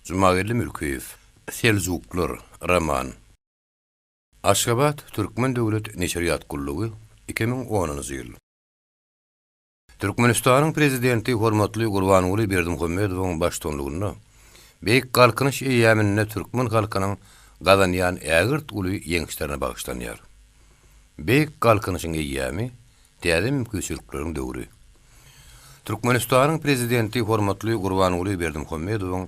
Jumageldi Mülkiýew. Seljuklar, roman. Aşgabat, Türkmen döwlet neşirýat gullugy, 2010-njy ýyl. Türkmenistanyň Prezidenti hormatly Gurbanguly Berdimuhamedowyň baştutanlygynda Beýik Galkynyş eýýamynda türkmen halkynyň gazanýan ägirt uly ýeňişlerine bagyşlanýar. Beýik Galkynyşyň eýýamy täze mümkinçilikleriň döwri. Türkmenistanyň Prezidenti hormatly Gurbanguly Berdimuhamedowyň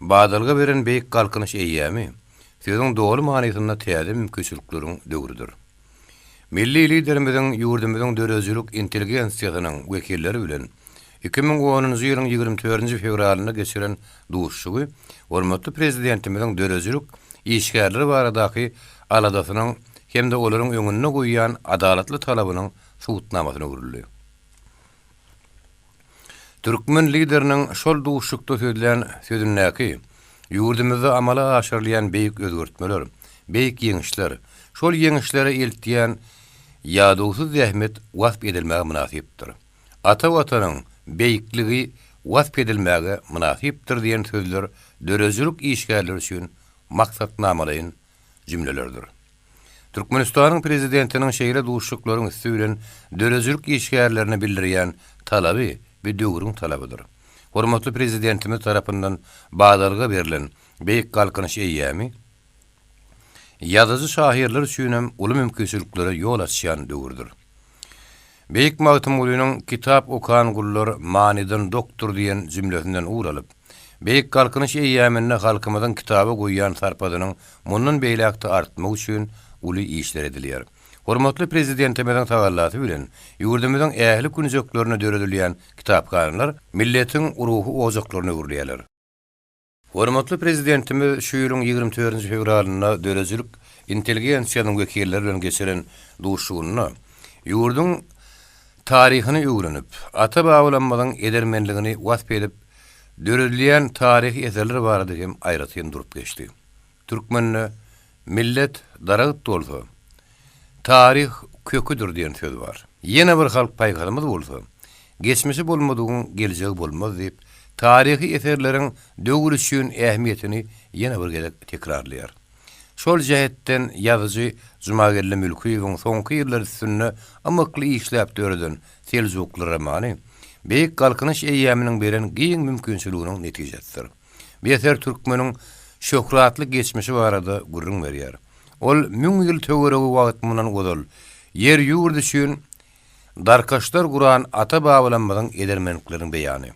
badalga beren Beýik Galkynyş eýýamy sözüň doly manysynda täze mümkinçilikleriň döwrüdir. Milli Liderimiziň ýurdumyzyň döredijilik intelligensiýasynyň wekilleri bilen 2010-njy ýylyň 24-nji fewralynda geçiren duşuşygy hormatly Prezidentimiziň döredijilik işgärleri baradaky aladasynyň hem-de olaryň öňünde goýýan adalatly talabynyň subutnamasyna öwrüldi. Türkmen Lideriniň şol duşuşykda sözlän sözündäki ýurdumyzda amala aşyrylýan beýik özgertmeler, beýik ýeňişler, şol ýeňişlere eltýän ýadawsyz zähmet wasp edilmäge mynasypdyr. Ata Watanyň beýikligi wasp edilmäge mynasypdyr diýen sözler döredijilik işgärleri üçin maksatnamalaýyn jümlelerdir. Türkmenistanyň Prezidentiniň şeýle duşuşyklaryň üsti bilen döredijilik işgärlerine bildirýän talaby bu döwrüň talabydyr. Hormatly Prezidentimiz tarapyndan badalga berlen Beýik Galkynyş eýýamy ýazyjy-şahyrlar üçinem uly mümkinçiliklere ýol açýan döwürdir. Beýik Magtymgulynyň Kitap okan gullar manydan dokdur diýen jümlesinden ugur alyp, Beýik Galkynyş eýýamynda halkymyzyň kitaba goýýan sarpasynyň mundan beýläk-de artmagy üçin uly işler edilýär. Hormatly Prezidentimiziň tagallasy bilen ýurdumyzyň ähli künjeklerinde döredilýän kitaphanalar milletiň ruhy ojaklaryna öwrülýärler. Hormatly Prezidentimiz şu ýylyň 24-nji fewralynda döredijilik intelligensiýasynyň wekilleri bilen geçiren duşuşygynda ýurduň taryhyny öwrenip, ata-babalarymyzyň edermenligini wasp edip döredilýän taryhy eserler barada hem aýratyn durup geçdi. Türkmende Millet daragt bolsa, taryh köküdir diýen söz bar. Ýene bir halk paýhasymyz bolsa, Geçmişi bolmadygyň geljegi bolmaz diýip, taryhy eserleriň döwür üçin ähmiýetini ýene bir gezek tekrarlaýar. Şol jähetden ýazyjy Jumageldi Mülkiýewiň soňky ýyllar üstünde ymykly işläp döreden Seljukly romany Beýik Galkynyş eýýamynyň beren giň mümkinçiliginiň netijesidir. Bu eser türkmeniň şöhratly geçmişi barada gürrüň berýär. Ol müň ýyl töweregi wagt mundan ozal ýer-ýurt üçin darkaşlar guran ata-babalarymyzyň edermenlikleriniň beýany.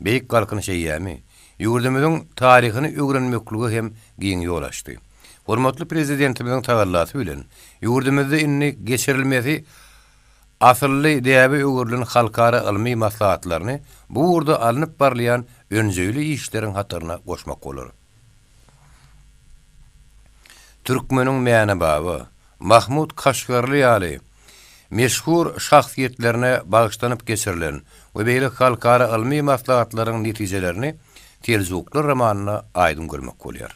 Beýik Galkynyş eýýamy ýurdumyzyň taryhyny öwrenmeklige hem giň ýol açdy. Hormatly Prezidentimiziň tagallasy bilen ýurdumyzda indi geçirilmesi asylly däbe öwrülen halkara ylmy maslahatlaryny bu ugurda alnyp barylýan önjeýli işleriň hataryna goşmak bolar. Türkmeniň Mäne baba, Mahmut Kaşgarly ýaly meşhur şahsyýetlerine bagyşlanyp geçirilen we beýleki halkara ylmy maslahatlaryň netijelerini Seljuklar romanynda aýdyň görmek bolýar.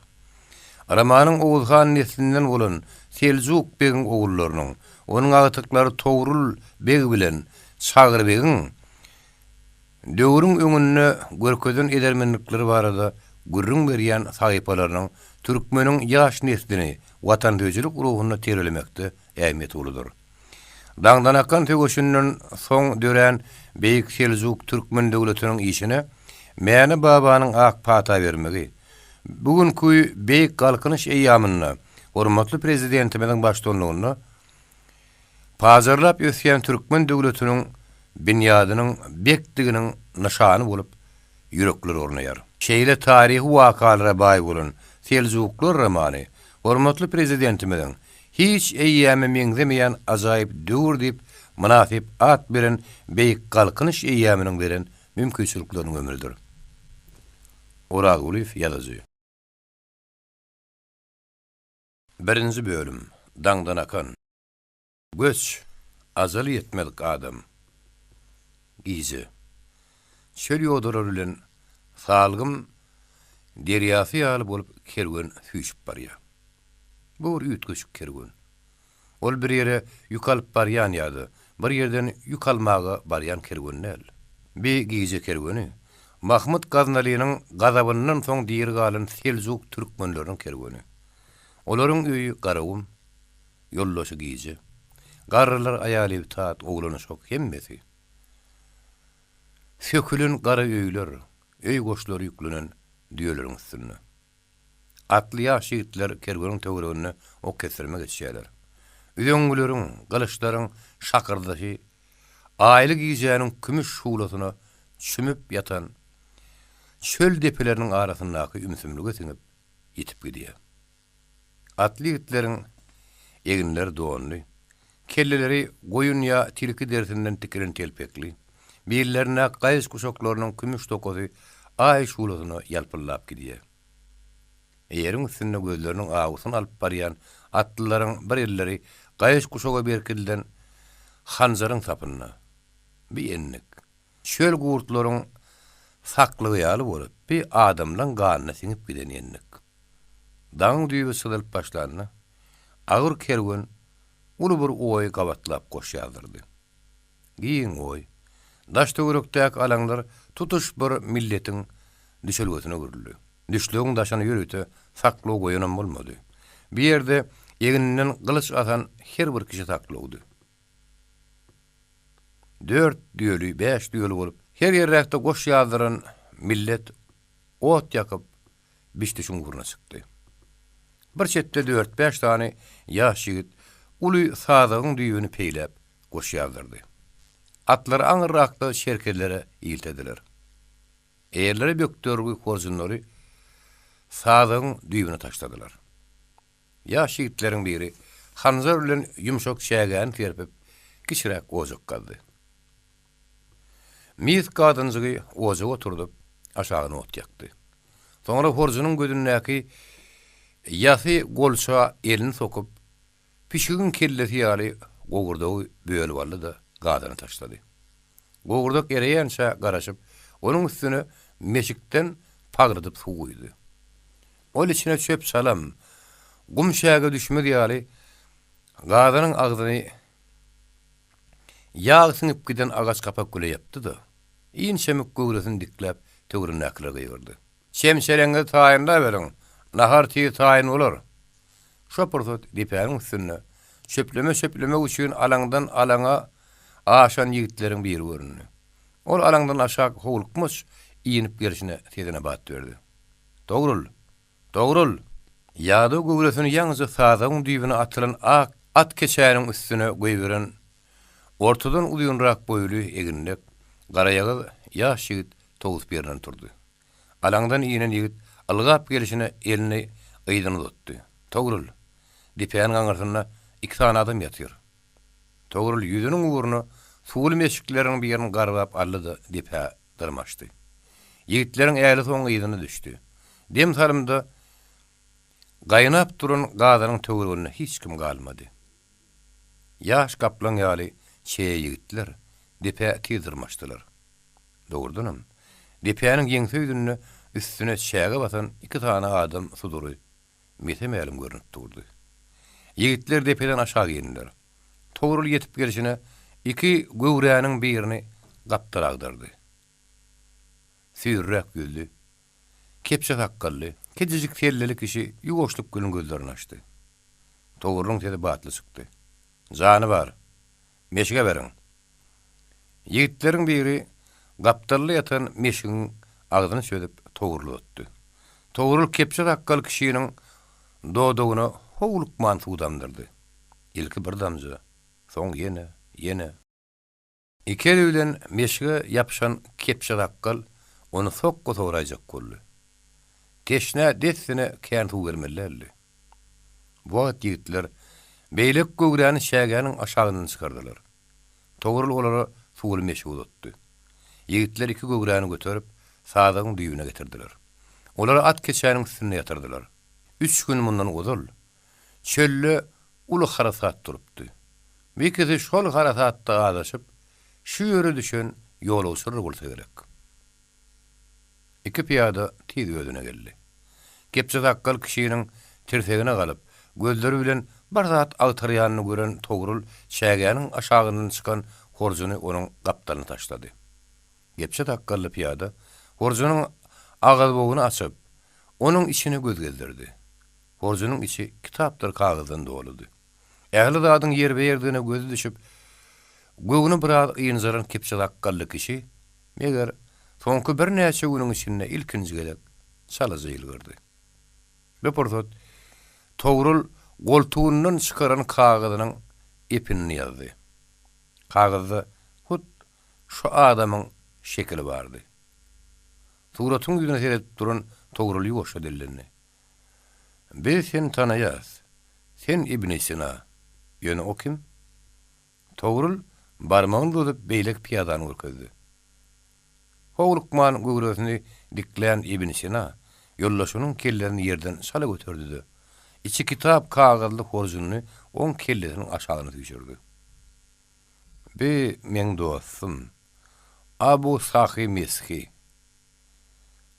Romanyň Oguz han neslinden bolan Seljuk begiň ogullarynyň, onuň agtyklary Togrul beg bilen Çagry begiň döwrüň öňünde görkezen edermenlikleri barada gürrüň berýän sahypalarynyň türkmeniň ýaş neslini watansöýüjilik ruhunda terbiýelemekde ähmiýeti uludyr. Daňdanakan söweşinden soň dörän Beýik Seljuk türkmen döwletiniň işine Mäne babanyň ak pata bermegi, bu günki Beýik Galkynyş eýýamynda hormatly Prezidentimiziň baştutanlygynda pajarlap ösýän türkmen döwletiniň binýadynyň bekdiginiň nyşany bolup ýüreklere ornaýar. Şeýle taryhy wakalara baý bolan Seljuklar romany hormatly Prezidentimiziň Hiç eýýäme meňzemeýän ajaýyp döwür diýip mynasyp at beren Beýik Galkynyş eýýamynyň beren mümkinçilikleriniň ömrüdir. Orazgulyýew ýazyjy. Birinji bölüm. Daňdan akan. Göç, ajaly ýetmedik adam. Gije. Çöl ýodalary bilen salgym derýasy ýaly bolup kerwen süýşüp barýar. Bu bir üýtgeşik kerwen. Ol bir ýere ýük alyp barýan ýa-da bir ýerden ýük almaga barýan kerwen däl. Bi gije kerweni. Mahmyt Gaznalynyň gazabyndan soň diri galan seljuk türkmenleriniň kerweni. Olaryň öýi Garagum, ýoldaşy gije. Garrylar, aýal-ebtat, oglan-uşak hemmesi. Sökülen gara öýler, öý goşlary ýüklenen düýeleriň üstünde. Atly ýaş ýigitler kerweniň töwereginde ok kesdirme geçýärler. Üzeňňileriň, gylyçlaryň şakyrdasy aýly gijäniň kümüş şuglasyna çümüp ýatan çöl depeleriniň arasyndaky ümsümlige siňip, ýitip gidýär. Atly ýigitleriň eginleri donly, kelleleri goýun ýa tilki derisinden tikilen telpekli, billerindäki gaýyş guşaklarynyň kümüş dokasy Aý şuglasyna ýalpyldap gidýär. Eýeriň üstünde gözleriniň awusyny alyp barýan atlylaryň bir elleri gaýyş guşaga berkidilen hanjaryň sapynda. Bi endik, çöl gurtlaryň saklygy ýaly bolup, bi adamlaň ganyna siňip giden endik. Dagyň düýbi çyzylyp başlanda, agyr kerwen uly bir oýy gabatlap goş ýazdyrdy. Giň oý. Daş-töwerekdäki alaňlar tutuş bir milletiň düşelgesine öwrüldi. Düşlegiň daşyna ýörite saklaw goýanam bolmady. Bu ýerde egninden gylyç asan her bir kişi saklawdy. Dört düýeli, bäş düýeli bolup, her ýerräkde goş ýazdyran millet ot ýakyp, biş-düşüň ugruna çykdy. Bir çetde dört-bäş sany ýaş ýigit uly sazagyň düýbüni peýläp, goş ýazdyrdy. Atlary aňyrrakda çerkezlere iltediler. Eýerlere bökdergi horjunlary sazagyň düýbüne taşladylar. Ýaş ýigitleriň biri hanjar bilen ýumşak çägäni serpip, kiçiräk ojak gazdy. Mis gazanjygy ojaga oturdyp, aşagyna ot ýakdy. Soňra horjunyň gözündäki ýasy golça elini sokup, pişigiň kellesi ýaly gowurdagy bölüp aldy-da, gazana taşlady. Gowurdak ereýänçä garaşyp, onuň üstüne meşikden pagyrdyp suw guýdy. Ol içine çöp-çalam, gum-çäge düşmez ýaly gazanyň agzyny ýag siňip giden agaç gapak güle ýapdy-da, inçemik göwresini dikläp töweregindäkilere gygyrdy. Çemçeleňizi taýynlaberiň, nahar tiz taýyn bolar! Şo pursat depäniň üstünde çöpleme çöplemek üçin alaňdan alaňa aşan ýigitleriň biri göründi. Ol alaňdan aşak howlukmaç inip gelşine sesine bat berdi. Dogrul! Dogrul! Ýadaw göwresini ýaňyja sazagyň düýbüne atylan ak at keçäniň üstüne goýberen ortadan uzynrak boýly, eginlek, garaýagyz ýaş ýigit towsup ýerinden turdy. Alaňdan inen ýigit ylgap gelşine elini yzyna uzatdy. Togrul! Depäniň aňyrsynda iki sany adam ýatyr. Togrul ýüzüniň ugruna suwly meşikleriniň birini garbap aldy-da depä dyrmaşdy. Ýigitleriň älisi oň yzyna düşdi. Dem salymda gaýnap duran gazanyň töwereginde hiç kim galmady. Ýaş gaplaň ýaly çeýe ýigitler depä tiz dyrmaşdylar. Dogrudanam, depäniň ýeňse ýüzünde üstüne çäge basan iki sany adam sudury mese-mälim görnüp durdy. Ýigitler depeden aşak indiler. Togrul ýetip gelşine iki göwräniň birini gapdala agdardy. Süýrräk ýüzli, kepje sakgally, kiçijik selleli kişi ýuwaşlyk bilen gözlerini açdy. Togrulyň sesi batly çykdy. Jany bar. Meşige beriň. Ýigitleriň biri gapdalda ýatan meşigiň agzyny çözüp Togrula uzatdy. Togrul kepje sakgal kişiniň dodagyna howlukman suw damdyrdy. Ilki bir damja, soň ýene, ýene. Iki eli bilen meşige ýapyşan kepje sakgal ony sokga soraýjak boldy. Teşnä dessine kän suw bermeli däldi. Bu wagt ýigitler beýleki göwräni çägäniň aşagyndan çykardylar. Togrul olara suwly meşik uzatdy. Ýigitler iki göwräni göterip, sazagyň düýbüne getirdiler. Olary at keçäniň üstünde ýatyrdylar. Üç gün mundan ozal, çölde uly harasat turupdy. Bu ikisi şol harasatda azaşyp, şu ýere düşen ýolagçylar bolsa gerek. Iki pyýada tiz özüne geldi. Kepje sakgal kişiniň tirsegine galyp, gözleri bilen bir zat agtarýanyny gören Togrul çägäniň aşagyndan çykan horjuny onuň gapdalyna taşlady. Kepje sakgally pyýada. Horjunyň agyzboguny açyp, onuň içine göz gezdirdi. Horjunyň içi kitapdyr kagyzdan doludy. Ähli zadyň ýerbe-ýerdigine gözi düşüp, göwni biraz ynjalan kepje sakgally kişi, meger, soňky birnäçe günüň içinde ilkinji gezek çalaja ýylgyrdy. Bir pursat Togrul goltugyndan çykaran kagyzynyň epinini ýazdy. Kagyzda hut şu adamyň şekili bardy. Suratyň ýüzüne seredip duran Togrul ýuwaşja dillendi. Biz seni tanaýas. Sen Ibni Sina. Ýöne o kim? Togrul barmagyny uzadyp beýleki pyýadany görkezdi. Howlukman göwresini diklän Ibn Sina ýoldaşynyň kellesini ýerden çala göterdi-de, içi kitap-kagyzly horjunyny oň kellesiniň aşagyna süýşürdi. Bi meň dostum, Abu Sahy Meshi.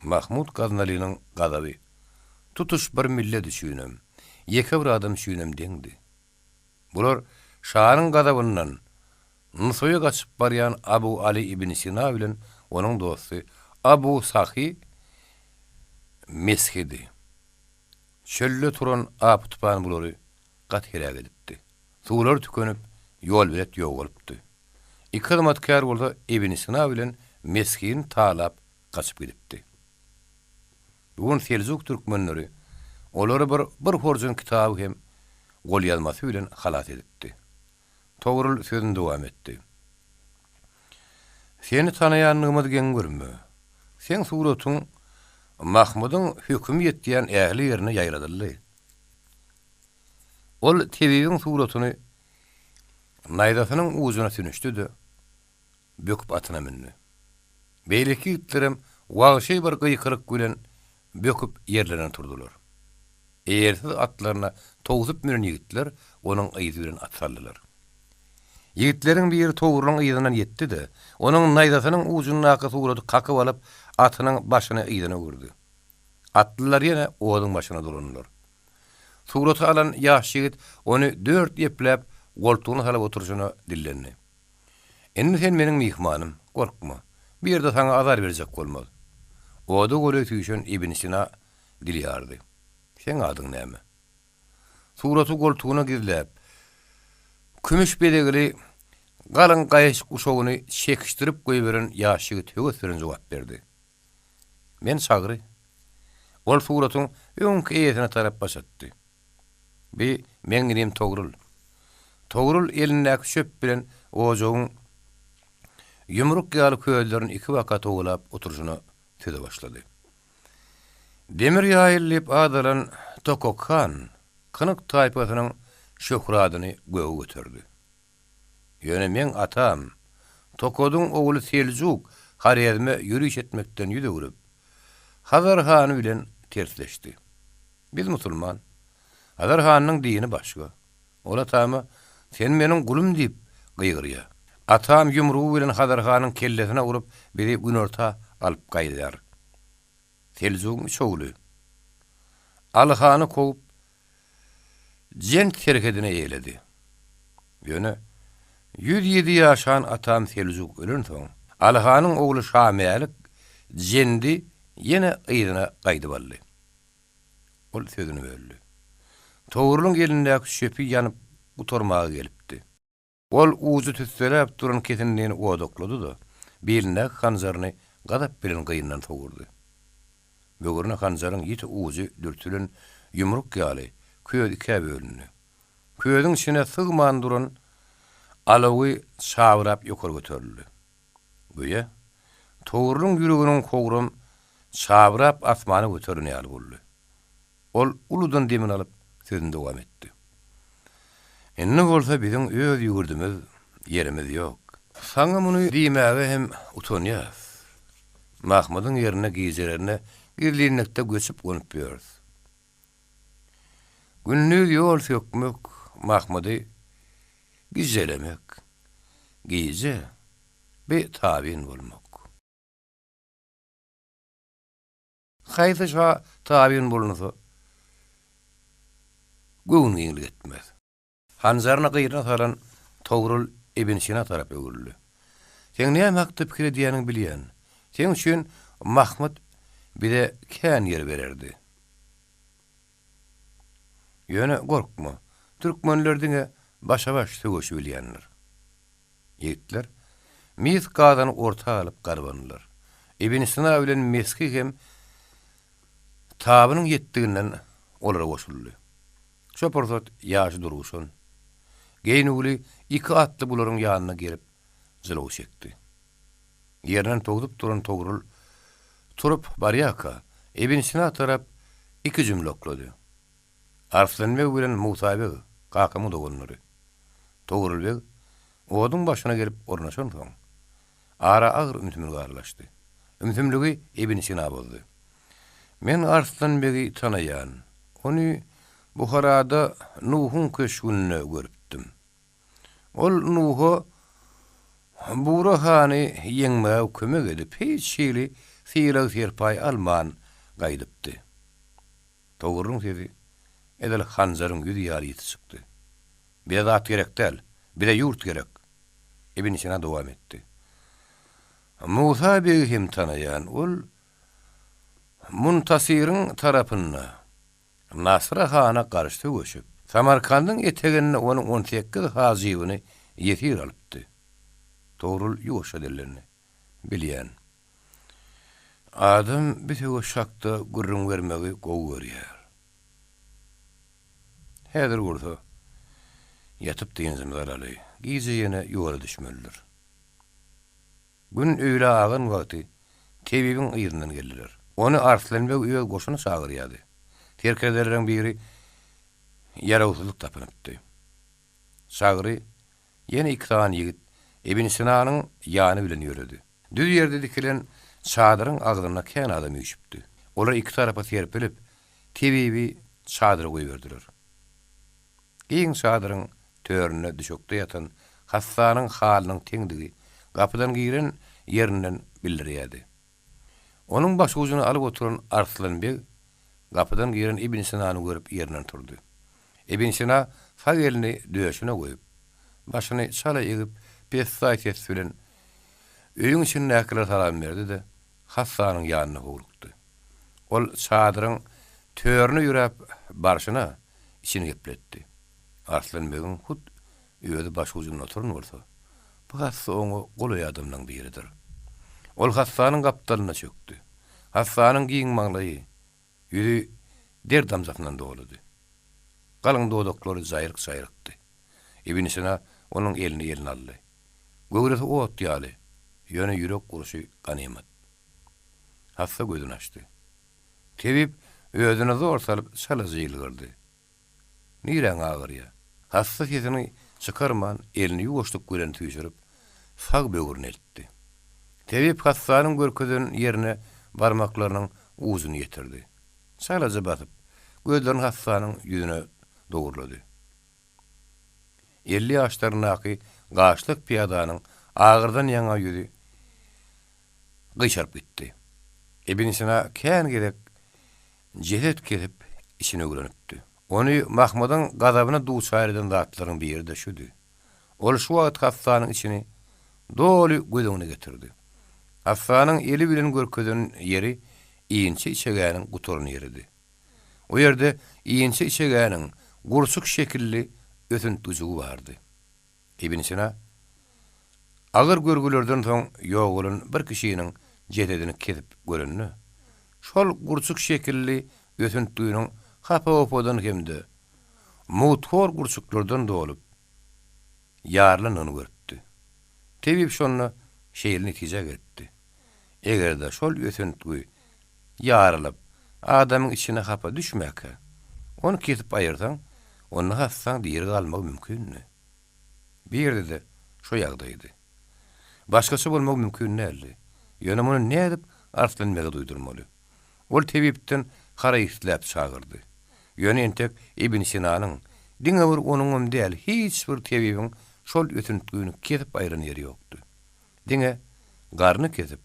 Mahmut Gaznalynyň gazaby tutuş bir millet üçinem, ýeke bir adam üçinem deňdi. Bular şanyň gazabyndan Nusaýa gaçyp barýan Abu Aly ibn Sina bilen onuň dosty Abu Sahy Meshidi. Çölde turan apy-tupan bulary gaty heläk edipdi. Suwlary tükenip, ýolbelet ýogalypdy. Iki hyzmatkär bolsa Ibn Sina bilen Meshini talap gaçyp gidipdi. Bu gün seljuk türkmenleri olary bir bir horjun kitaby hem golýazmasy bilen halas edipdi. Togrul sözüni dowam etdi. Seni tanaýandygymyzy geň görme. Seň suratyň Mahmydyň hökümi ýetýän ähli ýerine ýaýradyldy. Ol tebibiň suratyny naýzasynyň ujuna sünüşdi-de, böküp atyna mündi. Beýleki ýigitlerem wagşy bir gykylyk bilen böküp ýerlerinden turdular. Eýersiz atlaryna towsup münen ýigitler onuň yzy bilen at saldylar. Ýigitleriň biri Togrulyň yzyndan ýetdi-de, onuň naýzasynyň ujundaky suraty kakyp alyp, atynyň başyny yzyna öwürdi. Atlylar ýene oduň başyna dolandylar. Suraty alan ýaş ýigit ony dört epläp goltugyna salyp oturyşyna dillendi. Indi sen meniň myhmanym, gorkma. Bu ýerde saňa azar berjek bolmaz. Oda golaý süýşen Ibn Sina dil ýardy. Seň adyň näme? Suraty goltugyna gizläp, kümüş bezegli galyň gaýyş guşagyny çekişdirip goýberen ýaş ýigit höwes bilen jogap berdi. Men Çagry. Ol suratyň öňki eýesine tarap baş atdy. Bi meň inim Togrul. Togrul elindäki çöp bilen ojagyň ýumruk ýaly közlerini ikibaka togalap oturyşyna söze başlady. Demir ýaýyl diýip at alan Tokok han kynyk taýpasynyň şöhradyny göge göterdi. Ýöne meň atam, Tokadyň ogly Seljuk Horezme ýöriş etmekden ýüz öwrüp, Hazar hany bilen tersleşdi. Biz musulman. Hazar hanynyň dini başga. Ol atama, Sen meniň gulum diýip gygyrýar. Atam ýumrugy bilen Hazar hanyň kellesine urup, bizi günorta alyp gaýdýar. Seljugyň üç ogly Aly hany kowup, Jent serhedini eýeledi. Ýöne, 107 ýaşan atam Seljuk ölensoň, Aly hanyň ogly Şamälik Jendi ýene yzyna gaýdyp aldy. Ol sözüni böldi. Togrulyň elindäki çöpi ýanyp gutarmaga gelipdi. Ol ujy tüsseläp duran kesindini odaklady-da, bilindäki hanjaryny gazap bilen gyndan sowurdy. Böwrüne hanjaryň ýiti ujy dürtülen ýumruk ýaly köz ikä bölündi. Közüň içine sygman duran alawy çabyrap ýokary göterildi. Göýä, Togrulyň ýüreginiň howram çabyrap asmana göterilen ýaly boldy. Ol uludan demini alyp, sözüni dowam etdi. Indi bolsa biziň öz ýurdumyz, ýerimiz ýok. Saňa muny diýmäge hem utanýas. Mahmydyň ýerine gijelerine gizlinlikde göçüp-gonup ýörüs. Gündiz ýol sökmek, Mahmydy gijelemek, gije bi tabyn bolmak. Haýsy şa tabyn bolunsa, göwün giňlik etmez. Hanjaryny gyryna salan Togrul Ibn Sina tarap öwrüldi. Seň näme hakda pikir edýäniňi bilýän. Seň üçin Mahmyt bize kän ýer bererdi. Ýöne gorkma, türkmenler diňe başa-baş söweşi bilýändir. Ýigitler mis gazany orta alyp garbandylar. Ibn Sina bilen Meski hem tabynyň ýetdiginden olara goşuldy. Şo pursat ýaşy durguşan, geýnüwli iki atly bularyň ýanyna gelip jylaw çekdi. Ýerinden towsup duran Togrul turup barýarka, Ibn Sina tarap iki jümle oklady. Arslan beg bilen Musa beg kakamyň doganlary. Togrul beg oduň başyna gelip ornaşansoň, ara agyr ümsümlik aralaşdy. Ümsümligi Ibn Sina bozdy. Men Arslan begi tanaýan. Ony Buharada Nuhuň köşgünde görüpdim. Ol Nuha Bugra hany ýeňmäge kömek edip, hiç hili sylag-serpaý alman gaýdypdy. Togrulyň sesi edil hanjaryň ýüzi ýaly ýiti çykdy. Bize zat gerek däl, bize ýurt gerek! Ibn Sina dowam etdi. Musa begi hem tanaýan, ol Muntasyryň tarapynda Nasra hana garşy söweşip, Samarkandyň eteginde onuň on sekiz hajybyny ýesir alypdy. Togrul ýuwaşja dillendi. Bilýän. Adam bir söweş hakda gürrüň bermegi gowy görýär. Häzir bolsa, ýatyp dynjymyzy alaly, gije ýene ýola düşmelidir. Gün öýlä agan wagty tebibiň yzyndan geldiler. Ony Arslan beg öz goşuna çagyrýardy. Serkerdeleriň biri ýarawsyzlyk tapynypdy. Çagry ýene iki sany ýigit Ibn Sinanyň ýany bilen ýöredi. Düz ýerde dikilen çadyryň agzynda kän adam üýşüpdi. Olar iki tarapa serpilip, tebibi çadyra goýberdiler. Giň çadyryň töründe düşekde ýatan hassanyň halynyň teňdigi gapydan giren ýerinden bildirýärdi. Onuň başujuny alyp oturan Arslan beg gapydan giren Ibn Sinany görüp ýerinden turdy. Ibn Sina sag elini döşüne goýup, başyny çala egip pessaý ses bilen öýüň içindäkilere salam berdi-de, hassanyň ýanyna howlukdy. Ol çadyryň törüne ýöräp barşyna içini gepletdi. Arslan begiň hut özi başujunda oturan bolsa, bu hassa oňa golaý adamlaň biridir. Ol hassanyň gapdalyna çökdi. Hassanyň giň maňlaýy, ýüzi der damjasyndan doludy. Galyň dodaklary jaýryk-jaýrykdy. Ibn Sina onuň elini eline aldy. Göwresi ot ýaly, ýöne ýürek urşy ganymat. Hassa gözüni açdy. Tebip özüne zor salyp çalaja ýylgyrdy. Niräň agyrýa? Hassa sesini çykarman, elini ýuwaşlyk bilen süýşürip, sag böwrüne eltdi. Tebip hassanyň görkezen ýerine barmaklarynyň ujuny ýetirdi. Çalaja basyp, gözlerini hassanyň ýüzüne dogurlady. 50 ýaşlaryndaky gaşlyk pyýadanyň agyrdan ýaňa ýüzi gyşaryp gitdi. Ibn Sina kän gezek jeset kesip içini öwrenipdi. Ony Mahmydyň gazabyna duçar eden zatlaryň biri-de şudy. Ol şu wagt hassanyň içini doly göz öňüne getirdi. Hassanyň eli bilen görkezen ýeri inçe içegäniň gutaran ýeridi. O ýerde inçe içegäniň gurçuk şekilli ösüntgijigi bardy. Ibn Sina agyr görgülerden soň ýogalan bir kişiniň jesedini kesip görende, şol gurçuk şekilli ösüntginiň hapa-hupadan hem-de mugthor gurçuklardan dolup, ýarylandygyny görüpdi. Tebip şonda şeýle netijä gelipdi, Eger-de şol ösüntgi ýarylyp, adamyň içine hapa düşmäkä, ony kesip aýyrsaň, onda hassaň diri galmagy mümkindi. Bu ýerde-de şo ýagdaýdy. Başgaça bolmagy mümkin däldi. Ýöne muny nädip Arslan bege duýdurmaly? Ol tebipden haraý isläp çagyrdy. Ýöne entek Ibn Sinanyň, diňe bir onuňam däl, hiç bir tebibiň şol ösüntgini kesip aýran ýeri ýokdy. Diňe garny kesip,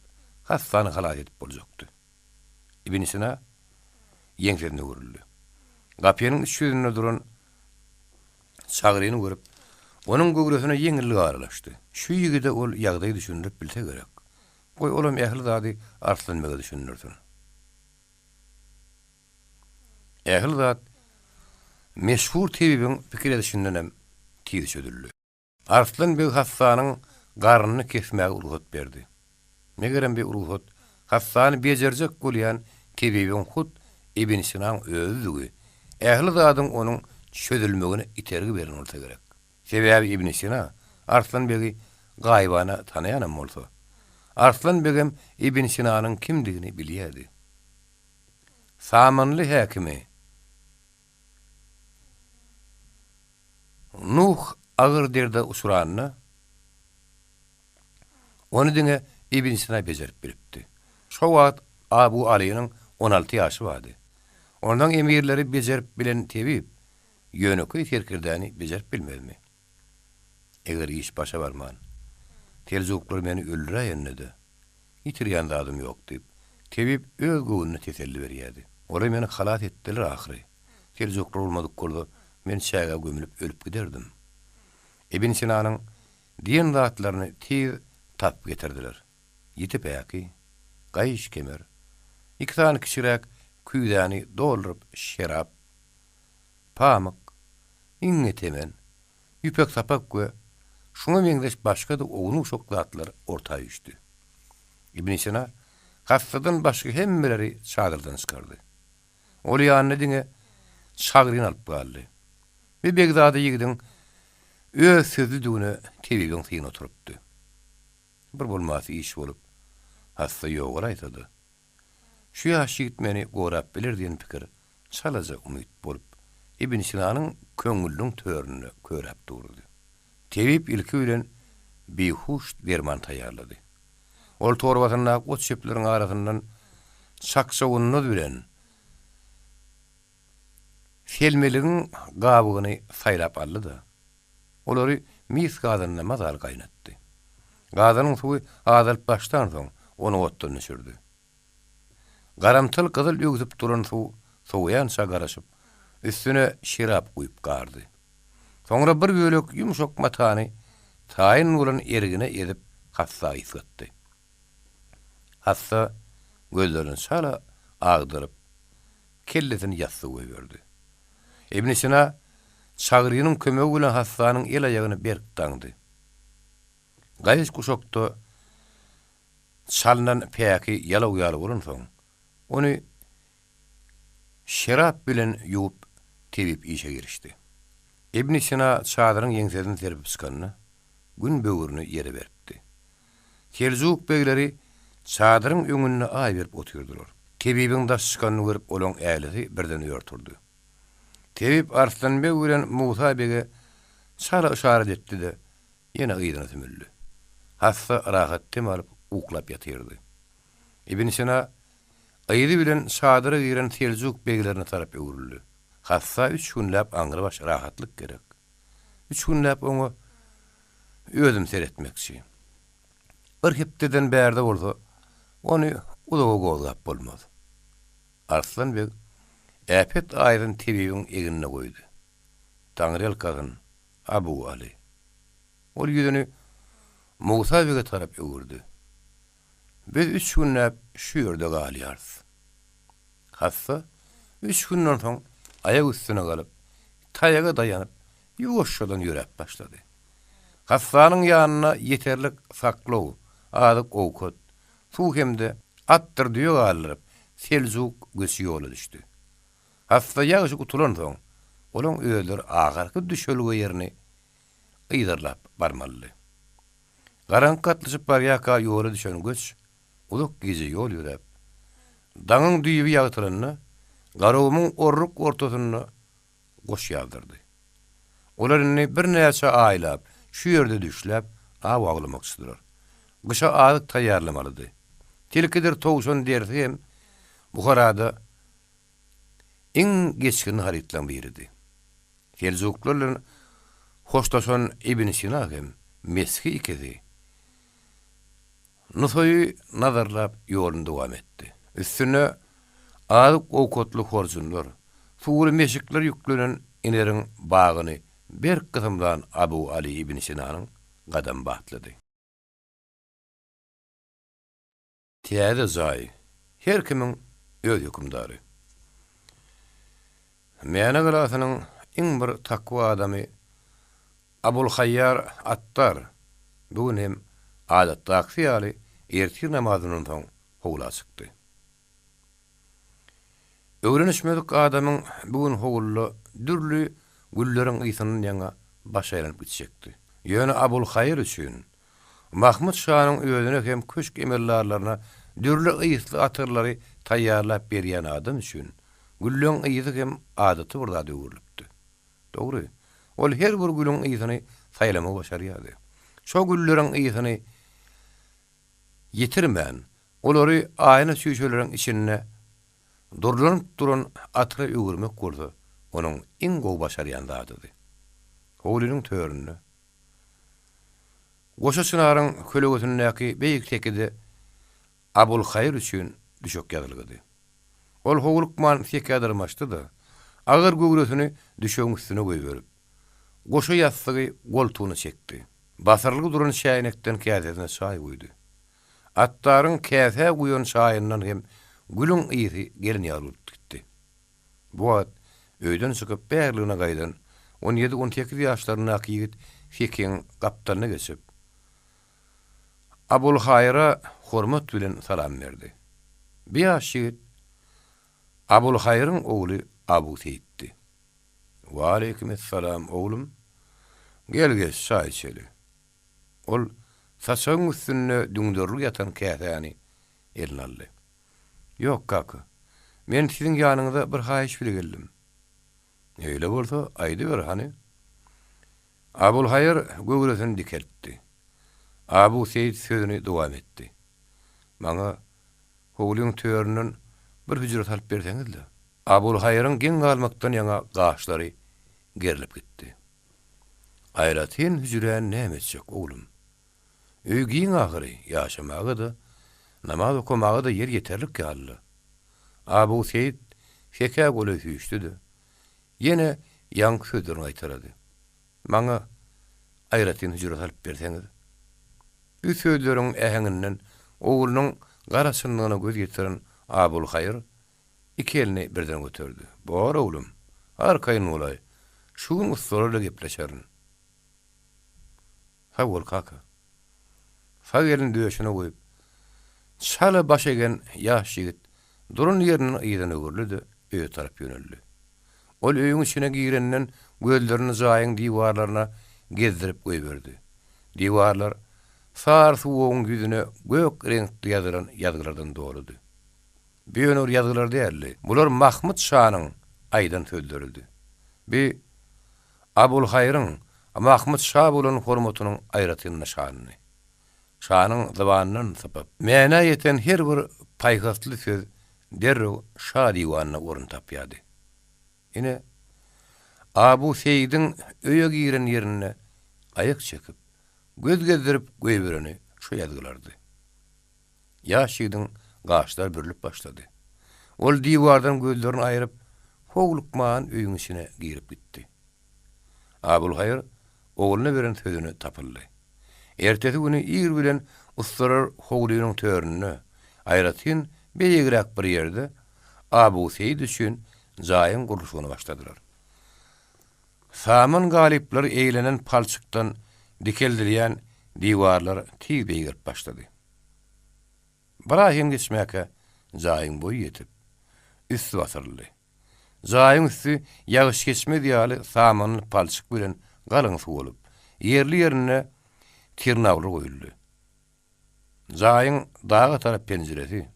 hassany halas edip boljakdy. Ibn Sina ýeňsesine öwrüldi. Gapynyň iç ýüzünde duran Çagryny görüp, onuň göwresine ýeňillik aralaşdy. Şu ýigide ol ýagdaýy düşündirip bilse gerek. Goý, olam ähli zady Arslan bege düşündirsin. Ähli zat meşhur tebibiň pikir edişindenem tiz çözüldi. Arslan beg hassanyň garnyny kesmäge rugsat berdi. Megerem bu rugsat hassany bejerjek bolýan tebibiň hut Ibn Sinaň özüdigi, ähli zadyň onuň çözülmegine itergi beren bolsa gerek. Sebäbi Ibn Sina Arslan begi gaýybana tanaýanam bolsa, Arslan begem Ibn Sinanyň kimdigini bilýärdi. Samanly häkimi Nuh agyr derde uçranda, ony diňe Ibn Sina bejerip bilipdi. Şo wagt Abu Alynyň on alty ýaşy bardy. Onsoň emirleri bejerip bilen tebip ýönekeý serkerdäni bejerip bilmezmi? Eger iş başa barman, seljuklar meni öldüräýende-de, ýitirýän zadym ýok diýip, tebip öz göwnüne teselli berýärdi. Olar meni halas etdiler ahyry. Seljuklar bolmadyk bolsa, men çägä gömülip ölüp giderdim. Ibn Sinanyň diýen zatlaryny tiz tapyp getirdiler. Ýiti päki, gaýyş kemer, iki sany kiçiräk küýzäni dolduryp şerap, pamyk, iňňe temen, ýüpek sapak we şuňa meňzeş başga-da ownuk-uşak zatlar orta üýşdi. Ibn Sina hassadan başga hemmeleri çadyrdan çykardy. Ol ýanyna diňe Çagryny alyp galdy. Bu begzada ýigidiň öz sözlüdigine tebibiň syny oturypdy. Bir bolmasy iş bolup, hassa ýogalaýsa-da, Şu ýaş ýigit meni gorap biler diýen pikir çalaja umyt bolup, Ibn Sinanyň köňlüniň töründe köräp durdy. Tebip ilki bilen bihuş derman taýýarlady. Ol torbasyndaky ot-çöpleriň arasyndan çakjagunduz bilen selmeligiň gabygyny saýlap aldy-da, olary mis gazanda mazaly gaýnatdy. Gazanyň suwy azalyp başlansoň, ony otdan düşürdi. Garamtyl gyzyl öwsüp duran suw sowaýança garaşyp, üstüne şerap guýup gardy. Soňra bir bölek ýumşak matany taýyn bolan ergine ezip hassa ysgatdy. Hassa gözlerini çala agdaryp, kellesini ýassyga goýberdi. Ibn Sina Çagrynyň kömegi bilen hassanyň el-aýagyny berk daňdy. Gaýyş guşakda çalnan päki ýalaw ýaly bolansoň, ony şerap bilen ýuwup, tebip işe girişdi. Ibn Sina çadyryň ýeňsesini serpip çykanda, Gün böwrüni ýere beripdi. Seljuk begleri çadyryň öňünde aý berip otyrdylar. Tebibiň daş çykanyny görüp olaň älisi birden ör turdy. Tebip Arslan beg bilen Musa bege çala yşarat etdi-de, ýene yzyna sümüldi. Hassa rahat dem alyp uklap ýatyrdy. Ibn Sina yzy bilen çadyra giren seljuk beglerine tarap öwrüldi. Hassa üç günläp aňrybaş rahatlyk gerek. Üç günläp oňa özüm seretmekçi. Bir hepdeden bärde bolsa, ony uzaga gozgap bolmaz. Arslan beg äpet aýysyny tebibiň egnine goýdy. Taňryýalkasyn, Abu Aly. Ol ýüzüni Musa bege tarap öwürdi. Biz üç günläp şu ýerde galýarys. Hassa üç günden soň aýak üstüne galyp, taýaga daýanyp, ýuwaşjadan ýöräp başlady. Hassanyň ýanyna ýeterlik saklaw, azyk-owkat, suw hem-de atdyr düýe galdyryp, seljuk göçi ýola düşdi. Hassa ýagşy gutulansoň, olaň özleri ahyrky düşelge ýerini yzarlap barmalydy. Garaňky gatlyşyp barýarka ýola düşen göç uzak gije ýol ýöräp, daňyň düýbi ýagtylanda Garagumuň orruk ortasynda goş ýazdyrdy. Olar indi birnäçe aýlap şu ýerde düşläp, aw awlamakçydylar. Gyşa azyk taýýarlamalydy. Tilkidir towşan derisi hem Buharada iň geçginli harytlaryň biridi. Seljuklar bilen hoşlaşan Ibn Sina hem Meshi ikisi Nusaýy nazarlap ýoluny dowam etdi. Üstüne azyk-owkatly horjunlar, suwly meşikler ýüklenen ineriň bagyny berk gysymlan Abu Aly ibn Sinanyň gadamy batlady. Täze jaý. Her kimiň öz hökümdary. Mäne galasynyň iň bir takwa adamy Abulhaýýar Attar bu gün hem adatdakysy ýaly ertir namazyndan soň howla çykdy. Öwrenişmedik adamyň bu gün howluda dürli gülleriň ysyndan ýaňa baş aýlanyp gitjekdi. Ýöne Abulhaýyr üçin Mahmyt şanyň özüne hem köşk emeldarlaryna dürli ysly atyrlary taýýarlap berýän adam üçin gülleň ysy hem adaty bir zada öwrülipdi. Dogry, ol her bir gülüň ysyny saýlamagy başarýardy. Şo gülleriň ysyny ýitirmän, olary aýna çüýşeleriň içinde durlanyp duran atyra öwürmek bolsa onuň iň gowy başarýan zadydy. Howlynyň töründe, Goşa çynaryň kölegesindäki beýik sekide Abulhaýyr üçin düşek ýazylgydy. Ol howlukman sekä dyrmaşdy-da, agyr göwresini düşegiň üstüne goýberip, goşa ýassygy goltugyna çekdi. Basyrylgy duran çäýnekden käsesine çaý guýdy. Attaryň käsä guýan çaýyndan hem gülüň ysy gelin ýaly bolup gitdi. Bu wagt öýden çykyp bärligine gaýdan on ýedi-on sekiz ýaşlaryndaky ýigit sekiň gapdalyna geçip, Abulhaýra hormat bilen salam berdi. Bu ýaş ýigit Abulhaýryň ogly Abu Seýitdi. Waleýkim essalam, oglum. Gel geç, çaý içeli. Ol saçagyň üstünde düňderilip ýatan käsäni eline aldy. Ýok, kaka. Men siziň ýanyňyza bir haýyş bile geldim. Eýle bolsa, aýdyber, hany. Abulhaýyr göwresini dikeltdi. Abu Seýit sözüni dowam etdi. Maňa howlyň töründen bir hüjre salyp berseňiz-le. Abulhaýyryň geň galmakdan ýaňa gaşlary gerlip gitdi. Aýratyn hüjräni näme etjek, oglum? Öý giň ahyry, ýaşamaga-da, namaz okamaga-da ýer ýeterlik ýaly-la. Abu Seýit sekä golaý süýşdi-de, ýene ýaňky sözlerini gaýtalady. Maňa aýratyn hüjre salyp berseňiz. Bu sözleriň äheňinden oglunyň garaçynlygyna göz ýetiren Abulhaýyr iki elini birden göterdi. Bor, oglum, arkaýyn bolaý, şu gün ussalar bilen gepleşerin. Sag bol, kaka. Sag elini döşüne goýup, çala baş egen ýaş ýigit duran ýerinden yzyna öwrüldi-de, öýe tarap ýöneldi. Ol öýüň içine girenden gözlerini jaýyň diwarlaryna gezdirip goýberdi. Diwarlar sary suwagyň ýüzüne gök reňkli ýazylan ýazgylardan doludy. Bu ýöne bir ýazgylar däldi. Bular Mahmyt şanyň aýdan sözleridi. Bi Abulhaýryň Mahmyt şa bolan hormatynyň aýratyn nyşanydy. Şanyň zybanyndan sypyp, mənä ýeten her bir paýhasly söz derrew şa diwanynda orun tapýardy. Ine, Abu Seýidiň öýe giren ýerinde aýak çekip, göz gezdirip goýbereni şu ýazgylardy. Ýaş ýigidiň gaşlary bürlüp başlady. Ol diwardan gözlerini aýryp, howlukman öýüň içine girip gitdi. Abulhaýyr ogluna beren sözüne tapyldy. Ertesi güni ir bilen ussalar howlynyň töründe, aýratyn beýigräk bir ýerde Abu Seýit üçin jaýyň gurluşygyna başladylar. Saman galyplary eýlenen palçykdan dikeldilýän diwarlar tiz beýgelip başlady. Bir aý hem geçmäkä jaýyň boýy ýetip, üsti basyryldy. Jaýyň üsti ýagyş geçmez ýaly samanly palçyk bilen galyň suwalyp, ýerli-ýerinde tyrnawlar goýuldy. Jaýyň daga tarap penjiresi,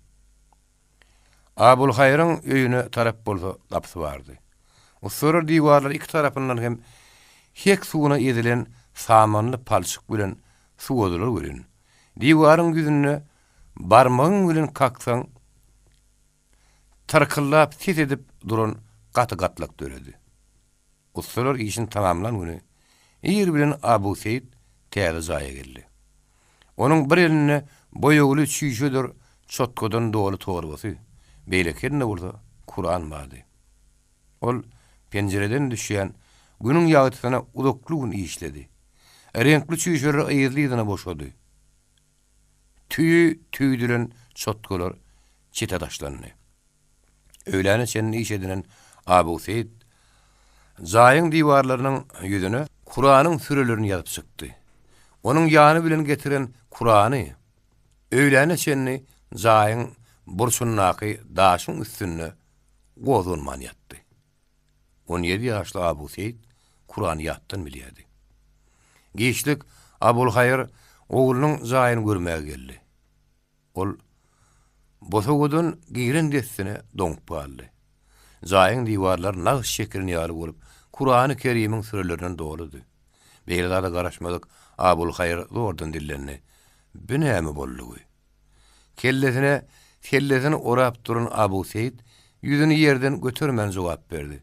Abulhaýryň öýüne tarap bolsa gapysy bardy. Ussalar diwarlary iki tarapyndan hem hek suwuna ezilen samanly palçyk bilen suwadylar welin, diwaryň ýüzünde barmagyň bilen kaksaň tyrkyldap ses edip duran gaty gatlak döredi. Ussalar işini tamamlan güni ir bilen Abu Seýit täze jaýa geldi. Onuň bir elinde boýagly çüýşedir çotgadan doly torbasy, beýleki elinde bolsa Kuran bardy. Ol penjireden düşýän Günüň ýagtysyna uzakly gün işledi. Reňkli çüýşeler yzly-yzyna boşady. Tüýi tüýdülen. çotgalar çete taşlandy. Öýläne çenli iş edinen Abu Seýit jaýyň diwarlarynyň ýüzüne Kuranyň sürelerini ýazyp çykdy. Onuň ýany bilen getiren Kurany öýläne çenli jaýyň burçundaky daşyň üstünde gozganman ýatdy. 17 ýaşly Abu Seýit Kurany ýatdan bilýärdi. Giçlik Abulhaýyr oglunyň jaýyny görmäge geldi. Ol bosagadan giren dessine doňup galdy. Jaýyň diwarlary nagyş çekilen ýaly bolup, Kurany Kerimiň sürelerinden doludy. Beýle zada garaşmadyk Abulhaýyr zordan dillendi, Bü näme boldugy? Kellesine sellesini orap duran Abu Seýit ýüzüni ýerden götermän jogap berdi,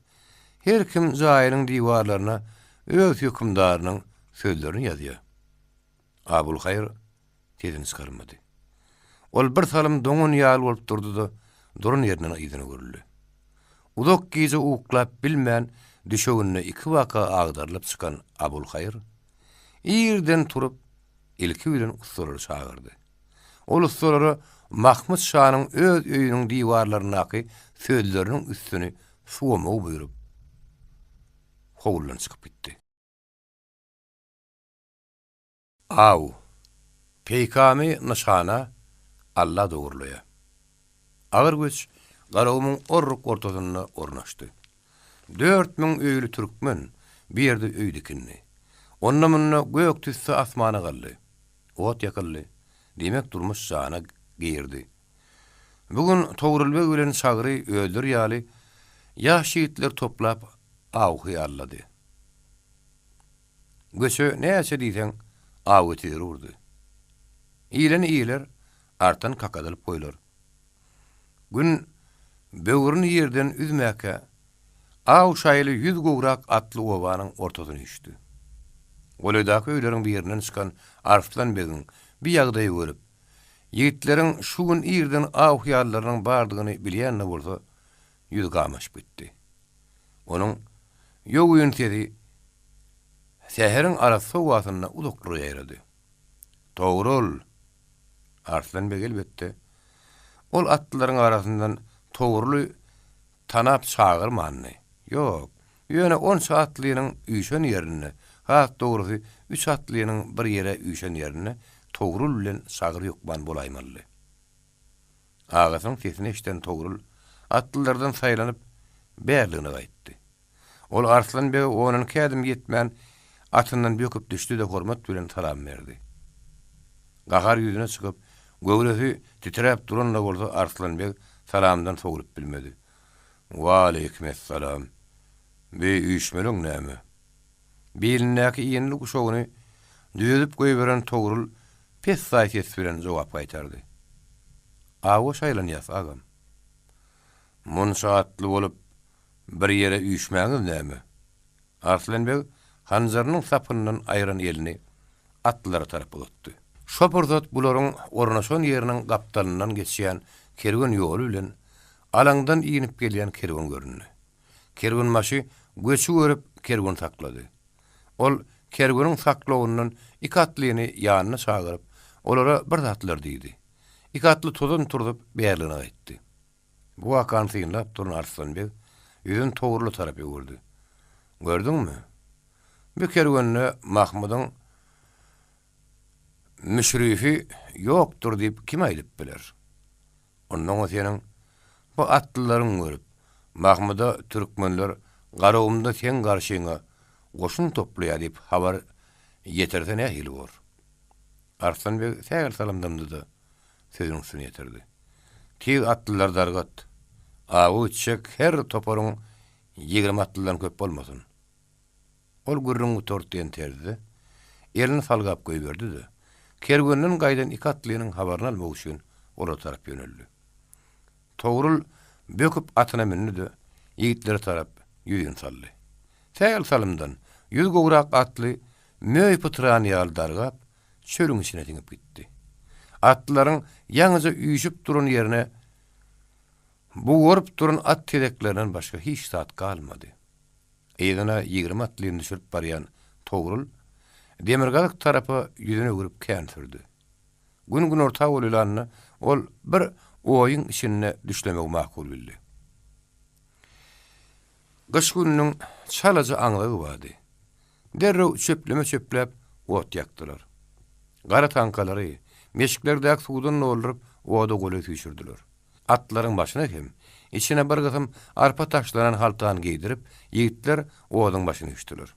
Her kim jaýynyň diwarlaryna öz hökümdarynyň sözlerini ýazýar. Abulhaýyr sesini çykarmady. Ol bir salym doňan ýaly bolup durdy-da, duran ýerinden yzyna öwrüldi. Uzak gije uklap bilmän, düşeginde ikibaka agdarylyp çykan Abulhaýyr, irden turup, ilki bilen ussalary çagyrdy. Ol ussalara Mahmyt şanyň öz öýüniň diwarlaryndaky sözleriniň üstüni suwamagy buýrup, howludan çykyp gitdi. Aw, peýkamy nyşana Alla dogurlaýar. Agyr göç Garagumuň orruk ortasynda ornaşdy. 4000 öýli türkmen bu ýerde öý dikindi. Onda-munda gök tüsse asmana galdy. Ot ýakyldy. Diýmek durmuş jana girdi. Bu gün Togrul beg bilen Çagry özleri ýaly ýaş ýigitleri toplap aw hyýallady. Göçe näçe diýseň, aw eti zerurdy. Iýleni iýiler, artan kakadylyp goýlar. Gün böwrüni ýerden üzmäkä, aw şaýly ýüz gowrak atly obanyň ortasyna üýşdi. Golaýdaky öýleriň birinden çykan Arslan begiň bi ýagdaýy görüp, ýigitleriň şu gün irden aw hyýallarynyň bardygyny bilýän-de bolsa, ýüzi gamaşyp gitdi. Onuň ýogyn sesi säheriň arassa howasynda uzaklara ýaýrady. Togrul! Arslan beg elbetde, ol atlylaryň arasyndan Togruly tanap çagyrmandy. Ýok, ýöne onça atlynyň üýşen ýerinde, has dogrusy, üç atlynyň bir ýere üýşen ýerinde Togrul bilen Çagry hökman bolaýmalydy. Agasynyň sesini eşiden Togrul atlylardan saýlanyp, bärligine gaýtdy. Ol Arslan bege onunky ädim ýetmän, atyndan böküp düşdi-de hormat bilen salam berdi. Gahar ýüzüne çykyp, göwresi titräp duran-da bolsa Arslan beg salamdan sowulyp bilmedi. Waleýkimessalam. Bi üýşmeleň näme? Bilindäki inli guşagyny düzedip goýberen Togrul pessaý ses bilen jogap gaýtardy. Awa şaýlanýas, agam. Munça atly bolup, bir ýere üýşmäňiz näme? Arslan beg hanjarynyň sapyndan aýran elini atlylara tarap uzatdy. Şo pursat bularyň ornaşan ýeriniň gapdalyndan geçýän kerwen ýoly bilen alaňdan inip gelýän kerwen göründi. Kerwenbaşy göçi görüp, kerwen saklady. Ol kerweniň saklawyndan iki atlyny ýanyna çagyryp, olara bir zatlar diýdi. Iki atly tozan turzup, bärligine gaýtdy. Bu wakany synlap duran Arslan beg ýüzüni Togrula tarap öwürdi. Gördüňmi? Bu kerwende Mahmydyň müşrifi ýokdur diýip kim aýdyp biler? Onda oňa seniň bu atlylaryňy görüp, Mahmyda türkmenler Garagumda seň garşyňa goşun toplaýar diýip habar ýetirse nähili bor? Arslan beg sähel salym dymdy-da, sözüniň üstüni ýetirdi. Tiz atlylary dargat. Awa gitjek her toparyň 20 atlydan köp bolmasyn. Ol gürrüň gutardy diýen terzde, elini salgap goýberdi-de, kerwenden gaýdan iki atlynyň habaryny almak üçin olara tarap ýöneldi. Togrul böküp atyna mündi-de, ýigitlere tarap ýüzin saldy. Sähel salymdan ýüz gowrak atly möý pytran ýaly dargap, çölüň içine siňip gitdi. Atlylaryň ýaňyja üýşüp duran ýerine bugaryp duran at tezeklerinden başga hiç zat galmady. Yzyna 20 atlyny düşürip barýan Togrul demirgazyk tarapa ýüzüni öwrüp kän sürdi. Gün günorta bolýlanda. Ol bir oýuň içinde düşlemegi makul bildi. Gyş gününiň çalaja aňzagy bardy. Derrew çöpleme çöpläp, ot ýakdylar. Gara taňkalary meşiklerdäki suwdan dolduryp, oda golaý süýşürdiler. Atlaryň başyna hem içine bir gysym arpa taşlanan haltany geýdirip, ýigitler oduň başyna üýşdüler.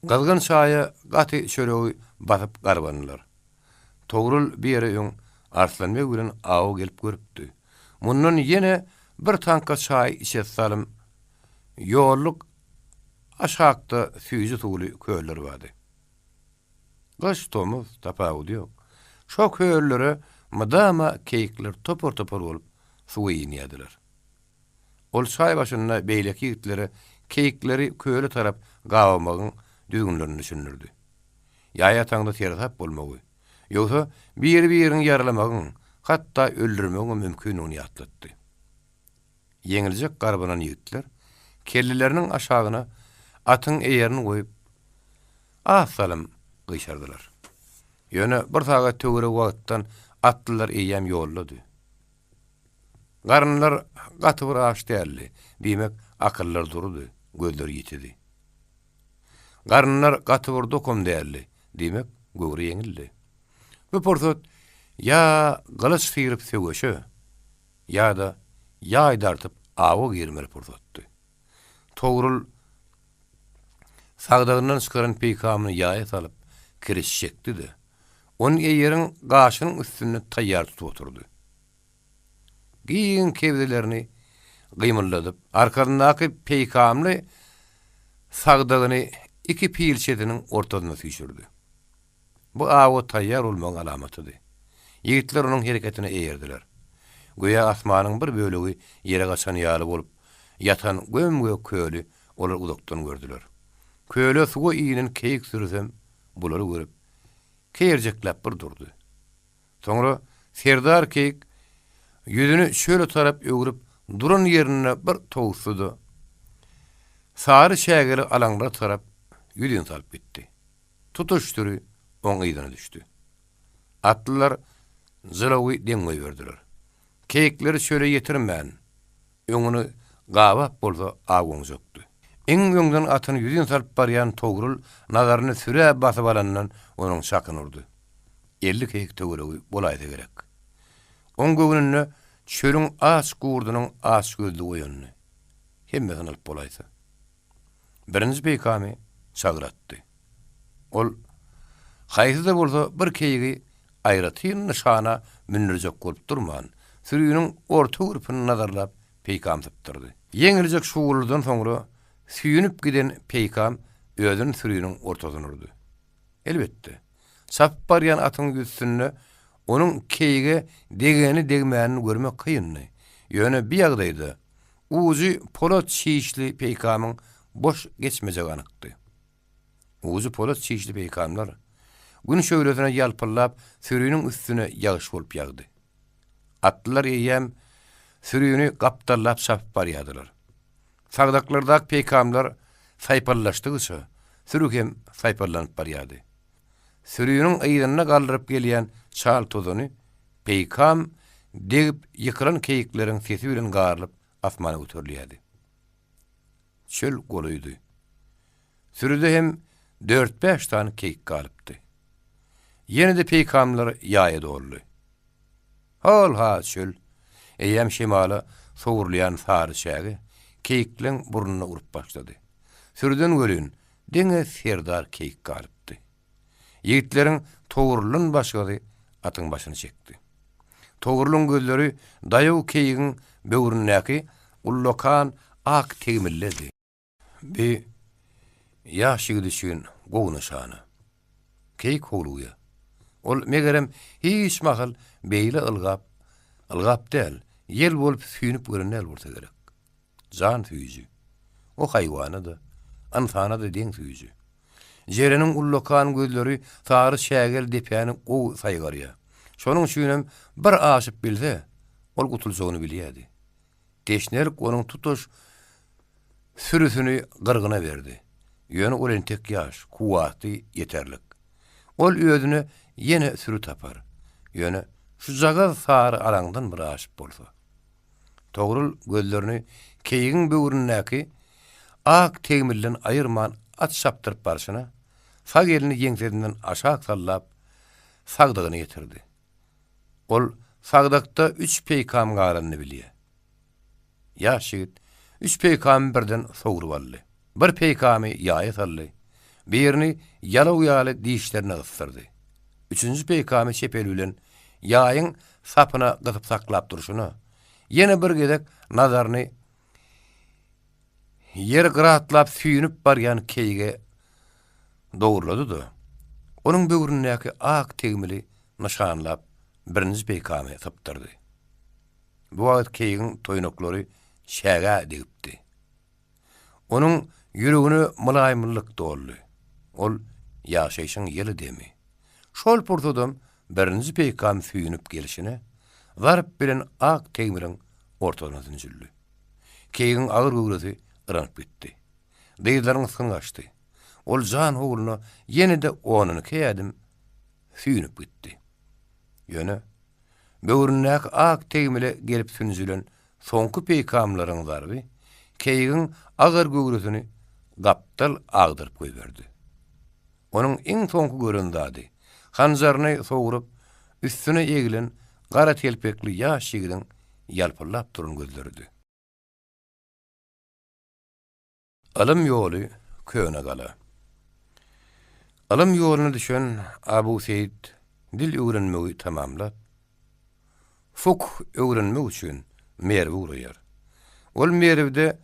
Gyzgyn çaýa gaty çöregi basyp garbandylar. Togrul bu ýere öň Arslan beg bilen awa gelip görüpdi. Mundan ýene bir taňka çaý içesi salym ýolluk aşakda süýji suwly köller bardy. Gyş, tomus, tapawudy ýok. Şo köllere mydama keýikler topar-topar bolup suwa inýärdiler. Ol çaý başynda beýleki ýigitlere keýikleri köle tarap gabamagyň düzgünlerini düşündirdi. Ýaý ataňda seresap bolmagy, ýogsa biri-biriňi ýaralamagyň, hatda öldürmegiňem mümkindigini ýatlatdy. Ýeňiljek garbanan ýigitler kelleleriniň aşagyna atyň eýerini goýup, az salym gyşardylar. Ýöne bir sagat töweregi wagtdan atlylar eýýäm ýoldady. Garynlar gaty bir aç däldi, diýmek, akyllar durudy, gözler ýitidi. Garynlar gaty bir dokam däldi, diýmek, göwre ýeňildi. Bu pursat ýa gylyç syryp söweşe, ýa-da ýaý dartyp awa girmeli pursatdy. Togrul sagdagyndan çykaran peýkamyny ýaýa salyp, kiriş çekdi-de, ony eýeriň gaşynyň üstünde taýýar tutup oturdy. Giň kebzelerini gymyldadyp, arkasyndaky peýkamly sagdagyny iki pilçesiniň ortasyna süýşürdi. Bu awa taýýar bolmagyň alamatydy. Ýigitler onuň hereketine eýerdiler. Göýä asmanyň bir bölegi ýere gaçan ýaly bolup ýatan göm-gök köli olar uzakdan gördüler. Köle suwa inen keýik sürüsem bulary görüp, keýerjekläp bir durdy. Soňra serdar keýik ýüzüni çöle tarap öwrüp duran ýerinde bir towusdy-da, sary çägeli alaňlara tarap ýüzin salyp gitdi. Tutuş süri oň yzyna düşdi. Atlylar jylawy deň goýberdiler. Keýikleri çöle ýetirmän, öňüni gabap bolsa aw oňjakdy. Iň öňden atyny ýüzin salyp barýan Togrul nazaryny sürä basyp alandan onuň çakyny urdy. 50 keýik töweregi bolaýsa gerek. Oň göwnünde çölüň aç gurdunyň açgözlügi oýandy. Hemmesini alyp bolaýsa. Birinji peýkamy Çagyr atdy. Ol haýsy-da bolsa bir keýigi aýratyn nyşana mündürjek bolup durman, süriniň orta gürpüni nazarlap peýkam sypdyrdy. Ýeňiljek şuwwuldydan soňra süýnüp giden peýkam özüni süriniň ortasyna urdy. Elbetde, çapyp barýan atyň üstünde onuň keýige degeni-degmänini görmek kyndy. Ýöne bi ýagdaýda ujy polat çişli peýkamyň boş geçmejegi anykdy. Ujy polat çişli peýkamlar Gün şöhlesine ýalpyldap süriniň üstüne ýagyş bolup ýagdy. Atlylar eýýäm sürini gapdallap çapyp barýardylar. Sagdaklardaky peýkamlar saýpallaşdygyça, süri hem saýpallanyp barýardy. Süriniň yzynda galdyryp gelýän çal tozany peýkam degip ýykylan keýikleriň sesi bilen garylyp asmana göterilýärdi. Çöl golaýdy. Sürüde hem dört-bäş sany keýik galypdy. Ýene-de peýkamlar ýaýa doldy. Hol-ha çöl, eýýäm şemala sowrulýan sary çäge keýikleň burnuna urup başlady. Sürüden welin, diňe serdar keýik galypdy. Ýigitleriň Togruldan başgasy atyň başyny çekdi. Togrulyň gözleri daýaw keýigiň böwründäki ullakan ak tegmilledi. Bi ýaş ýigit üçin gowy nyşana. Keýik howlugýar. Ol, megerem, hiç mahal beýle ylgap, ylgap däl, ýel bolup süýnüp gören däl bolsa gerek. Jan süýji. O haýwana-da, ynsana-da deň süýji. Jereniň ullakan gözleri sary çägeli depäni gowy saýgarýar. Şonuň üçinem bir aşyp bilse, ol gutuljagyny bilýärdi. Teşnelik onuň tutuş sürüsini gyrgyna berdi. Ýöne ol entek ýaş, kuwwaty ýeterlik. Ol özüne ýene süri tapar. Ýöne. Şujagaz sary alaňdan bir aşyp bolsa. Togrul gözlerini keýigiň böwründäki ak tegmilden aýyrman at çapdyryp barşyna, sag elini ýeňsesinden aşak sallap, sagdygyny getirdi. Ol sagdakda üç peýkam galanyny bilýär. Ýaş ýigit üç peýkamy birden sowrup aldy. Bir peýkamy ýaýa saldy, birini ýalaw ýaly dişlerine gysdyrdy. Üçünji peýkamy çep eli bilen ýaýyň sapyna gysyp saklap durşuna, ýene bir gezek nazaryny ýeri gyratlap süýnüp barýan keýige dogrulady-da, onuň böwründäki ak tegmili nyşanlap birinji peýkamy sypdyrdy. Bu wagt keýigiň toýnaklary çägä degipdi. Onuň ýüregine mylaýymlyk doldy. Ol ýaşaýşyň ýyly demi. Şol pursadam birinji peýkam süýnüp gelşine, zarp bilen ak tegmiliň ortasyna sünjüldi. Keýigiň agyr göwresi yranyp gitdi. Dyzlarynyň ysgyny gaçdy. Ol jan howluna ýene-de onunky ädim süýnüp gitdi. Ýöne Böwründäki ak tegmile gelip sünjülen soňky peýkamlaryň zarby keýigiň agyr göwresini gapdal agdaryp goýberdi. Onuň iň soňky gören zady, hanjaryny sogrup, üstüne egilen gara telpekli ýaş ýigidiň ýalpyldap duran gözleridi. Ylym ýoly köne gala. Ylym ýoluna düşen Abu Seýit dil öwrenmegi tamamlap, fukh öwrenmek üçin Merwe ugraýar. Ol Merwde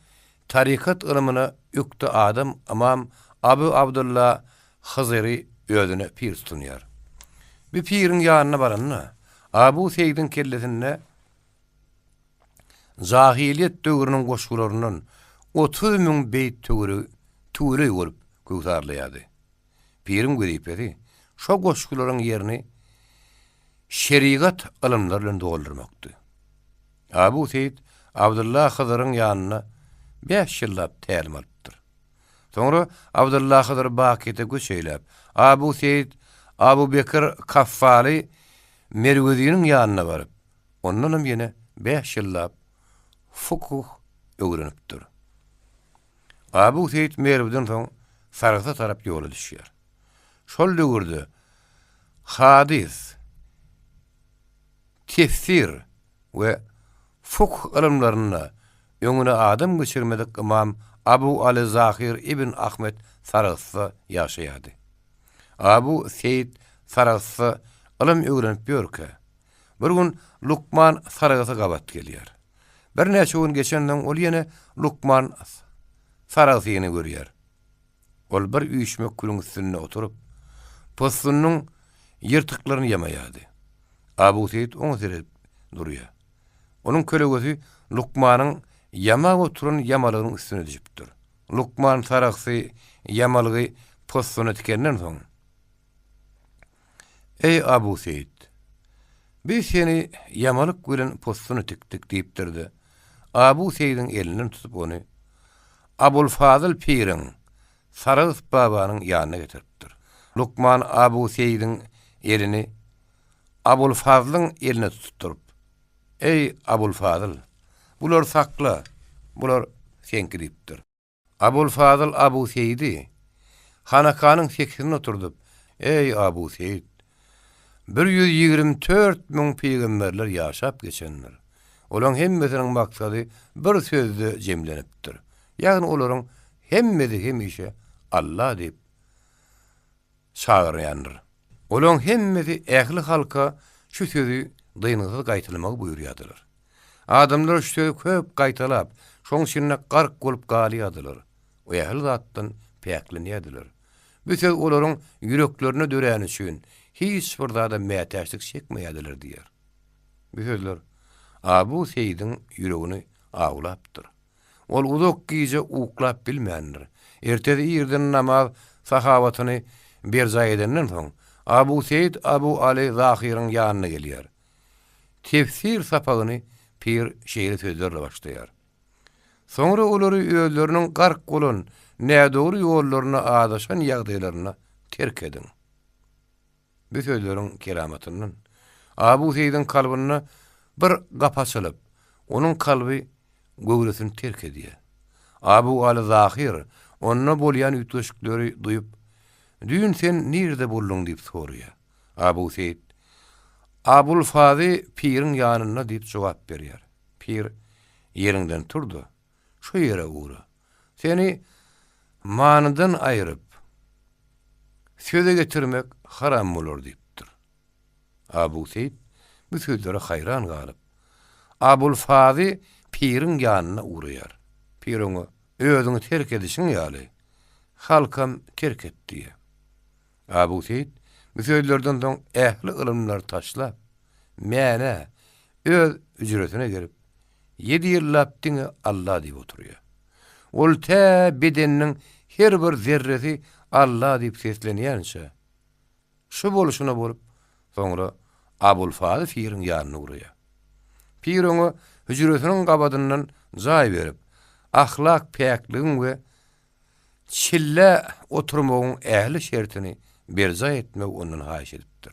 tarykat ylymyna ökde adam ymam Abu Abdylla Hyzyry özüne pir tutunýar. Bu piriň ýanyna baranda, Abu Seýidiň kellesinde Jahylyýet döwrüniň goşgularyndan 30 müň beýt töweregi tüweleý bolup köwsarlaýardy. Piriň wezipesi şo goşgularyň ýerini şerigat ylymlary bilen doldurmakdy. Abu Seýit Abdylla Hyzyryň ýanynda bäş ýyllap tälim alypdyr. Soňra Abdylla Hyzyr Bakyýete göç eýläp, Abu Seýit Abu Bekir Kaffaly Merweziniň ýanyna baryp, ondanam ýene bäş ýyllap fukuh öwrenipdir. Abu Seýit Merwden soň Sarahsa tarap ýola düşýär. Şol döwürde hadys, tefsir we fukh ylymlarynda öňüne adam geçirmedik ymam Abu Aly Zahyr ibn Ahmet Sarahsda ýaşaýardy. Abu Seýit Sarahsda ylym öwrenip ýörkä, Bir gün Lukman Saragasa gabat gelýär. Birnäçe gün geçensoň ol ýene Lukman Saragsyny görýär. Ol bir üýşmek külüň üstünde oturyp, possunynyň ýyrtyklaryny ýamaýardy. Abu Seýit oňa seredip durýar. Onuň kölegesi Lukmanyň ýamap oturan ýamalygynyň üstüne düşüpdir. Lukman Saragsy ýamalygy possuna tikenden soň, Eý, Abu Seýit! Biz seni ýamalyk bilen possuny tikdik diýipdir-de, Abu Seýidiň elinden tutup ony Abulfazyl piriň, Sarahs babanyň ýanyna getiripdir. Lukman Abu Seýidiň elini Abulfazlyň eline tutduryp, Eý, Abulfazyl! Bulary sakla, bular seňki diýipdir. Abulfazyl Abu Seýidi hanakanyň sekisinde oturdyp, Eý, Abu Seýit! 124 müň pygamberler ýaşap geçendir. Olaň hemmesiniň maksady bir sözde jemlenipdir. Ýagny olaryň hemmesi hemişe Alla diýip çagyrýandyr. Olaň hemmesi ähli halka şu sözi dyngysyz gaýtalamagy buýurýardylar. Adamlar şu sözi köp gaýtalap, şoň içinde gark bolup galýardylar we ähli zatdan päklenýärdiler. Bu söz olaryň ýüreklerinde döräni üçin hiç bir zada mätäçlik çekmeýärdiler diýýär. Bu sözler Abu Seýidiň ýüregini awlapdyr. Ol uzak gije uklap bilmändir. Ertesi irden namaz sahabatyny berjaý edenden soň, Abu Seýit Abu Aly Zahyryň ýanyna gelýär. Tefsir sapagyny pir şeýle sözlerle başlaýar. Soňra olary özleriniň gark bolan nädogry ýollaryna azaşan ýagdaýlarynda terk ediň. Bu sözleriň keramatyndan. Abu Seýidiň kalbynda bir gapy açylyp, onuň kalby göwresini terk edýär. Abu Aly Zahyr onda bolýan üýtgeşikleri duýup, Düýn sen nirede bolduň diýip soraýar. Abu Seýit, Abul Fazy piriň ýanynda diýip jogap berýär. Pir, Ýeriňden tur-da, şu ýere ugra. Seni manydan aýryp, söze getirmek haram bolar diýipdir. Abu Seýit bu sözlere haýran galyp, Abul Fazy piriň ýanyna ugraýar. Pir oňa, Özüňi terk edişiň ýaly, halkam terk et diýýär. Abu Seýit bu sözlerden soň ähli ylymlary taşlap, Mänä, öz hüjresine gelip, ýedi ýyllap diňe Alla diýip oturýar. Ol tä bedeniniň her bir zerresi Alla diýip seslenýänçä, Şu bolşuna bolup, soňra Abulfazy piriň ýanyna ugraýar. Pir oňa hüjresiniň gabadyndan jaý berip, ahlak päkligiň we çillä oturmagyň ähli şertini berjaý etmegi ondan haýyş edipdir.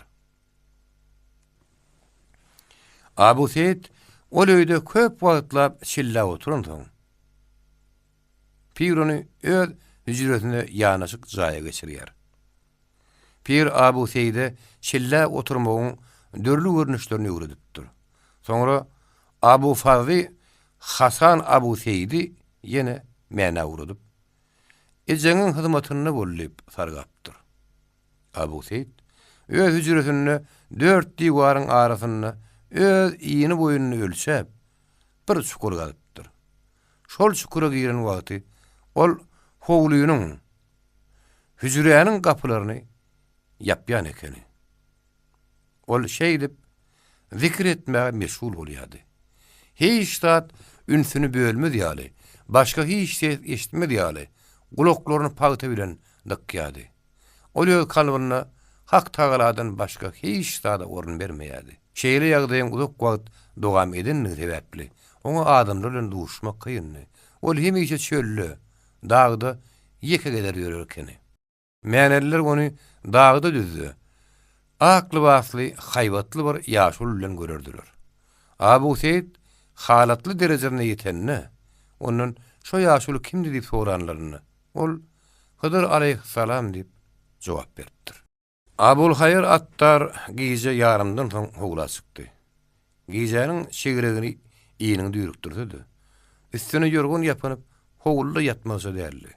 Abu Seýit ol öýde köp wagtlap çillä oturansoň, pir ony öz hüjresine ýanaşyk jaýa geçirýär. Pir Abu Seýide çillä oturmagyň dürli görnüşlerini öwredipdir. Soňra Abu Fazly Hasan Abu Seýidi ýene Mänä ugradyp, Ejeňiň hyzmatynda bol diýip sargapdyr. Abu Seýit öz hüjresinde dört diwaryň arasynda öz ini-boýuny ölçäp, bir çukur gazypdyr. Şol çukura giren wagty ol howlynyň hüjräniň gapylaryny ýapýan ekeni. Ol şeýdip, zikir etmäge meşgul bolýardy. Hiç zat ünsüni bölmez ýaly, başga hiç ses eşitmez ýaly, gulaklaryny pagta bilen dykýardy. Ol öz kalbynda Hak Tagaladan başga hiç zada orun bermeýärdi. Şeýle ýagdaýyň uzak wagt dowam edendigi sebäpli, oňa adamlar bilen duşmak kyndy. Ol hemişe çölde, dagda ýeke gezer ýörer ekeni. Mäneliler ony dagda-düzde, ak lybasly, haýbatly bir ýaşuly bilen görerdiler. Abu Seýit halatly derejesine ýetende, ondan şo ýaşuly kimdi diýip soranlarynda, ol, Hydyr alaýhyssalam diýip jogap beripdir. Abulhaýyr Attar gije ýarymdan soň howla çykdy. Gijäniň çigregini iniňi düýrükdirse-de, üstüne ýorgan ýapynyp, howluda ýatmazça däldi.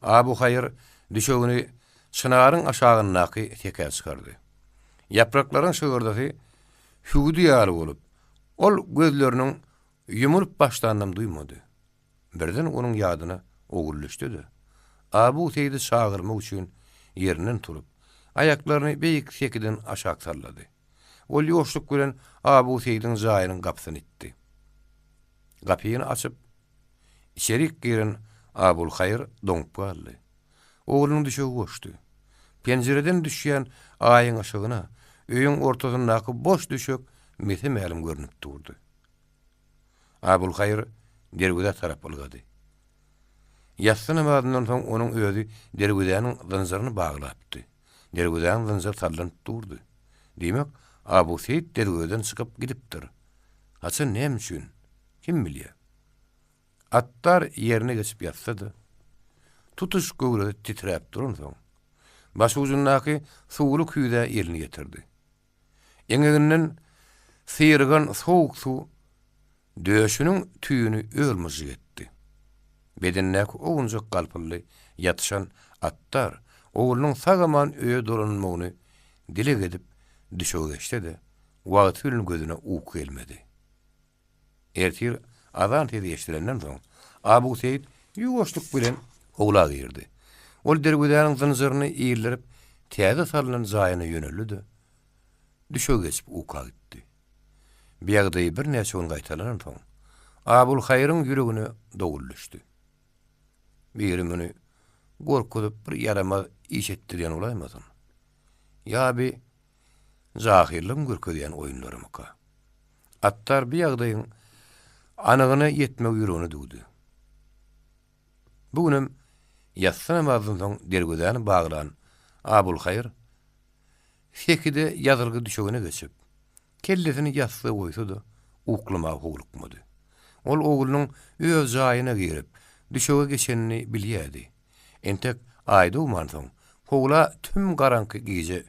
Abuhaýyr düşegini çynaryň aşagyndaky sekä çykardy. Ýapraklaryň şygyrdysy hüwdi ýaly bolup, ol gözleriniň ýumulyp başlanynam duýmady. Birden onuň ýadyna ogul düşdi-de, Abu Seýidi çagyrmak üçin ýerinden turup, aýaklaryny beýik sekiden aşak sallady. Ol ýuwaşlyk bilen Abu Seýidiň jaýynyň gapysyny itdi. Gapyny açyp, içerik giren Abulhaýyr doňup galdy. Oglunyň düşegi boşdy. Penjireden düşýän Aýyň yşygyna öýüň ortasyndaky boş düşek mese-mälim görnüp durdy. Abulhaýyr derwezä tarap ylgady. Ýassy namazyndan soň onuň özi derwezäniň zynjyryny baglapdy. Derwezäniň zynjyry sallanyp durdy. Diýmek, Abu Seýit derwezeden çykyp gidipdir. Haçan, näme üçin? Kim bilýär? Attar ýerine geçip ýatsa-da, tutuş göwresi titräp duransoň, başujundaky suwly küýzä elini ýetirdi. Eňeginden syrygan sowuk suw döşüniň tüýüni öl-myžžyk etdi. Bedenindäki owunjak galpyldy ýatyşan Attar oglunyň sag-aman öýe dolanmagyny dileg edip düşege geçse-de, wagty bilen gözüne uky gelmedi. Ertir azan sesi eşidilenden soň, Abu Seýit ýuwaşlyk bilen howla girdi. Ol derwezäniň zynjyryny ildirip, täze salnan jaýyna ýöneldi-de, düşege geçip uka gitdi. Bu ýagdaý birnäçe gün gaýtalanansoň, Abulhaýryň ýüregine dowul düşdi. Biri muny gorkuzyp bir ýaramaz iş etdirýän bolaýmasyn? Ýa bi jahyllygyň görkezýän oýunlarymyka? Attar bu ýagdaýyň anygyna ýetmegi ýüregine düwdi. Bu günem ýassy namazdan soň derwezäni baglan Abulhaýyr sekide ýazylgy düşegine geçip. Kellesini ýassyga goýsa-da, uklamaga howlukmady. Ol oglunyň öz jaýyna girip, düşege geçenini bilýärdi. Entek Aý dogmansoň, howla tüm garaňky gije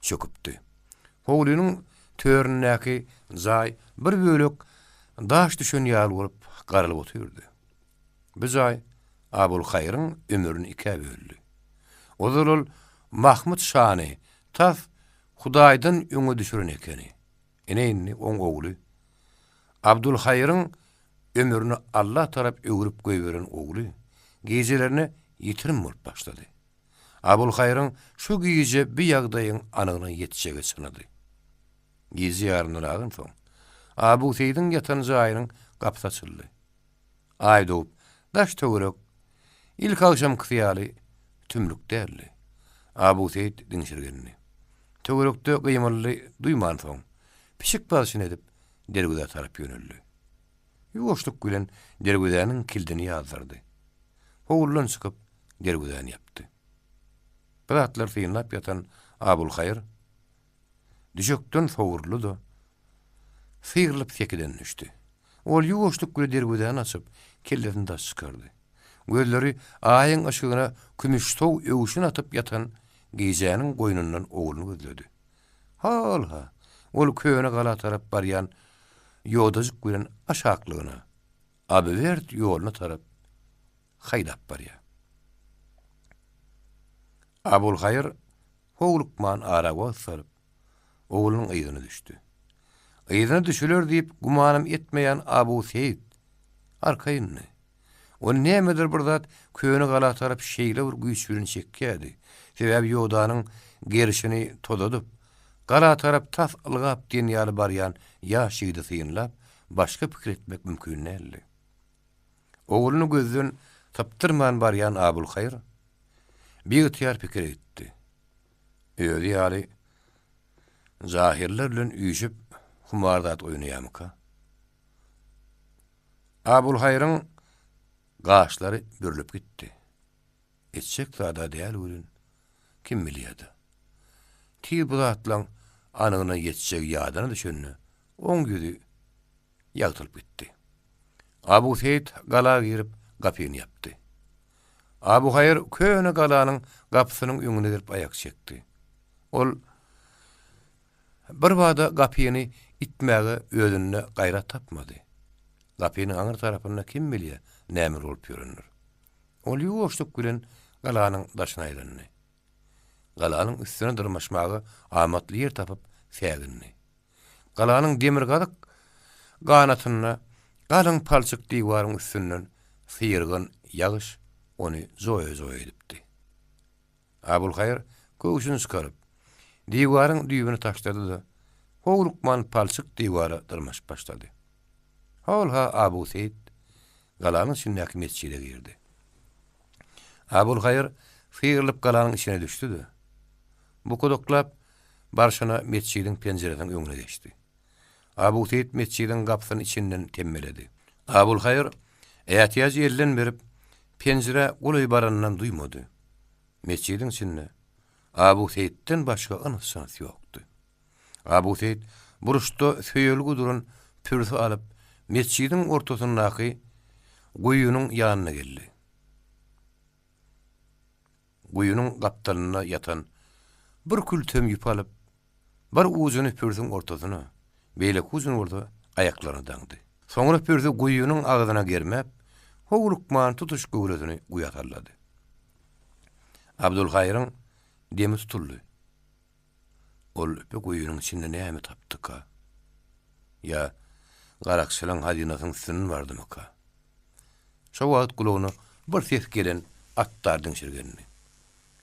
çöküpdi. Howlynyň töründäki jaý bir bölek daş düşen ýaly bolup garalyp otyrdy. Bu jaý Abulhaýryň ömrüni ikä böldi. Ozal ol Mahmyt şany tas Hudaýdan öňe düşüren ekeni. Ine indi oň ogly. Abdulhaýryň ömrüni Alla tarap öwrüp goýberen ogly gijelerine ýitirim bolup başlady. Abulhaýryň şu gije bi ýagdaýyň anygyna ýetjegi çynydy. Gije ýarymdan agansoň, Abu Seýidiň ýatan jaýynyň gapysy açyldy. Aý dogup, daş-töwerek ilkagşamkysy ýaly tümlük däldi. Abu Seýit diňşirgendi. Töwerekde gymyldy duýmansoň, pişik basyşyny edip, derwezä tarap ýöneldi. Ýuwaşlyk bilen derwezäniň kildini ýazdyrdy. Howludan çykyp, derwezäni ýapdy. Bu zatlary synlap ýatan Abulhaýyr düşekden sowruldy-da, syrylyp sekiden düşdi. Ol ýuwaşlyk bilen derwezäni açyp, kellesini daş çykardy. Gözleri Aýyň yşygyna kümüşsow öwşün atyp ýatan gijäniň goýnundan ogluny gözledi. Hol-ha, ol köne gala tarap barýan ýodajyk bilen aşaklygyna, Abiwerd ýoluna tarap haýdap barýar. Abulhaýyr howlukman ara wagt salyp, oglunyň yzyna düşdi. Yzyna düşüler diýip gümanam etmeýän Abu Seýit arkaýyndy. Ony nämedir bir zat köne gala tarap şeýle bir güýç bilen çekýärdi. Sebäbi ýodanyň gerşini tozadyp, gala tarap tas ylgap diýen ýaly barýan ýaş ýigidi synlap, başga pikir etmek mümkin däldi. Ogluny gözden sypdyrman barýan Abulhaýyr biygtyýar pikire gitdi. Özi ýaly jahyllar bilen üýşüp humar zat oýnaýarmyka? Abulhaýryň gaşlary bürlüp gitdi. Etjek zad-a däl welin, kim bilýä-dä. Tiz bu zatlaň anygyna ýetjegi ýadyna düşende, oň ýüzi ýagtylyp gitdi. Abu Seýit gala girip, gapyny ýapdy. Abu Haýyr köne galanyň gapysynyň öňüne gelip aýak çekdi. Ol Birbada gapyny itmäge özünde gaýrat tapmady. Gapynyň aňry tarapynda kim bilýär, näme bolup ýörendir. Ol ýuwaşlyk bilen galanyň daşyna aýlandy. Galanyň üstüne dyrmaşmaga amatly ýer tapyp sägindi. Galanyň demirgazyk ganatynda galyň palçyk diwaryň üstünden syrygan ýagyş ony joýa-joýa edipdi. Abulhaýyr köwşüni çykaryp, diwaryň düýbüni taşlady-da, howlukman palçyk diwara dyrmaşyp başlady. Hol-ha Abu Seýit galanyň içindäki metjide girdi. Abulhaýyr syrylyp galanyň içine düşdi-de, bukudaklap barşyna metjidiň penjiresiniň öňüne geçdi. Abu Seýit metjidiň gapysyny içinden temmeledi. Abulhaýyr ätiýajy elden berip, penjirä golaý baranynam duýmady. Metjidiň içinde Abu Seýitden başga yns-jyns ýokdy. Abu Seýit burçda söýelgi duran pürsi alyp, metjidiň ortasyndaky guýynyň ýanyna geldi. Guýynyň gapdalynda ýatan bir kültem ýüpi alyp, bir ujuny pürsüň ortasyna, beýleki ujuny bolsa aýaklaryna daňdy. Soňra pürsi guýynyň agzyna germäp, howlukman tutuş göwresini guýa sallady. Abdulhaýryň demi tutuldy. Ol bu guýynyň içinde näme tapdyka? Ýa garakçylaň hazynasynyň üstünden bardymyka? Şo wagt gulagyna bir ses gelen atdar diňşirgendi.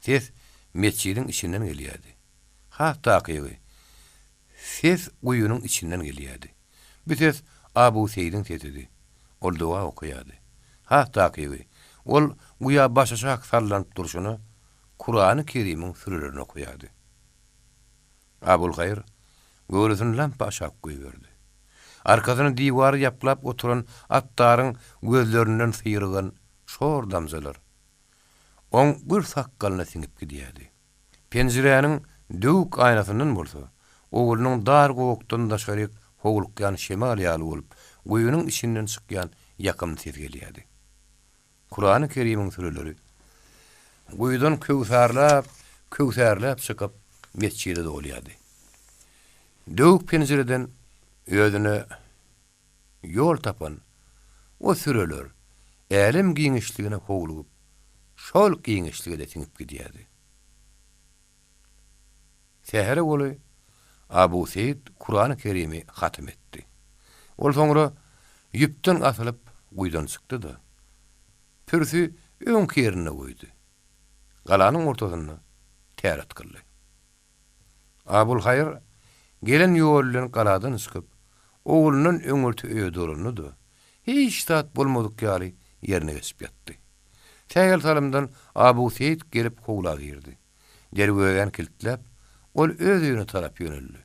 Ses metjidiň içinden gelýärdi. Has takygy, ses guýynyň içinden gelýärdi. Bu ses Abu Seýidiň sesidi. Ol doga okaýardy. Has takygy, ol guýa başaşak sallanyp durşuna Kurany Kerimiň sürelerini okaýardy. Abulhaýyr göwresini lampa aşak goýberdi. Arkasyny diwara ýaplap oturan Attaryň gözlerinden syrygan şor damjalar oň gür sakgalyna siňip gidýärdi. Penjiräniň döwük aýnasyndan bolsa, Oglunyň dar gowakdan daşaryk howlukýan şemal ýaly bolup, guýynyň içinden çykýan ýakymly ses gelýärdi. Kurany Kerimiň süreleri guýudan köwsarlap, köwsarlap çykyp, metjide dolýardy. Döwük penjireden özüne ýol tapan o süreler älem giňişligine howlugyp, şol giňişlige-de siňip gidýärdi. Sähere golaý Abu Seýit Kurany Kerimi hatym etdi. Ol soňra ýüpden asylyp guýudan çykdy-da, pürsi öňki ýerinde goýdy. Galanyň ortasynda täret kyldy. Abulhaýyr gelen ýoly bilen galadan çykyp, oglundan öňürti öýe dolandy-da, hiç zat bolmadyk ýaly ýerine geçip ýatdy. Sähel salymdan Abu Seýit gelip howla girdi. Derwezäni kiltläp, ol öz öýüne tarap ýöneldi.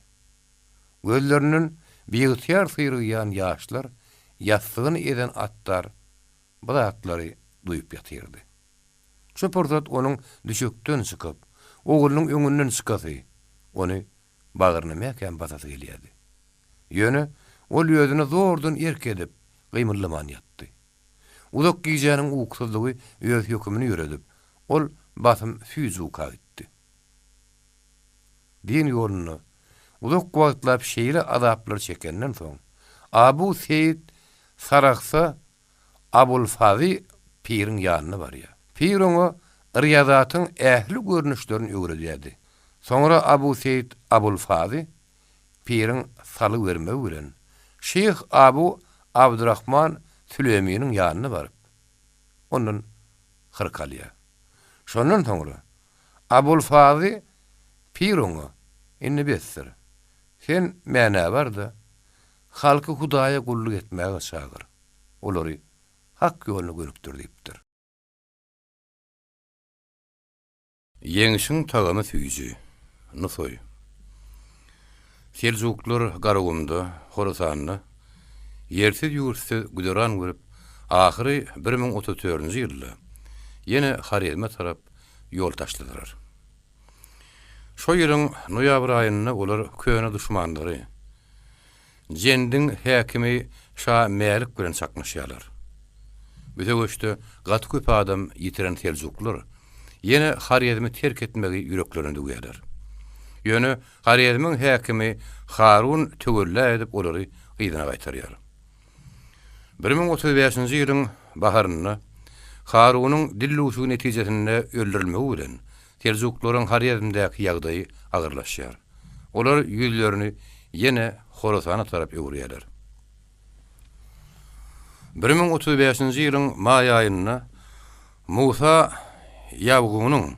Gözlerinden biygtyýar syrygýan ýaşlar ýassygyny ezen attar bu zatlary duýup ýatyrdy. Şu pursat onuň düşekden çykyp, oglunyň öňünden çykasy, ony bagryna mäkäm basasy gelýärdi. Ýöne ol özüne zordan erk edip, gymyldaman ýatdy. Uzak gijäniň ukusyzlygy öz hökümini ýöredip, ol basym süýji uka gitdi. Din ýolunda uzak wagtlap şeýle azaplary çekenden soň, Abu Seýit Sarahsa Abulfazy piriň ýanyna barýar. Pir oňa ryýazatyň ähli görnüşlerini öwredýärdi. Soňra Abu Seýit Abulfazy piriň salgy bermegi bilen, şyh Abu Abdurahman Süleminiň ýanyna baryp, ondan hyrka alýar. Şondan soňra Abulfazy pir oňa, Indi besdir. Sen Mänä bar-da, halky Hudaýa gulluk etmäge çagyr, olary hak ýoluna gönükdir diýipdir. Ýeňşiň tagamy süýji. Nusaý. Seljuklar Garagumda, Horasanda ýersiz-ýurtsyz güzeran görüp, ahyry 1034-nji ýylda ýene Horezme tarap ýol taşladylar. Şo ýylyň noýabr aýynda olar köne duşmanlary, Jendiň häkimi şa Mälik bilen çaknyşýarlar. Bu söweşde gaty köp adam ýitiren seljuklar ýene Horezmi terk etmegi ýüreklerine düwýärler. Ýöne Horezmiň häkimi Harun töwella edip olary yzyna gaýtarýar. 1035-nji ýylyň baharynda Harunyň dillüwşügi netijesinde öldürilmegi bilen seljuklaryň Horezmdäki ýagdaýy agyrlaşýar. Olar ýüzlerini ýene Horasana tarap öwürýärler. 1035-nji ýylyň maý aýynda Musa Ýabgunyň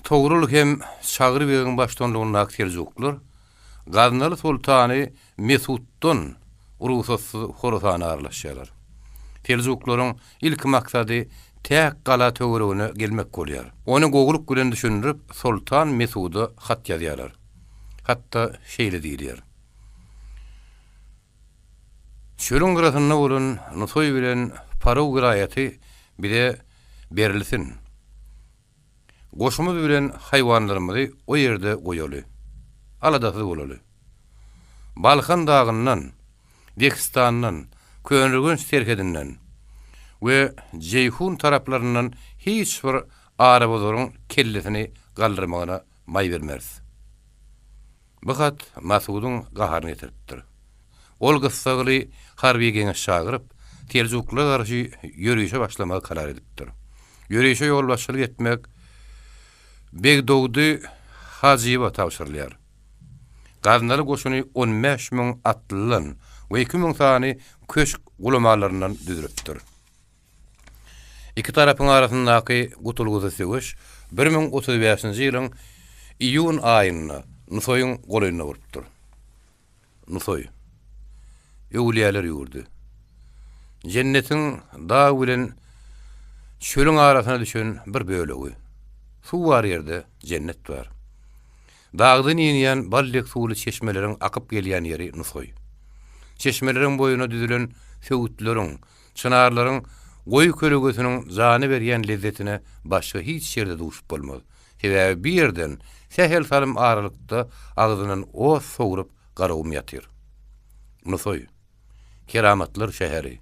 Togrul hem Çagry begiň baştutanlygyndaky seljuklar Gaznaly soltany Mesutdan rugsatsyz Horasana aralaşýarlar. Seljuklaryň ilki maksady Täk gala töweregine gelmek bolýar. Ony gowulyk bilen düşündirip, soltan Mesuda hat ýazýarlar. Hatda şeýle diýilýär. Çölüň gyrasynda bolan Nusaý bilen Paraw welaýaty bize berilsin. Goşumyz bilen haýwanlarymyzy o ýerde goýaly. Aladasyz bolaly. Balkan dagyndan, Dehistandan, Köneürgenç serhedinden we Jeýhun taraplaryndan hiç bir arabozaryň kellesini galdyrmagyna maý bermeris. Bu hat Masudyň gaharyny getiripdir. Ol gyssagly harby geňeş çagyryp, seljuklylara garşy ýörişe başlamagy karar edipdir. Ýörişe ýolbaşçylyk etmek Begdogdy Hajyba tabşyrylýar. Gaznaly goşuny 15 müň atlydan we 2000 sany köşk gulamalaryndan düzülipdir. Iki tarapyň arasyndaky gutulgysyz söweş 1035-nji ýylyň iýun aýynda Nusaýyň golaýynda bolupdyr. Nusaý. Öwülýäler ýurdy. Jennetiň dag bilen çölüň arasyna düşen bir bölegi. Suw bar ýerde jennet bar. Dagdan inýän bal dek suwly çeşmeleriň akyp gelýän ýeri Nusaý. Çeşmeleriň boýuna düzülen söwütleriň, çynarlaryň goýy kölegesiniň jana berýän lezzetine başga hiç ýerde duşup bolmaz. Sebäbi bu ýerden. Sähel salym aralykda agzyndan ot sowrup Garagum ýatyr. Nusaý. Keramatlar şäheri.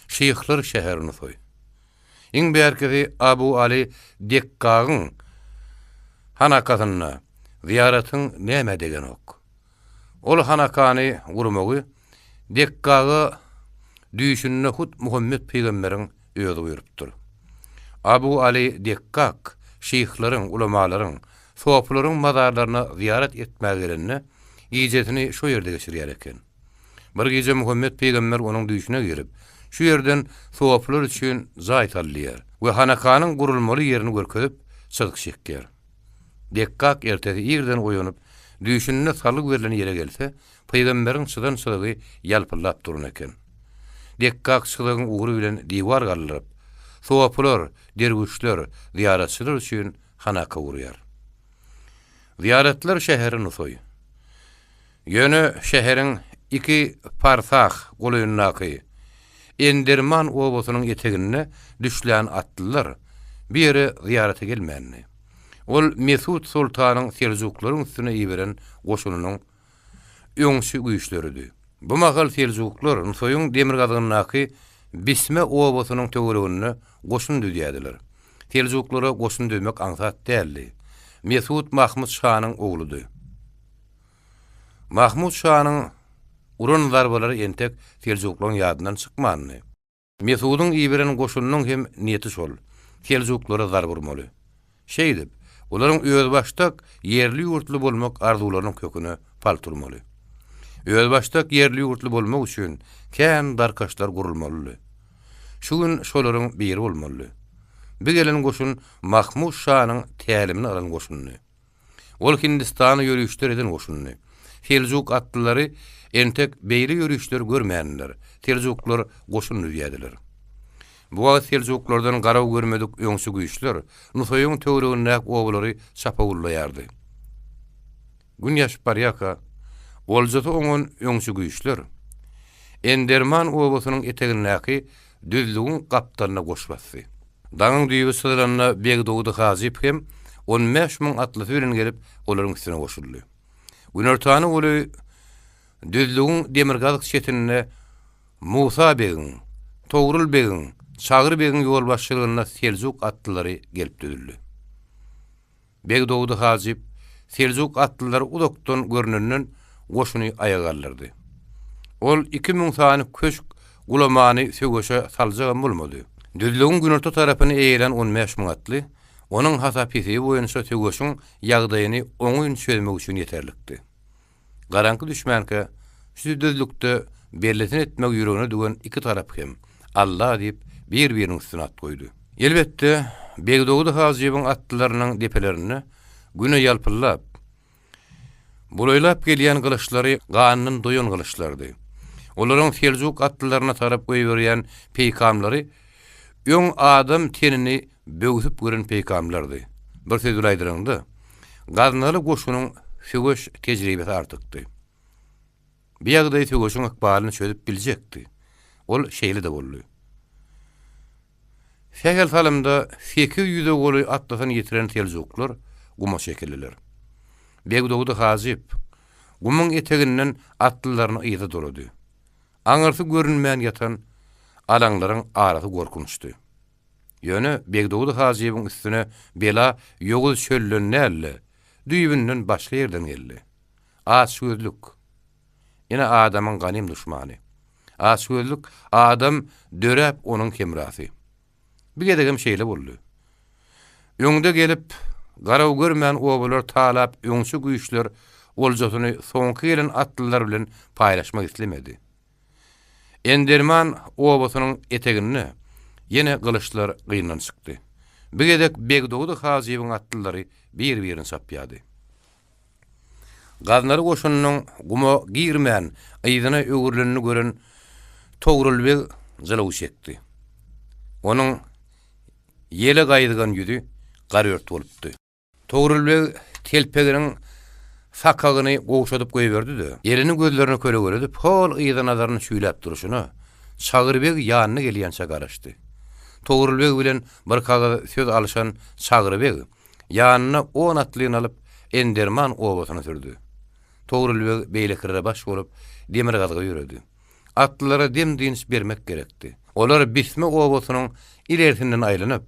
Şyhlar şäheri Nusaý. Iň bärkisi Abu Aly Dekgagyň hanakasynda zyýaratyň nämä degenok. Ol hanakany gurmagy Dekgaga düýşünde hut Muhammet pygamberiň özi buýrupdyr. Abu Aly Dekkak şyhlaryň, ulamalaryň, sopularyň mazarlaryna zyýarat etmäge gelende, gijesini şo ýerde geçirýär eken. Bir gije Muhammet pygamber onuň düýşüne girip, Şu ýerden sopular üçin jaý sal diýýär we hanakanyň gurulmaly ýerini görkezip, çyzyk çekýär. Dekkak ertesi irden oýanyp, düýşünde salgy berlen ýere gelse, pygamberiň çyzan çyzygy ýalpyldap duran eken. Dekkak çyzygyň ugry bilen diwar galdyryp, sopular, derwüşler, zyýaratçylar üçin hanaka gurýar. Zyýaratlar şäheri Nusaý. Ýöne şäheriň iki parsah golaýyndaky Enderman obasynyň eteginde düşlän atlylar bu ýere zyýarata gelmändi. Ol Mesut soltanyň seljuklaryň üstüne iberen goşunynyň öňçi güýçleridi. Bu mahal seljuklar Nusaýyň demirgazygyndaky Bisme obasynyň töwereginde goşun düzýärdiler. Seljuklara goşun düzmek aňsat däldi. Mesut Mahmyt şanyň ogludy. Mahmut şanyň uran zarbalary entek seljuklaryň ýadyndan çykmandy. Mesudyň iberen goşunynyň hem niýeti şol, seljuklara zarba urmaly. Şeýdip, olaryň özbaşdak ýerli-ýurtly bolmak arzuwlarynyň köküne palt urmaly. Özbaşdak ýerli-ýurtly bolmak üçin kän darkaşlar gurulmalydy. Şu gün şolaryň biri bolmalydy. Bu gelen goşun Mahmut şanyň tälimini alan goşundy. Ol Hindistana ýörişler eden goşundy. Seljuk atlylary entek beýle ýörişleri görmändiler. Seljuklar goşun düzýärdiler. Bu wagt seljuklardan garaw görmedik öňçi güýçler Nusaýyň töweregindäki obalary çapawullaýardy. Gün ýaşyp barýarka, oljasy oňan öňçi güýçler Enderman obasynyň etegindäki düzlügiň gapdalyna goş basdy. Daňyň düýbi çyzylanda Begdogdy hajyp hem 15 000 atlysy bilen gelip, olaryň üstüne goşuldy. Günortany uly düzlügiň demirgazyk çetinde Musa begiň, Togrul begiň, Çagry begiň ýolbaşçylygynda seljuk atlylary gelip düzüldi. Begdogdy hajyp seljuk atlylary uzakdan görnenden goşuny aýaga galdyrdy. Ol 2000 sany köşk gulamany söweşe saljagam bolmady. Düzlügiň günorta tarapyny eýelän on bäş müň atly onuň hasap-hesibi boýunça söweşiň ýagdaýyny oňyn çözmek üçin ýeterlikdi. Garaňky düşmänkä, şu düzlükde bellisini etmegi ýüregine düwen iki tarap hem, Alla diýip, bir-biriniň üstüne at goýdy. Elbetde, Begdogdy hajybyň atlylarynyň depelerinde Güne ýalpyldap, bulaýlap gelýän gylyçlary gandan doýan gylyçlardy. Olaryň seljuk atlylaryna tarap goýberýän peýkamlary öň adam tenini böwsüp gören peýkamlardy. Bir söz bilen aýdylanda, gaznaly goşunyň söweş tejribesi artykdy. Bu ýagdaý söweşiň ykbalyny çözüp biljekdi. Ol şeýle-de boldy. Sähel salymda sekiz ýüze golaý atlysyny ýitiren seljuklar guma çekildiler. Begdogdy hajyp gumuň eteginden atlylaryny yza dolady. Aňyrsy görünmän ýatan alaňlaryň arasy gorkunçdy. Ýöne Begdogdy hajybyň üstüne bela ýowuz çölden däl-de, düýbünden başga ýerden geldi. Açgözlük. Ine adamyň ganym duşmany. Açgözlük adam döräp onuň hemrasy. Bir gezegem şeýle boldy. Öňde gelip, garaw görmän obalary talap öňçi güýçler oljasyny soňky gelen atlylar bilen paýlaşmak islemedi. Enderman obasynyň eteginde ýene gylyçlar gyndan çykdy. Bir gezek Begdogdy hajybyň atlylary bir-birini çapýardy. Gaznaly goşunynyň guma girmän yzyna öwrülenini gören Togrul beg jylaw çekdi. Onuň ýele gaýzygan ýüzi garört bolupdy. Togrul beg telpeginiň sakagyny gowşadyp goýberdi-de, elini gözlerine kölegeledip, hol yza nazaryny çüýläp durşuna, Çagry beg ýanyna gelýänçä garaşdy. Togrul beg bilen bir kagyz söz alşan Çagry beg, ýanyna on atlyny alyp, Enderman obasyna sürdi. Togrul beg beýlekilere baş bolup, demirgazyga ýöredi. Atlylara dem-dynç bermek gerekdi. Olar Bisme obasynyň ilersinden aýlanyp,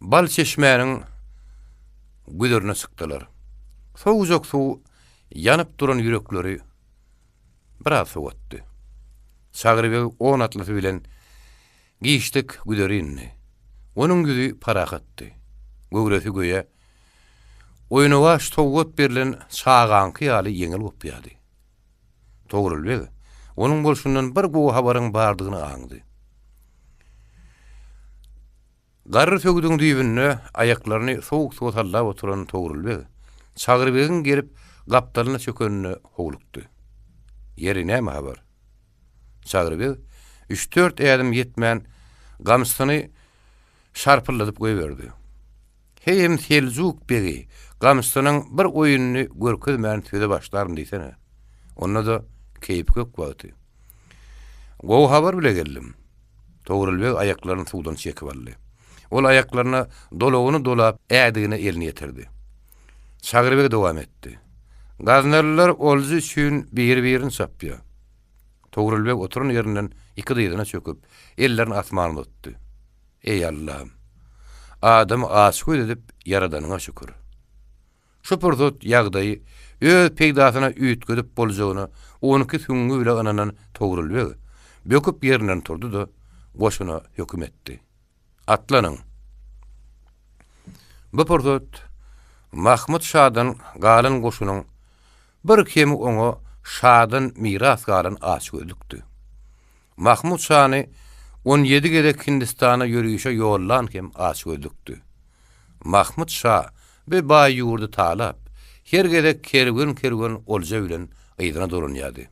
Bal çeşmäniň güzerine çykdylar. Sowujak suw ýanyp duran ýürekleri biraz sowatdy. Çagry beg on atlysy bilen giçlik güzere indi. Onuň ýüzi parahatdy. Göwresi göýä oýnawaç sowgat berlen çagaňky ýaly ýeňil gopýardy. Togrul beg onuň bolşundan bir gowy habaryň bardygyny aňdy. Garry söwdüň düýbünde aýaklaryny sowuk suwa sallap oturan Togrul beg Çagry begiň gelip gapdalyna çökenine howlukdy. Ýeri, näme habar? Çagry beg üç-dört ädim ýetmän gamçysyny şarpyldadyp goýberdi. Heýem Seljuk begi gamçysynyň bir oýnuny görkezmän söze başlaryn diýsene. Onda-da keýpi kök wagty. Gowy habar bile geldim. Togrul beg aýaklaryny suwdan çekip aldy. Ol aýaklaryna dolagyny dolap, ädigine elini ýetirdi. Çagry beg dowam etdi. Gaznalylar olja üçin biri-birini çapýar. Togrul beg oturan ýerinden iki dyzyna çöküp, ellerini asmana uzatdy. Eý, Allam! Adamy açgöz edip ýaradanyňa şükür. Şu pursat ýagdaýy öz peýdasyna üýtgedip boljagyna onki süňňi bile ynanan Togrul beg, böküp ýerinden turdy-da, goşuna höküm etdi. Atlanyň! Bu pursat Mahmyt şadan galan goşunyň bir kemi oňa şadan miras galan açgözlükdi. Mahmut şany on ýedi gezek Hindistana ýörişe ýollan hem açgözlükdi. Mahmut şa bi baý ýurdy talap, her gezek kerwen-kerwen olja bilen yzyna dolanýardy.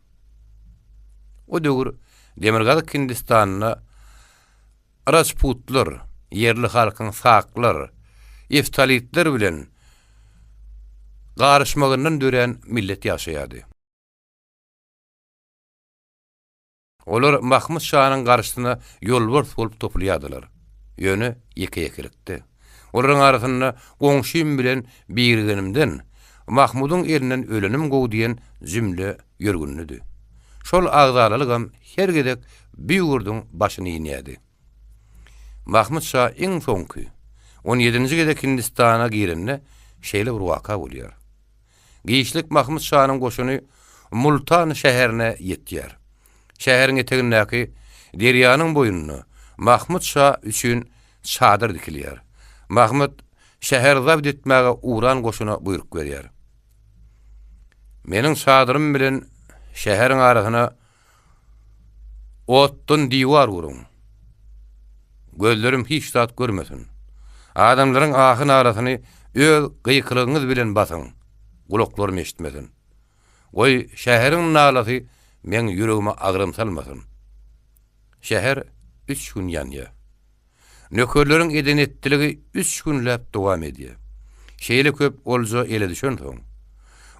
O döwür Demirgazyk Hindistanda rajputlar, ýerli halkyň saklar, eftalitler bilen garyşmagyndan dörän millet ýaşaýardy. Olar Mahmyt şanyň garşysyna ýolbars bolup topulýardylar. Ýöne ýeke-ýekelikde. Olaryň arasynda goňşym bilen birigenimden, Mahmudyň elinden ölenim gowy diýen jümle ýörgünlidi. Şol agzalalygam her gezek bu ýurduň başyny inýärdi. Mahmyt şa iň soňky, on ýedinji gezek Hindistana girende şeýle bir waka bolýar. Giçlik Mahmyt şanyň goşuny Multan şäherine ýetýär. Şäheriň etegindäki derýanyň boýunda Mahmyt şa üçin çadyr dikilýär. Mahmyt şäheri zabt etmäge ugran goşuna buýruk berýär. Meniň çadyrym bilen şäheriň arasyna Otdan diwar guruň. Gözlerim hiç zat görmesin. Adamlaryň ahy-nalasyny öz gykylygyňyz bilen basyň, gulaklarym eşitmesin. Goý, şäheriň nalasy meň ýüregime agram salmasyn. Şäher üç gün ýanýar. Nökerleriň eden-etdiligi üç günläp dowam edýär. Şeýle köp olja ele düşensoň,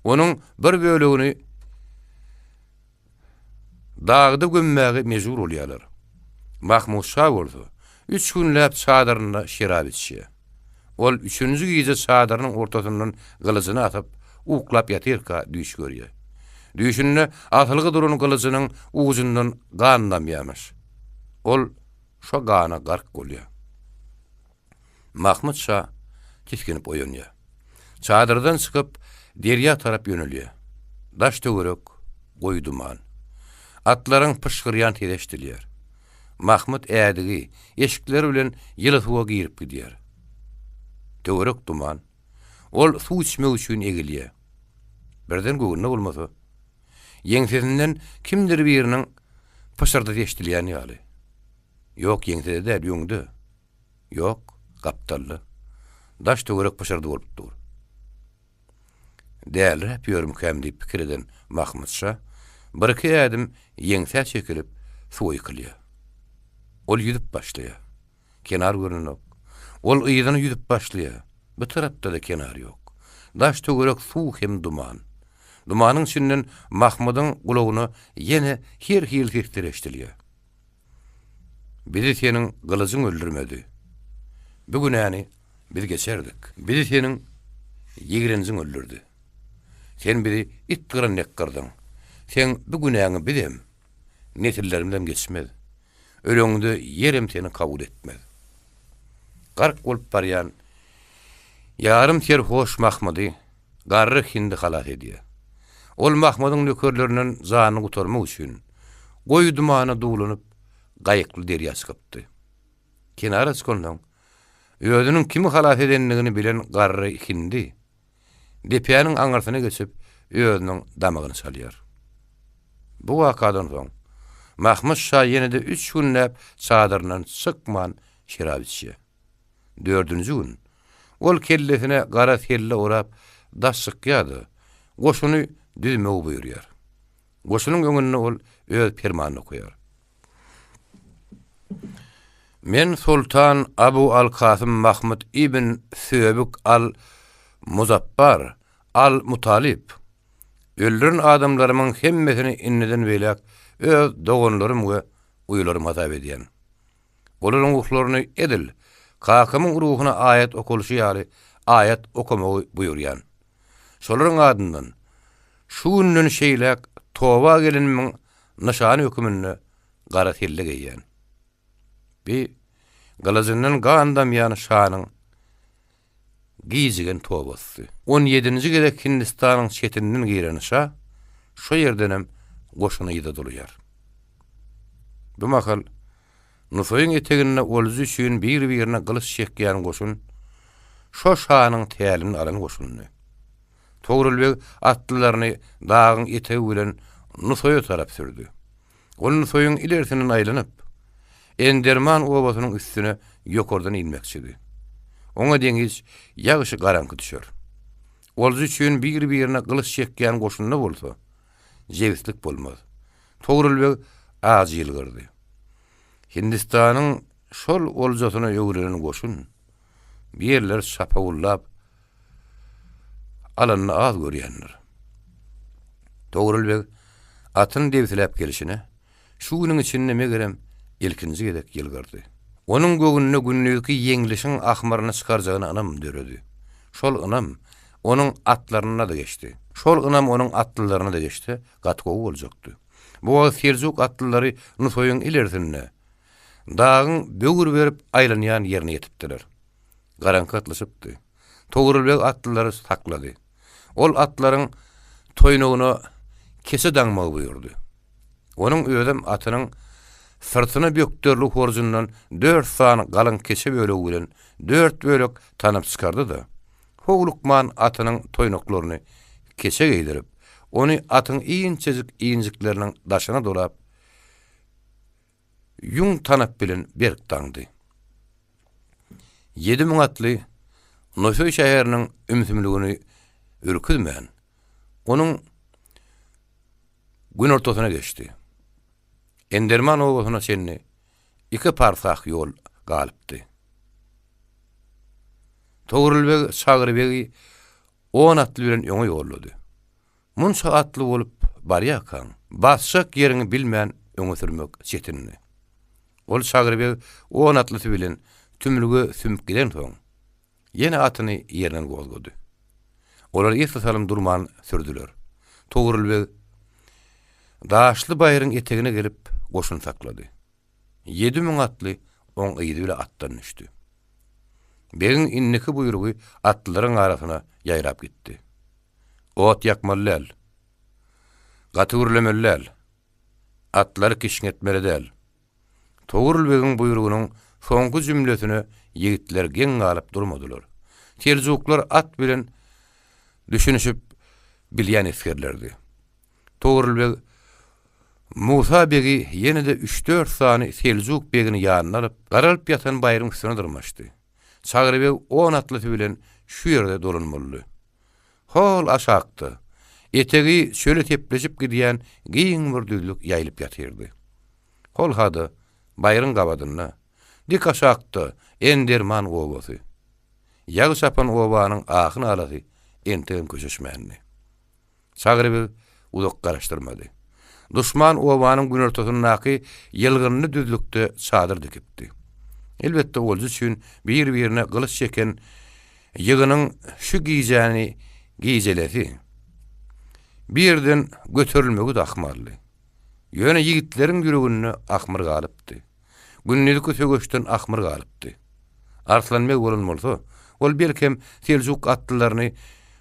onuň bir bölegini Dagda gömmäge mejbur bolýarlar. Mahmut şa bolsa, üç günläp çadyrynda şerap içýär. Ol üçünji gije çadyrynyň ortasyndan gylyjyny asyp, uklap ýatyrka düýş görýär. Düýşünde asylgy duran gylyjynyň ujundan gan damýarmyş. Ol şo gana gark bolýar. Mahmyt şa tisginip oýanýar. Çadyrdan çykyp, derýa tarap ýönelýär. Daş-töwerek goýy duman. Atlaryň pyşgyrýan sesi eşidilýär. Mahmyt ädigi, eşikleri bilen ýyly suwa girip gidýär. Töwerek duman. Ol suw içmek üçin egilýär. Birden göwnüne bolmasa, ýeňsesinden kimdir biriniň pyşyrdysy eşidilýän ýaly. Ýok, ýeňsede däl, öňde. Ýok, gapdalda. Daş-töwerek pyşyrdy bolup dur. Däliräp ýörmükäm diýip pikir eden Mahmyt şa bir-iki ädim ýeňsä çekilip, suwa ýykylýar. Ol ýüzüp başlaýar. Kenar görnenok. Ol yzyna ýüzüp başlaýar. Bu tarapda-da kenar ýok. Daş-töwerek suw hem duman. Dumanyň içinden Mahmydyň gulagyna ýene her hili sesler eşidilýär. Bizi seniň gylyjyň öldürmedi. Bu günäni biz geçerdik. Bizi seniň ýigrenjiň öldürdi. Sen bizi it gyran dek gyrdyň. Seň bu günäňi bizem, nesillerimizem geçmez. Öleňde ýerem seni kabul etmez. Gark bolup barýan ýarym serhoş Mahmydy garry hindi halas edýär. Ol Mahmydyň nökerlerinden janyny gutarmak üçin, goýy dumana duwlanyp, gaýykly derýa çykypdy. Kenara çykansoň, özüniň kimi halas edendigini bilen garry hindi, depäniň aňyrsyna geçip, özüniň damagyny çalýar. Bu wakadan soň, Mahmyt şa ýene-de üç günläp çadyryndan çykman şerap içýär. Dördünji gün, ol kellesine gara selle orap daş çykýar-da, goşuny düzmegi buýurýar. Goşunyň öňünde ol öz permanyny okaýar. Men soltan Abu al-Kasym Mahmyt ibn Söbük al-Muzaffar al-Mutalyp. Öldüren adamlarymyň hemmesini indiden beýläk öz doganlarym we uýalarym hasap edýän. Olaryň ruhlaryny edil kakamyň ruhuna aýat okalyşy ýaly aýat okamagy buýurýan. Şolaryň adyndan şu günden şeýläk toba gelenimiň nyşany höküminde gara selle geýýän. Bi gylyjyndan gan damýan şanyň gijigen tobasy. On ýedinji gezek Hindistanyň çetinden giren şa şo ýerdenem goşuny yza dolaýar. Bu mahal Nusaýyň eteginde olja üçin bir-birine gylyç çekýän goşun şo şanyň tälimini alan goşundy. Togrul beg atlylaryny dagyň etegi bilen Nusaýa tarap sürdi. Ol Nusaýyň ilersinden aýlanyp, Enderman obasynyň üstüne ýokardan inmekçidi. Oňa deňiç ýagşy garaňky düşer. Olja üçin bir-birine gylyç çekýän goşunda bolsa, jebislik bolmaz. Togrul beg ajy ýylgyrdy. Hindistanyň şol oljasyna öwrenen goşun bir ýerleri çapawullap alanyny az görýändir. Togrul beg atyny debsiläp gelşine, şu günüň içinde megerem ilkinji gezek ýylgyrdy. Onuň göwnünde gündizki ýeňlişiň ahmyryny çykarjagyna ynam döredi. Şol ynam onuň atlaryna-da geçdi. Şol ynam onuň atlylaryna-da geçse, gaty gowy boljakdy. Bu wagt seljuk atlylary Nusaýyň ilerisinde, dagyň böwür berip aýlanýan ýerine ýetipdiler. Garaňky gatlyşypdy. Togrul beg atlylary saklady. Ol atlaryň toýnagyna keçe daňmagy buýurdy. Onuň özem atynyň syrtyna bökderli horjundan dört sany galyň keçe bölegi bilen dört bölek tanap çykardy-da, howlukman atynyň toýnaklaryny keçe geýdirip, ony atyň inçejik injikleriniň daşyna dolap, ýüň tanap bilen berk daňdy. 7000 atly Nusaý şäheriniň ümsümligini ürküzmän, onuň günortasyna geçdi. Enderman obasyna çenli iki parsah ýol galypdy. Togrul beg Çagry begi on atly bilen öňe ýollady. Munça atly bolup barýarkaň, basjak ýeriňi bilmän öňe sürmek çetindi. Ol Çagry beg on atlysy bilen tümlüge sümüp gidensoň, ýene atyny ýerinden gozgady. Olar esli salym durman sürdüler. Togrul beg daşly baýryň etegine gelip goşun saklady. 7000 atly oň yzy bile atdan düşdi. Begiň indiki buýrugy atlylaryň arasyna ýaýrap gitdi. Ot ýakmaly däl. Gaty gürlemeli däl. Atlary kişňetmeli däl. Togrul begiň buýrugynyň soňky jümlesine ýigitler geň galyp durmadylar. Seljuklar at bilen düşünişip bilýän esgerlerdi. Togrul beg Musa begi ýene-de üç-dört sany seljuk begini ýanyna alyp, garalyp ýatan baýryň üstüne dyrmaşdy. Çagry beg on atlysy bilen şu ýerde dolanmalydy. Hol aşakda, etegi çöle sepleşip gidýän giň bir düzlük ýaýylyp ýatyrdy. Hol-ha-da, baýryň gabadynda, dik aşakda Enderman obasy. Ýagy çapan obanyň ahy-nalasy entegem köşeşmändi. Çagry beg uzak garaşdyrmady. Duşman obanyň günortasyndaky ýylgynly düzlükde çadyr dikipdi. Elbetde, olja üçin bir-birine gylyç çeken. Ýygynyň şu gijäni gijelesi, bir ýerden göterilmegi-de ahmaldy. Ýöne ýigitleriň ýüreginde ahmyr galypdy. Gündizki söweşden ahmyr galypdy. Arslan beg bolan bolsa, ol belkem seljuk atlylaryny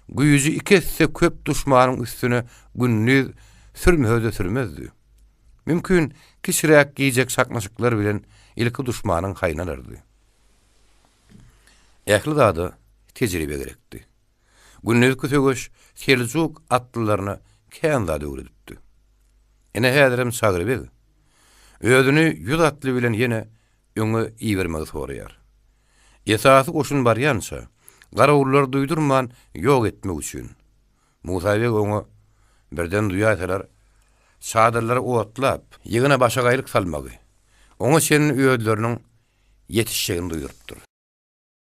güýji iki esse köp duşmanyň üstüne gündiz sürmese-de sürmezdi. Mümkin, kiçiräk gijek çaknyşyklar bilen ilki duşmanyň haýyny alardy. Ähli zada tejribe gerekdi. Gündizki söweş seljuk atlylaryna kän zat öwredipdi. Ine häzirem Çagry beg özüni ýüz atly bilen ýene öňe ibermegi soraýar. Esasy goşun barýança, garawullary duýdurman ýok etmek üçin. Musa beg oňa birden duýaýsalar, çadyrlary otlap, ýygyna başagaýlyk salmagy, oňa çenli özleriniň ýetişjegini duýdurypdyr.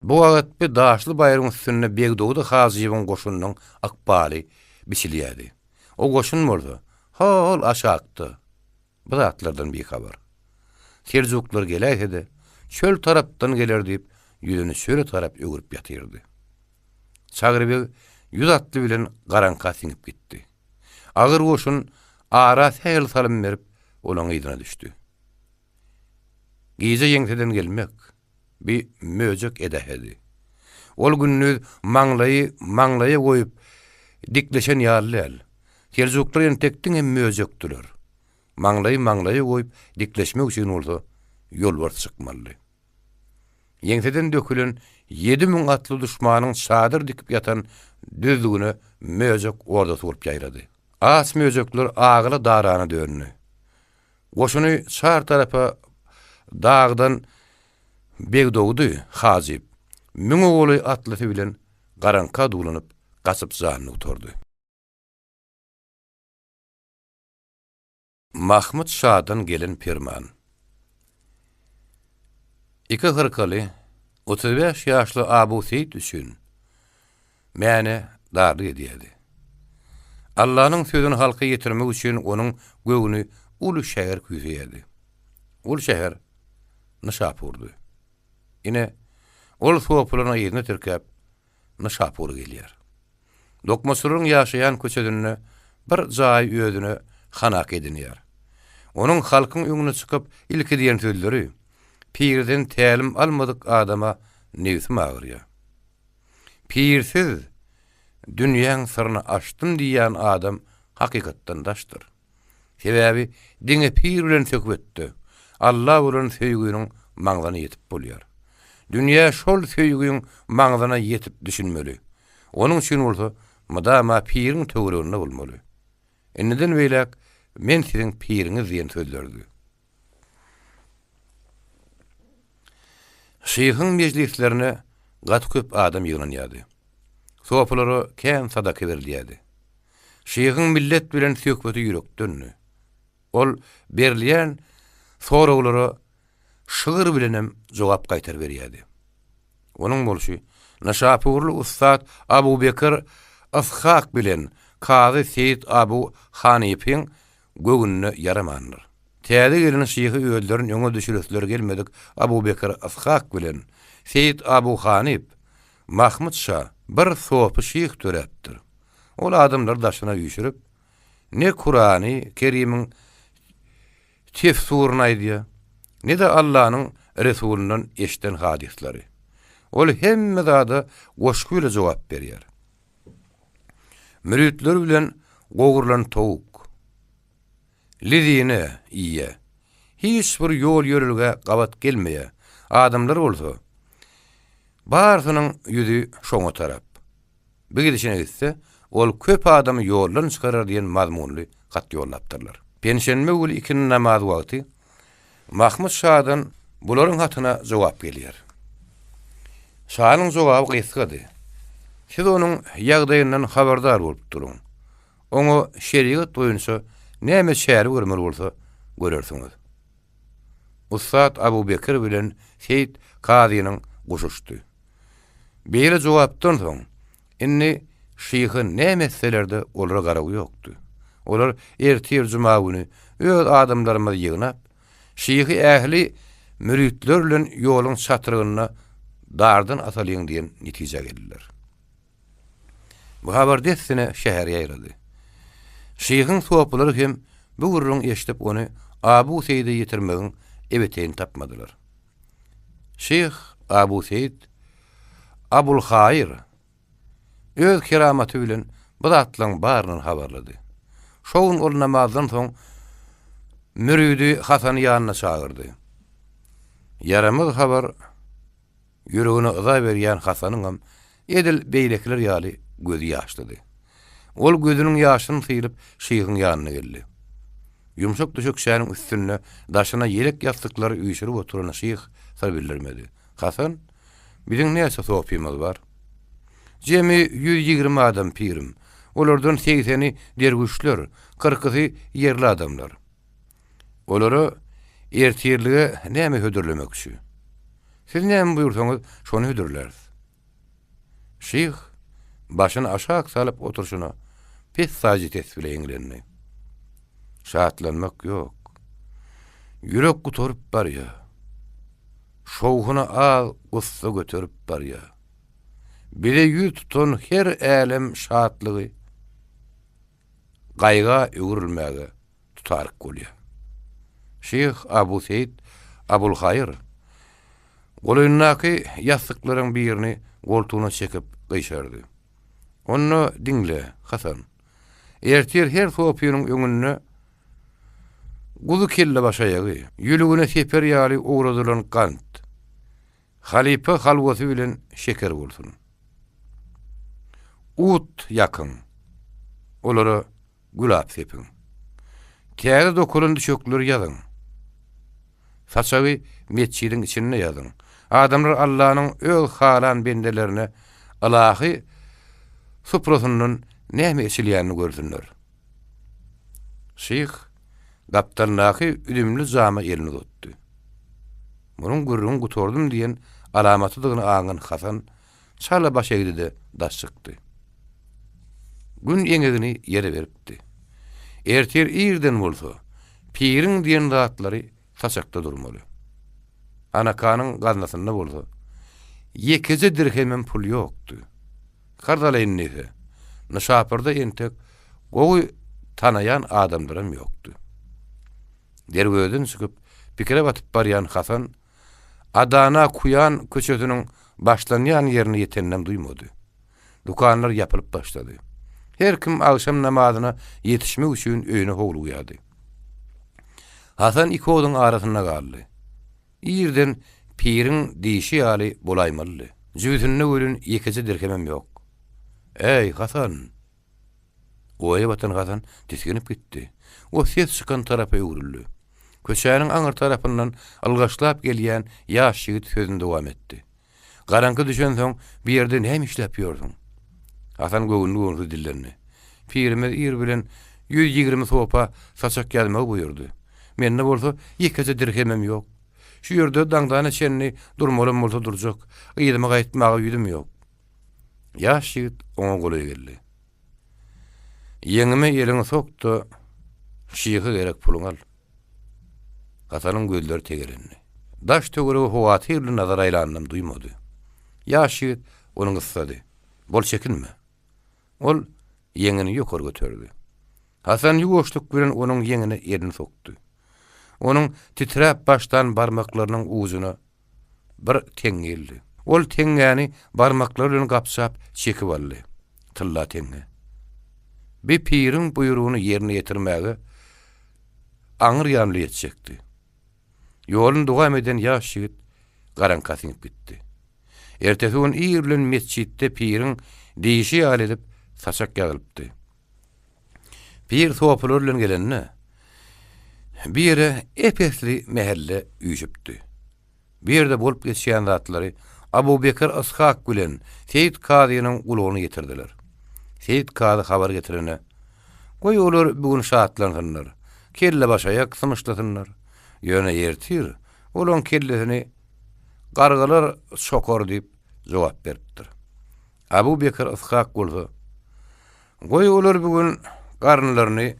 Bu wagt bi daşly baýryň üstünde Begdogdy hajybyň goşunynyň ykbaly biçilýärdi. O goşun bolsa, ho-ol aşakda, bu zatlardan bihabar. Seljuklar geläýse-de, çöl tarapdan geler diýip, ýüzüni çöle tarap öwrüp ýatyrdy. Çagry beg ýüz atly bilen garaňka siňip gitdi. Agyr goşun ara sähel salym berip, olaň yzyna düşdi. Gije ýeňseden gelmek, bi möjek edähedi. Ol gündiz maňlaýy maňlaýa goýup dikleşen ýaly däl. Seljuklar entek diňe möjekdiler. Maňlaýy maňlaýa goýup dikleşmek üçin bolsa ýolbars çykmalydy. Ýeňseden dökülen 7000 atly duşmanyň çadyr dikip ýatan düzlügine möjek ordasy bolup ýaýrady. Aç möjekler agyla darana döndi. Goşuny çar tarapa dagdan Begdogdy hajyp, müňe golaý atlysy bilen garaňka duwlanyp gaçyp janyny gutardy. Mahmyt şadan gelen perman. Iki hyrkaly, 35 ýaşly Abu Seýit üçin Mäne darlyk edýärdi. Allanyň sözüni halka ýetirmek üçin onuň göwni uly şäher küýseýärdi. Ol şäher Nyşapurdy. Ine, ol sopularyny yzyna tirkäp, Nyşapura gelýär. Dokmaçylaryň ýaşaýan köçesinde bir jaýy özüne hanak edinýär. Onuň halkyň öňüne çykyp ilki diýen sözleri, Pirden tälim almadyk adama nebsim agyrýar. Pirsiz dünýäň syryny açdym diýýän adam hakykatdan daşdyr. Sebäbi diňe pir bilen söhbetde Alla bolan söýginiň maňzyna ýetip bolýar. Dünýä şol söýgiň maňzyna ýetip düşünmeli. Onuň üçin bolsa mydama piriň töwereginde bolmaly. Indiden beýläk men siziň piriňiz diýen sözlerdi. Şyhyň mejlislerine gaty köp adam ýygnanýardy. Sopulara kän sadaka berilýärdi. Şyhyň millet bilen söhbeti ýürekdendi. Ol berilýän soraglara şygyr bilenem jogap gaýtaryberýärdi. Onuň bolşy Nyşapurly ussat Abu Bekir Yshak bilen kazy Seýit Abu Hanypyň göwnüne ýaramandyr. Täze gelen şyhy özlerini öňe düşüresleri gelmedik Abu Bekir Yshak bilen Seýit Abu Hanyp, Mahmyt şa bir sopy şyh döräpdir. Ol adamlary daşyna üýşürip, ne Kurany Kerimiň tefsuryny aýdýar, ne-de Allanyň Resulyndan eşiden hadyslary. Ol hemme zada goşgy bilen jogap berýär. Müritleri bilen gowrulan towuk, lizine iýýär. Hiç bir ýol-ýörelgä gabat gelmeýär. Adamlar bolsa, barysynyň ýüzi şoňa tarap. Bir gidişine gitse, ol köp adamy ýoldan çykarar diýen mazmunly hat ýollapdyrlar. Penşenbe güni ikindi namaz wagty Mahmyt şadan bularyň hatyna jogap gelýär. Şanyň jogaby gysgady. Siz onuň ýagdaýyndan habardar bolup duruň. Oňa şerigat boýunça näme çäre görmeli bolsa görersiňiz. Ussat Abu Bekir bilen Seýit kazynyň guşuşdy. Beýle jogapdan soň, indi şyhy näme etseler-de olara garaw ýokdy. Olar ertir juma güni öz adamlarymyzy ýygnap, şyhy ähli müritler bilen ýoluň çatrygynda. Dardan asalyň diýen netijä geldiler. Bu habar dessine şähere ýaýrady. Şyhyň sopulary hem bu gürrüňi eşidip ony Abu Seýide ýetirmegiň ebeteýini tapmadylar. Şyh Abu Seýit Abulhaýyr öz keramaty bilen bu zatlaryň baryndan habarlydy. Şo gün ol namazdan soň müridi Hasany ýanyna çagyrdy. Ýaramaz habar Ýüregine yza berýän Hasanyňam edil beýlekiler ýaly gözi ýaşlydy. Ol gözüniň ýaşyny sylyp şyhyň ýanyna geldi. Ýumşak düşekçäniň üstünde daşyna ýelek ýassyklary üýşürip oturan şyh syr bildirmedi. Hasan, biziň näçe sopymyz bar? Jemi 120 adam, pirim. Olardan segseni derwüşler, kyrkysy ýerli adamlar. Olara ertirlige näme hödürlemekçi? Siz näme buýursaňyz, şony hödürläris. Şyh başyny aşak salyp oturyşyna pessaýja ses bile hiňlendi. Şatlanmak ýok. Ýürek gutaryp barýa. Şowhuna az gussa göterip barýa. Bize ýüz tutan her älem şatlygy gaýga öwrülmäge tutaryk bolýar. Şyh Abu Seýit Abulhaýyr golaýyndaky ýassyklaryň birini goltugyna çekip gyşardy. Onda diňle, Hasan. Ertir her sopynyň öňünde guzy kellebaşaýagy, ýülügine seper ýaly owradylan gant, Halypa halwasy bilen şeker bolsun. Ut ýakyň. Olara gülap sepiň. Täze dokulan düşekleri ýazyň. Saçagy metjidiň içinde ýazyň. Adamlar Allanyň öz halan bendelerine ylahy suprasyndan näme eçilýänini görsünler. Şyh gapdalyndaky üzümli jama elini uzatdy. Munuň gürrüňi gutardym diýen alamatydygyny aňan Hasan çala baş egdi-de daş çykdy. Gün eňegini ýere beripdi. Ertir irden bolsa, piriň diýen zatlary saçakda durmaly. Anakanyň gaznasynda bolsa, ýekeje dirhemem pul ýokdy. Karz alaýyn diýse, Nyşapurda entek gowy tanaýan adamlaram ýokdy. Derwezeden çykyp, pikire batyp barýan Hasan Adana Kuýan köçesiniň başlanýan ýerine ýeteninem duýmady. Dükanlar ýapylyp başlady. Her kim agşam namazyna ýetişmek üçin öýüne howlugýardy. Hasan iki oduň arasynda galdy. Irden piriň diýşi ýaly bolaýmalydy. Jübüsinde welin ýekeje dirhemem ýok. Äý, Hasan! Oýa batan Hasan tisginip gitdi. O ses çykan tarapa öwrüldi. Köçäniň aňyr tarapyndan ylgaşlap gelýän ýaş ýigit sözüni dowam etdi. Garaňky düşensoň, bu ýerde näme işläp ýörsüň? Hasan göwünli-göwünsiz dillendi. Pirimiz ir bilen 120 sopa saçak ýazmagy buýurdy. Mende bolsa ýekeje dirhemem ýok. Şu ýerde daňdana çenli durmalam bolsa durjak. Yzyma gaýtmaga ýüzüm ýok. Ýaş ýigit oňa golaý geldi. Ýeňime eliňi sok-da, şyha gerek puluňy al. Hasanyň gözleri tegelendi. Daş-töwerege howatyrly nazar aýlanynam duýmady. Ýaş ýigit ony gyssady. Bol çekinme. Ol ýeňini ýokary göterdi. Hasan ýuwaşlyk bilen onuň ýeňine elini sokdy. Onuň titräp başlan barmaklarynyň ujuna bir teňňe ildi. Ol teňňäni barmaklary bilen gapjap, çekip aldy. Tylla teňňe. Bi piriň buýrugyny ýerine ýetirmäge aňyr ýanly ýetjekdi. Ýoluny dowam eden ýaş ýigit garaňka siňip gitdi. Ertesi gün ir bilen metjitde piriň diýşi ýaly edip saçak ýazylypdy. Pir sopular bilen gelende, bu ýere ep-esli mähelle üýşüpdi. Bu ýerde bolup geçýän zatlary Abu Bekir Yshak bilen Seýit kazynyň gulagyna ýetirdiler. Seýit kazy habar getirene, Goý olar bu gün şatlansynlar, kelle-başaýak symyşlasynlar. Ýöne ertir olaň kellesini gargalar çokar diýip jogap beripdir. Abu Bekir Yshak bolsa, Goý, olar bu gün garynlaryny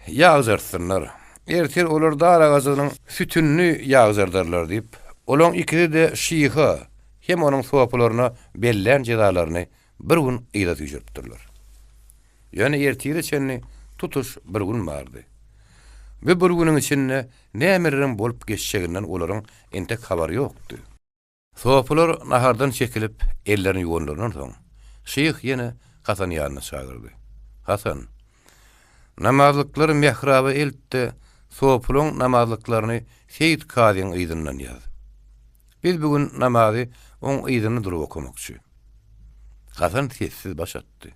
ýagjartsynlar. Ertir olar dar agajynyň sütünini ýagjardarlar diýip. Olaň ikisi-de şyha hem onuň sopularyna bellän jezalaryny bir gün yza süýşüripdirler. Ýöne ertire çenli tutuş bir gün bardy. Bu bir günüň içinde nämeleriň bolup geçjeginden olaryň entek habary ýokdy. Sopular nahardan çekilip, ellerini ýuwanlaryndan soň, şyh ýene Hasany ýanyna çagyrdy. Hasan, namazlyklary mähraba elt-de, sopulaň namazlyklaryny Seýit kazyň yzyndan ýaz. Biz bu gün namazy oň yzynda durup okamakçy. Hasan sessiz baş atdy.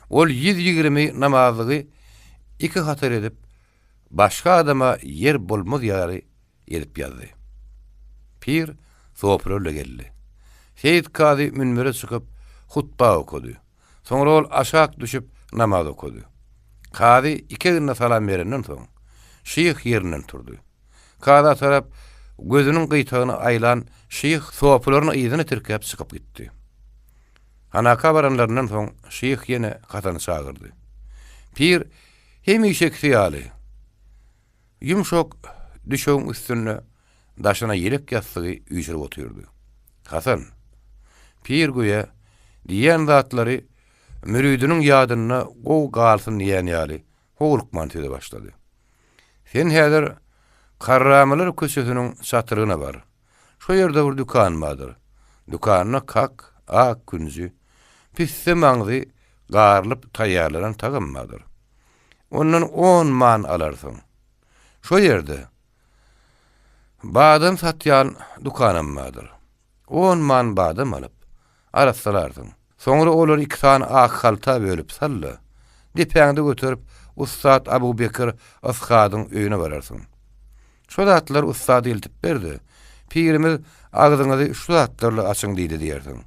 Ol 120 namazlygy iki hatar edip, başga adama ýer bolmaz ýaly edip ýazdy. Pir sopularla geldi. Seýit kazy münbere çykyp, hutba okady. Soňra ol aşak düşüp, namaz okady. Kazy iki egnine salam berenden soň, şyh ýerinden turdy. Kaza tarap gözüniň gyýtagyny aýlan şyh sopularyny yzyna tirkäp çykyp gitdi. Hanaka baranlaryndan soň, şyh ýene Hasany çagyrdy. Pir hemişekisi ýaly, Ýumşak düşegiň üstünde daşyna ýelek ýassygy üýşürip otyrdy. Hasan, pir göýä, diýýän zatlary müridiniň ýadynda gowy galsyn diýýän ýaly, howlukman söze başlady. Sen häzir Karramylar köçesiniň çatrygyna bar. Şo ýerde bir dükan bardyr. Dükanda kak, ak künji, pisse maňzy garylyp taýýarlanan tagam bardyr. Ondan on man alarsyň. Şo ýerde badam satýan dükanam bardyr. On man badam alyp, arassalarsyň. Soňra olary iki sany ak halta bölüp sal-da, depäňde göterip, ussat Abu Bekir Yshadyň öýüne bararsyň. Şo zatlary ussada eltip ber-de, Pirimiz agzyňyzy şu zatlarla açyň diýdi diýersiň.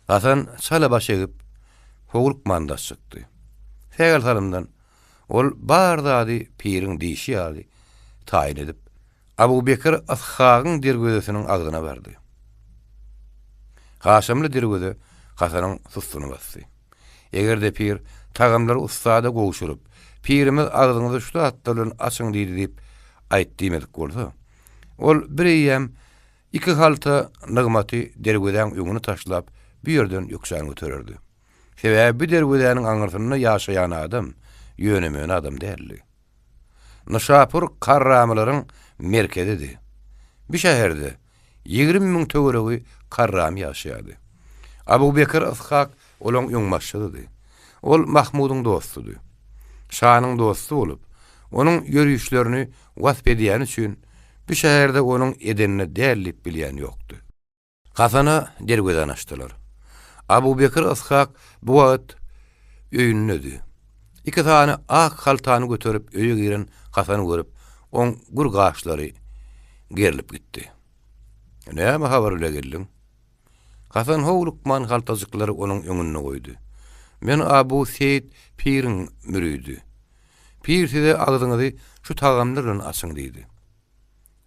Hasan çala baş egip, howlukman daş çykdy. Sähel salymdan ol bar zady piriň diýşi ýaly taýyn edip, Abu Bekir Yshagyň derwezesiniň agzyna bardy. Haşamly derweze Hasanyň sussuny basdy. Eger-de pir tagamlary ussada gowşuryp, Pirimiz agzyňyzy şu zatlar bilen açyň diýdi diýip aýt diýmedik bolsa, ol bireýýäm Iki halta nygmaty derwezäň öňüne taşlap, bu ýerden ýökjäni götererdi. Sebäbi bu derwezäniň aňyrsynda ýaşaýan adam ýöne-möne adam däldi. Nyşapur karramylaryň merkezidi. Bu şäherde 20 müň töweregi karramy ýaşaýardy. Abu Bekir Yshak olaň öňbaşçysydy. Ol Mahmudyň dostudy. Şanyň dosty bolup, onuň ýörişlerini wasp edýäni üçin bu şäherde onuň edenine däl diýip bilýän ýokdy. Hasana derwezäni açdylar. Abu Bekir Yshak bu wagt öýündedi. Iki sany ak haltany göterip öýe giren Hasany görüp, oň gür gaşlary gerlip gitdi. Näme habar bile geldiň? Hasan howlukman haltajyklary onuň öňünde goýdy. Men Abu Seýit piriň müridi. Pir size agzyňyzy şu tagamlar bilen açyň diýdi.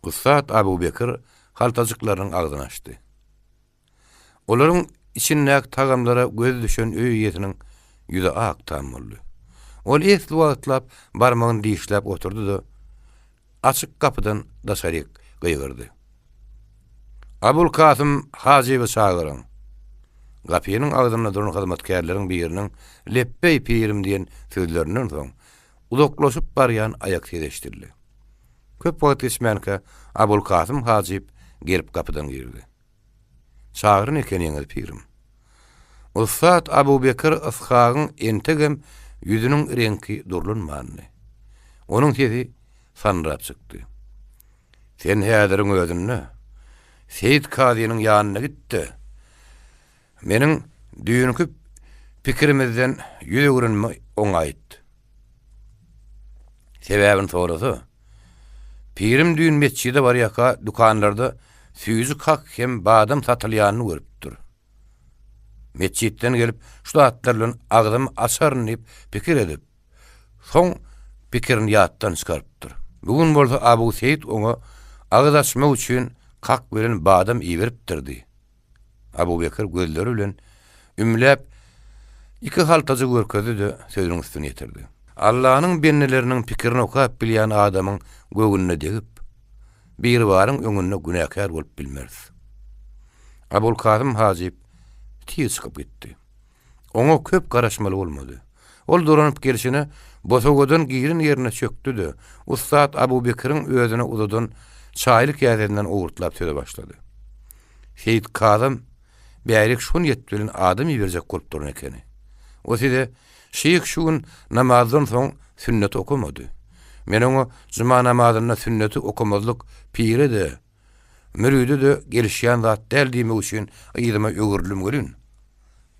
Ussat Abu Bekir haltajyklarynyň agzyny açdy. Olaryň içindäki tagamlara gözi düşen öý eýesiniň ýüzi ak tam boldy. Ol esli wagtlap barmagyny dişläp oturdy-da, açyk gapydan daşaryk gygyrdy. Abul Kasym hajyby çagyryň! Gapynyň agzynda duran hyzmatkärleriň biriniň Lepbeý, pirim diýen sözlerinden soň, uzaklaşyp barýan aýak sesi eşidildi. Köp wagt geçmänkä, Abul Kasym hajyp gelip gapydan girdi. Çagyran ekeniňiz, pirim. Ussat Abu Bekir Yshagyň entegem ýüzüniň reňki durlanmandy. Onuň sesi sanrap çykdy. Sen häziriň özünde Seýit kazynyň ýanyna git-de, meniň düýnki pikirimizden ýüz öwrenimi oňa aýt. Sebäbini sorasa, pirim düýn metjide barýarka dükanlarda süýji kak hem badam satylýanyny görüpdir. Metjitden gelip şu zatlar bilen agzymy açaryn diýip pikir edip, Soň pikirini ýatdan çykarypdyr. Bu gün bolsa Abu Seýit oňa agyz açmak üçin kak bilen badam iberipdir diý. Abu Bekir gözleri bilen ümläp, iki haltajygy görkezdi-de, sözüniň üstüni ýetirdi. Allanyň bendeleriniň pikirini okap bilýän adamyň göwnüne degip. Biribaryň öňünde günäkär bolup bilmeris. Abulkasym hajyp tiz çykyp gitdi. Oňa köp garaşmaly bolmady. Ol dolanyp gelşine bosagadan giren ýerine çökdi-de, ussat Abu Bekiriň özüne uzadan çaýly käsesinden owurtlap söze başlady. Seýit kazam bärik şu niýet bilen adam iberjek bolup duran ekeni. O size, Şyh şu gün namazdan soň sünneti okamady. Men oňa juma namazynda sünneti okamazlyk pire-de, müride-de gelişýän zat däl diýmek üçin yzyma öwrüldim welin,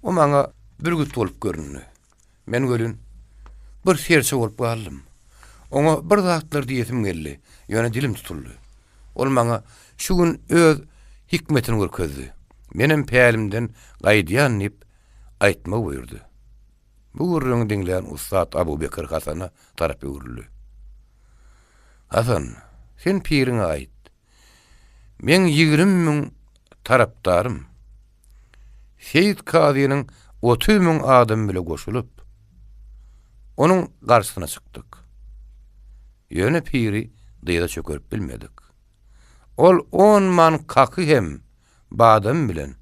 o maňa bürgüt bolup göründi. Men welin, bir serçe bolup galdym. Oňa bir zatlar diýesim geldi, ýöne dilim tutuldy. Ol maňa şu gün öz hikmetini görkezdi. Menem pälimden gaýdýan diýip aýtmagy buýurdy. Bu gürrüňi diňlän ussat Abu Bekir Hasana tarap öwrüldi. Hasan, sen piriňe aýt. Meň 20 müň tarapdarym Seýit kazynyň 30 müň adamy bile goşulyp, onuň garşysyna çykdyk. Ýöne piri dyza çökerip bilmedik. Ol on man kaky hem badamy bilen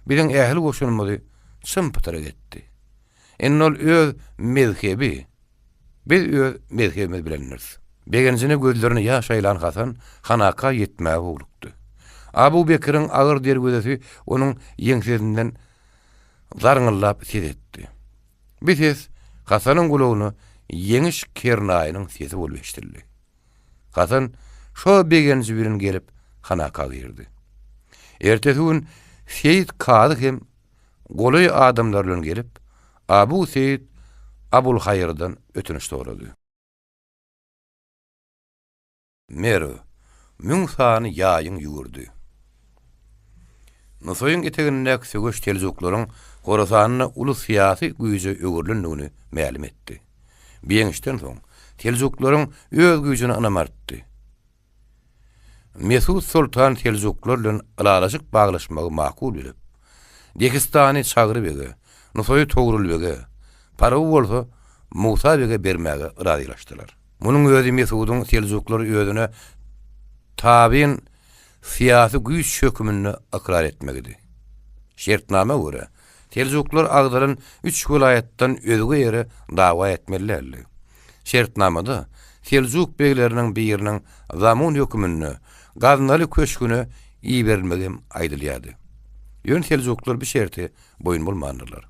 biziň ähli goşunymyzy çym-pytrak etdi. Indi ol öz mezhebi, biz öz mezhebimiz bilendiris. Begenjine gözlerine ýaş aýlan Hasan Hanaka ýetmäge howlukdy. Abu Bekiriň agyr derwezesi onuň ýeňsesinden zarňyldap ses etdi. Bu ses Hasanyň gulagyna ýeňiş kernaýynyň sesi bolup eşidildi. Hasan şo begenji bilen gelip Hanaka girdi. Ertesi gün Seýit kazy hem golaý adamlar bilen gelip, Abu Seýit Abulhaýyrdan ötünç sorady. Merw, müň sany ýaýyň ýurdy. Nusaýyň etegindäki söweş seljuklaryň Horasanda uly syýasy güýje öwrülendigini mälim etdi. Bu ýeňişden soň, seljuklaryň öz güýjüne ynam artdy. Mesut soltan seljuklar bilen ylalaşyk baglaşmagy makul bilip, Dehistany Çagry bege, Nusaýy Togrul bege, Parawy bolsa Musa bege bermäge yrazylaşdylar. Munuň özi Mesudyň seljuklary özüne tabyn syýasy güýç höküminde ykrar etmegidi. Şertnama görä, Seljuklar agzalan üç welaýatdan özge ýere dawa etmeli däldi. Şertnamada seljuk begleriniň biriniň zamun höküminde Gaznaly köşgüne iberilmegi hem aýdylýardy. Ýöne seljuklar bu şerte boýun bolmandyrlar.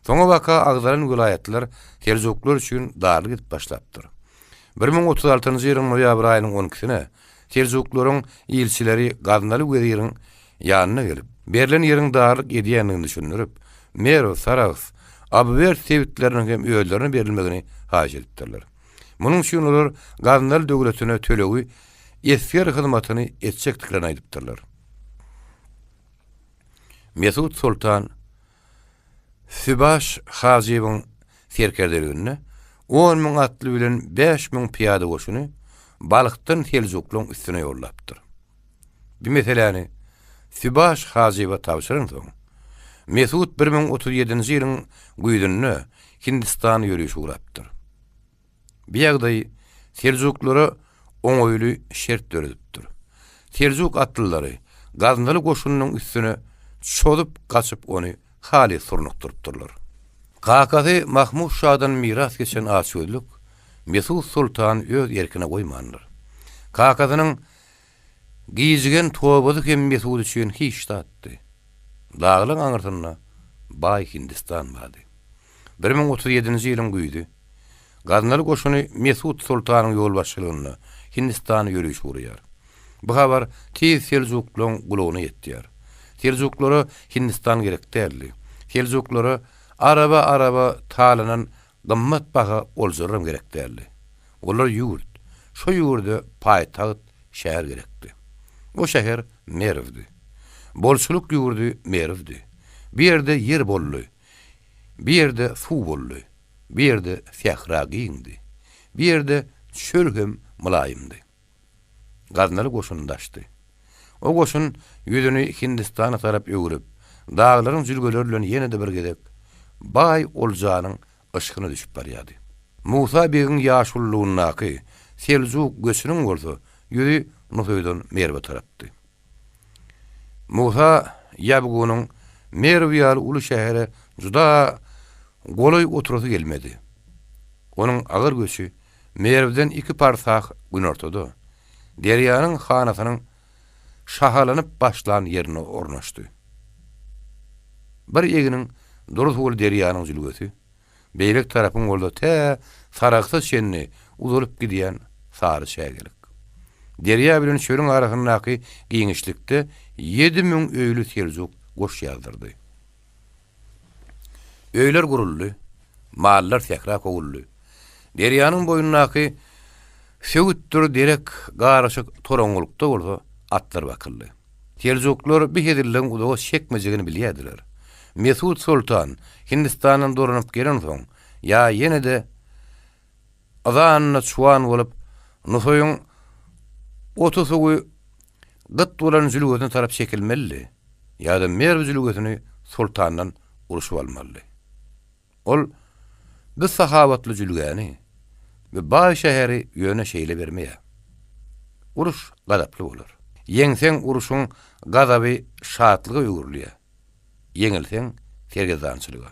Soňabaka agzalan welaýatlar seljuklar üçin darlyk edip başlapdyr. 1036-njy ýylyň noýabr aýynyň on ikisine seljuklaryň ilçileri Gaznaly weziriň ýanyna gelip, berlen ýeriň darlyk edýändigini düşündirip, Merw, Sarahs, Abiwerd sebitleriniň hem özlerine berilmegini haýyş edipdirler. Munuň üçin olar Gaznaly döwletine tölegi esger hyzmatyny etjekdiklerini aýdypdyrlar. Mesut soltan Sübaş hajybyň serkerdeliginde on müň atly bilen 5000 pyýada goşuny Balhdan seljuklaryň üstüne ýollapdyr. Bu meseläni Sübaş hajyba tabşyransoň, Mesut 1037-nji ýylyň güýzünde Hindistana ýöriş ugrapdyr. Bu ýagdaý seljuklara oňaýly şert döredipdir. Seljuk atlylary Gaznaly goşunynyň üstüne çozup gaçyp ony halys surnukdyrypdyrlar. Kakasy Mahmut şadan miras geçen açgözlük Mesut soltany öz erkine goýmandyr. Kakasynyň gijigen tobasy hem Mesut üçin hiç zatdy. Daglaryň aňyrsynda baý Hindistan bardy. 1037-nji ýylyň güýzi Gaznaly goşuny Mesut soltanyň ýolbaşçylygynda Hindistana ýöriş guraýar. Bu habar tiz seljuklaryň gulagyna ýetýär. Seljuklara Hindistan gerek däldi. Seljuklara araba-araba talanan gymmat baha oljalaram gerek däldi. Olara ýurt, şo ýurda paýtagt şäher gerekdi. O şäher Merwdi. Bolçulyk ýurdy Merwdi. Bu ýerde ýer boldy. Bu ýerde suw boldy. Bu ýerde sähra giňdi. Bu ýerde çöl hem mylaýymdy. Gaznaly goşuny daşdy. O goşun ýüzüni Hindistana tarap öwrüp, daglaryň jülgeleri bilen ýene-de bir gezek baý oljanyň yşkyna düşüp barýardy. Musa begiň ýaşululygyndaky seljuk göçüniň bolsa ýüzi. Nusaýdan Merwe tarapdy. Musa ýabgunyň Merw ýaly uly şähere juda golaý oturasy gelmedi. Onuň agyr göçi Merwden iki parsah günortada, derýanyň hanasynyň şahalanyp başlan ýerine ornaşdy. Bir egniň dury suwly derýanyň jülgesi, beýleki tarapyň bolsa tä Sarahsa çenli uzalyp gidýän sary çägelik. Derýa bilen çölüň arasyndaky giňişlikde 7000 öýli seljuk goş ýazdyrdy. Öýler guruldy, mallar sähra kowuldy. Derýanyň boýundaky söwütdir derek garyşyk toraňňulykda bolsa atlar bakyldy. Seljuklar bu hezilligiň uzaga çekmejegini bilýärdiler. Mesut soltan Hindistandan dolanyp gelensoň, ýa ýene-de yzanynda çuwan bolup, Nusaýyň oty-suwy gyt bolan jülgesine tarap çekilmelidi, ýa-da Merw jülgesini soltandan urşup almalydy. Ol bu sahawatly jülgäni, bu baý şäheri ýöne şeýle bermeýär. Uruş gazaply bolar. Ýeňseň urşuň gazaby şatlyga öwrülýär, ýeňilseň sergezdançylyga.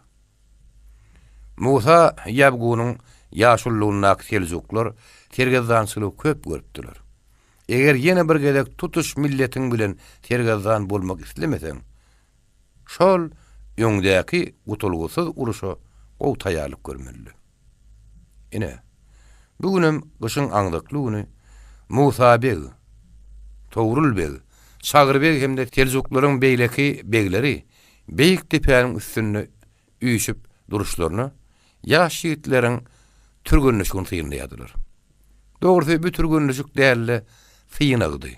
Musa ýabgunyň ýaşululygyndaky seljuklar sergezdançylygy köp görüpdiler. Eger ýene bir gezek tutuş milletiň bilen sergezdan bolmak islemeseň, Şol öňdäki gutulgysyz uruşa gowy taýýarlyk görmelidi. Ine, bu günem gyşyň aňzakly güni Musa beg, Togrul beg, Çagry beg hem-de seljuklaryň beýleki begleri beýik depäniň üstünde üýşüp duruşlaryna ýaş ýigitleriň türgenleşigini synlaýardylar. Dogrusy, bu türgenleşik däl-de, synagdy.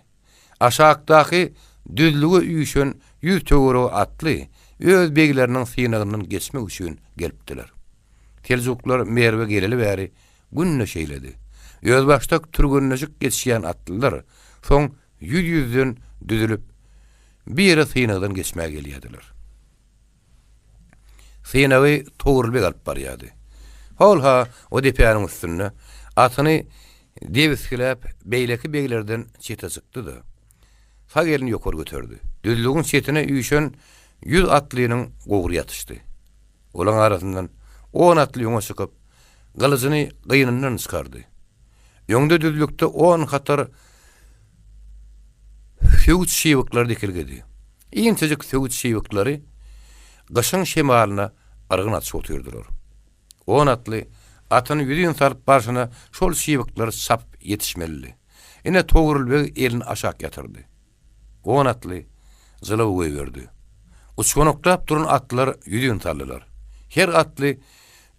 Aşakdaky düzlüge üýşen ýüz töweregi atly öz begleriniň synagyndan geçmek üçin gelipdiler. Seljuklar Merwe geleli bäri günde şeýledi. Özbaşdak türgenleşik geçýän atlylar soň ýüz-ýüzden düzülip, bir ýere synagdan geçmäge gelýärdiler. Synagy Togrul beg alyp barýardy. Hol-ha, o depäniň üstünde atyny debisgiläp, beýleki beglerden çete çykdy-da, sag elini ýokary göterdi. Düzlügiň çetine üýşen ýüz atlynyň gowry ýatyşdy. Olaň arasyndan on atly öňe çykyp, gylyjyny gynyndan çykardy. Öňde düzlükde on hatar söwüt şybyklary dikilgidi. Inçejik söwüt şybyklary gyşyň şemalyna yrgyn atyşyp otyrdylar. On atly atyny ýüzin salyp barşyna şol şybyklary çapyp ýetişmelidi. Ine Togrul beg elini aşak ýatyrdy. On atly jylaw goýberdi. Uçganaklap duran atlar ýüzin saldylar. Her atly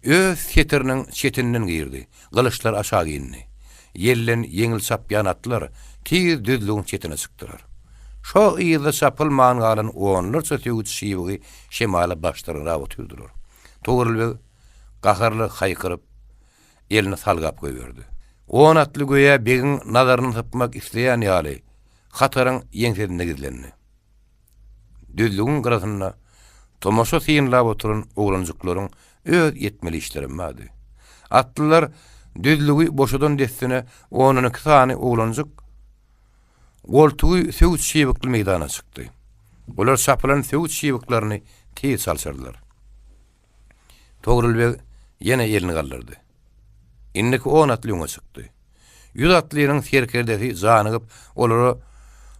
Öz setiriniň çetinden girdi. Gylyçlar aşak indi. Ýelden ýeňil çapýan atlar tiz düzlügiň çetine çykdylar. Şo yzda çapylman galan onlarça söwüt şybygy şemala başdyrynrap otyrdylar. Togrul beg gaharly haýkyryp, elini salgap goýberdi. On atly göýä begiň nazaryndan sypmak isleýän ýaly, hataryň ýeňsesinde gizlendi. Düzlügiň gyrasynda tomaşa synlap oturan oglanjyklaryň öz etmeli işlerem bardy. Atlylar düzlügi boşadan dessine ondan iki sany oglanjyk goltugy söwüt şybykly meýdana çykdy. Olar çapylan söwüt şybyklaryny tiz çalşyrdylar. Togrul beg ýene elini galdyrdy. Indiki on atly öňe çykdy. Ýüz atlynyň serkerdesi janygyp, olara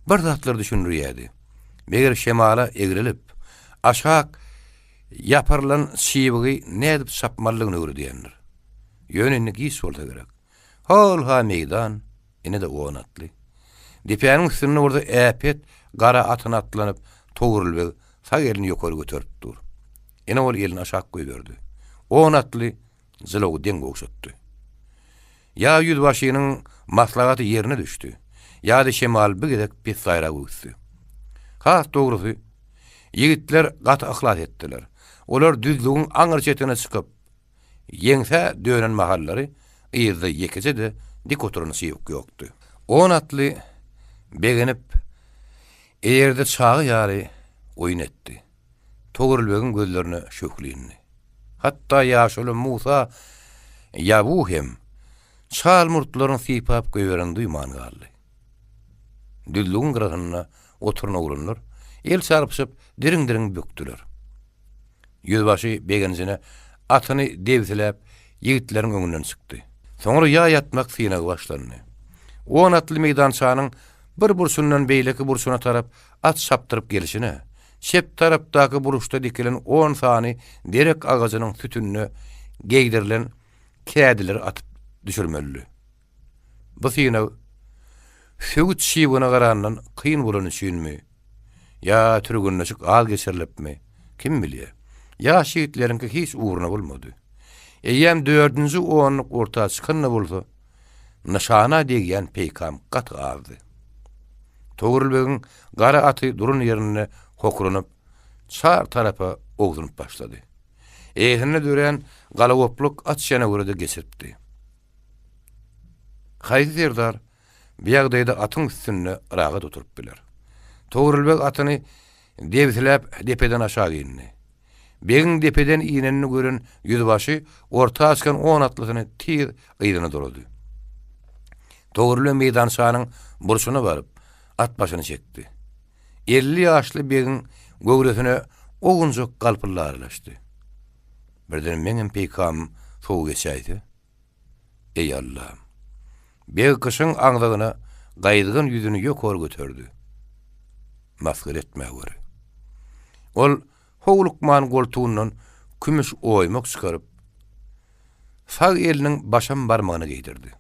bir zatlar düşündirýärdi. Meger şemala egrelip, aşak ýapyrylan çybygy nädip çapmalydygyny öwredýändir. Ýöne indi giç bolsa gerek. Hol-ha meýdan, ine-de on atly. Depäniň üstünde bolsa äpet gara atyna atlanyp, Togrul beg sag elini ýokary göterip dur. Ine ol elini aşak goýberdi. On atly jylawy deň gowşatdy. Ýa ýüzbaşynyň maslahaty ýerine düşdi, ýa-da şemal bir gezek pessaýrak öwüsdi. Has dogrusy, ýigitler gaty yhlas etdiler. Olar düzlügiň aňry çetine çykyp, ýeňsä dönen mahallary yzda ýekeje-de dik oturan syýuk ýokdy. On atly begenip, eýerde çaga ýaly oýun etdi. Togrulbegiň gözlerine şöhle indi. Hatda ýaşuly Musa ýabu hem çal murtlaryny sypap goýberenini duýman galdy. Düzlügiň gyrasynda oturan oglanlar el çarpyşyp diriň-diriň bökdüler. Ýüzbaşy begenjine atyny debsiläp ýigitleriň öňünden çykdy. Soňra ýaý atmak synagy başlandy. On atly meýdançanyň bir burçundan beýleki burçuna tarap at çapdyryp gelşine, çep tarapdaky burçda dikilen on sany derek agajynyň sütünine geýdirilen kädileri atyp düşürmelidi. Bu synag söwüt çybygyna garandan kyn bolany üçinmi, ýa türgenleşik az geçirilipmi, kim bilýär. Ýaş ýigitleriňki hiç ugruna bolmady. Eýýäm dördünji onluk orta çykan-da bolsa, nyşana degýän peýkam gaty azdy. Togrul begiň gara aty duran ýerinde hokranyp, çar tarapa owsunyp başlady. Eýesinde dörän galagopluk at şenewüre-de geçiripdi. Haýsy serdar bu ýagdaýda atyň üstünde rahat oturyp biler? Togrul beg atyny debsiläp depeden aşak indi. Begiň depeden inenini gören ýüzbaşy orta çykan on atlysyny tiz yzyna dolady. Togrul beg meýdançanyň burçuna baryp, at başyny çekdi. 50 ýaşly begiň göwresine owunjak galpyldy aralaşdy. Birden meňem peýkamym sowa geçäýse? Eý, Allam! Beg gyşyň aňzagyna gaýzgyn ýüzüni ýokary göterdi. Masgara etmäweri. Ol howlukman goltugyndan kümüş oýmak çykaryp, sag eliniň başam barmagyna geýdirdi.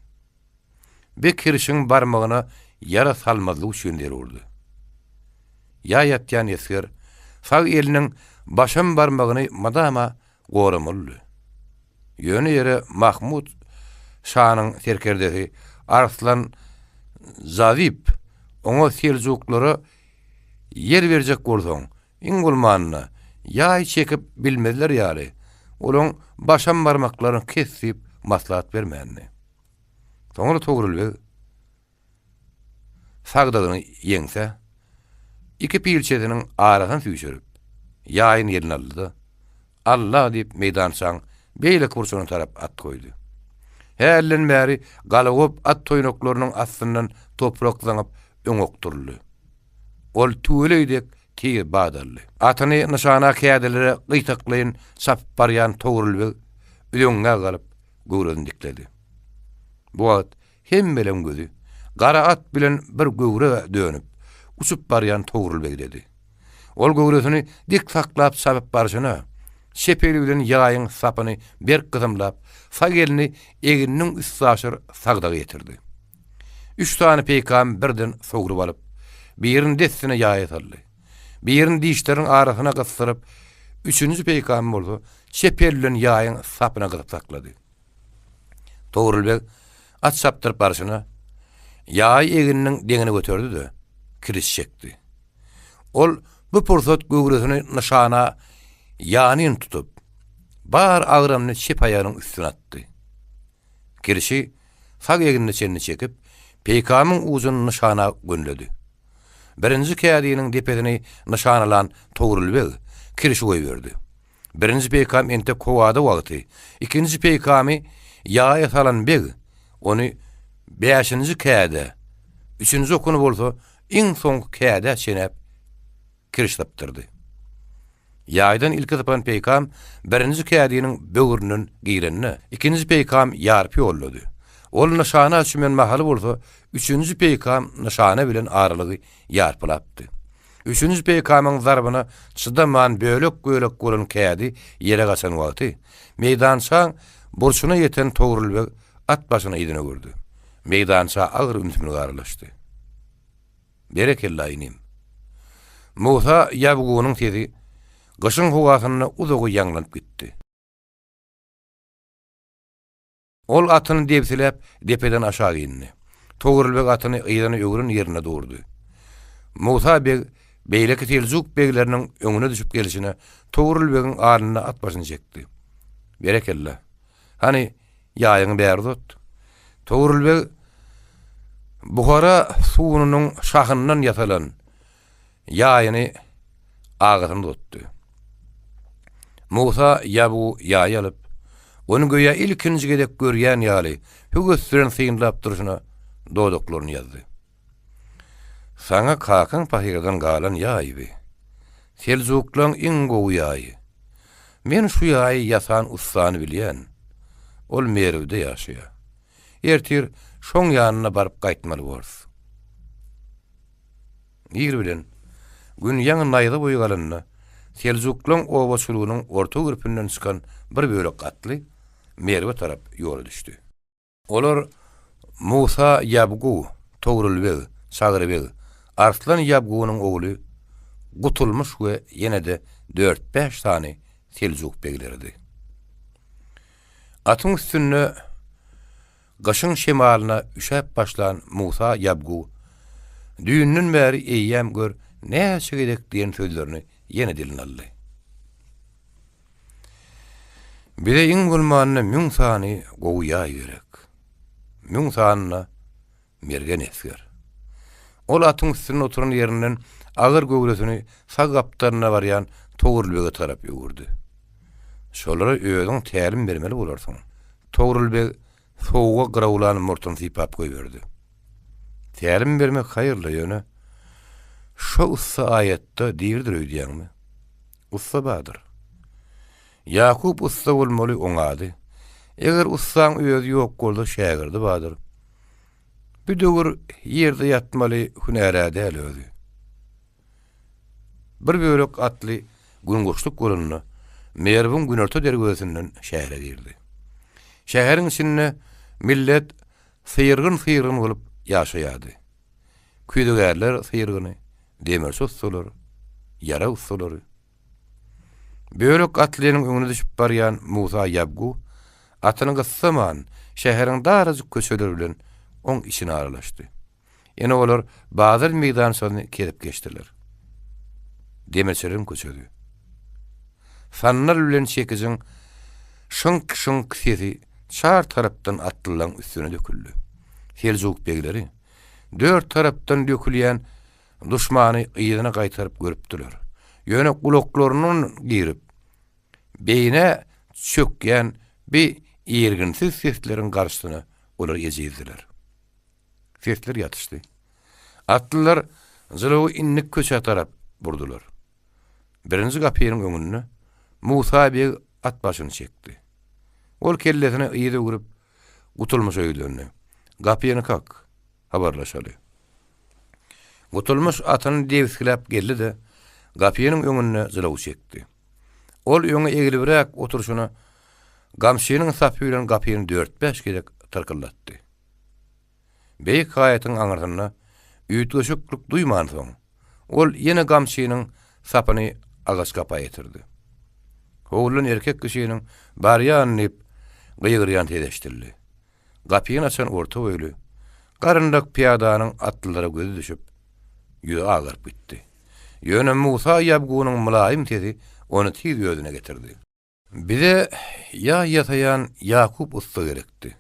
Bi kirşiň barmagyna ýara salmazlyk üçin zerurdy. Ýaý atýan esger sag eliniň başam barmagyny mydama goramalydy. Ýöne ýere Mahmut şanyň serkerdesi Arslan Jazip oňa seljuklara ýer berjek bolsaň, iň bolmanda, ýaý çekip bilmezler ýaly, olaň başam barmaklaryny kes diýip maslahat bermändi. Soňra Togrul beg sagdygyny ýeňsä, iki pilçesiniň arasyny süýşürip, ýaýyny eline aldy-da, Alla diýip meýdançaň beýleki burçuna tarap at goýdy. Hälden bäri galagop at toýnaklarynyň astyndan toprak zyňyp öňe okduryldy. Ol tüweleý dek tiz bat aldy. Atyny nyşana kädilere gytaklaýyn çapyp barýan Togrul beg üzeňňä galyp, göwresini dikledi. Bu wagt hemmeleň gözi gara at bilen bir göwrä dönüp, uçup barýan Togrul begdedi. Ol göwresini dik saklap çapyp barşyna, çep eli bilen ýaýyň sapyny berk gysymlap, sag elini egniniň üstaşyr sagdaga ýetirdi. Üç sany peýkam birden sogrup alyp, birini dessine ýaýa saldy. Birini dişleriniň arasyna gysdyryp, üçünji peýkamy bolsa çep eli bilen ýaýyň sapyna gysyp saklady. Togrul beg at çapdyryp barşyna, ýaýy egniniň deňine göterdi-de, kiriş çekdi. Ol bu pursat göwresini nyşana ýanyn tutup, bar agramyny çep aýagynyň üstüne atdy. Kirişi sag egnine çenli çekip, peýkamyň ujuny nyşana gönüledi. Birinji kädiniň depesini nyşanalan Togrul beg kirişi goýberdi. Birinji peýkam entek howada wagty, ikinji peýkamy ýaýa salan beg ony bäşinji kädä, üçünji okuny bolsa iň soňky kädä çenäp kiriş sypdyrdy. Ýaýdan ilki sypan peýkam birinji kädiniň böwründen girende, ikinji peýkam ýarpy ýoldady. Ol nyşana çümen mahaly bolsa, üçünji peýkam nyşana bilen aralygy ýarpylapdy. Üçünji peýkamyň zarbyna çydaman bölek-bölek bolan kädi ýere gaçan wagty, meýdançaň burçuna ýeten Togrul beg at başyny yzyna öwürdi. Meýdança agyr ümsümlik aralaşdy. Berekella, inim. Musa ýabgunyň sesi gyşyň howasynda uzaga ýaňlanyp gitdi. Ol atyny debsiläp, depeden aşak indi. Togrul beg atyny yzyna öwren ýerinde durdy. Musa beg beýleki seljuk begleriniň öňüne düşüp gelşine Togrul begiň alnynda at başyny çekdi. Berekella. Hany, ýaýyňy bäri uzat. Togrul beg Buhara sugunynyň şahyndan ýasalan ýaýyny agasyna uzatdy. Musa ýabu ýaýy alyp, ony göýä ilkinji gezek görýän ýaly höwes bilen synlap durşuna dodaklaryny ýazdy. Saňa kakaň pahyrdan galan ýaý bi. Seljuklaň iň gowy ýaýy. Men şu ýaýy ýasan ussany bilýän. Ol Merwde ýaşaýar. Ertir şoň ýanyna baryp gaýtmaly borus. Ir bilen, Gün ýaňy naýza boýy galanda, seljuklaň obaçylygynyň orta gürpünden çykan bir bölek atly Merwe tarap ýola düşdi. Olar Musa ýabgu, Togrul beg, Çagry beg, Arslan ýabgunyň ogly Gutulmyş we ýene-de dört-bäş sany seljuk begleridi. Atyň üstünde Gyşyň şemalyna üşäp başlan Musa ýabgu, Düýnden bäri eýýäm gör näçe gezek diýen sözlerini ýene diline aldy. Bize iň bolmanda müň sany gowy ýaý gerek. Müň sany-da mergen esger. Ol atyň üstünde oturan ýerinden agyr göwresini sag gapdalyna barýan Togrulbege tarap öwürdi. Şolara özüň tälim bermeli bolarsyň. Togrul beg sowuga gyrawlan murtuny sypap goýberdi. Tälim bermek haýyrly, ýöne şo ussa aýatda diridir öýdýäňmi? Ussa bardyr. Ýakup ussa bolmaly oň ady. Eger ussaň özi ýok bolsa şägirdi bardyr. Bu döwür ýerde ýatmaly hünär-ä däl özi. Bir bölek atly gün guşluk bolanda, Merwiň günorta derwezesinden şähere girdi. Şäheriň içinde millet syrgyn-syrgyn bolup ýaşaýardy. Küýzegärler syrgyny, demirçi ussalar, ýarag ussalary. Bölek atlynyň öňüne düşüp barýan Musa ýabgu atyny gyssaman, şäheriň darajyk köçeleri bilen oň içine aralaşdy. Ine olar bazar meýdançasyny kesip geçdiler. Demirçileriň köçesi. Sandal bilen çekijiň şyňk-şyňk sesi çar tarapdan atlylaryň üstüne döküldi. Seljuk begleri dört tarapdan dökülýän duşmany yzyna gaýtaryp görüpdiler. Ýöne gulaklaryndan girip, beýnä çökýän bi irginsiz sesleriň garşysyna olar ejizdiler. Sesler ýatyşdy. Atlylar jylawy indik köçä tarap burdular. Birinji gapynyň öňünde Musa beg at başyny çekdi. Ol kellesini yza öwrüp, Gutulmyşa ýüzlendi. Gapyny kak, habarlaşaly. Gutulmyş atyny debisgiläp geldi-de, gapynyň öňünde jylawy çekdi. Ol öňe eglibräk oturyşyna gamçynyň sapy bilen gapyny dört-bäş gezek tyrkyldatdy. Beýik haýatyň aňyrsynda üýtgeşiklik duýmansoň, ol ýene gamçynyň sapyny agaç gapa ýetirdi. Howludan erkek kişiniň Barýan diýip gygyrýan sesi eşidildi. Gapyny açan orta boýly, garynlak pyýadanyň atlylara gözi düşüp, ýüzi agaryp gitdi. Ýöne Musa ýabgunyň mylaýym sesi ony tiz özüne getirdi. Bize ýaý ýasaýan Ýakup ussa gerekdi.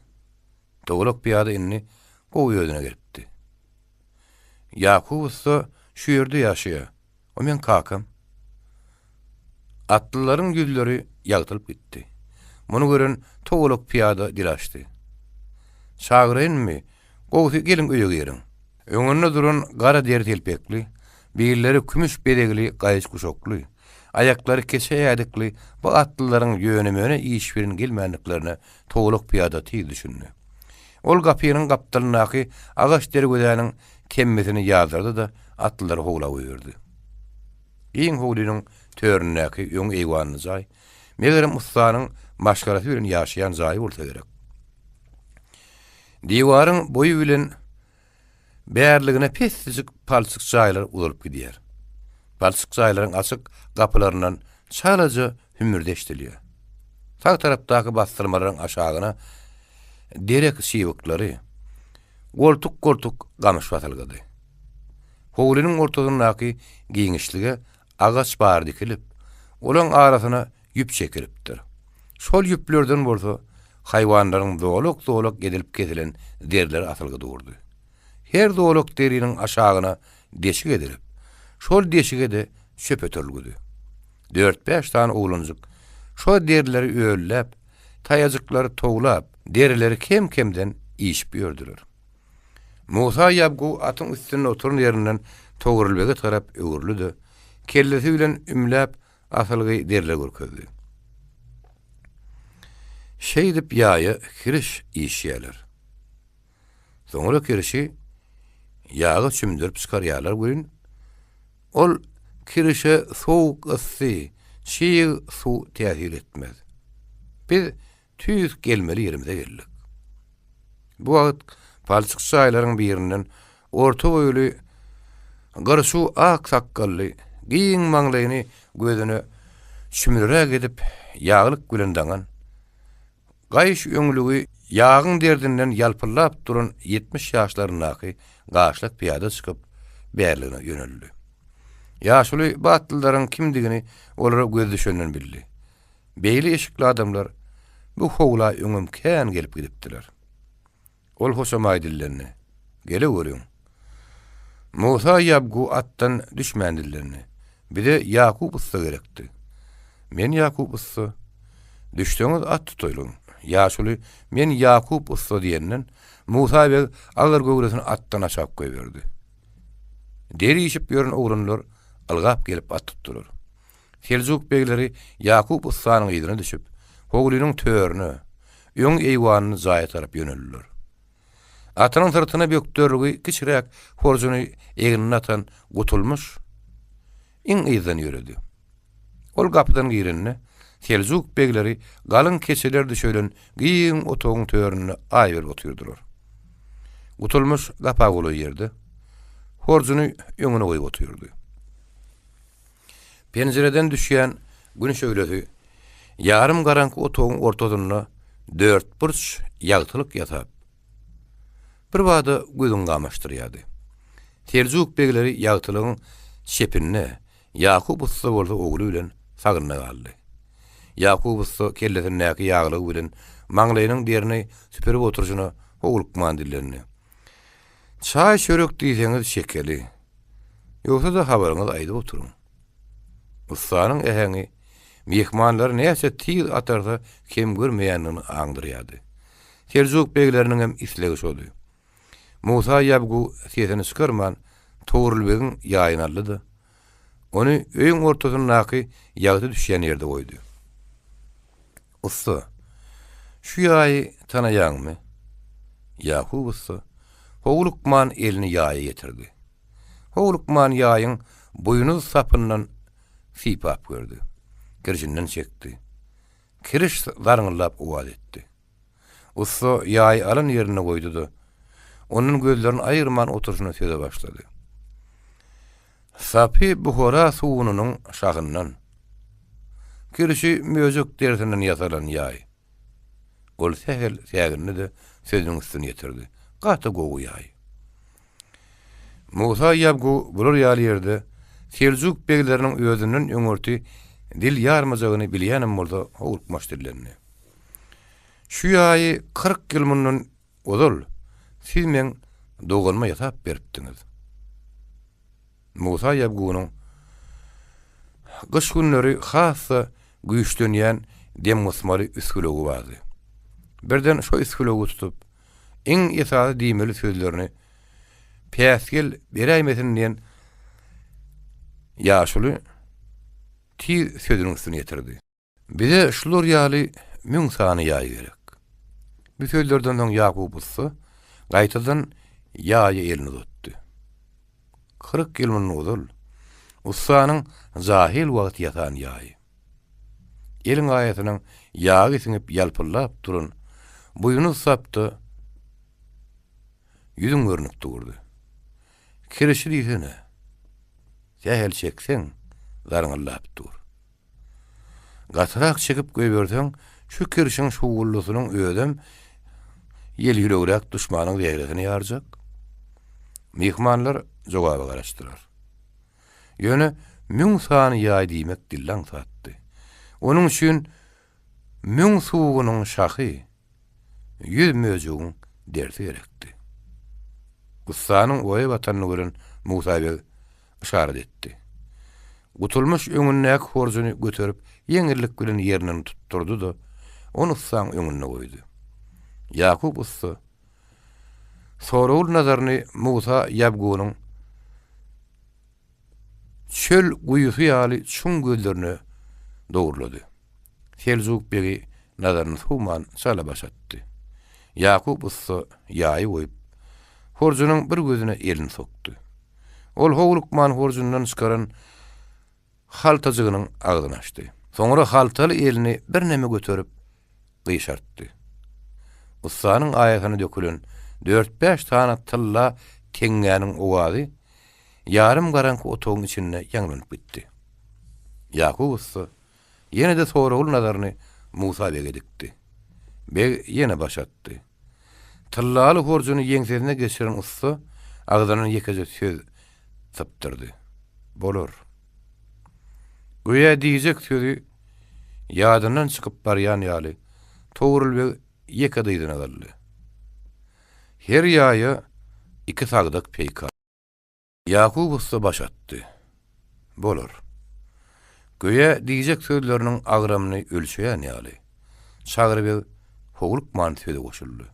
Towlak pyýada indi gowy özüne gelipdi. Ýakup ussa şu ýerde ýaşaýar. O meň kakam. Atlylaryň ýüzleri ýagtylyp gitdi. Muny gören towlak pyýada dil açdy. Çagyraýynmy? Gowusy geliň öýe giriň. Öňünde duran gara deri telpekli, billeri kümüş bezegli gaýyş guşakly, aýaklary keçe ädikli bu atlylaryň ýöne-möne iş bilen gelmändiklerine Towlak pyýada tiz düşündi. Ol gapynyň gapdalyndaky agaç derwezäniň temmisini ýazdyrdy-da, atlylary howla goýberdi. Giň howlynyň töründäki öň eýwanly jaý, megerem ussanyň maşgalasy bilen ýaşaýan jaýy bolsa gerek. Diwaryň boýy bilen bärligine pessejik palçyk jaýlar uzalyp gidýär. Palçyk jaýlaryň açyk gapylaryndan çalaja hümürdi eşidilýär. Sag tarapdaky bassyrmalaryň aşagyna derek çybyklary goltuk-goltuk gamyş basylgydy. Howlynyň ortasyndaky giňişlige agaç bar dikilip, olaň arasyna ýüp çekilipdir. Şol ýüplerden bolsa haýwanlaryň zolak-zolak edilip kesilen derileri asylgy durdy. Her zolak deriniň aşagyna deşik edilip, şol deşige-de çöp ötürilgidi. Dört-bäş sany oglanjyk şo derileri ölläp, taýajyklary towlap, derileri kem-kemden iýişip ýördüler. Musa ýabgu atyň üstünde oturan ýerinden Togrulbege tarap öwrüldi-de, kellesi bilen ümläp asylgy derler görkezdi. Şeýdip ýaýa kiriş işýärler. Soňra kirişi ýaga çümdürip çykarýarlar welin, ol kirişe sowuk yssy, çyg suw täsir etmez. Biz tüýs gelmeli ýerimize geldik. Bu wagt palçyk jaýlaryň birinden orta boýly, gyrçuw ak sakgally, giň maňlaýyny gözüne çümlüräk edip ýaglyk bilen daňan, Gaýyş öňlügi ýagyň derdinden ýalpyldap duran 70 ýaşlaryndaky gaşlak pyýada çykyp, bärligine ýöneldi. Ýaşuly bu atlylaryň kimdigini olara gözi düşenden bildi. Beýle eşikli adamlar bu howla öňem kän gelip gidipdiler. Ol hoşamaý dillendi. Geleweriň. Musa ýabgu atdan düşmän dillendi. Bize Ýakup ussa gerekdi. Men Ýakup ussa. Düşseňiz at tutaýlyň. Ýaşuly Men Ýakup ussa diýenden, Musa beg agyr göwresini atdan aşak goýberdi. Der işip ýören oglanlar ylgap gelip at tutdular. Seljuk begleri Ýakup ussanyň yzyna düşüp, howlynyň törüne, öň eýwanyny jaýa tarap ýöneldiler. Atynyň syrtyna bökderligi kiçiräk horjuny egnine atan Gutulmyş iň yzdan ýöredi. Ol gapydan girende, seljuk begleri galyň keçeler düşelen giň otagyň töründe aý berip otyrdylar. Gutulmyş gapa golaý ýerde, horjuny öňüne goýup otyrdy. Penjireden düşýän Gün şöhlesi ýarym garaňky otagyň ortasynda dörtburç ýagtylyk ýasap, birbada gözüňi gamaşdyrýardy. Seljuk begleri ýagtylygyň çepinde, Ýakup ussa bolsa ogly bilen sagynda galdy. Ýakup ussa kellesindäki ýaglygy bilen maňlaýynyň derini süpürip oturyşyna howlukman dillendi. Çaý-çörek diýseňiz çekeli. Ýogsa-da habaryňyzy aýdyp oturyň. Ussanyň äheňi myhmanlary näçe tiz atarsa kem görmeýändigini aňdyrýardy. Seljuk begleriniňem islegi şody. Musa ýabgu sesini çykarman Togrulbegiň ýaýyny aldy-da, ony öýüň ortasyndaky ýagty düşýän ýerde goýdy. Ussa, şu ýaýy tanaýaňmy? Ýakup ussa howlukman elini ýaýa ýetirdi. Howlukman ýaýyň buýnuz sapyndan sypap gördi. Kirşinden çekdi. Kiriş zarňyldap owaz etdi. Ussa ýaýy alan ýerinde goýdy-da, ondan gözlerini aýyrman oturyşyna söze başlady. Sapy Buhara sugunynyň şahyndan, kirişi möjek derisinden ýasalan ýaý. Ol sähel sägindi-de, sözüniň üstüni ýetirdi. Gaty gowy ýaý. Musa ýabgu bular ýaly ýerde seljuk begleriniň özünden öňürti dil ýarmajagyny bilýänem bolsa howlukmaç dillendi. Şu ýaýy 40 ýyl mundan ozal siz meň doganyma ýasap beripdiňiz. Musa ýabgunyň gyş günleri has-da güýçlenýän demgysmaly üsgülewügi bardy. Birden şo üsgülewügi tutup, iň esasy diýmeli sözlerini päsgel beräýmesin diýen ýaşuly tiz sözüniň üstüni ýetirdi. Bize şular ýaly müň sany ýaý gerek. Bu sözlerden soň Ýakup ussa gaýtadan ýaýa elini uzatdy. 40 ýyl mundan ozal ussanyň jahyl wagty ýasan ýaýy. Eliň aýasynyň ýagy siňip ýalpyldap duran buýnuz sapda ýüzüň görnüp durdy. Kirişi diýsene. Sähel çekseň, zarňyldap dur. Gatyrak çekip goýberseň, şu kirşiň şuwwuldysynyň özem ýelýüregräk duşmanyň zähresini ýarjak. Myhmanlar jogaba garaşdylar. Ýöne müň sany ýaý diýmek dille aňsatdy. Onuň üçin müň sugunyň şahy, 100 möjegiň dersi gerekdi. Ussanyň oýa batanyny gören Musa beg yşarat etdi. Gutulmyş öňündäki horjuny göterip, ýeňillik bilen ýerinden tutdurdy-da, ony ussaň öňünde goýdy. Ýakup ussa. Soragly nazaryny Musa ýabgunyň çöl guýusy ýaly çuň gözlerine dogrulady. Seljuk begi nazaryny sowman çala baş atdy. Ýakup ussa ýaýy goýup, horjunyň bir gözüne elini sokdy. Ol howlukman horjundan çykaran haltajygynyň agzyny açdy. Soňra haltaly elini birneme göterip, gyşartdy. Ussanyň aýasyna dökülen dört-bäş sany tylla teňňäniň owazy ýarym garaňky otagyň içinde ýaňlanyp gitdi. Ýakup ussa ýene-de soragly nazaryny Musa bege dikdi. Beg ýene baş atdy. Tyllaly horjuny ýeňsesine geçiren ussa agzyndan ýekeje söz sypdyrdy. Bolar. Göýä diýjek sözi ýadyndan çykyp barýan ýaly, Togrul beg ýeke dyzyna galdy. Her ýaýa iki sagdak peýkam. Ýakup ussa baş atdy. Bolar. Göýä diýjek sözleriniň agramyny ölçeýän ýaly, Çagry beg howlukman söze goşuldy.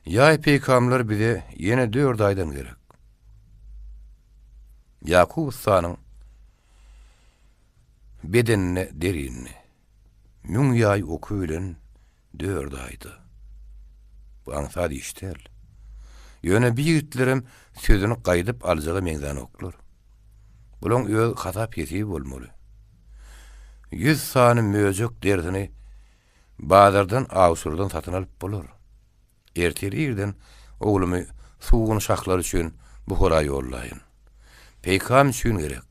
Ýaý peýkamlar bize ýene dört aýdan gerek. Ýakup ussanyň bedenine der indi. Müň ýaý oky bilen dört aýda. Bu aňsat iş däl. Ýöne bi ýigitlerem sözüni gaýdyp aljaga meňzänoklar. Bulaň öz hasap-hesibi bolmaly. Ýüz sany möjek derisini bazardan awçylardan satyn alyp bolar. Ertir irden oglumy sugun şahlar üçin Buhara ýollaýyn. Peýkam üçin gerek.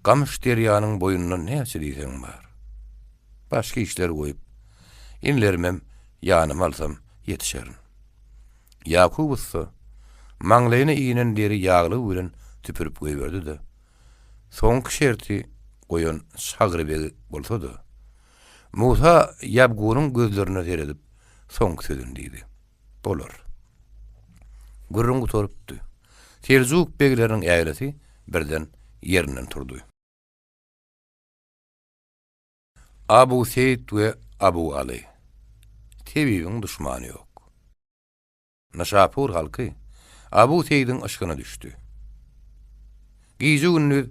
Gamyş derýanyň boýunda näçe diýseň bar. Başga işleri goýup, inilerimem ýanyma alsam ýetişerin. Ýakup ussa maňlaýyna inen deri ýaglygy bilen süpürip goýberdi-de, soňky şerti goýan Çagry beg bolsa-da, Musa ýabgunyň gözlerine seredip, soňky sözüni diýdi. Bolar. Gürrüň gutarypdy. Seljuk begleriniň ählisi birden ýerinden turdy. Abu Seýit we Abu Aly. Tebibiň duşmany ýok. Nyşapur halky Abu Seýidiň yşkyna düşdi. Gije-gündiz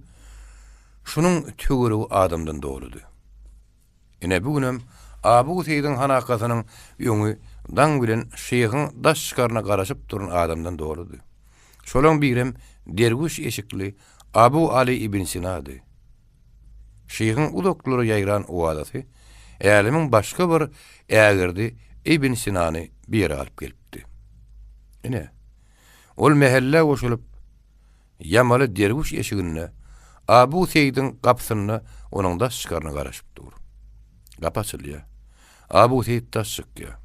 şunuň töweregi adamdan doludy. Ine, bu günem Abu Seýidiň hanakasynyň öňi daň bilen şyhyň daş çykaryna garaşyp duran adamdan doludy. Şolaň birem derwüş eşikli Abu Aly ibn Sinady. Şyhyň uzaklara ýaýran owazasy älemiň başga bir ägirdi Ibn Sinany bir ýere alyp gelipdi. Ine, ol mähellä goşulyp, ýamaly derwüş eşiginde Abu Seýidiň gapysynda onuň daş çykaryna garaşyp dur. Gapy açylýar. Abu Seýit daş çykýar.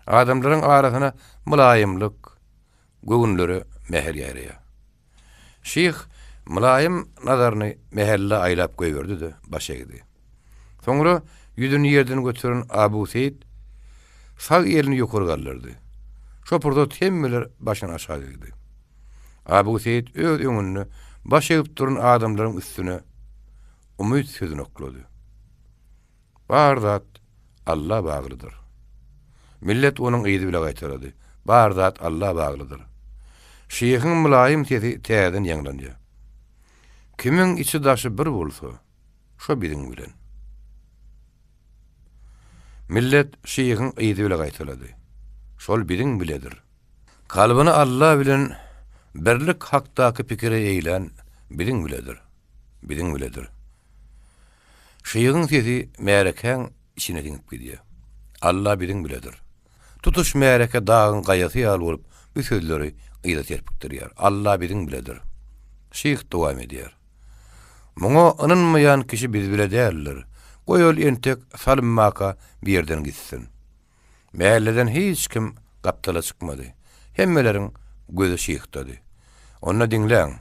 Adamlaryň arasyna mylaýymlyk, göwünlere mähir ýaýraýar. Şyh mylaýym nazaryny mähellä aýlap goýberdi-de, baş egdi. Soňra ýüzüni ýerden göteren Abu Seýit sag elini ýokary galdyrdy. Şo pursat hemmeler başyny aşak egdi. Abu Seýit öz öňünde baş egip duran adamlaryň üstüne umyt sözüni oklady. Bar zat Alla baglydyr. Millet onuň yzy bile gaýtalady, Bar zat Alla baglydyr. Şyhyň mylaýym sesi täzeden ýaňlanýar. Kimiň içi-daşy bir bolsa, şo biziň bilen. Millet şyhyň yzy bile gaýtalady, Şol biziň biledir. Kalbyny Alla bilen birlik hakdaky pikire eýlän biziň biledir. Biziň biledir. Şyhyň sesi märekäň içine siňip gidýär. Alla biziň biledir. Tutuş märeke dagyň gaýasy ýaly bolup bu sözleri yza serpikdirýär. Alla biziň biledir. Şyh dowam edýär. Muňa ynanmaýan kişi biz bile däldir. Goý ol entek salymmaka bir ýerden gitsin. Mähelleden hiç kim gapdala çykmady. Hemmeleriň gözi şyhdady. Onda diňläň,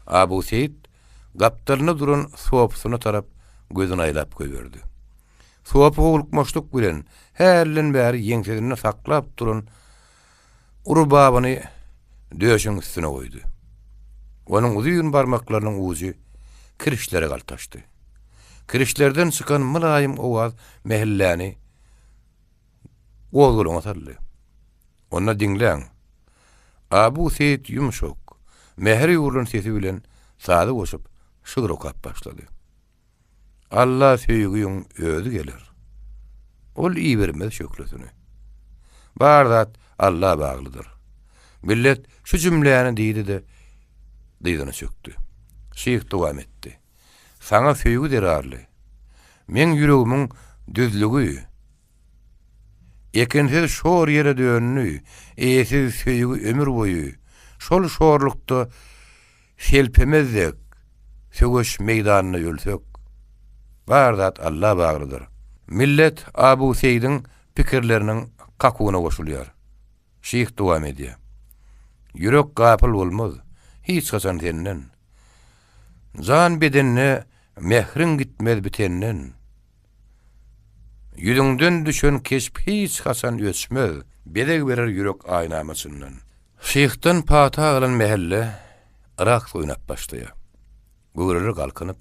Abu Seýit gapdalynda duran sopysyna tarap gözüni aýlap goýberdi. Sopy howlukmaçlyk bilen hälden bäri ýeňsesinde saklap duran rubabyny döşüň üstüne goýdy. Onuň uzyn barmaklarynyň ujy kirişlere galtaşdy. Kirişlerden çykan mylaýym owaz mähelläni gozgalaňa saldy. Onda diňläň. Abu Seýit ýumşak, mähir ýugrulan sesi bilen saza goşup, şygyr okap başlady. Alla söýgiň özi geler. Ol ibermez şöhlesini. Bar zat Alla baglydyr. Millet şu jümläni diýdi-de, dyzyna çökdi. Şyh dowam etdi. Saňa söýgi zerarly, meň ýüregimiň düzlügi Ekinsiz şor ýere döndi, eýesiz söýgi ömür boýy, şol şorlukda selpemez dek, söweş meýdanynda ölsek. Bar zat Alla baglydyr. Millet Abu Seýidiň pikirleriniň kakuwyna goşulýar. Şyh dowam edýär. Ýürek gapyl bolmaz, hiç haçan senden. Jan bedende mähriň gitmez bitenden. Ýüzüňden düşen keşp hiç haçan öçmez, Bezeg berer ýürek aýnama çyndan. Şyhdan pata alan mähelle raks oýnap başlaýar. Göwreler galkynyp,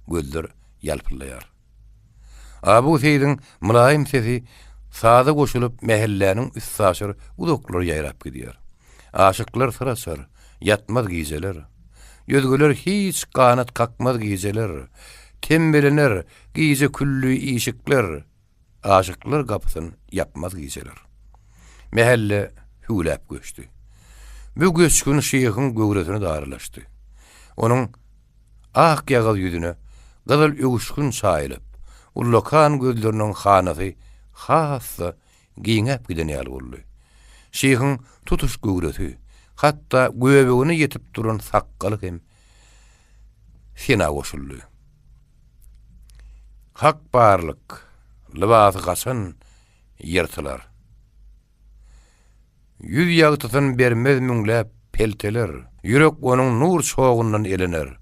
gözler ýalpyllaýar. Abu Seýidiň mylaýym sesi saza goşulyp mähelläniň üstaşyr uzaklara ýaýrap gidýär. Aşyklar syr açar, ýatmaz gijeler. Özgeler hiç ganat kakmaz gijeler. Tembelener gije külli işikler, Aşyklar gapysyn ýapmaz gijeler. Mähelle hüwläp göçdi. Bu göçgün şyhyň göwresine darylaşdy. Onuň ak ýagyz ýüzüne gyzyl öwüşgin çaýylyp, ullakan gözleriniň hanasy has-da giňäp giden ýaly boldy. Şyhyň tutuş göwresi, hatda göbegine ýetip duran sakgaly hem sena goşuldy. Hak barlyk, lybasy gaçan ýyrtylar. Ýüz ýagtysyn bermez müňläp pelteler, Ýürek onuň nur çogundan elener,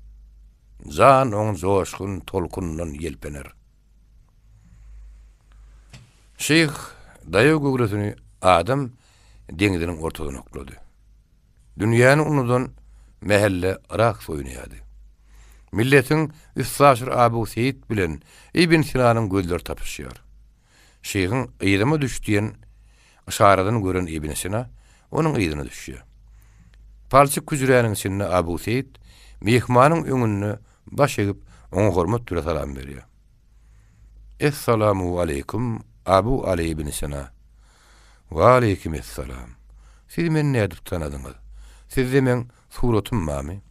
Jan oň joşgun tolkunyndan ýelpener. Şyh daýaw göwresini adam deňziniň ortasyna oklady. Dünýäni unudan mähelle raks oýnaýardy. Milletiň üstaşyr Abu Seýit bilen Ibn Sinanyň gözleri tapyşýar. Şyhyň yzyma düş diýen yşaradyny gören Ibn Sina onuň yzyna düşýär. Palçyk hüjräniň içinde Abu Seýit myhmanyň öňünde baş egip, oňa hormat bile salam berýär. Essalamu aleýkum, Abu Aly ibn Sina. Waleýkim essalam. Siz meni nädip tanadyňyz? Sizde meň suratym barmy?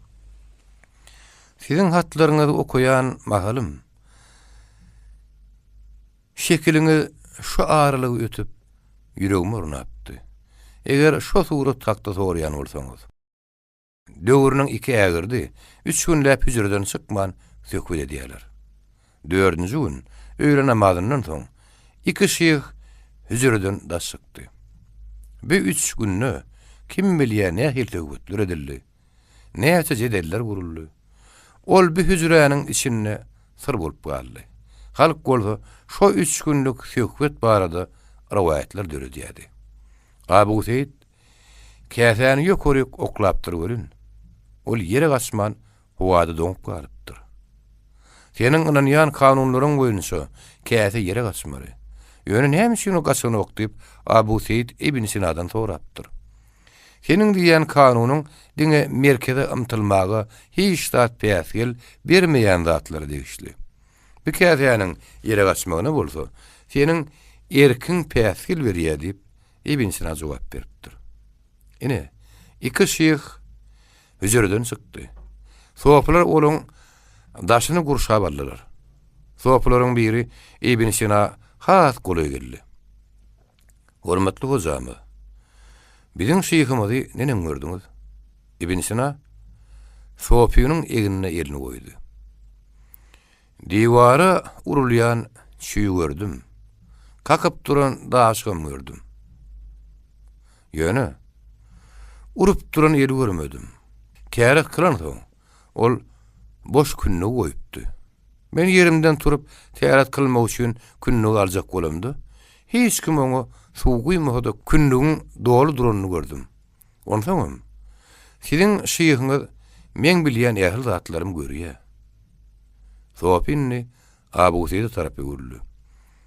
Siziň hatlaryňyzy okaýan mahalym, şekiliňiz şu aralygy ötüp, ýüregime ornapdy. Eger şo surat hakda soraýan bolsaňyz. Döwrüniň iki ägirdi üç günläp hüjreden çykman söhbet edýärler. Dördünji gün öýle namazyndan soň iki şyh hüjreden daş çykdy. Bu üç günde kim bilýär nähili söhbetler edildi, näçe jedeller guruldy. Ol bu hüjräniň içinde syr bolup galdy. Halk bolsa şo üç günlük söhbet barada rowaýatlar döredýärdi. Abu Seýit Käsäni ýokaryk oklapdyr welin, ol ýere gaçman, howada doňup galypdyr. Seniň ynanýan kanunlaryň boýunça käse ýere gaçmaly. Ýöne näme üçin ol gaçanok diýip, Abu Seýit ibn Sinadan sorapdyr. Seniň diýýän kanunyň diňe merkeze ymtylmaga hiç zat päsgel bermeýän zatlara degişli. Bu käsäniň ýere gaçmagyna bolsa, seniň erkiň päsgel berýär diýip, Ibn Sina jogap beripdir. Ine, iki şyh hüjreden çykdy. Sopylar olaň daşyny gurşap aldylar. Sopylaryň biri Ibn Sina has golaý geldi. Hormatly hojamyz, biziň şyhymyzy neneň gördüňiz? Ibn Sina sopynyň egnine elini goýdy. Diwara urulýan çüýi gördüm. Kakyp duran daşgam gördüm. Ýöne, urup duran eli görmedim. Täret kylansoň, ol boş kündügi goýupdy. Men ýerimden turup, täret kylmak üçin kündügi aljak bolamda, hiç kim oňa suw guýmasa-da kündügiň doly duranyny gördüm. Onsoňam, siziň şyhyňyz meň bilýän ähli zatlarymy görýär. Sopy indi Abu Seýide tarap öwrüldi.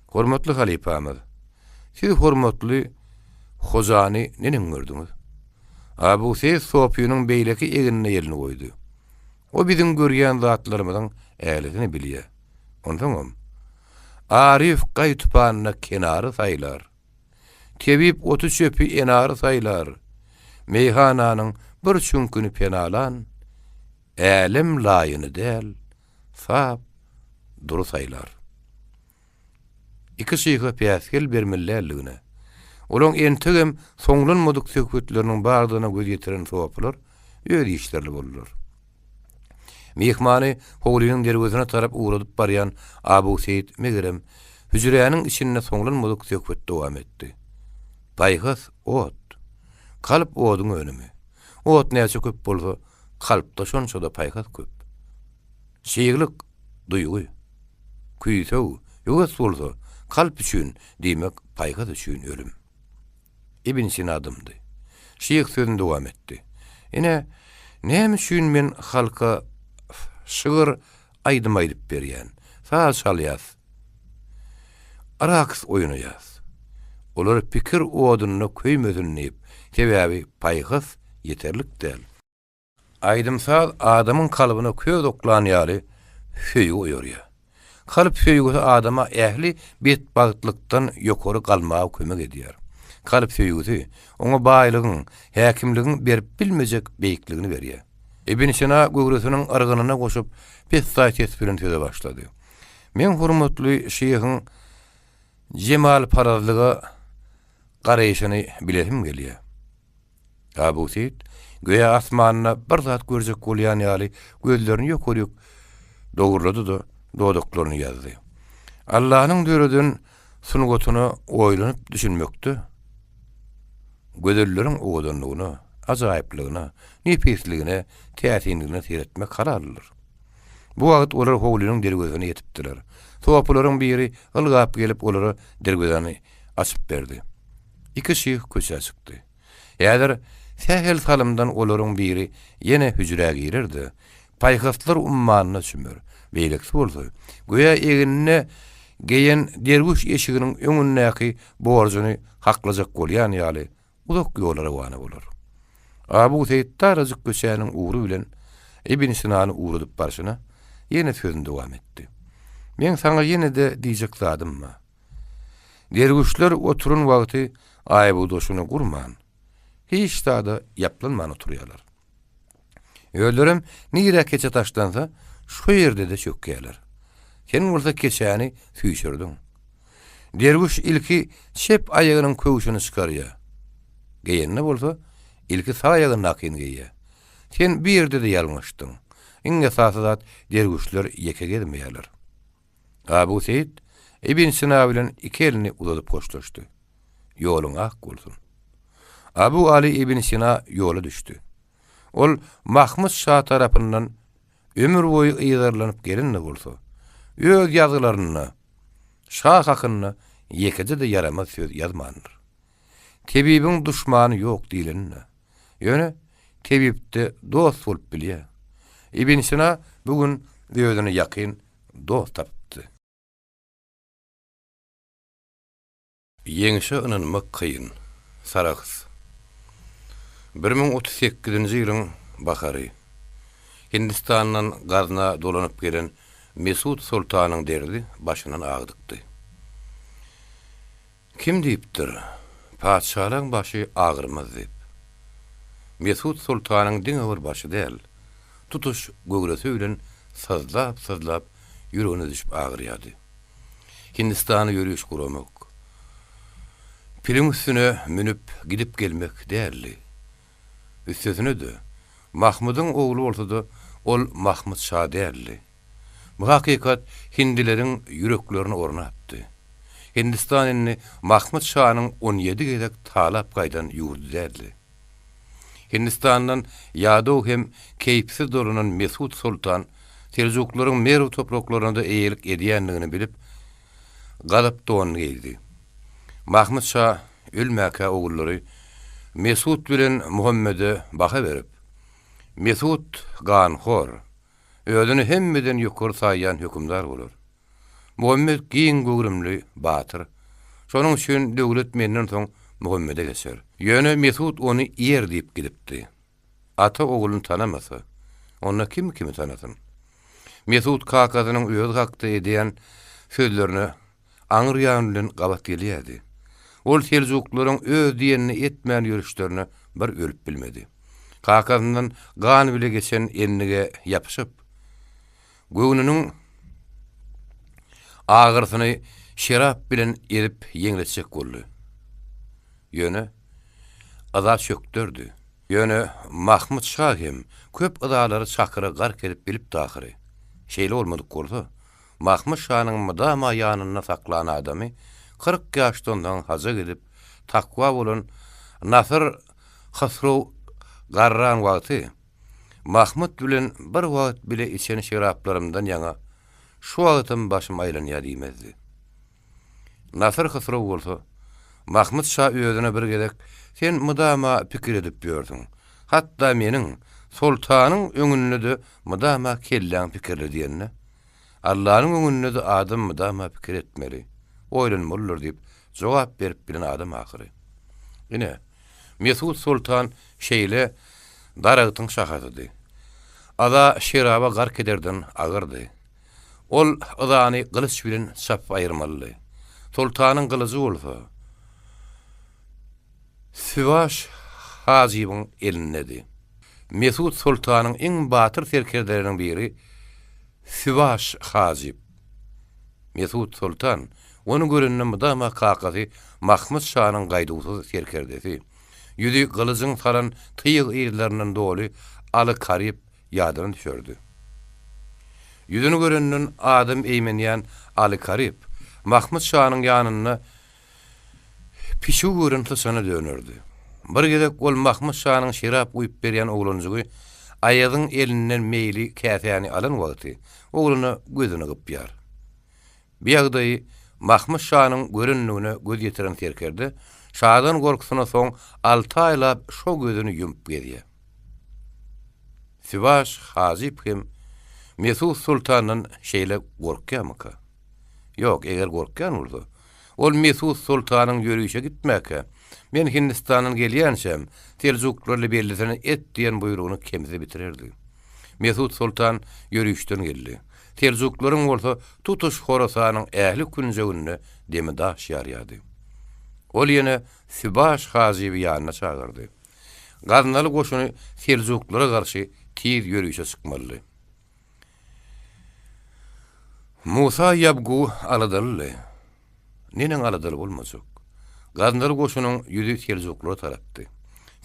Hormatly halypamyz, siz hormatly Hojany neneň gördüňiz? Abu Seýit sopynyň beýleki egnine elini goýdy. O biziň görýän zatlarymyzyň älisini bilýär. Onsoňam, Aryf gaý-tupanda kenary saýlar. Tebip oty-çöpi enary saýlar. Meýhananyň bir çüňküni penalan, älem laýyny däl, sap, dury saýlar. Iki şyha päsgel bermeli däldigine, olaň entegem soňlanmadyk söhbetleriniň bardygyna göz ýetiren sopylar öz işlerli boldular. Myhmany howlynyň derwezesine tarap ugradyp barýan Abu Seýit, megerem, hüjräniň içinde soňlanmadyk söhbet dowam etdi. Paýhas, ot. Kalp oduň önümi. Ot näçe köp bolsa, kalpda şonça-da paýhas köp. Çyglyk, duýgy. Küýseg, höwes bolsa, kalp üçin, diýmek, paýhas üçin ölüm. Ibn Sina dymdy. Şyh sözüni dowam etdi. Ine, näme üçin men halka şygyr, aýdym aýdyp berýän, saz çalýas, raks oýnaýas. Olar pikir odunda köýmesin diýip, sebäbi paýhas ýeterlik däl. Aýdym-saz adamyň kalbyna köz oklan ýaly söýgi oýarýar. Kalp söýgüsi adama ähli betbagtlykdan ýokary galmaga kömek edýär. Kalp söýgüsi oňa baýlygyň, häkimligiň berip bilmejek beýikligini berýär. Ibn Sina göwresiniň yrgynyna goşup, pessaý ses bilen söze başlady. Meň hormatly şyhyň jemalparazlyga garaýşyny bilesim gelýär. Abu Seýit, göýä asmanda bir zat görjek bolýan ýaly gözlerini ýokaryk dogurlady-da, dodaklaryny ýazdy. Allanyň döreden sungatyna oýlanyp düşünmekde, gözelleriň owadanlygyna, ajaýyplygyna, nepisligine, täsinligine seretmek halaldyr. Bu wagt olar howlynyň derwezesine ýetipdiler. Sopularyň biri ylgap gelip olara derwezäni açyp berdi. Iki şyh köçä çykdy. Häzir sähel salymdan olaryň biri ýene hüjrä girer-de, paýhaslar ummanyna çümer, beýlekisi bolsa, göýä egnine geýen derwüş eşiginiň öňündäki borjuny haklajak bolýan ýaly, uzak ýola rowana bolar. Abu Seýit darajyk köçäniň ugry bilen Ibn Sinany ugradyp barşyna, ýene sözüni dowam etdi. Meň saňa ýene-de diýjek zadym bar. Derwüşler oturan wagty aýbugdaşyny gurman, hiç zada ýaplanman oturýarlar. Özlerem nirä keçe taşlansa, şo ýerde-de çökýärler. Sen bolsa keçäni süýşürdiň. Derwüş ilki çep aýagynyň köwşüni çykarýar. Geýende bolsa, ilki sag aýagyndakyny geýýär. Sen bu ýerde-de ýalňyşdyň. Iň esasy zat, derwüşler ýeke gezmeýärler. Abu Seýit Ibn Sina bilen iki elini uzadyp hoşlaşdy. Ýoluň ak bolsun. Abu Aly Ibn Sina ýola düşdi. Ol Mahmyt şa tarapyndan ömür boýy yzarlanyp gelen-de bolsa, öz ýazgylarynda şa hakynda ýekeje-de ýaramaz söz ýazmandyr. Tebibiň duşmany ýok diýleninde. Ýöne tebipde dost bolup bilýär. Ibn Sina bu gün özüne ýakyn dost tapypdy. Ýeňşe ynanmak kyn. Sarahs. 1038-nji ýylyň bahary. Hindistandan Gazna dolanyp gelen Mesut soltanyň derdi başyndan agdykdy. Kim diýipdir, Patyşalaň başy agyrmaz diýip. Mesut soltanyň diňe bir başy däl, tutuş göwresi bilen syzlap-syzlap ýüregine düşüp agyrýardy. Hindistana ýöriş guramak, piliň üstüne münüp gidip gelmek däldi. Üstesine-de, Mahmydyň ogly bolsa-da, ol Mahmyt şa däldi. Bu hakykat hindileriň ýüreklerine ornapdy. Hindistan indi Mahmyt şanyň on ýedi gezek talap gaýdan ýurdy däldi. Hindistandan ýadaw hem keýpsiz dolanan Mesut soltan seljuklaryň Merw topraklaryna-da eýelik edýändigini bilip, gazap donuny geýdi. Mahmyt şa ölmäkä ogullary Mesut bilen Muhammede baha berip, Mesut ganhor, Özüni hemmeden ýokary saýýan hökümdar bolar. Muhammet giň göwrümli batyr. Şonuň üçin döwlet menden soň Muhammede geçer. Ýöne Mesut ony iýer diýip gidipdi. Ata ogluny tanamasa, onda kim kimi tanasyn? Mesut kakasynyň özi hakda edýän sözlerine aňry ýany bilen gabat gelýärdi. Ol seljuklaryň öz diýenini etmän ýörüşlerine bir ölüp bilmedi. Kakasyndan gan bile geçen endige ýapyşyp, göwnüniň agyrysyny şerap bilen ezip ýeňletjek boldy. Ýöne yza çökderdi. Ýöne Mahmyt şa hem köp yzalary çakyra gark edip bilipdi ahyry. Şeýle bolmadyk bolsa, Mahmyt şanyň mydama ýanynda saklan adamy 40 ýaşdan soň haja gidip, takwa bolan Nasyr Hysrow garran wagty, Mahmyt bilen bir wagt bile içen şeraplarymdan ýaňa şu wagtam başym aýlanýar diýmezdi. Nasyr Hysrow bolsa, Mahmyt şa özüne bir gezek, Sen mydama pikir edip ýörsüň. Hatda meniň, soltanyň öňünde-de mydama kelläň pikirli diýende, Allanyň öňünde-de adam mydama pikir etmeli, oýlanmalydyr diýip jogap berip bilen adam ahyry. Ine, Mesut soltan şeýle daragtyň şahasydy. Aza şeraba gark ederden agyrdy. Ol yzany gylyç bilen çapyp aýyrmalydy. Soltanyň gylyjy bolsa Sübaş hajybyň elindedi. Mesut soltanyň iň batyr serkerdeleriniň biri Sübaş hajyp. Mesut soltan ony görende mydama kakasy Mahmyt şanyň gaýduwsyz serkerdesi, ýüzi gylyjyň salan tyg yzlaryndan doly Aly Karyp ýadyna düşerdi. Ýüzüni görenden adam eýmenýän Aly Karyp Mahmyt şanyň ýanynda pişigi gören syçana dönerdi. Bir gezek ol Mahmyt şanyň şerap guýup berýän oglanjygy Aýazyň elinden meýli käsäni alan wagty oglana gözüni gypýar. Bu ýagdaýy Mahmyt şanyň görendigine göz ýetiren serkerde şadan gorkusyna soň alty aýlap şo gözüni ýumup gezýär. Sübaş hajyp hem Mesut soltandan şeýle gorkýarmyka? Ýok, eger gorkýan bolsa, ol Mesut soltanyň ýörişe gitmäkä, Men Hindistandan gelýänçäm, seljuklarly bellisini et diýen buýrugyny kemsiz bitirerdi. Mesut soltan ýörişden geldi. Seljuklaryň bolsa tutuş Horasanyň ähli künjeginde demi daş ýarýardy. Ol ýene Sübaş hajyby ýanyna çagyrdy. Gaznaly goşuny seljuklara garşy tiz ýörişe çykmalydy. Musa ýabgu aladalydy. Neneň aladaly bolmajak? Gaznaly goşunyň ýüzi seljuklara tarapdy.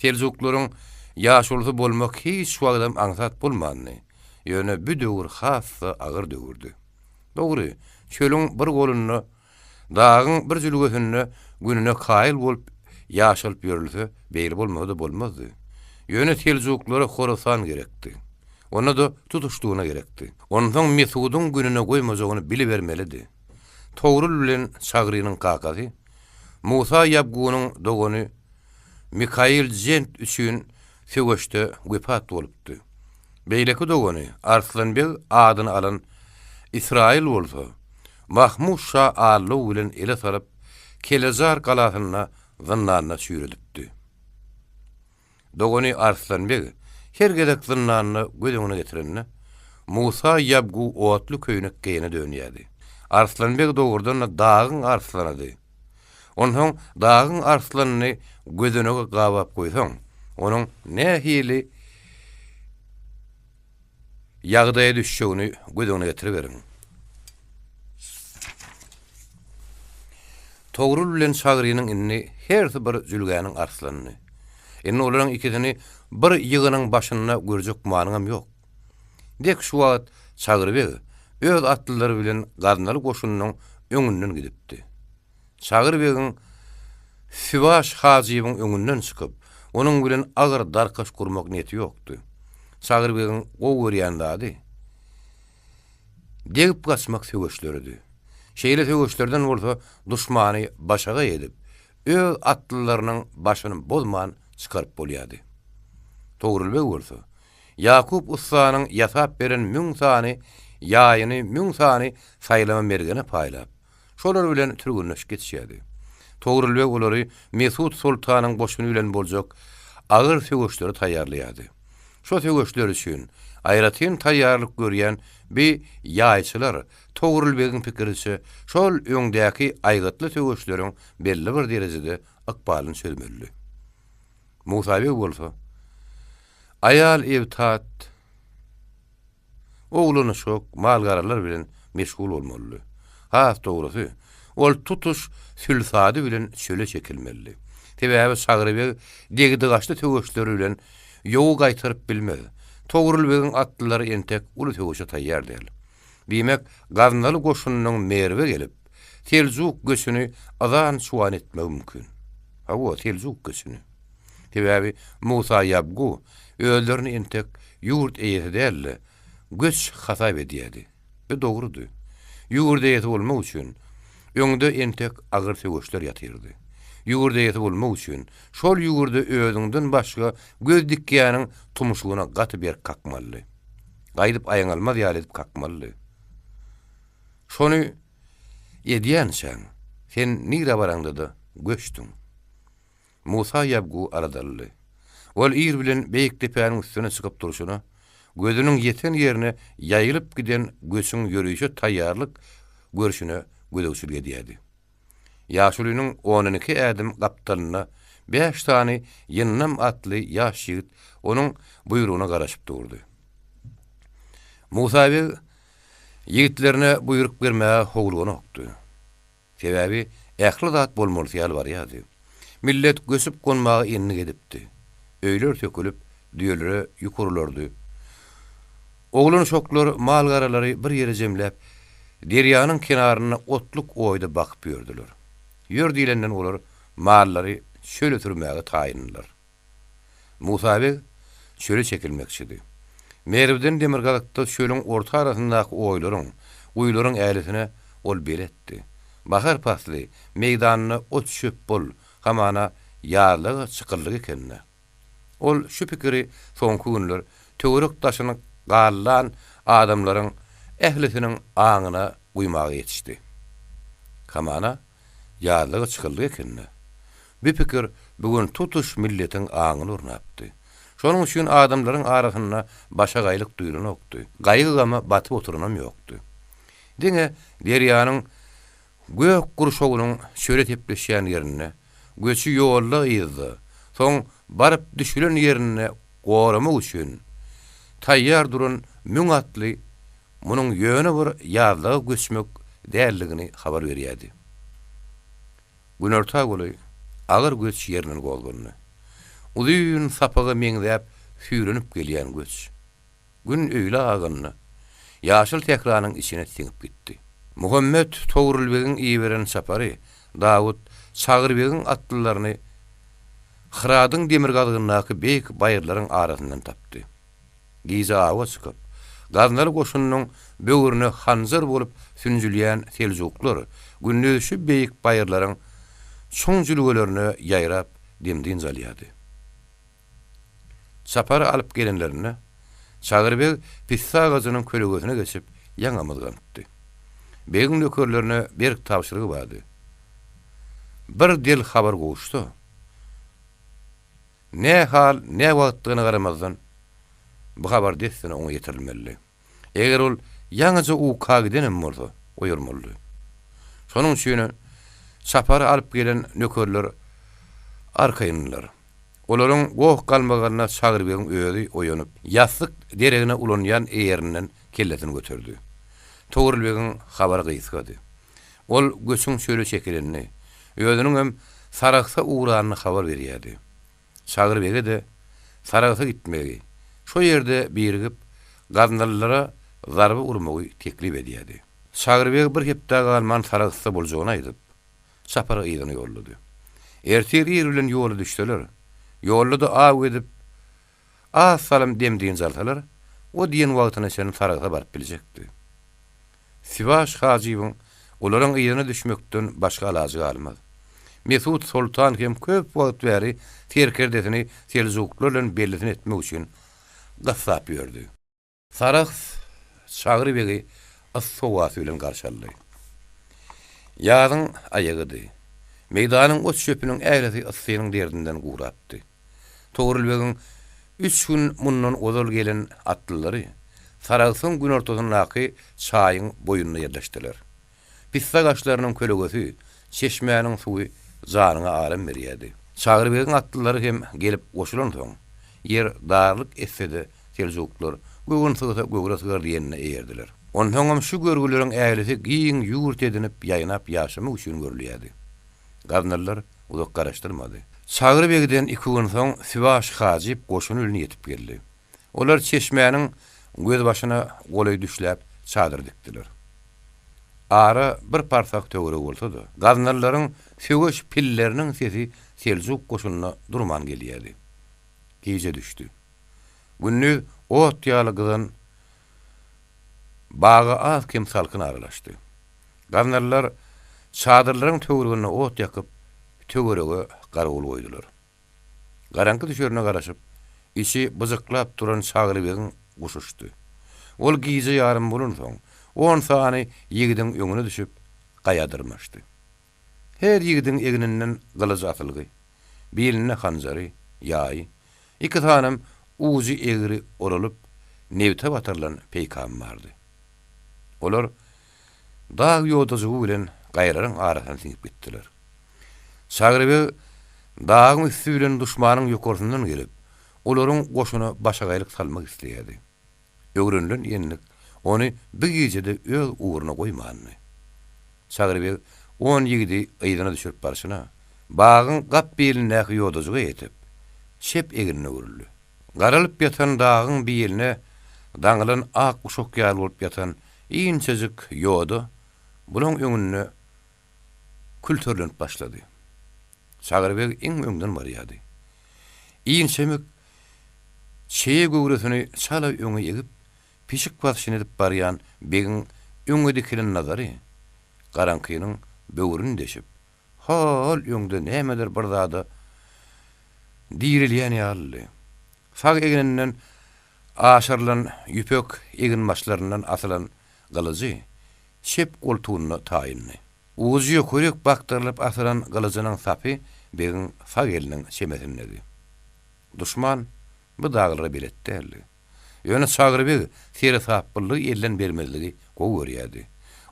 Seljuklaryň ýaşulusy bolmak hiç wagtam aňsat bolmandy. Ýöne bu döwür has-da agyr döwürdi. Dogry, çölüň bir golunda Dagyň bir jülgesinde gününe kaýyl bolup ýaşalyp ýörülse, beýle bolmasa-da bolmazdy. Ýöne seljuklara Horasan gerekdi. Onda-da tutuşlygyna gerekdi. Onsoň Mesudyň gününe goýmajagyny bilibermelidi. Togrul bilen Çagrynyň kakasy, Musa ýabgunyň dogany Mikaýyl Jent üçin söweşde wepat bolupdy. Beýleki dogany Arslan beg adyny alan Ysraýyl bolsa, Mahmut şa aldaw bilen ele salyp, Kelejar galasynda zyndanda çüýredipdi. Dogany Arslan beg her gezek zyndanda göz öňüne getirende, Musa ýabgu otly köýnek geýene dönýärdi. Arslan beg dogrudan-da dagyň arslanydy. Onsoň dagyň arslanyny gözenege gabap goýsaň, onuň nähili ýagdaýa düşjegini göz öňüne getiriberiň. Togrul bilen Çagrynyň indi hersi bir jülgäniň arslanyny. Indi olaryň ikisini bir ýygynyň başynda görjek gümanyňam ýok. Dek şu wagt Çagry beg öz atlylary bilen Gaznaly goşunynyň öňünden gidipdi. Çagry begiň Sübaş hajybyň öňünden çykyp, onuň bilen agyr darkaş gurmak niýeti ýokdy. Çagry begiň gowy görýän zady, degip gaçmak söweşleridi. Şeýle söweşlerden bolsa duşmany başagaý edip, öz atlylarynyň başyny bozman çykaryp bolýardy. Togrul beg bolsa, Ýakup ussanyň ýasap beren müň sany ýaýyny müň sany saýlama mergene paýlap, Şolar bilen türgenleşik geçýärdi. Togrul beg olary Mesut soltanyň goşuny bilen boljak agyr söweşlere taýýarlaýardy. Şo söweşler üçin aýratyn taýýarlyk görýän bi ýaýçylar Togrul begiň pikiriçe şol öňdäki aýgytly söweşleriň belli bir derejede ykbalyny çözmelidi. Musa beg bolsa, aýal-ebtat, Oglan-uşak, mal-garalar bilen meşgul bolmalydy. Has dogrusy, ol tutuş sülsady bilen çöle çekilmelidi. Sebäbi Çagry beg degdi-gaçdy söweşleri bilen ýowy gaýtaryp bilmez. Togrul begiň atlylary entek uly söweşe taýýar däl. Diýmek, Gaznaly goşunynyň Merwe gelip, seljuk göçüni yzan-çuwan etmegi mümkin. Hawa, seljuk göçüni. Sebäbi Musa ýabgu özlerini entek ýurt eýesi däl-de, göç hasap edýärdi. Bu dogrudy. Ýurt eýesi bolmak üçin öňde entek agyr söweşler ýatyrdy. Ýurt eýesi bolmak üçin şol ýurda özüňden başga göz dikýäniň tumşugyna gaty berk kakmalydy. Gaýdyp aýňalmaz ýaly edip kakmalydy. Şony edýänçäň, sen nirä baraňda-da göçdüň. Musa ýabgu aladalydy. Ol ir bilen beýik depäniň üstüne çykyp durşuna, gözüniň ýeten ýerine ýaýylyp giden göçüň ýörişe taýýarlyk görşüne gözegçilik edýärdi. Ýaşulynyň on iki ädim gapdalynda bäş sany ýyndam atly ýaş ýigit onuň buýrugyna garaşyp durdy. Musa beg ýigitlerine buýruk bermäge howluganokdy. Sebäbi ähli zat bolmalysy ýaly barýardy. Millet göçüp-gonmaga endik edipdi. Öýler sökülip, düýelere ýük urulardy. Oglan-uşaklar mal-garalary bir ýere jemläp, derýanyň kenarynda otluk oýda bakyp ýördüler. Ýör diýlenden olar mallary çöle sürmäge taýyndylar. Musa beg çöle çekilmekçidi. Merwden demirgazykda çölüň orta arasyndaky oýlaryň, guýularyň älisine ol beletdi. Bahar pasly, meýdanda ot-çöp bol, hamana ýazlaga çykyldyk eken-dä. Ol şu pikiri soňky günler töwerek-daşyny gallan adamlaryň ählisiniň aňyna guýmaga ýetişdi. Hamana Ýazlaga çykyldyk eken-dä. Bu pikir bu gün tutuş milletiň aňyna ornapdy. Şonuň üçin adamlaryň arasynda başagaýlyk duýlanokdy, gaýgy-gama batyp oturanam ýokdy. Diňe derýanyň gök gurşawynyň çöle sepleşýän ýerinde, göçi ýolda-yzda, soň baryp düşülen ýerinde goramak üçin taýýar duran müň atly munuň ýöne bir ýazlaga göçmek däldigini habar berýärdi. Günorta golaý agyr göç ýerinden gozgandy. Uzyn sapaga meňzäp süýrenip gelýän göç, Gün öýlä aganda, ýaşyl sähranyň içine siňip gitdi. Muhammet Togrulbegiň iberen çapary Dawut Çagrybegiň atlylaryny Hyradyň demirgazygyndaky beýik baýyrlaryň arasyndan tapdy. Gije awa çykyp, Gaznaly goşunynyň böwrüne hanjar bolup sünjülýän seljuklar gündiz şu beýik baýyrlaryň çuň jülgelerine ýaýrap dem-dynç alýardy. Çapary alyp gelenlerinde, Çagry beg pisse agajynyň kölegesine geçip, ýaňa myzganypdy. Begiň nökerlerine berk tabşyrygy bardy. Bir del habar gowuşsa, Ne hal, ne wagtdygyna garamazdan, bu habar dessine oňa ýetirilmelidi. Eger ol ýaňyja uka gidenem bolsa, oýarmalydy. Şonuň üçin çapary alyp gelen nökerler arkaýyndylar. Olaryň goh-galmagalyna Çagry begiň özi oýanyp, ýassyk deregine ulanýan eýerinden kellesini göterdi. Togrul begiň habary gysgady. Ol göçüň çöle çekilenini, özüniňem Sarahsa ugranyny habar berýärdi. Çagry bege-de Sarahsa gitmegi, şo ýerde birigip, gaznalylara zarba urmagy teklip edýärdi. Çagry beg bir hepdä galman Sarahsda boljagyny aýdyp, Çapary yzyna ýollady. Ertir ir bilen ýola düşseler, ýolda-da aw edip, Az salym dem-dynç alsalar, o diýen wagtyna çenli Saragsa baryp biljekdi. Siwaş hajybyň olaryň yzyna düşmekden başga alajy galmaz. Mesut soltan hem köp wagt bäri serkerdesini seljuklylar bilen bellisini etmek üçin gyssap ýördi. Sarahs Çagry begi yssy howasy bilen garşy aldy. Ýazyň aýagydy. Meýdanyň ot-çöpüniň ählisi yssynyň derdinden gurapdy. Togrul begiň üç gün mundan ozal gelen atlylary Saragsyň günortasyndaky çaýyň boýunda ýerleşdiler. Pisse agaçlarynyň kölegesi, çeşmäniň suwy janyňa aram berýärdi. Çagry begiň atlylary hem gelip goşulansoň, ýer darlyk etse-de seljuklar Göwün sygsa göwre sygar diýenine eýerdiler. Onsoňam şu görgüleriň ählisi giň ýurt edinip ýaýnap ýaşamak üçin görülýärdi. Gaznalylar uzak garaşdyrmady. Çagry begden iki gün soň Sübaş hajyp goşuny bilen ýetip geldi. Olar çeşmäniň gözbaşyna golaý düşläp çadyr dikdiler. Ara bir parsah töweregi bolsa-da, gaznalylaryň söweş pilleriniň sesi seljuk goşunyna durman gelýärdi. Gije düşdi. Gündiz ot ýaly gyzan baga az-kem salkyn aralaşdy. Gaznalylar çadyrlaryň töwereginde ot ýakyp, töwerege garawul goýdular. Garaňky düşerine garaşyp, içi byjyklap duran Çagry begiň guşuşdy. Ol gije ýarym bolansoň, on sany ýigidiň öňüne düşüp, gaýa dyrmaşdy. Her ýigidiň egninden gylyjy asylgy, bilinde hanjary, ýaýy, iki sanam ujy egri oralyp, nebte batyrylan peýkam bardy. Olar dag ýodajygy bilen gaýalaryň arasyna siňip gitdiler. Çagry beg dagyň üsti bilen duşmanyň ýokarsyndan gelip, olaryň goşuna başagaýlyk salmak isleýärdi. Öwrenilen endik ony bir gijede öz ugruna goýmandy. Çagry beg on ýigidi yzyna düşürip barşyna, bagyň gap bilindäki ýodajyga ýetip, çep egnine öwrüldi. Garalyp ýatan dagyň biline daňylan ak guşak ýaly bolup ýatan inçejik ýoda bulaň öňünde külterlenip başlady. Çagry beg iň öňden barýardy. Inçemik çeýe göwresini çala öňe egip, pişik basyşyny edip barýan begiň öňe dikilen nazary garaňkynyň böwrüni deşip, Hol öňde nämedir bir zada direlýän ýalydy. Sag egninden aşyrylan ýüpek eginbaşlaryndan asylan gylyjy çep goltugynda taýyndy. Ujy ýokaryk bakdyrylyp asylan gylyjynyň sapy begiň sag eliniň çemesindedi. Duşman bu daglara belet däldi. Ýöne Çagry beg seresaplylygy elden bermezligi gowy görýärdi.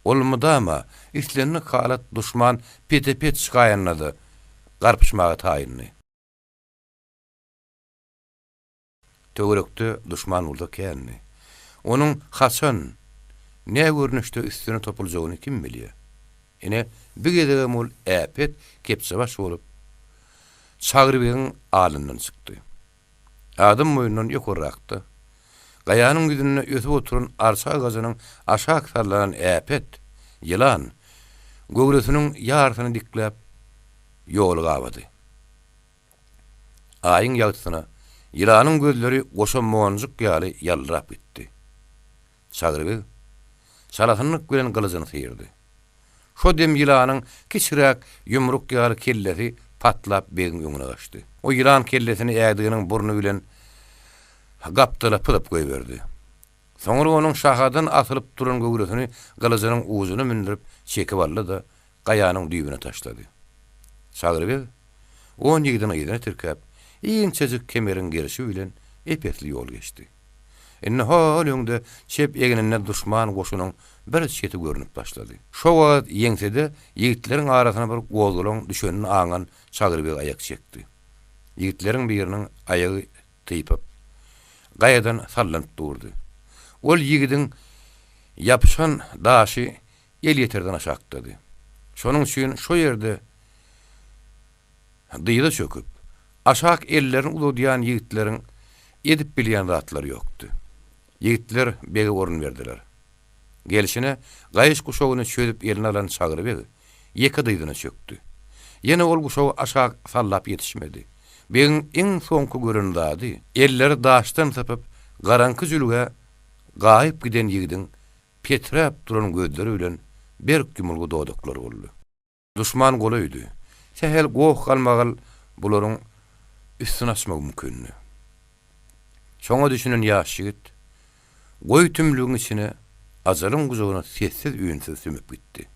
Ol mydama, islendik halat duşman pete-pet çykaýanda-da, garpyşmaga taýyndy. Töwerekde duşman bolsa kändi. Onuň haçan, nä görnüşde üstüne topuljagyny kim bilýär? Ine, bir gezegem ol äpet kepjebaş bolup, Çagry begiň alnyndan çykdy. Adam boýundan ýokarrakda, gaýanyň ýüzünde ösüp oturan arça agajynyň aşak sallanan äpet ýylan göwresiniň ýarysyny dikläp, ýoly gabady. Aýyň ýagtysyna ýylanyň gözleri goşa monjuk ýaly ýaldyrap gitdi. Çagry beg çalasynlyk bilen gylyjyny syrdy. Şo dem ýylanyň kiçiräk ýumruk ýaly kellesi patlap begiň öňüne gaçdy. O ýylan kellesini ädiginiň burny bilen gapdala pyzyp goýberdi. Soňra onuň şahadan asylyp duran göwresini gylyjynyň ujuna mündürip çekip aldy-da, gaýanyň düýbüne taşlady. Çagry beg on ýigidini yzyna tirkäp, inçejik kemeriň gerşi bilen ep-esli ýol geçdi. Indi hol öňde çep egninde duşman goşunyň bir çeti görnüp başlady. Şo wagt ýeňsede ýigitleriň arasyna bir gozgalaň düşenini aňan Çagry beg aýak çekdi. Ýigitleriň biriniň aýagy typyp, gaýadan sallanyp durdy. Ol ýigidiň ýapyşan daşy elýeterden aşakdady. Şonuň üçin şo ýerde Dyza çöküp, aşak ellerini uzadýan ýigitleriň edip bilýän zatlary ýokdy. Ýigitler bege orun berdiler. Gelşine gaýyş guşagyny çözüp eline alan Çagry beg ýeke dyzyna çökdi. Ýene ol guşagy aşak sallap ýetişmedi. Begiň iň soňky gören zady, elleri daşdan sypyp, garaňky jülgä gaýyp giden ýigidiň peträp duran gözleri bilen berk ýumulgy dodaklary boldy. Duşman golaýdy. Sähel goh-galmagal bularyň üstüni açmagy mümkindi. Şoňa düşünen ýaş ýigit goýy tümlügiň içine ajalyň gujagyna sessiz-üýnsüz sümüp gitdi.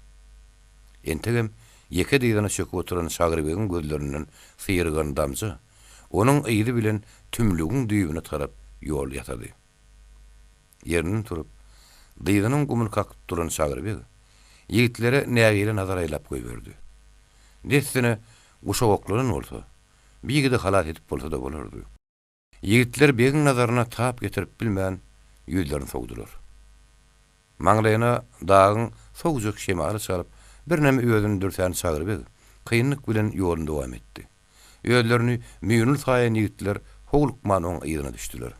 Entegem. Ýeke dyzyna çöküp oturan Çagry begiň gözlerinden syrygan damja, onuň yzy bilen tümlügiň düýbüne tarap ýol ýasady. Ýerinden turup, dyzynyň gumuny kakyp duran Çagry beg, ýigitlere nägile nazar aýlap goýberdi. Dessine guşak oklanan bolsa, bir ýigidi halas edip bolsa-da bolardy. Ýigitler begiň nazaryna tap getirip bilmän, ýüzlerini sowdular. Maňlaýyna dagyň sowujak şemaly çalyp, birneme özüni dürsän Çagry beg, kynlyk bilen ýoluny dowam etdi. Özlerini müýnli saýan ýigitler howlukman oň yzyna düşdüler.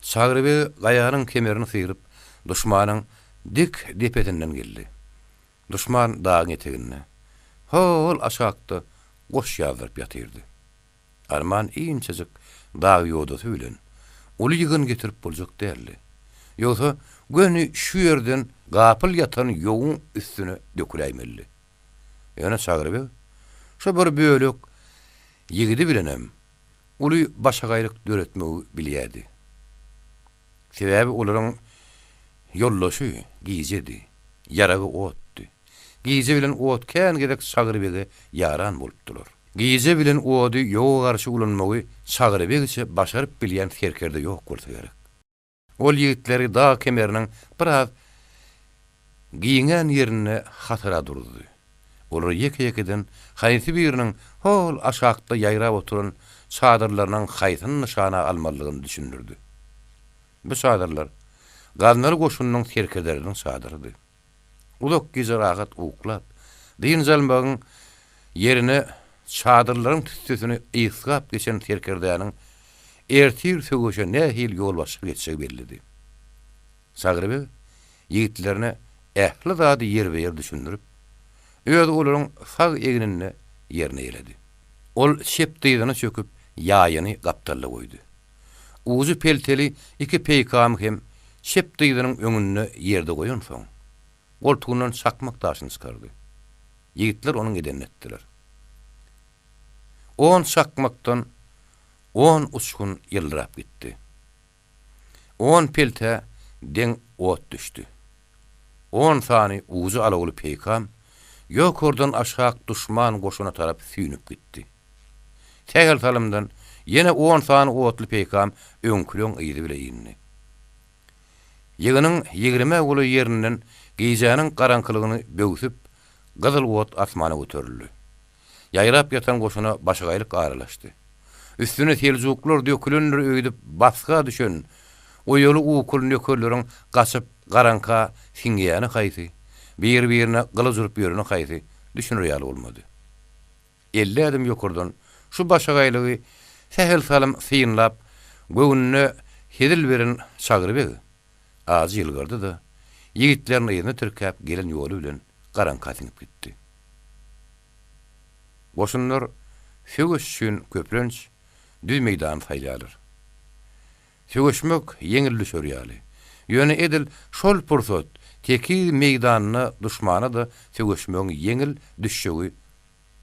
Çagry beg gaýanyň kemerini syryp, duşmanyň dik depesinden geldi. Duşman dagyň eteginde, ho-ol aşakda goş ýazdyryp ýatyrdy. Arman inçejik dag ýodasy bilen uly ýygyn getirip boljak däldi. Ýogsa göni şu ýerden gapyl ýatan ýowuň üstüne döküläýmelidi. Ýöne Çagry beg şo bir bölek ýigidi bilenem uly başagaýlyk döretmegi bilýärdi. Sebäbi olaryň ýoldaşy gijedi, ýaragy otdy. Gije bilen ot kän gezek Çagry bege ýaran bolupdylar. Gije bilen ody ýowa garşy ulanmagy Çagry begçe başaryp bilýän serkerde ýok bolsa gerek. Ol ýigitleri dag kemeriniň biraz giňän ýerinde hatara duruzdy. Olar ýeke-ýekeden haýsy biriniň hol aşakda ýaýrap oturan çadyrlarynyň haýsyny nyşana almalydygyny düşündirdi. Bu çadyrlar Gaznaly goşunynyň serkerdeleriniň çadyrydy. Uzak gije rahat uklap, dynç almagyň ýerine çadyrlaryň tüssesini ysgap geçen serkerdäniň ertir söweşe nähili ýolbaşçylyk etjegi bellidi. Çagry beg ýigitlerine ähli zady ýerbe-ýer düşündirip, özi olaryň sag egninde ýerine ýeledi. Ol çep dyzyna çöküp, ýaýyny gapdalda goýdy. Ujy pelteli iki peýkamy hem çep dyzynyň öňünde ýerde goýansoň, goltugyndan çakmak daşyny çykardy. Ýigitler onuň edenini etdiler. On çakmakdan on uçgun ýyldyrap gitdi. On peltä deň ot düşdi. On sany ujy alawly peýkam ýokardan aşak duşman goşuna tarap süýnüp gitdi. Sähel salymdan ýene on sany otly peýkam öňküleň yzy bile indi. Ýygynyň ýigrimä golaý ýerinden gijäniň garaňkylygyny böwsüp, gyzyl ot asmana göterildi. Ýaýrap ýatan goşuna başagaýlyk aralaşdy. Üstüne seljuklar dökülendir öýdüp basga düşen oýaly-ukuly nökerleriň gaçyp garaňka siňýäni haýsy, biri-birine gylyç urup ýöreni haýsy, düşüner ýaly bolmady. 50 ädim ýokardan şu başagaýlygy sähel salym synlap, göwnüne hezil beren Çagry beg ajy ýylgyrdy-da, ýigitlerini yzyna tirkäp gelen ýoly bilen garaňka siňip gitdi. Goşunlar söweş üçin köplenç düz meýdany saýlaýarlar. Söweşmek ýeňil düşer ýaly. Ýöne edil şol pursat tekiz meýdanda duşmana-da söweşmegiň ýeňil düşjegi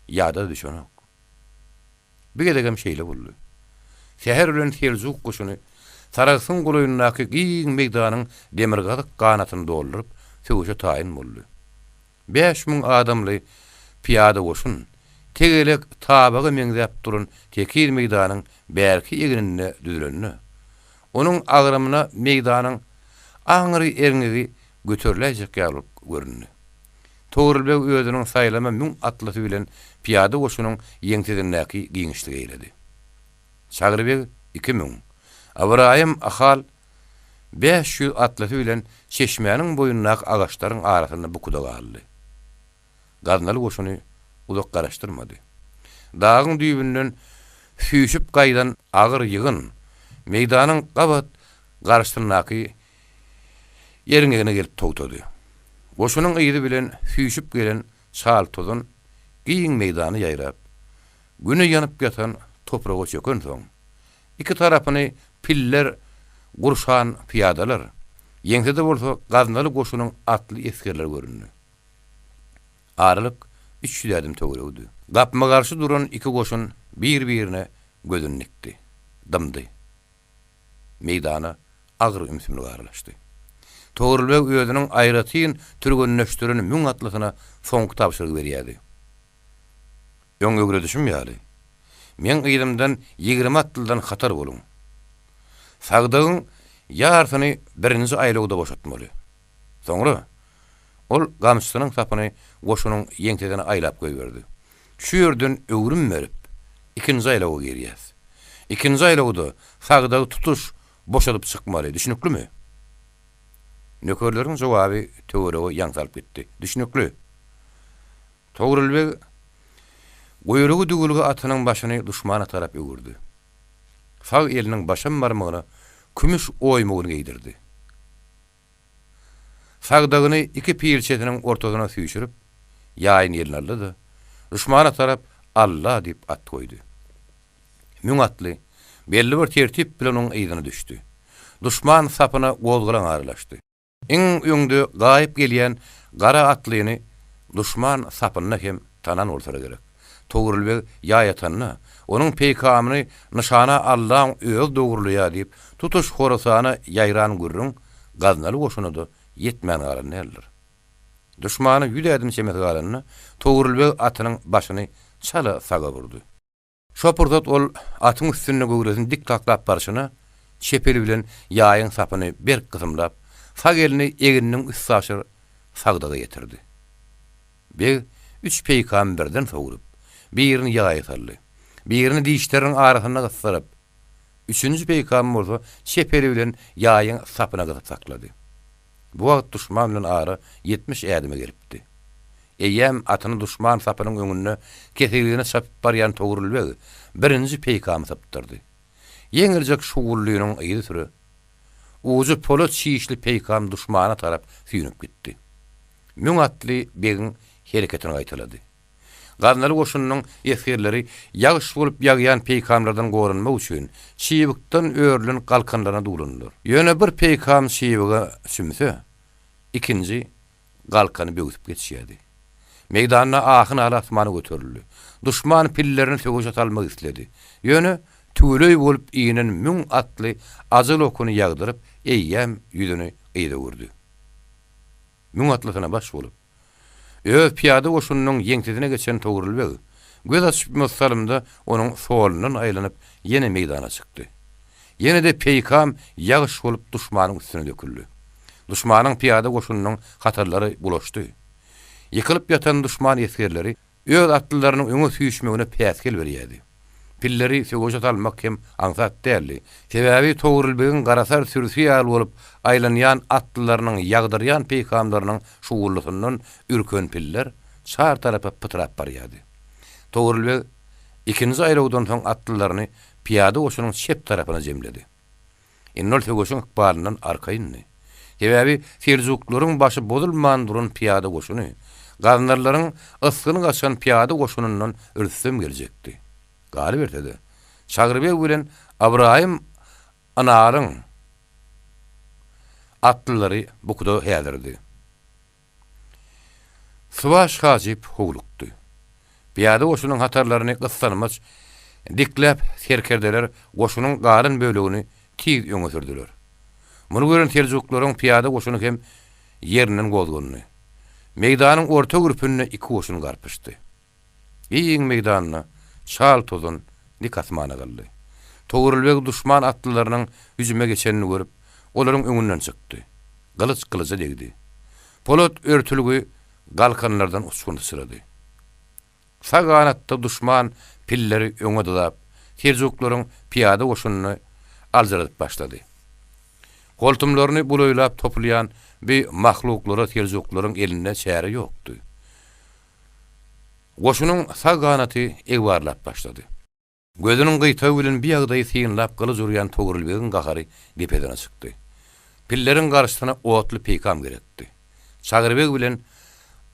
ýada düşenok. Bu gezegem şeýle boldy. Säher bilen seljuk goşuny Sarahsyň golaýyndaky giň meýdanyň demirgazyk ganatyny dolduryp, söweşe taýyn boldy. 5000 adamly pyýada goşun tegelek tabaga meňzäp duran tekiz meýdanyň bärki egninde düzülende, onuň agramyna meýdanyň aňry erňegi göteriläýjek ýaly bolup göründi. Togrul beg özüniň saýlama müň atlysy bilen pyýada goşunyň ýeňsesindäki giňişligi eýledi. Çagry beg 2000, Ybraýym Ahal 500 atlysy bilen çeşmäniň boýundaky agaçlaryň arasynda bukuda galdy. Gaznaly goşuny uzak garaşdyrmady. Dagyň düýbünden süýşüp gaýdan agyr ýygyn meýdanyň gabat garşysyndaky erňegine gelip togtady. Goşunyň yzy bilen süýşüp gelen çal tozan giň meýdana ýaýrap, Güne ýanyp ýatan topraga çökensoň, iki tarapyny piller gurşan pyýadalar, ýeňsede bolsa gaznaly goşunyň atly esgerleri göründi. Aralyk 300 ädim töweregidi. Gapma-garşy duran iki goşun bir-birine gözüni dikdi. Dymdy. Meýdana agyr ümsümlik aralaşdy. Togrul beg özüniň aýratyn türgenleşdiren müň atlysyna soňky tabşyrygy berýärdi. Öň öwredişim ýaly, meň yzymdan 20 atlydan hatar boluň. Sagdygyň ýarsyny birinji aýlawda boşatmaly. Soňra ol gamçysynyň sapyny goşunyň ýeňsesine aýlap goýberdi. Şu ýerden öwrüm berip, ikinji aýlawa girýäs. Ikinji aýlawda sagdagy tutuş boşadyp çykmaly, düşnüklimi? Nökerleriň jogaby töwerege ýaň salyp gitdi. Düşnükli! Togrul beg guýrugy düwülgi atynyň başyny duşmana tarap öwürdi. Sag eliniň başam barmagyna kümüş oýmugyny geýdirdi. Sagdagyny iki pilçesiniň ortasyna süýşürip, ýaýyny eline aldy-da, duşmana tarap Alla diýip at goýdy. Müň atly belli bir tertip bilen onuň yzyna düşdi. Duşman sapyna gozgalaň aralaşdy. Iň öňde gaýyp gelýän gara atlyny duşman sapynda hem tanan bolsara gerek. Togrul beg ýaý atanda, onuň peýkamyny nyşana Allaň özi dogrulaýar diýip, tutuş Horasana ýaýran gürrüň Gaznaly goşuna-da ýetmän galan däldir. Duşmana ýüz ädim çemesi galanda, Togrul beg atynyň başyny çala saga burdy. Şo pursat ol atyň üstünde göwresini dik saklap barşyna, çep eli bilen ýaýyň sapyny berk gysymlap, sag elini egniniň üstaşyr sagdyga ýetirdi. Beg üç peýkamy birden sowrup, birini ýaýa saldy, birini dişleriniň arasynda gysdyryp, üçünji peýkamy bolsa çep eli bilen ýaýyň sapyna gysyp saklady. Bu wagt duşman bilen ara 70 ädime gelipdi. Eýýäm atyny duşman sapynyň öňünde keseligine çapyp barýan Togrul beg birinji peýkamy sypdyrdy. Ýeňiljek şuwwullynyň yzysüre, ujy polat çişli peýkam duşmana tarap süýnüp gitdi. Müň atly begiň hereketini gaýtalady. Gaznaly goşunynyň esgerleri ýagyş bolup ýagýan peýkamlardan goranmak üçin çybykdan örülen galkanlaryna duwlandylar. Ýöne bir peýkam çybyga çümse, ikinji galkany böwsüp geçýärdi. Meýdanda ahy-nala asmana göterildi. Duşman pillerini söweşe salmak isledi. Ýöne tüweleý bolup inen müň atly ajal okuny ýagdyryp, eýýäm ýüzüni yza öwürdi. Müň atlysyna baş bolup, öz pyýada goşunynyň ýeňsesine geçen Togrul beg, göz açyp salymda onuň solundan aýlanyp, ýene meýdana çykdy. Ýene-de peýkam ýagyş bolup duşmanyň üstüne döküldi. Duşmanyň pyýada goşunynyň hatarlary bulaşdy. Ýykylyp ýatan duşman esgerleri öz atlylarynyň öňe süýşmegine päsgel berýärdi. Pilleri söweşe salmak hem aňsat däldi. Sebäbi Togrul begiň garasar sürüsi ýaly bolup aýlanýan atlylarynyň ýagdyrýan peýkamlarynyň şuwuldysyndan ürken piller çar tarapa pytrap barýardy. Togrul beg ikinji aýlawdan soň atlylaryny pyýada goşunyň çep tarapyna jemledi. Indi ol söweşiň ykbalyndan arkaýyndy. Sebäbi seljuklaryň başy bozulman duran pyýada goşuny, gaznalylaryň ysgyny gaçan pyýada goşunyndan rüstem geljekdi. Galyberse-de, Çagry beg bilen Ybraýym Ynalyň atlylary bukuda häzirdi. Subaş hajyp howlukdy. Pyýada goşunyň hatarlaryny gyssanmaç dikläp serkerdeler goşunyň galan bölegini tiz öňe sürdüler. Muny gören seljuklaryň pyýada goşuny hem ýerinden gozgandy. Meýdanyň orta gürpünde iki goşun garpyşdy. Giň meýdanda çal tozan dik asmana galdy. Togrul beg duşman atlylarynyň hüjüme geçenini görüp, olaryň öňünden çykdy. Gylyç gylyja degdi. Polat örtülgi galkanlardan uçgun syçrady. Sag ganatda duşman pilleri öňe dyzap, seljuklaryň pyýada goşunyny aljyradyp başlady. Holtumlaryny bulaýlap topulýan bi mahluklara seljuklaryň elinde çäre ýokdy. Goşunyň sag ganaty egbarlap başlady. Gözüniň gyýtagy bilen bi ýagdaýy synlap gylyç urýan Togrul begiň gahary depesine çykdy. Pilleriň garşysyna otly peýkam gerekdi. Çagry beg bilen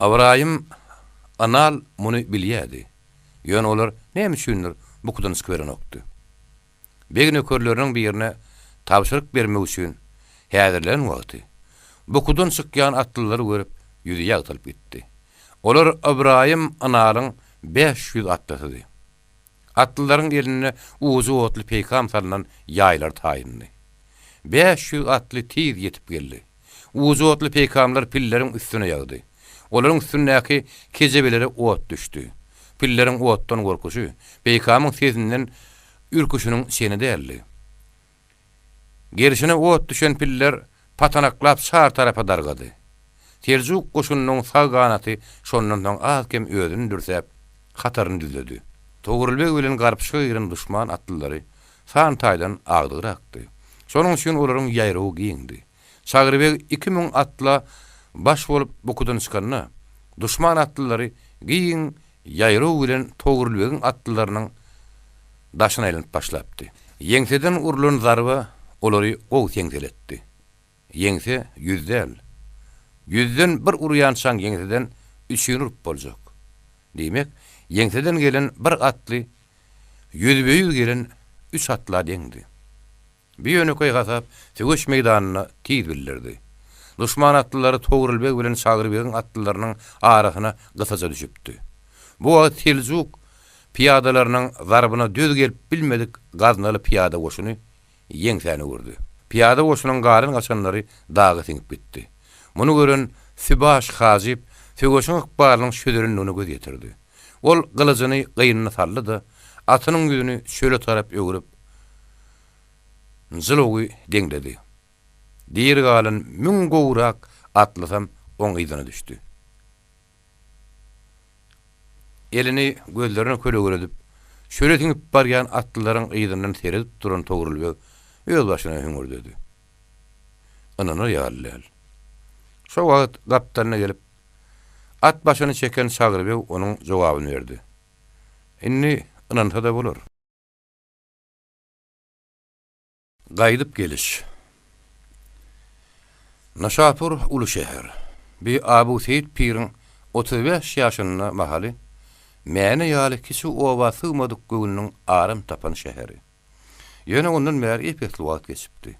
Ybraýym Ynal muny bilýärdi. Ýöne olar näme üçindir bukudan çykyberenokdy. Beg nökerleriniň birine tabşyryk bermek üçin häzirlenen wagty, bukudan çykýan atlylary görüp, ýüzi ýagtylyp gitdi. Olar Ybraýym Ynalyň 500 atlysydy. Atlylaryň elinde ujy otly peýkam salnan ýaýlar taýyndy. 500 atly tiz ýetip geldi. Ujy otly peýkamlar pilleriň üstüne ýagdy. Olaryň üstündäki kejebelere ot düşdi. Pilleriň otdan gorkuşy, peýkamyň sesinden ürküşiniň çeni däldi. Gerşine ot düşen piller patanaklap çar tarapa dargady. Seljuk goşunynyň sag ganaty şondan soň az-kem özüni dürsäp, hataryny düzledi. Togrul beg bilen garpyşyga giren duşman atlylary san taýdan agdygrakdy. Şonuň üçin olaryň ýaýrawy giňdi. Çagry beg 2000 atla baş bolup bukudan çykanda, duşman atlylary giň ýaýraw bilen Togrul begiň atlylarynyň daşyna aýlanyp başlapdy. Ýeňseden urlan zarba olary gowy seňseletdi. Ýeňse ýüz däl. Ýüzden bir urýançaň ýeňseden üçini urup boljak. Diýmek, ýeňseden gelen bir atly ýüzbe-ýüz gelen üç atla deňdi. Bu ýönekeý hasap söweş meýdanynda tiz bildirdi. Duşman atlylary Togrul beg bilen Çagry begiň atlylarynyň arasyna gysaja düşüpdi. Bu wagt seljuk pyýadalarynyň zarbyna döz gelip bilmedik gaznaly pyýada goşuny ýeňsäni gördi. Pyýada goşunyň galan gaçanlary daga siňip gitdi. Muny gören Sübaş hajyp söweşiň ykbalynyň çözülendigine göz ýetirdi. Ol gylyjyny gynyna saldy-da, atynyň ýüzüni çöle tarap öwrüp, jylawy deňledi. Diri galan müň gowrak atlysam oň yzyna düşdi. Elini gözlerine kölegeledip, çöle siňip barýan atlylaryň yzyndan seredip duran Togrul beg özbaşyna hüňürdedi. Ynanar ýaly däl. Şo wagt gapdalyna gelip, at başyny çeken Çagry beg onuň jogabyny berdi. Indi ynansa-da bolar. Gaýdyp geliş. Nyşapur uly şäher. Bi Abu Seýit piriň 35 ýaşynda mahaly Mäne ýaly kiçi oba sygmadyk göwnüniň aram tapan şäheri. Ýöne ondan bäri ep-esli wagt geçipdi.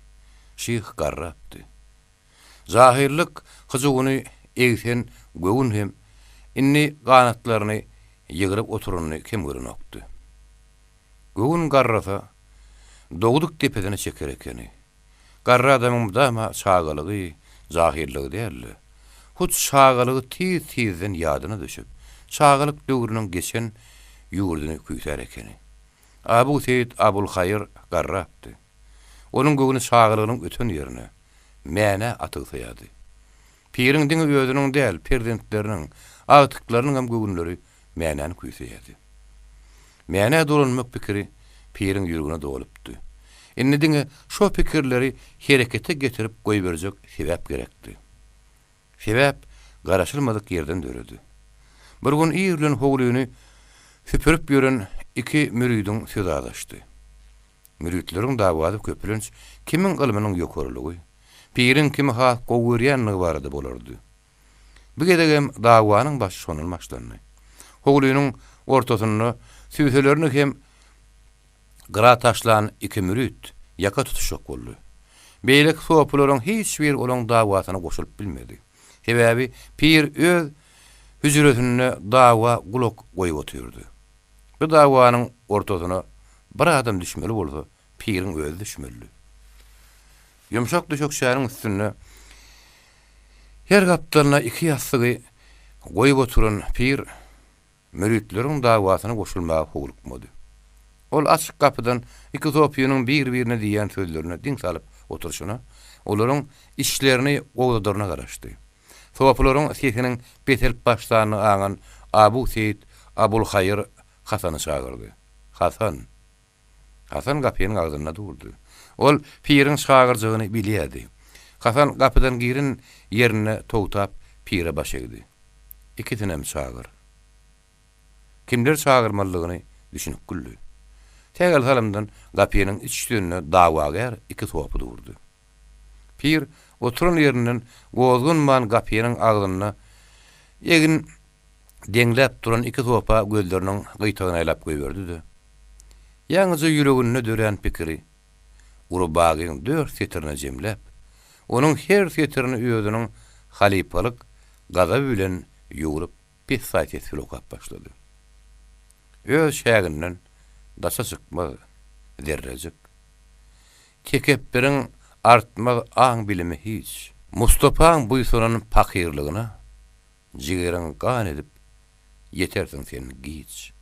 Şyh garrapdy. Jahyllyk hyjuwyny egsen göwün hem indi ganatlaryny ýygryp oturanyny kem görenokdy. Göwün garrasa, dogduk depesine çeker ekeni. Garry adamyň mydama çagalygy, jahyllygy däl-de, hut çagalygy tiz-tizden ýadyna düşüp, çagalyk döwrüniň geçen ýurduny küýsär ekeni. Abu Seýit Abulhaýyr garrapdy. Onuň göwni çagalygynyň öten ýerine, Mänä atygsaýardy. Piriň diňe özüniň däl, perzentleriniň, agtyklarynyňam göwünleri Mänäni küýseýärdi. Mänä dolanmak pikiri piriň ýüregine dolupdy. Indi diňe şo pikirleri herekete getirip goýberjek sebäp gerekdi. Sebäp garaşylmadyk ýerden döredi. Bir gün ir bilen howlyny süpürip ýören iki müridiň sözi azaşdy. Müritleriň dawasy köplenç kimiň ylmynyň ýokarylygy, piriň kimi has gowy görýändigi barada bolardy. Bu gezegem dawanyň başy şondan başlandy. Howlynyň ortasynda sübselerini hem gyra taşlan iki mürit ýaka tutuşjak boldy. Beýleki sopularyň hiç biri olaň dawasyna goşulyp bilmedi. Sebäbi pir öz hüjresinde dawa gulak goýup otyrdy. Bu dawanyň ortasyna bir adam düşmeli bolsa, piriň özi düşmelidi. Ýumşak düşekçäniň üstünde her gapdalyna iki ýassygy goýup oturan pir müritleriň dawasyna goşulmaga howlukmady. Ol açyk gapydan iki sopynyň bir-birine diýýän sözlerine diň salyp oturyşyna, olaryň içlerini gowzadaryna garaşdy. Sopylaryň sesiniň peselip başlanyny aňan Abu Seýit Abulhaýyr Hasany çagyrdy. Hasan! Hasan gapynyň agzynda durdy. Ol piriň çagyrjagyny bilýärdi. Hasan gapydan giren ýerinde togtap, pire baş egdi. Ikisinem çagyr. Kimleri çagyrmalydygyny düşünip güldi. Sähel salymdan gapynyň iç ýüzünde dawagär iki sopy durdy. Pir oturan ýerinden gozganman gapynyň agzynda egin deňläp duran iki sopa gözleriniň gyýtagyny aýlap goýberdi-de, ýaňyja ýüreginde dörän pikiri Urubagyň dört setirine jemläp, onuň her setirini özüniň halypalyk gazaby bilen ýugrup pessaý ses bilen okap başlady. Öz çäginden daşa çykmaz zerrejik. Tekepbiriň artmaz aň-bilimi hiç. Mustapaň buýsanan pakyrlygyna jigeriň gan edip ýetersiň sen giç.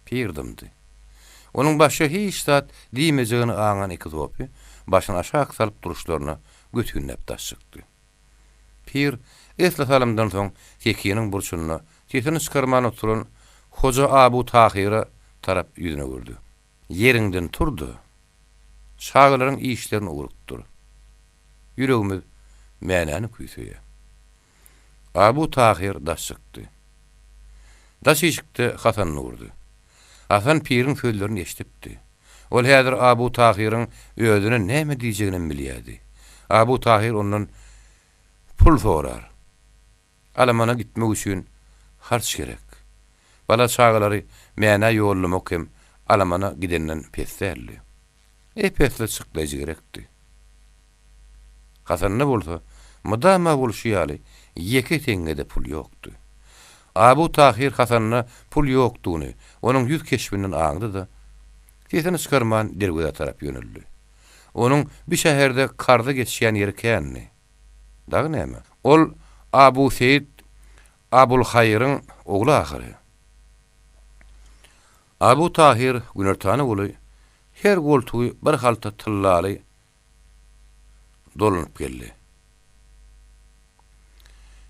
Pir dymdy. Onuň başga hiç zat diýmejegini aňan iki sopy başyny aşak salyp duruşlaryna götünläp daş çykdy. Pir esli salymdan soň sekiniň burçunda sesini çykarman oturan Hoja Abu Tahyra tarap ýüzüni öwürdi. Ýeriňden tur-da, çagalaryň işlerini ugrukdyr. Ýüregimiz Mänäni küýseýär. Abu Tahyr daş çykdy. Daş işikde Hasan durdy. Hasan piriň sözlerini eşidipdi. Ol häzir Abu Tahyryň özüne näme diýjeginem bilýärdi. Abu Tahyr ondan pul sorar. Alamana gitmek üçin harç gerek. Bala-çagalary Mänä ýollamak hem alamana gidenden pes däldi. Ep-esli çykdaýjy gerekdi. Hasanda bolsa, mydama bolşy ýaly, ýeke teňňe-de pul ýokdy. Abu Tahyr Hasanda pul ýokdugyny onuň ýüz keşbinden aňdy-da, sesini çykarman derwezä tarap ýöneldi. Onuň bi şäherde karza geçýän ýeri kändi. Dagy näme? Ol Abu Seýit Abulhaýryň ogly ahyry. Abu Tahyr günortana golaý her goltugy bir halta tyllaly dolanyp geldi.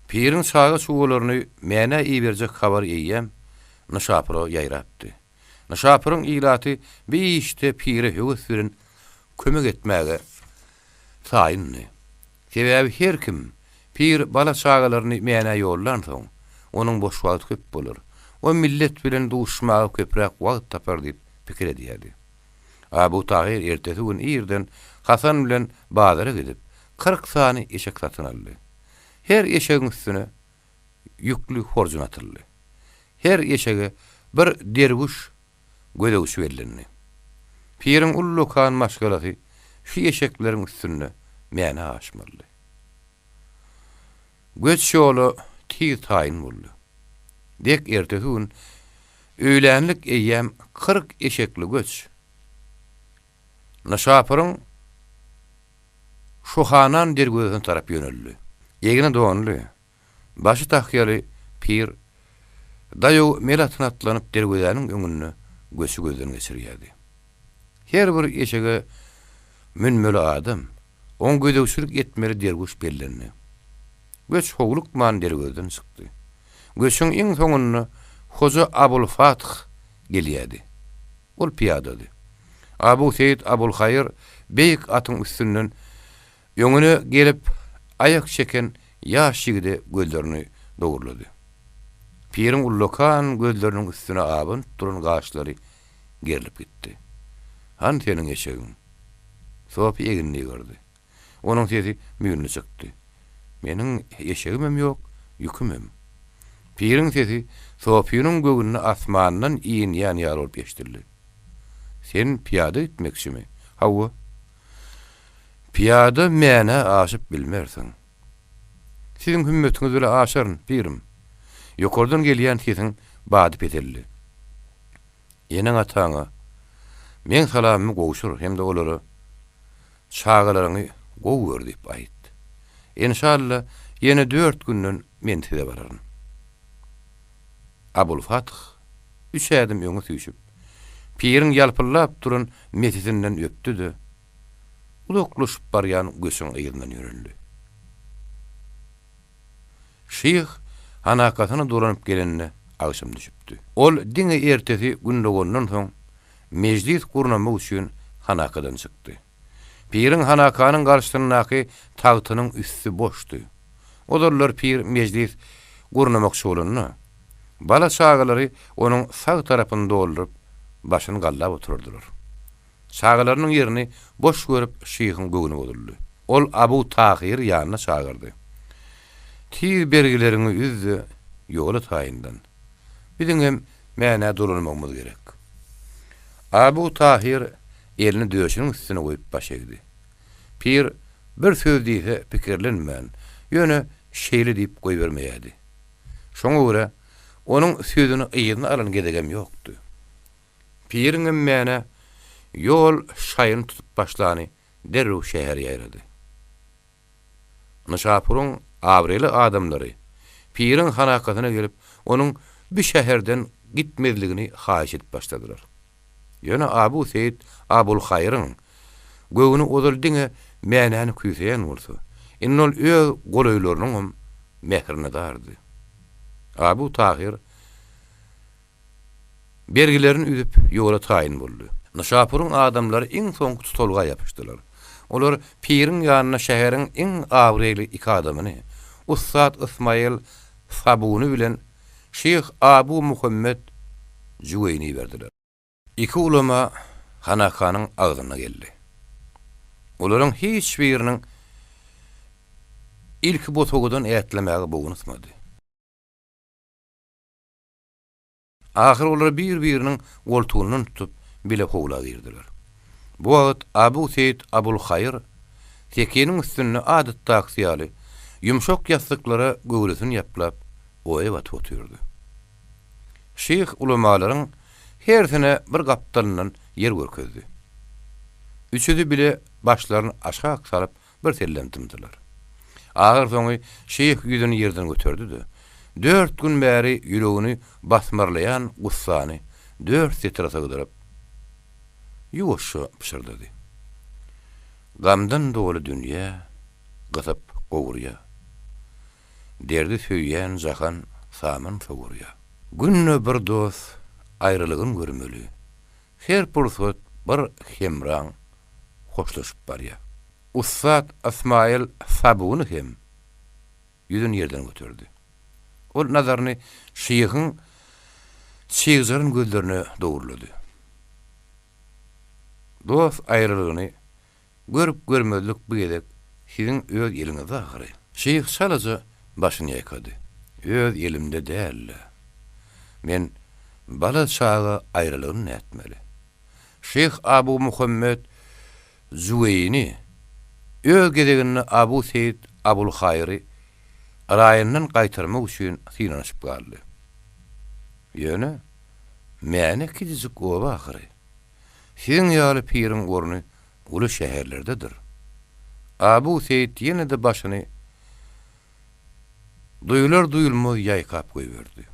Piriň çaga-çugalaryny Mänä iberjek habar eýýäm Nyşapura ýaýrapdy. Nyşapuryň ilaty bi işde pire höwes bilen kömek etmäge taýyndy. Sebäbi her kim pir bala-çagalaryny Mänä ýollansoň, onuň boş wagty köp bolar, o millet bilen duşuşmaga köpräk wagt tapar diýip pikir edýärdi. Abu Tahyr ertesi gün irden Hasan bilen bazara gidip, 40 sany eşek satyn aldy. Her eşegiň üstüne ýükli horjun atyldy. Her eşege bir derwüş gözegçi bellendi. Piriň ullakan maşgalasy şu eşekleriň üstünde Mänä aşmalydy. Göç ýola tiz taýyn boldy. Dek ertesi gün öýlänlik eýýäm 40 eşekli göç Nyşapuryň Şuhanan derwezesine tarap ýöneldi. Egni donly, başy tahýaly pir daýaw mel atyna atlanyp derwezäniň öňünde göçi gözden geçirýärdi. Her bir eşege münmeli adam, oňa gözegçilik etmeli derwüş bellendi. Göç howlukman derwezeden çykdy. Göçüň iň soňunda Hoja Abulfath gelýärdi. Ol pyýadady. Abu Seýit Abulhaýyr beýik atyň üstünden öňüne gelip aýak çeken ýaş ýigide gözlerini dogurlady. Piriň ullakan gözleriniň üstüne abanyp duran gaşlary gerlip gitdi. Hany seniň eşegiň? Sopy egnini ýygyrdy. Onuň sesi müýnli çykdy. Meniň eşegimem ýok, ýükümem. Piriň sesi Sopynyň göwnüne asmandan inýän ýaly bolup eşidildi. Sen pyýada gitmekçimi? Hawa. Pyýada Mänä aşyp bilmersiň. Siziň hümmetiňiz bile aşaryn, pirim. Ýokardan gelýän sesiň bady peseldi. Eneň-ataňa meň salamymy gowşur hem-de olara Çagalaryňy gowy gör diýip aýt. Enşalla, ýene dört günden men size bararyn. Abulfath üç ädim öňe süýşüp, piriň ýalpyldap duran mesisinden öpdi-de, uzaklaşyp barýan göçüň yzyndan ýöreldi. Şyh hanakasyna dolanyp gelende agşam düşüpdi. Ol diňe ertesi Gün dogandan soň mejlis gurnamak üçin hanakadan çykdy. Piriň hanakanyň garşysyndaky tagtynyň üsti boşdy. Ozallar pir mejlis gurnamakçy bolanda, bala-çagalary onuň sag tarapyny dolduryp, başyny gallap oturardylar. Çagalarynyň ýerini boş görüp şyhyň göwni bozuldy. Ol Abu Tahyry ýanyna çagyrdy. Tiz bergileriňi üz-de, ýola taýynlan. Biziň hem Mänä dolanmagymyz gerek. Abu Tahyr elini döşüniň üstüne goýup baş egdi. Pir bir söz diýse pikirlenmän, ýöne şeýle diýip goýbermeýärdi. Şoňa görä, onuň sözüni yzyna alan gezegem ýokdy. Piriňem Mänä ýol şaýyny tutup başlany derrew şähere ýaýrady. Nyşapuryň abraýly adamlary piriň hanakasyna gelip, onuň bu şäherden gitmezligini haýyş edip başladylar. Ýöne Abu Seýit Abulhaýryň göwni ozal diňe Mänäni küýseýän bolsa, indi ol öz golaýlarynyňam mährine dardy. Abu Tahyr bergilerini üzüp, ýola taýyn boldy. Nyşapuryň adamlary iň soňky tutalga ýapyşdylar. Olar piriň ýanyna şäheriň iň abraýly iki adamyny, ussat Ysmaýyl Sabuny bilen Şyh Abu Muhammet Jüweýni iberdiler. Iki ulama hanakanyň agzyna geldi. Olaryň hiç biriniň ilki bosagadan ätlemäge bogny ysmady. Ahyry olar bir-biriniň goltugyndan tutup, bile howla girdiler. Bu wagt Abu Seýit Abulhaýyr sekiniň üstünde adatdakysy ýaly, ýumşak ýassyklara göwresini ýaplap, oýa batyp otyrdy. Şyh ulamalaryň hersine bir gapdalyndan ýer görkezdi. Üçüsi bile başlaryny aşak salyp, Birsellem dymdylar. Ahyrsoňy şeýh ýüzüni ýerden göterdi-de, dört gün bäri ýüregini basmarlaýan gussany dört setire sygdyryp, ýuwaşja pyşyrdady. Gamdan doly dünýä gysyp gowurýa. Derdi söýýän jahan saman sowurýa. Günde bir dost aýralygyn görmeli. Her pursat bir hemraň hoşlaşyp barýar. Ussat Ysmaýyl sabyny hem ýüzüni ýerden göterdi. Ol nazaryny şyhyň çygjaryn gözlerine dogurlady. Dost aýralygyny Görüp-görmezlik bu gezek siziň öz eliňizde ahyry. Şyh çalaja başyny ýaýkady. Öz elimde däl-le. Men bala-çaga aýralygyny nätmeli? Şyh Abu Muhammet Jüweýni öz gezeginde Abu Seýit Abulhaýry raýyndan gaýtarmak üçin synanyşyp galdy. Ýöne, Mäne kiçijik oba ahyry. Siziň ýaly piriň orny uly şäherlerdedir. Abu Seýit ýene-de başyny duýular-duýulmaz ýaýkap goýberdi.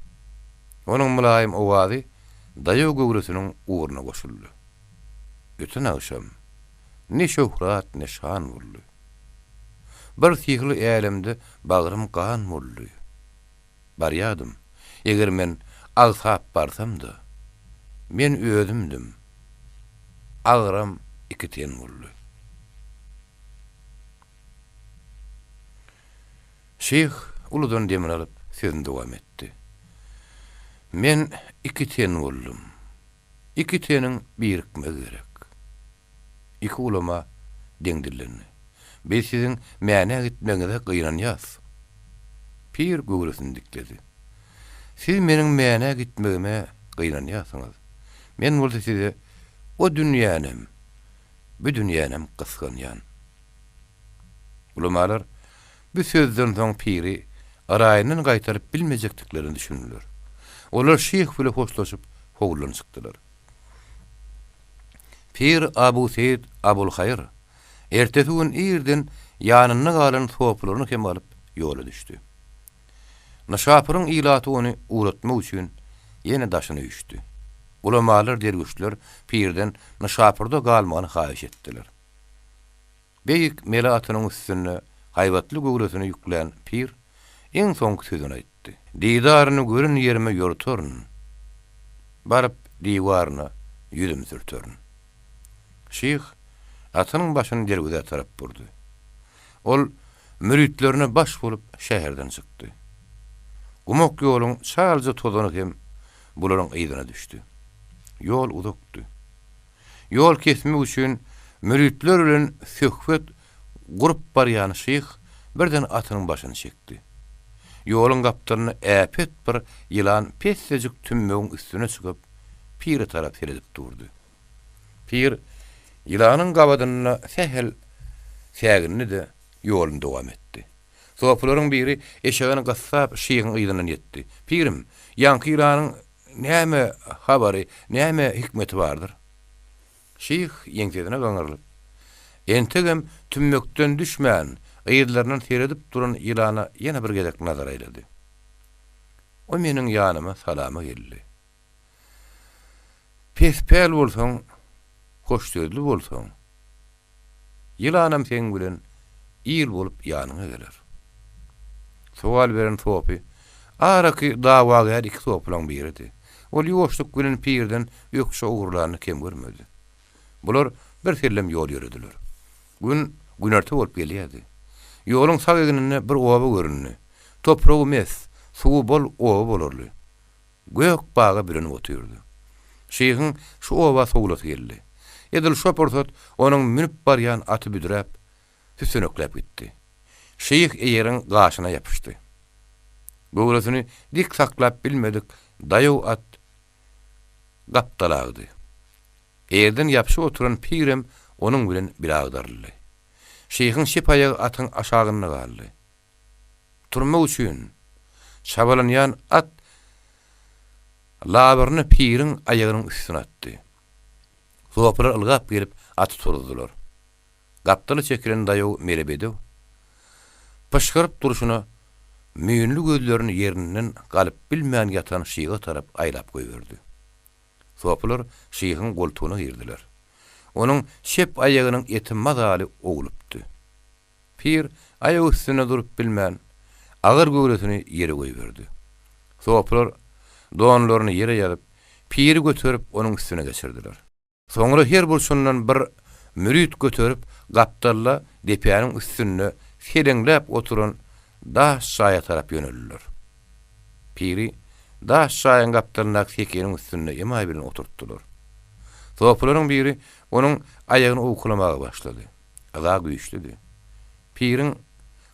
Onuň mylaýym owazy daýaw göwresiniň ugruna goşuldy. Öten agşam ne şöhrat, ne şan boldy. Bir syhly älemde bagrym gan boldy. Barýadym. Eger men agsap barsam-da, men özümdim. Agram iki ten boldy. Şyh uludan demini alyp, sözüni dowam etdi. Men iki ten boldum. Iki teniň birikmegi gerek. Iki ulama deň dillendi. Biz siziň Mänä gitmegiňize gynanýas. Pir göwresini dikledi. Siz meniň Mänä gitmegime gynanýarsyňyz. Men bolsa size o dünýänem, bu dünýänem gysganýan. Ulamalar bu sözden soň piri raýyndan gaýtaryp bilmejekdiklerine düşündiler. Olar şyh bile hoşlaşyp howludan çykdylar. Pir Abu Seýit Abulhaýyr ertesi gün irden ýanynda galan sopularyny hem alyp ýola düşdi. Nyşapuryň ilaty ony ugratmak üçin ýene daşyna üýşdi. Ulamalar, derwüşler pirden Nyşapurda galmagyny haýyş etdiler. Beýik mele atynyň üstünde haýbatly göwresini ýüklän pir iň soňky sözüni aýtdy. Didaryny gören ýerime ýortaryn, Baryp diwaryna ýüzüm sürterin. Şyh atynyň başyny derwezä tarap burdy. Ol müritlerine baş bolup şäherden çykdy. Gumak ýoluň çalja tozany hem bularyň yzyna düşdi. Ýol uzakdy. Ýol kesmek üçin müritler bilen söhbet gurup barýan şyh birden atynyň başyny çekdi. Ýoluň gapdalynda äpet bir ýylan pessejik tümmegiň üstüne çykyp, pire tarap seredip durdy. Pir ýylanyň gabadynda sähel sägindi-de, ýoluny dowam etdi. Sopularyň biri eşegini gyssap şyhyň yzyndan ýetdi. Pirim, ýaňky ýylanyň näme habary, näme hikmeti bardyr? Şyh ýeňsesine gaňrylyp, Entegem tümmekden düşmän, yzlaryndan seredip duran ýylana ýene bir gezek nazar aýlady. O meniň ýanyma salama geldi. Pespäl bolsaň, hoşsözli bolsaň, ýylanam seň bilen il bolup ýanyňa geler. Sowal beren sopy araky dawagär iki sopulaň biridi. Ol ýuwaşlyk bilen pirden ökje ogurlanyny kem görmedi. Bular birsellem ýol ýörediler. Gün günorta bolup gelýärdi. Ýoluň sag egninde bir oba göründi. Topragy mes, suwy bol oba bolarly. Gök baga bürenip otyrdy. Şyhyň şu oba sowulasy geldi. Edil şo pursat onuň münüp barýan aty büdräp, süssenekläp gitdi. Şyh eýeriň gaşyna ýapyşdy. Göwresini dik saklap bilmedik daýaw at gapdala agdy. Eýerden ýapyşyp oturan pirem onuň bilen bile agdaryldy. Şyhyň çep aýagy atyň aşagynda galdy. Turmak üçin çabalanýan at labyryny piriň aýagynyň üstüne atdy. Sopylar ylgap gelip aty turuzdylar. Gapdala çekilen daýaw mele bedew pyşgyryp durşuna müýnli gözlerini ýerinden galyp bilmän ýatan şyha tarap aýlap goýberdi. Sopylar şyhyň goltugyna girdiler. Onuň çep aýagynyň eti mazaly owulypdy. Pir aýak üstünde durup bilmän, agyr göwresini ýere goýberdi. Sopylar donlaryny ýere ýazyp, piri göterip onuň üstüne geçirdiler. Soňra her burçundan bir mürit göterip, gapdalda depäniň üstünde seleňläp oturan daş jaýa tarap ýöneldiler. Piri daş jaýyň gapdalyndaky sekiniň üstünde emaý bilen oturtdylar. Sopylaryň biri onuň aýagyny owkalamaga başlady. Yza güýçlüdi. Piriň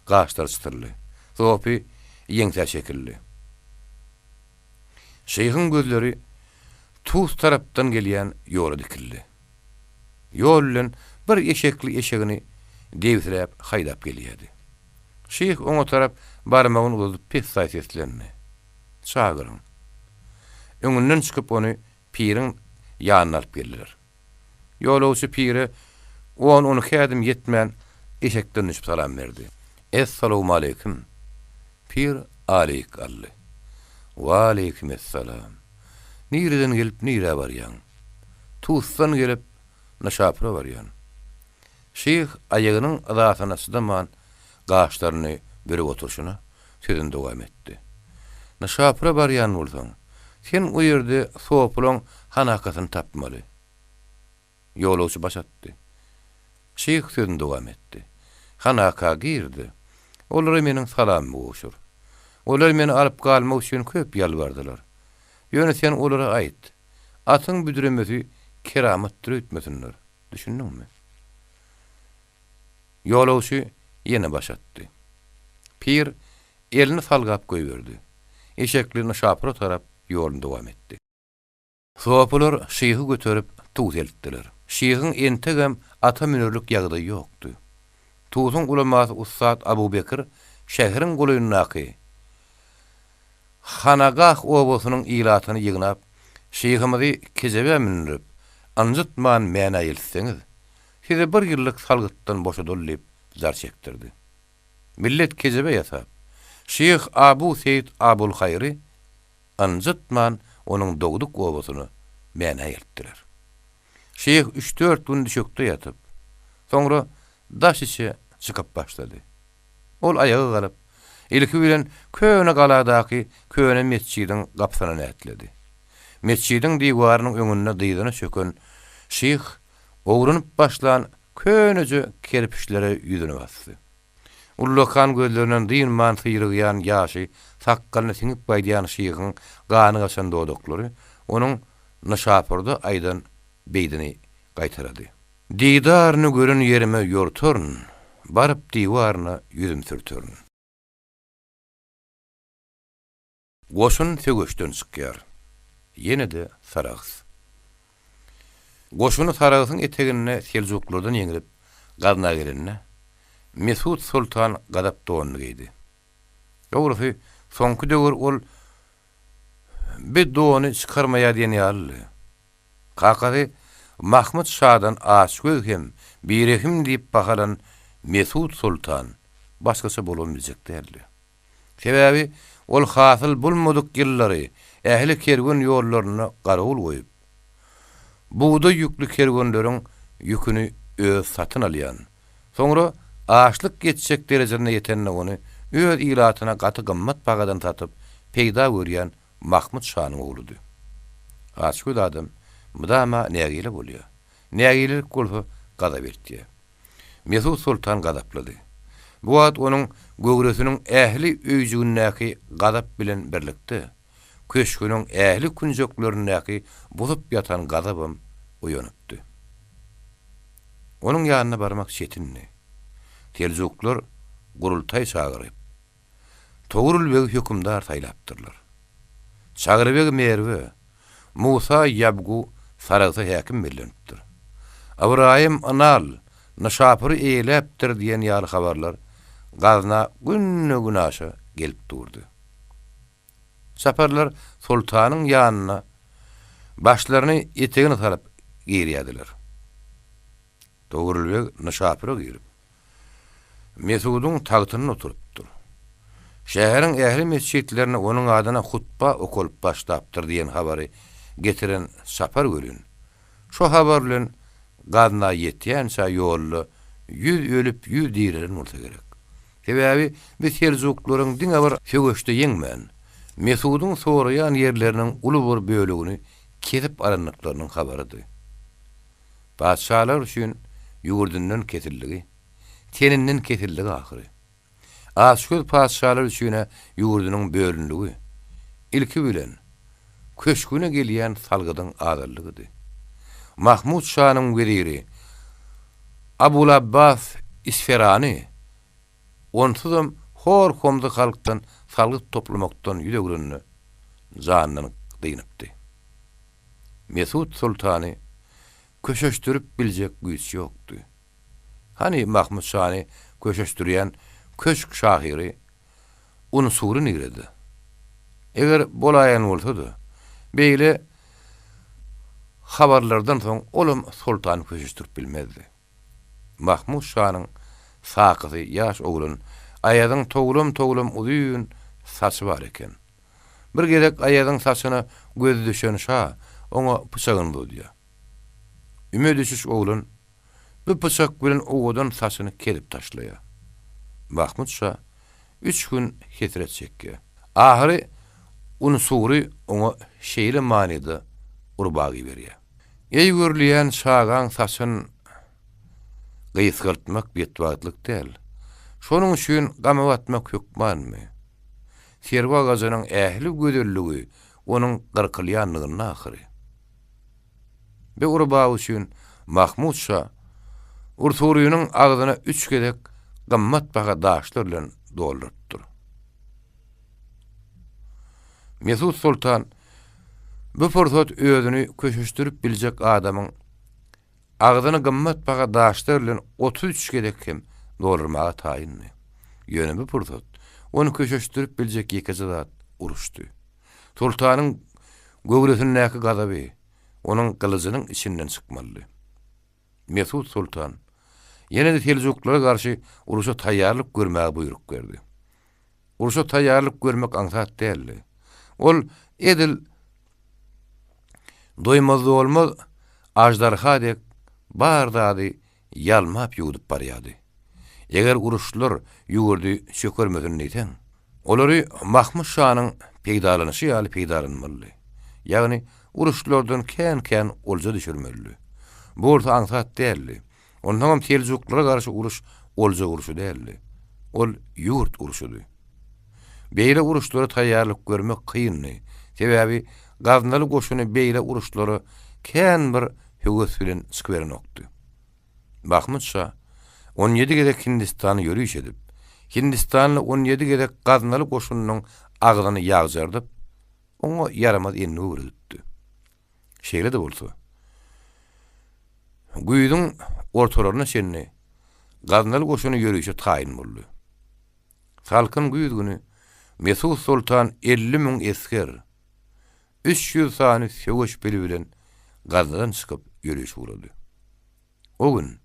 gaşlary çytyldy. Sopy ýeňsä çekildi. Şyhyň gözleri Tus tarapdan gelýän ýola dikildi. Ýol bilen bir eşekli eşegini debsiräp haýdap gelýärdi. Şyh oňa tarap barmagyny uzadyp pessaý seslendi. Çagyryň. Öňünden çykyp ony piriň ýanyna alyp geldiler. Ýolagçy pire on-on iki ädim ýetmän eşekden düşüp salam berdi. Essalawmaleýkim! Pir aleýik aldy. Waleýkimessalam! Nireden gelip nirä barýaň? Tusdan gelip Nyşapura barýan. Şyh aýagynyň yzasyna çydaman gaşlaryny bürüp oturyşyna sözüni dowam etdi. Nyşapura barýan bolsaň, sen o ýerde sopulaň hanakasyny tapmaly. Ýolagçy baş atdy. Şyh sözüni dowam etdi. Hanaka gir-de, olara meniň salamymy gowşur. Olar meni alyp galmak üçin köp ýalbardylar. Ýöne sen olara aýt, atyň büdremesi keramatdyr öýtmesinler. Düşündiňmi? Ýolagçy ýene baş atdy. Pir elini salgap goýberdi. Eşekli Nyşapura tarap ýoluny dowam etdi. Sopular şyhy göterip Tus eltdiler. Şyhyň entegem ata münerlik ýagdaýy ýokdy. Tusuň ulamasy ussat Abu Bekir şäheriň golaýyndaky Hanagah obasynyň ilatyny ýygnap, Şyhymyzy kejebä mündürip, ynjytman Mänä eltseňiz, sizi bir ýyllyk salgytdan boşadaly diýip jar çekdirdi. Millet kejebe ýasap, Şyh Abu Seýit Abulhaýry ynjytman onuň dogduk obasyna Mänä eltdiler. Şyh üç-dört gün düşekde ýatyp, soňra daş içe çykyp başlady. Ol aýaga galyp, ilki bilen köne galadaky köne metjidiň gapysyna nätledi. Metjidiň diwarynyň öňünde dyzyna çöken şyh owranyp başlan köneje kerpiçlere ýüzüni basdy. Ullakan gözlerinden dynman syrygýan ýaşy sakgalyna siňip gaýdýan şyhyň gany gaçan dodaklary onuň Nyşapurda aýdan beýdini gaýtalady. Didaryny gören ýerime ýortaryn, Baryp diwaryna ýüzüm sürterin. Goşun söweşden çykýar. Ýene-de Sarahs. Goşuny Sarahsyň eteginde seljuklardan ýeňlip, Gazna gelende, Mesut soltan gazap donuny geýdi. Dogrusy, soňky döwür ol bi dony çykarmaýar diýen ýalydy. Kakasy Mahmyt şadan açgöz hem birehim diýip bahalan Mesut soltan. Başgaça bolubam biljek däldi. Sebäbi ol hasyl bolmadyk ýyllary ähli kerwen ýollarynda garawul goýup, bugdaý ýükli kerwenleriň ýüküni özi satyn alýan, soňra açlyk ýetjek derejesine ýetende ony öz ilatyna gaty gymmat bahadan satyp peýda görýän Mahmyt şanyň ogludy. Açgöz adam mydama nägile bolýar. Nägilelik bolsa gazap eltýär. Mesut soltan gazaplady. Bu wagt onuň göwresiniň ähli öýjügindäki gazap bilen birlikde, köşgüniň ähli künjeklerindäki busup ýatan gazabam oýanypdy. Onuň ýanyna barmak çetindi. Seljuklar gurultaý çagyryp, Togrul begi hökümdar saýlapdyrlar. Çagry beg Merwe, Musa ýabgu Saragsa häkim bellenipdir. Ybraýym Ynal Nyşapury eýeläpdir diýen ýaly habarlar Gazna günde-günaşa gelip durdy. Çaparlar soltanyň ýanyna başlaryny etegine salyp girýärdiler. Togrul beg Nyşapura girip, Mesudyň tagtynda oturypdyr. Şäheriň ähli metjitlerinde onuň adyna hutba okalyp başlapdyr diýen habary getiren Çapar welin, şo habar bilen Gazna ýetýänçä ýolda ýüz ölüp, ýüz direlen bolsa gerek. Sebäbi bu seljuklaryň diňe bir söweşde ýeňmän, Mesudyň soraýan ýerleriniň uly bir bölegini kesip alandyklarynyň habarydy. Patyşalar üçin ýurdundan kesildigi, teninden kesildigi ahyry. Açgöz patyşalar üçin-ä ýurdunyň bölündigi, ilki bilen, köşgüne gelýän salgydyň azaldygydy. Mahmut şanyň weziri Abulabbas Isferany onsuzam hor-homsy halkdan salgyt toplamakdan ýüz öwrende janyndan dynypdy. Mesut soltany köşeşdirip biljek güýç ýokdy. Hany Mahmut şany köşeşdirýän köşk şahyry Unsury nirede? Eger bolaýan bolsa-da, beýle habarlardan soň olam soltany köşeşdirip bilmezdi. Mahmut şanyň sakysy ýaş oglan Aýazyň towlam-towlam uzyn saçy bar eken. Bir gezek Aýazyň saçyna gözi düşen şa oňa pyçagyny uzadýar. Üme düşüş oglan bu pyçak bilen owadan saçyny kesip taşlaýar. Mahmut şa üç gün hesret çekýär. Ahyry Unsury oňa şeýle manyda urbagy berýär. Eý görülýän çagaň saçyn gysgaltmak betbagtlyk däl. Şonuň üçin gama batmak hökmanmy? Serwi agajynyň ähli gözelligi onuň gyrkylýanlygynda ahyry. Bu urbagy üçin Mahmut şa Ursurynyň agzyna üç gezek gymmatbaha daşlar bilen doldurypdyr. Mesut soltan bu pursat özüni köşeşdirip biljek adamyň Agzyny gymmatbaha daşlar bilen 33 gezek hem doldurmaga taýyndy. Ýöne bu pursat ony köşeşdirip biljek ýekeje zat uruşdy. Soltanyň göwresindäki gazaby onuň gylyjynyň içinden çykmalydy. Mesut soltan ýene-de seljuklara garşy uruşa taýýarlyk görmäge buýruk berdi. Urşa taýýarlyk görmek aňsat däldi. Ol edil doýmaz-dolmaz aždarha dek bar zady ýalmap-ýuwdup barýardy. Eger uruşlar ýurdy çökermesin diýseň, olary Mahmut şanyň peýdalanyşy ýaly peýdalanmalydy. Ýagny uruşlardan kän-kän olja düşürmelidi. Bu bolsa aňsat däldi. Onsoňam seljuklara garşy uruş olja urşy däldi. Ol ýurt urşudy. Beýle uruşlara taýýarlyk görmek kyndy. Sebäbi gaznaly goşuny beýle uruşlara kän bir höwes bilen çykyberenokdy. Mahmyt şa on ýedi gezek Hindistana ýöriş edip, Hindistanda on ýedi gezek gaznaly goşunynyň agzyny ýagjardyp, oňa ýaramaz endik öwredipdi. Şeýle-de bolsa, güýzüň ortalaryna çenli Gaznaly goşuny ýörişe taýyn boldy. Salkyn güýz güni Mesut soltan 50 müň esger, 300 sany söweş pili bilen Gaznadan çykyp ýöriş ugrady. O gün,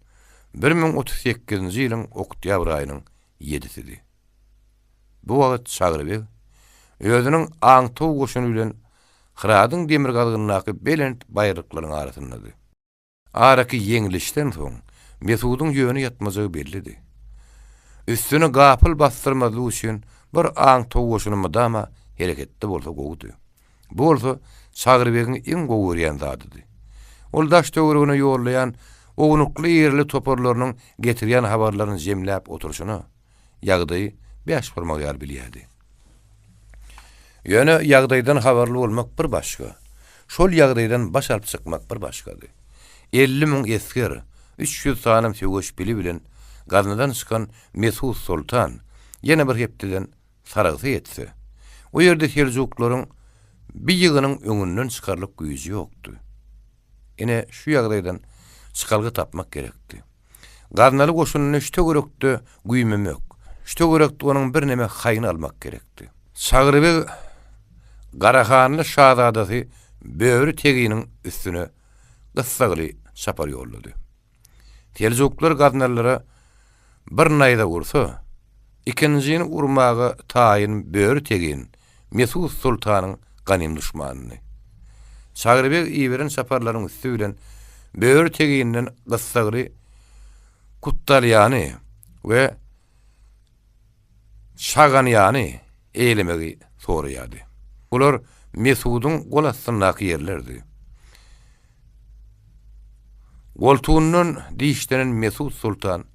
1038-nji ýylyň oktýabr aýynyň. ýedisidi. Bu wagt Çagry beg özüniň aňtaw goşuny bilen Hyradyň demirgazygyndaky belent baýyrlyklaryň arasyndady. Araky ýeňlişden soň Mesudyň ýöne ýatmajagy bellidi. Üstüne gapyl basdyrmazlyk üçin bir aňtaw goşuny mydama hereketde bolsa gowudy. Bu bolsa Çagry begiň iň gowy görýän zadydy. Ol daş-töweregine ýollaýan ownukly-irili toparlarynyň getirýän habarlaryny jemläp oturyşyna, ýagdaýy bäş barmak ýaly bilýärdi. Ýöne ýagdaýdan habarly bolmak bir başga, şol ýagdaýdan baş alyp çykmak bir başgady. 50 müň esger, 300 sanam söweş pili bilen Gaznadan çykan Mesut soltan ýene bir hepdeden Saragsa ýetse, o ýerde seljuklaryň bi ýygynyň öňünden çykarlyk güýji ýokdy. Ine, şu ýagdaýdan çykalga tapmak gerekdi. Gaznaly goşunyny şu töwerekde güýmemek, şu töwerekde onuň birneme haýyny almak gerekdi. Çagry beg Garahanly şazadasy Böri Teginiň üstüne gyssagly çapar ýollady. Seljuklar gaznalylara bir naýza ursa, ikinjini urmaga taýyn Böri Tegin Mesut soltanyň ganym duşmanydy. Çagry beg iberen çaparlaryň üsti bilen Böri Teginden gyssagly Kuttalýany we Çaganýany eýlemegi soraýardy. Bular Mesudyň gol astyndaky ýerlerdi. Goltugyndan dişlenen Mesut soltan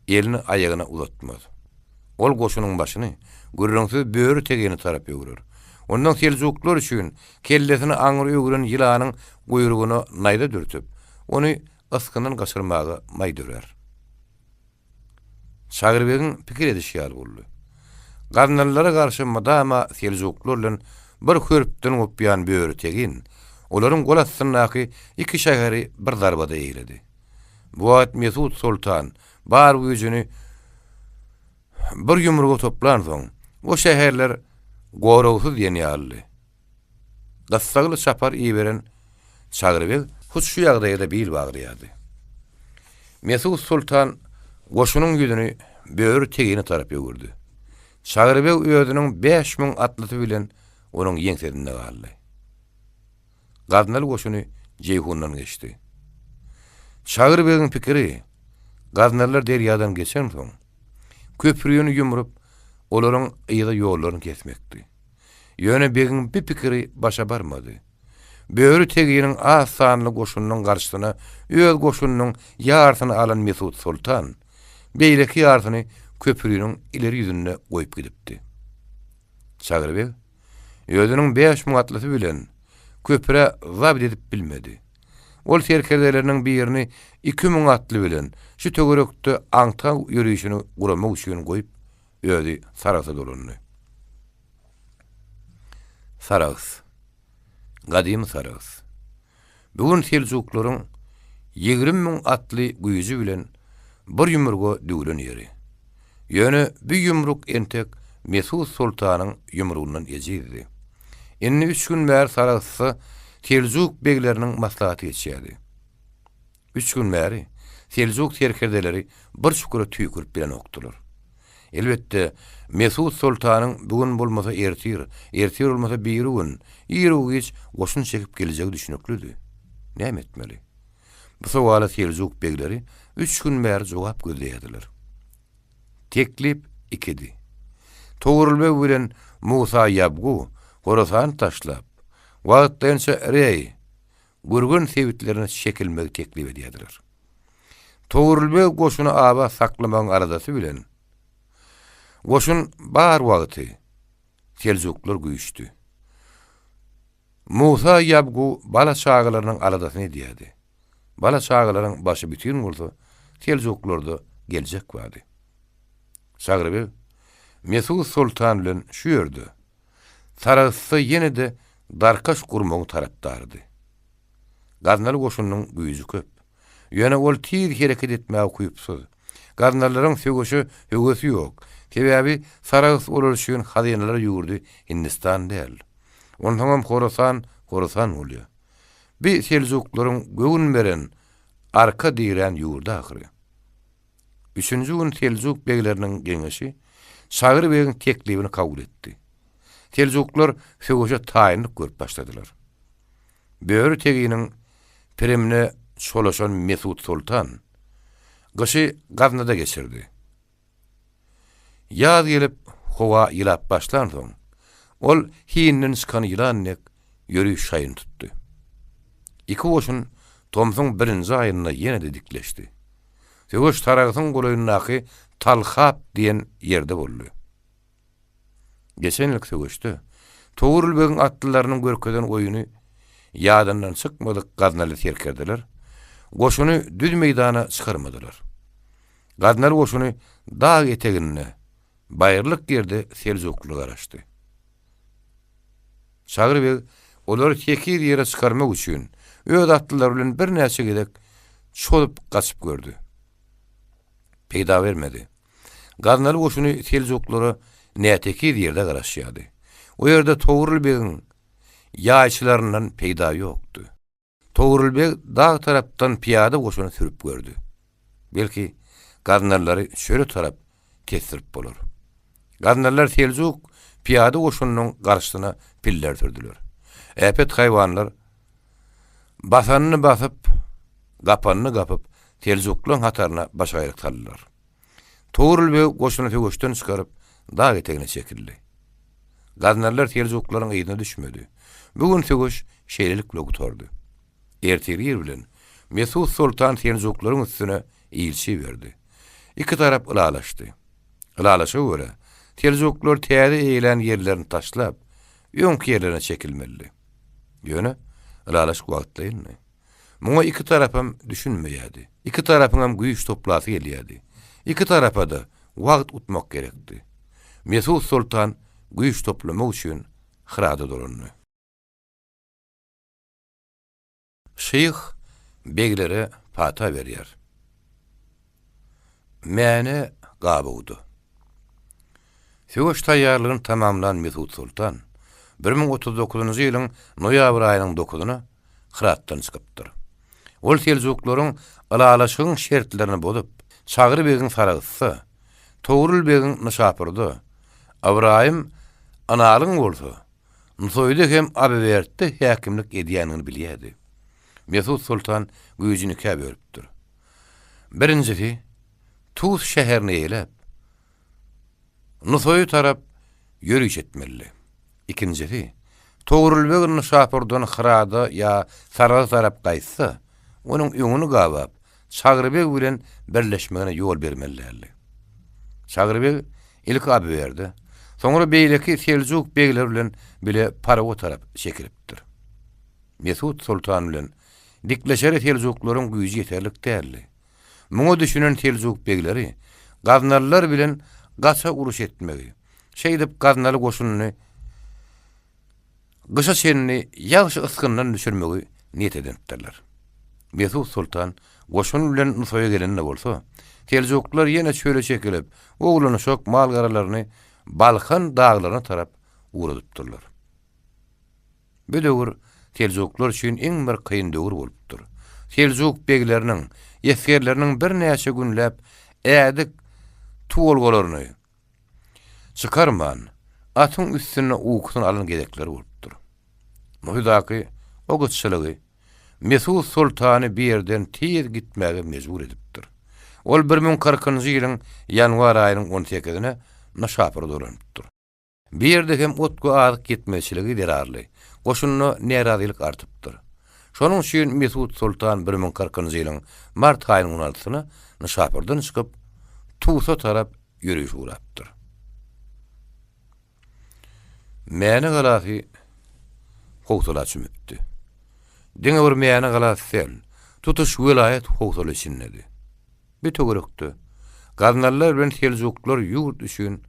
elini aýagyna uzatmaz. Ol goşunyň başyny gürrüňsiz Böri Tegine tarap öwrer. Ondan seljuklar üçin kellesini aňry öwren ýylanyň guýrugyna naýza dürtüp, ony ysgyndan gaçyrmaga maý dörär. Çagry begiň pikir edişi ýaly boldy. Gaznalylara garşy mydama seljuklar bilen bir hörpden gopýan Böri Tegin olaryň gol astyndaky iki şäheri bir zarbada eýledi. Bu wagt Mesut soltan bar güýjüni bir ýumruga toplansoň, o şäherler goragsyz diýen ýalydy. Gyssagly çapar iberen Çagry beg hut şu ýagdaýa-da bil baglaýardy. Mesut soltan goşunyň ýüzüni Böri Tegine tarap öwürdi. Çagry beg özüniň 5000 atlysy bilen onuň ýeňsesinde galdy. Gaznaly goşuny Jeýhundan geçdi. Çagry begiň pikiri, gaznalylar derýadan geçensoň, köprüni ýumrup, olaryň yza ýollaryny kesmekdi. Ýöne begiň bi pikiri başa barmady. Böri Teginiň az sanly goşunynyň garşysyna öz goşunynyň ýarsyny alan Mesut soltan, beýleki ýarsyny köprüniň ileri ýüzünde goýup gidipdi. Çagry beg özüniň 5000 atlysy bilen köprä zabt edip bilmedi. Ol serkerdeleriniň birini 2000 atly bilen şu töwerekde aňtaw ýörişini guramak üçin goýup, özi Saragsa dolandy. Sarags. Gadymy Sarags. Bu gün seljuklaryň 20 müň atly güýji bilen bir ýumruga düwlen ýeri. Ýöne bu ýumruk entek Mesut soltanyň ýumrugyndan ejizdi. Indi üç gün bäri Saragsda seljuk begleriniň maslahaty geçýärdi. Üç gün bäri seljuk serkerdeleri bir çukura tüýkürip bilenokdylar. Elbetde, Mesut soltanyň bu gün bolmasa ertir, ertir bolmasa birigün, iru-giç goşun çekip geljegi düşnüklidi. Näme etmeli? Bu sowala seljuk begleri üç gün bäri jogap gözleýärdiler. Teklip ikidi. Togrul beg bilen Musa ýabgu Horasany taşlap, wagtlaýynça Reý, Gürgen sebitlerine çekilmegi teklip edýärdiler. Togrul beg goşuny abat saklamagyň aladasy bilen, goşun bar wagty seljuklar güýçdi. Musa ýabgu bala-çagalarynyň aladasyny edýärdi. Bala-çagalaryň başy bütin bolsa, seljuklarda geljek bardy. Çagry beg Mesut soltan bilen şu ýerde, Sarahsda ýene-de darkaş gurmagyň tarapdarydy. Gaznaly goşunynyň güýji köp. Ýöne ol tiz hereket etmäge ukypsyz. Gaznalylaryň söweşe höwesi ýok. Sebäbi Sarahs olar üçin hazynalar ýurdy Hindistan däl. Onsoňam Horasan Horasan bolýar. Bi seljuklaryň göwün beren, arka dirän ýurdy ahyry. Üçünji gün seljuk begleriniň geňeşi Çagry begiň teklibini kabul etdi. Seljuklar söweşe taýynlyk görüp başladylar. Böri Teginiň pirimine çolaşan Mesut soltan gyşy Gaznada geçirdi. Ýaz gelip, howa ýylap başlansoň, ol hininden çykan ýylan dek ýöriş şaýyny tutdy. Iki goşun tomsuň birinji aýynda ýene-de dikleşdi. Söweş Saragsyň golaýyndaky Talhap diýen ýerde boldy. Geçen ýylky söweşde Togrul begiň atlylarynyň görkezen oýuny ýadyndan çykmadyk gaznaly serkerdeler goşuny düz meýdana çykarmadylar. Gaznaly goşuny dag eteginde, baýyrlyk ýerde seljukly garaşdy. Çagry beg olary tekiz ýere çykarmak üçin öz atlylary bilen birnäçe gezek çozup gaçyp gördi. Peýda bermedi. Gaznaly goşuny seljuklara nätekiz ýerde garaşýardy. O ýerde Togrul begiň ýaýçylaryndan peýda ýokdy. Togrul beg dag tarapdan pyýada goşuny sürüp gördi. Belki, gaznalylary çöle tarap kesdirip bolar. Gaznalylar seljuk pyýada goşunynyň garşysyna piller sürdüler. Äpet haýwanlar basanyny basyp, gapanyny gapyp, seljuklaryň hataryna başagaýlyk saldylar. Togrul beg goşuny söweşden çykaryp, dag etegine çekildi. Gaznalylar seljuklaryň yzyna düşmedi. Bu gün söweş şeýlelik bilen gutardy. Ertir ir bilen Mesut soltan seljuklaryň üstüne ilçi iberdi. Iki tarap ylalaşdy. Ylalaşyga görä, seljuklar täze eýelän ýerlerini taşlap, öňki ýerlerine çekilmelidi. Ýöne ylalaşyk wagtlaýyndy. Muňa iki tarapam düşünmeýärdi. Iki tarapyňam güýç toplasy gelýärdi. Iki tarapa-da wagt utmak gerekdi. Mesut soltan güýç toplamak üçin Hyrada dolandy. Şyh beglere pata berýär. Mäne gabawda. Söweş taýýarlygyny tamamlan Mesut soltan 1039-njy ýylyň noýabr aýynyň dokuzyna Hyratdan çykypdyr. Ol seljuklaryň ylalaşygyň şertlerini bozup, Çagry begiň Sarahsda, Togrul begiň Nyşapurda, Ybraýym Ynalyň bolsa Nusaýda hem Abiwerdde häkimlik edýändigini bilýärdi. Mesut soltan güýjüni ikä bölüpdir. Birinjisi, Tus şäherini eýeläp, Nusaýa tarap ýöriş etmelidi. Ikinjisi, Togrul beg Nyşapurdan Hyrada ýa Sarahsa tarap gaýtsa, onuň öňüni gabap, Çagry beg bilen birleşmegine ýol bermeli däldi. Çagry beg ilki Abiwerde, soňra beýleki seljuk begleri bilen bile Parawa tarap çekilipdir. Mesut soltan bilen dikleşere seljuklaryň güýji ýeterlik däldi. Muňa düşünen seljuk begleri gaznalylar bilen gaça uruş etmegi, şeýdip gaznaly goşunyny gyşa çenli ýagşy ysgyndan düşürmegi niýet edinipdirler. Mesut soltan goşun bilen Nusaýa gelende bolsa, seljuklylar ýene çöle çekilip, oglan-uşak mal-garalaryny Balkan daglaryna tarap ugradypdyrlar. Bu döwür seljuklar üçin iň bir kyn döwür bolupdyr. Seljuk begleriniň, esgerleriniň birnäçe günläp ädik tuwulgalaryny çykarman, atyň üstünde ukusyny alan gezekleri bolupdyr. Muhydaky o gytçylygy Mesut soltany bir ýerden tiz gitmäge mejbur edipdir. Ol 1040-njy ýylyň ýanwar aýynyň on sekizine Nyşapura dolanypdyr. Bu ýerde hem ot we azyk ýetmezçiligi zerarly, goşunda närazylyk artypdyr. Şonuň üçin Mesut soltan 1040-njy ýylyň mart aýynyň on altysyna Nyşapurdan çykyp, Tusa tarap ýöriş gurapdyr. Mäne galasy howsala çümüpdi. Diňe bir Mäne galasy däl, tutuş welaýat howsala içindedi. Bu töwerekde gaznalylar bilen seljuklylar ýurt üçin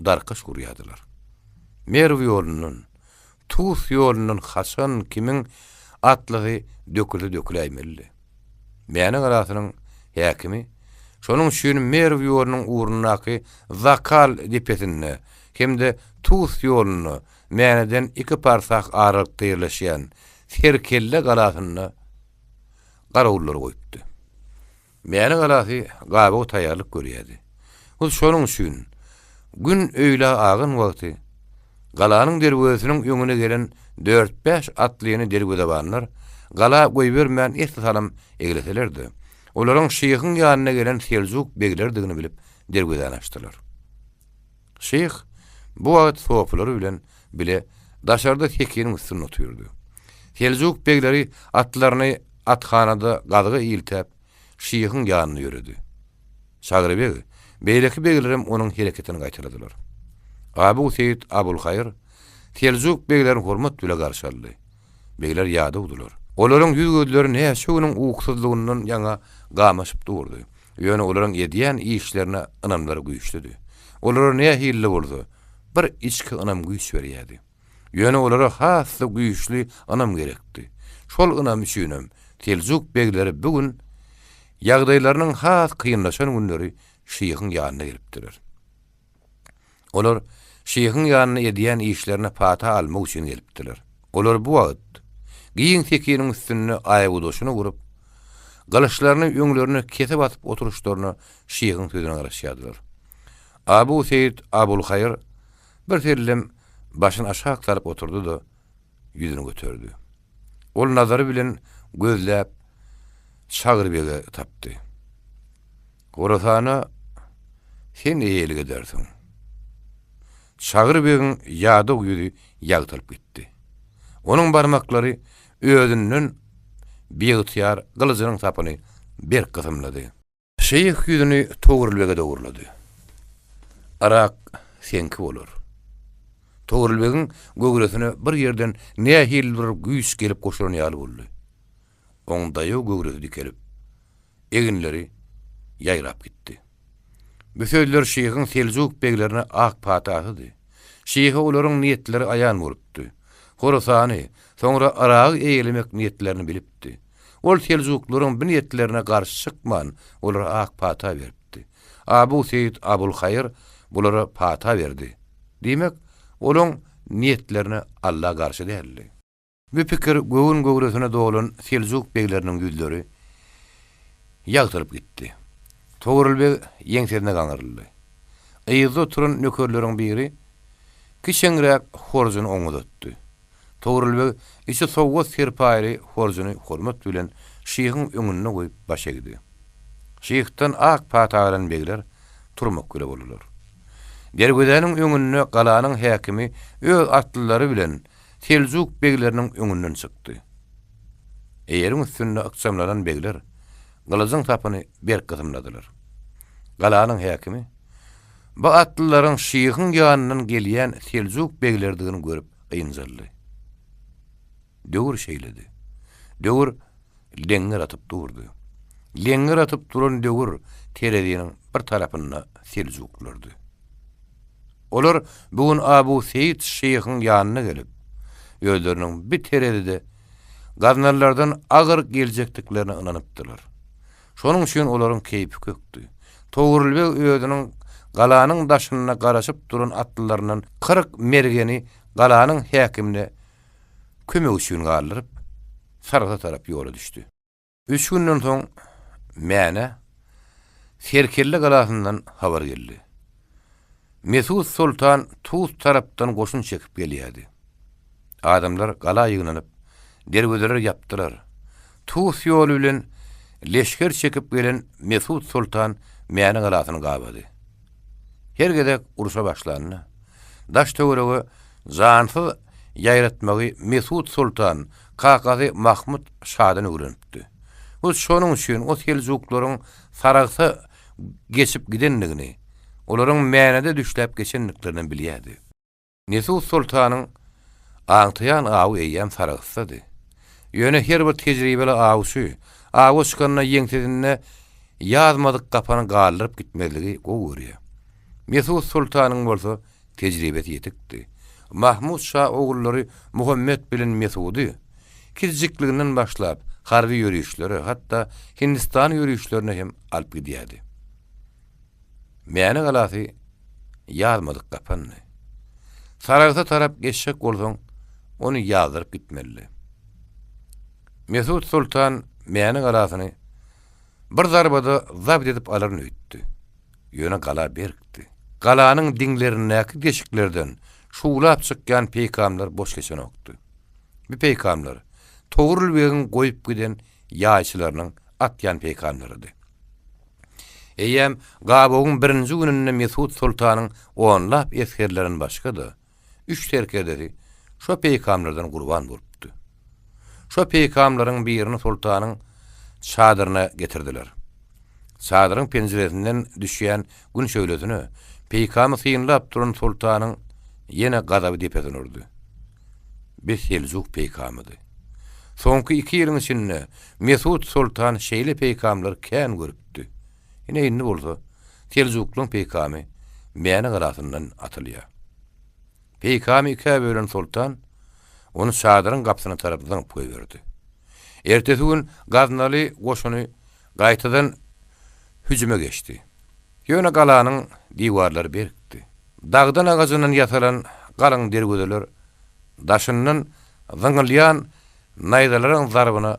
darkaş gurýardylar. Merw ýolundan, Tus ýolundan haçan kimiň atlysy dökülse döküläýmelidi. Mäne galasynyň häkimi şonuň üçin Merw ýolunyň ugrundaky Zakal depesinde hem-de Tus ýolunda Mäneden iki parsah aralykda ýerleşýän Serkelle galasynda garawullary goýupdy. Mäne galasy gabaw taýýarlyk görýärdi. Hut şonuň üçin, gün öýlä agan wagty, galanyň derwezesiniň öňüne gelen dört-bäş atlyny derwezebanlar gala goýbermän esli salym egleseler-de, olaryň şyhyň ýanyna gelen seljuk beglerdigini bilip derwezäni açdylar. Şyh bu wagt sopulary bilen bile daşarda sekiniň üstünde otyrdy. Seljuk begleri atlaryny athanada gazyga iltäp, şyhyň ýanyna ýöredi. Çagry beg, beýleki beglerem onuň hereketini gaýtaladylar. Abu Seýit Abulhaýyr seljuk beglerini hormat bile garşy aldy. Begler ýadawdylar. Olaryň ýüz-gözleri näçe günüň ukusyzlygyndan ýaňa gamaşyp durdy. Ýöne olaryň edýän işlerine ynamlary güýçlüdi. Olara nähili-de bolsa, bir içki ynam güýç berýärdi. Ýöne olara has-da güýçli ynam gerekdi. Şol ynam üçinem seljuk begleri bu gün, ýagdaýlarynyň has kynlaşan günleri şyhyň ýanyna gelipdiler. Olar şyhyň ýanyna edýän işlerine pata almak üçin gelipdiler. Olar bu wagt giň sekiniň üstünde aýagudaşyny gurup, gylyçlaryny öňlerine kese basyp oturyşlaryna şyhyň sözüne garaşýardylar. Abu Seýit Abulhaýyr birsellem başyny aşak salyp oturdy-da, ýüzüni göterdi. Ol nazary bilen gözläp Çagry bege tapdy. Horasana sen eýelik edersiň. Çagry begiň ýadaw ýüzi ýagtylyp gitdi. Onuň barmaklary özünden biygtyýar gylyjynyň sapyny berk gysymlady. Şeýh ýüzüni Togrul bege dogurlady. Yrak seňki bolar. Togrul begiň göwresine bir ýerden nähilidir bir güýç gelip goşulan ýaly boldy. Oň daýaw göwresi dikelip, eginleri ýaýrap gitdi. Bu sözler şyhyň seljuk beglerine ak patasydy. Şyha olaryň niýetleri aýan bolupdy. Horasany, soňra Yragy eýelemek niýetlerini bilipdi. Ol seljuklaryň bu niýetlerine garşy çykman, olara ak pata beripdi. Abu Seýit Abulhaýyr bulara pata berdi. Diýmek, olaň niýetlerine Alla garşy däldi. Bu pikir göwün göwresine dolan seljuk begleriniň ýüzleri ýagtylyp gitdi. Togrul beg ýeňsesine gaňryldy. Yzda oturan nökerleriň biri kiçeňräk horjuny oňa uzatdy. Togrul beg içi sowgat-serpaýly horjuny hormat bilen şyhyň öňünde goýup baş egdi. Şyhdan ak pata alan begler turmak bile boldular. Derwezäniň öňünde galanyň häkimi öz atlylary bilen Seljuk begleriniň öňünden çykdy. Eýeriň üstünde ykjamlanan begler gylyjyň sapyny berk gysymladylar. Galanyň häkimi bu atlylaryň şyhyň ýanyndan gelýän seljuk begleridigini görüp ynjaldy. Döwür şeýledi. Döwür leňňer atyp durdy. Leňňer atyp duran döwür tereziniň bir tarapynda seljuklardy. Olar bu gün Abu Seýit şyhyň ýanyna gelip, özleriniň bi terezide gaznalylardan agyr geljekdiklerine ynanypdylar. Şonuň üçin olaryň keýpi kökdi. Togrul beg özüniň galanyň daşynda garaşyp duran atlylaryndan 40 mergeni galanyň häkimine kömek üçin galdyryp, Sarahsa tarap ýola düşdi. Üç günden soň Mänä Serkelle galasyndan habar geldi. Mesut soltan Tus tarapdan goşun çekip gelýärdi. Adamlar gala ýygnanyp, derwezeleri ýapdylar. Tus ýoly bilen leşger çekip gelen Mesut soltan Mäne galasyny gabady. Her gezek urşa başlanda, daş-töwerege jansyz ýaýratmagy Mesut soltan kakasy Mahmut şadan öwrenipdi. Hut şonuň üçin o seljuklaryň Saragsa geçip gidendigini, olaryň Mänede düşläp geçendiklerinem bilýärdi. Mesut soltanyň aňtaýan awy eýýäm Saragysdady. Ýöne her bir tejribeli awçy awa çykanda ýeňsesinde ýazmadyk gapany galdyryp gitmezligi gowy görýär. Mesut soltanyň bolsa tejribesi ýetikdi. Mahmut şa ogullary Muhammet bilen Mesudy kiçijikliginden başlap harby ýörişlere, hatda Hindistan ýörişlerine hem alyp gidýärdi. Mäne galasy ýazmadyk gapandy. Saragsa tarap geçjek bolsaň, ony ýazdyryp gitmelidi. Mesut soltan Mäne galasyny. bir zarbada zabt edip alaryn öýtdi. Ýöne gala berkdi. Galanyň diňlerindäki deşiklerden şuwlap çykýan peýkamlar boş geçenokdy. Bu peýkamlar Togrul begiň goýup giden ýaýçylarynyň atýan peýkamlarydy. Eýýäm gabawyň birinji gününde Mesut soltanyň onlap esgerlerinden başga-da, üç serkerdesi şo peýkamlardan gurban bolupdy. Şo peýkamlaryň birini soltanyň çadyryna getirdiler. Çadyryň penjiresinden düşýän gün şöhlesine peýkamy synlap duran soltanyň ýene gazaby depesine urdy. Bi seljuk peýkamydy. Soňky iki ýylyň içinde Mesut soltan şeýle peýkamlary kän görüpdi. Ine indi bolsa seljuklyň peýkamy Mäne galasyndan atylýar. Peýkamy ikä bölen soltan ony çadyryň gapysyna tarap zyňyp goýberdi. Ertesi gün gaznaly goşuny gaýtadan hüjüme geçdi. Ýöne galanyň diwarlary berkdi. Dagdan agajyndan ýasalan galyň derwezeler daşyndan zyňylýan naýzalaryň zarbyna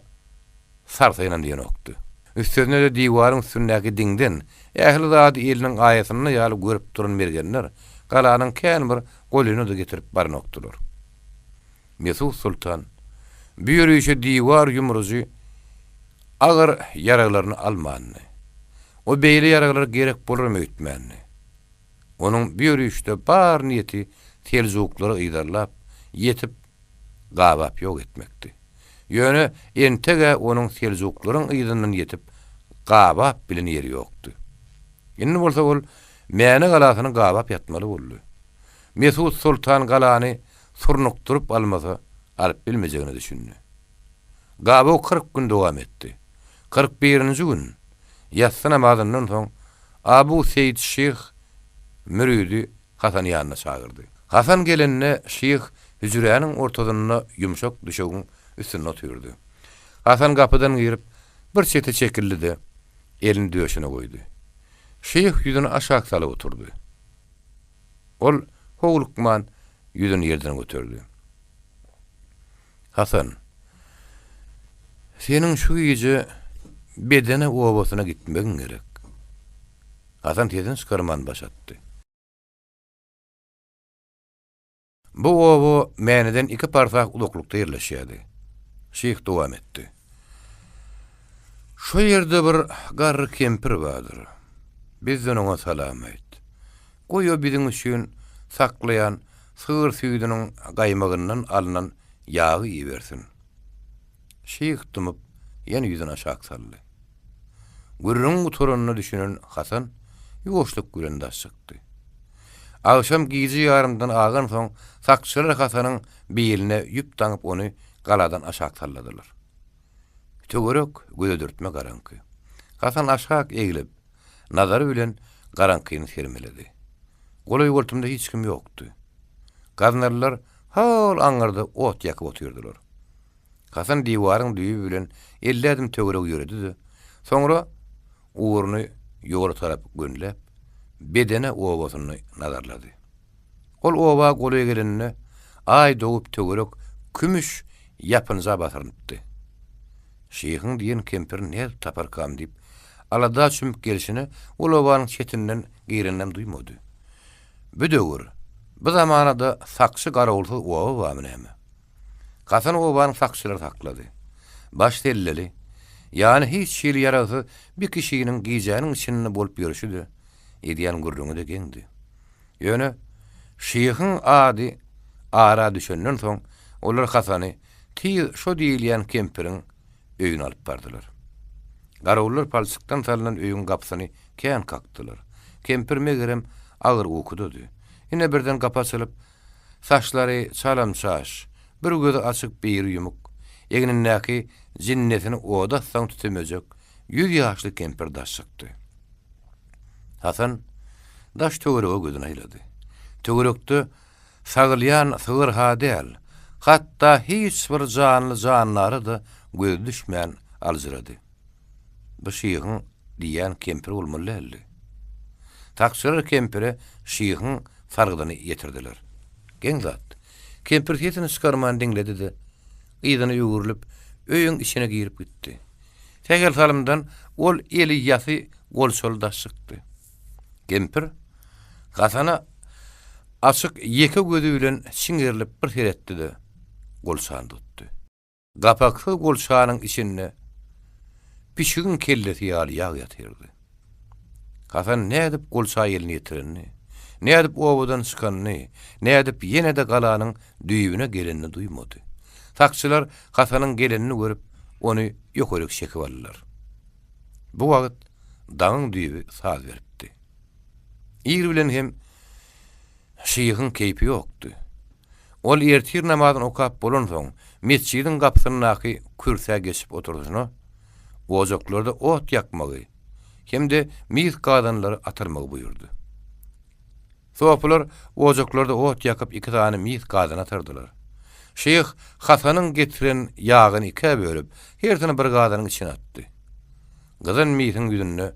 sarsaýynam diýenokdy. Üstesine-de diwaryň üstündäki diňden ähli zady eliniň aýasynda ýaly görüp duran mergenler galanyň kän bir golaýyna-da getirip baranokdylar. Mesut soltan bu ýörişe diwar ýumrujy agyr ýaraglaryny almandy. O beýle ýaraglar gerek bolaram öýtmändi. Onuň bu ýörişde bar niýeti seljuklary yzarlap, ýetip, gabap ýok etmekdi. Ýöne enteg-ä onuň seljuklaryň yzyndan ýetip, gabap bilen ýeri ýokdy. Indi bolsa ol Mäne galasyny gabap ýatmaly boldy. Mesut soltan galany surnukdyryp almasa, alyp bilmejegine düşündi. Gabaw 40 gün dowam etdi. 41-nji gün, ýassy namazyndan soň, Abu Seýit şyh müridi Hasany ýanyna çagyrdy. Hasan gelende şyh hüjräniň ortasynda ýumşak düşegiň üstünde otyrdy. Hasan gapydan girip, bir çete çekildi-de, elini döşüne goýdy. Şyh ýüzüni aşak salyp oturdy. Ol howlukman ýüzüni ýerden göterdi. Hasan, seniň şu gije Bedene obasyna gitmegiň gerek. Hasan sesini çykarman baş atdy. Bu oba Mäneden iki parsah uzaklykda ýerleşýärdi. Şyh dowam etdi. Şo ýerde bir garry kempir bardyr. Bizden oňa salam aýt. Goý o biziň üçin saklaýan sygyr süýdüniň gaýmagyndan alnan ýagy ibersin. Şyh dymyp, ýene ýüzüni aşak saldy. Gürrüňiň gutaranyna düşünen Hasan ýuwaşlyk bilen daş çykdy. Agşam gije ýarymdan agansoň sakçylar Hasanyň biline ýüp daňyp ony galadan aşak salladylar. Töwerek gözedürtme garaňky. Hasan aşak eglip, nazary bilen garaňkyny sermeledi. Golaý-goltumda hiç kim ýokdy. Gaznalylar hol aňyrda ot ýakyp otyrdylar. Hasan diwaryň düýbi bilen 50 ädim töwerek ýöredi-de, soňra ugruny ýola tarap gönüläp, Bedene obasyny nazarlady. Ol oba golaý gelende, Aý dogup töwerek kümüş ýapynja basyrynypdy. Şyhyň diýen kempirini nädip taparkam diýip, alada çümüp gelşine ol obanyň çetinden gireninem duýmady. Bu döwür, bu zamanada sakçy garawulsyz oba barmy näme? Hasan obanyň sakçylary saklady. Baş selleli, ýany hiç hili ýaragsyz bir kişiniň gijäniň içinde bolup ýörşi-de, edýän gürrüňi-de geňdi. Ýöne şyhyň ady ara düşenden soň, olar Hasany tiz şo diýilýän kempiriň öýüne alyp bardylar. Garawullar palçykdan salnan öýüň gapysyny kän kakdylar. Kempir megerem agyr ukudady. Ine birden gapy açylyp, Saçlary çalam-çaş, bir gözi açyk, biri ýumuk, egnindäki jinnesini oda atsaň tütemejek ýüz ýaşly kempir daş çykdy. Hasan daş-töwerege gözüni aýlady. Töwerekde sagylýan sygyr-ha däl, hatda hiç bir janly-jandara-da gözi düşmän aljyrady. Bu şyhyň diýýän kempiri bolmaly däldi. Sakçylar kempire şyhyň sargydyny ýetirdiler. Geň zat, kempir sesini çykarman diňledi-de, yzyna öwrülip, öýüň içine girip gitdi. Sähel salymdan ol eli ýasy golçaly daş çykdy. Kempir Hasana açyk ýeke gözi bilen çiňerilip bir seretdi-de, golçany tutdy. Gapaksyz golçanyň içinde pişigiň kellesi ýaly ýag ýatyrdy. Hasan nädip golça elini ýetirenini, nädip obadan çykanyny, nädip ýene-de galanyň düýbüne gelenini duýmady. Sakçylar Hasanyň gelenini görüp, ony ýokaryk çekip aldylar. Bu wagt daňyň düýbi saz beripdi. Ir bilen hem şyhyň keýpi ýokdy. Ol ertir namazyny okap bolansoň, metjidiň gapysyndaky kürsä geçip oturyşyna, ojaklarda ot ýakmagy hem-de mis gazanlary atyrmagy buýurdy. Sopular ojaklarda ot ýakyp iki sany mis gazan atyrdylar. Şyh Hasanyň getiren ýagyny ikä bölüp, hersini bir gazanyň içine atdy. Gyzan misiň ýüzünde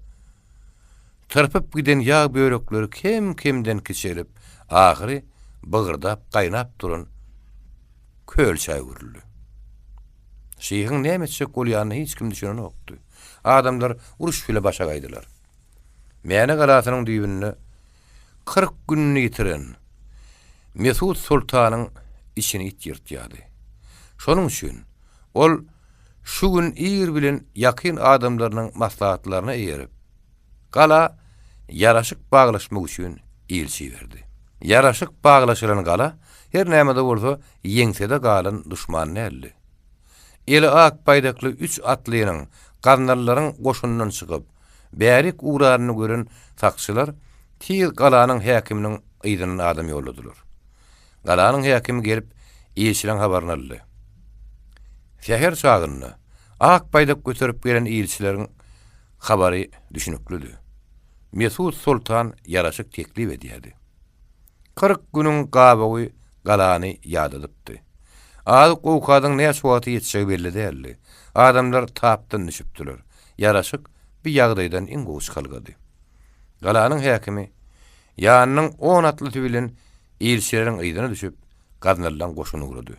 Tyrpyp giden ýag bölekleri kem-kemden kiçelip, ahyry bygyrdap gaýnap duran kölçä öwrüldi. Şyhyň näme etjek bolýanyna hiç kim düşünenokdy. Adamlar uruş bile başagaýdylar. Mäne galasynyň düýbünde 40 gününi ýitiren Mesut soltanyň içini it ýyrtýardy. Şonuň üçin ol Şu gün ir bilen ýakyn adamlarynyň maslahatlaryna eýerip, gala ýaraşyk baglaşmak üçin ilçi iberdi. Ýaraşyk baglaşylan gala her näme-de bolsa ýeňsede galan duşman däldi. Eli ak baýdakly üç atlynyň gaznalylaryň goşunyndan çykyp, bärik ugranyny gören sakçylar tiz galanyň häkiminiň yzyndan adam ýolladylar. Galanyň häkimi gelip, ilçileriň habaryny aldy. Säher çagynda ak baýdak göterip gelen ilçileriň habary düşüniklidi. Mesut soltan ýaraşyk teklip edýärdi. 40 günüň gabawy galany ýadadypdy. Azyk-owkadyň näçe wagta ýetjegi belli däldi. Adamlar tapdan düşüpdiler. Ýaraşyk bu ýagdaýdan iň gowy çykalgady. Galanyň häkimi ýanynyň on atlysy bilen Ilçileriň yzyna düşüp, gaznalylaň goşuny ugrady.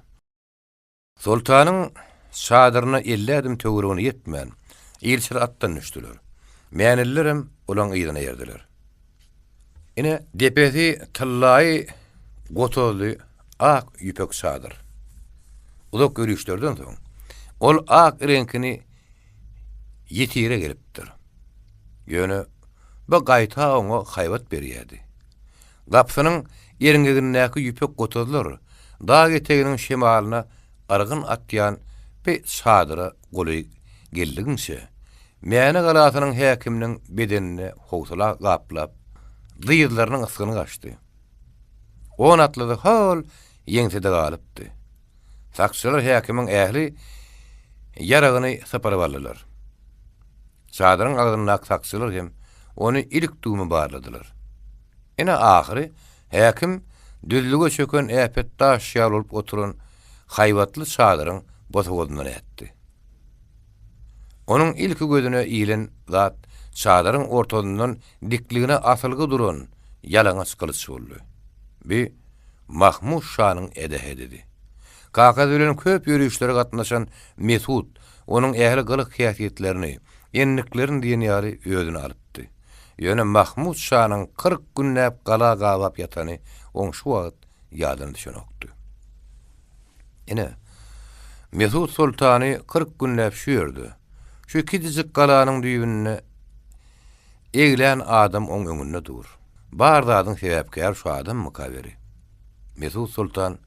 Soltanyň çadyryna 50 ädim töweregine ýetmän, ilçiler atdan düşdüler. Mänelilerem olaň yzyna erdiler. Ine, depesi tyllaýy gotazly ak ýüpek çadyr. Uzak ýörişlerden soň, ol ak reňkini ýitire gelipdir. Ýöne bu gaýta oňa haýbat berýärdi. Gapysynyň erňegindäki ýüpek gotazlar dag eteginiň şemalyna yrgyn atýan bi çadyra golaý geldigiňçe, Mäne galasynyň häkiminiň bedenini howsala gaplap, dyzlarynyň ysgyny gaçdy. On atlysy hol ýeňsede galypdy. Sakçylar häkimiň ähli ýaragyny sypyryp aldylar. Çadyryň agzyndaky sakçylar hem ony ilik-düwme barladylar. Ine, ahyry häkim düzlüge çöken äpet daş ýaly bolup oturan haýbatly çadyryň bosagasyndan ätdi. Onuň ilki gözüne ilen zat çadyryň ortasyndan dikligine asylgy duran ýalaňaç gylyç boldy. Bi Mahmut şanyň edehedidi. Kakasy bilen köp ýörişlere gatnaşan Mesut onuň ähli gylyk-häsiýetlerini, endiklerini diýen ýaly özüne alypdy. Ýöne Mahmut şanyň 40 günläp gala gabap ýatany oň şu wagt ýadyna düşenokdy. Ine, Mesut soltany 40 günläp şu ýerde, şu kiçijik galanyň düýbünde eglän adam oň öňünde dur. Bar zadyň sebäpkäri şu adammyka beri? Mesut soltan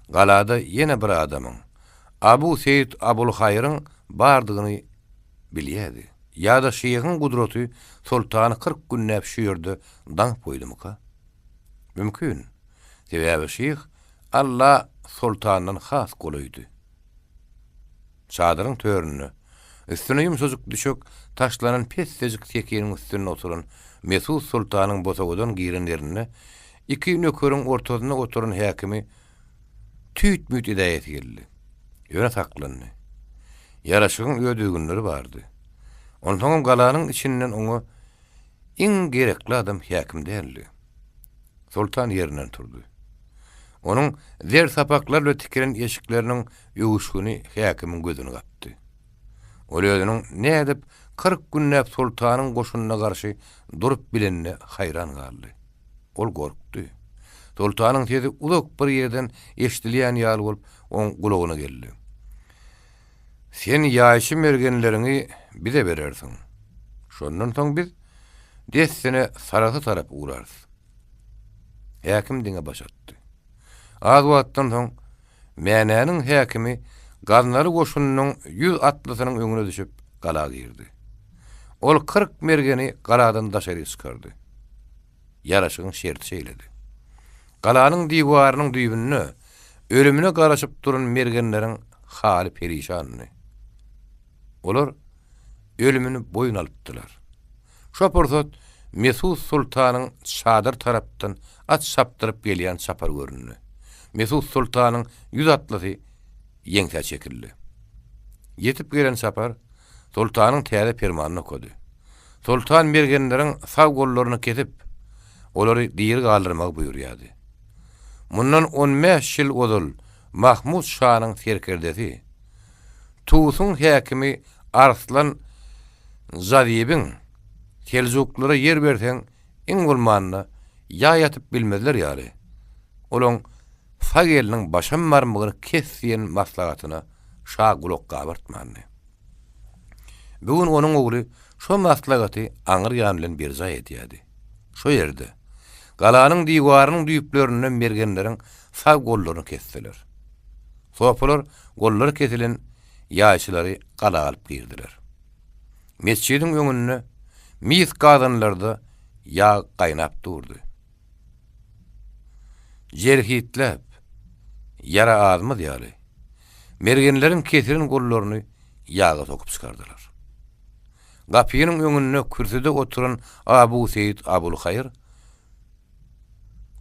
galada ýene bir adamyň, Abu Seýit Abulhaýryň bardygyny bilýärdi. Ýa-da şyhyň gudraty soltany 40 günläp şu ýerde daňyp goýdumyka? Mümkin. Sebäbi şyh Alla soltandan has golaýdy. Çadyryň töründe, üstüne ýumşajyk düşek taşlanan pessejik sekiniň üstünde oturan Mesut soltanyň bosagadan giren ýerinde iki nökeriň ortasynda oturan häkimi tüýt-müýt edäýesi geldi. Ýöne saklandy. Ýaraşygyň öz düzgünleri bardy. Onsoňam galanyň içinden oňa iň gerekli adam häkim däldi. Soltan ýerinden turdy. Onuň zer sapaklar bilen tikilen eşikleriniň öwüşgini häkimiň gözüni gapdy. Ol özüniň nädip 40 günläp soltanyň goşunyna garşy durup bilenine haýran galdy. Ol gorkdy. Soltanyň sesi uzak bir ýerden eşidilýän ýaly bolup, oň gulagyna geldi. Sen ýaýçy mergenleriňi bize berersiň. Şondan soň biz dessine Sarahsa tarap ugrarys. Häkim diňe baş atdy. Az wagtdan soň Mänäniň häkimi Gaznaly goşunynyň ýüz atlysynyň öňüne düşüp, gala girdi. Ol 40 mergeni galadan daşaryk çykardy. Ýaraşygyň şerti şeýledi. Galanyň diwarynyň düýbünde ölümine garaşyp duran mergenleriň haly perişandy. Olar ölümini boýun alypdylar. Şo pursat Mesut soltanyň çadyr tarapdan at çapdyryp gelýän çapar göründi. Mesut soltanyň ýüz atlysy ýeňsä çekildi. Ýetip gelen çapar soltanyň täze permanyny okady. Soltan mergenleriň sag gollaryny kesip, olary diri galdyrmagy buýurýardy. Mundan on bäş ýyl ozal Mahmut şanyň serkerdesi, Tusuň häkimi Arslan Jazibiň, Seljuklylara ýer berseň, iň bolmanda, ýaý atyp bilmezler ýaly, olaň sag eliniň başam barmagyny kes diýen maslahatyna şa gulak gabartmandy. Bu gün onuň ogly şo maslahaty aňry ýany bilen berjaý edýärdi. Şo ýerde, galanyň diwarynyň düýplerinde mergenleriň sag gollaryny kesdiler. Sopular gollary kesilen ýaýçylary gala alyp girdiler. Metjidiň öňünde mis gazanlarda ýag gaýnap durdy. Jerhitläp, ýara azmaz ýaly, mergenleriň kesilen gollaryny ýaga sokup çykardylar. Gapynyň öňünde kürsüde oturan Abu Seýit Abulhaýyr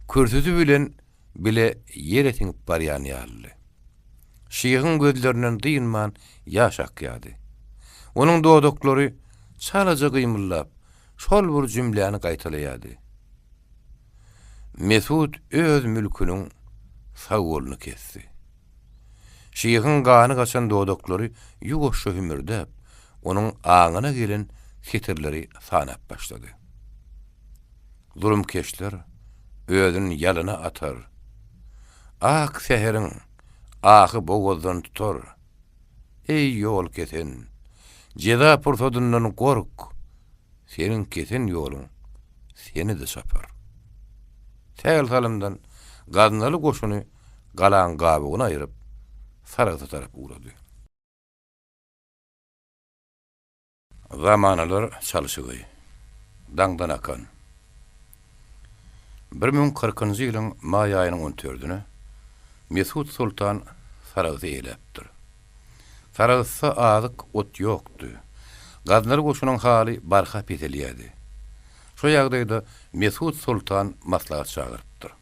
kürsüsi bilen bile ýere siňip barýan ýalydy. Şyhyň gözlerinden dynman ýaş akýardy. Onuň dodaklary çalaja gymyldap, şol bir jümläni gaýtalaýardy. Mesut öz mülküniň sag goluny kesdi. Şyhyň gany gaçan dodaklary ýuwaşja hümürdäp, onuň aňyna gelen setirleri sanap başlady. Zulumkeşler özün ýalyna atar. Ak säheriň ahy bogazdan tutar. Eý, ýol kesen, jeza pursadyndan gork, seniň kesen ýoluň seni-de çapar. Sähel salymdan gaznaly goşuny galaň gabygyny aýryp, Saragta tarap ugrady. Zamanalar çalşygy. Daňdan akan. 1040-njy ýylyň maý aýynyň on dördüne Mesut soltan Saragty eýeläpdir. Saragtda azyk, ot ýokdy. Gaznaly goşunyň haly barha peselýärdi. Şo ýagdaýda Mesut soltan maslahat çagyrypdyr.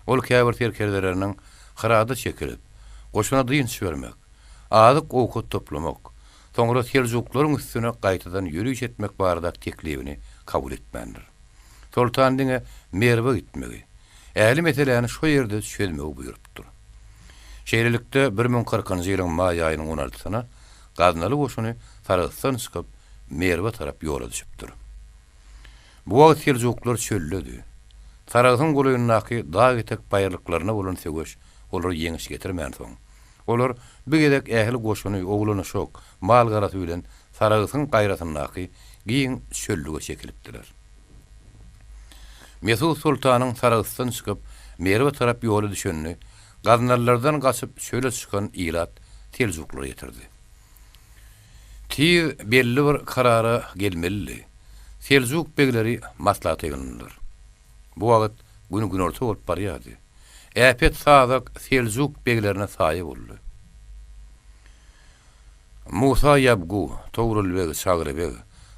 Ol käbir serkerdeleriniň Hyrada çekilip, goşuna dynç bermek, azyk-owkat toplamak, soňra seljuklaryň üstüne gaýtadan ýöriş etmek baradaky teklibini kabul etmändir. Soltan diňe Merwe gitmegi, ähli meseläni şo ýerde çözmegi buýrupdyr. Şeýlelikde, 1040-njy ýylyň maý aýynyň on altysyna Gaznaly goşuny Sarahsdan çykyp, Merwe tarap ýola düşüpdir. Bu wagt seljuklar çöldedi. Sarahsyň golaýyndaky dag etek baýyrlyklaryna bolan söweş olara ýeňiş getirmänsoň, olar bu gezek ähli goşuny, oglan-uşak, mal-garasy bilen Sarahsyň gaýrasyndaky giň çöllüge çekilipdiler. Mesut soltanyň Sarahsdan çykyp, Merwe tarap ýola düşenini gaznalylardan gaçyp çöle çykan ilat seljuklara ýetirdi. Tiz belli bir karara gelmelidi. Seljuk begleri maslahata ýygnandylar. Bu wagt gün günorta bolup barýardy. Äpet sazak seljuk beglerine saýa boldy. Musa ýabgu, Togrul beg, Çagry beg,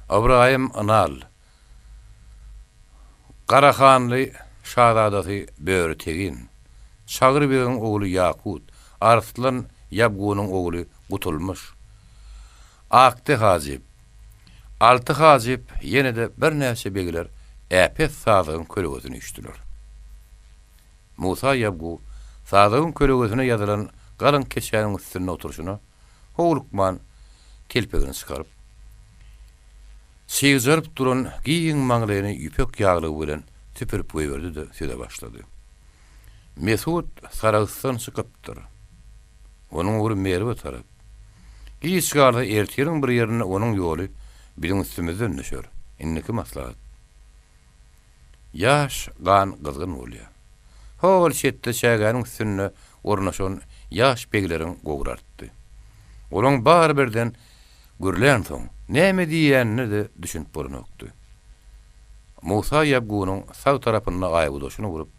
Ybraýym ynal, Garahanly şazadasy Böri Tegin, Çagry begiň ogly Ýakut, Arslan ýabgunyň ogly Gutulmyş, Akdy hajyp, Alty hajyp ýene-de birnäçe begler äpet sazagyň kölegesine üýşdüler. Musa ýabgu sazagyň kölegesine ýazylan galyň keçäniň üstünde oturyşyna, howlukman. telpegini çykaryp, çygjaryp duran giň maňlaýyny ýüpek ýaglygy bilen süpürip goýberdi-de söze başlady. Mesut Sarahsdan çykypdyr. Onuň ugry Merwe tarap. Giç galsa ertiriň bir ýerinde onuň ýoly biziň üstümizden düşer. Indiki maslahat. Ýaş gan gyzgyn bolýar. Hol çetde çägäniň üstünde ornaşan ýaş begleriň gowry artdy. Olaň bary birden gürlänsoň, näme diýýänine-de düşünip bolanokdy. Musa ýabgunyň sag tarapynda aýgudaşyny urup,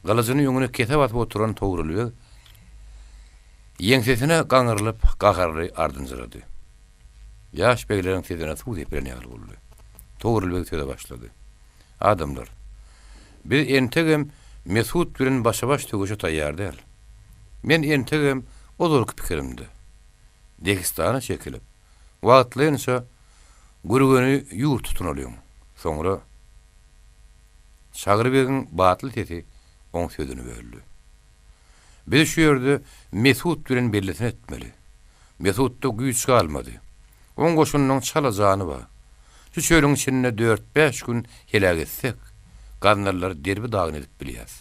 gylyjyny öňüne kese basyp oturan Togrul beg ýeňsesine gaňrylyp, gaharly ardynjyrady. Ýaş begleriň sesine suw sepilen ýaly boldy. Togrul beg söze başlady. Adamlar, biz entegem Mesut bilen başa-baş söweşe taýýar däl. Men entegem ozalky pikirimde. Dehistana çekilip, wagtlaýynça Gürgeni ýurt tutunalyň. Soňra Çagry begiň batly sesi oň sözüni böldi. Biz şu ýerde Mesut bilen bellisini etmeli. Mesutda güýç galmady. Oň goşunynyň çala jany bar. Şu çölüň içinde dört-bäş gün heläk etsek, gaznalylary derbi-dagyn edip bilýäs.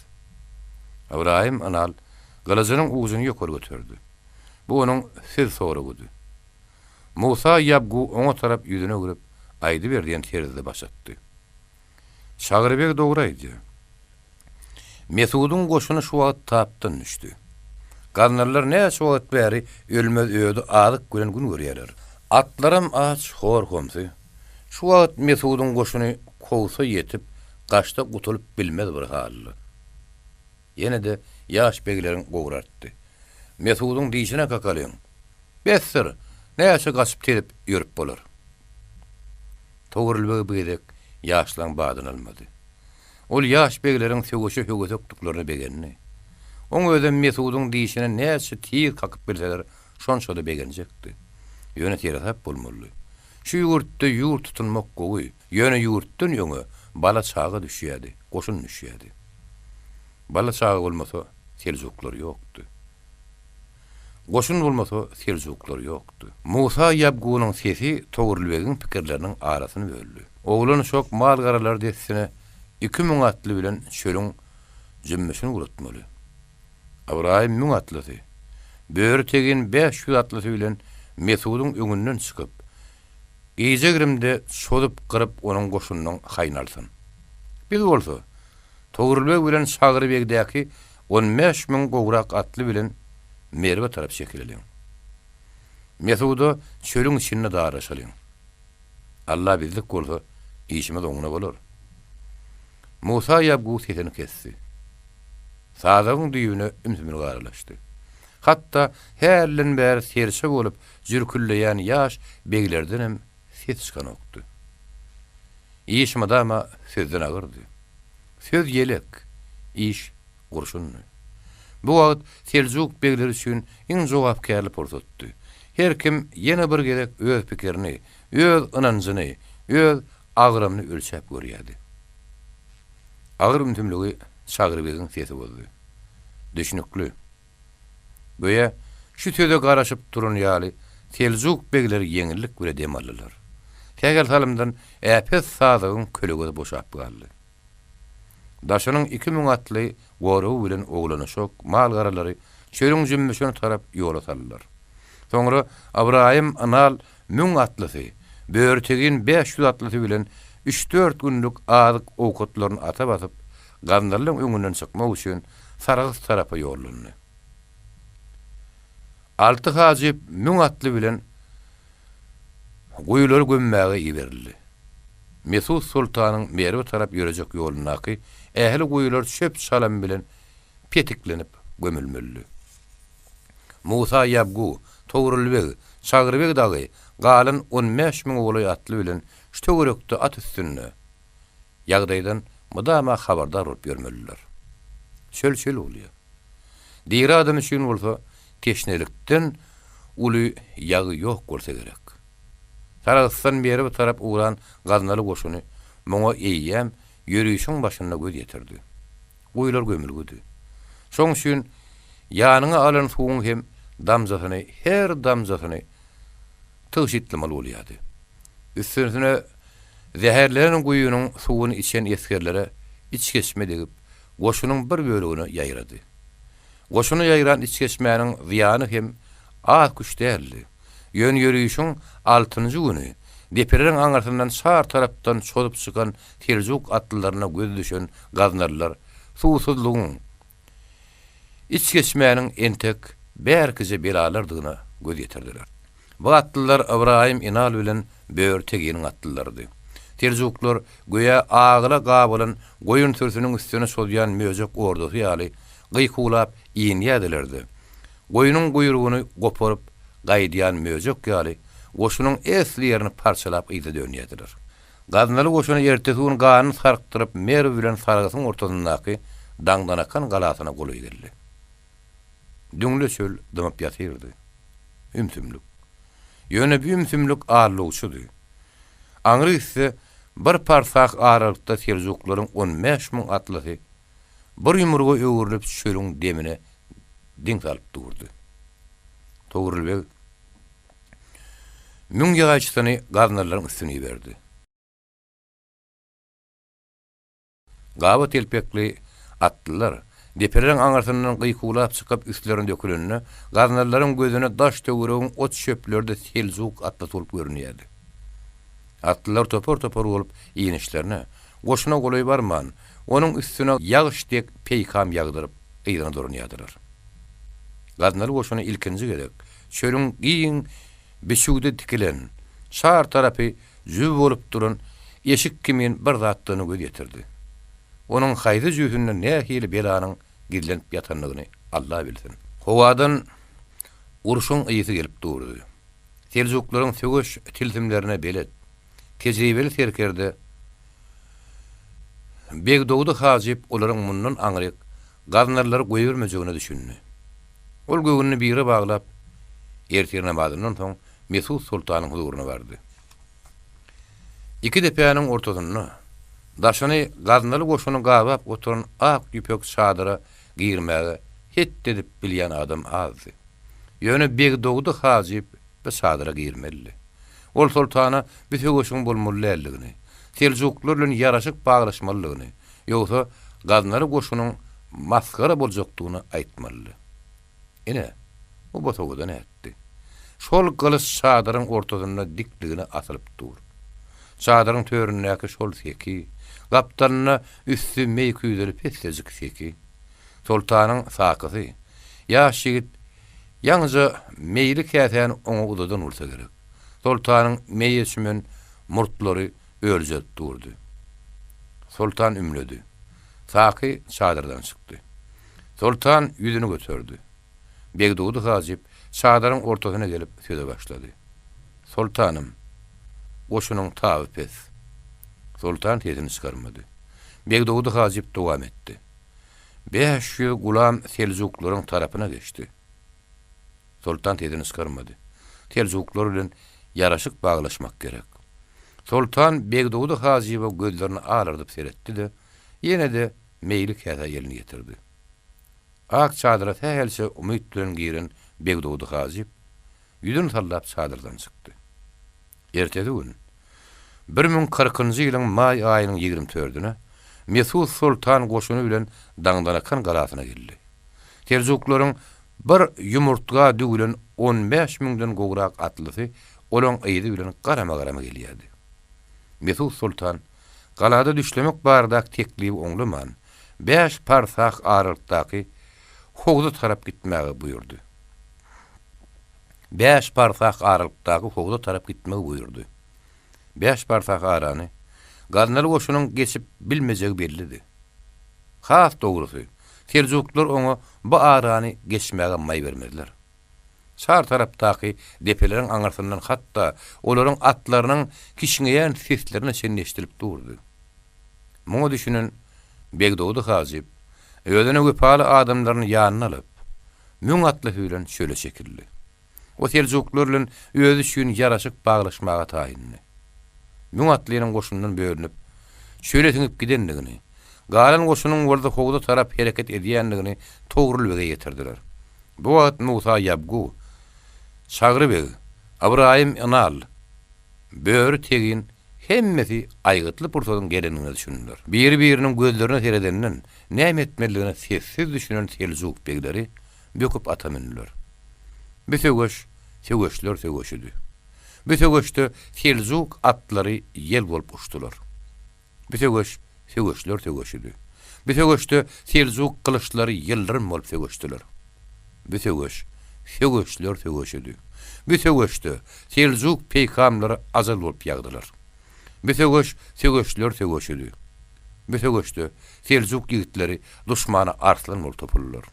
Ybraýym ynal gylyjynyň ujuny ýokary göterdi. Bu onuň söz soragydy. Musa ýabgu oňa tarap ýüzüni öwrüp, aýdyber diýen terzde baş atdy. Çagry beg dogry aýdýar. Mesudyň goşuny şu wagt tapdan düşdi. Gaznalylar näçe wagt bäri ölmez-ödi azyk bilen gün görýärler. Atlaram aç, hor-homsy. Şu wagt Mesudyň goşuny kowsa ýetip, gaçsa gutulyp bilmez bir halda. Ýene-de ýaş begleriň gowry artdy. Mesudyň dişine kakalyň. Besdir! Näçe gaçyp-tezip ýörüp bolar? Togrul beg bu gezek ýaşlaň badyny almady. Ol ýaş begleriň söweşe höwesekdiklerine begendi. Oň özem Mesudyň dişine näçe tiz kakyp bilseler, şonça-da begenjekdi. Ýöne seresap bolmalydy. Şu ýurtda ýurt tutunmak gowy, ýöne ýurtdan öňe bala-çaga düşýärdi, goşun düşýärdi. Bala-çaga bolmasa, seljuklar ýokdy. Goşun bolmasa, seljuklar ýokdy. Musa ýabgunyň sesi Togrulbegiň pikirleriniň arasyny böldi. Oglan-uşak mal-garalar dessine 2000 atly bilen çölüň jümmüşini guratmaly. Ybraýym müň atlysy, Böri Tegin 500 atlysy bilen Mesudyň öňünden çykyp, gije-girimde çozup-gyryp onuň goşunynyň haýyny alsyn. Biz bolsa, Togrulbeg bilen Çagry begdäki 15 000 gowrak atly bilen Merwe tarap çekileliň. Mesuda çölüň içinde daryşalyň. Alla bizlik bolsa, işimiz oňuna bolar. Musa ýabgu sesini kesdi. Sazagyň düýbüne ümsümlik aralaşdy. Hatda hälden bäri serçe bolup jürkülleýän ýaş beglerdenem ses çykanokdy. Iş mydama sözden agyrdy. Söz ýelek, iş gurşundy. Bu wagt seljuk begleri üçin iň jogapkärli pursatdy. Her kim ýene bir gezek öz pikirini, öz ynanjyny, öz agramyny ölçäp görýärdi. Agyr ümsümligi Çagry begiň sesi bozdy. Düşnükli. Göýä, şu söze garaşyp duran ýaly, seljuk begleri ýeňillik bile dem aldylar. Sähel salymdan äpet sazagyň kölegesi boşap galdy. Daşynyň 2000 atly goragy bilen oglanyşok mal-garalary çölüň jümmüşine tarap ýola saldylar. Soňra Ybraýym ynal müň atlysy, Böri Tegin 500 atlysy bilen üç-dört günlük azyk-owkatlaryny ata basyp, Gaznalynyň öňünden çykmak üçin Sarahs tarapa ýollandy. Alty hajyp müň atly bilen guýulary gömmäge iberildi. Mesut soltanyň Merwe tarap ýörejek ýolundaky ähli guýular çöp-çalam bilen petiklenip gömülmelidi. Musa ýabgu, Togrul beg, Çagry beg dagy galan on bäş müňe golaý atly bilen şu töwerekde at üstünde, ýagdaýdan mydama habardar bolup ýörmelidir. Çöl çöl bolýar. Diri adam üçin bolsa teşnelikden uly ýagy ýok bolsa gerek. Sarahsdan beri bir tarap ugran gaznaly goşuny muňa eýýäm ýörişiň başynda göz ýetirdi. Guýular gömülgidi. Şoň üçin ýanyňa alan suwuň hem damjasyny, her damjasyny. tygşytlamaly bolýardy. Üstesine zäherlenen guýynyň suwuny içen esgerlere içgeçme degip, goşunyň bir bölegine ýaýrady. Goşuna ýaýran içgeçmäniň zyýany hem az-küş däldi. Ýöne ýörişiň altynjy güni depeleriň aňyrsyndan çar tarapdan çozup çykan seljuk atlylaryna gözi düşen gaznalylar suwsuzlygyň, içgeçmäniň entek bärkije belalardygyna göz ýetirdiler. Bu atlylar Ybraýym Inal bilen Bör Teginiň atlylarydy. Seljuklar göýä agyla gabalan goýun sürüsiniň üstüne çozýan möjek ordasy ýaly gykuwlap inýärdiler-de, goýnuň guýrugyny goparyp gaýdýan möjek ýaly goşunyň esli ýerini parçalap yza dönýärdiler. Gaznaly goşuny ertesi gün ganyny sarkdyryp Merw bilen Sargysyň ortasyndaky Daňdanakan galasyna golaý geldi. Düňle çöl dymyp ýatyrdy. Ümsümlik. Ýöne bu ümsümlik aldawçydy. Aňry gitse, bir parsah aralykda seljuklaryň 15 müň atlysy bir ýumruga öwrülip çölüň demine diň salyp durdy. Togrul beg müň ýaýçysyny gaznalylaryň üstüne iberdi. Gaba telpekli atlylar depeleriň aňyrsyndan gykuwlap çykyp üstlerine dökülende, gaznalylaryň gözüne daş-töweregiň ot-çöpleri-de seljuk atlysy bolup görünýärdi. Atlylar topar-topar bolup inişlerine, goşuna golaý barman, onuň üstüne ýagyş dek peýkam ýagdyryp, yzyna dolanýardylar. Gaznaly goşuny ilkinji gezek çölüň giň biçüwde tikilen, çar tarapy jübi bolup duran eşik kimin bir zatdygyna göz ýetirdi. Onuň haýsy jübüsinde nähili belanyň gizlenip ýatandygyny Alla bilsin. Howadan urşuň ysy gelip durdy. Seljuklaryň söweş tilsimlerine belet, tejribeli serkerde Begdogdy hajyp olaryň mundan aňryk gaznalylary goýbermejegine düşündi. Ol göwnüni bire baglap, ertir namazyndan soň Mesut soltanyň huzuryna bardy. Iki depäniň ortasynda, daşyny gaznaly goşuny gabap oturan ak ýüpek çadyra girmäge het edip bilýän adam azdy. Ýöne Begdogdy hajyp bu çadyra girmelidi. Ol soltana bu söweşiň bolmaly däldigini, seljuklylar bilen ýaraşyk baglaşmalydygyny, ýogsa gaznaly goşunyň masgara boljakdygyny aýtmalydy. Ine, bu bosagadan ätdi. Şol gylyç çadyryň ortasynda dikligine asylyp dur. Çadyryň töründäki şol seki, gapdalynda üsti meý küýzeli pessejik seki. Soltanyň sakysy, ýaş ýigit ýaňyja meýli käsäni oňa uzadan bolsa gerek. Soltanyň meýe çümen murtlary örjelip durdy. Soltan ümledi. Saky çadyrdan çykdy. Soltan ýüzüni göterdi. Begdogdy hajyp çadyryň ortasyna gelip söze başlady. Soltanym, goşunyň taby pes. Soltan sesini çykarmady. Begdogdy hajyp dowam etdi. 500 gulam seljuklaryň tarapyna geçdi. Soltan sesini çykarmady. Seljuklar bilen ýaraşyk baglaşmak gerek. Soltan Begdogdy hajyba gözlerini alardyp seretdi-de, ýene-de meýli käsä elini ýetirdi. Ak çadyra sähelçe umyt bilen giren Begdogdy hajyp ýüzüni sallap çadyrdan çykdy. Ertesi gün, 1040-njy ýylyň maý aýynyň ýigrimi dördüne Mesut soltan goşuny bilen Daňdanakan galasyna geldi. Seljuklaryň bir ýumurtga düwülen on bäş müňden gowrak atlysy olaň yzy bilen garama-garama gelýärdi. Mesut soltan galada düşlemek baradaky teklibi oňlaman, bäş parsah aralykdaky howza tarap gitmäge buýurdy. Bäş parsah aralykdaky howza tarap gitmegi buýurdy. Bäş parsah arany Gaznaly goşunyň geçip bilmejegi bellidi. Has dogrusy, seljuklylar oňa bu arany geçmäge maý bermezler. Çar tarapdaky depeleriň aňyrsyndan hatda olaryň atlarynyň kişňeýän seslerine çenli eşidilip durdy. Muňa düşünen Begdogdy hajyp özüne wepaly adamlaryny ýanyna alyp, müň atlysy bilen çöle çekildi. O seljuklylar bilen özi üçin ýaraşyk baglaşmaga taýyndy. Müň atlynyň goşundan bölünip, çöle siňip gidendigini, galan goşunyň bolsa howza tarap hereket edýändigini Togrul bege ýetirdiler. Bu wagt Musa ýabgu, Çagry beg. Ybraýym Ynal, Böri Tegin hemmesi aýgytly pursadyň gelendigine düşündiler. Biri-biriniň gözlerine seredenden näme etmelidigine sessiz düşünen seljuk begleri böküp ata mündüler. Bu söweş söweşler söweşidi. Bu söweşde seljuk atlary ýel bolup uçdular. Bu söweş söweşler söweşidi. Bu söweşde seljuk gylyçlary ýyldyrym bolup söweşdiler. Bu söweş söweşler söweşidi. Bu söweşde seljuk peýkamlary ajal bolup ýagdylar. Bu söweş söweşler söweşidi. Bu söweşde seljuk ýigitleri duşmana arslan bolup topuldylar.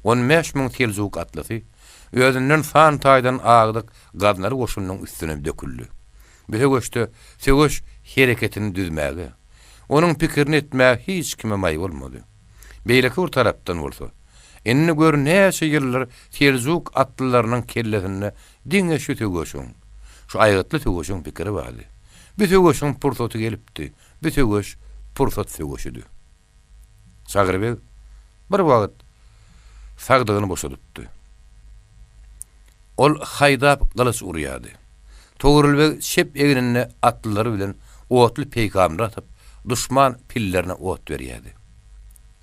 15 000 seljuk atlysy özünden san taýdan agdyk gaznaly goşunynyň üstüne döküldi. Bu söweşde söweş hereketini düzmäge, onuň pikirini etmäge hiç kime maý bolmady. Beýleki bir tarapdan bolsa, indi gör näçe ýyldyr seljuk atlylarynyň kellesinde diňe şu söweşiň, şu aýgytly söweşiň pikiri bardy. Bu söweşiň pursaty gelipdi, bu söweş pursat söweşidi. Çagry beg bir wagt sagdygyny boşadypdy. Ol haýdap gylyç urýardy. Togrul beg çep egninde atlylary bilen otly peýkamlar atyp, duşman pillerine ot berýärdi.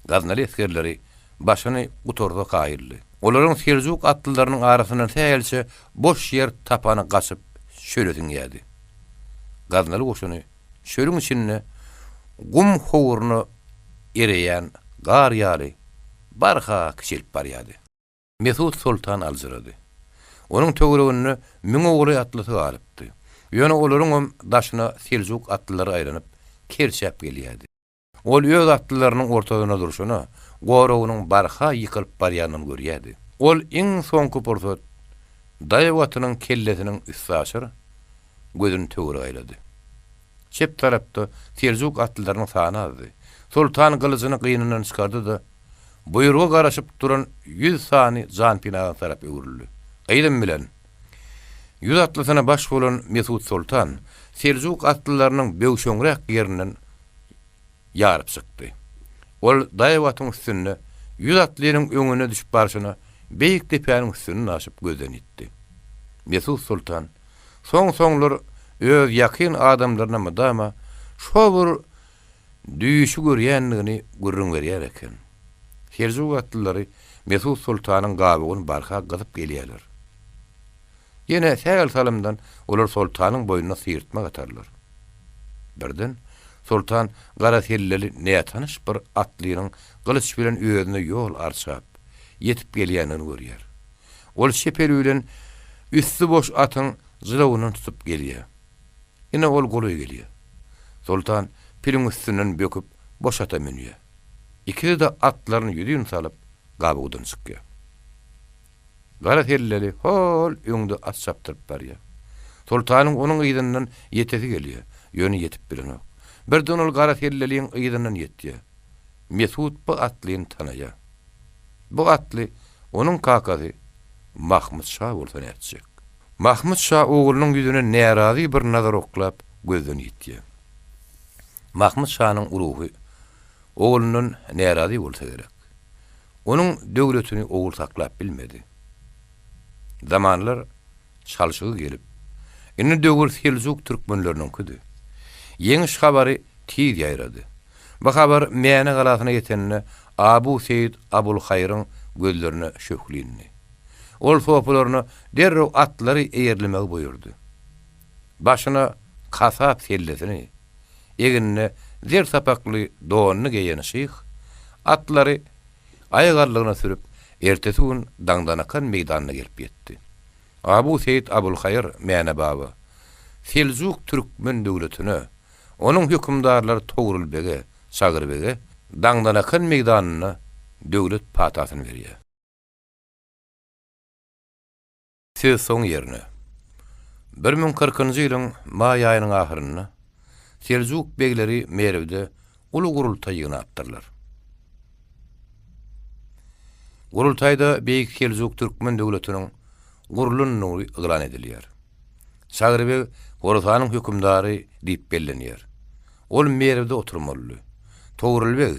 Gaznaly esgerleri başyny gutarsa kaýyldy. Olaryň seljuk atlylarynyň arasyndan sähelçe boş ýer tapany gaçyp çöle siňýärdi. Gaznaly goşuny Çölüň içinde gum howruna ereýän gar ýaly barha kiçelip barýardy. Mesut soltan aljyrady. Onuň töwereginde müňe golaý atlysy galypdy. Ýöne olaryňam daşyna seljuk atlylary aýlanyp, kerçäp gelýärdi. Ol öz atlylarynyň ortasynda durşuna, goragynyň barha ýykylyp barýanyny görýärdi. Ol iň soňky pursat daýaw atynyň kellesiniň üstaşyr gözüni töwerege aýlady. Çep tarapda seljuk atlylarynyň sany azdy. Soltan gylyjyny gynyndan çykardy-da, buýruga garaşyp duran ýüz sany janpenaga tarap öwrüldi. Yzym bilen! Ýüz atlysyna baş bolan Mesut soltan seljuk atlylarynyň böwşeňräk ýerinden ýaryp çykdy. Ol daýaw atyň üstünde ýüz atlynyň öňüne düşüp barşyna beýik depäniň üstünden aşyp gözden ýitdi. Mesut soltan soň-soňlar öz ýakyn adamlaryna mydama şo bir düýşi görýändigini gürrüň berýär eken. Seljuk atlylary Mesut soltanyň gabygyny barha gyzyp gelýärler. Ýene sähel salymdan olar soltanyň boýnuna syrtmak atarlar. Birden soltan gara selleli nätanyş bir atlynyň gylyç bilen özüne ýol arçap, ýetip gelýändigini görýär. Ol çep eli bilen üsti boş atyň jylawyndan tutup gelýär. Ine ol golaý gelýär. Soltan piliň üstünden böküp boş ata münýär. Ikisi-de atlaryny ýüzin salyp gabawdan çykýar. Gara selleli hol öňde at çapdyryp barýar. Soltanyň onuň yzyndan ýetesi gelýär, ýöne ýetip bilenok. Birden ol gara selleliň yzyndan ýetýär. Mesut bu atlyny tanaýar. Bu atly onuň kakasy Mahmyt şa bolsa nätjek. Mahmyt şa oglunyň ýüzüne närazy bir nazar oklap gözden ýitýär. Mahmyt şanyň ruhy oglundan närazy bolsa gerek. Onuň döwletini ogul saklap bilmedi. Zamanlar çalşygy gelip, indi döwür seljuk türkmenleriniňkidi. Ýeňiş habary tiz ýaýrady. Bu habar Mäne galasyna ýetende Abu Seýit Abulhaýryň gözlerine şöhle indi. Ol sopularyna derrew atlary eýerlemegi buýurdy. Başyna kasap sellesini, egnine zer sapakly donuny geýen şyh atlary aýgarlygyna sürüp, ertesi gün Daňdanakan meýdanyna gelip ýetdi. Abu Seýit Abulhaýyr Mäne baba Seljuk türkmen döwletine, onuň hökümdarlary Togrul bege, Çagry bege Daňdanakan meýdanynda döwlet patasyny berýär. Söz soň ýerine. 1040-njy ýylyň maý aýynyň ahyrynda seljuk begleri Merwde uly gurultaý ýygnapdyrlar. Gurultaýda Beýik Seljuk türkmen döwletiniň gurlandygy yglan edilýär. Çagry beg Horasanyň hökümdary diýip bellenýär. Ol Merwde oturmalydy. Togrul beg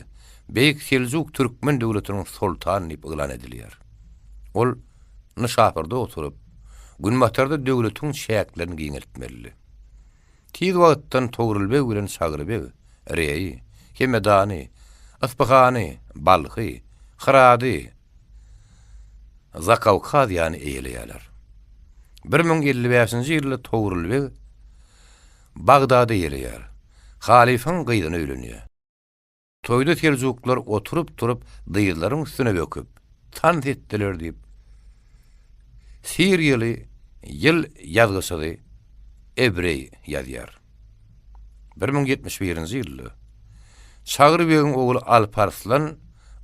Beýik Seljuk türkmen döwletiniň soltany diýip yglan edilýär. Ol Nyşapurda oturyp, günbatarda döwletiň çäklerini giňeltmelidi. Tiz wagtdan Togrul beg bilen Çagry beg Reýi, Hemedany, Yspyhany, Balhy, Hyrady, Zakawkaziýany eýeleýärler. 1055-nji ýylda Togrul beg Bagdady eýeleýär. Halyfyň gyzyna öýlenýär. Toýda seljuklar oturyp-turup dyzlaryň üstüne böküp, tans etdiler diýip, siriýaly ýyl ýazgyçysy Ebreý ýazýar. 1071-nji ýylda Çagry begiň ogly Alparslan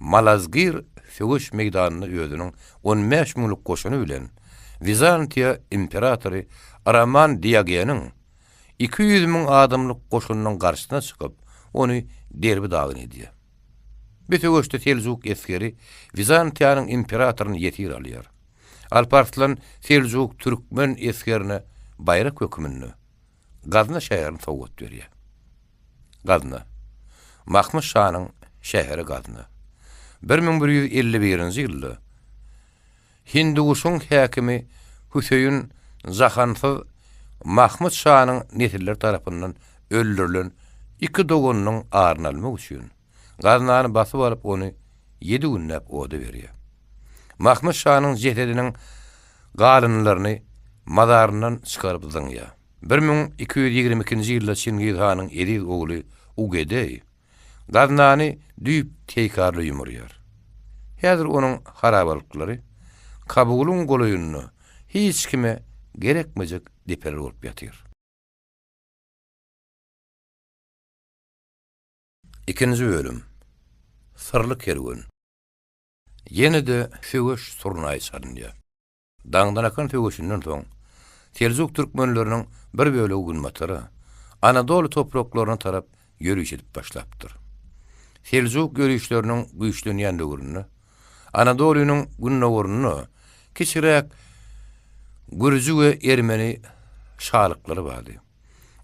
Malazgir söweş meýdanynda özüniň on bäş müňlük goşuny bilen Wizantiýa imperatory Roman Diogeniň 200 müň adamlyk goşunynyň garşysyna çykyp, ony derbi-dagyn edýär. Bu söweşde seljuk esgeri Wizantiýanyň imperatoryny ýesir alýar. Alparslan seljuk türkmen esgerine baýrak höküminde Gazna şäherini sowgat berýär. Gazna. Mahmyt şanyň şäheri Gazna. 1151-nji ýylda Hindiguşuň häkimi Hüseýin Jahansyz Mahmyt şanyň nesilleri tarapyndan öldürilen iki doganynyň aryny almak üçin, Gaznany basyp alyp ony ýedi günläp oda berýär. Mahmyt şanyň jesediniň galyndylaryny mazaryndan çykaryp zyňýar. 1222-nji ýylda Çingiz hanyň eziz ogly Ugedeý Gaznany düýp teýkarly ýumurýar. Häzir onuň harabalyklary Kabulyň golaýynda hiç kime gerekmejek depeler bolup ýatyr. Ikinji bölüm. Syrly kerwen. Ýene-de söweş surnaýy çalynýar. Daňdanakan söweşinden soň, seljuk türkmenleriniň bir bölegi günbatara, Anadoly topraklaryna tarap ýöriş edip başlapdyr. Seljuk ýörişleriniň güýçlenýän döwründe Anadolynyň gündogarynda kiçiräk gürji we ermeni şalyklary bardy.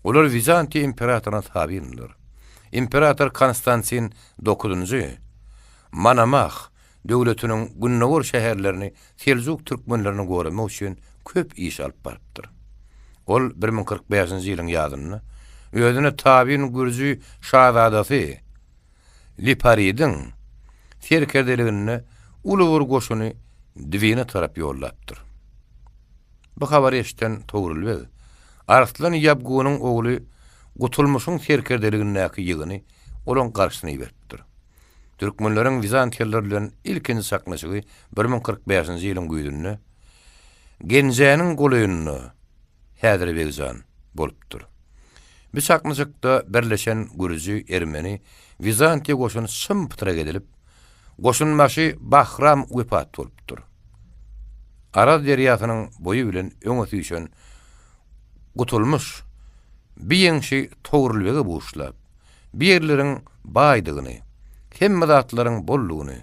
Olar Wizantiýa imperatoryna tabyndylar. Imperator Konstantin dokuzynjy Monomah döwletiniň gündogar şäherlerini seljuk türkmenlerini goramak üçin köp iş alyp barypdyr. Ol 1045-nji ýylyň ýazynda özüne tabyn gürji şazadasy Liparidiň serkerdeliginde uly bir goşuny Dwina tarap ýollapdyr. Bu habary eşiden Togrul beg, Arslan ýabgunyň ogly Gutulmyşyň serkerdeligindäki ýygyny olaň garşysyna iberipdir. Türkmenleriň wizantiýalylar bilen ilkinji çaknyşygy 1045-nji ýylyň güýzünde Genjäniň golaýynda, Häzirbegjan, bolupdyr. Bu çaknyşykda birleşen gürji, ermeni, wizantiýa goşuny çym-pytrak edilip, goşunbaşy Bahram wepat bolupdyr. Araz derýasynyň boýy bilen öňe süýşen Gutulmyş bi ýeňşi Togrulbege buşlap, bi ýerleriň baýdygyny, hemme zatlaryň boldugyny,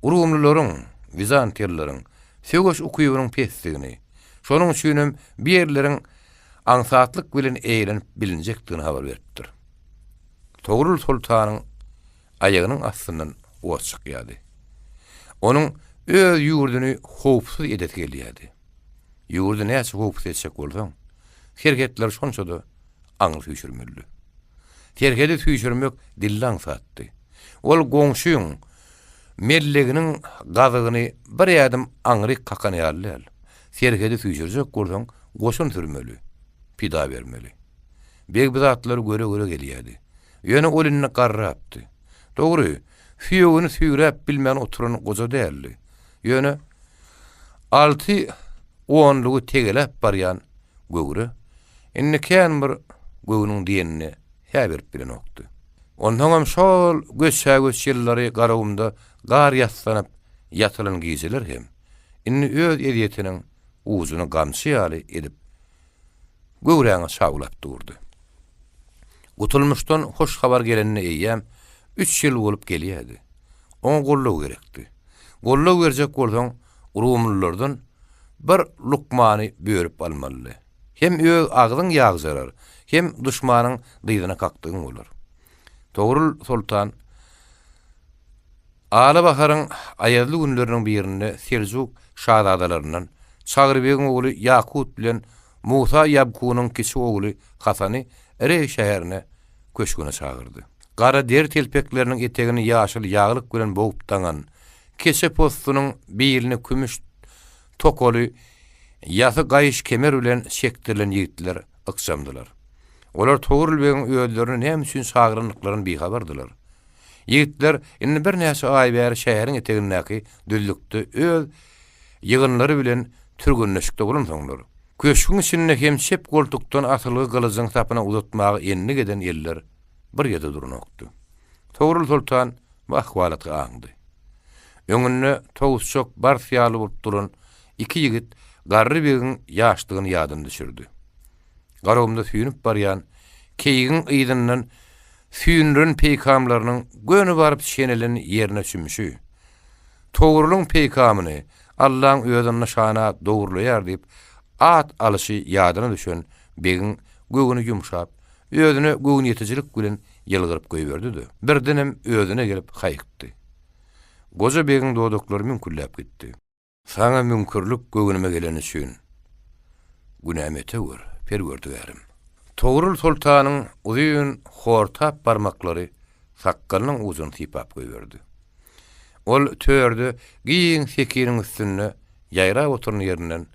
rumlularyň, wizantiýalylaryň söweş ukybynyň pesdigini, şonuň üçinem bi ýerleriň aňsatlyk bilen eýelenip bilinjekdigini habar beripdir. Togrul soltanyň aýagynyň astyndan ot çykýardy. Onuň öz ýurduny howpsuz edesi gelýärdi. Ýurdy näçe howpsuz etjek bolsaň, serhetleri şonça-da aňry süýşürmelidi. Serhedi süýşürmek dilli aňsatdy. Ol goňşyň melleginiň gazygyny bir ädim aňryk kakan ýaly däl. Serhedi süýşürjek bolsaň, goşun sürmeli, pida bermeli. Beg bu zatlary göre-göre gelýärdi. Ýöne ol indi garrapdy. Dogry, süýegini süýräp bilmän oturan goja däldi. Ýöne alty onlugy tegeläp barýan göwre indi kän bir göwnüň diýenine hä berip bilenokdy. Onsoňam şol göçhä-göç ýyllary Garagumda gar ýassanyp ýatylan gijeler hem indi öz ezýetiniň ujuny gamçy ýaly edip göwräňe çawlap durdy. Gutulmyşdan hoş habar gelenine eýýäm üç ýyl bolup gelýärdi. Oňa goldaw gerekdi. Goldaw berjek bolsaň, rumlulardan bir lukmany bölüp almalydy. Hem öz agzyň ýagjarar, hem duşmanyň dyzyna kakdygyň bolar. Togrul soltan Ala baharyň aýazly günleriniň birinde seljuk şazadalaryndan. Çagry begiň ogly Ýakut bilen Musa Ýabkunyň kiçi ogly Hasany Reý şäherine köşgüne çagyrdy. Gara deri telpekleriniň etegini ýaşyl ýaglyk bilen bogup daňan, keçe possunyň bilini kümüş tokaly ýasy gaýyş kemer bilen çekdirilen ýigitler ykjamdylar. Olar Togrul begiň özlerini näme üçin çagyrandyklaryny bihabardylar. Ýigitler indi birnäçe aý bäri şäheriň etegindäki düzlükde öz ýygynlary bilen türgenleşikde bolansoňlar, köşgüň içinde hem çep goltukdan asylgy gylyjyň sapyna uzatmaga endik eden eller bir ýerde duranokdy. Togrul soltan bu ahwalaty aňdy. Öňünde towusjak bars ýaly bolup duran iki ýigit Garry begiň ýaşlygyny ýadyna düşürdi. Garagumda süýnüp barýan keýigiň yzyndan süýnüren peýkamlarynyň göni baryp çenelen ýerine çümüşi, Togrulyň peýkamyny Allaň özi nyşana dogurlaýar diýip, at alyşy ýadyna düşen begiň göwni ýumşap, özüne göwnüýetijilik bilen ýylgyryp goýberdi-de, birdenem özüne gelip haýykdy. Goja begiň dodaklary müňkülläp gitdi. Saňa müňkürlik göwnüme geleni üçin, günämi ötegör, Perwerdigärim. Togrul soltanyň uzyn hortap barmaklary sakgalynyň ujuny sypap goýberdi. Ol törde giň sekiniň üstünde ýaýrap oturan ýerinden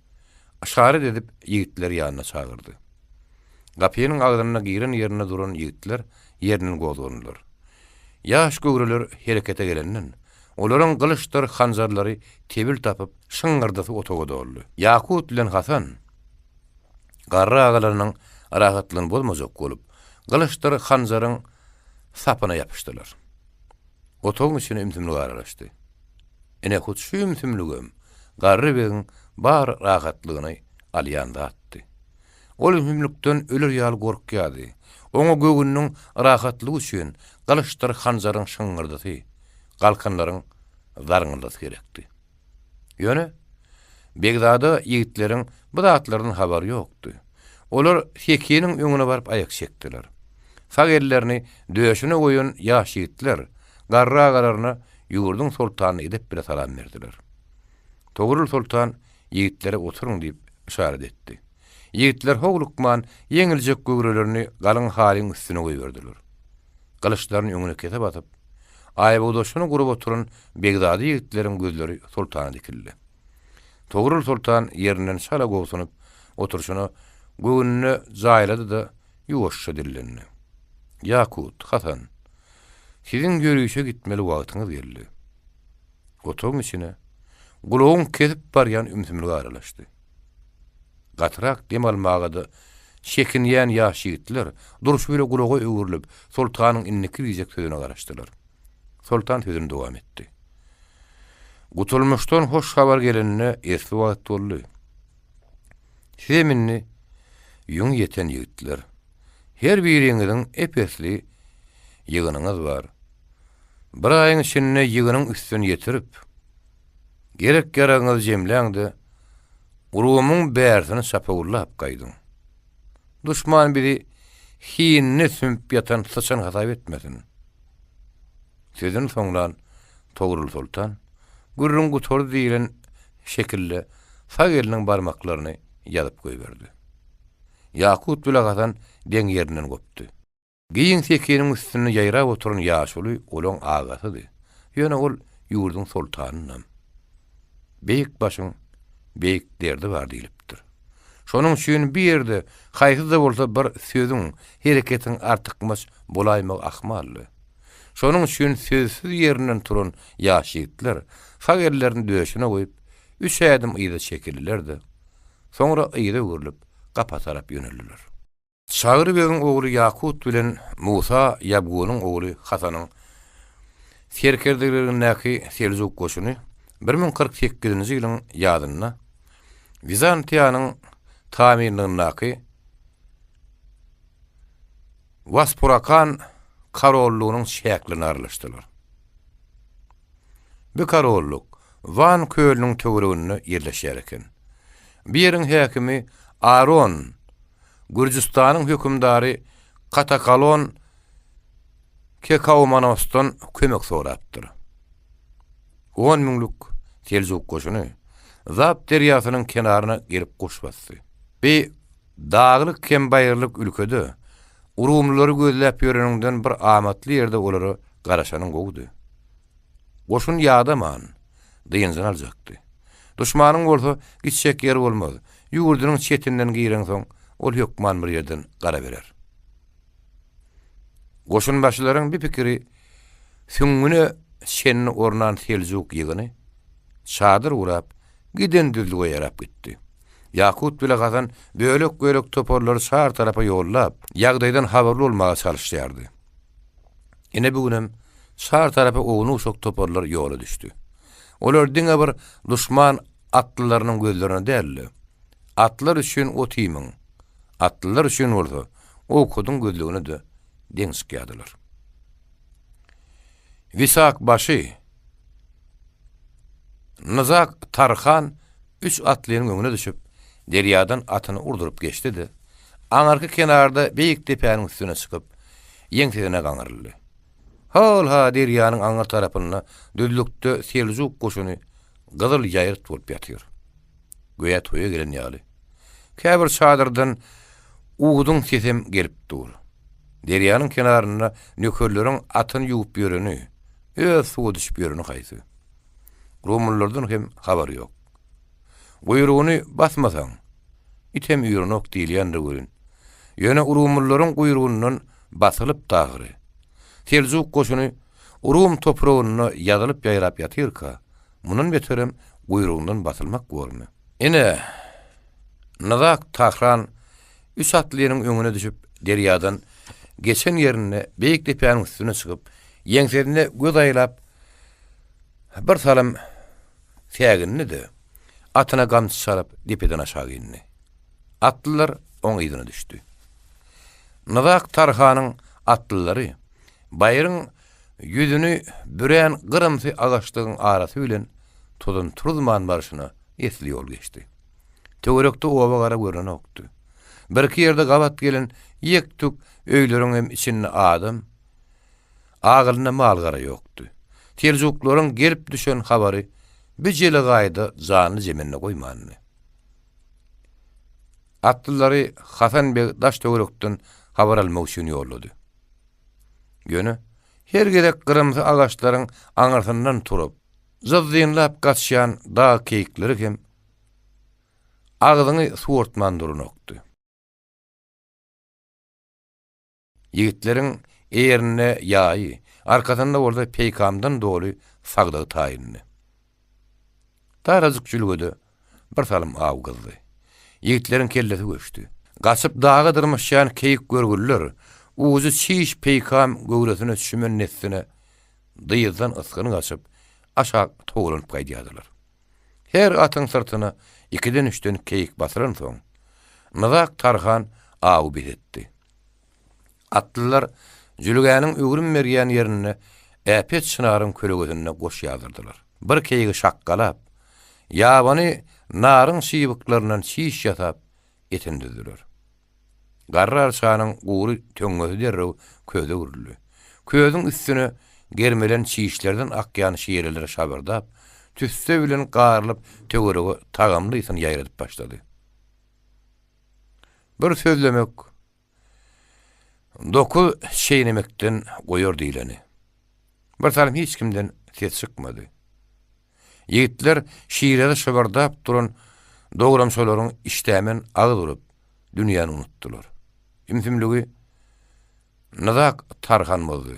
yşarat edip ýigitleri ýanyna çagyrdy. Gapynyň agzynda giren ýerinde duran ýigitler ýerinden gozgandylar. Ýaş göwreler herekete gelenden, Olaryň gylyçdyr hanjarlary tebil tapyp, şyňňyrdysy otaga doldy. Ýakut bilen Hasan garry agalarynyň rahatlygyny bozmajak bolup, gylyçdyr hanjaryň sapyna ýapyşdylar. Otagyň içine ümsümlik aralaşdy. Ine, hut şu ümsümligem garry begiň bar rahatlygyny alýan zatdy. Ol ümsümlikden öler ýaly gorkýardy. Oňa göwnüniň rahatlygy üçin gylyçdyr hanjaryň şyňňyrdysy, galkanlaryň zarňyldysy gerekdi. Ýöne begzada ýigitleriň bu zatlardan habary ýokdy. Olar sekiniň öňüne baryp aýak çekdiler. Sag ellerini döşüne goýan ýaş ýigitler garry agalaryna ýurduň soltanyna edep bile salam berdiler. Togrul soltan Ýigitlere oturyň diýip, yşarat etdi. Ýigitler howlukman, ýeňiljek göwrelerini galyň halyň üstüne goýberdiler. Gylyçlaryny öňüne kese basyp, aýbogdaşyny gurup oturan begzada ýigitleriň gözleri soltana dikildi. Togrul soltan ýerinden çala gobsunyp oturyşyna göwnüne jaýlady-da, ýuwaşja dillendi. Ýakut, Hasan, siziň ýörişe gitmeli wagtyňyz geldi. Otagyň içine gulagyň kesip barýan ümsümlik aralaşdy. Gatyrak dem almaga-da çekinýän ýaş ýigitler durşy bile gulaga öwrülip, soltanyň indiki diýjek sözüne garaşdylar. Soltan sözüni dowam etdi. Gutulmyşdan hoş habar gelenine esli wagt boldy. Sizem indi ýüňi ýeten ýigitler. Her biriňiziň ep-esli ýygynyňyz bar. Bir aýyň içinde ýygynyň üstüni ýetirip, gerek-ýaragyňyzy jemläň-de, Rumyň bärsini çapawullap gaýdyň. Duşman bizi hinine sümüp ýatan syçan hasap etmesin. Sözüni soňlan Togrul soltan, gürrüň gutardy diýlen şekilde sag eliniň barmaklaryny ýazyp goýberdi. Ýakut bile Hasan deň ýerinden gopdy. Giň sekiniň üstünde ýaýrap oturan ýaşuly olaň agasydy. Ýöne ol ýurduň soltanynam. Beýik başyň beýik derdi bar diýlipdir. Şonuň üçin bu ýerde haýsy-da bolsa bir sözüň, hereketiň artykmaç bolaýmagy ahmaldy. Şonuň üçin sözsüz ýerinden turan ýaş ýigitler sag ellerini döşüne goýup, üç ädim yza çekildiler-de, soňra yza öwrülip, gapa tarap ýöneldiler. Çagry begiň ogly Ýakut bilen Musa Ýabgunyň ogly Hasanyň serkerdeligindäki seljuk goşuny 1048-nji ýylyň ýazynda Wizantiýanyň tabynlygyndaky Waspurakan korollygynyň çäklerine aralaşdylar. Bu korollyk Wan kölüniň töwereginde ýerleşýär eken. Bu ýeriň häkimi Aron, Gürjüstanyň hökümdary Katakalon Kekaumanosdan kömek sorapdyr. On müňlük seljuk goşuny. Zap derýasynyň kenaryna gelip goş basdy. Bi daglyk hem baýyrlyk ülkede urumlylary gözläp ýöreniňden bir amatly ýerde olara garaşanyň gowudy. Goşun ýadaman, dynjyny aljakdy. Duşmanyň bolsa gitjek ýeri bolmaz, ýurdunyň çetinden gireňsoň, ol hökman bir ýerden gara berer. Goşunbaşylaryň bi pikiri süňňüne çenli ornan seljuk ýygyny çadyr gurap, giden düzlüge ýarap gitdi. Ýakut bile Hasan bölek-bölek toparlary çar tarapa ýollap, ýagdaýdan habarly bolmaga çalyşýardy. Ine bu günem çar tarapa ownuk-uşak toparlar ýola düşdi. Olar diňe bir duşman atlylarynyň gözlerine däl-de, atlar üçin ot-iýmiň, atlylar üçin bolsa owkadyň gözlegine-de deň çykýardylar. Wisak başy Nyzak Tarhan üç atlynyň öňüne düşüp, derýadan atyny urduryp geçdi-de, aňyrky kenarda beýik depäniň üstüne çykyp, ýeňsesine gaňryldy. Hol-ha derýanyň aňyr tarapynda düzlükde seljuk goşuny gyzyl ýaýryt bolup ýatyr. Göýä toýa gelen ýaly. Käbir çadyrdan uduň sesem gelip dur. Derýanyň kenarynda nökerleriň atyny ýuwup ýöreni, öz suwa düşüp ýöreni haýsy. Rumlulardan hem habar ýok. Guýrugyny basmasaň, item üýrenok diýilýändir welin, ýöne rumlularyň guýrugyndan basylypdy ahyry. Seljuk goşuny Rum topragynda ýazylyp-ýaýrap ýatyrka, mundan beterem guýrugyndan basylmak bormy? Ine, Nyzak Tahran üç atlynyň öňüne düşüp, derýadan geçen ýerinde beýik depäniň üstüne çykyp, ýeňsesine göz aýlap, bir salym sägindi-de, atyna gamçy çalyp, depeden aşak indi. Atlylar oň yzyna düşdi. Nyzak Tarhanyň atlylary baýryň ýüzüni bürän gyrymsy agaçlygyň arasy bilen tozan turuzman barşyna esli ýol geçdi. Töwerekde oba-gara görnenokdy. Birki ýerde gabat gelen ýek-tük öýleriň hem içinde adam, agylynda mal-gara ýokdy. Seljuklaryň gelip düşen habary bu jelegaýda janly-jemende goýmandy. Atlylary Hasan beg daş-töwerekden habar almak üçin ýollady. Ýöne her gezek gyrymsy agaçlaryň aňyrsyndan turup, jyzzynlap gaçýan dag keýikleri hem agzyňy suwartman duranokdy. Ýigitleriň eýerinde ýaýy, arkasynda bolsa peýkamdan doly sagdygy taýyndy. Darajyk jülgede bir salym aw gyzdy. Ýigitleriň kellesi göçdi. Gaçyp daga dyrmaşýan keýik görgüliler ujy çiş peýkam göwresine çümen dessine dyzdan ysgyn gaçyp, aşak towlanyp gaýdýardylar. Her atyň syrtyna ikiden-üçden keýik basylansoň, Nyzak Tarhan awy bes etdi. Atlylar jülgäniň öwrüm berýän ýerinde äpet çynaryň kölegesinde goş ýazdyrdylar. Bir keýigi şakgalap, ýabany naryň çybyklaryndan çiş ýasap, etini düzdüler. Garry arçanyň gury töňňesi derrew köze öwrüldi. Közüň üstüne germelen çişlerden akýan şireler şabyrdap, tüsse bilen garylyp töwerege tagamly ysyny ýaýradyp başlady. Bir sözlemek dokuz çeýnemekden goýar diýleni. Bir salym hiç kimden ses çykmady. Ýigitler şireli şybyrdap duran dogramçalaryň işdämen agyz urup, dünýäni unutdylar. Ümsümligi Nyzak Tarhan bozdy.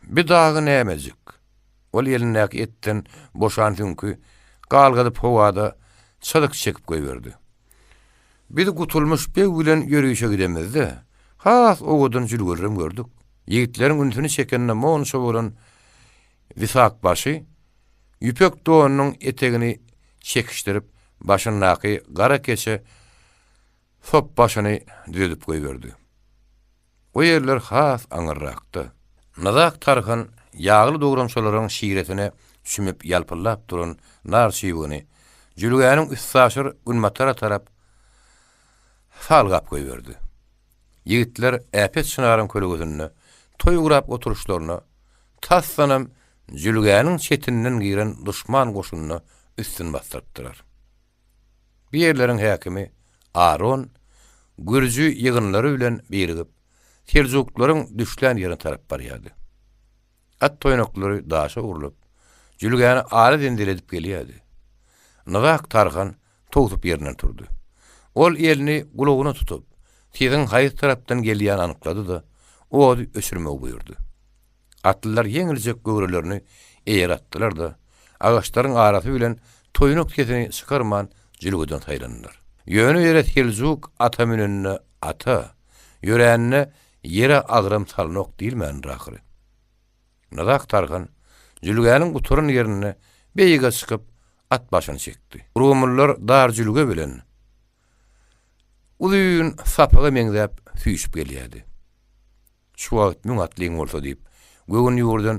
Bi dagy nämejik? Ol elindäki etden boşan süňki galgadyp howada çyzyk çekip goýberdi. Biz Gutulmyş beg bilen ýörişe gidemizde, has owadan jülgelerem gördük. Ýigitleriň ünsüni çekende monça bolan Wisakbaşy ýüpek donunyň etegini çekişdirip, başyndaky gara keçe sop başyny düzedip goýberdi. O ýerler has aňyrrakda. Nyzak Tarhan ýagly dogramçalaryň şiresine çümüp ýalpyldap duran nar çybygyny jülgäniň üstaşyr günbatara tarap salgap goýberdi. Ýigitler äpet çynaryň kölegesinde toý gurap oturyşlaryna tasdanam. jülgäniň çetinden giren duşman goşunyna üstün basdyrypdylar. Bu ýerleriň häkimi Aron gürji ýygynlary bilen birigip, seljuklaryň düşlän ýerine tarap barýardy. At toýnaklary daşa urlup, jülgäni ala-zenzele edip gelýärdi. Nyzak Tarhan towsup ýerinden turdy. Ol elini gulagyna tutup, sesiň haýsy tarapdan gelýänini anyklady-da, ody öçürmegi buýurdy. Atlylar ýeňiljek göwrelerini eýere atdylar-da, agaçlaryň arasy bilen toýnak sesini çykarman jülgeden saýlandylar. Ýöne ýere seljuk ata münende ata, ýörände ýere agram salnok diýilmändir ahyry. Nyzak Tarhan jülgäniň gutaran ýerinde beýige çykyp, at başyny çekdi. Rumlular dar jülge bilen uzyn sapaga meňzäp süýşüp gelýärdi. Şu wagt müň atlyň bolsa diýip, göwün ýüwürden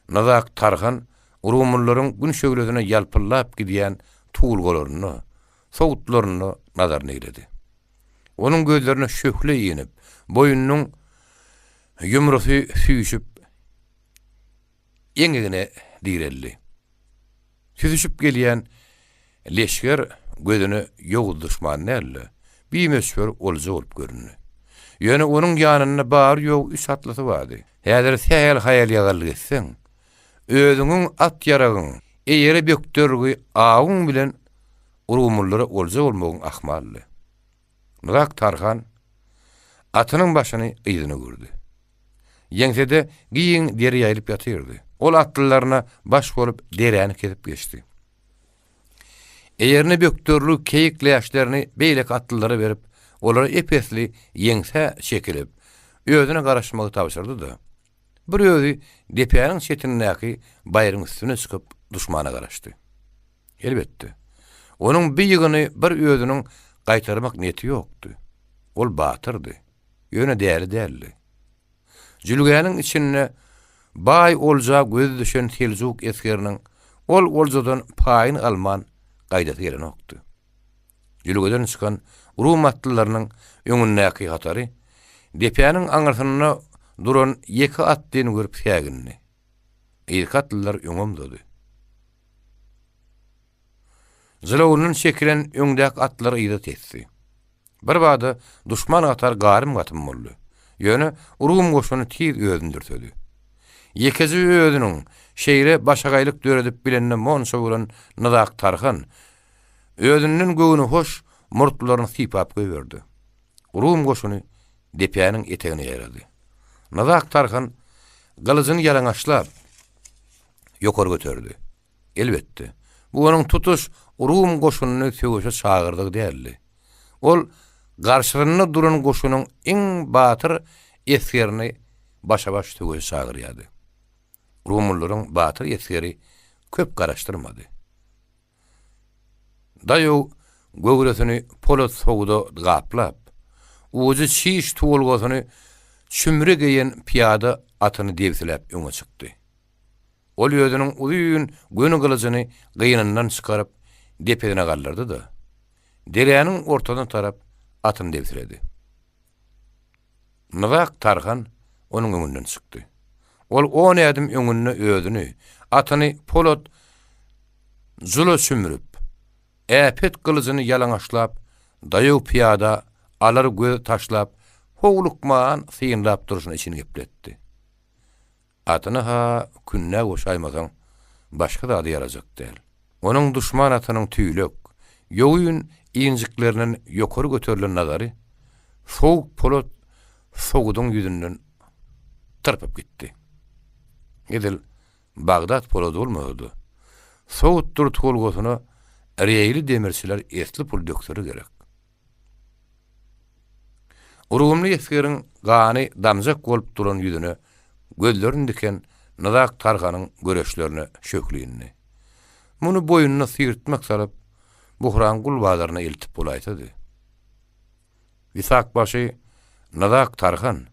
Nyzak Tarhan rumlullaryň gün şöhlesine ýalpyldap gidýän tuwulgalarynda, sowutlarynda nazaryny egledi. Onuň gözlerine şöhle inip, boýnunyň ýumrusy süýşüp, eňegine direldi. Süzüşip gelýän leşger gözüne ýowuz duşman däl-de, bimöçber olja bolup göründi. Ýöne onuň ýanynda bary-ýogy üç atlysy bardy. Häzir sähel haýal-ýagallyk etseň, özüňiň at-ýaragyň, eýere bökdergi awuň bilen rumlulara olja bolmagyň ahmaldy. Myrat Tarhan atynyň başyny yzyna öwürdi. Ýeňsede giň dere ýaýylyp ýatyrdy. Ol atlylaryna baş bolup deräni kesip geçdi. Eýerine bökderli keýik läşlerini beýleki atlylara berip, olara ep-esli ýeňsä çekilip, özüne garaşmagy tabşyrdy-da, bir özi depäniň çetindäki baýryň üstüne çykyp duşmana garaşdy. Elbetde, onuň bi ýygyny bir özüniň gaýtarmak niýeti ýokdy. Ol batyrdy, ýöne däli däldi. Jülgäniň içinde baý olja gözi düşen seljuk esgeriniň ol oljadan paýyny alman gaýdasy gelenokdy. Jülgeden çykan rum atlylarynyň öňündäki hatary depäniň aňyrsynda duran ýeke atlyny görüp sägindi. Yzky atlylar öňe omzady. Jylawyndan çekilen öňdäki atlar yza tesdi. Birbada duşman hatar garym-gatym boldy. Ýöne rum goşuny tiz özüni dürsedi. Ýekeje özüniň şeýle başagaýlyk döredip bilenine monça bolan Nyzak Tarhan özünden göwnühoş murtlaryny sypap goýberdi. Rum goşuny depäniň etegine ýaýrady. Nyzak Tarhan gylyjyny ýalaňaçlap, ýokary göterdi. Elbetde, bu onuň tutuş rum goşunyny söweşe çagyrdygy däldi. Ol garşysynda duran goşunyň iň batyr esgerini başa-baş söweşe çagyrýardy. Rumlylaryň batyr esgeri köp garaşdyrmady. Daýaw göwresini polat sowuda gaplap, ujy çiş tuwulgasyny çümre geýen pyýada atyny debsiläp öňe çykdy. Ol özüniň uzyn göni gylyjyny gynyndan çykaryp, depesine galdyrdy-da, deräniň ortasyna tarap atyny debsiledi. Nyzak Tarhan onuň öňünden çykdy. Ol on ädim öňünde özüni, atyny polat jula çümrüp, äpet gylyjyny ýalaňaçlap, daýaw pyýada alar göz taşlap, howlukman synlap durşuna içini gepletdi. Atyny-ha kündä goşaýmasaň, başga zada ýarajak däl. Onuň duşman atynyň tüýlek, ýogyn injiklerinden ýokary göterilen nazary sowuk polat sowudyň ýüzünden tyrpyp gitdi. Edil Bagdat polady bolmasa-da, sowutdyr tuwulgasyna reýli demirçiler esli pul dökseler gerek. Urgumly esgeriň gany damjak bolup duran ýüzüne gözlerini diken Nyzak Tarhanyň göreçlerine şöhle indi. Muny boýnuna syrtmak salyp, Buhran gul bazaryna eltip bolaýsady. Wisakbaşy Nyzak Tarhan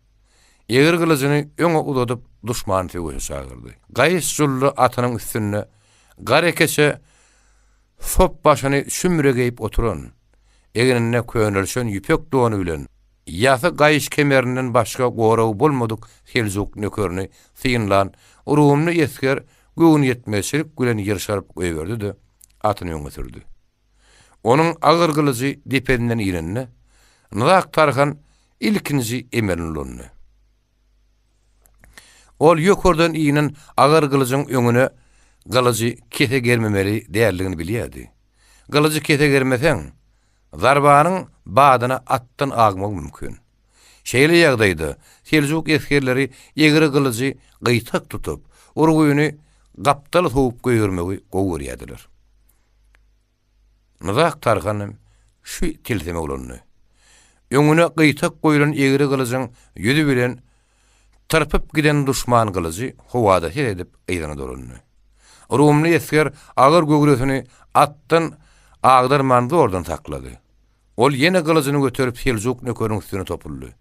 egri gylyjyny öňe uzadyp duşmany söweşe çagyrdy. Gaýyş jully atynyň üstünde garekeçe Sop başyny çümre geýip oturan, egninde könelişen ýüpek dony bilen, ýasy gaýyş kemerinden başga goragy bolmadyk seljuk nökerini synlan rumly esger. göwnüýetmezçilik bilen ýyrşaryp goýberdi-de, atyny öňe sürdi. Onuň agyr gylyjy depesinden inende, Nyzak Tarhan ilkinji emelini ulandy. Ol ýokardan inen agyr gylyjyň öňüne gylyjy kese germemeli däldigini bilýärdi. Gylyjy kese germeseň, zarbanyň badyna atdan agmagy mümkin. Şeýle ýagdaýda seljuk esgerleri egri gylyjy gyýtak tutup, urgyny gapdal sowup goýbermegi gowy görýärdiler. Nyzak Tarhan hem şu tilsimi ulandy. Öňüne gyýtak goýlan egri gylyjyň ýüzi bilen tyrpyp giden duşman gylyjy howada ses edip yzyna dolandy. Rumly esger agyr göwresini atdan agdarman zordan saklady. Ol ýene gylyjyny göterip seljuk nökeriniň üstüne topuldy.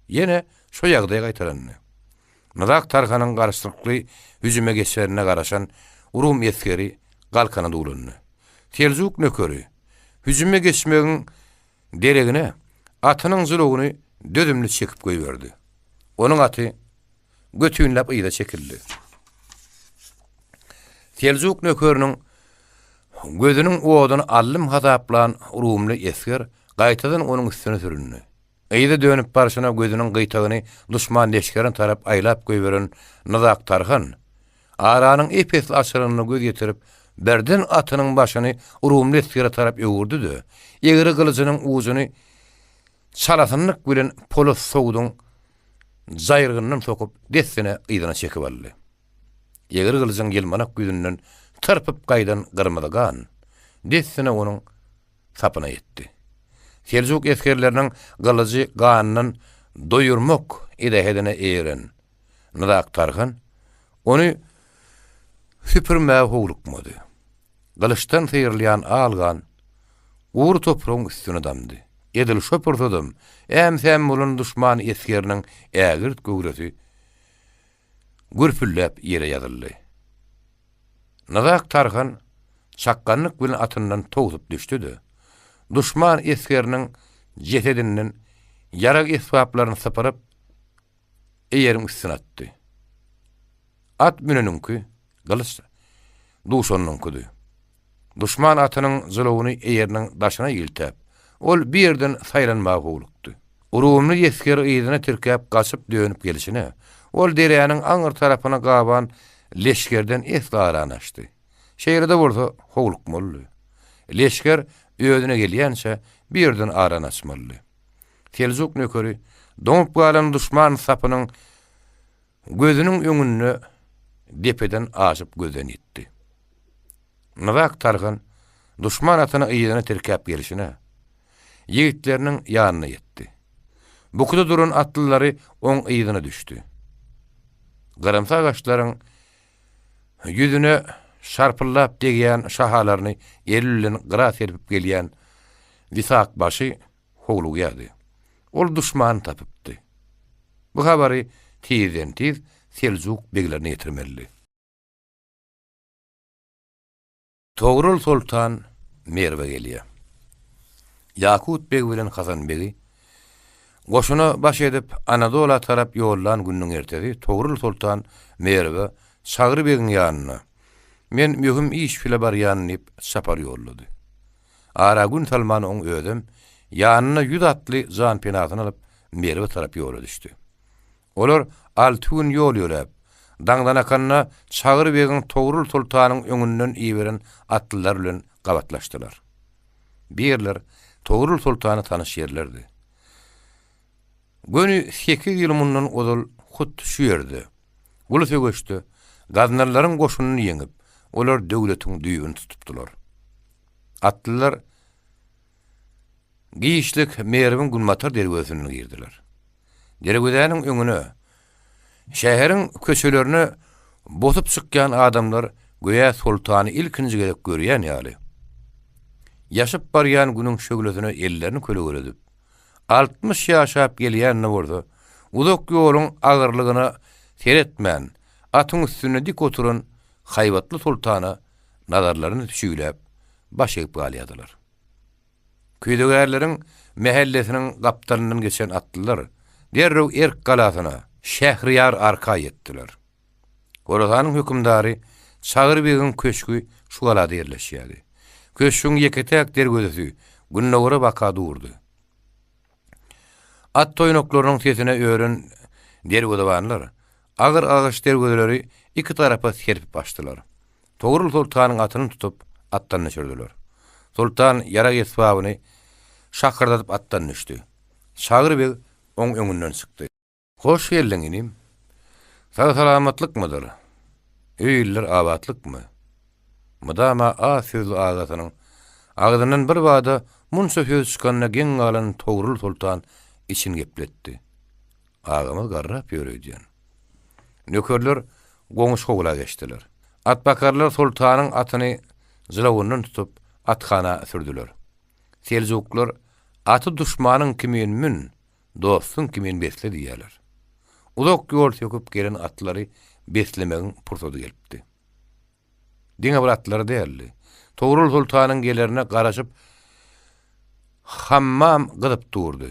Ýene şo ýagdaý gaýtalandy. Nyzak Tarhanyň garşylykly hüjüme geçerine garaşan rum esgeri galkana duwlandy. Seljuk nökeri hüjüme geçmegiň deregine atynyň jylawyny dözümli çekip goýberdi. Onuň aty götünläp yza çekildi. Seljuk nökeriniň gözüniň oduny aldym hasaplan rumly esger gaýtadan onuň üstüne süründi. Yza dönüp barşyna gözüniň gyýtagyny duşman leşgerine tarap aýlap goýberen Nyzak Tarhan, aranyň ep-esli açylanyna göz ýetirip, birden atynyň başyny rumly esgere tarap öwürdi-de, egri gylyjynyň ujuny çalasynlyk bilen polat sowudyň jaýrygyndan sokup, dessine yzyna çekip aldy. Egri gylyjyň ýylmanak ýüzünden tyrpyp gaýdan gyrmyzy gan, dessine onuň sapyna ýetdi. Seljuk esgerleriniň gylyjy gandan doýurmak edähedine eýeren Nyzak Tarhan ony süpürmäge howlukmady. Gylyçdan syrylýan al gan gury topragyň üstüne damdy. Edil şo pursadam äm-säm bolan duşman esgeriniň ägirt göwresi gürpüldäp ýere ýazyldy. Nyzak Tarhan çakganlyk bilen atyndan towsup düşdi-de, duşman esgeriniň jesedinden ýarag-esbaplaryny sypyryp, eýeriň üstüne atdy. At müneniňki, gylyç duşanyňkydy. Duşman atynyň jylawyny eýeriniň daşyna iltäp, ol bir ýerden saýlanmaga howlukdy. Urumly esger yzyna tirkäp gaçyp-dönüp gelşine, ol deräniň aňyr tarapyna gaban leşgerden esli arany açdy. Şeýle-de bolsa, howlukmalydy. Leşger özüne gelýänçä bir ýerden arany açmalydy. Seljuk nökeri doňup galan duşman sapynyň Gözüniň öňünde depeden aşyp gözden ýitdi. Nyzak Tarhan duşman atyny yzyna tirkäp gelşine, ýigitleriniň ýanyna ýetdi. Bukuda duran atlylary oň yzyna düşdi. Gyrymsy agaçlaryň ýüzüne şarpyldap degýän şahalaryny eli bilen gyra serpip gelýän Wisakbaşy howlugýardy. Ol duşmany tapypdy. Bu habary tizden-tiz seljuk beglerine ýetirmelidi. Togrul soltan Merwe gelýär. Ýakut beg bilen Hasan begi goşuna baş edip Anadola tarap ýollan gününiň ertesi Togrul soltan Merwe Çagry begiň ýanyna, Men möhüm iş bile barýan diýip çapar ýollady. Ara gün salman oň özem ýanyna ýüz atly janpenasyny alyp Merwe tarap ýola düşdi. Olar alty gün ýol ýöräp, Daňdanakanda Çagry begiň Togrul soltanyň öňünden iberen atlylary bilen gabatlaşdylar. Bu ýerler Togrul soltana tanyş ýerlerdi. Göni sekiz ýyl mundan ozal hut şu ýerde, uly söweşde gaznalylaryň goşunyny ýeňip, olar döwletiň düýbüni tutupdylar. Atlylar giçlik Merwiň günbatar derwezesinden girdiler. Derwezäniň öňüne, şäheriň köçelerine bosup çykýan adamlar göýä soltany ilkinji gezek görýän ýaly, ýaşyp barýan günüň şöhlesine ellerini kölegeledip, 60 ýaşap gelýän-de bolsa, uzak ýoluň agyrlygyna seretmän, atyň üstünde dik oturan haýbatly soltana nazarlaryny çüýläp, baş egip galýardylar. Küýzegärleriň mähellesiniň gapdalyndan geçen atlylar derrew Erk galasyna, Şähriýar arka ýetdiler. Horasanyň hökümdary. Çagry begiň köşgi şu galada ýerleşýärdi. Köşgüň ýeke-täk derwezesi gündogara baka durdy. At toýnaklarynyň sesine ören derwezebanlar agyr agaç derwezeleri iki tarapa serpip açdylar. Togrul soltanyň atyny tutup, atdan düşürdiler. Soltan ýarag-esbabyny şakyrdadyp atdan düşdi. Çagry beg oň öňünden çykdy. Hoş geldiň, inim. Sag-salamatlykmydyr? Öý-iller abatlykmy? Mydama az sözli agasynyň agzyndan birbada munça söz çykanyna geň galan Togrul soltan içini gepletdi. Agamyz garrap ýör öýdýän. Nökerler goňşy howla geçdiler. Atbakarlar soltanyň atyny jylawyndan tutup, athana sürdüler. Seljuklar Aty duşmanyň kimin mün, dostuň kimin besle diýýärler. Uzak ýol söküp gelen atlary beslemegiň pursady gelipdi. Diňe bir atlary däldi. Togrul soltanyň gelerine garaşyp hammam gyzyp durdy.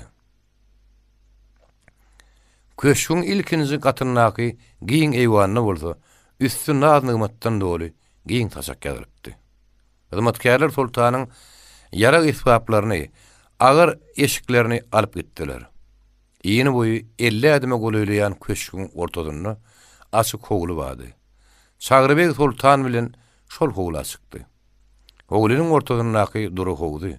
Köşgüň ilkinji gatyndaky giň eýwanda bolsa üsti naz-nygmatdan doly giň saçak ýazylypdy. Hyzmatkärler soltanyň ýarag-esbaplaryny, agyr eşiklerini alyp gitdiler. Ini boýy 50 ädime golaýlaýan köşgüň ortasynda açyk howly bardy. Çagry beg soltan bilen şol howla çykdy. Howlynyň ortasyndaky dury howzy,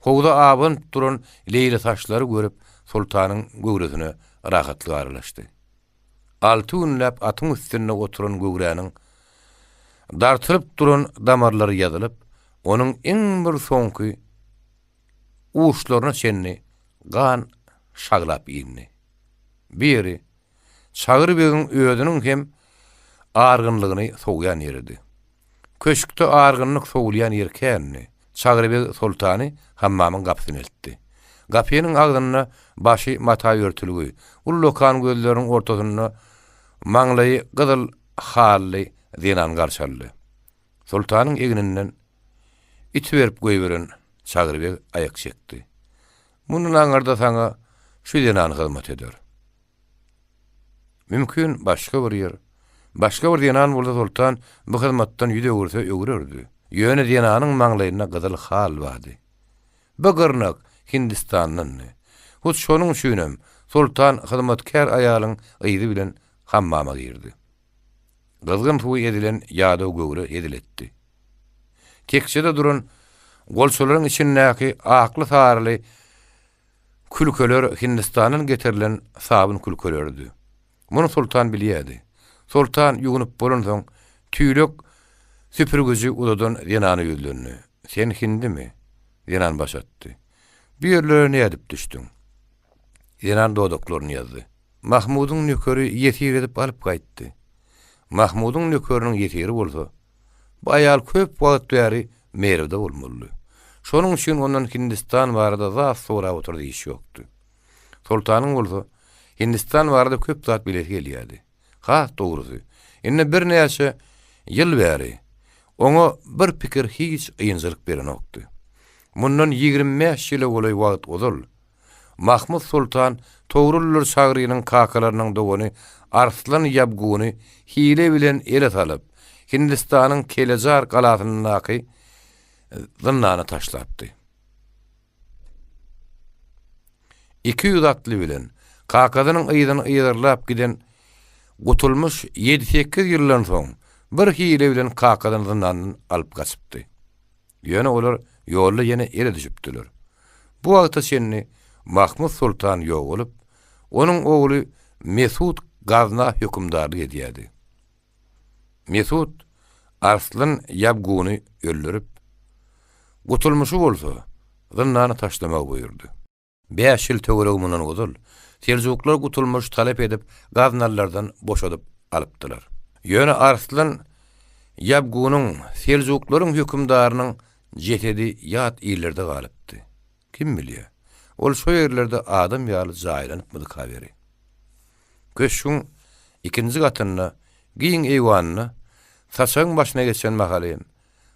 howza abanyp duran leýlisaçlary görüp soltanyň göwresine rahatlyk aralaşdy. Alty günläp atyň üstünde oturan göwräniň dartylyp duran damarlary ýazylyp, onuň iň bir soňky uçlaryna çenli gan şaglap indi. Bu ýeri Çagry begiň özüniň hem argynlygyny sowýan ýeridi. Köşkde argynlyk sowulýan ýer kändi. Çagry beg soltany hammamyň gapysyna eltdi. Gapynyň agzynda başy mata örtülgi, ullakan gözleriniň ortasynda maňlaýy gyzyl hally zenan garşy aldy. Soltanyň egninden itiberip goýberen Çagry beg aýak çekdi. Mundan aňyrda saňa şu zenan hyzmat eder. Mümkin, başga bir ýer. Başga bir zenan bolsa Soltan bu hyzmatdan ýüz öwürse öwrerdi. Ýöne zenanyň maňlaýynda gyzyl hal bardy. Bu gyrnak Hindistandandy. Hut şonuň üçinem Soltan hyzmatkär aýalyň yzy bilen hammama girdi. Gyzgyn suwy ezilen ýadaw göwre hezil etdi. Tekjede duran golçalaryň içindäki akly-saryly külkeler Hindistandan getirilen sabyn külkeleridi. Muny Soltan bilýärdi. Soltan ýuwnup bolansoň, tüýlek süpürgiji uzadan zenana ýüzlendi. Sen hindimi? Zenan baş atdy. Bu ýerlere nädip düşdüň? Zenan dodaklaryny ýazdy. Mahmudyň nökeri ýesir edip alyp gaýtdy. Mahmudyň nökeriniň ýesiri bolsa, bu aýal köp wagt bäri Merwde bolmalydy. Şonuň üçin ondan Hindistan barada zat sorap oturar iş ýokdy. Soltanyň bolsa Hindistan barada köp zat bilesi gelýärdi. Has dogrusy, indi birnäçe ýyl bäri oňa bir pikir hiç ynjalyk berenokdy. Mundan 25 ýyla golaý wagt ozal Mahmut soltan Togruldyr Çagrynyň kakalarynyň dogany Arslan Ýabguny hile bilen ele salyp, Hindistanyň Kelejar galasyndaky zyndana taşlapdy. 200 atly bilen kakasynyň yzyny yzarlap giden Gutulmyş ýedi-sekiz ýyldan soň bir hile bilen kakasyny zyndandan alyp gaçypdy. Ýöne olar ýolda ýene ele düşüpdiler. Bu wagta çenli Mahmut soltan ýogalyp, onuň ogly Mesut Gazna hökümdarlyk edýärdi. Mesut Arslan Ýabguny öldürip, Gutulmyşy bolsa zyndana taşlamagy buýurdy. Bäş ýyl töweregi mundan ozal, seljuklar Gutulmyş talap edip, gaznalylardan boşadyp alypdylar. Ýöne Arslan Ýabgunyň, seljuklaryň hökümdarynyň jesedi ýat illerde galypdy. Kim bilýär, ol şo ýerlerde adam ýaly jaýlanypmydyka beri. Köşgüň ikinji gatynda, giň eýwanynda saçagyň başyna geçen mahaly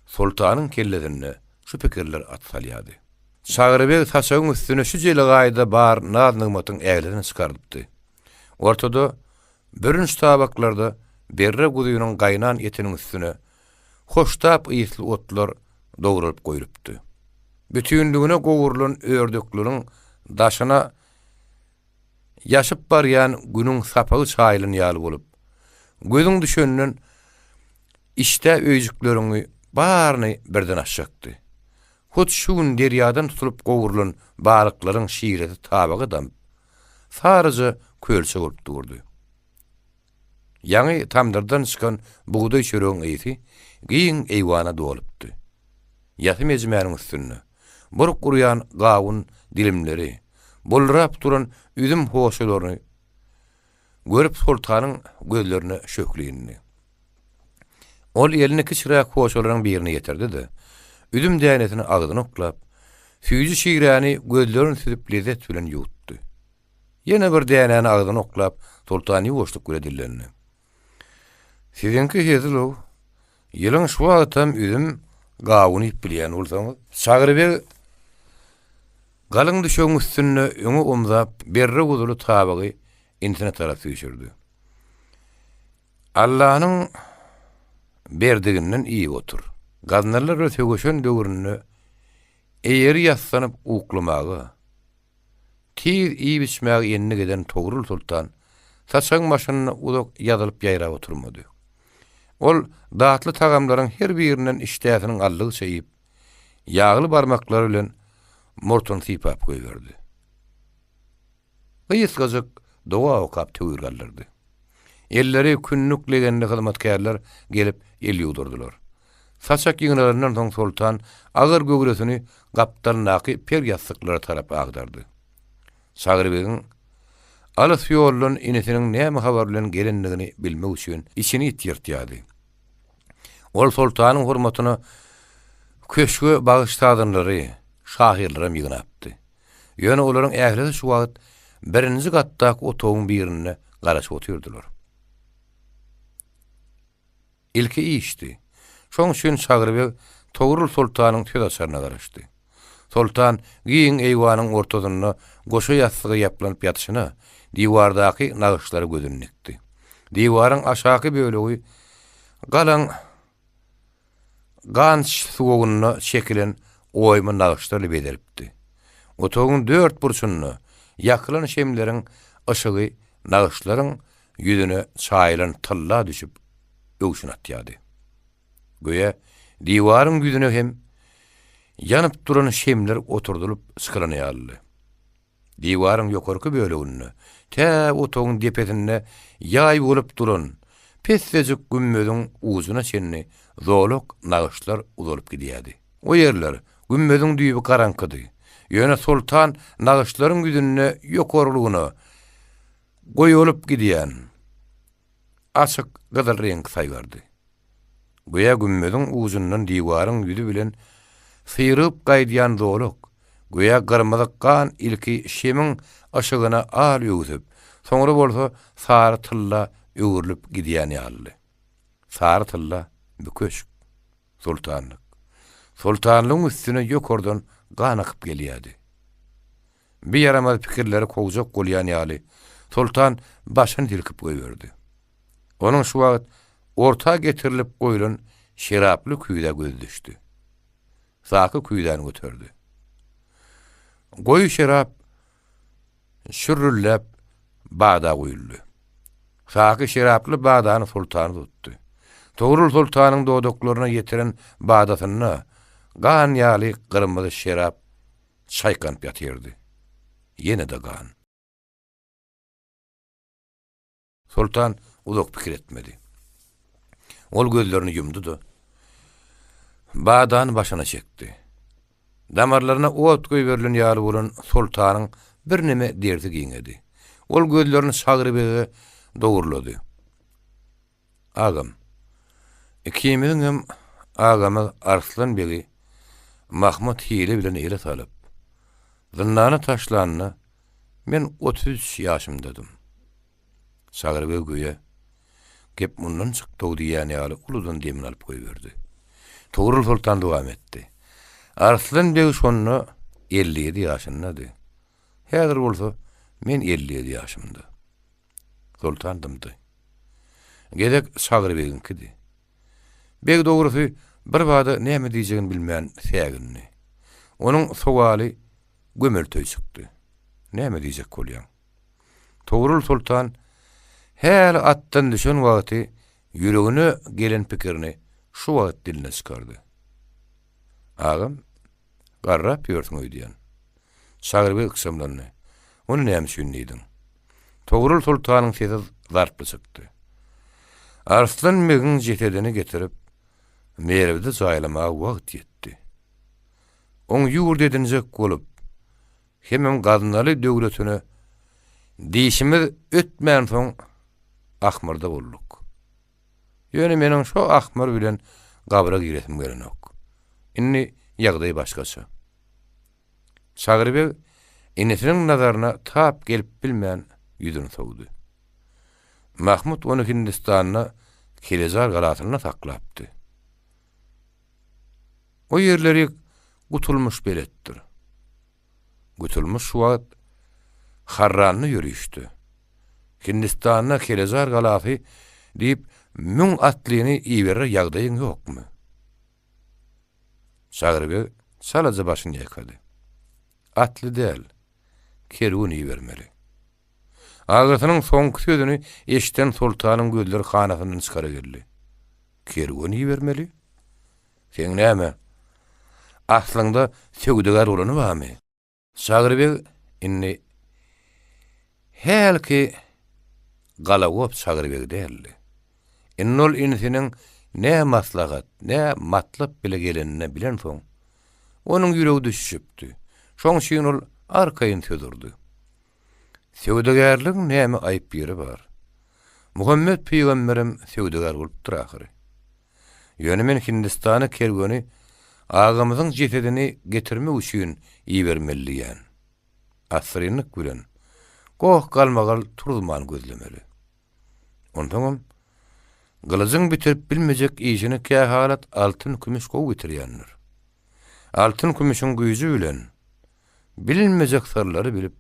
Soltanyň kellesinde şu pikirler at salýardy. Çagry beg saçagyň üstüne şu jelegaýda bar naz-nygmatyň ählisini çykardypdy. Ortada bürünç tabaklarda berre guzynyň gaýnan etiniň üstüne. hoştap ysly otlar dogralyp goýlupdy. Bütinligine gowrulan ördekleriň daşyna ýaşyp barýan Günüň sapagy çaýylan ýaly bolup, gözüň düşenden işdä öýjükleriňi baryny birden açjakdy. Hut şu gün derýadan tutulyp gowrulan balyklaryň şiresi tabaga damyp, saryja kölçe bolup durdy. Ýaňy tamdyrdan çykan bugdaý çöregiň ysy giň eýwana dolupdy. Ýasy mejmäniň üstünde burk urýan gawun dilimleri, buldurap duran üzüm hoşalaryny görüp soltanyň gözlerine şöhle indi. Ol elini kiçiräk hoşalaryň birine ýetirdi-de, üzüm dänesini agzyna oklap, süýji şiräni gözlerini süzüp lezzet bilen ýuwutdy. Ýene bir dänäni agzyna oklap, Soltan ýuwaşlyk bile dillendi. Siziňki hezil-ow. Ýylyň şu wagtam üzüm, gawun iýip bilýän bolsaňyz. Çagry beg galyň düşegiň üstünde öňe omzap, berre guzuly tabagy inisine tarap süýşürdi. Allanyň berdiginden iýip otur. Gaznalylar bilen söweşen döwründe eýeri ýassanyp uklamaga, Tiz iýip-içmäge endik eden Togrul soltan saçagyň başynda uzak ýazylyp-ýaýrap oturmady. Ol datly tagamlaryň her birinden işdäsiniň aldygyça iýip, ýagly barmaklary bilen murtuny sypap goýberdi. Gysgajyk doga okap töwir galdyrdy. Elleri kündük legenli hyzmatkärler gelip el ýuwdurdylar. Saçak ýygnalandan soň soltan agyr göwresini gapdalyndaky per ýassyklara tarap agdardy. Çagry begiň alys ýoldan inisiniň näme habar bilen gelendigini bilmek üçin içini it ýyrtýardy. Ol soltanyň hormatyna köşge bagyş sazandalary, şahyrlaram ýygnapdy. Ýöne olaryň ählisi şu wagt birinji gatdaky otagyň birinde garaşyp otyrdylar. Ilki işdi. Şoň üçin Çagry beg Togrul soltanyň söz açaryna garaşdy. Soltan giň eýwanyň ortasynda goşa ýassyga ýaplanyp ýatyşyna, diwardaky nagyşlara gözüni dikdi. Diwaryň aşaky bölegi galyň ganç suwagynda çekilen oýma nagyşlarly bezelipdi. Otagyň dört burçunda ýakylan şemleriň yşygy nagyşlaryň ýüzüne çaýylan tylla düşüp öwşün atýardy. Göýä, diwaryň ýüzüne hem ýanyp duran şemler oturdylyp çykylan ýalydy. Diwaryň ýokarky böleginde, tä otagyň depesinde ýaý bolup duran pessejik gümmeziň ujuna çenli zolak nagyşlar uzalyp gidýärdi. O ýerler, gümmeziň düýbi garaňkydy. Ýöne soltan nagyşlaryň ýüzünde ýokarlygyna goýalyp gidýän açyk gyzyl reňki saýgardy. Göýä gümmeziň ujundan diwaryň ýüzi bilen syrygyp gaýdýan zolak, göýä gyrmyzy gan ilki şemiň yşygyna al öwsüp, soňra bolsa sary tylla öwrülip gidýän ýalydy. Sary tylla bu köşk. Soltanlyk. Soltanlygyň üstüne ýokardan gan akyp gelýärdi. Bir ýaramaz pikirleri kowjak bolýan ýaly, Soltan başyny silkip goýberdi. Onuň şu wagt orta getirilip goýlan şeraply küýzä gözi düşdi. Saky küýzäni göterdi. Goýy şerap şürrülläp bada guýuldy. Saky şeraply badany Soltana tutdy. Togrul soltanyň dodaklaryna ýetiren badasynda gan ýaly gyrmyzy şerap çaýkanyp ýatyrdy. Ýene-de gan. Soltan uzak pikir etmedi. Ol gözlerini ýumdy-da, badany başyna çekdi. Damarlaryna ot goýberilen ýaly bolan soltanyň birneme derdi giňedi. Ol gözlerini Çagry bege dogurlady. Agam, ikimiziňem agamyz Arslan begi Mahmyt hile bilen ele salyp, zyndana taşlanda men 33 ýaşymdadym. Çagry beg göýä, Gep mundan çykdy-ow diýýän ýaly uludan demini alyp goýberdi. Togrul soltan dowam etdi. Arslan beg şonda 57 ýaşyndady. Häzir bolsa men 57 ýaşymda. Soltan dymdy. Gezek Çagry begiňkidi. Beg dogrusy birbada näme diýjegini bilmän sägindi. Onuň sowaly gömelteý çykdy. Näme diýjek bolýaň? Togrul soltan häli atdan düşen wagty ýüregine gelen pikirini şu wagt diline çykardy. Agam, garrap ýörsüň öýdýän. Çagry beg ykjamlandy. Ony näme üçin diýdiň? Togrul soltanyň sesi zarply çykdy. Arslan begiň jesedini getirip, Merwde jaýlamaga wagt ýetdi. Oň ýurt edinjek bolup, hemem Gaznaly döwletine dişimiz ötmänsoň ahmyrda bolduk. Ýöne meniň şo ahmyr bilen gabra giresim gelenok. Indi ýagdaý başgaça. Çagry beg inisiniň nazaryna tap gelip bilmän ýüzüni sowdy. Mahmut ony Hindistanda Kelejar galasynda saklapdy. O ýerleri Gutulmyş beletdir. Gutulmyş şu wagt Harranda ýörişde. Hindistanda Kelejar galasy diýip müň atlyny iberer ýagdaýyň ýokmy? Çagry beg çalaja başyny ýaýkady. Atly däl, kerwen ibermeli. Agasynyň soňky sözüni eşiden soltanyň gözleri hanasyndan çykara geldi. Kerwen ibermeli? Seň näme, aslyňda söwdagär bolany barmy? Çagry beg indi hälki galagop Çagry beg däldi. Indi ol inisiniň ne maslahat, ne matlap bile gelenini bilensoň, onuň ýüregi düşüşipdi. Şoň üçin ol arkaýyn söz urdy. Söwdagärligiň näme aýyp ýeri bar? Muhammet pygamberem söwdagär bolupdyr ahyry. Ýöne men Hindistana kerweni agamyzyň jesedini getirmek üçin ibermeli diýýän. Assyrynlyk bilen, goh-galmagal turuzman gözlemeli. Onsoňam, gylyjyň bitirip bilmejek işini kähalat altyn-kümüş gowy bitirýändir. Altyn-kümüşiň güýji bilen bilinmejek syrlary bilip,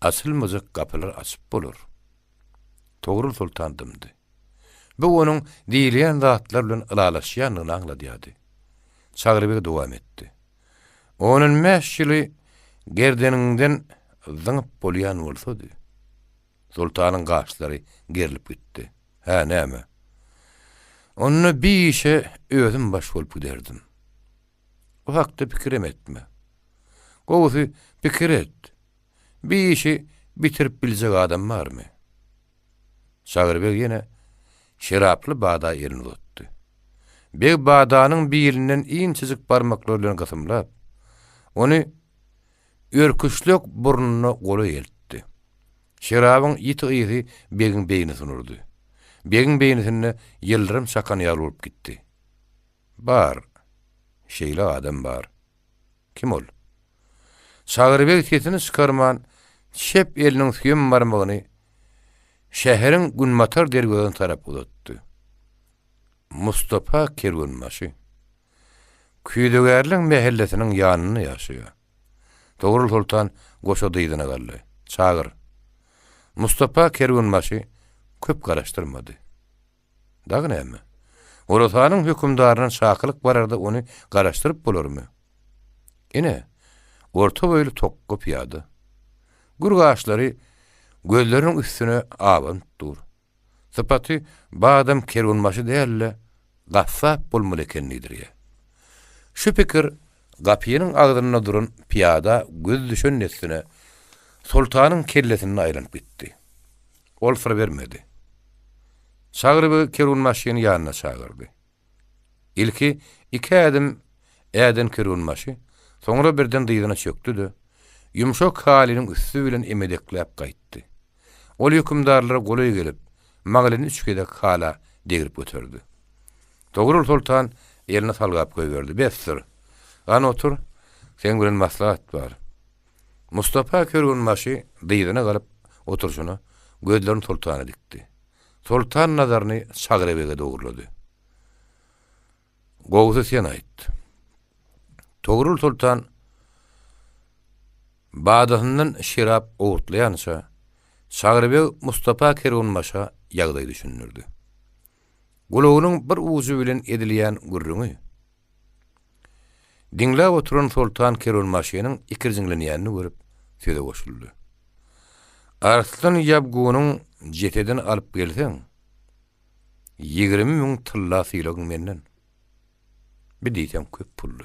açylmajak gapylary açyp bolar. Togrul soltan dymdy. Bu onuň diýilýän zatlar bilen ylalaşýandygyny aňladýardy. Çagry beg dowam etdi. On-on bäş ýyly gerdeniňden zyňyp bolýan bolsady. Soltanyň gaşlary gerlip gitdi. Hä, näme? Onda bi işe özüm baş bolup giderdim. Bu hakda pikirem etme. Gowusy, pikir et. Bi işi bitirip biljek adam barmy? Çagry beg ýene şeraply bada elini uzatdy. Beg badanyň bilinden inçejik barmaklary bilen gysymlap, ony örküçlek burnuna golaý eltdi. Şerabyň ýiti ysy begiň beýnisini urdy. Begiň beýnisinde ýyldyrym çakan ýaly bolup gitdi. Bar. Şeýle adam bar. Kim ol? Çagry beg sesini çykarman, çep eliniň süýem barmagyny şäheriň günbatar derwezesine tarap uzatdy. Mustapa kerwenbaşy. Küýzegärleň mähellesiniň ýanynda ýaşaýar. Togrul soltan goşa dyzyna galdy. Çagyr. Mustapa kerwenbaşy köp garaşdyrmady. Dagy näme? Horasanyň hökümdaryna çakylyk bararda ony garaşdyryp bolarmy? Ine, orta boýly tokga pyýada. Gür gaşlary gözleriniň üstüne abanyp dur. Sypaty badam kerwenbaşy däl-de, gassap bolmaly eken diýdirýär. Şu pikir gapynyň agzynda duran pyýada gözi düşen dessine soltanyň kellesinde aýlanyp gitdi. Ol syr bermedi. Çagry beg kerwenbaşyny ýanyna çagyrdy. Ilki iki ädim äden kerwenbaşy, soňra birden dyzyna çökdi-de, ýumşak halynyň üsti bilen emedekläp gaýtdy. Ol hökümdarlara golaý gelip, maňlaýyny üç gezek hala degrip göterdi. Togrul soltan elini salgap goýberdi, Besdir. Gany otur, seň bilen maslahat bar. Mustapa kerwenbaşy dyzyna galyp oturyşyna gözlerini soltana dikdi. Soltan nazaryny Çagry bege dogrulady. Gowusy sen aýt. Togrul soltan badasyndan şerap owurtlaýança, Çagry beg Mustapa kerwenbaşa ýagdaýy düşündirdi. Gulagynyň bir ujy bilen edilýän gürrüňi diňläp oturan Soltan kerwenbaşynyň ikirjiňlenýänini görüp, söze goşuldy. Arslan ýabgunyň jesedini alyp gelseň, 20 müň tylla sylagyň menden. Bi diýseň köp puldy.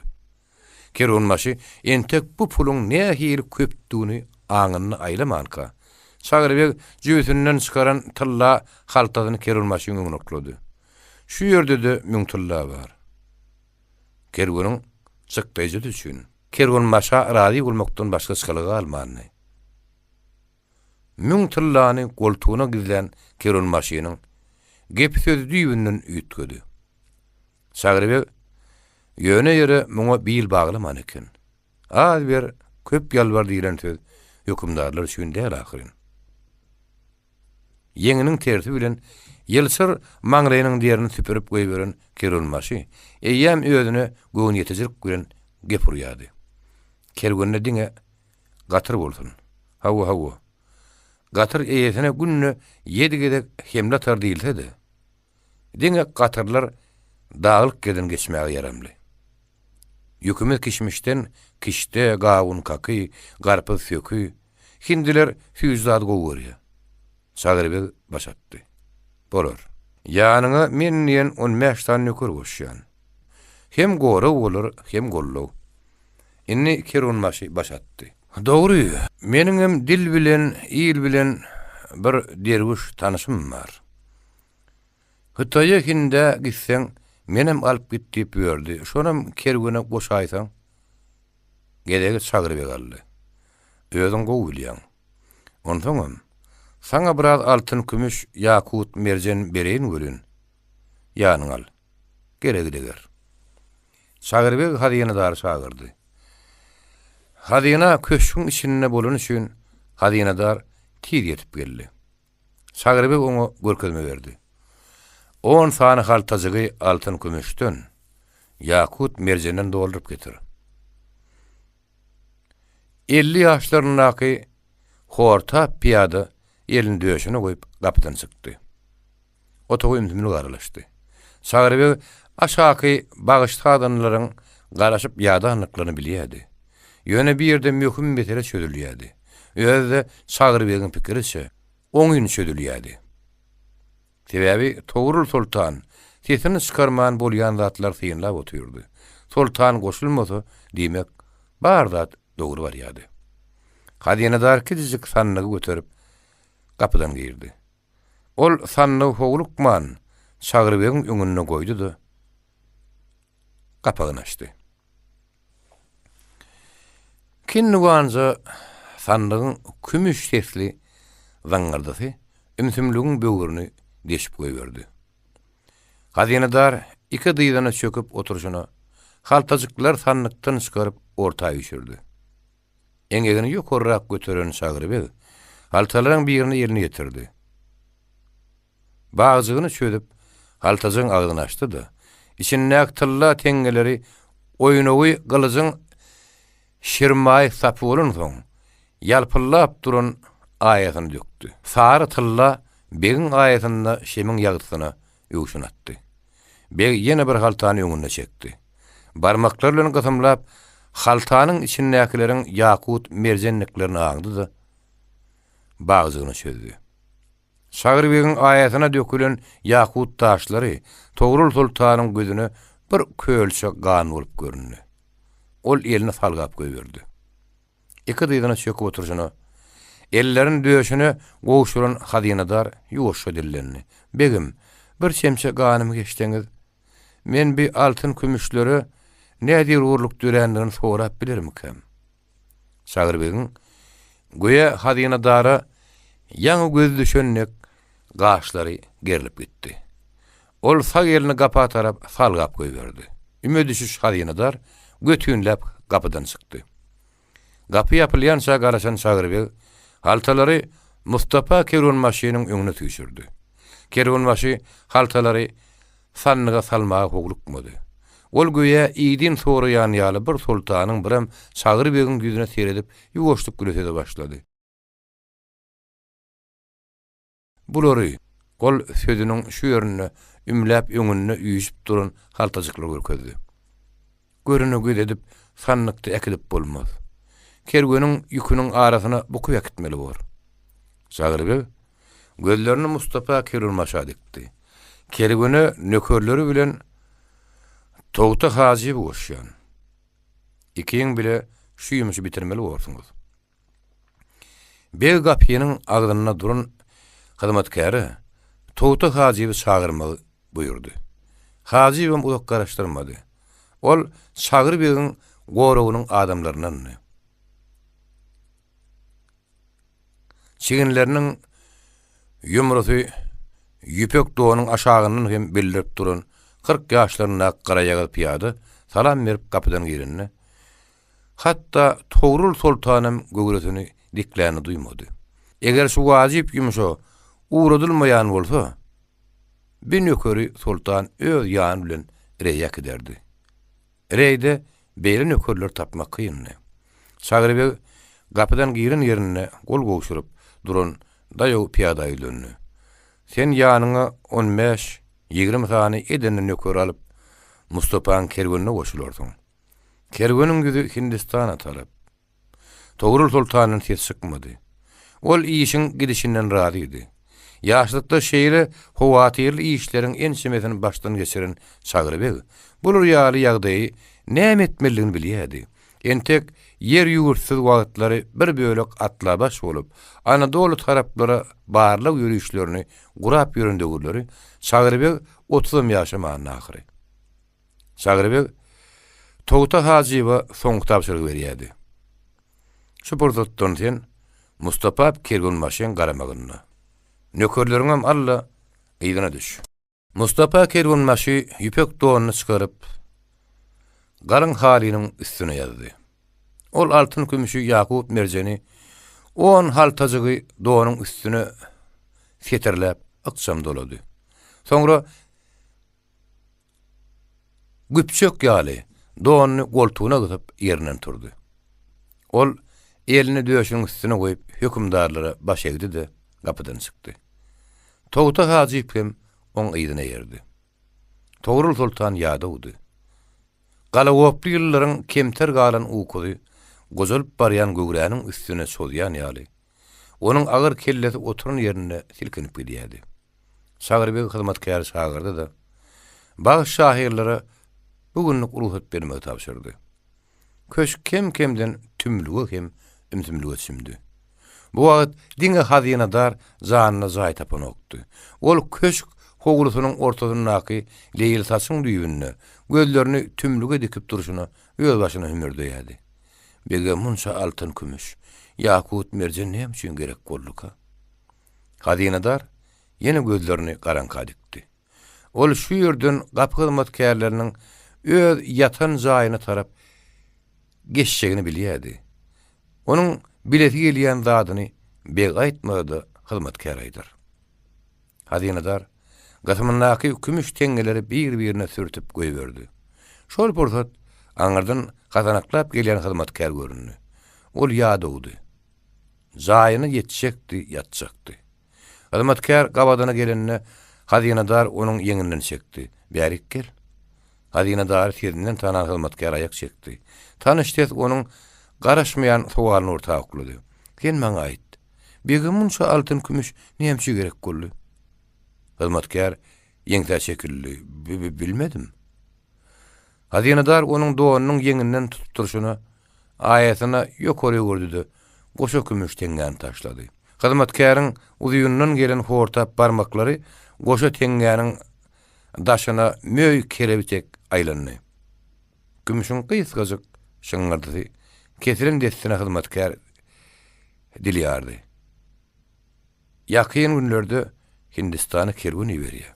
Kerwenbaşy entek bu puluň nähili köpdügini aňynda aýlamanka, Çagry beg jübüsinden çykaran tylla haltasyny kerwenbaşyň öňüne oklady. Şu ýerde-de müň tylla bar. Kerweniň çykdaýjysy üçin. Kerwenbaşa razy bolmakdan başga çykalga galmandy. Müň tyllany goltugyna gizlän kerwenbaşynyň gepi-sözi düýbünden üýtgedi. Çagry beg ýöne ýere muňa bil baglaman eken. Az ber, köp ýalbar diýlen söz hökümdarlar üçin däl ahyryn. Ýeňiniň tersi bilen ýylçyr maňlaýynyň derini süpürip goýberen kerwenbaşy eýýäm özüne göwniýetijilik bilen gep urýardy. Kerwende diňe gatyr bolsun. Hawa, hawa. Gatyr eýesine günde ýedi gezek hemle atar diýilse-de, Diňe gatyrlar daglyk ýerden geçmäge ýaramly. Ýükümiz kişmişden kişde, gawun kaky, garpyz söki. Hindiler süýji zady gowy görýär. Çagry beg baş atdy. Bolar. Ýanyňa men diýen on bäş sany nöker goşýan. Hem gorag bolar, hem goldaw. Indi kerwenbaşy baş atdy. Dogry, meniňem dil bilen, il bilen bir derwüş tanyşym bar. Hytaýa hindä gitseň, menem alyp git diýip ýördi, şonam kerwene goşaýsaň? Gezegi Çagry beg aldy. Özüň gowy bilýäň. Onsoňam, saňa biraz altyn-kümüş, ýakut, merjen bereýin welin, ýanyňa al. Geregi deger. Çagry beg hazynadary çagyrdy. Hazyna köşgüň içinde bolany üçin hazynadar tiz ýetip geldi. Çagry beg oňa görkezme berdi. On sany haltajygy altyn-kümüşden, ýakut-merjenden dolduryp getir. 50 ýaşlaryndaky hortap pyýada elini döşüne goýup gapydan çykdy. Otaga ümsümlik aralaşdy. Çagry beg aşaky bagyş sazandalaryň garaşyp ýadandyklaryny bilýärdi. Ýöne bir ýerde möhüm mesele çözülýärdi. Özi-de Çagry begiň pikiriçe, oňyn çözülýärdi. Sebäbi Togrul soltan sesini çykarman bolýan zatlary synlap otyrdy. Soltan goşulmasa, diýmek, bar zat dogry barýardy. Hazynadar kiçijik sandygy göterip, gapydan girdi. Ol sandygy howlukman Çagry begiň öňünde goýdy-da, gapagyny açdy. Kinniwanja sandygyň kümüş sesli zaňňyrdysy ümsümligiň böwrüni deşip goýberdi. Hazynadar iki dyzyna çöküp oturyşyna, haltajyklary sandykdan çykaryp orta üýşürdi. Eňegini ýokarrak göteren Çagry beg haltalaryň birini eline ýetirdi. Bagjygyny çözüp, haltajygyň agzyny açdy-da, içindäki tylla teňňeleri oýnawy gylyjyň şirmaýy sapy bolansoň, ýalpyldap duran aýasyna dökdi. Sary tylla begiň aýasynda şemiň ýagtysyna öwşün atdy. Beg ýene bir haltany öňüne çekdi. Barmaklary bilen gysymlap, haltanyň içindäkileriň ýakut merjenliklerini aňdy-da, bagjygyny çözdi. Çagry begiň aýasyna dökülen ýakut daşlary Togrul soltanyň gözüne bir kölçe gan bolup göründi. Ol elini salgap goýberdi. Iki dyzyna çöküp oturyşyna, ellerini döşüne gowşuran hazynadar ýuwaşja dillendi, Begim, bir çemçe ganymy geçseňiz, men bi altyn-kümüşlere nä zerurlyk dörändigini sorap bilermikäm? Çagry begiň göýä hazynadara ýaňy gözi düşen dek gaşlary gerlip gitdi. Ol sag elini gapa tarap salgap goýberdi. Üme düşüş hazynadar götünläp gapydan çykdy. Gapy ýapylýança garaşan Çagry beg haltalary Mustapa kerwenbaşynyň öňüne süýşürdi. Kerwenbaşy haltalary sandyga salmaga howlukmady. Ol göýä idin soraýan ýaly bir soltanyň birem Çagry begiň ýüzüne seredip ýuwaşlyk bile söze başlady. Bulary, ol sözüniň şu ýerinde ümläp öňünde üýşüp duran haltajyklary görkezdi. Görene göz edip sandykda äkidip bolmaz. Kerweniň ýüküniň arasyna bukup äkitmeli bor. Çagry beg gözlerini Mustapa kerwenbaşa dikdi. Kerwene nökerleri bilen Togta hajyby goşýan. Ikiň bile şu ýumşy bitirmeli borsuňyz. Beg gapynyň agzynda duran hyzmatkäre Togta hajyby çagyrmagy buýurdy. Hajybam uzak garaşdyrmady. Ol Çagry begiň goragynyň adamlaryndandy. Çiginleriniň ýumrusy ýüpek donuň aşagyndan hem bildirip duran 40 ýaşlaryndaky garaýagyz pyýada salam berip gapydan girende, hatda Togrul soltanam göwresini diklänini duýmady. Eger şu wajyp ýumşa ugradylmaýan bolsa, bi nökeri soltan öz ýany bilen Reýe äkiderdi. Reýde beýle nökerleri tapmak kyndy. Çagry beg gapydan giren ýerinde gol gowşuryp duran daýaw pyýada ýüzlendi. Sen ýanyňa on bäş, 20 sany edenli nöker alyp, Mustapaň kerwenine goşularsyň. Kerweniň ýüzi Hindistana tarap. Togrul soltandan ses çykmady. Ol işiň gidişinden razydy. Ýaşlykda şeýle howatyrly işleriň ençemesini başdan geçiren Çagry beg bular ýaly ýagdaýy näme etmelidigini bilýärdi. Entek ýer-ýurtsyz wagtlary bir bölek atla baş bolup, Anadoly taraplara barlag ýörişlerini gurap ýören döwürleri Çagry beg otuzam ýaşamandy ahyry. Çagry beg Togta hajyba soňky tabşyrygy berýärdi. Şu pursatdan sen Mustapa kerwenbaşyň garamagynda. Nökerleriňem al-da, yzyna düş. Mustapa kerwenbaşy ýüpek donuny çykaryp, galyň halynyň üstüne ýazdy. Ol altyn-kümüşi, ýakut-merjeni, on haltajygy donuň üstüne setirläp, ykjam dolady. Soňra Güpjek ýaly, donuny goltugyna gysyp, ýerinden turdy. Ol elini döşüniň üstüne goýup, hökümdarlara baş egdi-de, gapydan çykdy. Togta hajyp hem oň yzyna eýerdi. Togrul soltan ýadawdy. Galagoply ýyllaryň kemter galan ukusy gojalyp barýan göwräniň üstüne çozýan ýaly, onuň agyr kellesi oturan ýerinde silkinip gidýärdi. Çagry beg hyzmatkäri çagyrdy-da, bagş şahyrlara bu günlük rugsat bermegi tabşyrdy. Köşk kem-kemden tümlüge hem ümsümlige çümdi. Bu wagt diňe hazynadar janyna jaý tapanokdy. Ol köşk howlusynyň ortasyndaky leýilsaçyň düýbünde gözlerini tümlüge dikip durşuna özbaşyna hümürdeýärdi. Bege munça altyn-kümüş, ýakut-merjen näme üçin gerek bolduka? Hazynadar ýene gözlerini garaňka dikdi. Ol şu ýerden gapy hyzmatkärleriniň öz ýatan jaýyna tarap geçjegini bilýärdi. Onuň bilesi gelýän zadyny beg aýtmasa-da hyzmatkär aýdar. Hazynadar gysymyndaky kümüş teňňeleri bir-birine sürtüp goýberdi. Şol pursat aňyrdan hasanaklap gelýän hyzmatkär göründi. Ol ýadawdy. Jaýyna ýetjekdi, ýatjakdy. Hyzmatkär gabadyna gelende, hazynadar onuň ýeňinden çekdi. Bärik gel. Hazynadary sesinden tanan hyzmatkär aýak çekdi. Tanyş ses onuň garaşmaýan sowalyny orta oklady. Sen maňa aýt, bege munça altyn-kümüş näme üçin gerek boldy? Hyzmatkär ýeňsä çekildi. Bi-bi-bilmedim. Hazynadar onuň donunyň ýeňinden tutup durşuna, aýasyna ýokary öwürdi-de, goşa kümüş teňňäni taşlady. Hyzmatkäriň uzyndan gelen hortap barmaklary goşa teňňäniň daşyna möý kerebi tek aýlandy. Kümüşiň gysgajyk şyňňyrdysy kesilen dessine hyzmatkär dil ýardy. Ýakyn günlerde Hindistana kerwen iberýär.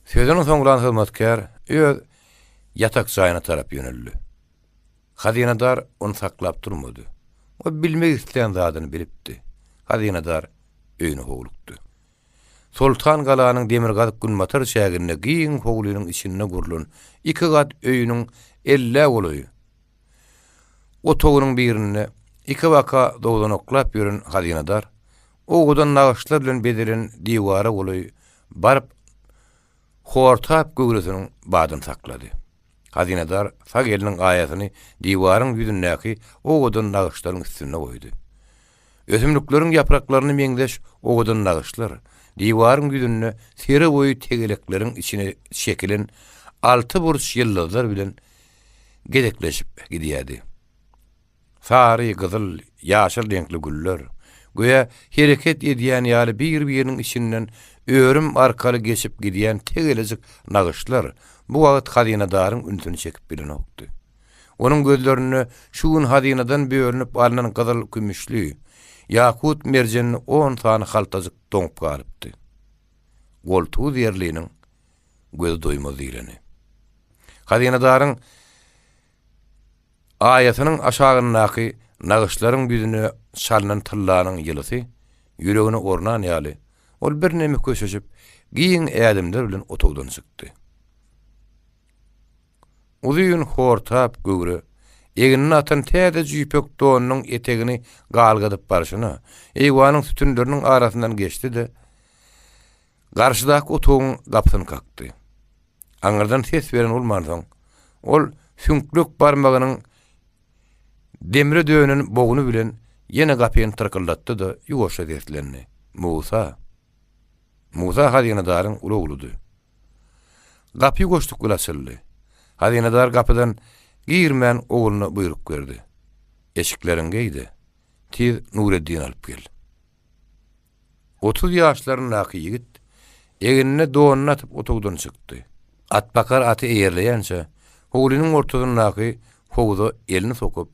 Sözüni soňlan hyzmatkär öz ýatak jaýyna tarap ýöneldi. Hazynadar ony saklap durmady. O bilmek islän zadyny bilipdi. Hazynadar öýüne howlukdy. Soltan galanyň demirgazyk-günbatar çäginde giň howlynyň içinde gurlan iki gat öýüniň ellä golaý Otagynyň birinde ikibaka dowzanaklap ýören hazynadar, owadan nagyşlar bilen bezelen diwara golaý. Baryp, hortap göwresiniň badyny saklady. Hazynadar sag eliniň aýasyny diwaryň ýüzündäki owadan nagyşlaryň üstünde goýdy. Ösümlikleriň ýapraklaryna meňzeş owadan nagyşlar diwaryň ýüzünde sere boýy tegelekleriň içine çekilen altyburç ýyldyzlar bilen gezekleşip gidýärdi. Sary, gyzyl, ýaşyl reňkli güller, göýä hereket edýän ýaly bir-biriniň içinden örüm arkaly geçip gidýän tegelejik nagyşlar bu wagt hazynadaryň ünsüni çekip bilenokdy. Onuň gözlerinde şu gün hazynadan bölünip alnan gyzyl-kümüşli, ýakut-merjenli on sany haltajyk doňup galypdy. Goltugy zerliniň gözi doýmaz diýleni. Hazynadaryň Aýasynyň aşagyndaky nagyşlaryň ýüzüne çalnan tyllanyň ýylysy ýüregine ornan ýaly, ol birneme köşeşip, giň ädimler bilen otagdan çykdy. Uzyn hortap göwre, egnine atan täze jüýpek donunyň etegini galgadyp barşyna, eýwanyň sütünleriniň arasyndan geçdi-de, garşydaky otagyň gapysyny kakdy. Aňyrdan ses beren bolmansoň, ol süňklük barmagynyň demre dönen bogny bilen ýene gapyny tyrkyldatdy-da, ýuwaşja seslendi, Musa! Musa hazynadaryň uly ogludy. Gapy ýuwaşlyk bilen açyldy. Hazynadar gapydan girmän ogluna buýruk berdi. Eşikleriňi geý-de, tiz Nureddini alyp gel. 30 ýaşlaryndaky ýigit egnine donuny atyp otagdan çykdy. Atbakar aty eýerleýänçä, howlynyň ortasyndaky howza elini sokup,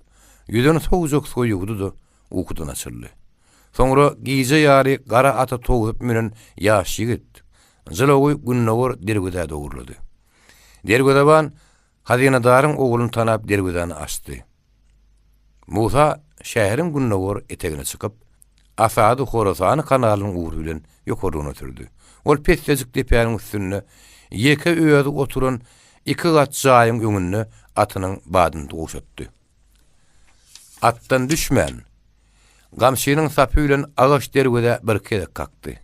ýüzüni sowujak suwa ýuwdy-da, ukudan açyldy. Soňra gije ýary gara ata towsup münen ýaş ýigit jylawy gündogar derwezä dogurlady. Derwezeban Hazynadaryň ogluny tanap derwezäni açdy. Musa şäheriň gündogar etegine çykyp, Asady Horasany kanalynyň ugry bilen ýokarlygyna sürdi. Ol pessejik depäniň üstünde ýeke özi oturan iki gat jaýyň öňünde atynyň badyny gowşatdy. Atdan düşmän, gamçynyň sapy bilen agaç derwezä birki gezek kakdy.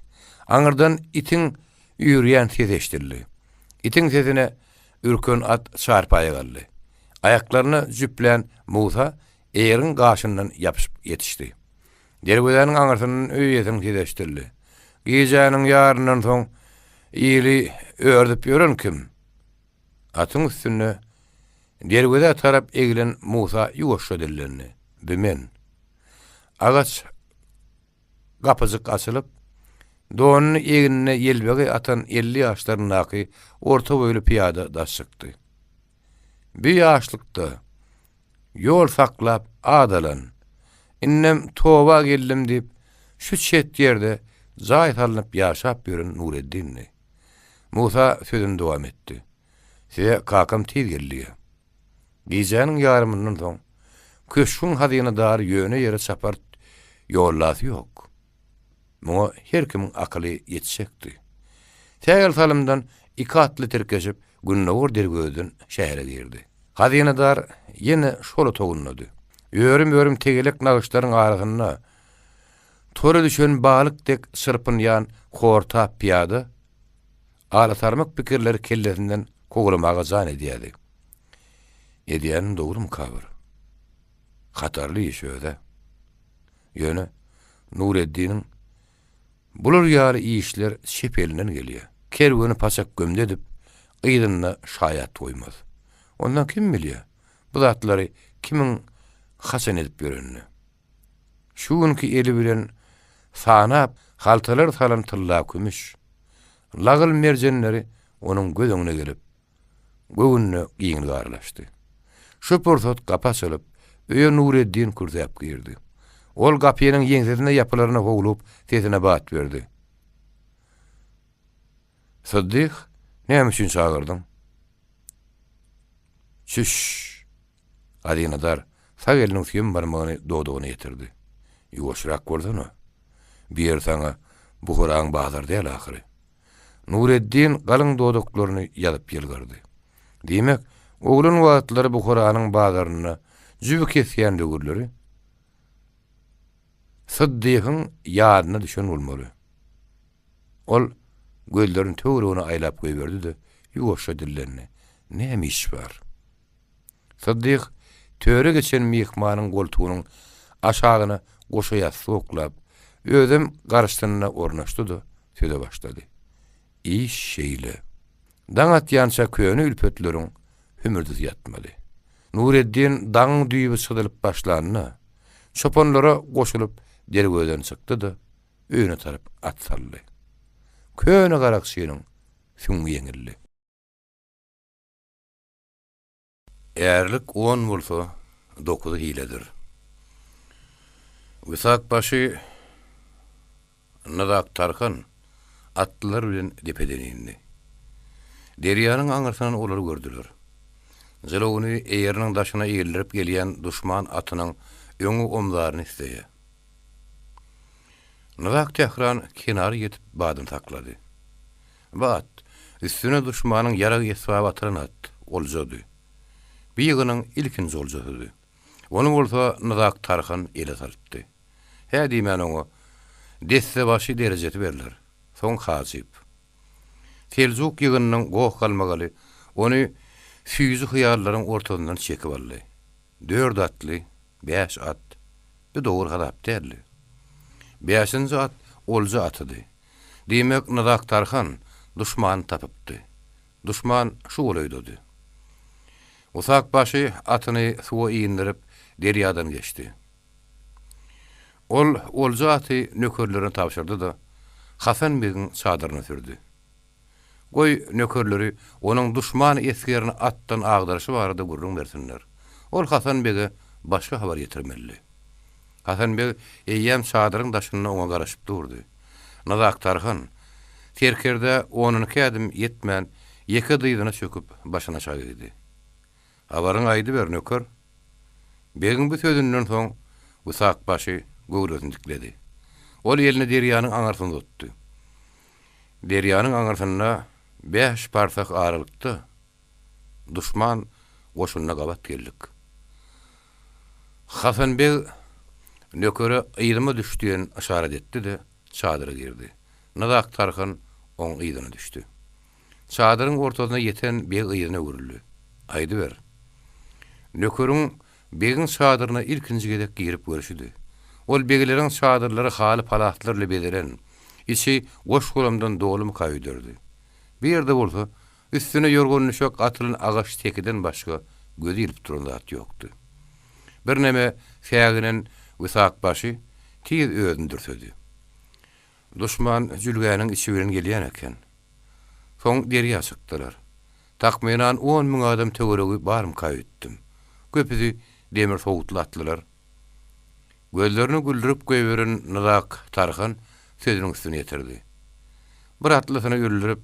Aňyrdan itiň üýrýän sesi eşidildi. Itiň sesine ürken at çarpaýa galdy. Aýaklaryna jüplän Musa eýeriň gaşyndan ýapyşyp ýetişdi. Derwezäniň aňyrsyndan öý eýesiniň sesi eşidildi. Gijäniň ýaryndan soň ili ördüp ýören kim? Atyň üstünde derwezä tarap egilen Musa ýuwaşja dillendi, Bi men. Agaç gapyjyk açylyp, donuny egnine ýelbegeý atan 50 ýaşlaryndaky orta boýly pyýada daş çykdy. Bi ýaşlykda ýol saklap ad alan, indem toba geldim diýip, şu çet ýerde jaý salnyp ýaşap ýören Nureddindi. Musa sözüni dowam etdi. Size kakam tiz geldi. Gijäniň ýarymyndan soň, köşgüň hazynadary ýöne ýere çapar ýollasy ýok. Muňa her kimiň akyly ýetjekdi. Sähel salymdan iki atly tirkeşip, gündogar dergözden şähere girdi. Hazynadar ýene şol otagyndady. Örüm-örüm tegelek nagyşlaryň arasynda Tora düşen balyk dek çyrpynýan hortap pyýada alasarmyk pikirleri kellesinden kowalamaga jan edýärdi. Edýänim dogrumyka bir? Hatarly iş öz-ä. Ýöne Nureddiniň bular ýaly işler çep elinden gelýär. Kerweni paçak gömdi edip, yzynda şaýat goýmaz. Ondan kim bilýär, bu zatlary kimiň haçan edip ýörenini? Şu günki eli bilen sanap haltalar salan tylla-kümüş, lagyl-merjenleri onuň göz öňüne gelip, göwnüne giňlik aralaşdy. Şu pursat gapy açylyp, öýe Nureddin kürsäp girdi. Ol gapynyň ýeňsesinde ýapylaryna howlugyp, sesine bat berdi. Syddyh, näme üçin çagyrdyň? Çüş! Hazynadar sag eliniň süýem barmagyny dodagyna ýetirdi. Ýuwaşrak bolsana. Bu ýer saňa Buharaň bazary däl ahyry. Nureddin galyň dodaklaryny ýazyp ýylgyrdy. Diýmek, oglan wagtlary Buharanyň bazarynda jübi kesýän döwürleri Syddyhyň ýadyna düşen bolmaly. Ol. Gözlerini töweregine aýlap goýberdi-de, ýuwaşja dillendi, Näme iş bar? Syddyk töre geçen myhmanyň goltugynyň aşagyna goşa ýassyk oklap, özem garşysynda ornaşdy-da, söze başlady. Iş şeýle. Daň atýança köne ülpetleriň hümürdisi ýatmady. Nureddin daňyň düýbi çyzylyp başlanda, çopanlara goşulyp derwezeden çykdy-da, öýüne tarap at saldy. Köne garakçynyň süňňi ýeňildi. Ärlik on bolsa, dokuzy hiledir. Wisakbaşy Nyzak Tarhan atlylar bilen depeden indi. Derýanyň aňyrsyndan olary gördüler. Jylawyny eýeriniň daşyna ildirip gelýän duşman atynyň öňi omzaryny isleýär. Nyzak Tähran kenara ýetip badyny saklady. Bu at, üstüne duşmanyň ýarag-esbaby atylan at, oljady. Bu ýygynyň ilkinji oljasydy. Ony bolsa Nyzak Tarhan ele salypdy. Hä diýmän oňa dessebaşy derejesi berler. Soň hajyp. Seljuk ýygynynyň goh-galmagaly ony süýji hyýallaryň ortasyndan çekip aldy. Dört atly, bäş at. Bu dogry hasap däldi. Bäşinji at olja atydy. Diýmek, Nyzak Tarhan duşmany tapypdy. Duşman şu golaýdady. Usakbaşy atyny suwa indirip, derýadan geçdi. Ol olja aty nökerlerine tabşyrdy-da, Hasan begiň çadyryna sürdi. Goý, nökerleri onuň duşman esgerini atdan agdaryşy barada gürrüň bersinler. Ol Hasan bege başga habar ýetirmelidi. Hasan beg eýýäm çadyryň daşynda oňa garaşyp durdy. Nyzak Tarhan, serkerdä onunki ädim ýetmän, ýeke dyzyna çöküp, başyny aşak egdi. Habaryňy aýdyber, nöker. Begiň bu sözünden soň Wisakbaşy göwresini dikledi. Ol elini derýanyň aňyrsyna uzatdy. Derýanyň aňyrsynda bäş parsah aralykda duşman goşunyna gabat geldik. Hasan beg nökere yzyma düş diýen yşarat etdi-de, çadyra girdi. Nyzak Tarhan oň yzyna düşdi. Çadyryň ortasyna ýeten beg yzyna öwrüldi. Aýdyber. Nökeriň begiň çadyryna ilkinji gezek girip görşüdi. Ol begleriň çadyrlary haly-palaslar bilen bezelen, içi goş-golamdan dolumyka öýderdi. Bu ýerde bolsa, üstüne ýorgan-düşek atylan agaç sekiden başga gözi ilip duran zat ýokdy. Birneme säginen Wisakbaşy tiz özüni dürsedi. Duşman jülgäniň içi bilen gelýän eken. Soň derýa çykdylar. Takmynan 10 müň adam töweregi barmyka öýtdüm. Köpüsi demir sowutly atlylar. Gözlerini güldürip goýberen Nyzak Tarhan sözüniň üstüni ýetirdi. Bir atlysyny öldürip,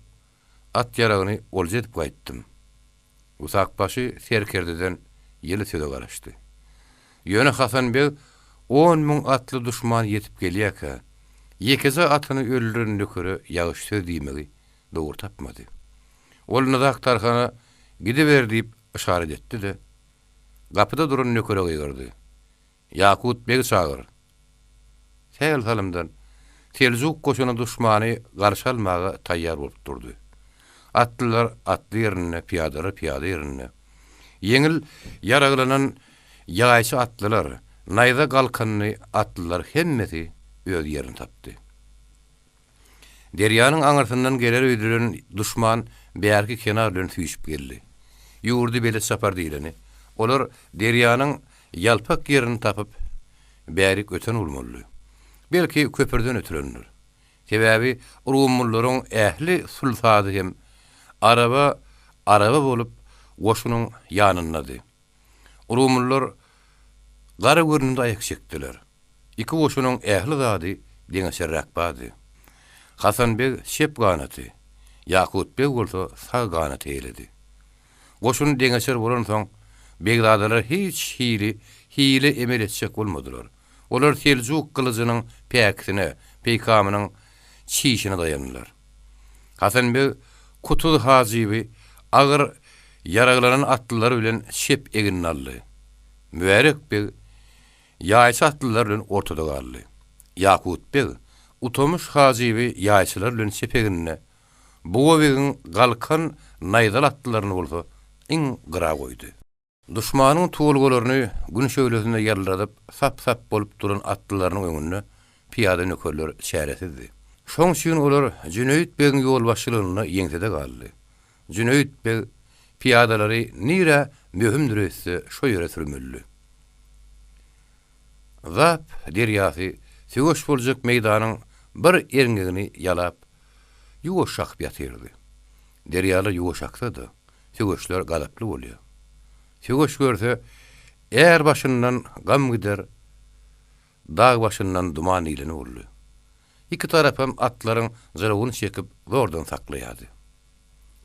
at-ýaragyny olja edip gaýtdym. Usakbaşy serkerdeden ýyly söze garaşdy. Ýöne Hasan beg 10,000 atly duşman ýetip gelýärkä, ýekeje atyny öldüren nökere ýagyş söz diýmegi dogry tapmady. Ol Nyzak Tarhana gidiber diýip yşarat etdi-de, gapyda duran nökere gygyrdy. Ýakut begi çagyr! Sähel salymdan Seljuk goşuny duşmany garşy almaga taýýar bolup durdy. Atlylar atly ýerinde, pyýadalar pyýada ýerinde. Ýeňil ýaraglanan ýaýçy atlylar, naýza galkanly atlylar hemmesi öz ýerini tapdy. Derýanyň aňyrsyndan geler öýdülen duşman bärki kenar bilen süýşüp geldi. Ýurdy belet çapar diýleni. Olar derýanyň ýalpak ýerini tapyp, bärik öten bolmalydy. Belki, köpürden ötülendir. Sebäbi rumlullaryň ähli sulsady hem araba araba bolup goşunyň ýanyndady. Rumlular gara görnümde aýak çekdiler. Iki goşunyň ähli zady deňeçerräk bardy. Hasan beg çep ganaty, Ýakut beg bolsa sag ganaty eýeledi. Goşun deňeçer bolansoň, begzadalar hiç hili hile emel etjek bolmadylar. Olar seljuk gylyjynyň päkisine, peýkamynyň çişine daýandylar. Hasan beg Kutuz hajyby agyr ýaraglanan atlylar bilen çep egnine aldy. Mübärek beg Ýaýçy atlylar bilen ortada galdy. Ýakut beg Utamyş hajyby ýaýçylar bilen çep egnine. Buga begiň galkan naýzaly atlylaryny bolsa iň gyra goýdy. Duşmanyň tuwulgalaryny gün şöhlesinde ýaldyradyp, sap-sap bolup duran atlylarynyň öňünde pyýada nökerler çäresizdi. Şoň üçin olar Jüneýit begiň ýolbaşçylygynda ýeňsede galdy. Jüneýit beg pyýadalary nirä möhümdir öýtse şo ýere sürmelidi. Zap derýasy söweş boljak meýdanyň bir erňegini ýalap, ýuwaş akyp ýatyrdy. Derýalar ýuwaş aksa-da, söweşler gazaply bolýar. Söweş görse, är başyndan gam gider, dag başyndan duman diýleni boldy. Iki tarapam atlaryň jylawyny çekip zordan saklaýardy.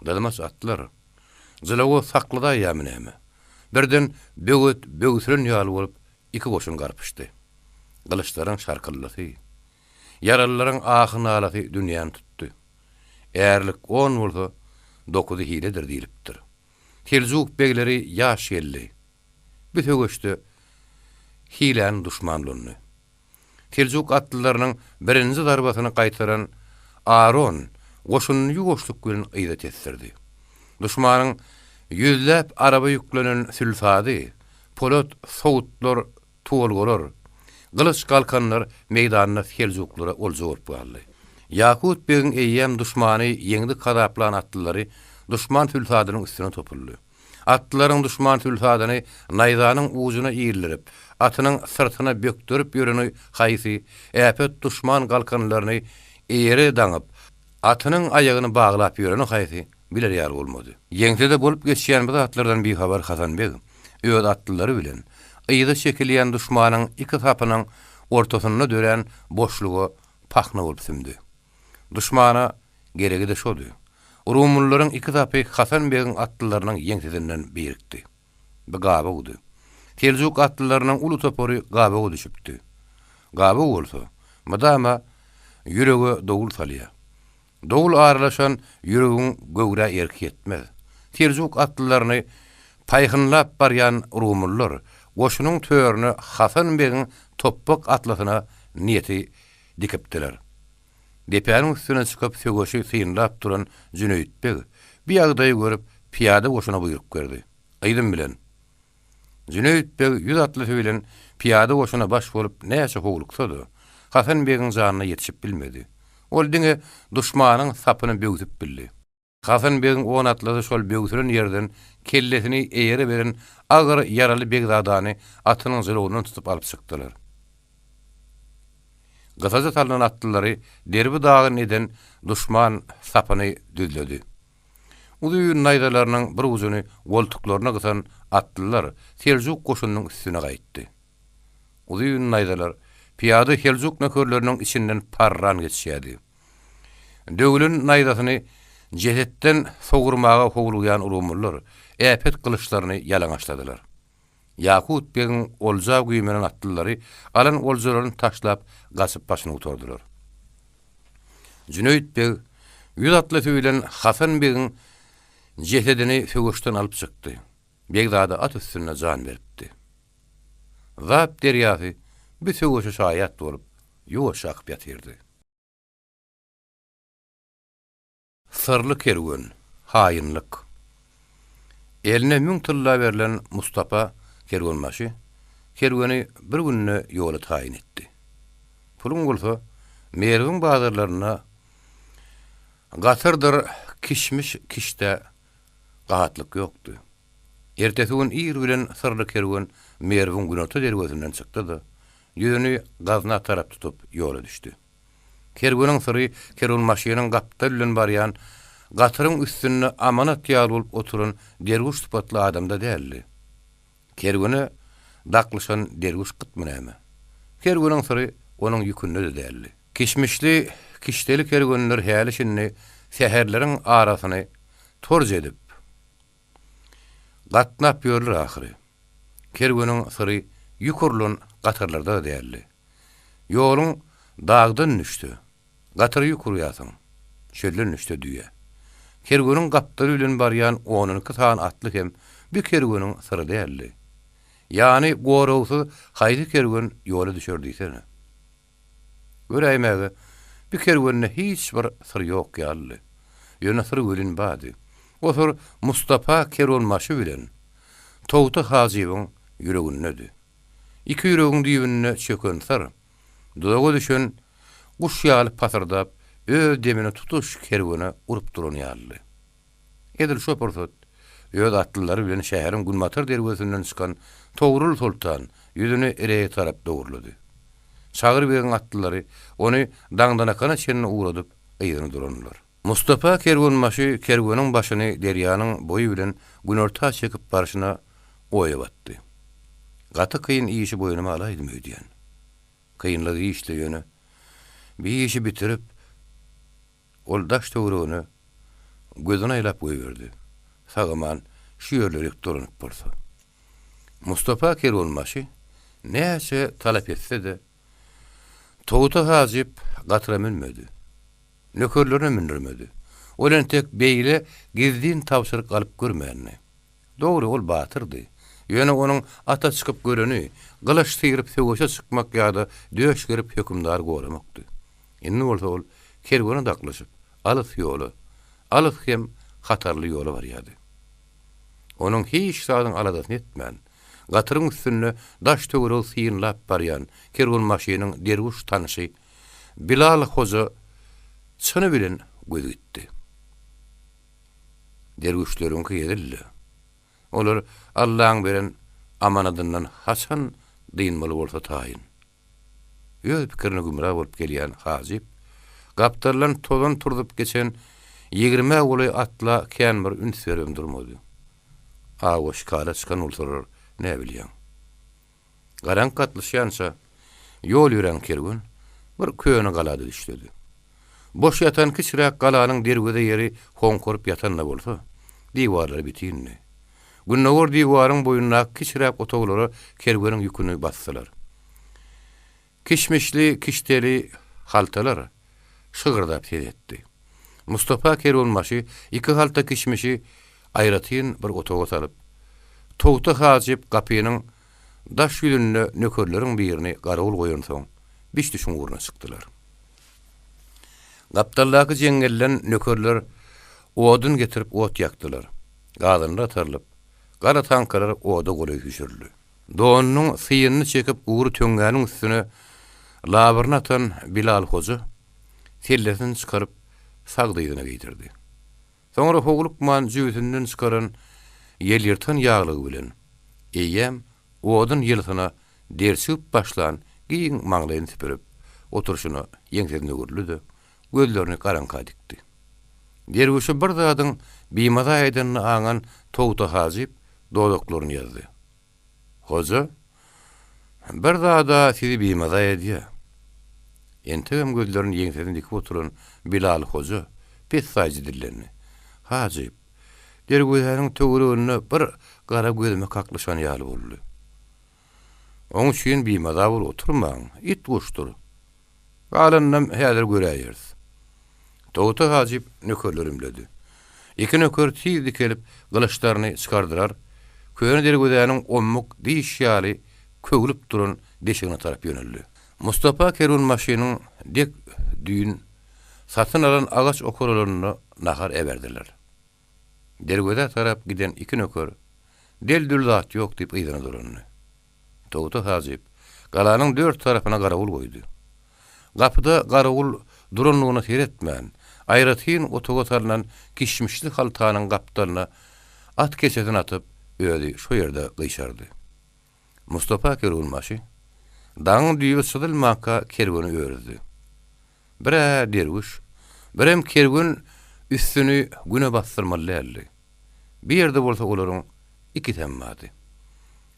Dyzmaç atlar, jylawy sakladaýýarmy näme? Birden böwet böwsülen ýaly bolup iki goşun garpyşdy. Gylyçlaryň şarkyldysy, ýaralylaryň ahy-nalasy dünýäni tutdy. Ärlik on bolsa, dokuzy hiledir diýlipdir. Seljuk begleri ýaş geldi. Bu söweşde hiläni duşman ulandy. Seljuk atlylarynyň birinji zarbasyny gaýtaran Aron goşunyny ýuwaşlyk bilen yza tesdirdi. Duşmanyň ýüzläp araba ýüklenen sülsady, polat sowutlar Tuwulgalar, gylyç-galkanlar meýdanda seljuklara olja bolup galdy. Ýakut begiň eýýäm duşmany ýeňdik hasaplan atlylary duşman sülsadynyň üstüne topuldy. Atlylaryň duşman sülsadyny naýzanyň ujuna ildirip, atynyň syrtyna bökderip ýöreni haýsy, äpet duşman galkanlaryny eýere daňyp, atynyň aýagyny baglap ýöreni haýsy, biler ýaly bolmady. Ýeňsede bolup geçýän bu zatlardan bihabar Hasan beg öz atlylary bilen yza çekilýän duşmanyň iki sapynyň ortasynda dörän boşluga pahna bolup sümdi. Duşmana geregi-de şody. Rumlylaryň iki sapy Hasan begiň atlylarynyň ýeňsesinden birikdi. Bu gabawdy. Seljuk atlylarynyň uly topary gabawa düşüpdi. Gabaw bolsa, mydama ýürege dowul salýar. Dowul aralaşan ýüregiň göwrä erki ýetmez. Seljuk atlylaryny paýhynlap barýan rumlular goşunyň törüne Hasan begiň topbak atlysyna niýeti dikipdiler. Depäniň üstüne çykyp söweşi synlap duran Jüneýit beg bu ýagdaýy görüp pyýada goşuna buýruk berdi. Yzym bilen! Jüneýit beg ýüz atlysy bilen pyýada goşuna baş bolup näçe howluksa-da, Hasan begiň janyna ýetişip bilmedi. Ol diňe duşmanyň sapyny böwsüp bildi. Hasan begiň on atlysy şol böwsülen ýerden kellesini eýere beren agyr ýaraly begzadany atynyň jylawyndan tutup alyp çykdylar. Gysaja salnan atlylary derbi-dagyn eden duşman sapyny düzledi. Uzyn naýzalarynyň bir ujuny goltuklaryna gysan atlylar seljuk goşunynyň üstüne gaýtdy. Uzyn naýzalar pyýada seljuk nökerleriniň içinden parran geçýärdi. Döwlen naýzasyny jesetden sogurmaga howlugýan rumlular äpet gylyçlaryny ýalaňaçladylar. Ýakut begiň olja güýmenen atlylary alan oljalaryny taşlap gaçyp başyny gutardylar. Jüneýit beg ýüz atlysy bilen Hasan begiň jesedini söweşden alyp çykdy. Begzada at üstünde jan beripdi. Zap derýasy bu söweşe şaýat bolup, ýuwaş akyp ýatyrdy. Syrly kerwen, haýynlyk. Eline müň tylla berlen Mustapa kerwenbaşy kerweni bir günde ýola taýyn etdi. Puluň bolsa Merwiň bazarlarynda gatyrdyr kişmiş kişdä gahatlyk ýokdy. Ertesi gün ir bilen syrly kerwen Merwiň günorta derwezesinden çykdy-da, ýüzüni Gazna tarap tutup ýola düşdi. Kerweniň syry kerwenbaşynyň gapdal bilen barýan gatyryň üstünde amanat ýaly bolup oturan derwüş sypatly adamda däldi. Kerwene daklyşan derwüş gytmy näme? Kerweniň syry onuň ýükünde-de däldi. Kişmişli, kişdeli kerwenler häli-şindi säherleriň arasyny torç edip, gatnap ýörler ahyry. Kerweniň syry ýük urlan gatyrlarda-da däldi. Ýoluň dagdan düşse, gatyra ýük urýarsyň, çölden düşse düýä. Kerweniň gapdaly bilen barýan on-on iki sany atly hem bu kerweniň syry däldi. Ýany goragsyz haýsy kerwen ýola düşer diýsene. Göräýmäge, bu kerwende hiç bir syr ýok ýalydy. Ýöne syr welin bardy. O syr Mustapa kerwenbaşy bilen Togta hajybyň ýüregindedi. Iki ýüregiň düýbünde çöken syr, duzaga düşen guş ýaly pasyrdap, öz demini tutuş kerwene urup duran ýalydy. Edil şo pursat, öz atlylary bilen şäheriň günbatar derwezesinden çykan Togrul soltan ýüzüni Reýe tarap dogurlady. Çagry begiň atlylary ony Daňdanakana çenli ugradyp, yzyna dolandylar. Mustapa kerwenbaşy kerweniň başyny derýanyň boýy bilen günorta çekip barşyna oýa batdy. Gaty kyn işi boýnuma alaýdym öýdýän. Kynlygy işde ýöne, bi işi bitirip, Ol daş-töweregine gözüni aýlap goýberdi. Sag-aman şu ýerlerik dolanyp bolsa. Mustapa kerwenbaşy näçe talap etse-de, Togta hajyp gatyra münmedi. Nökerlerine mündürmedi. Ol entek beýle gizlin tabşyryk alyp görmändi. Dogry, ol batyrdy. Ýöne onuň ata çykyp göreni, gylyç syryp söweşe çykmak ýa-da döş gerip hökümdary goramakdy. Indi bolsa ol kerwene daklyşyp, alys ýola, alys hem hatarly ýola barýardy. Onuň hiç zadyň aladasyny etmän, gatyryň üstünde daş-töweregi synlap barýan kerwenbaşynyň derwüş tanşy Bilal hoja çyny bilen gözi gitdi. Derwüşleriňki hezil-le. Olar Allaň beren amanadyndan haçan dynmaly bolsa taýyn. Öz pikirine gümra bolup gelýän hajyp, gapdaldan tozan turzup geçen ýigrimä golaý atla kän bir üns beribem durmady. Awa şikara çykan bolsalar näbilýäň. Garaňky gatlyşýança ýol ýörän kerwen bir köne galada düşledi. Boş ýatan kiçiräk galanyň derweze ýeri hoňkaryp ýatan-da bolsa, diwarlary bitindi. Gündogar diwaryň boýundaky kiçiräk otaglara kerweniň ýüküni basdylar. Kişmişli, kişdeli haltalar şygyrdap ses etdi. Mustapa kerwenbaşy iki halta kişmişi aýratyn bir otaga salyp, Togta hajyp gapynyň daş ýüzünde nökerleriň birini garawul goýansoň, biş-düşüň ugruna çykdylar. Gapdaldaky jeňňelden nökerler odun getirip ot ýakdylar. Gazanlar atarylyp, gara taňkalar oda golaý süýşürildi. Donunyň syýynyny çekip gury töňňäniň üstüne labyryny atan Bilal hoja sellesini çykaryp sag dyzyna geýdirdi. Soňra howlukman jübüsinden çykaran ýelýyrtan ýaglygy bilen eýýäm odun ýylysyna derçigip başlan giň maňlaýyny süpürip oturyşyna ýeňsesine öwrüldi-de, gözlerini garaňka dikdi. Derwüşi bir zadyň bimaza edenini aňan Togta hajyp dodaklaryny ýazdy. Hoja, bir zad-a sizi bimaza edýä. Entegem gözlerini ýeňsesine dikip oturan Bilal hoja pessaýja dillendi. Hajyp, derwezäniň töwereginde bir gara gözüme kaklyşan ýaly boldy. Oň üçin bimaza bolup oturmaň, it guşdur. Galanynam häzir göräýeris. Togta hajyp nökerleri ümledi. Iki nöker tiz dikelip, gylyçlaryny çykardylar, köne derwezäniň ommuk diş ýaly köwlüp duran deşigine tarap ýöneldi. Mustapa kerwenbaşynyň dek düýn satyn alan agaç okaralarynda nahar äberdiler. Derwezä tarap giden iki nöker, Del-dül zat ýok diýip yzyna dolandy. Togta hajyp, galanyň dört tarapyna garawul goýdy. Gapyda garawul duranlygyna seretmän, aýratyn otaga salnan kişmişli haltanyň gapdalyna at keçesini atyp, özi şo ýerde gyşardy. Mustapa kerwenbaşy dagyň düýbi çyzylmanka kerweni örüzdi. Bir-ä derwüş, birem kerwen üstüni güne basdyrmaly däldi. Bir ýerde bolsa olaryň ikisem bardy.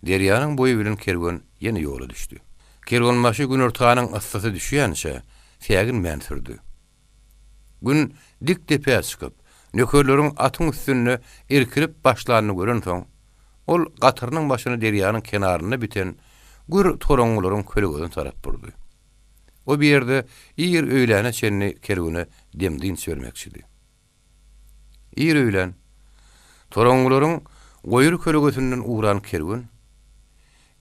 Derýanyň boýy bilen kerwen ýene ýola düşdi. Kerwenbaşy günortanyň yssysy düşýänçä säginmän sürdi. Gün dik depä çykyp, nökerleriň atyň üstünde irkilip başlanyny görensoň, ol gatyrynyň başyny derýanyň kenarynda biten gür toraňňylaryň kölegesine tarap burdy. O bir ýerde ir öýläne çenli kerwene dem-dynç bermekçidi. Ir öýlän, toraňňylaryň goýry kölegesinden ugran kerwen,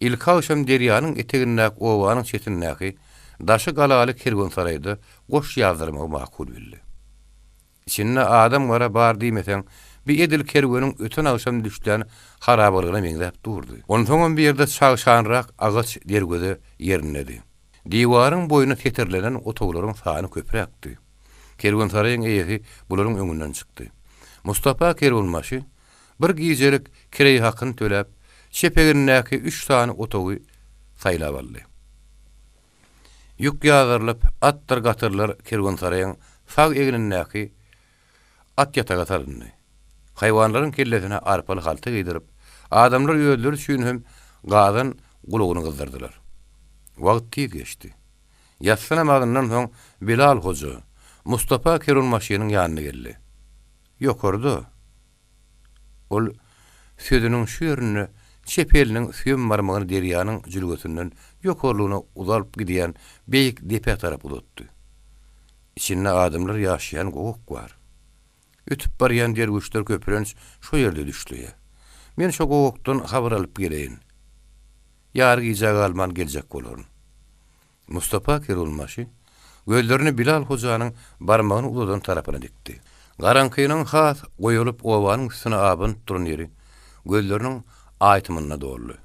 ilkagşam derýanyň etegindäki obanyň çetindäki daşy galaly kerwensaraýda goş ýazdyrmagy makul bildi. Içinde adam-gara bar diýmeseň, bi edil kerweniň öten agşam düşlän harabalygyna meňzäp durdy. Onsoňam bu ýerde çagşanrak agaç derweze ýerindedi. Diwaryň boýuna setirlenen otaglaryň sany köpräkdi. Kerwensaraýyň eýesi bularyň öňünden çykdy. Mustapa kerwenbaşy bir gijelik kireý hakyny töläp, çep egnindäki üç sany otagy saýlap aldy. Ýük ýazdyrylyp, atdyr gatyrlar kerwensaraýyň sag egnindäki at ýataga salyndy. Haýwanlaryň kellesine arpaly halta geýdirip, adamlar özleri üçin hem gazan gulagyny gyzdyrdylar. Wagt tiz geçdi. Ýassy namazyndan soň Bilal hoja Mustapa kerwenbaşynyň ýanyna geldi. Ýokarda, Ol sözüniň şu ýerinde çep eliniň süýem barmagyny derýanyň jülgesinden ýokarlygyna uzalyp gidýän beýik depä tarap uzatdy. Içinde adamlar ýaşaýan gowak bar. Ötüp barýan derwüşler köplenç şo ýerde düşleýär. Men şo gowakdan habar alyp geleýin. Ýary gijä galman geljek bolaryn. Mustapa Kerulmaşy gözlerini Bilal hojanyň barmagyny uzadan tarapyna dikdi. Garaňkynyň has goýalyp obanyň üstüne abanyp duran ýeri gözleriniň aýtymynda doldy.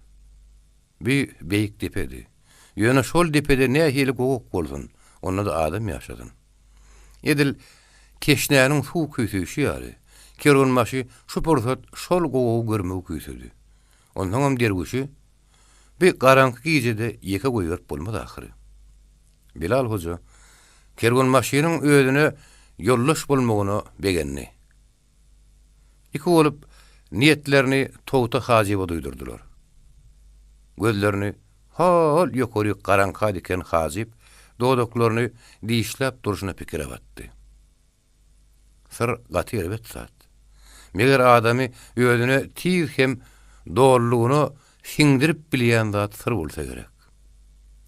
Bi beýik depedi. Ýöne şol depede nähili gowak bolsun, onda-da adam ýaşasyn. Edil teşnäniň suw küýseýşi ýaly, kerwenbaşy şu pursat şol gowagy görmegi küýsedi. Onsoňam derwüşi Bi garaňky gijede ýeke goýberip bolmaz ahyry. Bilal hoja kerwenbaşynyň özüne ýoldaş bolmagyna begendi. Iki bolup niýetlerini Togta hajyba duýdurdylar. Gözlerini hol ýokaryk garaňka diken hajyp dodaklaryny dişläp durşuna pikire batdy. Syr gaty erbet zat. Meger adamy özüne tiz hem dolulygyna siňdirip bilýän zat syr bolsa gerek.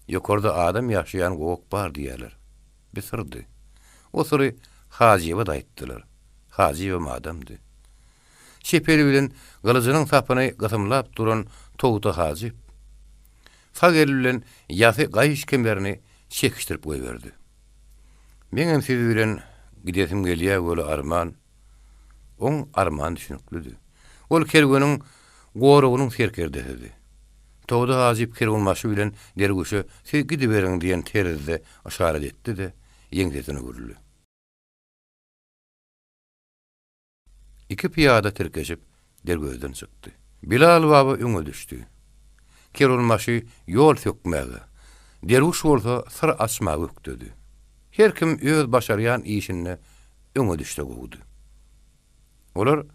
Ýokarda adam ýaşaýan gowak bar diýýärler. Bi syrdy. O syry Hajyba-da aýtdylar. Hajybam adamdy. Çep eli bilen gylyjynyň sapyny gysymlap duran Togta hajyp, sag eli bilen ýasy gaýyş kemerini çekişdirip goýberdi. Meňem siz bilen gidesim gelýä weli arman. Oň armany düşüniklidi. Ol kerweniň goragynyň serkerdesidi. Togta hajyp kerwenbaşy bilen derwüşe siz gidiberiň diýen terzde yşarat etdi-de, ýeňsesine öwrüldi. Iki pyýada tirkeşip, derwezeden çykdy. Bilal baba öňe düşdi. Kerwenbaşy ýol sökmäge, derwüş bolsa syr açmaga ökdedi. Her kim öz başarýan işinde öňe düşse gowudy. Olar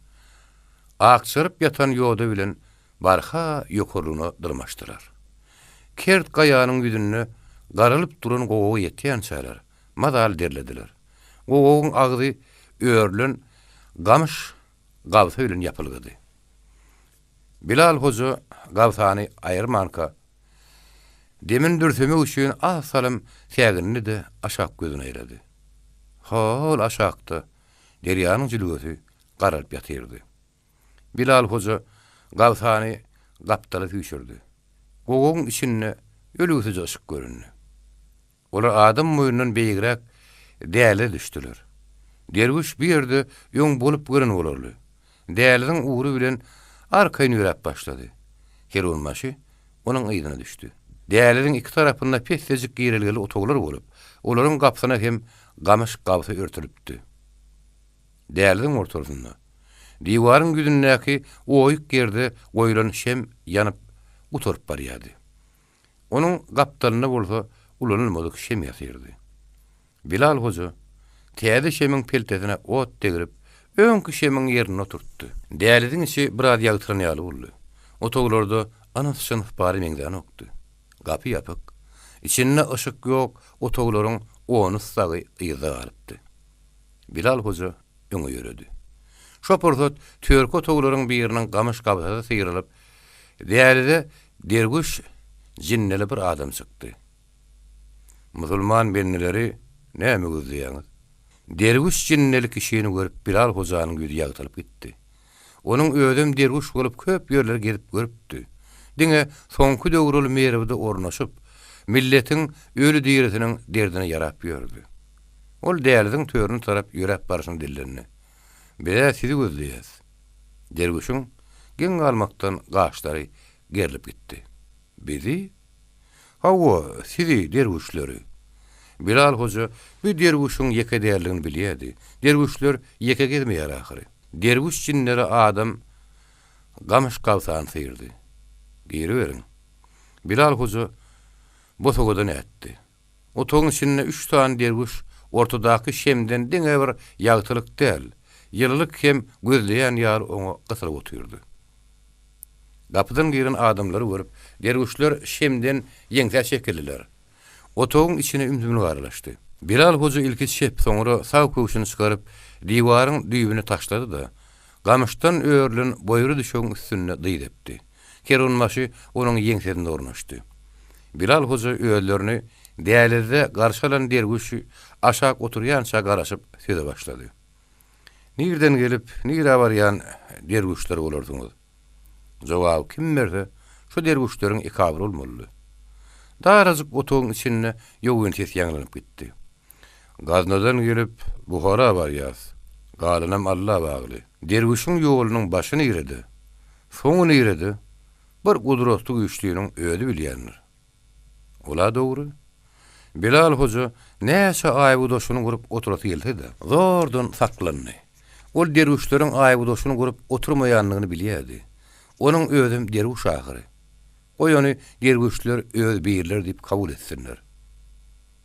akjaryp ýatan ýoda bilen barha ýokarlygyna dyrmaşdylar. Kert gaýanyň ýüzünde garalyp duran gowaga ýetýänçäler, mazaly derlediler. Gowagyň agzy örülen gamyş gabsa bilen ýapylgydy. Bilal hoja gabsany aýyrmanka, demini dürsemek üçin az salym sägindi-de aşak gözüni aýlady. Hol aşakda derýanyň jülgesi garalyp ýatyrdy. Bilal hoja gabsany gapdala süýşürdi. Gowagyň içinde ölügsije yşyk göründi. Olar adam boýundan beýigräk dälize düşdüler. Derwüş bu ýerde öň bolup gören bolarly. Däliziň ugry bilen arkaýyn ýöräp başlady. Kerwenbaşy onuň yzyna düşdi. Däliziň iki tarapynda pessejik girelgeli otaglar bolup, olaryň gapysyna hem gamyş gabsa örtülipdi. Däliziň ortarasynda, diwaryň ýüzündäki oýuk ýerde goýlan şem ýanyp gutaryp barýardy. Onuň gapdalynda bolsa ulanylmadyk şem ýatyrdy. Bilal hoja täze şemiň peltesine ot degrip, öňki şemiň ýerinde oturtdy. Däliziň içi biraz ýagtylan ýaly boldy. Otaglarda yns-jyns bary meňzänokdy. Gapy ýapyk. Içinde yşyk ýok otaglaryň onus dagy yzda galypdy. Bilal hoja öňe ýöredi. Şo pursat törki otaglaryň biriniň gamyş gabsasy syrylyp, dälize derwüş jinneli bir adam çykdy. Musulman bendeleri näme gözleýäňiz? Derwüş jinneli kişini görüp Bilal hojanyň ýüzi ýagtylyp gitdi. Onuň özem derwüş bolup köp ýerleri gezip görüpdi. Diňe soňky döwür ol Merwde ornaşyp, milletiň öli-dirisiniň derdine ýarap ýördi. Ol däliziň törüne tarap ýöräp barşyna dillendi. Biz-ä sizi gözleýäs. Derwüşiň geň galmakdan gaşlary gerlip gitdi. Bizi? Hawa, sizi, derwüşleri. Bilal hoja bu derwüşiň ýeke däldigini bilýärdi. Derwüşler ýeke gezmeýär ahyry. Derwüş jinleri adam gamyş gabsany syrdy. Giriberiň. Bilal hoja bosagadan ätdi. Otagyň içinde üç sany derwüş ortadaky şemden diňe bir ýagtylyk däl, ýylylyk hem gözleýän ýaly oňa gysylyp otyrdy. Gapydan giren adamlary görüp, derwüşler şemden ýeňsä çekildiler. Otagyň içine ümsümlik aralaşdy. Bilal hoja ilki çep, soňra sag köwşüni çykaryp, diwaryň düýbüne taşlady-da, gamyşdan örülen boýra düşegiň üstünde dyz epdi. Kerwenbaşy onuň ýeňsesinde ornaşdy. Bilal hoja özlerini dälizde garşy alan derwüşi aşak oturýança garaşyp söze başlady. Nirden gelip, nirä barýan derwüşler bolarsyňyz? Jogaby kim berse, şo derwüşleriň ekabyry bolmalydy. Darajyk otagyň içinde ýogyn ses ýaňlanyp gitdi. Gaznadan gelip, Buhara barýas. Galanam Alla bagly. Derwüşiň ýolunyň başy nirede, soňy nirede, bir gudratly güýçliniň özi bilýändir. Ol-a dogry. Bilal hoja näçe aýby-daşyny gurup oturasy gelse-de, zordan saklandy. Ol derwüşleriň aýby-daşyny gurup oturmaýandygyny bilýärdi. Onuň özem derwüş ahyry. Goý ony derwüşler öz birleri diýip kabul etsinler.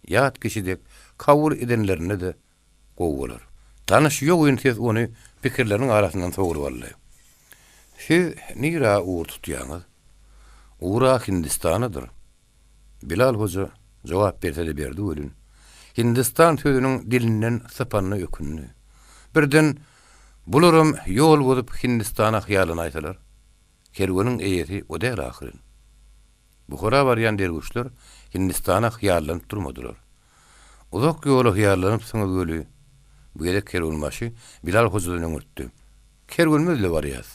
Ýat kişi dek kabul edenlerinde-de gowy bolar. Tanyş ýogyn ses ony pikirleriniň arasyndan sogrup aldy. Siz nirä ugur tutýaňyz? Ugur-a Hindistanadyr. Bilal hoja jogap berse-de berdi welin, Hindistan sözüniň dilinden sypanyna ökündi. Birden bularam ýol bozup Hindistana hyýallanaýsalar? Kerweniň eýesi o däl ahyryn. Buhara barýan derwüşler Hindistana hyýallanyp durmadylar. Uzak ýola hyýallanypsyňyz weli, bu gezek kerwenbaşy Bilal hojadan öňürtdi. Kerwenimiz bile barýas.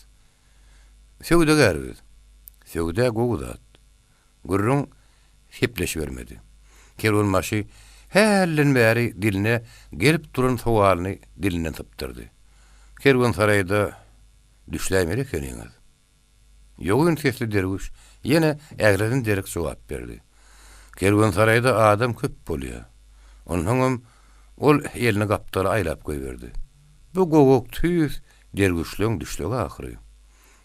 Söwdagär biz. Söwda gowy zat. Gürrüň sepleşibermedi. Kerwenbaşy hälden bäri diline gelip duran sowalyny dilinden sypdyrdy. Kerwensaraýda düşläýmeli ekeniňiz. Ýogyn sesli derwüş ýene ägredin derek jogap berdi. Kerwensaraýda adam köp bolýar. Onsoňam ol elini gapdala aýlap goýberdi. Bu gowak tüýs derwüşleň düşlegi ahyry.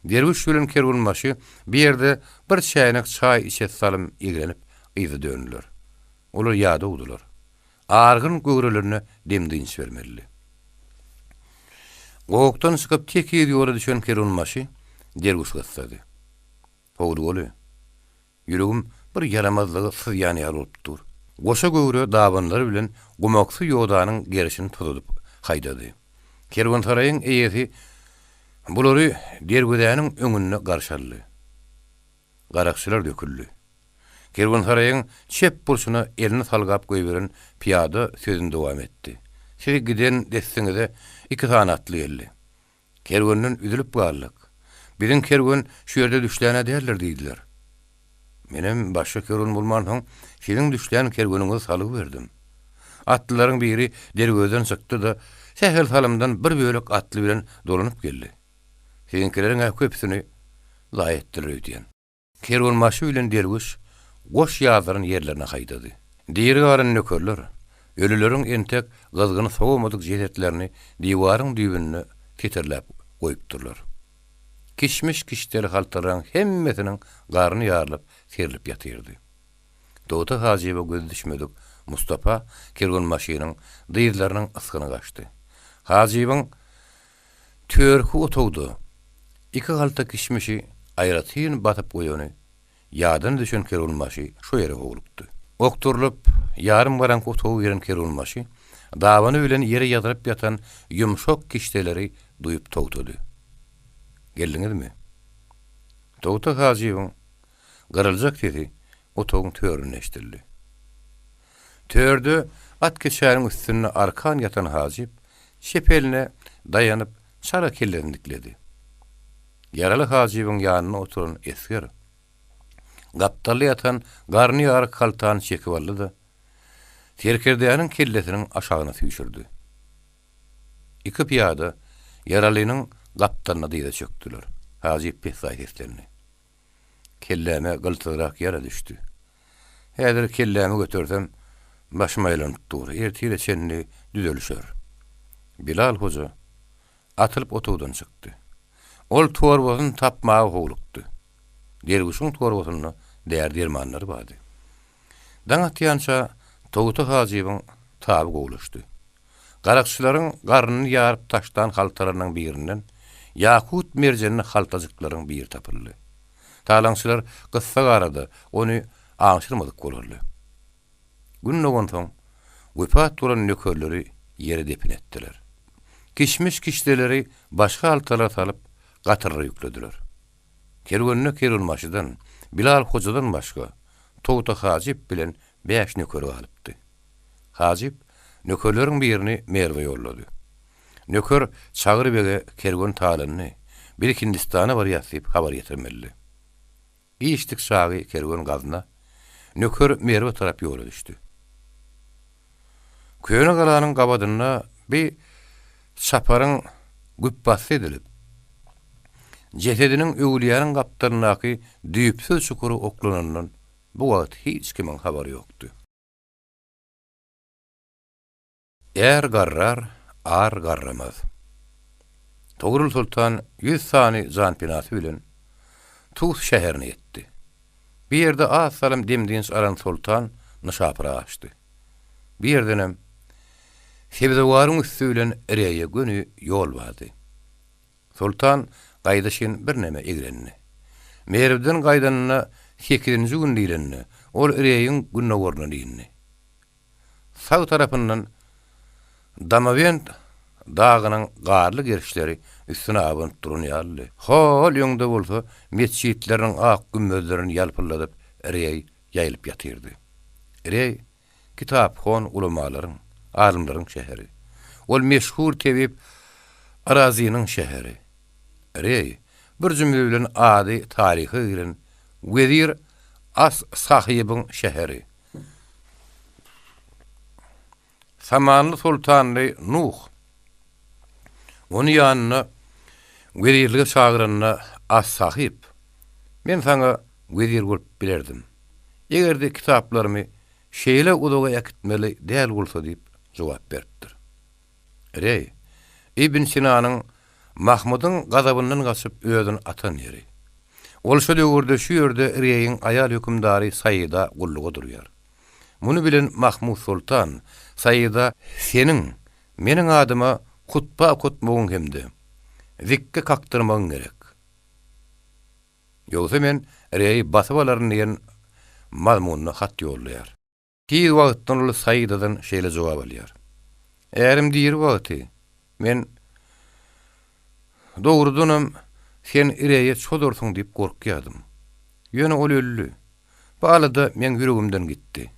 Derwüş bilen kerwenbaşy bir ýerde bir çäýnek çaý içesi salym eglenip yza döndüler. Olar ýadawdylar. Argyn göwrelerine dem-dynç bermelidi. Gowakdan çykyp tekiz ýola düşen kerwenbaşy derwüş gyssady. Howlugaly. Ýüregim bir ýaramazlygy syzýan ýaly bolup dur. Goşa göwre dabanlary bilen gumaksy ýodanyň gerşini tozadyp haýdady. Kerwensaraýyň eýesi bulary derwezäniň öňünde garşy aldy. Garakçylar döküldi. Kerwensaraýyň çep burçuna elini salgap goýberen pyýada sözüni dowam etdi. Siz giden dessiňize iki sany atly geldi. Kerwenden üzülip galdyk. Biziň kerwen şu ýerde düşlän-ä däldir diýdiler. Menem başga kerwen bolmansoň, siziň düşlän kerweniňizi salgy berdim. Atlylaryň biri derwezeden çykdy-da, sähel salymdan bir bölek atly bilen dolanyp geldi. Siziňkileriň-ä köpüsini zaýa etdiler öýdýän. Kerwenbaşy bilen derwüş goş ýazdyran ýerlerine haýdady. Diri galan nökerler ölüleriň entek gyzgyny sowamadyk jesetlerini diwaryň düýbünde setirläp goýupdyrlar. Kişmiş kişdeli haltalaryň hemmesiniň garny ýarylyp serlip ýatyrdy. Dogta Hajyba gözi düşmedik Mustapa kerwenbaşynyň dyzlarynyň ysgyny gaçdy. Hajybyň Törki otagda iki halta kişmişi aýratyn basyp goýany ýadyna düşen kerwenbaşy şo ýere howlukdy. Okdurylyp, ýarym garaňky otaga giren kerwenbaşy dabany bilen ýere ýazylyp ýatan ýumşak kişdeleri duýup togtady. Geldiňizmi? Togta Hajybyň gyryljak sesi otagyň töründe eşidildi. Törde at keçäniň üstünde arkan ýatan Hajyp çep eline daýanyp çala kellesini dikledi. Ýaraly Hajybyň ýanynda oturan esger gapdalda ýatan garny ýaryk haltany çekip aldy-da. Serkerdäniň kellesiniň aşagyna süýşürdi. Iki pyýada ýaralynyň gapdalyna dyza çökdüler. Hajyp pessaý seslendi. Kelläme gyltyzrak ýara düşdi. Häzir kellämi götersem, başym aýlanyp dur. Ertire çenli düzelişer. Bilal hoja atylyp otagdan çykdy. Ol torbasyny tapmaga howlukdy. Derwüşiň torbasynda däri-dermanlary bardy. Daň atýança Togta hajybyň taby gowulaşdy. Garakçylaryň garnyny ýaryp taşlan haltalarynyň birinden ýakut merjenli haltajyklaryň biri tapyldy. Talaňçylar gyssagarada ony aňşyrmadyk bolarly. Gün dogansoň, wepat bolan nökerleri ýere depin etdiler. Kişmiş kişdeleri başga haltalara salyp, gatyrlara ýüklediler. Kerwende kerwenbaşydan, Bilal hojadan başga, Togta hajyp bilen bäş nöker galypdy. Hajyp nökerleriň birini Merwe ýollady. Nöker Çagry bege kerwen talandy, biz Hindistana barýas diýip habar ýetirmelidi. Giçdik çagy kerwen Gazna, nöker Merwe tarap ýola düşdi. Köne galanyň gabadynda bi çaparyň güpbasdy edilip, jesediniň öwülýäniň gapdalyndaky düýpsüz çukura oklananyndan bu wagt hiç kimiň habary ýokdy. Är garrar, ar garramaz. Togrul soltan ýüz sany janpenasy bilen Tus şäherine ýetdi. Bu ýerde az salym dem-dynç alan soltan Nyşapura gaçdy. Bu ýerdenem Sebzewaryň üsti bilen Reýe göni ýol bardy. Soltan gaýdyşyn birneme eglendi. Merwden gaýdanyna sekizinji gün diýlende, ol Reýiň gündogaryndan indi. Sag tarapyndan Damawent dagynyň garly gerişleri üstüne abanyp duran ýalydy. Hol öňde bolsa metjitleriniň ak gümmezlerini ýalpyldadyp Reý ýaýylyp ýatyrdy. Reý kitaphon ulamalaryň, alymlaryň şäheri. Ol meşhur tebip Razynyň şäheri. Reý, bir jümle bilen ady taryha giren wezir As-Sahybyň şäheri. Samanly soltanly Nuh ony ýanyna wezirlige çagyranda As-Sahyp, Men saňa wezir bolup bilerdim. Eger-de kitaplarymy şeýle uzaga äkitmeli däl bolsa diýip jogap beripdir. Reý, Ibn Sinanyň Mahmydyň gazabyndan gaçyp özüni atan ýeri. Ol şo döwürde şu ýerde Reýiň aýal hökümdary Saida gulluga durýar. Muny bilen Mahmut soltan Saida seniň meniň adyma hutba okatmagyň hem-de zikge kakdyrmagyň gerek. Ýogsa men Reýi basyp alaryn diýen mazmunda hat ýollaýar. Tiz wagtdan ol Saidadan şeýle jogap alýar, Ärim diri wagty men dogrudanam sen Reýe çozarsyň diýip gorkýardym. Ýöne ol öldi. Bu alada meň ýüregimden gitdi.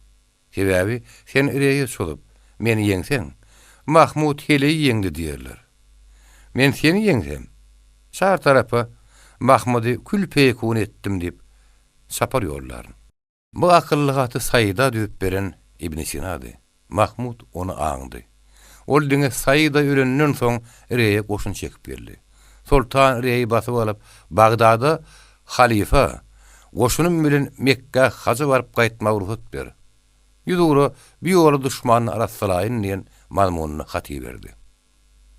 Sebäbi sen Reýe çozup, meni ýeňseň, Mahmut heleýi ýeňdi diýerler. Men seni ýeňsem, çar tarapa Mahmydy kül-peýekun etdim diýip çapar ýollaryn. Bu akylly haty Saida düzüp beren Ibn Sinady. Mahmut ony aňdy. Ol diňe Saida ölenden soň Reýe goşun çekip geldi. Soltan Reýi basyp alyp, Bagdada halyfa, Goşunym bilen Mekgä haja baryp gaýtmaga rugsat ber. Ýüzugra bu ýoly duşmandan arassalaýyn diýen mazmunda hat iberdi.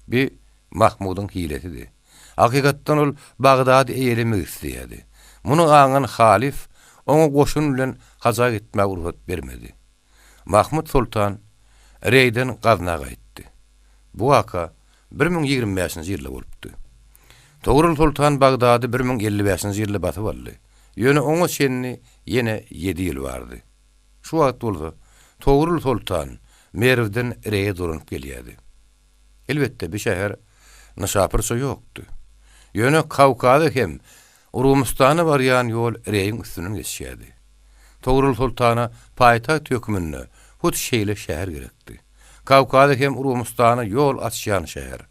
Bi Mahmudyň hilesidi. Hakykatdan ol Bagdady eýelemek isleýärdi. Muny aňan halyf oňa goşun bilen haja gitmäge rugsat bermedi. Mahmut soltan Reýden Gazna gaýtdy. Bu waka 1025-nji ýylda bolupdy. Togrul soltan Bagdady 1055-nji ýylda basyp aldy. Ýöne oňa çenli ýene ýedi ýyl bardy. Şu wagt bolsa Togrul soltan Merwden Reýe dolanyp gelýärdi. Elbetde, bu şäher Nyşapurça ýokdy. Ýöne Kawkaza hem Rumystana barýan ýol Reýiň üstünden geçýärdi. Togrul soltana paýtagt hökmünde hut şeýle şäher gerekdi. Kawkaza hem Rumystana ýol açýan şäher.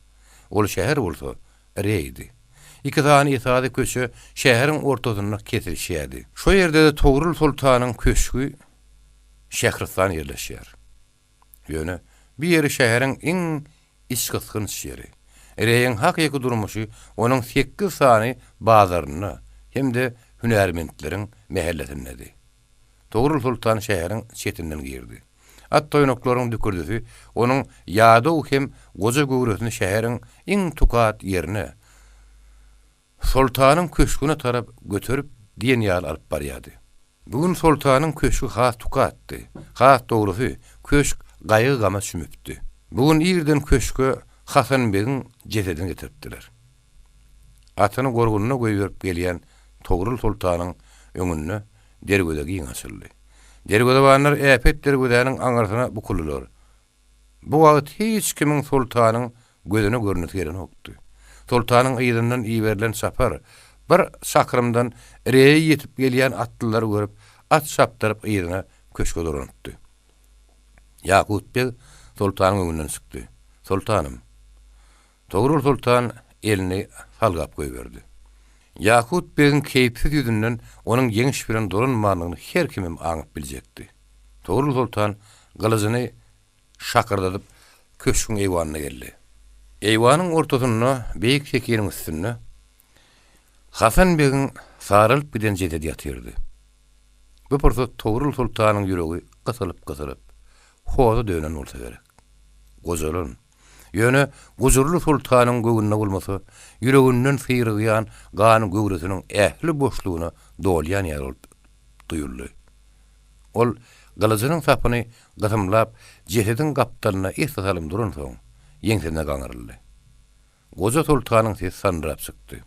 Ol şäher bolsa Reýdi. Iki sany esasy köçe şäheriň ortasynda kesilişýärdi. Şo ýerde-de Togrul soltanyň köşgi Şähristan ýerleşýär. Ýöne bu ýeri şäheriň iň içgysgynç ýeri. Reýiň hakyky durmuşy onuň sekiz sany bazarynda hem-de hünärmentleriň mähellesindedi. Togrul soltan şäheriň çetinden girdi. At toýnaklaryň dükürdisi onuň ýadaw hem goja göwresini şäheriň iň tukat ýerine, Soltanyň köşgüne tarap göterip diýen ýaly alyp barýardy. Bu gün soltanyň köşgi has tukatdy. Has dogrusy, köşk gaýgy-gama çümüpdi. Bu gün irden köşge Hasan begiň jesedini getiripdiler. Atyny gorgunyna goýberip gelýän Togrul soltanyň öňünde derweze giň açyldy. Derwezebanlar äpet derwezäniň aňyrsyna bukuldylar. Bu wagt hiç kimiň soltanyň gözüne görnesi gelenokdy. Soltanyň yzyndan iberilen çapar bir çakrymdan Reýe ýetip gelýän atlylary görüp, at çapdyryp yzyna köşge dolanypdy. Ýakut beg soltanyň öňünden çykdy. Soltanym! Togrul soltan elini salgap goýberdi. Ýakut begiň keýpsiz ýüzünden onuň ýeňiş bilen dolanmandygyny her kimem aňyp biljekdi. Togrul soltan gylyjyny şakyrdadyp köşgüň eýwanyna geldi. Eýwanyň ortasynda beýik sekiniň üstünde Hasan begiň saralyp giden jesedi ýatyrdy. Bu pursat Togrul soltanyň ýüregi gysylyp-gysylyp, hoza dönen bolsa gerek. Gojalan, Ýöne gujurly soltanyň göwnüne bolmasa, ýüreginden syrygýan gan göwresiniň ähli boşlugyna dolýan ýaly bolup duýuldy. Ol gylyjynyň sapyny gysymlap, jesediň gapdalynda esli salym duransoň, ýeňsesine gaňryldy. Goja soltanyň sesi sandyrap çykdy.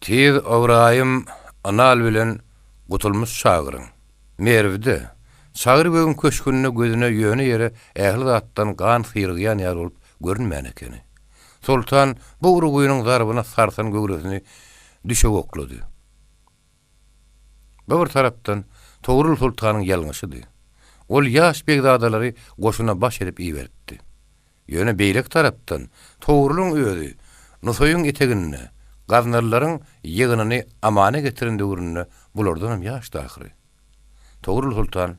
Tiz Ybraýym Ynal bilen Gutulmyş çagyryň. Merwde, Çagry begiň köşgünde gözüne ýöne ýere ähli zatdan gan syrygýan ýaly bolup görünmän ekeni. Soltan bu urgynyň zarbyna sarsan göwresini düşege oklady. Bu bir tarapdan Togrul soltanyň ýalňyşydy. Ol ýaş begzadalary goşuna baş edip iberipdi. Ýöne beýleki tarapdan, Togrulyň özi Nusaýyň eteginde gaznalylaryň ýygynyny amana getiren döwründe bulardanam ýaşdy ahyry. Togrul soltan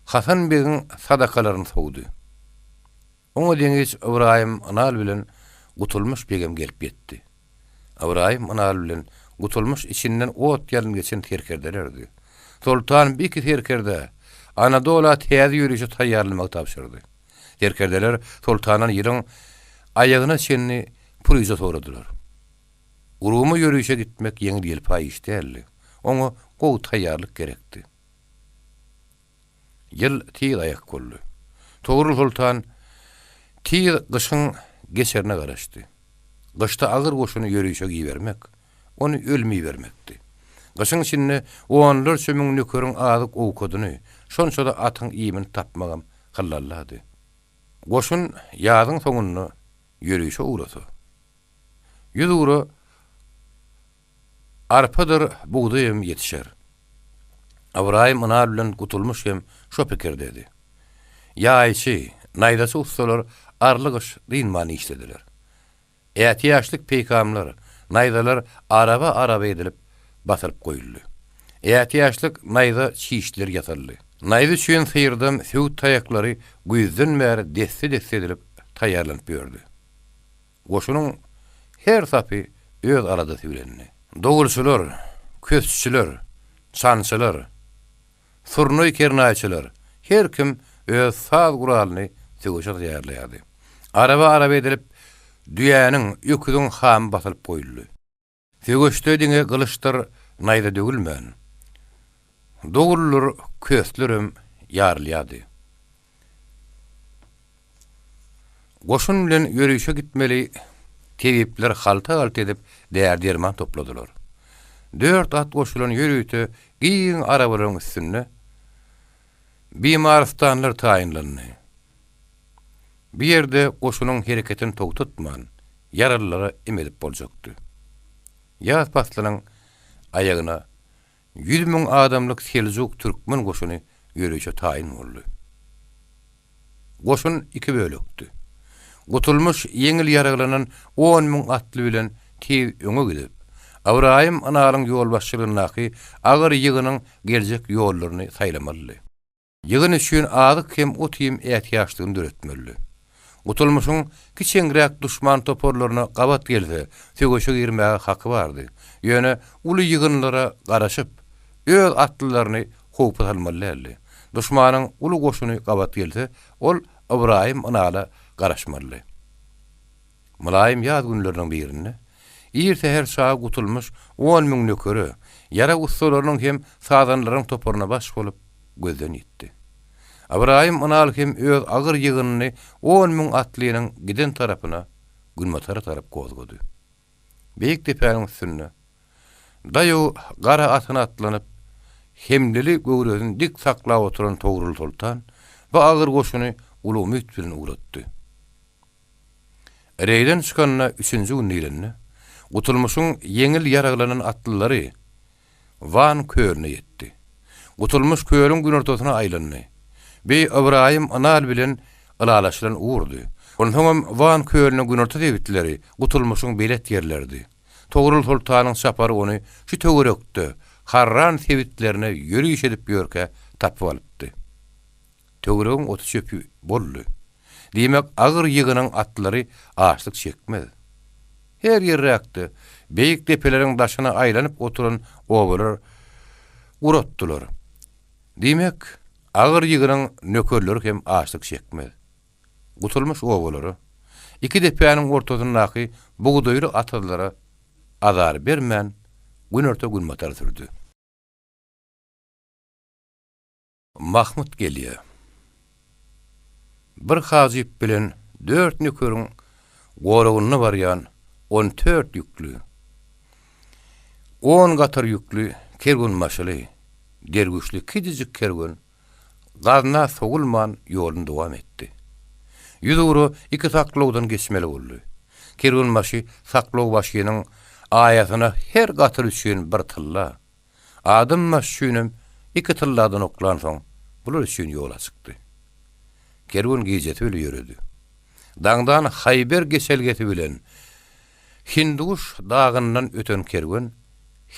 Hasan begiň sadakalaryny sowdy. Oňa deňiç Ybraýym ynal bilen Gutulmyş begem gelip ýetdi. Ybraýym ynal bilen Gutulmyş içinden ot-ýalyn geçen serkerdelerdi. Soltan bu iki serkerdä Anadola täze ýörişe taýýarlanmagy tabşyrdy. Serkerdeler soltandan ýylyň aýagyna çenli puryja soradylar. Ruma ýörişe gitmek ýeňil-ýelpaý iş däldi. Oňa gowy taýýarlyk gerekdi. Ýyl tiz aýak boldy. Togrul soltan tiz gyşyň geçerine garaşdy. Gyşda agyr goşuny ýörişe gibermek, ony ölüme ibermekdi. Gyşyň içinde onlarça müň nökeriň azyk-owkadyny, şonça-da atyň iýmini tapmagam hyllallady. Goşun ýazyň soňunda ýörişe ugrasa, ýüzugra arpadyr bugdaýam ýetişer. Ybraýym Ynal bilen Gutulmyş hem şo pikirdedi. Ýaýçy, naýzaçy ussalar arly gyş dynman işlediler. Ätiýaçlyk peýkamlar, naýzalar araba-araba edilip basylyp goýuldy. Ätiýaçlyk naýza çişler ýasaldy. Naýza üçin syrdam söwüt taýaklary güýzden bäri desse-desse edilip taýýarlanyp ýördi. Goşunyň her sapy öz aladasy bilendi. Dogulçylar, kösçüler, çançylar, Surnaý-kernaýçylar, her kim öz saz guralyny söweşe taýýarlaýardy. Araba-araba edilip, düýäniň, öküziň hamy basylyp goýuldy. Söweşde diňe gylyçdyr naýza döwülmän, doguldyr köstlerem ýarylýardy. Goşun bilen ýörişe gitmeli tebipler halta-halta edip däri-derman topladylar. Dört at goşulan ýörite giň arabalaryň üstünde bimarystanlar taýynlandy. Bu ýerde goşunyň hereketini togtatman, ýaralylara em edip boljakdy. Ýaz paslynyň aýagyna 100 000 adamlyk seljuk türkmen goşuny ýörişe taýyn boldy. Goşun iki bölekdi. Gutulmyş ýeňil ýaraglanan 10 000 atly bilen tiz öňe gidip, Ybraýym ynalyň ýolbaşçylygyndaky agyr ýygynyň geljek ýollaryny saýlamalydy. Ýygyn üçin azyk hem ot-iým ätiýaçlygyny döretmelidi. Gutulmyşyň kiçeňräk duşman toparlaryna gabat gelse, söweşe girmäge haky bardy. Ýöne uly ýygynlara garaşyp, öz atlylaryny howpa salmaly däldi. Duşmanyň uly goşuny gabat gelse, ol Ybraýym ynala garaşmalydy. Mylaýym ýaz günleriniň birinde, ir säher çagy Gutulmyş 10,000 nökere, ýarag ussalarynyň hem sazandalaryň toparyna baş bolup, gözden ýitdi. Ybraýym ynal hem öz agyr ýygynyny 10,000 atlynyň giden tarapyna, günbatara tarap gozgady. Beýik depäniň üstünde, daýaw gara atyna atlanyp, hemleli göwresini dik saklap oturan Togrul soltan bu agyr goşuny uly umyt bilen ugratdy. Reýden çykanyna üçünji gün diýlende, Gutulmyşyň ýeňil ýaraglanan atlylary Wan kölüne ýetdi. Gutulmyş kölüň günortasyna aýlandy. Bi Ybraýym ynal bilen ylalaşylan ugurdy. Onsoňam Wan kölüniň günorta sebitleri Gutulmyşyň belet ýerleridi. Togrul soltanyň çapary ony şu töwerekde, Harran sebitlerine ýöriş edip ýörkä tapyp alypdy. Töweregiň oty-çöpi boldy. Diýmek, agyr ýygynyň atlary açlyk çekmez. Her ýerräkde, beýik depeleriň daşyna aýlanyp oturan obalar guratdylar. Diýmek, agyr ýygynyň nökerleri hem açlyk çekmez. Gutulmyş obalara, iki depäniň ortasyndaky bugdaýly atyzlara azar bermän, günorta-günbatar sürdi. Mahmyt gelýär. Bir hajyp bilen dört nökeriň goragynda barýan on dört ýükli, on gatyr ýükli kerwenbaşyly, derwüşli kiçijik kerwen gazna sowulman ýoluny dowam etdi. Ýüzugra iki saklawdan geçmeli boldy. Kerwenbaşy saklawbaşynyň aýasyna her gatyr üçin bir tylla, Adam baş üçinem iki tylladan oklansoň, bular üçin ýol açykdy. Kerwen gijesi bile ýöredi. Daňdan Haýber geçelgesi bilen Hindiguş dagyndan öten kerwen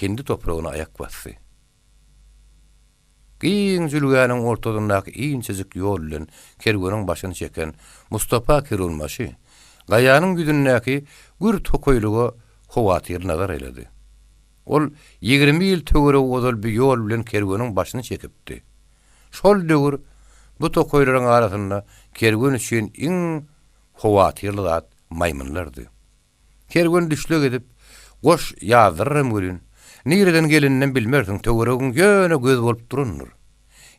hindi topragyna aýak basdy. Giň jülgäniň ortasyndaky inçejik ýol bilen kerweniň başyny çeken Mustapa kerwenbaşy gaýanyň ýüzündäki gür tokaýlyga howatyrly nazar aýlady. Ol 20 ýyl töweregi ozal bu ýol bilen kerweniň başyny çekipdi. Şol döwür bu tokaýlaryň arasynda kerwen üçin iň howatyrly zat maýmynlardy. Kerwen düşleg edip, goş ýazdyraram welin, nireden geleninem bilmersiň, töweregiň ýöne göz bolup durandyr.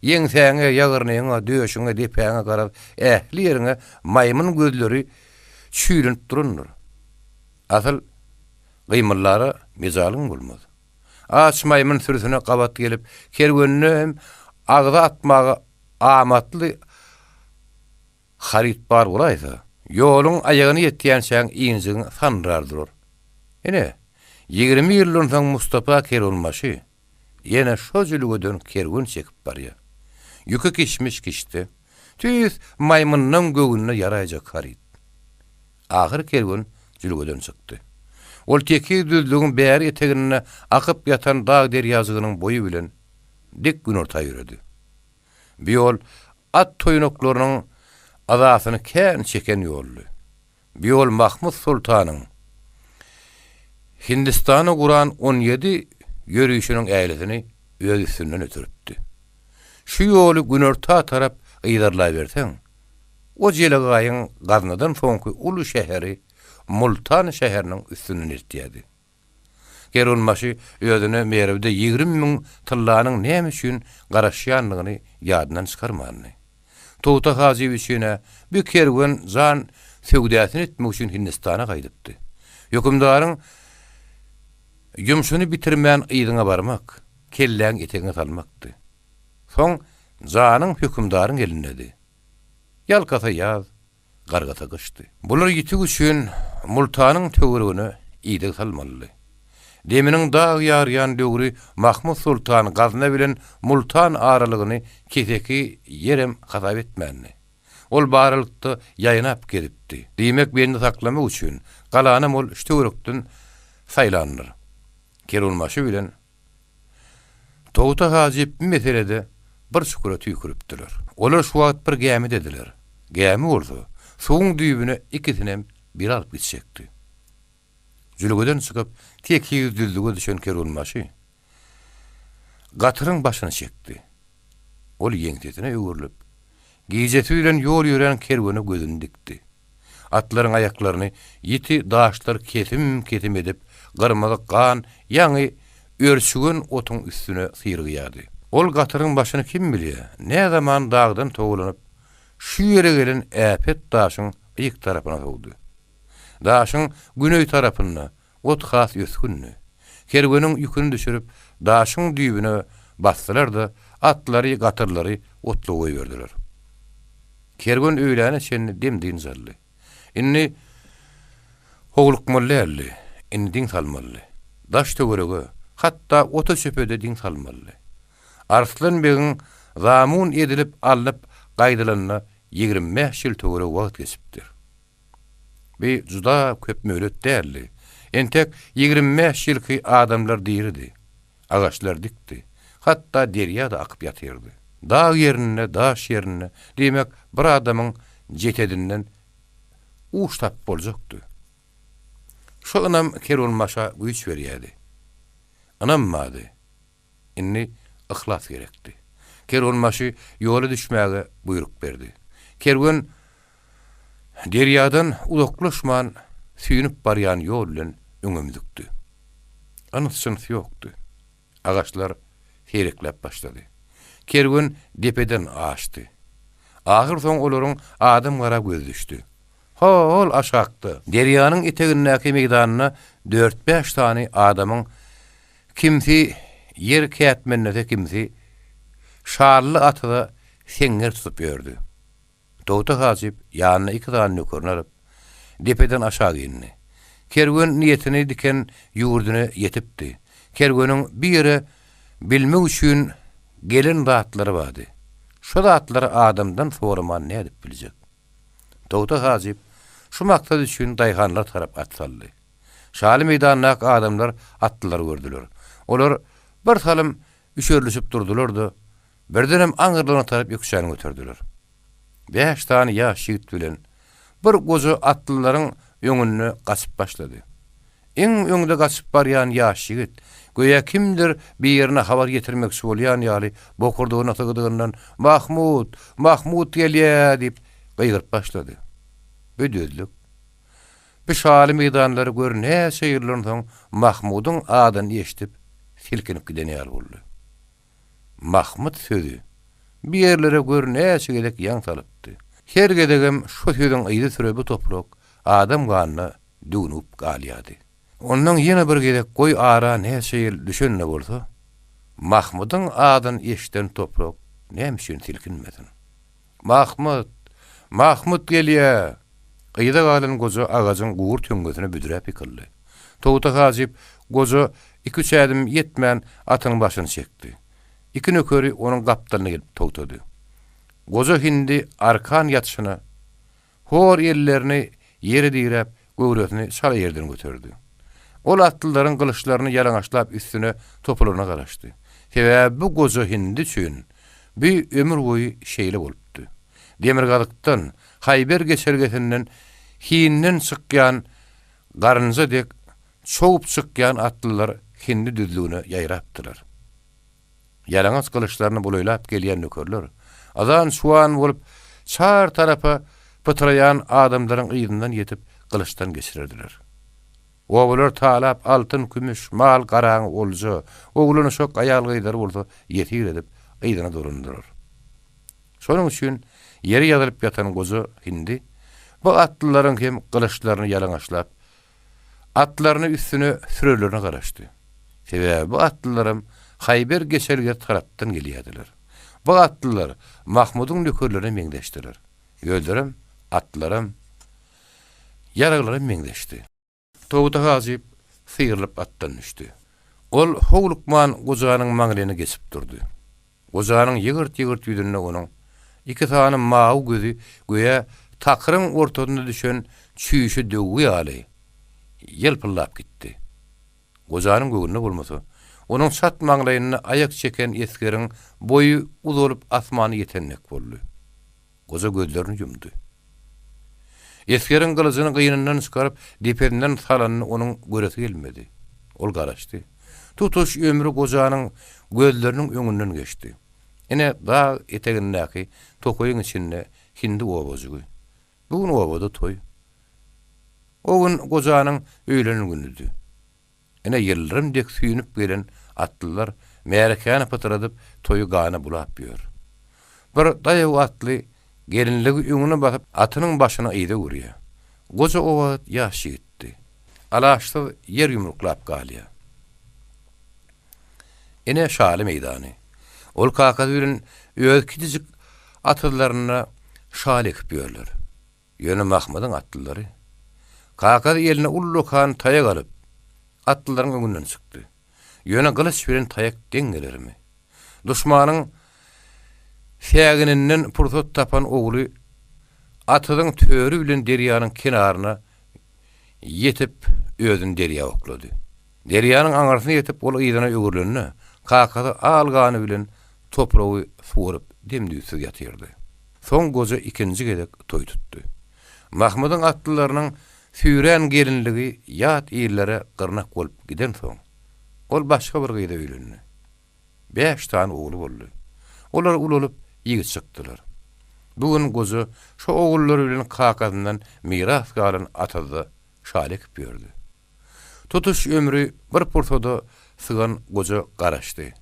Ýeňsäňe, ýagyrnyňa, döşüňe, depäňe garaz, ähli ýeriňe maýmyn gözleri çüýlenip durandyr. Asyl, Gymyldara mejalyň bolmaz. Aç maýmyn sürüsine gabat gelip, kerwenine hem agza atmaga amatly haryt bar bolaýsa, ýoluň aýagyna ýetýänçäň injigiň sandyrar durar. Ine, 20 ýyldan soň Mustapa kerwenbaşy ýene şo jülgeden kerwen çekip barýar. Ýüki kişmiş kişde, tüýs maýmynlaň göwnüne ýaraýjak haryt. Ahyr kerwen jülgeden çykdy. Ol tekiz düzlügiň bäri eteginde akyp ýatan dag derýajygynyň boýy bilen dik günorta ýöredi. Bu ýol at toýnaklarynyň yzasyny kän çeken ýoldy. Bu ýol Mahmyt soltanyň Hindistana guran 17 ýörişiniň ählisini öz üstünden ötüripdi. Şu ýoly günorta tarap yzarlaberseň, o jelegaýyň Gaznadan soňky uly şäheri Multan şäheriniň üstünden eltýärdi. Kerwenbaşy özüne Merwde 20,000 tyllanyň näme üçin garaşýandygyny ýadyndan çykarmandy. Togta hajyp üçin-ä bu kerwen jan söwdäsini etmek üçin Hindistana gaýdypdy. Hökümdaryň ýumşuny bitirmän yzyňa barmak, kelläňi etegiňe salmakdy. Soň janyň hökümdaryň elindedi. Ýalkasa ýaz, gargasa gyşdy. Bular ýitik üçin Multanyň töweregine ideg salmalydy. Deminiň dag ýarýan döwri Mahmut soltan Gazna bilen Multan aralygyny keseki ýerem hasap etmändi. Ol bu aralykda ýaýnap gezipdi. Diýmek, bendi saklamak üçin galanam ol şu töwerekden saýlandyr. Kerwenbaşy bilen Togta hajyp bu meselede. bir çukura tüýküripdiler. Olar şu wagt bir gämidediler. Gämi bolsa, suwuň düýbüne ikisinem bir alyp gitjekdi. Jülgeden çykyp, tekiz düzlüge düşen kerwenbaşy gatyryň başyny çekdi. Ol ýeňsesine öwrülip, gijesi bilen ýol ýörän kerwene gözüni dikdi. Atlaryň aýaklaryny ýiti daşlar kesim-kesim edip, gyrmyzy gan ýaňy örçügen otuň üstüne syrygýardy. Ol gatyryň başyny kim bilýär, näzaman dagdan towlanyp, şu ýere gelen äpet daşyň yk tarapyna sowdy. Daşyň güneý tarapynda ot has ösgündi. Kerweniň ýüküni düşürip, daşyň düýbüne basdylar-da, atlary, gatyrlary otla goýberdiler. Kerwen öýläne çenli dem-dynç aldy. Indi howlukmaly däldi, indi diň salmalydy. Daş-töwerege, hatda ota-çöpe-de diň salmalydy. Arslan begiň zamun edilip alnyp gaýdylanyna 25 ýyl töweregi wagt geçipdir. Bi juda köp möhlet däldi. Entek 25 ýylky adamlar diridi. Agaçlar dikdi. Hatda derýa-da akyp ýatyrdy. Dag ýerinde, daş ýerinde, diýmek, bir adamyň jesedinden uç tapyp boljakdy. Şo ynam kerwenbaşa güýç berýärdi. Ynam bardy. Indi yhlas gerekdi. Kerwenbaşy ýola düşmäge buýruk berdi. Kerwen derýadan uzaklaşman süýnüp barýan ýol bilen öňe müzükdi. Yns-jyns ýokdy. Agaçlar seýrekläp başlady. Kerwen depeden aşdy. Ahyrsoňy olaryň adam-gara gözi düşdi. Ho-ol aşakda, derýanyň etegindäki meýdanda dört-bäş sany adamyň Kimsi ýer kätmenlese kimsi şally atyza seňňer tutup ýördi. Togta hajyp ýanyna iki sany nökerini alyp, depeden aşak indi. Kerwen niýetini diken ýurduna ýetipdi. Kerweniň bir ýere bilmek üçin gelen zatlary bardy. Şo zatlary adamdan soraman nädip biljek? Togta hajyp şu maksat üçin daýhanlar tarap at saldy. Şaly meýdandaky adamlar atlylary gördüler. Olar bir salym üşerilişip durdular-da, birdenem aňyrlygyna tarap ökjäni göterdiler. Bäş sany ýaş ýigit bilen bir goja atlylaryň öňünde gaçyp başlady. Iň öňde gaçyp barýan ýaş ýigit, göýä kimdir birine habar ýetirmekçi bolýan ýaly bokurdagyna sygdygyndan, Mahmut! Mahmut gelýä! diýip gygyryp başlady. Bu düzlük. Bu şaly meýdanlary gör näçe ýyldan soň Mahmudyň adyny eşidip silkinip giden ýaly boldy. Mahmyt sözi bu ýerlere gör näçe gezek ýaň salypdy. Her gezegem şo sözüň yzysüre bu toprak adam ganyna düwnüp galýardy. Ondan ýene bir gezek goý ara näçe ýyl düşen-de bolsa, Mahmydyň adyny eşiden toprak näme üçin silkinmesin? Mahmyt! Mahmyt gelýä! Yza galan goja agajyň gury töňňesine büdräp ýykyldy. Togta hajyp goja iki-üç ädim ýetmän atynyň başyny çekdi. Iki nökeri onuň gapdalyna gelip togtady. Goja hindi arkan ýatyşyna, hor ellerini ýere diräp, göwresini çala ýerden göterdi. Ol atlylaryň gylyçlaryny ýalaňaçlap üstüne topularyna garaşdy. Sebäbi bu goja hindi üçin bu ömür boýy şeýle bolupdy. Demirgazykdan, Haýber geçelgesinden hinden çykýan garynja dek çowup çykýan atlylar hindi düzlügine ýaýrapdylar. Ýalaňaç gylyçlaryny bulaýlap gelýän nökerler, azan-çuwan bolup çar tarapa pytraýan adamlaryň yzyndan ýetip gylyçdan geçirerdiler. Obalar talap, altyn-kümüş, mal-garaňy olja, oglan-uşak, aýal-gyzlary bolsa ýesir edip, yzyna dolandylar. Şonuň üçin ýere ýazylyp ýatan goja hindi bu atlylaryň hem gylyçlaryny ýalaňaçlap, atlaryny üstüne sürerlerine garaşdy. Sebäbi bu atlylaram Haýber geçelgesi tarapdan gelýärdiler. Bu atlylar Mahmudyň nökerlerine meňzeşdiler. Özlerem, atlaram, ýaraglaram meňzeşdi. Togta hajyp syrylyp atdan düşdi. Ol howlukman gojanyň maňlaýyna geçip durdy. Gojanyň ýygyrt-ýygyrt ýüzünde onuň iki sany mawy gözi göýä takyryň ortasynda düşen çüýşe döwgi ýaly ýylpyldap gitdi. Gojanyň göwnüne bolmasa, Onuň çat maňlaýynda aýak çeken esgeriň boýy uzalyp asmana ýeten dek boldy. Goja gözlerini ýumdy. Esgeriň gylyjyny gynyndan çykaryp, depesinden salanyny onuň göresi gelmedi. Ol garaşdy. Tutuş ömri gojanyň gözleriniň öňünden geçdi. Ine, dag etegindäki tokaýyň içinde hindi obajygy. Bu gün obada toý. O gün gojanyň öýlenen günüdi. Ine, ýyldyrym dek süýnüp gelen atlylar märekäni pytradyp, toýy gana bulap ýör. Bir daýaw atly gelinligi öňüne basyp, atynyň başyny yza öwürýär. Goja o wagt ýaş ýigitdi. Alaçsyz ýer ýumruklap galýar. Ine, şaly meýdany. Ol kakasy bilen öz kiçijik atyzlarynda şaly ekip ýörler. Ýöne Mahmydyň atlylary. Kakasy eline ullakan taýak alyp, atlylaryň öňünden çykdy. Ýöne gylyç bilen taýak deň gelermi? Duşmanyň sägininden pursat tapan ogly atyzyň töri bilen derýanyň kenaryna ýetip, özüni derýa oklady. Derýanyň aňyrsyna ýetip, ol yzyna öwrülende, kakasy al gany bilen topragy suwaryp dem-düýtsüz ýatyrdy. Soň goja ikinji gezek toý tutdy. Mahmydyň atlylarynyň süýrän gelinligi ýat illere gyrnak bolup gidensoň, ol başga bir gyza öýlendi. Bäş sany ogly boldy. Olar ulalyp, ýigit çykdylar. Bu gün goja şo ogullary bilen kakasyndan miras galan atyzda şaly ekip ýördi. Tutuş ömri bir pursada sygan goja garaşdy.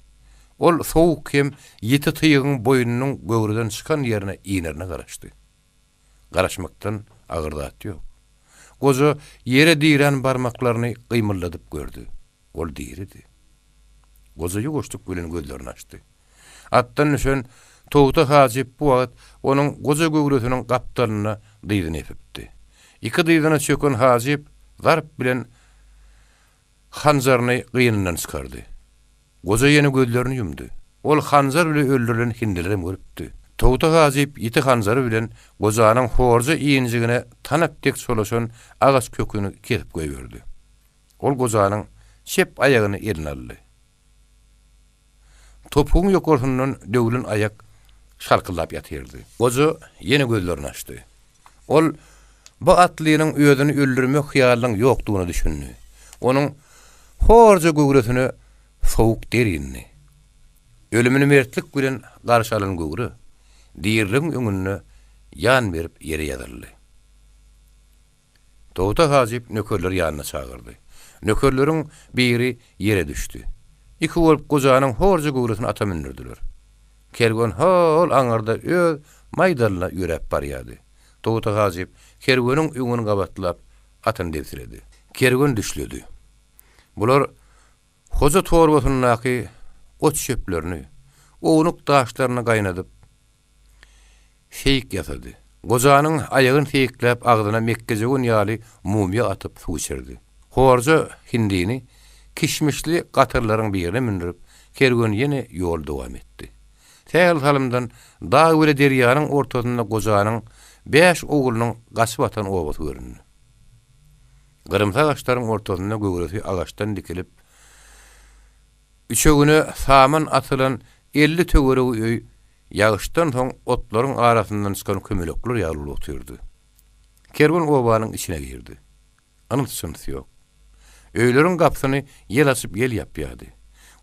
Ol sowuk hem ýiti tygyň boýnunyň göwreden çykan ýerine inerine garaşdy. Garaşmakdan agyr zat ýok. Goja ýere dirän barmaklaryny gymyldadyp gördi. Ol diridi. Goja ýuwaşlyk bilen gözlerini açdy. Atdan düşen Togta hajyp bu wagt onuň goja göwresiniň gapdalynda dyzyny epipdi. Iki dyzyna çöken hajyp zarp bilen hanjaryny gynyndan çykardy. Goja ýene gözlerini ýumdy. Ol hanjar bile öldürilen hindilerem görüpdi. Togta hajyp ýiti hanjary bilen gojanyň horja injigine tanap dek çolaşan agaç köküni kesip goýberdi. Ol gojanyň çep aýagyny eline aldy. Topugyň ýokarsyndan döwlen aýak şalkyldap ýatyrdy. Goja ýene gözlerini açdy. Ol bu atlynyň özüni öldürmek hyýalynyň ýokdugyna düşündi. Onuň horja göwresine sowuk der indi. Ölümini mertlik bilen garşy alan göwre diriligiň öňünde ýan berip ýere ýazyldy. Togta hajyp nökerleri ýanyna çagyrdy. Nökerleriň biri ýere düşdi. Iki bolup gojanyň horja göwresini ata mündürdiler. Kerwen ho-ol aňyrda öz maýdalyna ýöräp barýardy. Togta hajyp kerweniň öňüni gabatlap, atyny debsiledi. Kerwen düşledi. Bular hoja torbasyndaky ot-çöplerini, ownuk daşlaryny gaýnadyp, Seýik ýasady. Gojanyň aýagyny seýikläp agzyna mekgejöwen ýaly mumyýa atyp suw içirdi. Horja hindini kişmişli gatyrlaryň birine mündürip, kerwen ýene ýol dowam etdi. Sähel salymdan dag bile derýanyň ortasynda gojanyň bäş oglunyň gaçyp atan obasy göründi. Gyrymsy agaçlaryň ortasynda göwresi agaçdan dikilip, üçegine saman atylan 50 töweregi öý Ýagyşdan soň otlaryň arasyndan çykan kömelekler ýaly bolup otyrdy. Kerwen obanyň içine girdi. Yns-jyns ýok. Öýleriň gapysyny ýel açyp ýel ýapýardy.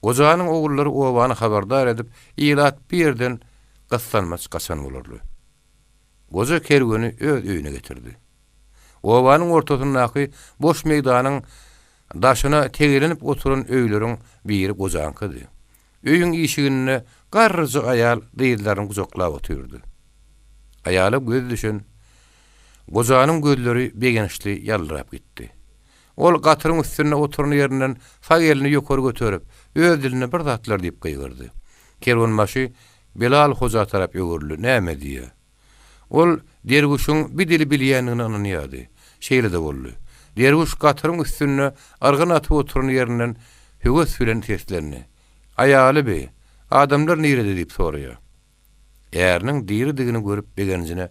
Gojanyň ogullary obany habardar edip, ilat bu ýerden gyssanmaç gaçan bolarly. Goja kerweni öz öýüne getirdi. Obanyň ortasyndaky boş meýdanyň daşyna tegelenip oturan öýleriň biri gojaňkydy. Öýüň işiginde garryjyk aýal dyzlaryny gujaklap otyrdy. Aýala gözi düşen gojanyň gözleri begençli ýaldyrap gitdi. Ol gatyryň üstünde oturan ýerinden sag elini ýokary göterip, öz dilinde bir zatlar diýip gygyrdy. Kerwenbaşy Belal hoja tarap öwrüldi, Näme diýýä? Ol derwüşiň bir dili bilýändigine ynanýardy. Şeýle-de boldy. Derwüş gatyryň üstünde yrgyn atyp oturan ýerinden höwes bilen seslendi. Aýaly bi, adamlar nirede diýip soraýar. Äriniň diridigini görüp begenjine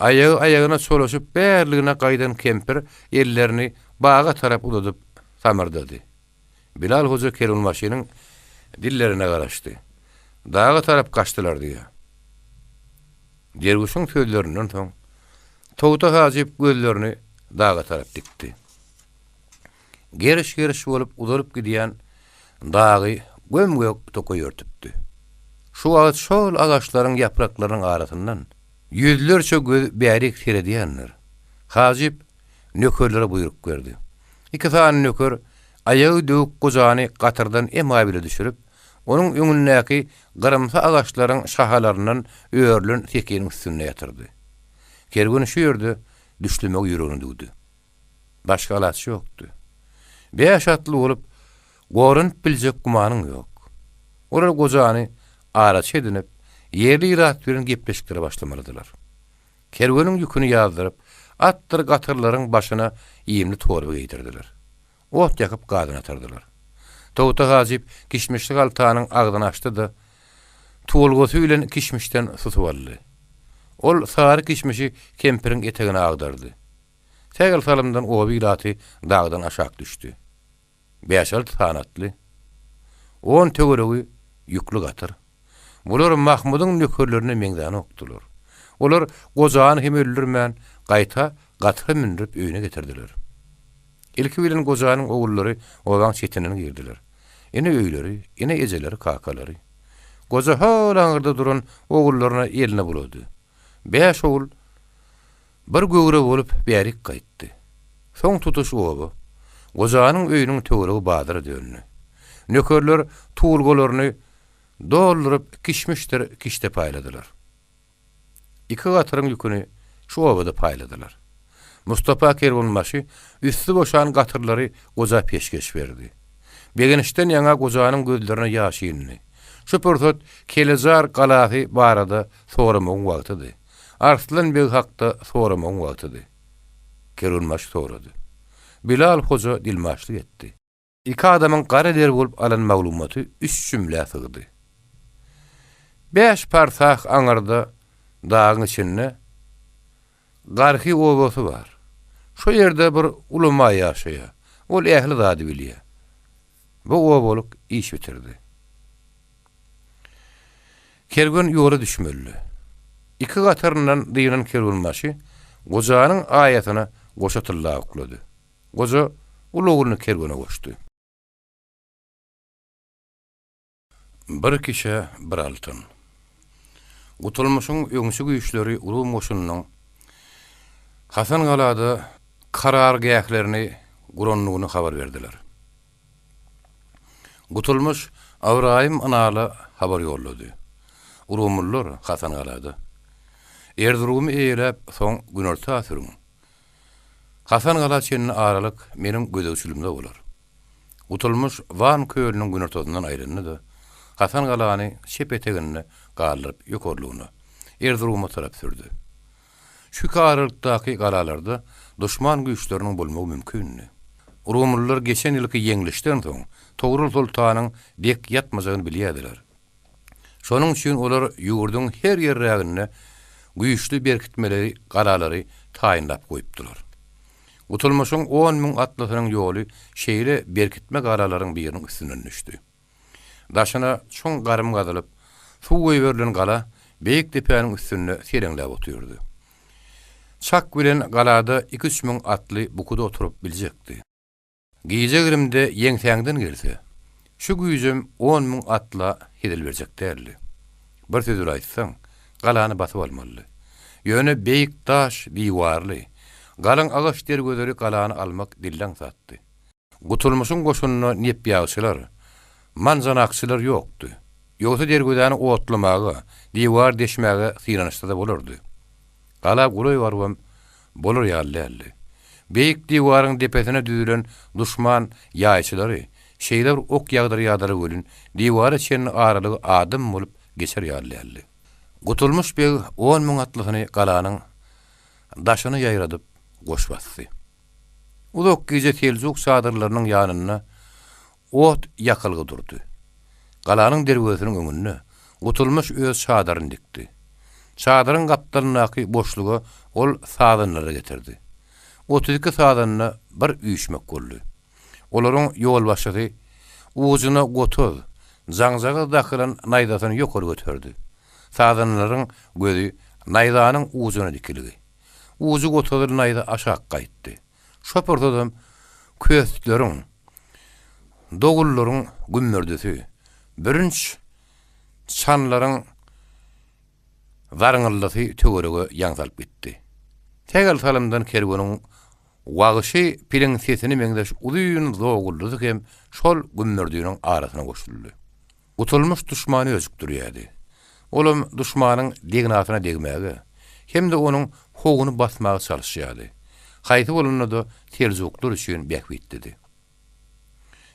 aýagy aýagyna çolaşyp bärligine gaýdan kempir ellerini baga tarap uzadyp samyrdady. Bilal hoja kerwenbaşynyň dillerine garaşdy. Daga tarap gaçdylar diýýär. Derwüşiň sözlerinden soň, Togta hajyp gözlerini daga tarap dikdi. Geriş-geriş bolup uzalyp gidýän dagy göm-gök tokaý örtüpdi. Şu wagt şol agaçlaryň ýapraklarynyň arasyndan ýüzlerçe göz bärik seredýändir. Hajyp nökerlere buýruk berdi. Iki sany nöker aýagy döwük gojany gatyrdan emaý bile düşürip, onuň öňündäki gyrymsy agaçlaryň şahalaryndan örülen sekiniň üstünde ýatyrdy. Kerwen şu ýerde düşlemegi ýüregine düwdi. Başga alaç ýokdy. Bäş atly bolup, goranyp biljek gumanyň ýok. Olar gojany araçy edinip, ýerli ilat bilen gepleşiklere başlamalydylar. Kerweniň ýüküni ýazdyryp, atdyr gatyrlaryň başyna iýmli torba geýdirdiler. Ot ýakyp gazan atardylar. Togta hajyp kişmişli haltanyň agzyny açdy-da, tuwulgasy bilen kişmişden susup aldy. Ol sary kişmişi kempiriň etegine agdardy. Sähel salymdan oba ilaty dagdan aşak düşdi. Bäş-alty sany atly, on töweregi ýükli gatyr. Bular Mahmudyň nökerlerine meňzänokdylar. Olar gojany hem öldürmän, gaýta gatyra mündürip öýüne getirdiler. Ilki bilen gojanyň ogullary obaň çetinden girdiler. Ine öýleri, ine ejeleri, kakalary. Goja hol aňyrda duran ogullaryna elini bulady. Bäş ogul Bir göwre bolup bärik gaýtdy. Soň tutuş oba, gojanyň öýüniň töweregi bazara döndi. Nökerler tuwulgalaryny dolduryp kişmişdir kişde paýladylar. Iki gatyryň ýüküni şu obada paýladylar. Mustapa kerwenbaşy üsti boşan gatyrlary goja peşgeş berdi. Begençden ýaňa gojanyň gözlerine ýaş indi. Şu pursat Kelejar galasy barada soramagyň wagtydy. Arslan beg hakda soramagyň wagtydy. Kerwenbaşy sorady. Bilal hoja dilmaçlyk etdi. Iki adamyň gara der bolup alan maglumaty üç jümlä sygdy. Bäş parsah aňyrda dagyň içinde Garhy obasy bar. Şo ýerde bir ulama ýaşaýar. Ol ähli zady bilýär. Bu obalyk iş bitirdi. Kerwen ýola düşmelidi. Iki gataryndan dynan kerwenbaşy gojanyň aýasyna goşa tylla oklady. Goja uly ogluny kerwene goşdy. Bir kişä bir altyn. Gutulmyşyň öňçi güýçleri Rum goşunynyň Hasangalada karargählerini gurandygyny habar berdiler. Gutulmyş Ybraýym Ynala habar ýollady. Rumlular Hasangalada. Erzrumy eýeläp, soň günorta sürüň. Hasangala çenli aralyk meniň gözegçiligimde bolar. Gutulmyş Wan kölüniň günortasyndan aýlandy-da, Hasangalany çep eteginde galdyryp ýokarlygyna, Erzuruma tarap sürdi. Şu iki aralykdaky galalarda duşman güýçleriniň bolmagy mümkindi. Rumlular geçen ýylky ýeňlişden soň Togrul soltanyň dek ýatmajagyny bilýärdiler. Şonuň üçin olar ýurduň her ýerräginde güýçli berkitmeleri, galalary taýynlap goýupdylar. Gutulmyşyň 10,000 atlysynyň ýoly şeýle berkitme galalaryň biriniň üstünden düşdi. Daşyna çuň garym gazylyp, suw goýberilen gala beýik depäniň üstünde seleňläp otyrdy. Çak bilen galada iki-üç müň atly bukuda oturyp biljekdi. Gije-girimde ýeňsäňden gelse, şu güýjem 10,000 atla hezil berjek däldi. Bir söz bile aýtsaň, galany basyp almalydy. Ýöne beýik daş diwarly, galyň agaç derwezeli galany almak dille aňsatdy. Gutulmyşyň goşunynda nepýagçylar, manjanakçylar ýokdy. Ýogsa derwezäni otlamaga, diwar deşmäge synanyşsa-da bolardy. Gala golaý barybam bolar ýaly däldi. Beýik diwaryň depesine düzülen duşman ýaýçylary şeýle bir ok ýagdyrýardylar welin, diwara çenli aralygy adam bolup geçer ýaly däldi. Gutulmyş beg 10,000 atlysyny galanyň daşyna ýaýradyp goş basdy. Uzak gije seljuk çadyrlarynyň ýanynda ot ýakylgy durdy. Galanyň derwezesiniň öňünde Gutulmyş öz çadyryny dikdi. Çadyryň gapdalyndaky boşluga ol sazandalary getirdi. 32 sazanda bir üýşmek boldy. Olaryň ýolbaşçysy. Ujuna gotuz, jaňjagaz dakylan naýzasyny ýokary göterdi. Sazandalaryň gözi naýzanyň ujuna dikilgi. Ujy gotuzly naýza aşak gaýtdy. Şo pursadam köstleriň, dogullaryň gümmürdisi, bürünç çanlaryň zarňyldysy töwerege ýaň salyp gitdi. Sähel salymdan kerweniň wagşy piliň sesine meňzeş uzyn zoguldysy hem şol gümmürdiniň arasyna goşuldy. Gutulmyş duşmany öjükdirýärdi. Olam duşmanyň degnasyna degmäge hem-de onuň howuny basmaga çalyşýardy. Haýsy bolanda-da seljuklar üçin bähbitlidi.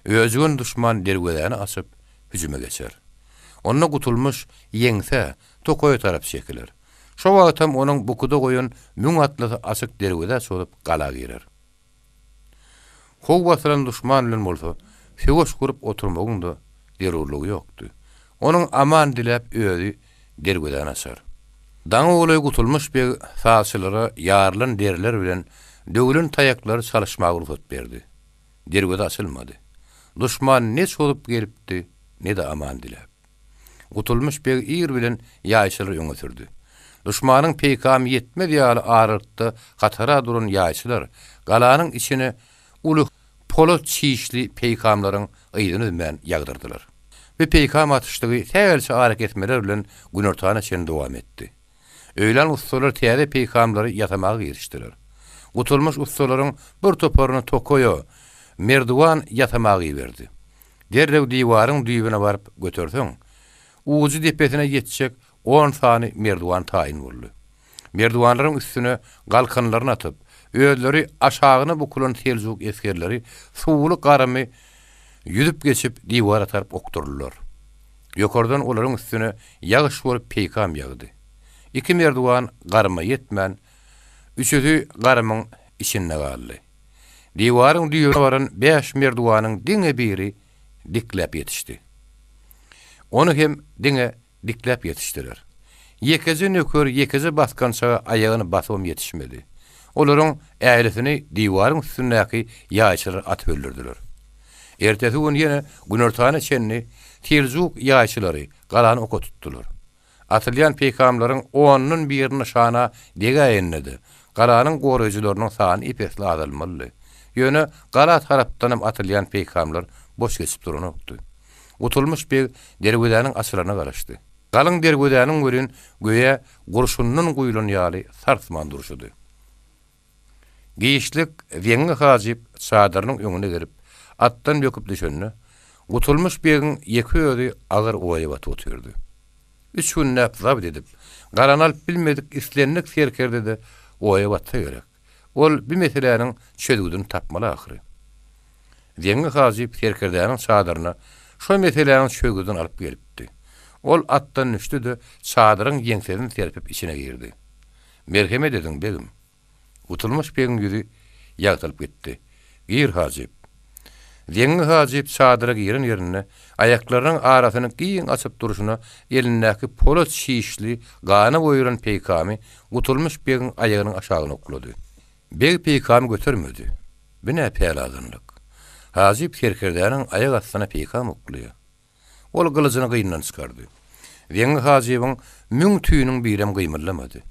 Öjügen duşman derwezäni açyp, hüjüme geçer. Onda Gutulmyş ýeňsä, tokaýa tarap çekiler. Şo wagtam onuň bukuda goýan müň atlysy açyk derwezä çozup gala girer. How basylan duşman bilen bolsa söweş gurup oturmagyň-da zerurlygy ýokdy. Onuň aman diläp özi derwezäni açar. Daňa golaý Gutulmyş beg sazçylara ýarylan deriler bilen döwlen taýaklary çalyşmaga rugsat berdi. Derweze açylmady. Duşman ne çozup gelipdi, ne-de aman diläp. Gutulmyş beg ir bilen ýaýçylary öňe sürdi. Duşmanyň peýkamy ýetmez ýaly aralykda hatara duran ýaýçylar galanyň içine uly polat çişli peýkamlaryň yzyny üzmän ýagdyrdylar. Bu peýkam atyşlygy sähelçe arakesmeler bilen günortana çenli dowam etdi. Öýlän ussalar täze peýkamlary ýasamaga girişdiler. Gutulmyş ussalaryň bir toparyny tokaýa merdiwan ýasamaga iberdi. Derrew diwaryň düýbüne baryp göterseň, ujy depesine ýetjek on sany merdiwan taýyn boldy. Merdiwanlaryň üstüne galkanlaryny atyp, özleri aşagyna bukulan seljuk esgerleri suwly garymy ýüzüp geçip diwara tarap okduryldylar. Ýokardan olaryň üstüne ýagyş bolup peýkam ýagdy. Iki merdiwan garyma ýetmän, üçüsi garymyň içinde galdy. Diwaryň düýbüne baran bäş merdiwanyň diňe biri dikläp ýetişdi. Ony hem diňe dikläp ýetişdiler. Ýekeje nöker ýekeje basgançaga aýagyny basybam ýetişmedi. Olaryň ählisini diwaryň üstündäki ýaýçylar atyp öldürdiler. Ertesi gün ýene günortana çenli seljuk ýaýçylary galany oka tutdular. Atylýan peýkamlaryň ondan biri nyşana degäýende-de, galanyň goraýjylarynyň sany ep-esli azalmalydy. Ýöne gala tarapdanam atylýan peýkamlar boş geçip duranokdy. Gutulmyş beg derwezäniň açylaryna garaşdy. Galyň derwezäniň welin göýä gurşundan guýlan ýaly sarsman durşudy. Giçlik Zeňňi hajyp çadyrynyň öňüne gelip, atdan böküp düşende, Gutulmyş begiň ýeke özi agyr oýa batyp otyrdy. Üç günläp zabt edip, galany alyp bilmedik islendik serkerde-de oýa batsa gerek. Ol bu meseläniň çözgüdini tapmaly ahyry. Zeňňi hajyp serkerdäniň çadyryna şo meseläniň çözgüdini alyp gelipdi. Ol atdan düşdi-de, çadyryň ýeňsesini serpip içine girdi. Merhemet ediň, begim. Gutulmyş begiň ýüzi ýagtylyp gitdi. Gir, hajyp. Zeňňi hajyp çadyra giren ýerinde aýaklarynyň arasyny giň açyp durşuna elindäki polat çişli, gana boýalan peýkamy Gutulmyş begiň aýagynyň aşagyna oklady. Beg peýkamy götermedi. Bu nä pälazanlyk? Hajyp serkerdäniň aýak astyna peýkam oklaýar. Ol gylyjyny gyndan çykardy. Zeňňi hajybyň müň tüýüniň birem gymyldamady.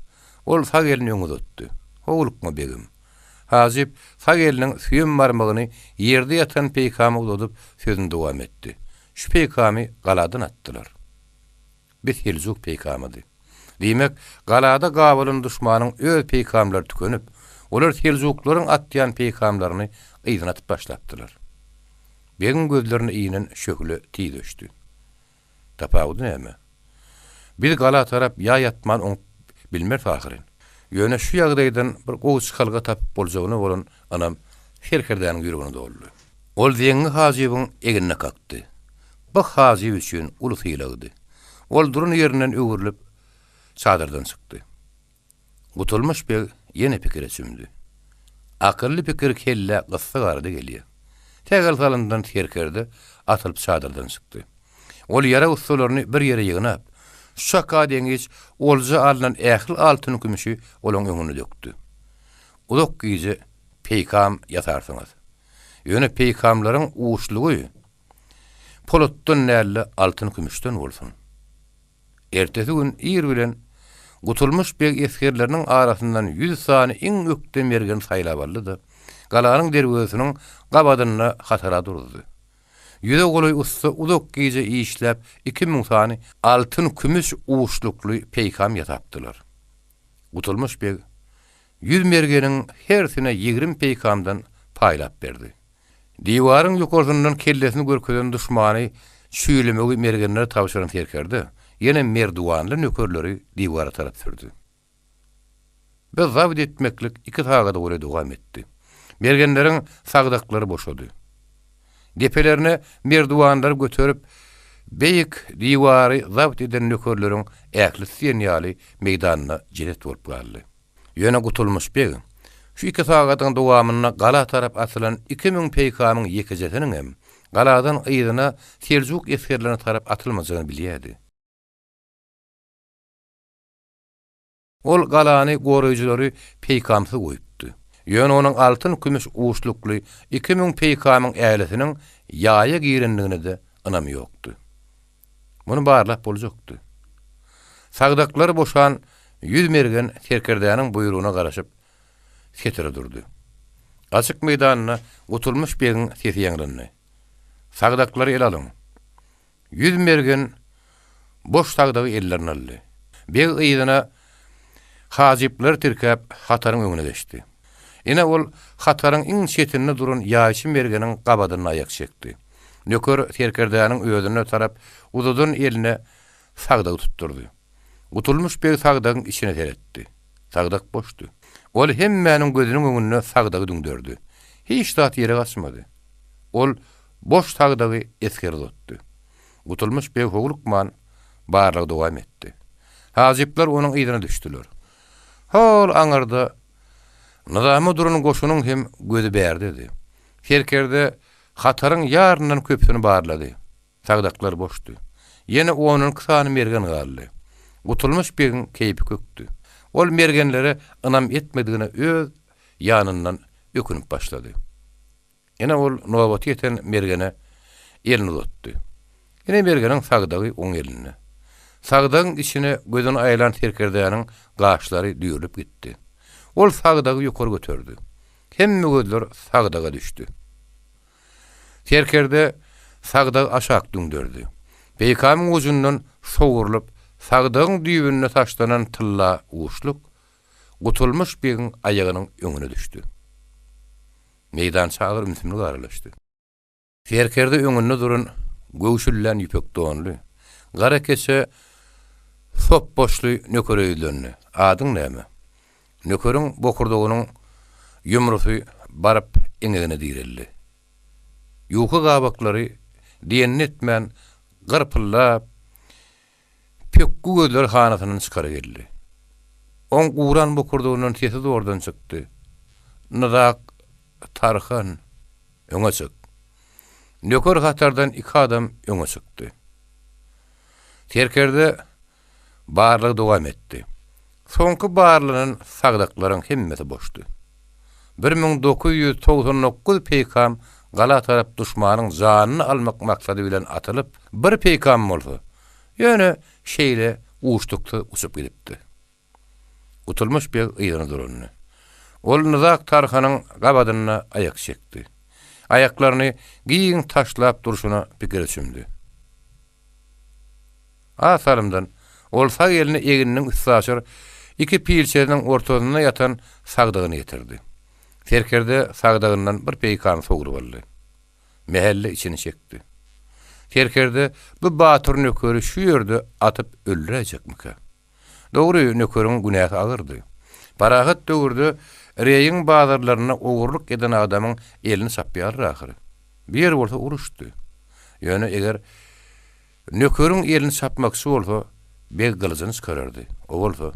Ol sag elini öňe uzatdy. Howlukma, begim. Hajyp sag eliniň süýem barmagyny ýerde ýatan peýkama uzadyp, sözüni dowam etdi. Şu peýkamy galadan atdylar. Bi seljuk peýkamydy. Diýmek, galada gabalan duşmanyň öz peýkamlary tükenip, olar seljuklaryň atýan peýkamlaryny yzyna atyp başlapdylar. Begiň gözlerine inen şöhle tiz öçdi. Tapawudy näme? Biz gala tarap ýaý atman oňup bilmeris ahyryn. Ýöne şu ýagdaýdan bir gowy çykalga tapyp boljagyna bolan ynam serkerdäniň ýüregine doldy. Ol Zeňňi hajybyň egnine kakdy. Bu hajyp üçin uly sylagdy. Ol duran ýerinden öwrülip, çadyrdan çykdy. Gutulmyş beg ýene pikire çümdi. Akylly pikir kellä gyssag arada gelýär. Sähel salymdan serkerde atylyp çadyrdan çykdy. Ol ýarag ussalaryny bir ýere ýygnap, şu çaka deňiç olja alnan ähli altyn-kümüşi olaň öňüne dökdi. Uzak gije peýkam ýasarsyňyz. Ýöne peýkamlaryň uçlugy. polatdan däl-de, altyn-kümüşden bolsun. Ertesi gün ir bilen Gutulmyş beg esgerleriniň arasyndan ýüz sany iň ökde mergeni saýlap aldy-da, galanyň derwezesiniň gabadynda hatara duruzdy. Ýüze golaý ussa uzak gije işläp 2000 sany altyn-kümüş uçlukly peýkam ýasapdylar. Gutulmyş beg ýüz mergeniň hersine ýigrimi peýkamdan paýlap berdi. Diwaryň ýokarsyndan kellesini görkezen duşmany çüýlemegi mergenlere tabşyran serkerde ýene merduwanly nökerleri diwara tarap sürdi. Bu zabt etmeklik iki sagada golaý dowam etdi. Mergenleriň sagdaklary boşady. Depelerine merduwanlary göterip, beýik diwary zabt eden nökerleriň ählisi diýen ýaly meýdanda jeset bolup galdy. Ýöne Gutulmyş beg şu iki sagadyň dowamynda gala tarap atylan 2000 peýkamyň ýekejesiniňem galadan yzyna seljuk esgerlerine tarap atylmajagyny bilýärdi. Ol galany goraýjylary peýkamsyz goýupdy. Ýöne onuň altyn-kümüş uçlukly 2000 peýkamyň älisiniň ýaýa girendigine-de ynamy ýokdy. Muny barlap boljakdy. Sagdaklary boşan ýüz mergen serkerdäniň buýrugyna garaşyp, setire durdy. Açyk meýdanda Gutulmyş begiň sesi ýaňlandy. Sagdaklary ele alyň! Ýüz mergen boş sagdagy ellerine aldy. Beg yzyna hajyplary tirkäp, hataryň öňüne geçdi. Ine, ol hataryň iň çetinde duran ýaýçy mergeniň gabadynda aýak çekdi. Nöker serkerdäniň özüne tarap uzadan eline sagdagy tutdurdy. Gutulmyş beg sagdagyň içine seretdi. Sagdak boşdy. Ol hemmäniň gözüniň öňünde sagdagy düňderdi. Hiç zat ýere gaçmady. Ol boş sagdagy esgere uzatdy. Gutulmyş beg howlukman barlagy dowam etdi. Hajyplar onuň yzyna düşdüler. Hol aňyrda nyzama duran goşunyň hem gözi bärdedi. Serkerde hataryň ýaryndan köpüsini barlady. Sagdaklar boşdy. Ýene on-onki sany mergen galdy. Gutulmyş begiň keýpi kökdi. Ol mergenlere ynam etmedigine öz ýanyndan ökünip başlady. Ine ol nobaty ýeten mergene elini uzatdy. Ine mergeniň sagdagy oň elinde. Sagdagyň içine gözüni aýlan serkerdäniň gaşlary düýrlüp gitdi. Ol sagdagy ýokary göterdi. Hemme gözler sagdaga düşdi. Serkerde sagdagy aşak düňderdi. Peýkamyň ujundan sowrulyp, sagdagyň düýbünde taşlanan tylla uşluk Gutulmyş begiň aýagynyň öňüne düşdi. Meýdança agyr ümsümlik aralaşdy. Serkerde öňünde duran göwşüllän ýüpek donly, gara keçe sopbaşly nökere ýüzlendi, Adyň näme? Nökeriň bokurdagynyň ýumrusy baryp eňegine direldi. Ýuka gabaklary diýenini etmän gyrpyldap, pökgi gözleri hanasyndan çykara geldi. Oň guran bokurdagyndan sesi zordan çykdy, Nyzak Tarhan, öňe çyk! Nöker hatardan iki adam öňe çykdy. Serkerde Barlag dowam etdi. Soňky barlanan sagdaklaryň hemmesi boşdy. 1999 peýkam gala tarap duşmanyň janyny almak maksady bilen atylyp, bir peýkam bolsa, ýöne şeýle uşduksyz uçup gidipdi. Gutulmyş beg yzyna dolandy. Ol Nyzak Tarhanyň gabadynda aýak çekdi. Aýaklaryny giň taşlap durşuna pikire çümdi. Az salymdan, ol sag elini egniniň üstaşyr iki pilçesiniň ortasynda ýatan sagdygyny getirdi. Serkerde sagdygyndan bir peýkam sogrup aldy. Mähelle içini çekdi. Serkerde bu batyr nökeri şu ýerde atyp öldüräýjekmikä? Dogry, nökeriň günäsi agyrdy. Parahat döwürde Reýiň bazarlarynda ogurlyk eden adamyň elini çapýarlar ahyry. Bu ýer bolsa uruşdy. Ýöne eger nökeriň elini çapmakçy bolsa, beg gylyjyny çykarardy. O bolsa,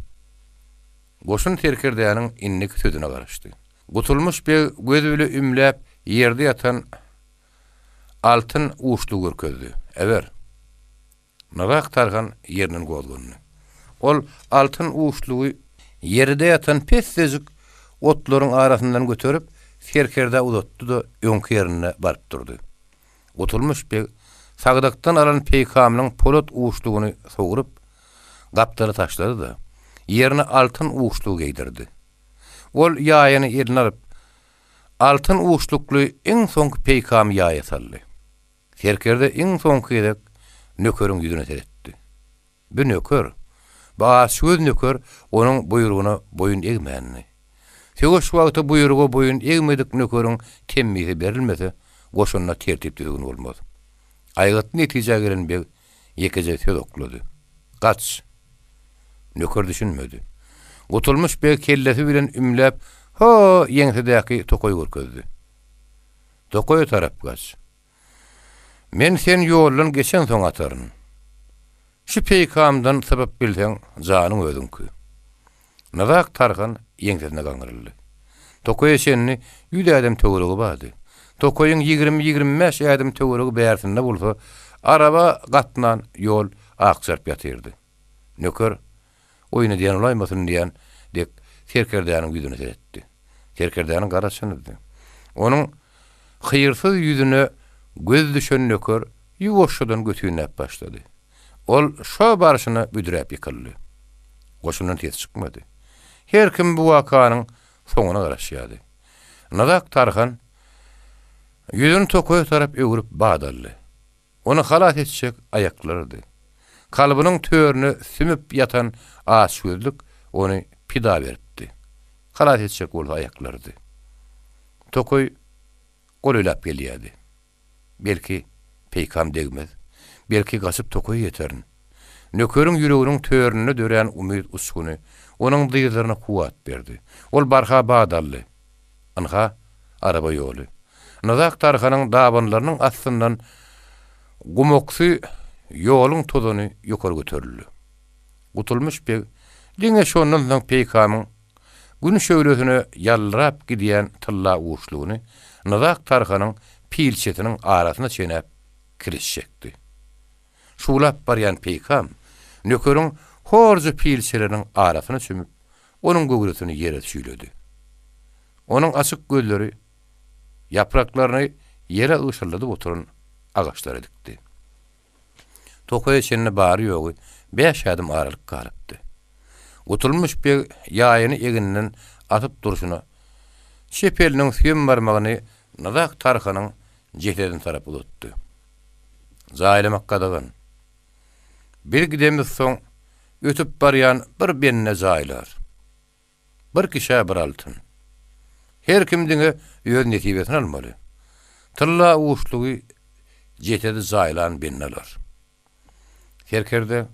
goşun serkerdäniň indiki sözüne garaşdy. Gutulmyş beg gözi bile ümläp ýerde ýatan altyn uçlugy görkezdi. Äber! Nyzak Tarhan ýerinden gozgandy. Ol altyn uçlugy ýerde ýatan pessejik otlaryň arasyndan göterip, serkerdä uzatdy-da, öňki ýerinde baryp durdy. Gutulmyş beg. Sagdakdan alan peýkamynyň polat uçlugyny sogrup, gapdala taşlady-da, ýerine altyn uçlugy geýdirdi. Ol ýaýyny eline alyp, altyn uçlukly iň soňky peýkamy ýaýa saldy. Serkerde iň soňky gezek nökeriň ýüzüne seretdi. Bu nöker, bu açgöz nöker onuň buýrugyna boýun egmändi. Söweş wagty buýruga boýun egmedik nökeriň temmisi berilmese, goşunda tertip-düzgün bolmaz. Aýgytly netijä gelen beg ýekeje söz oklady. Gaç! Nöker düşünmedi. Gutulmyş beg kellesi bilen ümläp, ho-o ýeňsedäki tokaýy görkezdi. Tokaýa tarap gaç. Men sen ýoldan geçensoň ataryn. Şu peýkamdan sypyp bilseň, janyň özüňki. Nyzak Tarhan ýeňsesine gaňryldy. Tokaýa çenli ýüz ädim töweregi bardy. Tokaýyň 20-25 ädim töweregi bärsinde bolsa, araba gatnan ýol akjaryp ýatyrdy. Nöker Oýun edýän bolaýmasyn diýen dek serkerdäniň ýüzüne seretdi. Serkerdäniň gara çynydy. Onuň hyýrsyz ýüzüne göz düşen nöker ýuwaşjadan götünläp başlady. Ol şo barşyna büdräp ýykyldy. Goşundan ses çykmady. Her kim bu wakanyň soňuna garaşýardy. Nyzak Tarhan ýüzüni tokaýa tarap öwrüp bat aldy. Ony halas etjek aýaklarydy. Kalbynyň törüne sümüp ýatan açgözlük ony pida beripdi. Halas etjek bolsa aýaklarydy. Tokaý golaýlap gelýärdi. Belki, peýkam degmez. Belki, gaçyp tokaýa ýeterin. Nökeriň ýüreginiň töründe dörän umyt uçguny onuň dyzlaryna kuwwat berdi. Ol barha bat aldy. Ynha, araba ýoly. Nyzak Tarhanyň dabanlarynyň astyndan gumaksy ýoluň tozany ýokary göterildi. Gutulmyş beg diňe şondan soň peýkamyň Gün şöhlesine ýaldyrap gidýän tylla uçlugyny Nyzak Tarhanyň pilçesiniň arasyna çenäp kiriş çekdi. Şuwlap barýan peýkam nökeriň horja pilçeleriniň arasyna çümüp, onuň göwresini ýere çüýledi. Onuň açyk gözleri ýapraklaryny ýere ygşyldadyp oturan agaçlara dikdi. Tokaýa çenli bary-ýogy bäş ädim aralyk galypdy. Gutulmyş beg ýaýyny egninden asyp durşuna, çep eliniň süýem barmagyny Nyzak Tarhanyň jesedine tarap uzatdy. Jaýlamak gadagan. Biz gidemizsoň, ötüp barýan bir bende jaýlar. Bir kişä bir altyn. Her kim diňe öz nesibesini almaly. Tylla uşlugy jesedi jaýlan bende alar. Serkerde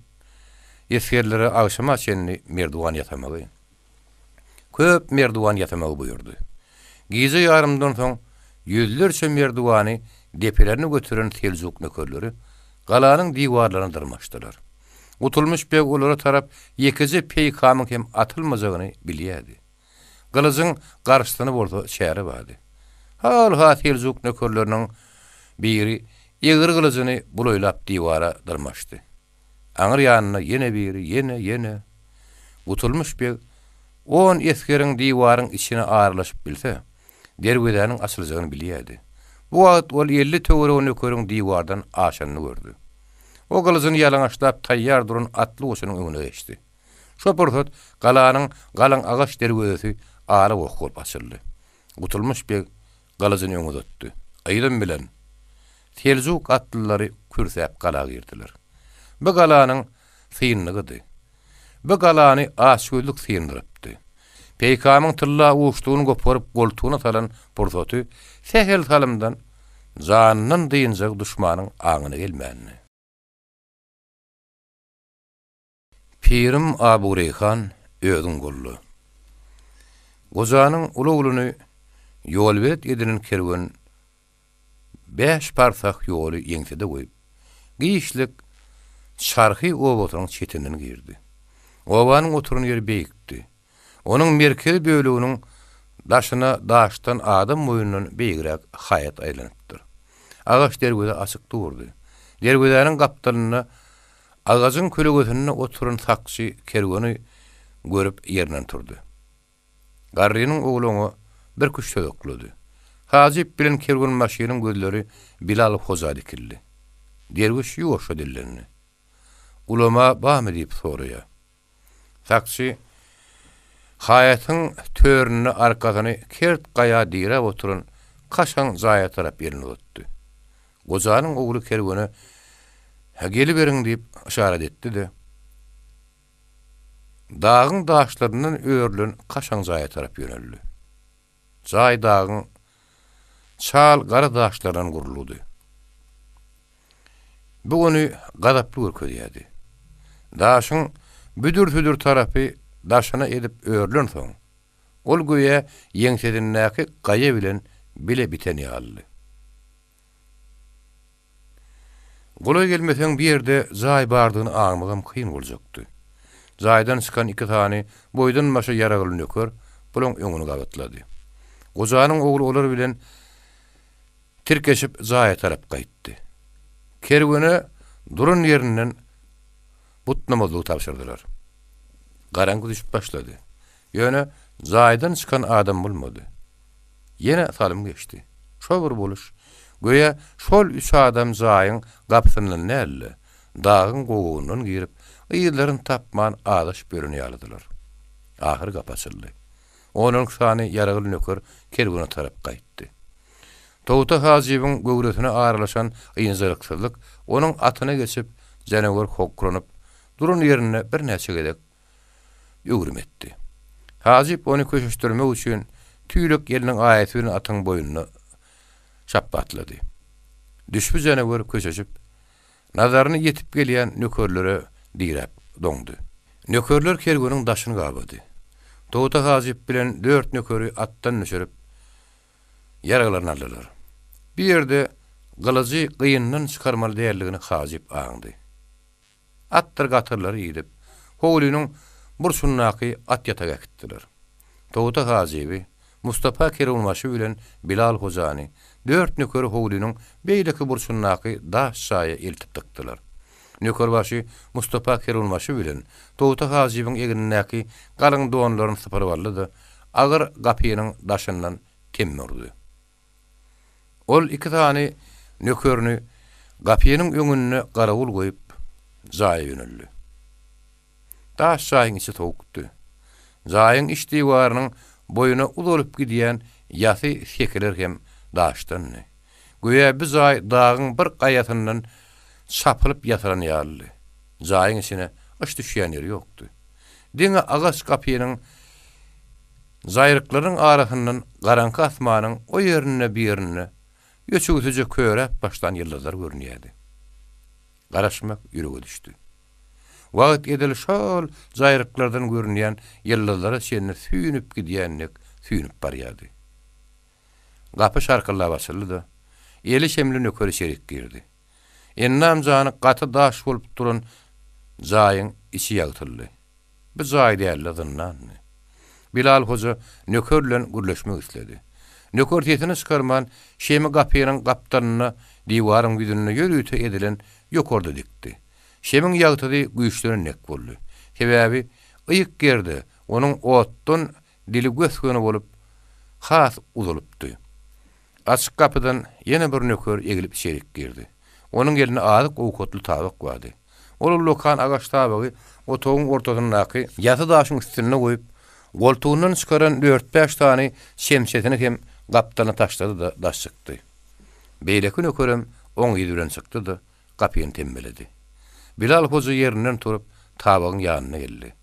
esgerlere agşama çenli merdiwan ýasamagy, köp merdiwan ýasamagy buýurdy. Gije ýarymdan soň ýüzlerçe merdiwany depelerine göteren seljuk nökerleri galanyň diwarlaryna dyrmaşdylar. Gutulmyş beg olara tarap ýekeje peýkamyň hem atylmajagyny bilýärdi. Gylyjyň garşysyna bolsa çäre bardy. Hal-ha seljuk nökerleriniň biri egri gylyjyny bulaýlap diwara dyrmaşdy. Aňry ýanynda ýene biri, ýene, ýene. Gutulmyş beg on esgeriň diwaryň içine aralaşyp bilse, derwezäniň açyljagyny bilýärdi. Bu wagt ol 50 töweregi nökeriň diwardan aşanyny gördi. O gylyjyny ýalaňaçlap taýýar duran atly goşunyň öňüne geçdi. Şo pursat galanyň galyň agaç derwezesi ala goh bolup açyldy. Gutulmyş beg gylyjyny öňe uzatdy. Yzym bilen! Seljuk atlylary kürsäp gala girdiler. Bu galanyň synlygydy. Bu galany açgözlük syndyrypdy. Peýkamyň tylla uçdugyny goparyp goltugyna salan pursaty sähel salymdan janyndan dynjagy duşmanyň aňyna gelmändi. Pirim Abu Reýhan özüň golla. Gojanyň uly ogluny ýolbelet edinen kerwen bäş parsah ýoly ýeňsede goýup, giçlik Çarhy obasynyň çetinden girdi. Obanyň oturan ýeri beýikdi. Onuň merkezi böleginiň daşyna daşdan adam boýundan beýigräk haýat aýlanypdyr. Agaç derweze açyk durdy. Derwezäniň gapdalynda agajyň kölegesinde oturan sakçy kerweni görüp ýerinden turdy. Garrynyň ogly oňa birküç söz oklady. Hajyp bilen kerwenbaşynyň gözleri Bilal hoja dikildi. Derwüş ýuwaşja dillendi. Ulama barmy diýip soraýar. Sakçy haýatyň töründe arkasyny kert gaýa diräp oturan kaşaň jaýa tarap elini uzatdy. Gojanyň ogly kerwene Geliberiň diýip yşarat etdi-de, dagyň daşlaryndan örülen kaşaň jaýa tarap ýöneldi. Jaý dagyň çal gara daşlaryndan gurulgydy. Bu ony gazaply görkezýärdi. Daşyň büdür-südür tarapy daşyna edip örülensoň, ol göýä ýeňsesindäki gaýa bilen bile biten ýalydy. Golaý gelmeseň bu ýerde jaý bardygyny aňmagam kyn boljakdy. Jaýdan çykan iki sany boýdan-başa ýaragly nöker bulaň öňüni gabatlady. Gojanyň ogly olar bilen tirkeşip jaýa tarap gaýtdy. Kerwene duran ýerinden butnamazlygy tabşyrdylar. Garaňky düşüp başlady. Ýöne jaýdan çykan adam bolmady. Ýene salym geçdi. Şo bir boluş. Göýä şol üç adam jaýyň gapysyndan däl-de, dagyň gowagyndan girip, yzlaryny tapman azaşyp ýören ýalydylar. Ahyry gapy açyldy. On-onki sany ýaragly nöker kerwene tarap gaýtdy. Togta hajybyň göwresine aralaşan ynjalyksyzlyk onuň atyna geçip, janawer hokranyp, duran ýerinde birnäçe gezek öwrüm etdi. Hajyp ony köşeşdirmek üçin tüýlek eliniň aýasy bilen atyň boýnuna şapbatlady. Düşbi janawer köşeşip, nazaryny ýetip gelýän nökerlere diräp doňdy. Nökerler kerweniň daşyny gabady. Togta hajyp bilen dört nökeri atdan düşürip, ýaraglaryny aldylar. Bu ýerde gylyjy gyndan çykarmaly däldigini hajyp aňdy. Atdyr gatyrlary idip, howlynyň burçundaky at ýataga äkitdiler. Togta hajyby, Mustapa kerwenbaşy bilen Bilal hojany, dört nökeri howlynyň beýleki burçundaky daş jaýa eltip dykdylar. Nökerbaşy Mustapa kerwenbaşy bilen Togta hajybyň egnindäki galyň donlaryny sypyryp aldy-da, agyr gapynyň daşyndan temmi urdy. Ol iki sany nökerini gapynyň öňünde garawul goýup, jaýa ýöneldi. Daş jaýyň içi sowukdy. Jaýyň iç diwarynyň boýuna uzalyp gidýän ýasy sekiler hem daşdandy. Göýä bu jaý dagyň bir gaýasyndan çapylyp ýasalan ýalydy. Jaýyň içine yş düşýän ýeri ýokdy. Diňe agaç gapynyň Jaýryklaryň arasyndan garaňky asmanyň o ýerinde bu ýerinde öçügsije köräp başlan ýyldyzlar görünýärdi. Garaşmak ýürege düşdi. Wagt edil şol jaýryklardan görünýän ýyldyzlara çenli süýnüp gidýän dek süýnüp barýardy. Gapy şarkyldap açyldy-da, eli şemli nöker içerik girdi. Endam-jany gaty daş bolup duran jaýyň içi ýagtyldy. Bu jaý däldi, zyndandy. Bilal hoja nöker bilen gürleşmek isledi. Nöker sesini çykarman, şemi gapynyň gapdalynda, diwaryň ýüzünde ýörite edilen ýokarda dikdi. Şemiň ýagtysy güýçlenen dek boldy. Sebäbi yk ýerde onuň otdan dili gös-göni bolup, has uzalypdy. Açyk gapydan ýene bir nöker egilip içerik girdi. Onuň elinde azyk-owkatly tabak bardy. Ol ullakan agaç tabagy otagyň ortasyndaky ýasy daşyň üstünde goýup, goltugyndan çykaran dört-bäş sany çemçesini hem gapdalyna taşlady-da daş çykdy. Beýleki nökerem oň yzy bilen çykdy-da, gapyny tembeledi. Bilal hoja ýerinden turup, tabagyň ýanyna geldi.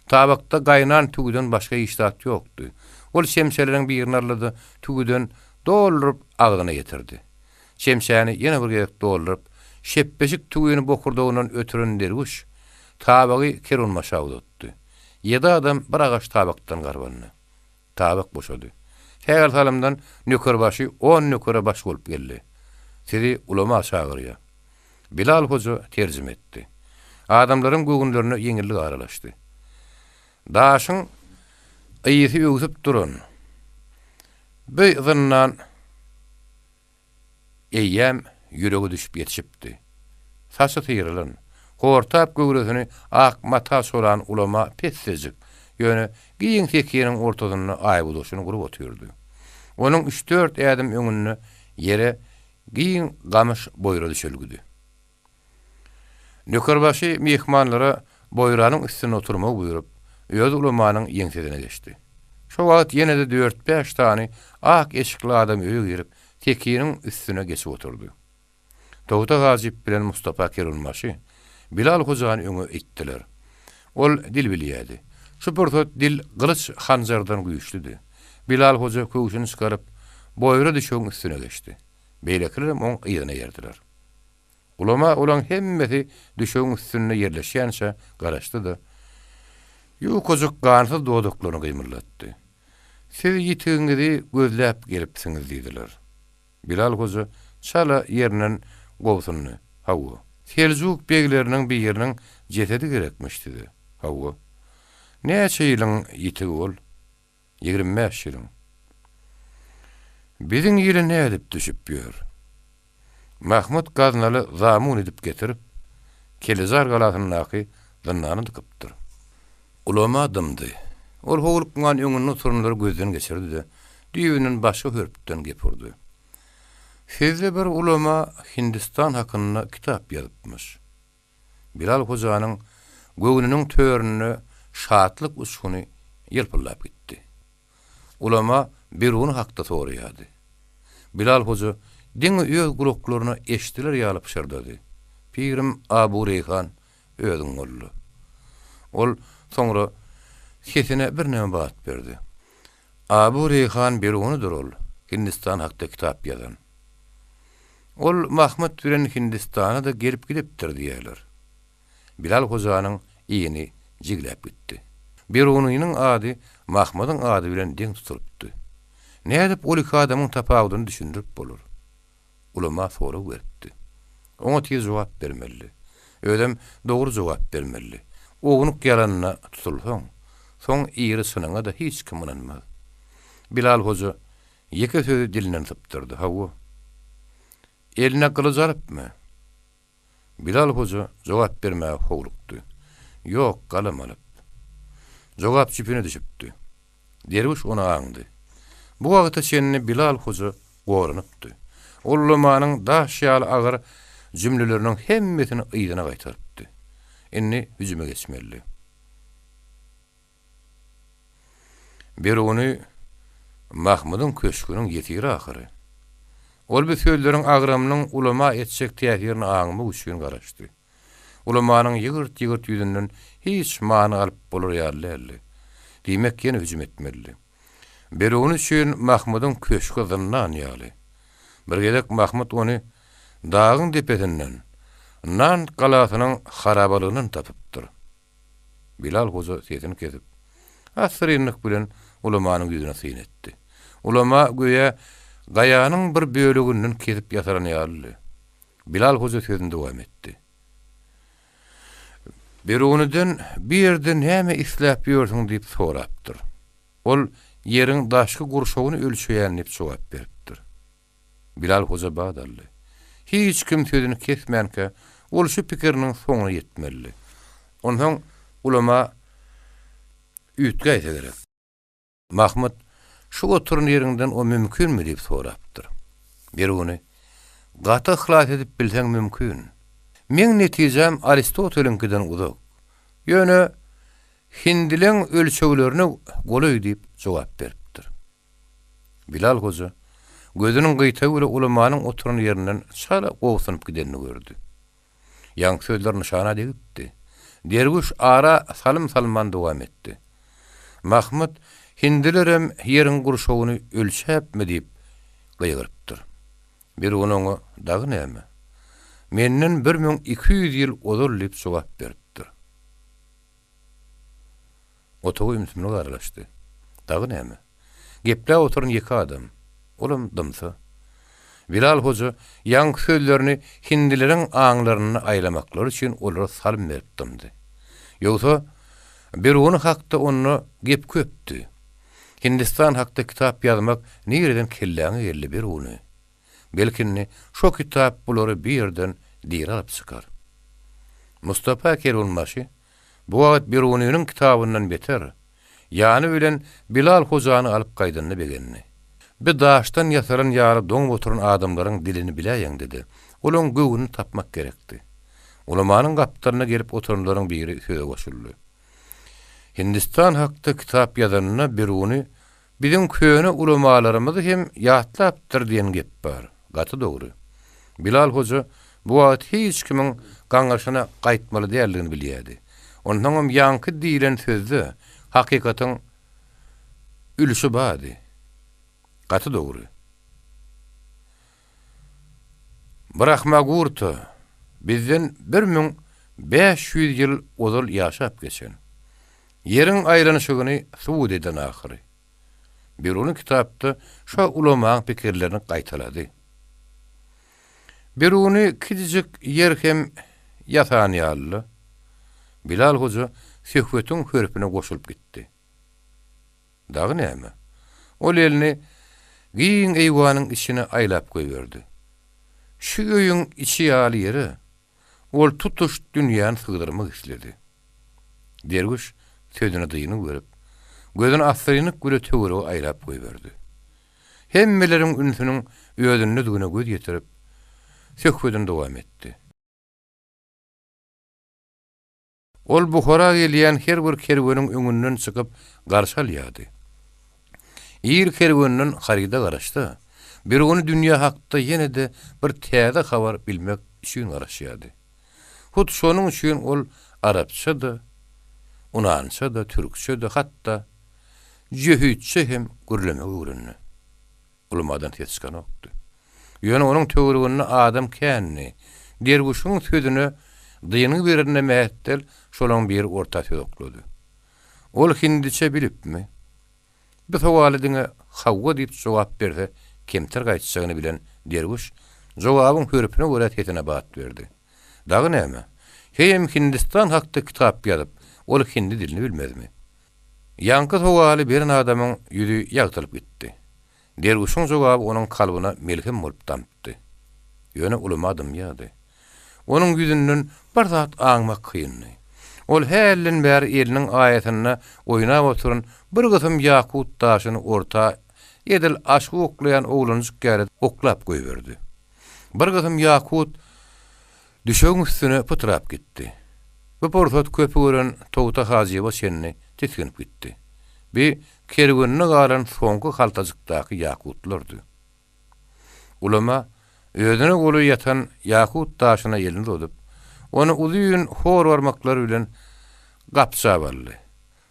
Tabakda gaýnan tüwüden başga hiç zat ýokdy. Ol çemçeleriň birini aldy-da, tüwüden dolduryp agzyna ýetirdi. Çemçäni ýene bir gezek dolduryp, şepbeşik tüwini bokurdagyndan ötüren derwüş, tabagy kerwenbaşa uzatdy. Ýedi adam bir agaç tabakdan garbandy. Tabak boşady. Sähel salymdan nökerbaşy on nökere baş bolup geldi. Sizi ulama çagyrýar. Bilal hoja terjime etdi. Adamlaryň göwünlerine ýeňillik aralaşdy. Daşyň ysy öwsüp duran bu zyndan Eýýäm ýüregi düşüp ýetişipdi. Saçy syrylan, hortap göwresini ak mata çolan ulama pessejik, ýöne giň sekiniň ortasynda aýbogdaşyny gurup otyrdy. Onuň üç-dört ädim öňünde ýere giň gamyş boýra düşelgidi. Nökerbaşy myhmanlara boýranyň üstünde oturmagy buýrup, özi ulamanyň ýeňsesine geçdi. Şo wagt ýene-de dört-bäş sany ak eşikli adam öýe girip, sekiniň üstüne geçip oturdy. Togta hajyp bilen Mustapa Kerwenbaşy Bilal hojany öňe itdiler. Ol dil bilýärdi. Şu pursat dil gylyç hanjardan güýçlüdi. Bilal hoja köwşüni çykaryp, boýra düşegiň üstüne geçdi. Beýlekilerem oň yzyna erdiler. Ulama olaň hemmesi düşegiň üstünde ýerleşýänçä garaşdy-da, ýukajyk gansyz dodaklaryny gymyldatdy. Siz ýitigiňizi gözläp gelipsiňiz diýdiler. Bilal hoja çala ýerinden gobsundy. Hawa. Seljuk begleriniň biriniň jesedi gerekmiş size. Hawa. Näçe ýylyň ýitigi ol? 25 ýylyň. Biziň ile nädip düşüp ýör? Mahmyt Gaznaly zamun edip getirip, Kelejar galasyndaky zyndana dykypdyr. Ulama dymdy. Ol howlukman öňünde oturanlary gözden geçirdi-de, düýbünden başga hörpden gep urdy. Sizde bir ulama Hindistan hakynda kitap ýazypmyş. Bilal hojanyň göwnüniň töründe şatlyk uçguny ýylpyldap gitdi. Ulama Biruny hakda soraýardy. Bilal hoja diňe öz gulaklaryna eşdiler ýaly pyşyrdady, Pirim Abu Reýhan özüň golla. Ol soňra sesine birneme bat berdi. Abu Reýhan Birunydyr ol, Hindistan hakda kitap ýazan. Ol Mahmyt bilen Hindistana-da gelip gidipdir diýýärler. Bilal hojanyň ini jigläp gitdi. Birunynyň ady Mahmydyň ady bilen deň tutulypdy. Nädip ol iki adamyň tapawudyny düşündirip bolar? Ulama sorag beripdi. Oňa tiz jogap bermelidi. Özem dogry jogap bermelidi. Ownuk ýalanyna tutulsaň, soň iri çynyňa-da hiç kim ynanmaz. Bilal hoja ýeke sözi dilinden sypdyrdy, Hawa. Eline gylyç alypmy? Bilal hoja jogap bermäge howlukdy. Ýok, galam alyp. Jogap jüpüne düşüpdi. Derwüş ony aňdy. Bu wagta çenli Bilal hoja goranypdy. Ol ulamanyň daş ýaly agyr jümleleriniň hemmesini yzyna gaýtarypdy. Indi hüjüme geçmelidi. Biruny Mahmydyň köşgüniň ýesiri ahyry. Ol bu sözleriň agramynyň ulama etjek täsirini aňmak üçin garaşdy. Ulamanyň ýygyrt-ýygyrt ýüzünden hiç many alyp bolar ýaly däldi. Diýmek, ýene hüjüm etmelidi. Biruny üçin Mahmydyň köşgi zyndan ýaly. Bir gezek Mahmyt ony dagyň depesinden, Nant galasynyň harabalygyndan tapypdyr. Bilal hoja sesini kesip, assyrynlyk bilen ulamanyň ýüzüne syn etdi. Ulama göýä gaýanyň bir böleginden kesip ýasalan ýalydy. Bilal hoja sözüni dowam etdi. Birunydan bu ýerde näme isläp ýörsüň diýip sorapdyr. Ol ýeriň daşky gurşawyny ölçeýän diýip jogap beripdir. Bilal hoja bat aldy. Hiç kim sözüni kesmänkä, ol şu pikiriniň soňuna ýetmelidi. Onsoň ulama üýtgäýse gerek. Mahmyt, Şu oturan ýeriňden o mümkinmi diýip sorapdyr. Biruny, Gaty yhlas edip bilseň mümkin. Meň netijäm Aristoteliňkiden uzak. Ýöne hindileň ölçeglerine golaý diýip jogap beripdir. Bilal hoja gözüniň gyýtagy bilen ulamanyň oturan ýerinden çala gobsunyp gidenini gördi. Ýaňky sözler nyşana degipdi. Derwüş ara salym salman dowam etdi. Mahmyt, Hindilerem ýeriň gurşawyny ölçäpmi diýip gygyrypdyr. Bir gün oňa, Dagy näme? Menden 1200 ýyl ozal diýip jogap beripdir. Otaga ümsümlik aralaşdy. Dagy näme? Gepläp oturan ýeke adam. Olam dymsa. Bilal hoja ýaňky sözlerini hindileriň aňlarynda aýlamaklary üçin olara salym berip dymdy. Ýogsa, Biruny hakda onda gep köpdi. Hindistan hakda kitap ýazmak nireden kelläňe geldi, Biruny? Belki indi şo kitap bulary bir ýerden diri alyp çykar. Mustapa kerwenbaşy bu wagt Birunynyň kitabyndan beter, ýany bilen Bilal hojany alyp gaýdanyna begendi. Bi daşdan ýasalan ýaly doňup oturan adamlaryň dilini biläýeňde-de, olaň göwnüni tapmak gerekdi. Ulamanyň gapdalyna gelip oturanlaryň biri söze goşuldy. Hindistan hakda kitap ýazanda Biruny biziň köne ulamalarymyzy hem ýatlapdyr diýen gep bar. Gaty dogry. Bilal hoja bu wagt hiç kimiň gaňyrşyna gaýtmaly däldigini bilýärdi. Onsoňam ýaňky diýlen sözde hakykatyň ülşi bardy. Gaty dogry. Brahmagurta bizden 1500 ýyl ozal ýaşap geçen. Ýeriň aýlanyşygyny subut eden ahyry. Biruny kitapda şo ulamaň pikirlerini gaýtalady. Biruny kiçijik ýer hem ýasan ýaly-la. Bilal hoja söhbetiň hörpüne goşulyp gitdi. Dagy näme? Ol elini giň eýwanyň içine aýlap goýberdi. Şu öýüň içi ýaly ýere ol tutuş dünýäni sygdyrmak isledi. Derwüş sözüne dyngy berip, gözüni assyrynlyk bile töwerege aýlap goýberdi. Hemmeleriň ünsüniň özündedigine göz ýetirip, söhbedini dowam etdi. Ol Buhara gelýän her bir kerweniň öňünden çykyp garşy alýardy. Ir kerwenden haryda garaşsa, birgüni dünýä hakda ýene-de bir täze habar bilmek üçin garaşýardy. Hut şonuň üçin ol arapça-da, unança-da, türkçe-de, hatda jöhitçe hem gürlemegi öwrendi. Ulamadan ses çykanokdy. Ýöne onuň töwereginde adam kändi. Derwüşiň sözüne dyngy berende mähetdel şolaň biri orta söz oklady. Ol hindiçe bilipmi? Bu sowala diňe hawa diýip jogap berse kemter gaýtjagyny bilen derwüş jogabyň hörpüne görä sesine bat berdi. Dagy näme? Heýem Hindistan hakda kitap ýazyp, ol hindi dilini bilmezmi? Ýaňky sowaly beren adamyň ýüzi ýagtylyp gitdi. Derwüşiň jogaby onuň kalbyna melhem bolup damypdy. Ýöne ulama dymýardy. Onuň ýüzünden bir zat aňmak kyndy. Ol hälden bäri eliniň aýasynda oýnap oturan bir gysym ýakut daşyny orta edil aşyk oklaýan oglanjyk ýaly oklap goýberdi. Bir gysym ýakut Düşegiň üstüne pytrap gitdi. Bu pursat köpi gören Togta Hajyba çenli tisginip gitdi. Bi kerwende galan soňky haltajykdaky ýakutlardy. Ulama özüne golaý ýatan ýakut daşyna elini uzadyp, ony uzyn hor barmaklary bilen gapjap aldy.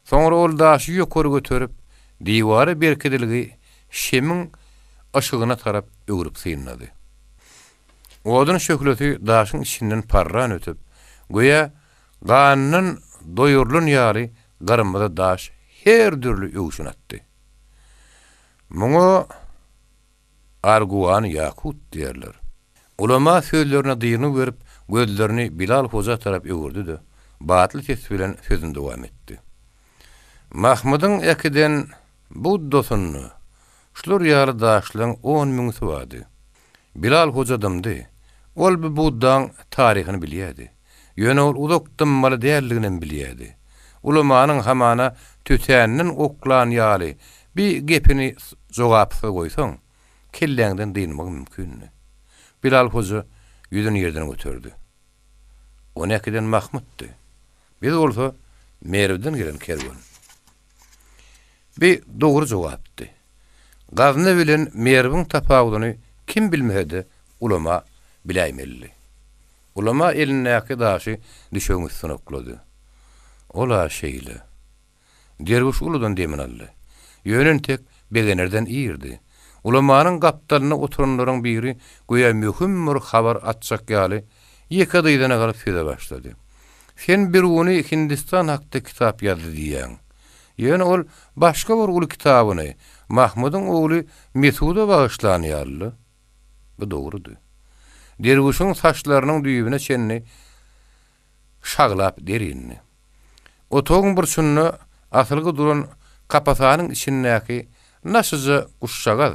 Soňra ol daşy ýokary göterip, diwara berkidilgi şemiň yşygyna tarap öwrüp synlady. Oduň şöhlesi daşyň içinden parran ötüp, göýä gandan doýurylan ýaly gyrmyzy daş her dürli öwşün atdy. Muňa Arguan ýakut diýerler. Ulama sözlerine dyngy berip, gözlerini Bilal hoja tarap öwürdi-de, batly ses bilen sözüni dowam etdi. Mahmydyň äkiden Buddasynda şular ýaly daşlaryň on müňüsi bardy. Bilal hoja dymdy. Ol bu Buddaň taryhyny bilýärdi. Ýöne ol uzak dymmaly däldiginem bilýärdi. Ulamanyň hamana tötänden oklan ýaly bi gepini jogapsyz goýsaň, kelläňden dynmagy mümkindi. Bilal hoja ýüzüni ýerden göterdi. Ony äkiden Mahmytdy. Biz bolsa Merwden gelen kerwen. Bi dogry jogapdy. Gazna bilen Merwiň tapawudyny kim bilmese-de ulama biläýmelidi. Ulama elindäki daşy düşegiň üstüne oklady. Ol-a şeýle. Derwüş uludan demini aldy. Ýöne entek begenerden irdi. Ulamanyň gapdalynda oturanlaryň biri göýä möhüm bir habar açjak ýaly, ýeke dyzyna galyp söze başlady. Sen Biruny Hindistan hakda kitap ýazdy diýýäň. Ýöne ol başga bir uly kitabyny Mahmydyň ogly Mesuda bagyşlan ýaly-la. Bu dogrudy. Derwüşiň saçlarynyň düýbüne çenli şaglap der indi. Otagyň burçunda asylgy duran kapasanyň içindäki naşyja guşjagaz,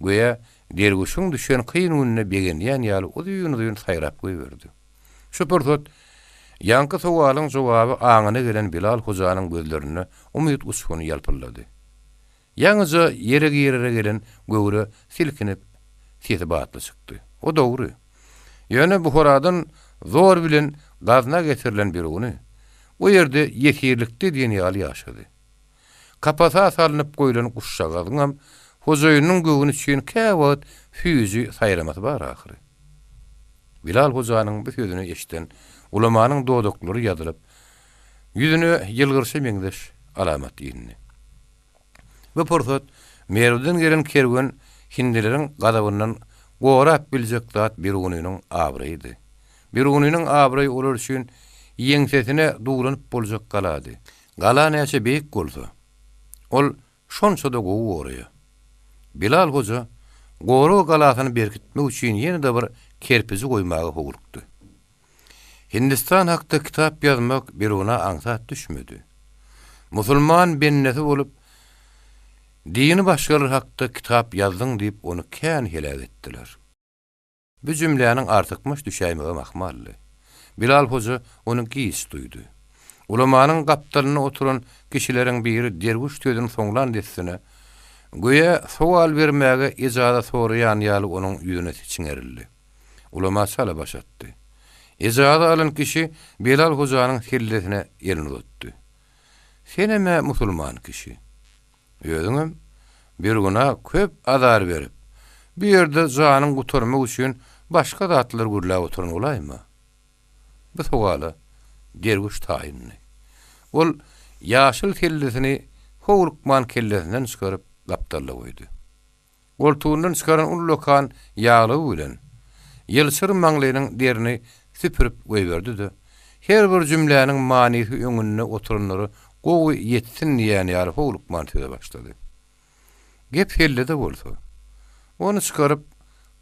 göýä derwüşiň düşen kyn gününe begenýän ýaly uzyn-uzyn saýrap goýberdi. Şu pursat ýaňky sowalyň jogaby aňyna gelen Bilal hojanyň gözlerinde umyt uçguny ýalpyldady. Ýaňyja ýere girere gelen göwre silkinip, sesi batly çykdy. O dogry. Ýöne Buharadan zor bilen Gazna getirilen Biruny o ýerde ýesirlikde diýen ýaly ýaşady. Kapasa salnyp goýlan guşjagazyňam hojaýynynyň göwni üçin käwagt süýji saýramasy bar ahyry. Bilal hojanyň bu sözüni eşiden ulamanyň dodaklary ýazylyp, ýüzüne ýylgyryşa meňzeş alamat indi. Bu pursat Merwden gelen kerwen hindileriň gazabyndan gorap biljek zat Birunynyň abraýydy. Birunynyň abraýy olar üçin ýeňsesine duwlanyp boljak galady. Gala näçe beýik bolsa, ol şonça-da gowy goraýar. Bilal hoja gorag galasyny berkitmek üçin ýene-de bir kerpiji goýmaga howlukdy. Hindistan hakda kitap ýazmak Biruna aňsat düşmedi. Musulman bendesi bolup, dini başgalar hakda kitap ýazdyň diýip ony kän heläk etdiler. Bu jümläniň artykmaç düşäýmegem ahmaldy. Bilal hoja ony giç duýdy. Ulamanyň gapdalynda oturan kişileriň biri derwüş sözüni soňlan dessine, göýä sowal bermäge ejaza soraýan ýaly onuň ýüzüne çiňerildi. Ulama çala baş atdy. Ejaza alan kişi Bilal hojanyň sellesine elini uzatdy. Senem-ä musulman kişi. Özüňem Birguna köp azar berip, bu ýerde janyň gutarmak üçin başga zatlar gürläp oturan bolaýma? Bu sowala derwüş taýyndy. Ol ýaşyl sellesini howlukman kellesinden çykaryp gapdalda goýdy. Goltugyndan çykaran ullakan ýaglygy bilen ýylçyr maňlaýynyň derini süpürip goýberdi-de, her bir jümläniň manysy öňünde oturanlara gowy ýetsin diýýän ýaly howlukman söze başlady. Gep sellede bolsa, ony çykaryp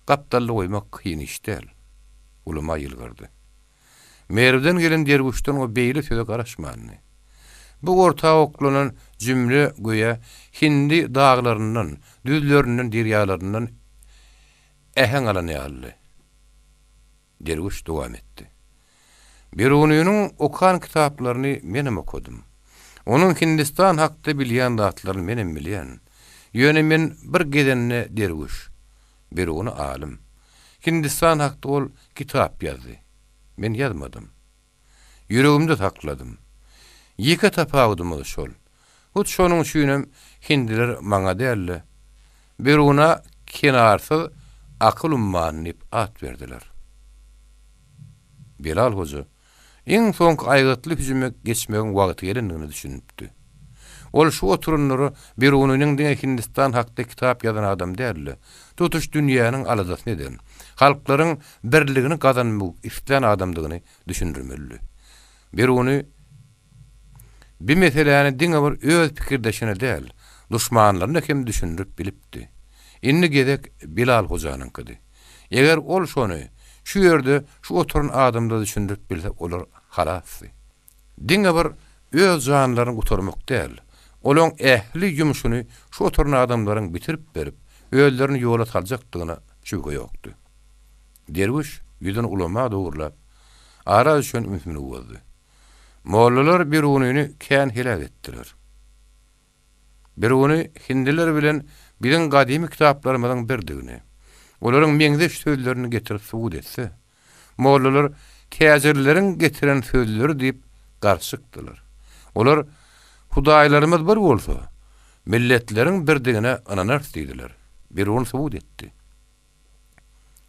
gapdalda goýmak kyn iş däl. Ulama ýylgyrdy. Merwden gelen derwüşden o beýle söze garaşmandy. Bu orta oklanan jümle göýä hindi daglaryndan, düzlerinden, derýalaryndan äheň alan ýalydy. Derwüş dowam etdi. Birunynyň okan kitaplaryny menem okadym. Onuň Hindistan hakda bilýän zatlaryny menem bilýän. Ýöne men bir gezende derwüş, Biruny alym. Hindistan hakda ol kitap ýazdy. Men ýazmadym. Ýüregimde sakladym. Ýeke tapawudymyz şol. Hut şonuň üçinem hindiler maňa däl-de, Biruna kenarsyz akyl ummany diýip at berdiler. Belal hoja Iň soňky aýgytly hüjüme geçmegiň wagty gelendigine düşünipdi. Ol şu oturanlara Birunynyň diňe Hindistan hakda kitap ýazan adam däl-de, tutuş dünýäniň aladasyny eden, halklaryň birligini gazanmak islän adamdygyny düşündirmelidi. Biruny bi meseläni diňe bir öz pikirdeşine däl, duşmanlaryna hem düşündirip bilipdi. Indi gezek Bilal hojanyňkydy. Eger ol şony şu ýerde şu oturan adamlara düşündirip bilse olar halasdy. Diňe bir öz janlaryny gutarmak däl, olaň ähli ýumşuny şu oturan adamlaryň bitirip berip, özlerini ýola saljakdygyna şübhe ýokdy. Derwüş ýüzüni ulama dogurlap, ara düşen ümsümligi bozdy. Mollalar Birunyny kän heläk etdiler. Biruny hindiler bilen biziň gadymy kitaplarymyzyň birdigini, olaryň meňzeş sözlerini getirip subut etse, mollalar täjirleriň getiren sözleri diýip garşy çykdylar. Olar, Hudaýlarymyz bir bolsa, milletleriň birdigine ynanarys diýdiler. Biruny subut etdi.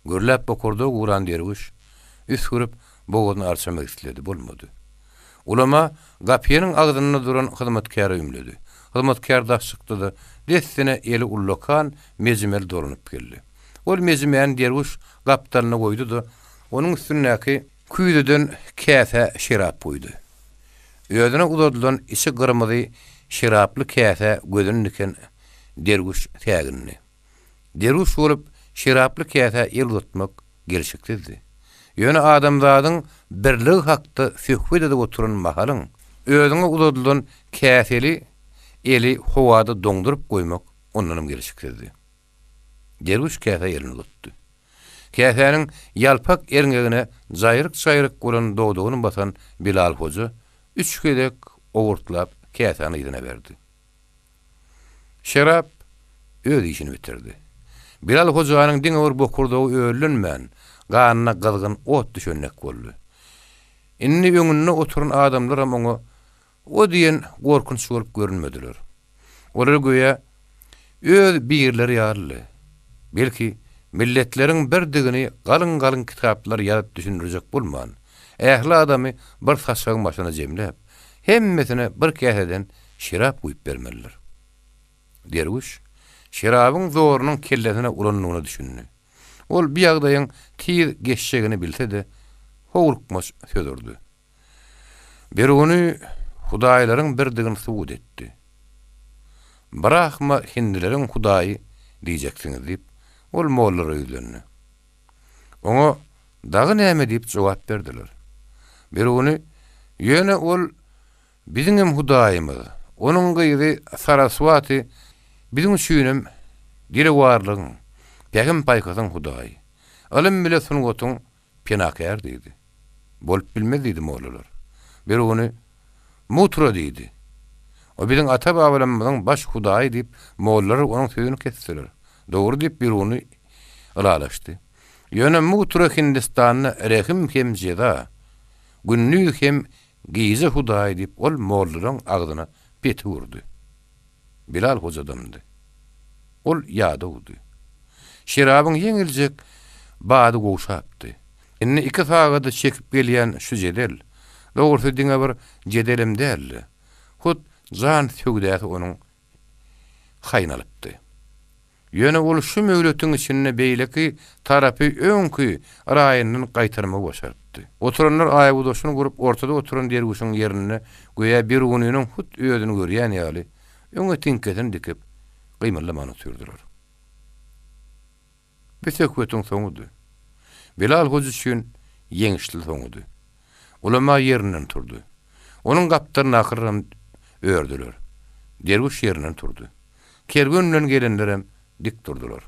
Gürläp bokurdagy guran derwüş, üsgürip, bogazyny arçamak isledi, bolmady. Ulama gapynyň agzynda duran hyzmatkäre ümledi. Hyzmatkär daş çykdy-da, dessine eli ullakan mejimeli dolanyp geldi. Ol mejimäni derwüş gapdalyna goýdy-da, onuň üstündäki küýzeden käsä şerap guýdy. Özüne uzadylan içi gyrmyzy şeraply käsä gözüni diken derwüş sägindi. Derwüş bolup, şeraply käsä el uzatmak gelşiksizdi. Ýöne adamzadyň birligi hakda söhbet edip oturan mahalyň, özüňe uzadylan käseli eli howada doňduryp goýmak ondanam gelşiksizdi. Derwüş käsä elini uzatdy. Käsäniň ýalpak erňegine jaýryk-jaýryk bolan dodagyny basan Bilal hoja üç gezek owurtlap käsäni yzyna berdi. Şerap öz işini bitirdi. Bilal hojanyň diňe bir bokurdagy öllenmän, ganyna gyzgyn ot düşen dek boldy. Indi öňünde oturan adamlaram oňa o diýen gorkunç bolup görünmediler. Olar göýä öz birleri ýalydy. Belki, milletleriň birdigini galyň-galyň kitaplar ýazyp düşündirjek bolman, ähli adamy bir saçagyň başyna jemläp, hemmesine bir käseden şerap guýup bermelidir. Derwüş şerabyň zorunyň kellesine urandygyna düşündi. Ol bu ýagdaýyň tiz geçjegini bilse-de, howlukmaç söz urdy. Biruny hudaýlaryň birdigini subut etdi. Brahma hindileriň hudaýy diýjeksiňiz diýip, ol mollalara ýüzlendi. Oňa dagy näme diýip jogap berdiler. Biruny, Ýöne ol biziňem hudaýymyz, onuň gyzy Saraswati biziň üçinem dilewarlygyň, pähim-paýhasyň hudaýy, ylym bile sungatyň Penakär diýdi. Bolup bilmez diýdi mollalar. Biruny Mutra diýdi. O biziň ata-babalarymyzyň baş hudaýy diýip, mollalar onuň sözüni kesdiler. Dogry diýip Biruny ylalaşdy. Ýöne Mutra Hindistanda rehim hem jeza, gündiz hem gije hudaýy diýip ol mollalaryň agzyna petik urdy. Bilal hoja dymdy. Ol ýadawdy. Şerabyň ýeňiljek bady gowşapdy. Indi iki sagada çekip gelýän şu jedel, dogrusy diňe bir jedelem däldi, hut jan söwdasy onuň haýyny alypdy. Ýöne ol şu möhletiň içinde beýleki tarapy öňki raýyndan gaýtarmagy başarypdy. Oturanlar aýagudaşyny gurup ortada oturan derwüşiň ýerinde göýä Birunynyň hut özüni görýän ýaly, öňe tiňkesini dikip, gymyldaman otyrdylar. Bu söhbetiň soňudy. Bilal hoja üçin ýeňişli soňudy. Ulama ýerinden turdy. Onuň gapdalyndakylaram ördüler. Derwüş ýerinden turdy. Kerwen bilen gelenlerem dik durdular.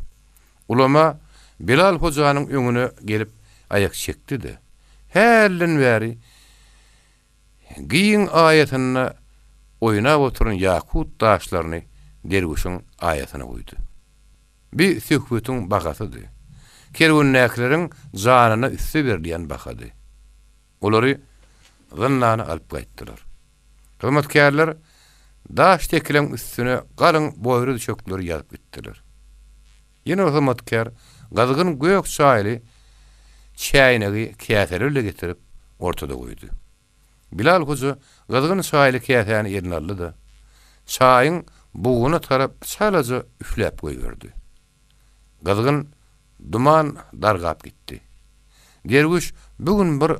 Ulama Bilal hojanyň öňüne gelip aýak çekdi-de, hälden bäri giň aýasynda oýnap oturan ýakut daşlaryny derwüşiň aýasyna guýdy. Bi söhbetiň bahasydy. Kerwendäkileriň janyna üste berilýän bahady. Olary zyndana alyp gaýtdylar. Hyzmatkärler daş sekileň üstüne galyň boýra düşekleri ýazyp gitdiler. Ýene bir hyzmatkär gyzgyn gök çaýly çäýnegi käseler bile getirip, ortada goýdy. Bilal hoja gyzgyn çaýly käsäni eline aldy-da, çaýyň buguna tarap çalaja üfläp goýberdi. Gyzgyn duman dargap gitdi. Derwüş bu gün bir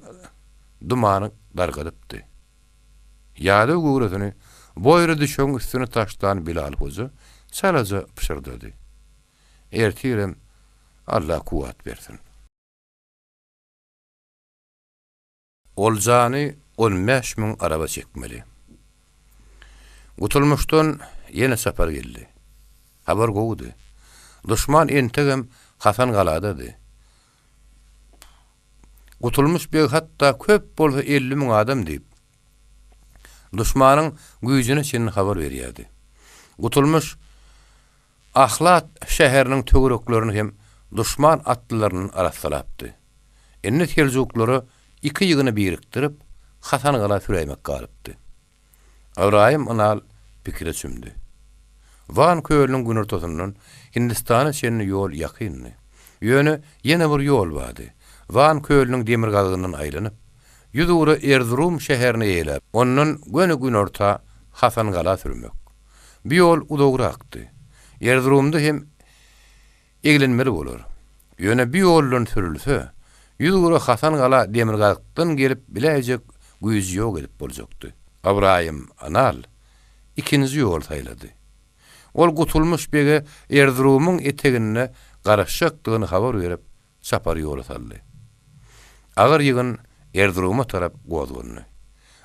dumany dargadypdy. Ýadaw göwresini boýra düşegiň üstüne taşlan Bilal hoja çalaja pyşyrdady. Ertirem Alla kuwwat bersin. Oljany 15 000 araba çekmeli. Gutulmyşdan ýene çapar geldi. Habar gowudy. Duşman entegem Hasan galadady. Gutulmyş beg hatda köp bolsa 50 000 adam diýip, duşmanyň güýjüne çenli habar berýärdi. Gutulmyş Ahlat şäheriniň töwereklerini hem duşman atlylaryndan arassalapdy. Indi seljuklara iki ýygyny birikdirip, Hasangala süräýmek galypdy. Ybraýym ynal pikire çümdi. Wan kölüniň günortasyndan Hindistana çenli ýol ýakyndy. Ýöne ýene bir ýol bardy. Wan kölüniň demirgazygyndan aýlanyp, ýüzugra Erzurum şäherini eýeläp, ondan göni günorta Hasangala sürmek. Bu ýol uzagrakdy. Erzurumda hem eglenmeli bolar. Ýöne bu ýoldan sürülse, ýüzugra Hasangala demirgazykdan gelip biläýjek güýji ýok edip boljakdy. Ybraýym Ynal ikinji ýoly saýlady. Ol Gutulmyş bege Erzurumyň eteginde garaşjakdygyny habar berip, çapary ýola saldy. Agyr ýygyn Erzuruma tarap gozgandy.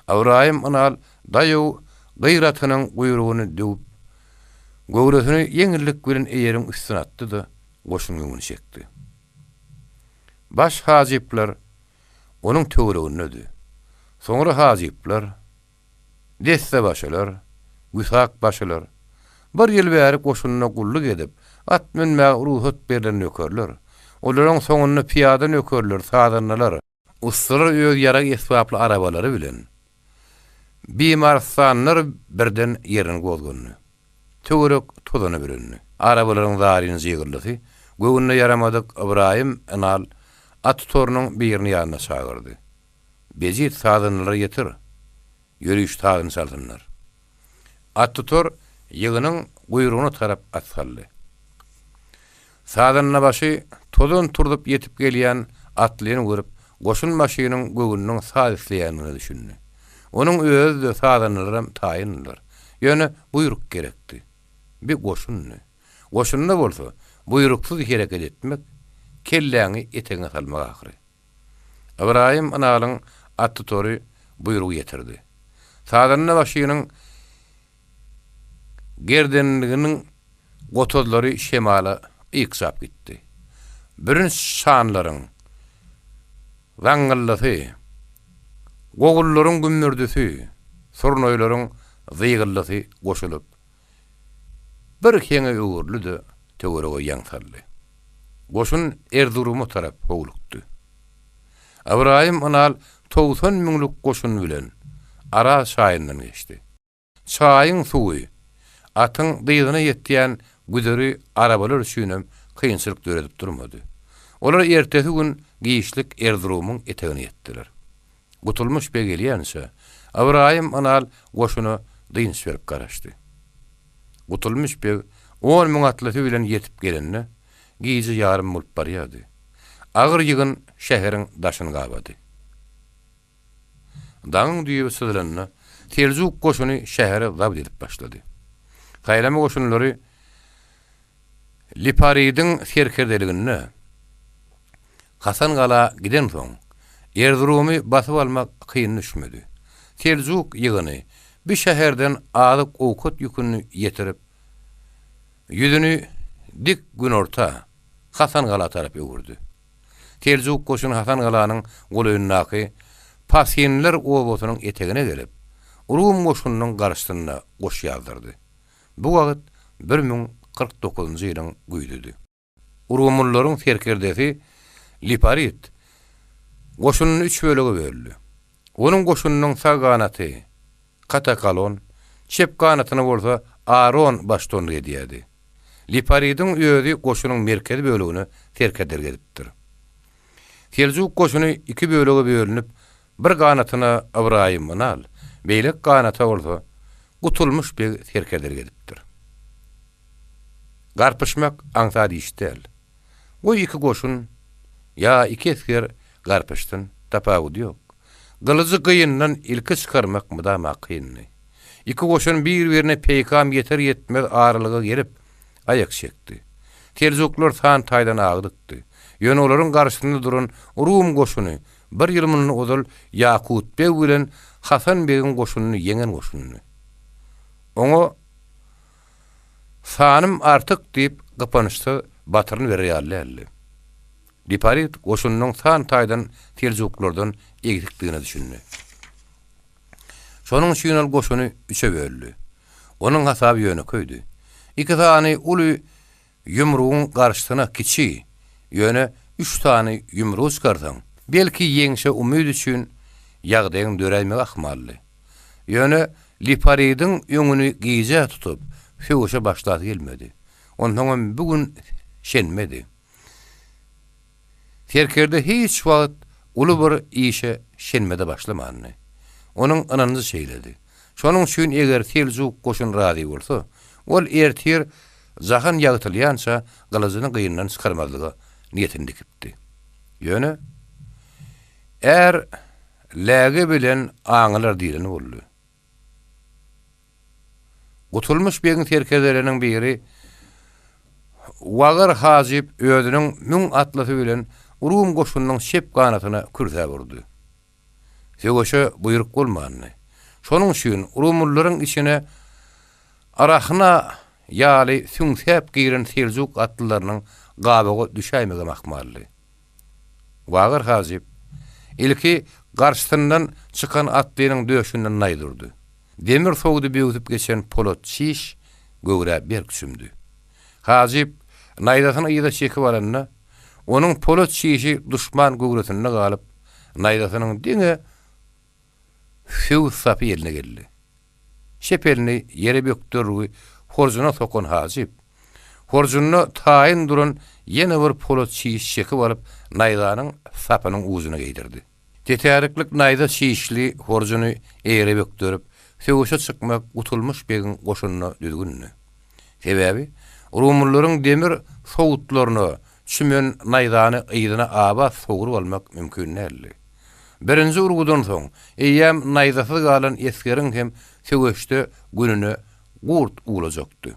Ybraýym ynal daýaw gyr atynyň guýrugyny döwüp, göwresini ýeňillik bilen eýeriň üstüne atdy-da, goşunyň öňüni çekdi. Baş hajyplar onuň töweregindedi. Soňra hajyplar, Dessebaşylar, güsakbaşylar, bir ýyl bäri goşunda gulluk edip, at münmäge rugsat berlen nökerler, olaryň soňunda pyýada nökerler, sazandalar. Ussalar öz ýarag-esbaply arabalary bilen, bimarystanlar birden ýerinden gozgandy. Töwerek tozana bürendi. Arabalaryň zaryn jygyrdysy göwnüne ýaramadyk Ybraýym ynal at torunyň birini ýanyna çagyrdy. Bejit sazandalara ýetir, ýöriş sazyny çalsynlar. Attutar ýygynyň guýrugyna tarap at saldy. Sazandabaşy tozan turzup ýetip gelýän atlyny görüp, goşunbaşynyň göwnüniň saz isleýändigine düşündi. Onuň özi-de, sazandalaram taýyndylar. Ýöne buýruk gerekdi. Bi goşundy. Goşunda bolsa buýruksyz hereket etmek, kelläňi etegiňe salmak ahyry. Ybraýym ynalyň attutary buýrugy ýetirdi. Sazandabaşynyň gerdenliginiň gotazlary şemala ykjap gitdi. Bürünç şanlaryň zaňňyldysy, gogullaryň gümmürdisi, surnaýlaryň zygyldysy goşulyp, bir heňe öwrüldi-de, töwerege ýaň saldy. Goşun Erzuruma tarap howlukdy. Ybraýym ynal 90 müňlük goşun bilen Araz çaýyndan geçdi. Çaýyň suwy atyň dyzyna ýetýän güzeri arabalar üçinem kynçylyk döredip durmady. Olar ertesi gün giçlik Erzurumyň etegine ýetdiler. Gutulmyş beg gelýänçä, Ybraýym ynal goşuna dynç berip garaşdy. Gutulmyş beg on müň atlysy bilen ýetip gelende, gije ýarym bolup barýardy. Agyr ýygyn şäheriň daşyny gabady. Daňyň düýbi syzylanda, seljuk goşuny şäheri zabt edip başlady. Saýlama goşunlary Liparidiň serkerdeliginde Hasan gala gidensoň, Erzurumy basyp almak kyn düşmedi. Seljuk ýygyny bi şäherden azyk-owkat ýüküni ýetirip, ýüzüni dik günorta, Hasan gala tarap öwürdi. Seljuk goşuny Hasan galanyň golaýyndaky Pasinler obasynyň etegine gelip, Rum goşunynyň garşysynda goş ýazdyrdy. Bu wagt 1049-njy ýylyň güýzüdi. Rumlylaryň serkerdesi Liparit goşunyny üç bölege böldi. Onuň goşunynyň sag ganaty Katakalon, çep ganatyna bolsa Aron baştutanlyk edýärdi. Liparidiň özi goşunyň merkezi bölegine serkerdelik edipdir. Seljuk goşuny iki bölege bölünip, bir ganatyna Ybraýym Ynal, beýleki ganata bolsa Gutulmyş beg serkerdelik edipdir. Garpyşmak aňsat iş däl. Goý iki goşun, ýa iki esger garpyşsyn, tapawudy ýok. Gylyjy gyndan ilki çykarmak mydama kyndy. Iki goşun bir-birine peýkam ýeter-ýetmez aralyga gelip, aýak çekdi. Seljuklar san taýdan agdykdy. Ýöne olaryň garşysynda duran Rum goşuny bir ýyl mundan ozal Ýakut beg bilen Hasan begiň goşunyny ýeňen goşundy. Oňa Sanym artyk diýip gypynçsyz batyryny berer ýaly däldi. Liparit goşunynyň san taýdan seljuklardan egsikdigine düşündi. Şonuň üçin ol goşuny üçe böldi. Onuň hasaby ýönekeýdi. Iki sany uly ýumrugyň garşysyna kiçi, ýöne üç sany ýumrugy çykarsaň, belki ýeňşe umyt üçin ýagdaýyň döräýmegi ahmaldy. Ýöne Liparidiň öňüni gijä tutup, söweşe başlasy gelmedi. Onsoňam bu gün şenbedi. Serkerde hiç wagt uly bir işe şenbede başlamandy. Onuň ynanjy şeýledi. Şonuň üçin eger seljuk goşuny razy bolsa, ol ertir jahan ýagtylýança gylyjyny gyndan çykarmazlyga niýetini dikipdi. Ýöne är läge bilen aňylar diýleni boldy. Gutulmyş begiň serkerdeleriniň biri Wagar hajyp özüniň müň atlysy bilen Rum goşunynyň çep ganatyna kürsäp urdy. Söweşe buýruk bolmandy. Şonuň üçin rumluklaryň içine arahna ýaly süňsäp giren seljuk atlylarynyň gabawa düşäýmegem ahmaldy. Wagyr hajyp, ilki garşysyndan çykan atlynyň döşünden naýza urdy. Demir sowudy böwsüp geçen polat çiş göwrä berk çümdi. Hajyp naýzasyny yza çekip alanda, onuň polat çişi duşman göwresinde galyp, Naýzasynyň diňe söwüt sapy eline geldi. Çep elini ýere bökdergi horjuna sokan hajyp, horjunda taýyn duran ýene bir polat çiş çekip alyp, naýzanyň sapynyň ujuna geýdirdi. Tetäriklik naýza çişli horjuny eýre bökderip, söweşe çykmak Gutulmyş begiň goşunyna düzgündi. Sebäbi, rumlylaryň demir sowutlaryna çümen naýzany yzyna abat sogrup almak mümkin däldi. Birinji urgudan soň, eýýäm naýzasyz galan esgeriň hem söweşde gününe gurt uwlajakdy.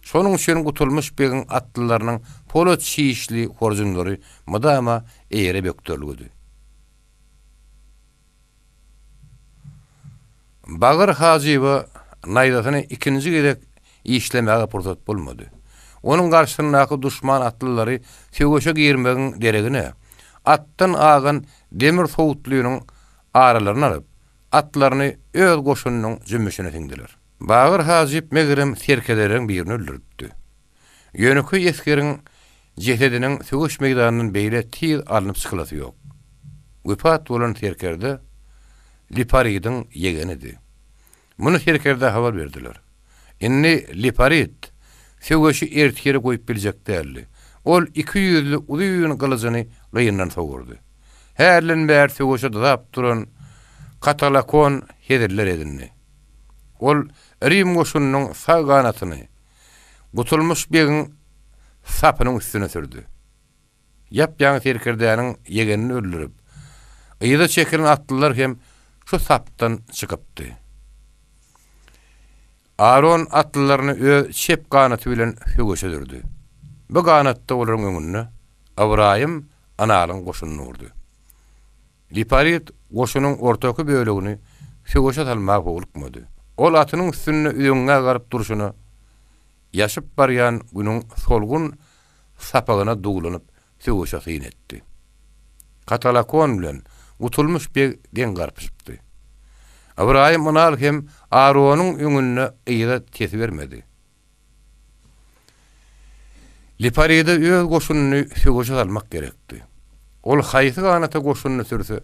Şonuň üçin Gutulmyş begiň atlylarynyň polat çişli horjunlary mydama eýere bökderilgidi. Bagyr hajyba naýzasyny ikinji gezek işlemäge pursat bolmady. Onuň garşysyndaky duşman atlylary söweşe girmegiň deregine, atdan agan demir sowutlynyň aralaryny alyp, atlaryny öz goşunynyň jümmüşine siňdiler. Bagyr hajyp megerem serkerdeleriň birini öldüripdi. Ýönekeý esgeriň jesediniň söweş meýdanyndan beýle tiz alnyp çykylasy ýok. Wepat bolan serkerde Liparidiň ýegenidi. Muny serkerdä habar berdiler. Indi Liparit söweşi ertire goýup biljek däldi. Ol ikiýüzli uzyn gylyjyny gyndan sogurdy. Hälden bäri söweşe dyzap duran Katalakon heziller edindi. Ol Rim goşunynyň sag ganatyny Gutulmyş begiň sapynyň üstüne sürdi. Ýap-ýaňy serkerdäniň ýegenini öldürip, yza çekilen atlylar hem şu sapdan çykypdy. Aaron atlylaryny öz çep ganaty bilen söweşe dürdi. Bu ganatda olaryň öňünde Ybraýym Analyň goşuny durdy. Liparit goşunyň ortaky bölegini söweşe salmaga howlukmady. Ol atynyň üstünde üzeňňä galyp durşuna, ýaşyp barýan Günüň solgun sapagyna duwlanyp söweşe syn etdi. Katalakon bilen Gutulmyş beg deň garpyşypdy. Ybraýym ynal hem Aronyň öňünde yza tesibermedi. Liparide öz goşunyny söweşe salmak gerekdi. Ol haýsy ganata goşunyny sürse,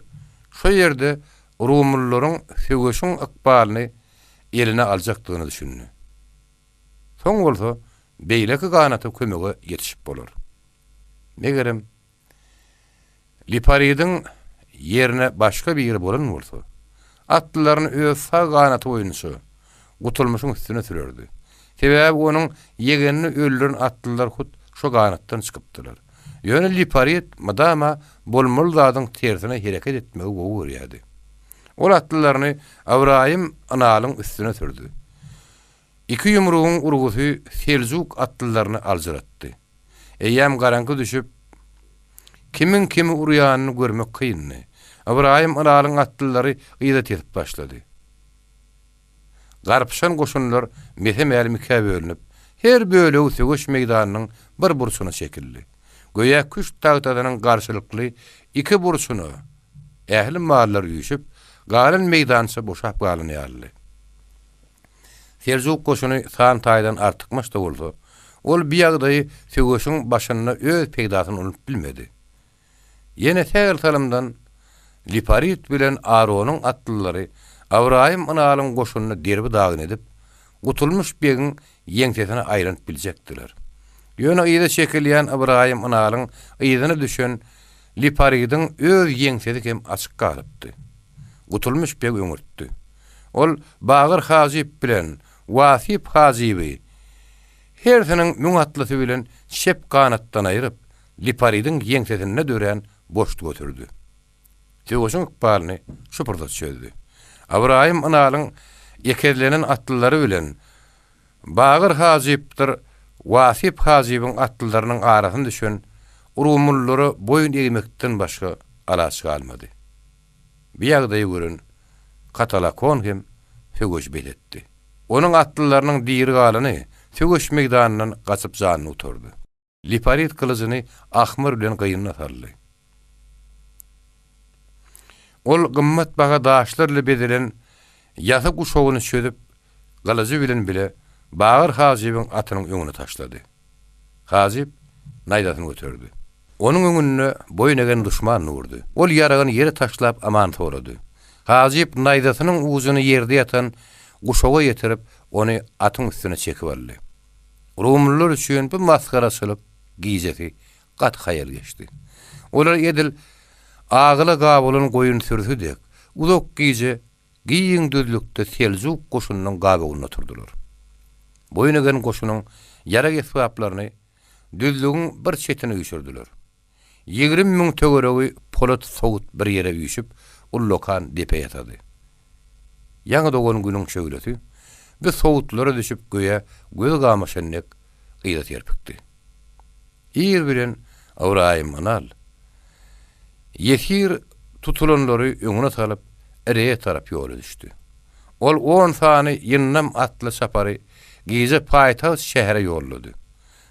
şo ýerde rumlylaryň söweşiň ykbalyny eline aljakdygyna düşündi. Soň bolsa beýleki ganata kömege ýetişip bolar. Megerem, Liparidiň ýerine başga biri bolan bolsa, atlylaryny öz sag ganaty boýunça Gutulmyşyň üstüne sürerdi. Sebäbi onuň ýegenini öldüren atlylar hut şo ganatdan çykypdylar. Ýöne Liparit mydama bolmaly zadyň tersine hereket etmegi gowy görýärdi. Ol atlylaryny Ybraýym ynalyň üstüne sürdi. Iki ýumrugyň urgusy seljuk atlylaryny aljyratdy. Eýýäm garaňky düşüp, kimiň kimi urýanyny görmek kyndy. Ybraýym ylalyň atlylary yza tesip başlady. Garpyşan goşunlar mese-mälim ikä bölünip, her bölegi söweş meýdanynyň bir burçuna çekildi. Göýä küşt tagtasynyň garşylykly iki burçuna ähli mallar üýşüp, galan meýdança boşap galan ýalydy. Seljuk goşuny san taýdan artykmaç-da bolsa, ol bi ýagdaýy söweşiň başynda öz peýdasyna ulanyp bilmedi. Ýene sähel salymdan Liparit bilen Aronyň atlylary Ybraýym ynalyň goşunyny derbi-dagyn edip, Gutulmyş begiň ýeňsesine aýlanyp biljekdiler. Ýöne yza çekilýän Ybraýym ynalyň yzyna düşen Liparidiň öz ýeňsesi hem açyk galypdy. Gutulmyş beg öňürtdi. Ol Bagyr hajyp bilen Wasyp hajyby hersiniň müň atlysy bilen çep ganatdan aýryp, Liparidiň ýeňsesinde dörän boşluga sürdi. Söweşiň ykbalyny şu pursat çözdi. Ybraýym ynalyň ekezlenen atlylary bilen Bagyr hajypdyr Wasyp hajybyň atlylarynyň arasyna düşen rumlulara boýun egmekden başga alaç galmady. Bu ýagdaýy gören Katalakon hem söweşi bes etdi. Onuň atlylarynyň diri galany söweş meýdanyndan gaçyp janyny gutardy. Liparit gylyjyny ahmyr bilen gynyna saldy. Ol gymmatbaha daşlar ile bezelen ýasy guşagyny çözüp, gylyjy bilen bile Bagyr hajybyň atynyň öňüne taşlady. Hajyp naýzasyny göterdi. Onuň öňünde boýun egen duşman durdy. Ol ýaragyny ýere taşlap aman sorady. Hajyp naýzasynyň ujuny ýerde ýatan guşaga ýetirip, ony atyň üstüne çekip aldy. Rumlular üçin bu masgaraçylyk gijesi gaty haýal geçdi. Olar edil agyla gabalan goýun sürüsi dek, uzak gije giň düzlükde seljuk goşunynyň gabawynda oturdylar. Boýun egen goşunyň ýarag-esbaplaryny düzlügiň bir çetine üýşürdiler. 20 000 töweregi polat sowut bir ýere üýşüp, ullakan depe ýasady. Ýaňy dogan günüň şöhlesi bu sowutlara düşüp göýä göz gamaşan dek yza serpikdi. Ir bilen Ybraýym Ynal ýesir tutulanlary öňüne salyp, Reýe tarap ýola düşdi. Ol on sany ýyndam atly çapary gije paýtagt şähere ýollady.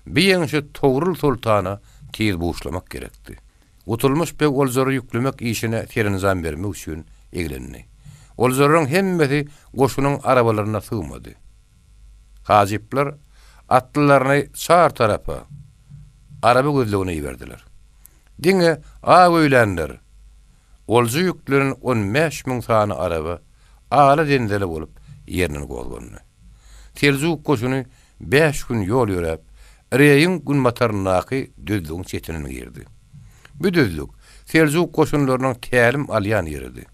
Bi ýeňşi Togrul soltana tiz buşlamak gerekdi. Gutulmyş beg oljary ýüklemek işine serenjam bermek üçin eglendi. Oljalaryň hemmesi goşunyň arabalaryna sygmady. Hajyplar atlylaryny çar tarapa araba gözlegine iberdiler. Diňe ak öýlänler olja ýüklenen 15 000 sany araba ala-zenzele bolup ýerinden gozgandy. Seljuk goşuny bäş gün ýol ýöräp, Reýiň günbataryndaky düzlügiň çetinden girdi. Bu düzlük seljuk goşunlarynyň tälim alýan ýeridi.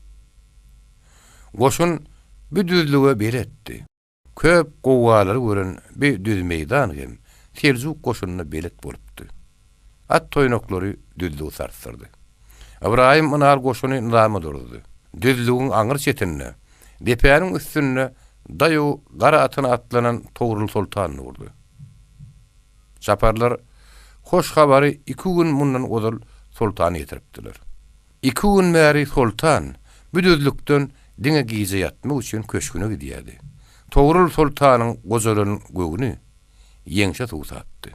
Goşun bu düzlüge beletdi. Köp gowgalary gören bi düz meýdan hem seljuk goşunyna belet bolupdy. At toýnaklary düzlügi sarsdyrdy. Ybraýym ynal goşuny nyzama duruzdy. Düzlügiň aňry çetinde, depäniň üstünde daýaw gara atyna atlanan Togrul soltan durdy. Çaparlar hoş habary iki gün mundan ozal soltana ýetiripdiler. Iki gün bäri soltan bu düzlükden diňe gije ýatmak üçin köşgüne gidýärdi. Togrul soltanyň gojalan göwni ýeňşe suwsapdy.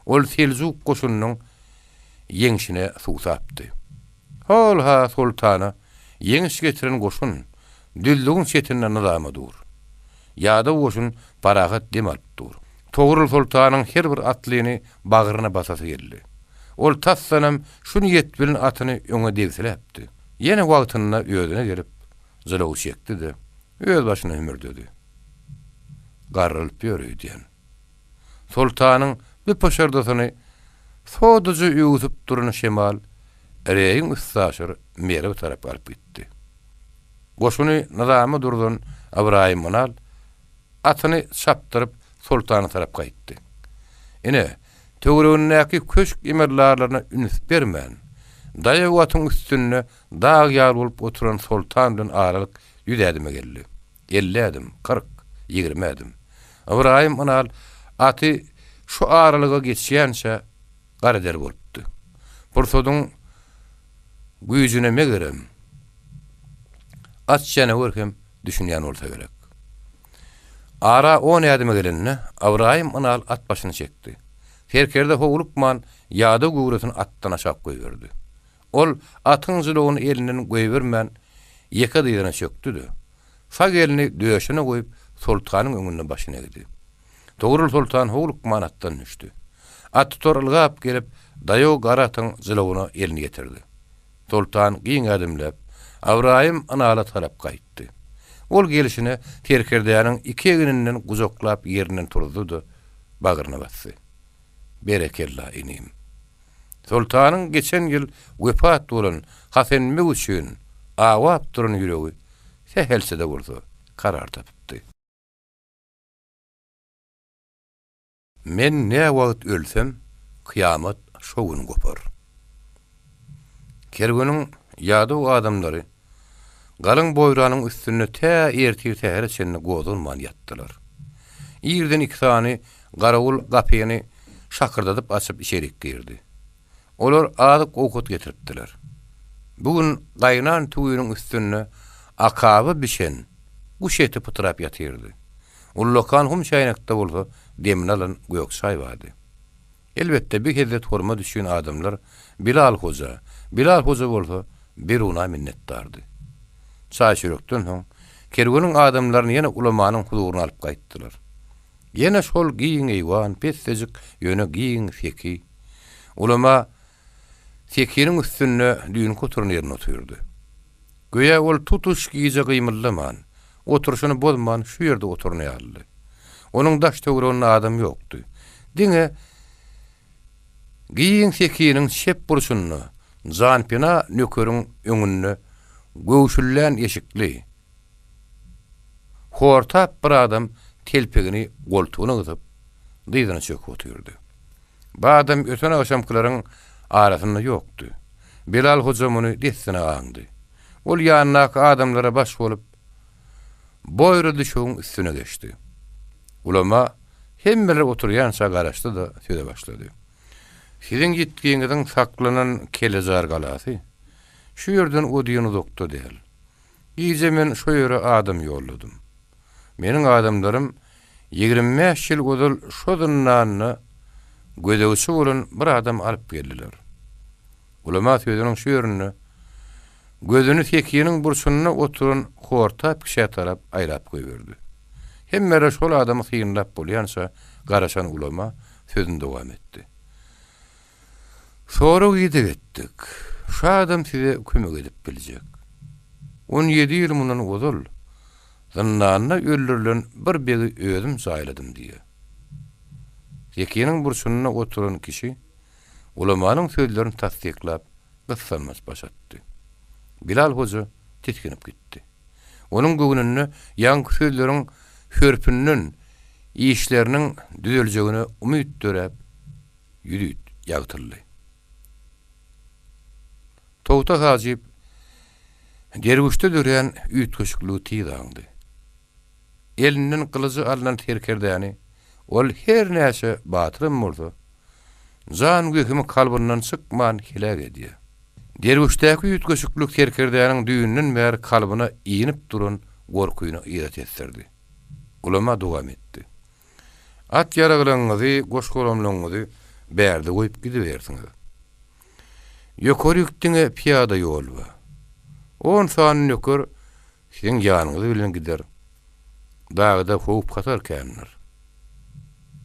Ol seljuk goşunynyň ýeňşine suwsapdy. Hol-ha soltana ýeňiş getiren goşun düzlügiň çetinde nyzama dur. Ýadaw goşun parahat dem alyp dur. Togrul soltanyň her bir atlyny bagryna basasy geldi. Ol tasdanam şu niýet bilen atyny öňe debsiläpdi. Ýene wagtynda özüne gelip, jylawy çekdi-de, öz başyna hümürdedi. Garrylyp ýör öýdýän. Soltanyň bu pyşyrdysyny sodaja öwsüp duran şemal Reýiň üstaşyr Merwe tarap alyp gitdi. Goşuny nyzama durzan Ybraýym Ynal atyny çapdyryp soltana tarap gaýtdy. Ine, töweregindäki köşk emeldarlaryna üns bermän, daýaw atyň üstünde dag ýaly bolup oturan soltan bilen aralyk ýüz ädime geldi. 50 ädim, 40, 20 ädim. Ybraýym Ynal aty şu aralyga geçýänçä gara der bolupdy. Pursadyň güýjüne megerem, aç janawer hem düşünýän bolsa gerek. Ara on ädime gelende, Ybraýym Ynal at başyny çekdi. Serkerde howlukman ýadaw göwresini atdan aşak goýberdi. Ol atyň jylawyny elinden goýbermän, ýeke dyzyna çökdi-de, sag elini döşüne goýup, soltanyň öňünde başyny egdi. Togrul soltan howlukman atdan düşdi. Attutar ylgap gelip, daýaw gara atyň jylawyna elini ýetirdi. Soltan giň ädimläp, Ybraýym Ynala tarap gaýtdy. Ol gelşine serkerdäniň iki egninden gujaklap ýerinden turuzdy-da, bagryna basdy. Berekella, inim! Soltanyň geçen ýyl wepat bolan Hasenbeg üçin awap duran ýüregi sähelçe-de bolsa karar tapypdy. Men näwagt ölsem, kyýamat şo gün gopar. Kerweniň ýadaw adamlary galyň boýranyň üstünde tä ertir sähere çenli gozganman ýatdylar. Irden iki sany garawul gapyny şakyrdadyp açyp içerik girdi. Olar azyk-owkat getiripdiler. Bu gün gaýnan tüwiniň üstünde akaba bişen guş eti pytrap ýatyrdy. Ullakan hum çäýnekde bolsa demini alan gök çaý bardy. Elbetde, bi hezzet-hormat üçin adamlar Bilal hoja, Bilal hoja bolsa Biruna minnetdardy. Çaý-çörekden soň, kerweniň adamlaryny ýene ulamanyň huzuryna alyp gaýtdylar. Ýene şol giň eýwan, pessejik, ýöne giň seki. Ulama. Sekiniň üstünde düýnki oturan ýerinde otyrdy. Göýä ol tutuş gije gymyldaman, oturyşyny bozman şu ýerde oturan ýalydy. Onuň daş-töwereginde adam ýokdy. Diňe giň sekiniň çep burçunda janpena nökeriň öňünde göwşüllän eşikli, hortap bir adam telpegini goltugyna gysyp, dyzyna çöküp otyrdy. Bu adam öten agşamkylaryň arasynda ýokdy. Belal hoja muny dessine aňdy. Ol ýanyndaky adamlara baş bolup, boýra düşegiň üstüne geçdi. Ulama hemmeler oturýança garaşdy-da, söze başlady. Siziň ýitgiňiziň saklanan Kelejar galasy şu ýerden o diýen uzakda däl. Gije men şo ýere adam ýolladym. Meniň adamlarym 25 ýyl ozal şo zyndanda gözegçi bolan bir adam alyp geldiler. Ulama sözüniň şu ýerinde gözüni sekiniň burçunda oturan hortap kişä tarap aýlap goýberdi. Hemmeler şol adamy synlap bolýança garaşan ulama sözüni dowam etdi. Sorag-ideg etdik. Şu adam size kömek edip biljek. 17 ýyl mundan ozal zyndanda öldürilen bir begi özüm jaýladym diýýär. Zekiniň burçunda oturan kişi ulamanyň sözlerini tassyklap, gyssanmaç baş atdy. Bilal hoja tisginip gitdi. Onuň göwnünde ýaňky sözleriň hörpünden işleriniň düzeljegine umyt döräp, ýüzi ýagtyldy. Togta hajyp derwüşde dörän üýtgeşikligi tiz aňdy. Elinden gylyjy alnan serkerdäni ol her näçe batyram bolsa, jan wehimi kalbyndan çykman heläk edýär. Derwüşdäki üýtgeşiklik serkerdäniň düýnden bäri kalbyna inip duran gorkyny yza tesdirdi. Ulama dowam etdi. At-ýaraglaryňyzy, goş-golamlaryňyzy bärde goýup gidibersiňiz. Ýokaryk diňe pyýada ýol bar. On sany nöker siziň ýanyňyz bilen gider. Dagda howp-hatar kändir.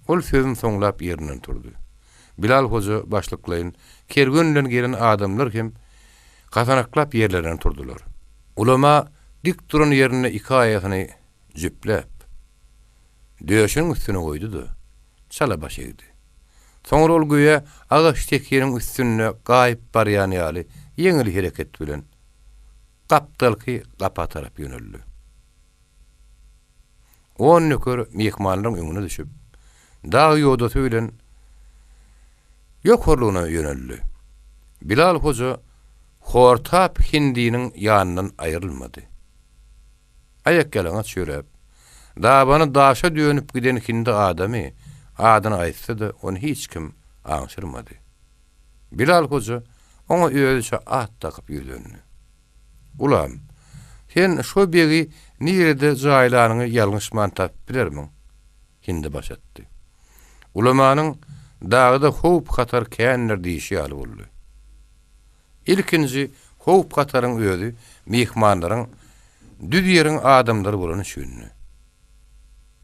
Ol sözüni soňlap ýerinden turdy. Bilal hoja başlyklaýyn kerwen bilen gelen adamlar hem gasanaklap ýerlerinden turdular. Ulama dik duran ýerinde iki aýasyny jüpläp, döşüniň üstüne goýdy-da, çala baş egdi. Soňra ol göýä agaç tekjeniň üstünde gaýyp barýan ýaly ýeňil hereket bilen gapdalky gapa tarap ýöneldi. On nöker myhmanlaryň öňüne düşüp, dag ýodasy bilen ýokarlygyna ýöneldi. Bilal hoja hortap hindiniň ýanyndan aýrylmady. Aýakýalaňaç ýöräp, dabany daşa dönüp giden hindi adamy adyny aýtsa-da, ony hiç kim aňşyrmady. Bilal hoja oňa özüçe at dakyp ýüzlendi. Gulam, sen şo begi nirede jaýlanyňy ýalňyşman tapyp bilermiň? Hindi baş atdy. Ulamanyň Dagda howp-hatar kändir diýşi ýaly boldy. Ilkinji howp-hataryň özi myhmanlaryň düz ýeriň adamlary bolany üçindi.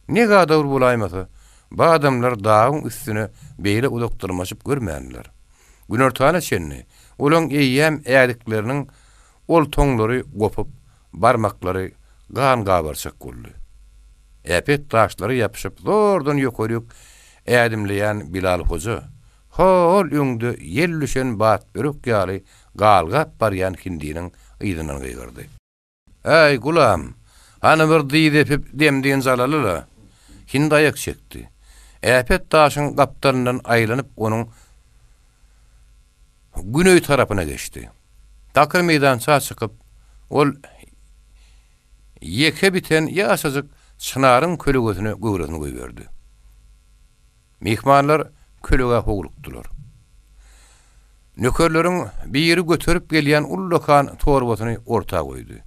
Negadawr bolaýmasa, bu adamlar dagyň üstüne beýle uzak dyrmaşyp görmändiler. Günortana çenli olaň eýýäm ädikleriniň oltaňlary gopup, barmaklary gan gabarçak boldy. Äpet daşlara ýapyşyp zordan ýokaryk ädimleýän Bilal hoja Ho-ol öňde ýel düşen batbörek ýaly galgap barýan hindiniň yzyndan gygyrdy. Äý, gulam, hany bir dyz epip dem-dynç alaly-la! Hindi aýak çekdi. Äpet daşyň gapdalyndan aýlanyp onuň güneý tarapyna geçdi. Takyr meýdança çykyp, ol ýeke biten ýaşajyk çynaryň kölegesine göwresini goýberdi. Myhmanlar kölegä howlukdylar. Nökerleriň biri göterip gelýän ullakan torbasyny orta goýdy.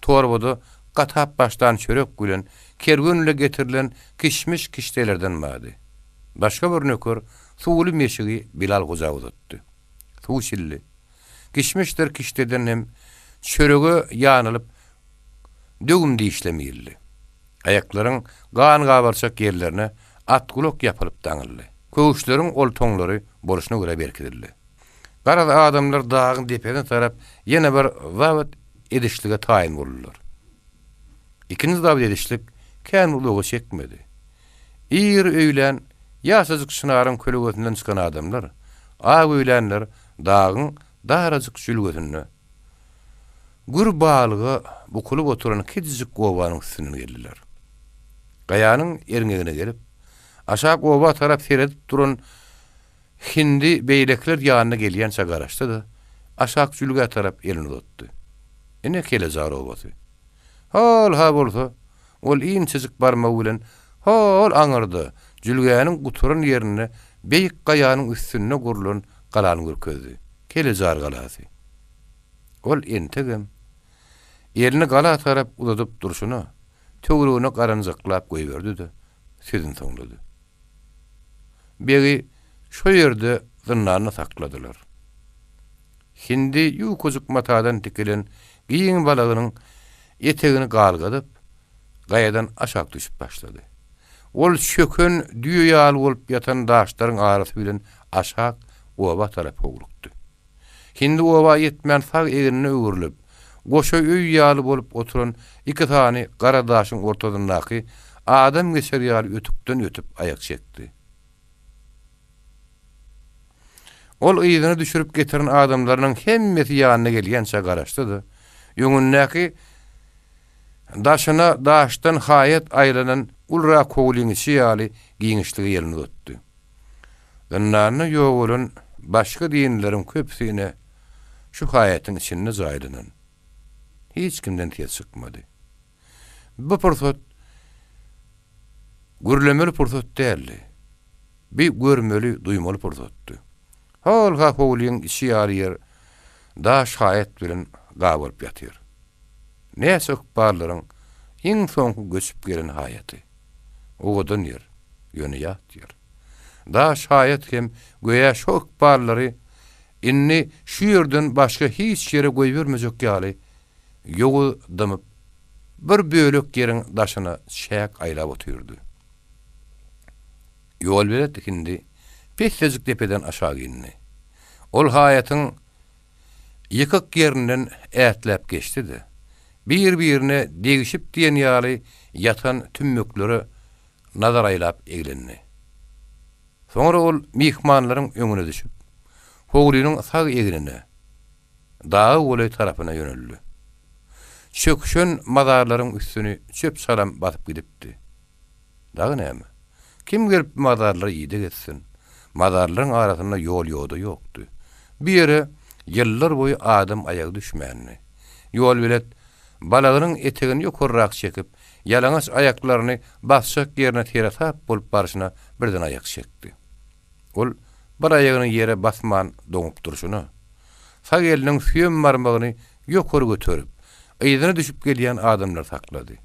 Torbada gatap başlan çörek bilen kerwen ile getirilen kişmiş kişdelerden bardy. Başga bir nöker suwly meşigi Bilal hoja uzatdy. Suw içildi. Kişmişdir kişdeden hem çörege ýanylyp döwüm dişlem iýildi. Aýaklaryň gan-gabarçak ýerlerine atgulak ýapylyp daňyldy. Köwüşleriň oltaňlary bolşuna görä berkidildi. Garaz, adamlar dagyň depesine tarap ýene bir zabt edişlige taýyn boldular. Ikinji zabt edişlik kän uzaga çekmedi. Ir öýlän ýaşajyk çynaryň kölegesinden çykan adamlar, ak öýlänler dagyň darajyk jülgesinde gür baglyga bukulyp oturan kiçijik obanyň üstünden geldiler. Gaýanyň erňegine gelip, aşak oba tarap seredip duran Hindi beýlekiler ýanyna gelýänçä garaşdy-da, aşak jülgä tarap elini uzatdy. Ine Kelejar obasy. Hol-ha bolsa, ol inçejik barmagy bilen ho-ol aňyrda, jülgäniň gutaran ýerinde beýik gaýanyň üstünde gurlan galany görkezdi. Kelejar galasy. Ol entegem elini gala tarap uzadyp durşuna, töweregine garanjaklap goýberdi-de, sözüni soňlady. Begi şo ýerde zyndanda sakladylar. Hindi ýukajyk matadan tikilen giň balagynyň etegini galgadyp, gaýadan aşak düşüp başlady. Ol çöken düýe ýaly bolup ýatan daşlaryň arasy bilen aşak oba tarap howlukdy. Hindi oba ýetmän sag egnine öwrülip, goşa öý ýaly bolup oturan iki sany gara daşyň ortasyndaky adam geçer ýaly ötükden ötüp aýak çekdi. Ol yzyna düşürip getiren adamlarynyň hemmesi ýanyna gelýänçä garaşdy-da, öňündäki daşyna daşdan haýat aýlanan ulurak howlyň içi ýaly giňişlige elini uzatdy. Zyndanda ýogalan başga dinlileriň köpüsi ine, şu haýatyň içinde jaýlanan. Hiç kimden ses çykmady. Bu pursat gürlemeli pursat däldi. Bi görmeli, duýmaly pursatdy. Hol-ha howlyň içi ýaly ýer daş haýat bilen gabalyp ýatyr. Näçe ykballaryň iň soňky göçüp gelen haýaty. Owadan ýer, ýöne ýat ýer. Daş haýat hem göýä şo ykballary indi şu ýerden başga hiç ýere goýbermejek ýaly ýowuz dymyp, bir bölek ýeriň daşyna çäk aýlap otyrdy. Ýolbelet hindi pessejik depeden aşak indi. Ol haýatyň ýykyk ýerinden ätläp geçdi-de, bir-birine degişip diýen ýaly ýatan tümmeklere nazar aýlap eglendi. Soňra ol myhmanlaryň öňüne düşüp, howlynyň sag egnine, daga golaý tarapyna ýöneldi. Çöküşen mazarlaryň üstüni çöp-çalam basyp gidipdi. Dagy näme? Kim gelip mazarlara ideg etsin? Mazarlaryň arasynda ýol-ýoda ýokdy. Bu ýere ýyllar boýy adam aýagy düşmändi. Ýolbelet balagynyň etegini ýokarrak çekip, ýalaňaç aýaklaryny basjak ýerine seresap bolup barşyna birden aýak çekdi. Ol bir aýagyny ýere basman doňup durşuna, sag eliniň süýem barmagyny ýokary göterip, yzyna düşüp gelýän adamlary saklady.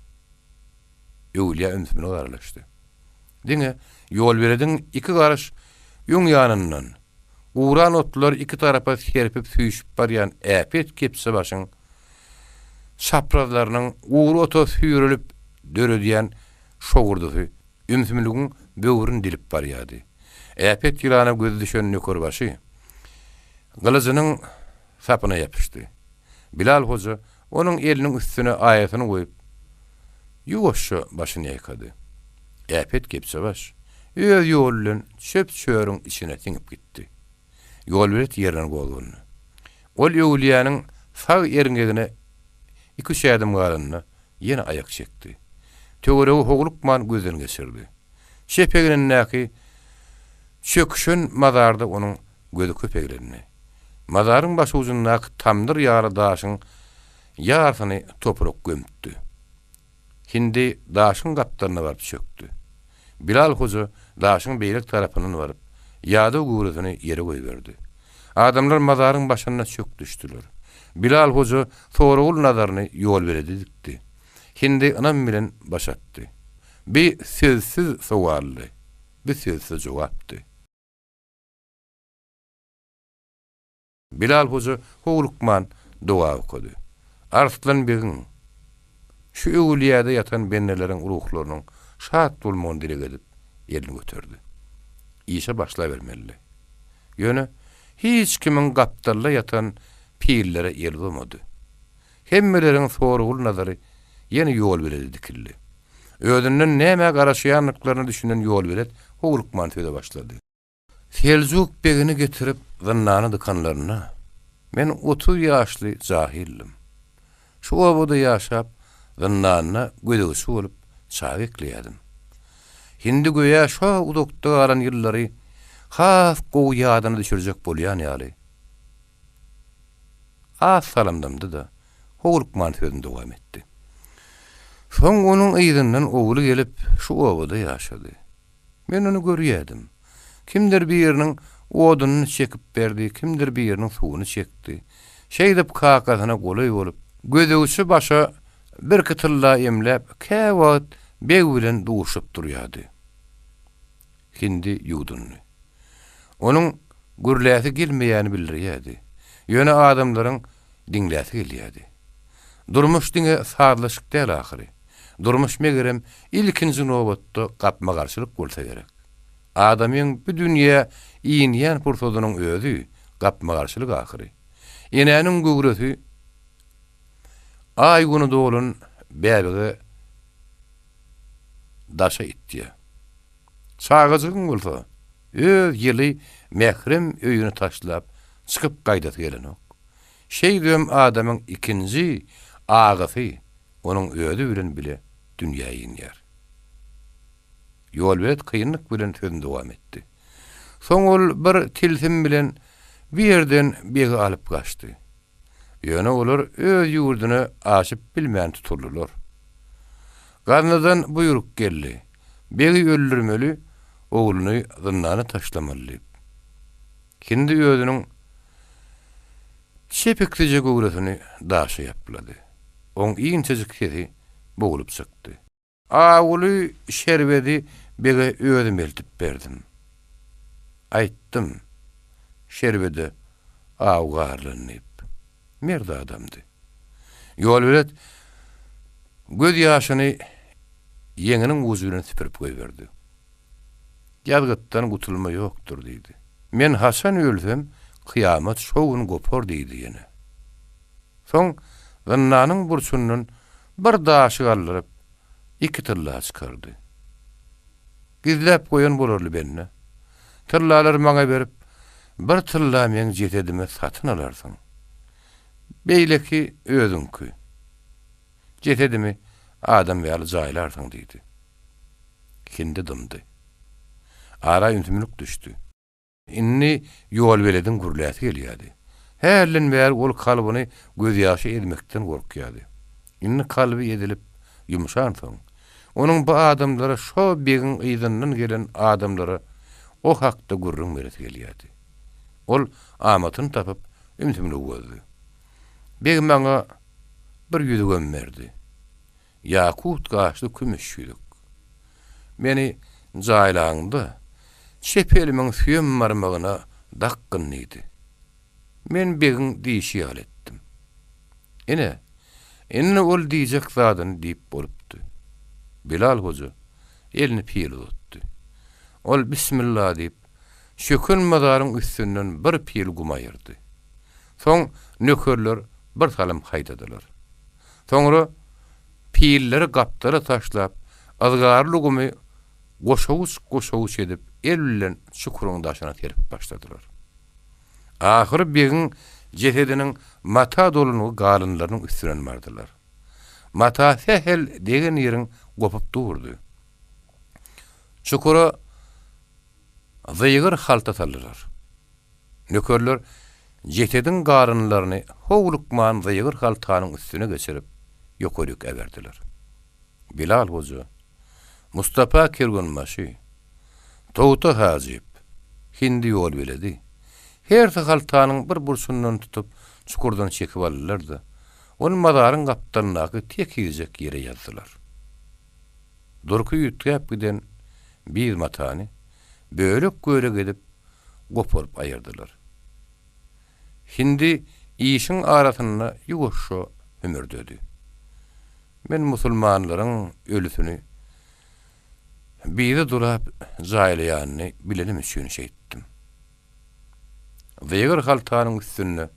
Öwülýä ümsümlik aralaşdy. Diňe ýolbelediň iki garyş öň ýanyndan, guran otlary iki tarapa serpip süýşüp barýan äpet kepjebaşyň çaprazlarynyň gury ota süýrelip döredýän şowurdysy ümsümligiň böwrüni dilip barýardy. Äpet ýylana gözi düşen nökerbaşy gylyjynyň sapyna ýapyşdy. Bilal hoja onuň eliniň üstüne aýasyny goýup, ýuwaşja başyny ýaýkady. Äpet kepjebaş öz ýoly bilen çöp-çörüň içine siňip gitdi. Ýolbelet ýerinden gozgandy. Ol öwülýäniň sag erňegine iki-üç ädim galanda ýene aýak çekdi. Töweregi howlukman gözden geçirdi. Çep egnindäki çöküşen mazarda onuň gözi köp eglendi. Mazaryň başujundaky tamdyr ýaly daşyň ýarsyny toprak gömüpdi. Hindi daşyň gapdalyna baryp çökdi. Bilal hoja daşyň beýleki tarapyndan baryp, ýadaw göwresini ýere goýberdi. Adamlar mazaryň başynda çök düşdüler. Bilal hoja soragly nazaryny ýolbelede dikdi. Hindi ynam bilen baş atdy. Bi sözsüz sowaldy, bi sözsüz jogapdy. Bilal hoja howlukman doga okady. Arslan begiň, şu öwülýäde ýatan bendeleriň ruhlarynyň şat bolmagyny dileg edip, elini göterdi. Işe başlabermelidi. Ýöne, Hiç kimiň gapdalda ýatan pillere eli uzamady. Hemmeleriň soragly nazary ýene ýolbelede dikildi. Özünden nämä garaşýandyklaryna düşünen ýolbelet howlukman söze başlady. Seljuk begini getirip zyndana dykanlarynda, men 30 ýaşly jahyldym. Şu obada ýaşap, zyndanda gözegçi bolup çaga ekleýärdim. Hindi göýä şo uzakda galan ýyllary has gowy ýadyna düşürjek bolýan ýaly, az salamdamdy-da, howlukman sözüni dowam etdi. Soň onuň yzyndan ogly gelip, şu obada ýaşady. Men ony görýärdim. Kimdir biriniň odunyny çekip berdi, kimdir biriniň suwuny çekdi. Şeýdip kakasyna golaý bolup, gözegçi başa birki tylla emläp, käwagt beg bilen duşup durýardy. Hindi ýuwdundy. Onuň gürläsi gelmeýäni bildirýärdi. Ýöne adamlaryň diňläsi gelýärdi. Durmuş diňe sazlaşyk däl ahyry. Durmuş megerem ilkinji nobatda gapma-garşylyk bolsa gerek. Adamyň bu dünýä inýän pursadynyň özi gapma-garşylyk ahyry. Enäniň göwresi aý-güni dolan bäbege daşa itýär. Çagajygyň bolsa öz ýyly mährem öýüni taşlap çykyp gaýdasy gelenok. Şeýdibem adamyň ikinji agasy onuň özi bilen bile dünýä inýär. Ýolbelet kynlyk bilen sözüni dowam etdi. Soň ol bir tilsim bilen bir ýerden begi alyp gaçdy. Ýöne olar öz ýurduna aşyp bilmän tutuldylar. Gaznadan buýruk geldi, Begi öldürmeli, ogluny zyndana taşlamaly diýip. Hindi özüniň çepiksije göwresini daşa ýaplady. Oň inçejik sesi bogulyp çykdy. Awuly şerbedi bege özüm eltip berdim. Aýtdym, şerbede aw garylan diýip. Mert adamdy. Ýolbelet göz ýaşyny ýeňiniň ujy bilen süpürip goýberdi. Ýazgytdan gutulma ýokdur diýdi. Men haçan ölsem, kyýamat şo gün gopar diýdi ýene. Soň zyndanyň burçundan bir daşy galdyryp, iki tylla çykardy. Gizläp goýan bolarly bende. Tyllalary maňa berip, bir tylla meň jesedimi satyn alarsyň. Beýleki özüňki. Jesedimi adam ýaly jaýlarsyň diýdi. Hindi dymdy. Ara ümsümlik düşdi. Indi ýolbelediň gürläsi gelýärdi. Hälden bäri ol kalbyny gözýaşa ezmekden gorkýardy. Indi kalby ezilip, ýumşansoň, onuň bu adamlara, şo begiň yzyndan gelen adamlara o hakda gürrüň beresi gelýärdi. Ol amatyny tapyp, ümsümligi bozdy. Beg maňa bir ýüzügem berdi. Ýakut gaşly kümüş ýüzük. Meni jaýlaňda, çep elimiň süýem barmagyna dakgyn diýdi. Men begiň diýşi ýaly etdim. Ine, indi ol diýjek zadyny diýip bolupdy. Bilal hoja elini pile uzatdy. Ol Bismilla diýip, çöken mazaryň üstünden bir pil gum aýyrdy. Soň nökerler bir salym haýdadylar. Soňra pilleri gapdala taşlap, yzgarly gumy goşawuç-goşawuç edip, el bilen çukuryň daşyna serpip başladylar. Ahyry begiň jesediniň mata dolungy galynlarynyň üstünden bardylar. Mata sähel degen ýeriň gopup durdy. Çukura zygyr halta saldylar. Nökerler jesediň garynlaryny howlukman zygyr haltanyň üstüne geçirip, ýokaryk äberdiler. Bilal hoja, Mustapa kerwenbaşy, Togta hajyp, Hindi ýolbeledi, hersi haltanyň bir burçundan tutup, çukurdan çekip aldylar-da, ony mazaryň gapdalyndaky tekizjek ýere ýazdylar. Durky üýtgäp giden biýz matany bölek-bölek edip, goparyp aýyrdylar. Hindi işiň arasynda ýuwaşja hümürdedi. Men musulmanlaryň ölüsini bize dolap jaýlaýanyny bilenim üçin şeýtdim. Zygyr haltanyň üstünde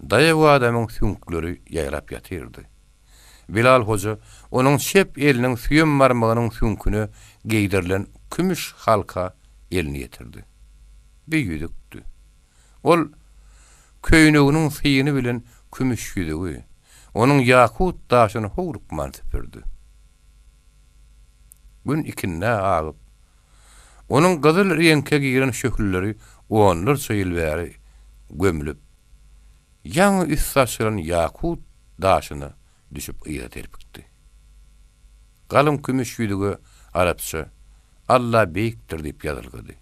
daýaw adamyň süňkleri ýaýrap ýatyrdy. Bilal hoja onuň çep eliniň süýem barmagynyň süňküne geýdirilen kümüş halka elini ýetirdi. Bir ýüzükdi. Ol köýneginiň syýny bilen kümüş ýüzügi, onuň ýakut daşyny howlukman süpürdi. Gün ikindä agyp, onuň gyzyl reňke giren şöhleleri onlarça ýyl bäri gömlüp, ýaňy üsti açylan ýakut daşyna düşüp yza serpikdi. Galyň kümüş ýüzüge arapça Alla beýikdir diýip ýazylgydy.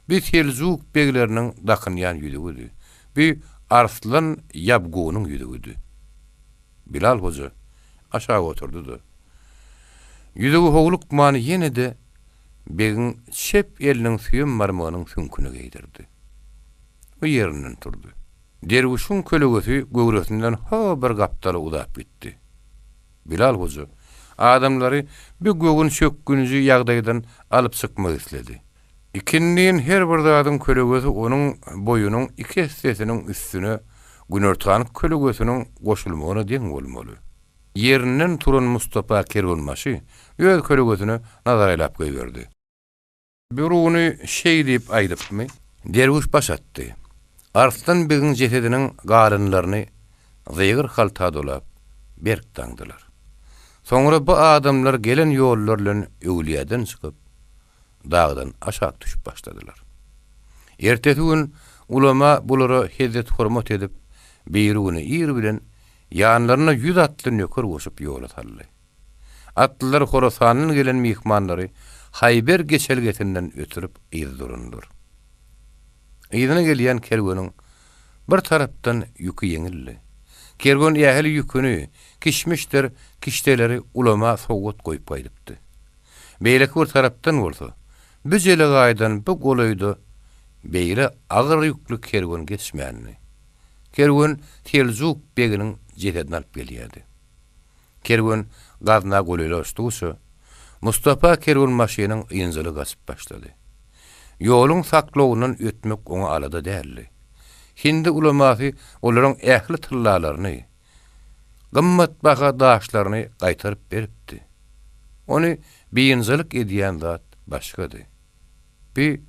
Bi seljuk begleriniň dakynýan ýüzügidi. Bi Arslan ýabgunyň ýüzügidi. Bilal hoja aşak oturdy-da, ýüzügi howlukman ýene-de begiň çep eliniň süýem barmagynyň süňküne geýdirdi. O ýerinden turdy. Derwüşiň kölegesi göwresinden ho bir gapdala uzap gitdi. Bilal hoja adamlary bu göwün çökgünji ýagdaýdan alyp çykmak isledi. Ikindin her bir zadyň kölegesi onuň boýunyň iki essesiniň üstüne günortanyk kölegesiniň goşulmagyna deň bolmaly. Ýerinden turan Mustapa kerwenbaşy öz kölegesine nazar aýlap goýberdi. Biruny şeý diýip aýdypmy? Derwüş baş atdy. Arslan begiň jesediniň galynlaryny zygyr halta dolap, berk daňdylar. Soňra bu adamlar gelen ýollary bilen öwlüýäden çykyp, dagdan aşak düşüp başladylar. Ertesi gün ulama bulara hezzet-hormat edip, birigüni ir bilen ýanlaryna ýüz atly nöker goşup ýola saldy. Atlylar Horasandan gelen myhmanlary Haýber geçelgesinden ötürip yza dolandylar. Yzyna gelýän kerweniň bir tarapdan ýüki ýeňildi. Kerwen ähli ýüküni, kişmişdir kişdeleri ulama sowgat goýup gaýdypdy. Beýleki bir tarapdan bolsa, bu jelegaýdan bu golaýda beýle agyr ýükli kerwen geçmändi. Kerwen Seljuk beginiň jesedini alyp gelýärdi. Kerwen Gazna golaýlaşdygyça, Mustapa kerwenbaşynyň ynjaly gaçyp başlady. Ýoluň saklawyndan ötmek oňa alada däldi. Hindi ulamasy olaryň ähli tyllalaryny, gymmatbaha daşlaryny gaýtaryp beripdi. Ony biynjalyk edýän zat başgady. Bi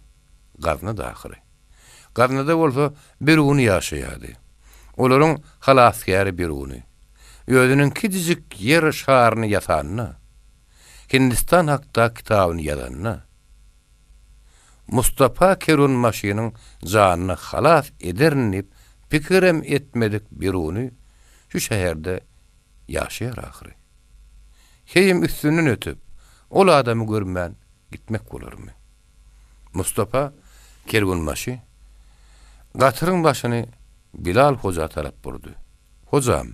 Gaznada ahyry. Gaznada bolsa Biruny ýaşaýardy. Olaryň halasgäri Biruny. Özüniň kiçijik ýer şaryny ýasanda, Hindistan hakda kitabyny ýazanda, Mustapa kerwenbaşynyň janyny halas ederin diýip pikirem etmedik Biruny şu şäherde ýaşaýar ahyry. Heýem üstünden ötüp, ol adamy görmän gitmek bolarmy? Mustapa kerwenbaşy gatyryň başyny Bilal hoja tarap burdy. Hojam,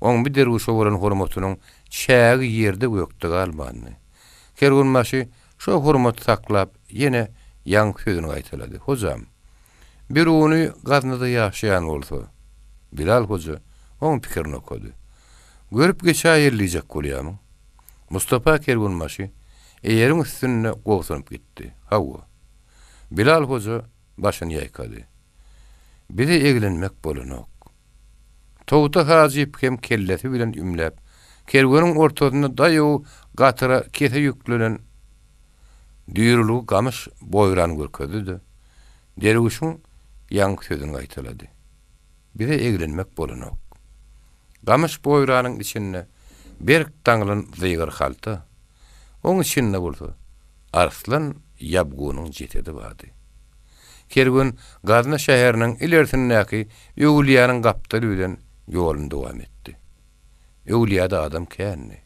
oň bi derwüşe bolan hormatynyň çägi ýerde-gökde galmandy. Kerwenbaşy şo hormaty saklap ýene ýaňky sözüni gaýtalady. Hojam, Biruny Gaznada ýaşaýan bolsa? Bilal hoja oň pikirini okady. Görüp geçäýeli diýjek bolýamyň? Mustapa kerwenbaşy eýeriň üstünde gobsunyp gitdi. Hawa. Bilal hoja başyny ýaýkady. Bize eglenmek bolanok. Togta hajyp hem kellesi bilen ümläp, kerweniň ortasynda daýaw gatyra kese ýüklenen düýrülgi gamyş boýrany görkezdi-de, derwüşiň ýaňky sözüni gaýtalady. Bize eglenmek bolanok. Gamyş boýranyň içinde berk daňylan zygyr halta, oň içinde bolsa Arslan ýabgunyň jesedi bardy. Kerwen Gazna şäheriniň ilersindäki öwülýäniň gapdaly bilen ýoluny dowam etdi. Öwülýäde adam kändi.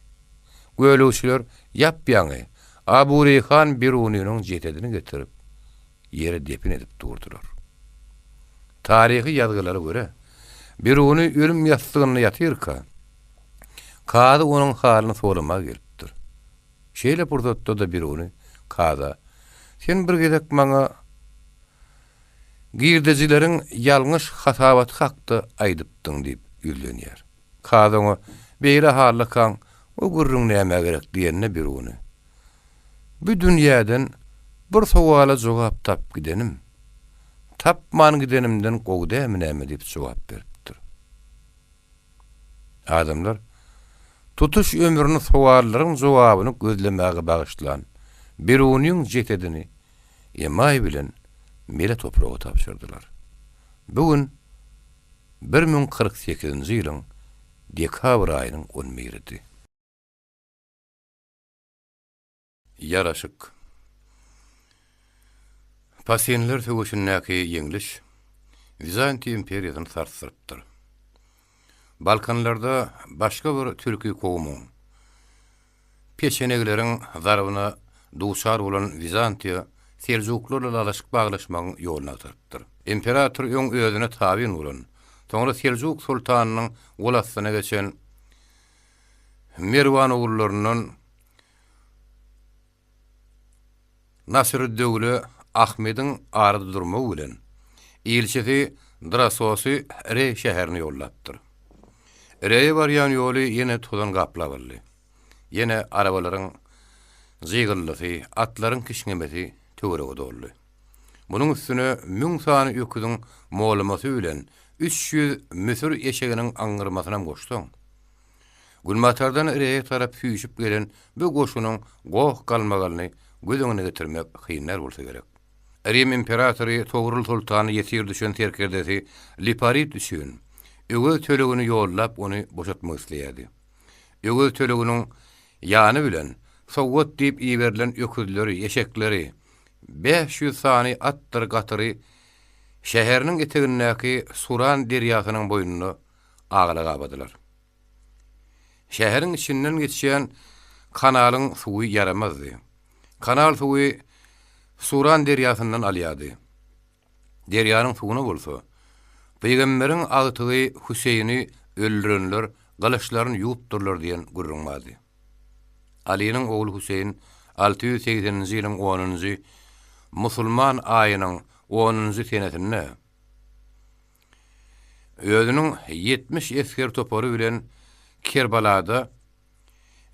Gölegçiler ýap-ýaňy Abu Reýhan Birunynyň jesedini getirip, ýere depin edip durdular. Taryhy ýazgylara görä, Biruny ölüm ýassygynda ýatyrka, kazy onuň halyny soramaga gelipdir. Şeýle pursatda-da Biruny kaza, Sen bir gezek maňa girdejileriň ýalňyş hasabaty hakda aýdypdyň diýip ýüzlenýär. Kazy oňa, Beýle hallakaň o gürrüň nämä gerek diýende Biruny, Bu dünýäden bir sowala jogap tapyp gidenim. Tapman gidenimden gowy dämi näme diýip jogap beripdir. Adamlar tutuş ömrüni sowallaryň jogabyny gözlemäge bagyşlan Birunyň jesedini emaý bilen mele topraga tabşyrdylar. Bu gün 1048-nji ýylyň dekabr aýynyň on biridi. Ýaraşyk. Pasinler söweşindäki ýeňliş Wizantiýa imperiýasyny sarsdyrypdyr. Balkanlarda başga bir türki kowumyň, peçenegleriň zarbyna duçar bolan Wizantiýa seljuklar ylalaşyk baglaşmagyň ýoluny agtarypdyr. Imperator öň özüne tabyn bolan, soňra seljuk soltanynyň gol astyna geçen Merwanogullaryndan Nasyrüddöwle Ahmediň arada durmagy bilen, ilçisi Drasosy Reý şäherine ýollapdyr. Reýe barýan ýoly ýene tozan gaplap aldy. Ýene arabalaryň jygyldysy, atlaryň kişňemesi töwerege doldy. Munuň üstüne müň sany öküziň molamasy bilen 300 müsür eşeginiň aňňyrmasynam goşsaň, Günbatardan Reýe tarap süýşüp gelen bu goşunyň goh-galmagalyny göz öňüne getirmek kyn däl bolsa gerek. Rim imperatory Togrul soltana ýesir düşen serkerdesi Liparit üçin öwez tölegini ýollap ony boşatmak isleýärdi. Öwez töleginiň ýany bilen sowgat diýip iberilen öküzleri, eşekleri, 500 sany atdyr gatyry şäheriniň etegindäki Suran derýasynyň boýunda agala gabadylar. Şäheriň içinden geçýän kanalyň suwy ýaramazdy. Kanal suwy Suran derýasyndan alýardy. Derýanyň suwuna bolsa, pygamberiň agtygy Hüseýini öldürenler gylyçlaryny ýuwupdyrlar diýen gürrüň bardy. Alynyň ogly Hüseýin 680-nji ýylyň onunjy musulman aýynyň onunjy senesinde özüniň 70 esger topary bilen Kerbalada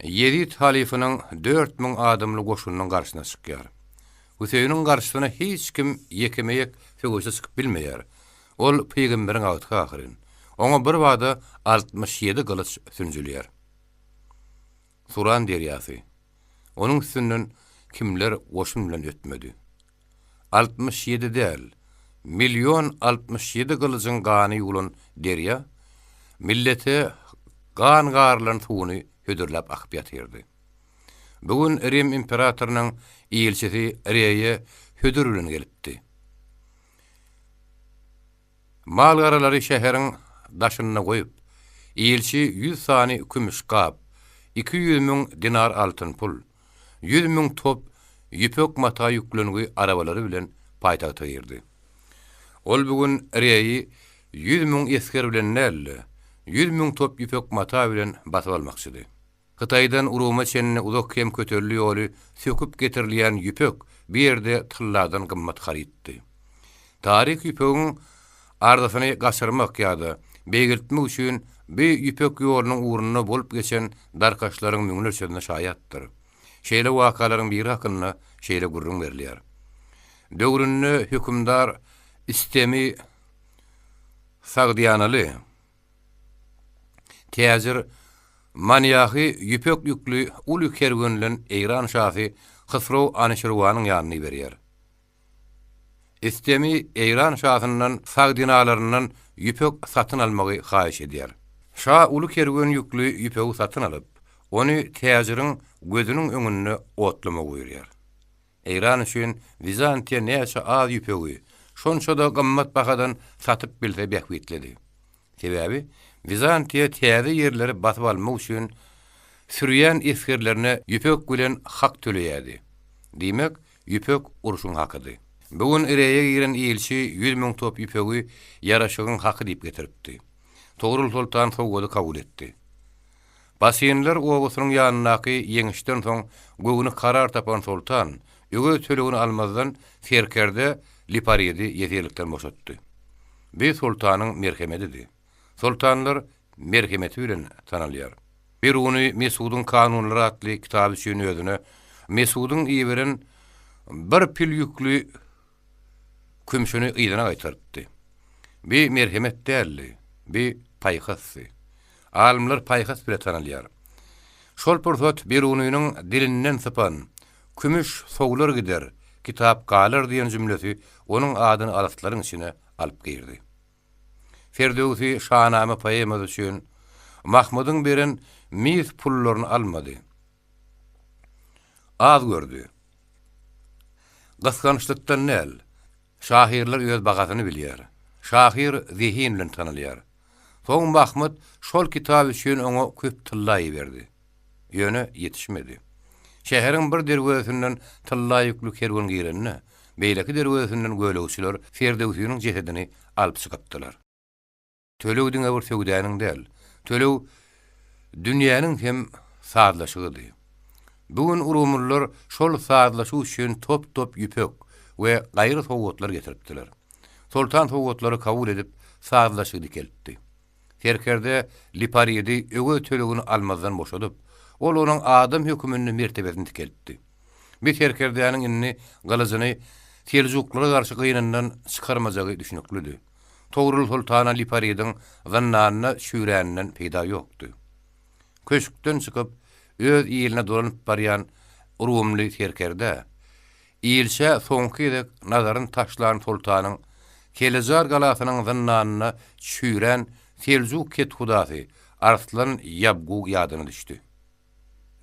Ýezit halyfynyň 4000 adamly goşunynyň garşysyna çykýar. Hüseýiniň garşysyna hiç kim ýekeme-ýek söweşe çykyp bilmeýär. Ol pygamberiň agtygy ahyryn. Oňa birbada 67 gylyç sünjülýär. Suran derýasy. Onuň üstünden kimler goşun bilen ötmedi. 67 däl, million 67 gylyjyň gany ýuwlan derýa millete gan garylan suwuny hödürläp akyp ýatyrdy. Bu gün Rim imperatorynyň ilçisi Reýe hödür bilen gelipdi. Mal-garalary şäheriň daşynda goýup, ilçi ýüz sany kümüş gap, 200 müň dinar altyn pul, ýüz müň top ýüpek mata ýüklengi arabalary bilen paýtagta girdi. Ol bu gün Reýi ýüz müň esger bilen däl-de, ýüz müň top ýüpek mata bilen basyp almakçydy. Hytaýdan Uruma çenli uzak hem kötelli ýoly söküp getirilýän ýüpek bu ýerde tylladan gymmat harytdy. Taryh ýüpegiň arzysyny gaçyrmak ýa-da beýgeltmek üçin bu ýüpek ýolunyň ugrunda bolup geçen darkaşlaryň müňlerçesine şaýatdyr. Şeýle wakalaryň biri hakynda şeýle gürrüň berilýär. Döwründe hökümdar Istemi Sagdyýanaly Täjir Manýahy ýüpek ýükli uly kerwen bilen Eýran şasy Hysrow Anyşirwanyň ýanyna iberýär. Istemi Eýran şasyndan sagdinalaryndan ýüpek satyn almagy haýyş edýär. Şa uly kerwen ýükli ýüpegi satyn alyp, ony täjiriň gözüniň öňünde otlamagy buýurýar. Eýran üçin Wizantiýa näçe az ýüpegi, şonça-da gymmat bahadan satyp bilse bähbitlidi. Sebäbi Wizantiýa täze ýerleri basyp almak üçin sürýän esgerlerine ýüpek bilen hak töleýärdi. Diýmek, ýüpek urşuň hakydy. Bu gün Reýe giren ilçi 100 müň top ýüpegi ýaraşygyň haky diýip getiripdi. Togrul soltan sowgady kabul etdi. Basinler obasynyň ýanyndaky ýeňişden soň göwni karar tapan soltan, öwez tölegini almazdan serkerde Liparidi ýesirlikden boşatdy. Bu soltanyň merhemedidi. Soltanlar merhemeti bilen tanalýar. Biruny Mesudyň kanunlary atly kitaby üçin özüne Mesudyň iberen bir pil ýükli. Kümşüni yzyna gaýtarypdy. Bi merhemet däldi, bi paýhasdy. Alymlar paýhas bile tanalýar. Şol pursat Birunynyň dilinden sypan, Kümüş sowlar gider, kitap galar diýen jümlesi onuň adyny alyslaryň içine alyp girdi. Ferdöwsi Şanama poemasy üçin Mahmydyň beren mis pullaryny almady. Az gördi. Gysgançlykdan däl. Şahyrlar öz bahasyny bilýär. Şahyr zehin bilen tanalýar. Soň Mahmyt şol kitap üçin oňa köp tylla iberdi. Ýöne ýetişmedi. Şäheriň bir derwezesinden tylla ýükli kerwen girende, beýleki derwezesinden gölegçiler Ferdöwsiniň jesedini alyp çykypdylar. Töleg diňe bir söwdäniň däl, töleg dünýäniň hem sazlaşygydy. Bu gün urumlylar şol sazlaşyk üçin top-top ýüpek we gaýry sowgatlar getiripdiler. Soltan sowgatlary kabul edip, sazlaşygy dikeltdi. Serkerde Liparidi öwez tölegini almazdan boşadyp, ol onuň adam höküminde mertebesini dikeltdi. Bir serkerdäniň indi gylyjyny seljuklara garşy gynyndan çykarmajagy düşnüklidi. Togrul soltana Liparidiň zyndanyna çüýräninden peýda ýokdy. Köşkden çykyp, öz iline dolanyp barýan rumly serkerdä, ilçä soňky gezek nazaryny taşlan soltanyň Kelejar galasynyň zyndanyna çüýrän seljuk kethudasy Arslan Ýabgu ýadyna düşdi.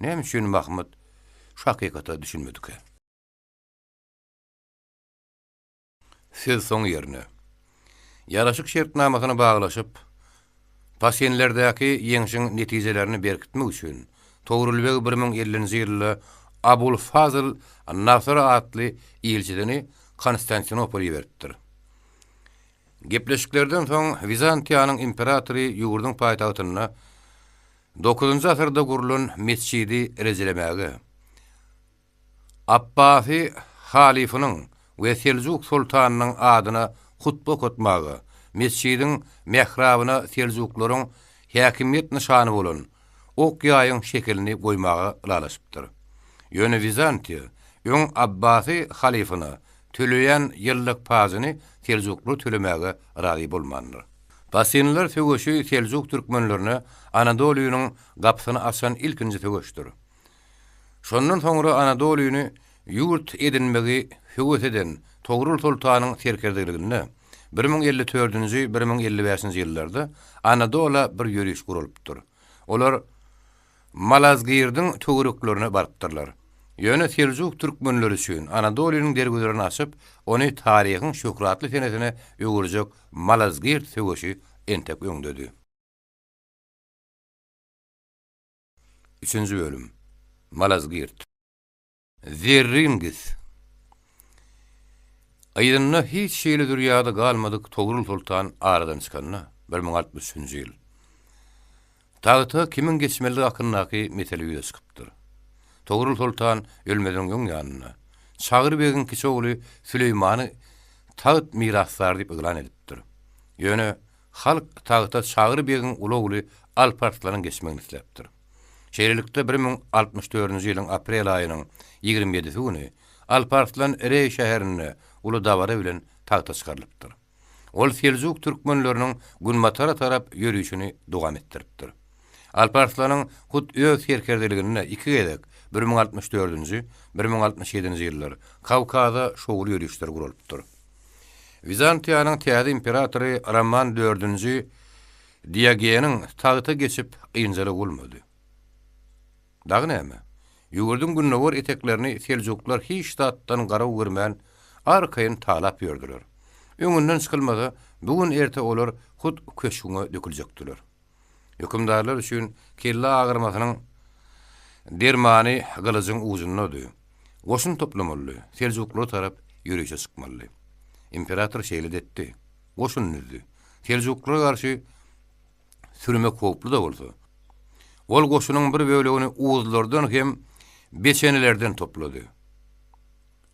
Näme üçin Mahmyt şu hakykata düşünmedikä? Söz soň ýerine. Ýaraşyk şertnamasyny baglaşyp, Pasinlerdäki ýeňşiň netijelerini berkitmek üçin Togrul beg 1050-nji ýylda Abul Fazl Nasyr atly ilçisini Konstantinopola iberipdir. Gepleşiklerden soň Wizantiýanyň imperatory ýurduň paýtagtynda dokuzynjy asyrda gurlan metjidi rejelemäge, Apbasy halyfynyň we Seljuk soltanynyň adyna hutba okatmaga, metjidiň mährabyna seljuklaryň häkimiýet nyşany bolan ok-ýaýyň şekilini goýmaga ylalaşypdyr. Ýöne Wizantiýa öň Apbasy halyfyna töleýän ýyllyk pajyny seljuklara tölemäge razy bolmandyr. Pasinler söweşi seljuk türkmenlerine Anadolynyň gapysyny açan ilkinji söweşdir. Şondan soňra Anadolyny ýurt edinmegi höwes eden Togrul soltanyň serkerdeliginde 1054-nji, 1055-nji ýyllarda Anadola bir ýöriş guralypdyr. Olar Malazgirdiň töwereklerine barypdyrlar. Ýöne seljuk türkmenleri üçin Anadolynyň derwezelerini açyp, ony taryhyň şöhratly senesine öwürjek Malazgirt söweşi entek öňdedi. Üçünji bölüm. Malazgirt. Zerringis. Yzynda hiç hili zürýady galmadyk Togrul soltan aradan çykanda, 1063-nji ýyl, tagta kimiň geçmelidigi hakyndaky mesele ýüze çykypdyr. Togrul soltan ölmeziniň öň ýanynda, Çagry begiň kiçi ogly Süleýmany tagt mirasdary diýip yglan edipdir. Ýöne Halk tagta Çagry begiň uly ogly Alp Arslanyň geçmegini isläpdir. Şeýlelikde, 1064-nji ýylyň aprel aýynyň ýigrimi ýedisi güni Alp Arslan Reý şäherinde uly dabara bilen tagta çykarylypdyr. Ol seljuk türkmenleriniň günbatara tarap ýörişini dowam etdiripdir. Alp Arslanyň hut öz serkerdeliginde iki gezek, 1064-nji, 1067-nji ýyllar, Kawkaza şowly ýörişler guralypdyr. Wizantiýanyň täze imperatory Roman dördünji Diogeniň tagta geçip ynjalygy bolmady. Dagy näme? Ýurduň gündogar eteklerini seljuklar hiç zatdan garaw görmän, arkaýyn talap ýördüler. Öňünden çykylmasa, bu gün-erte olar hut köşgüňe döküljekdiler. Hökümdarlar üçin kelle agyrmasynyň dermany gylyjyň ujundady. Goşun toplamalydy, seljuklara tarap ýörişe çykmalydy. Imperator şeýle-de etdi. Goşun düzdi. Seljuklara garşy sürmek howply-da bolsa, ol goşunyň bir bölegini uzlardan hem beçenelerden toplady.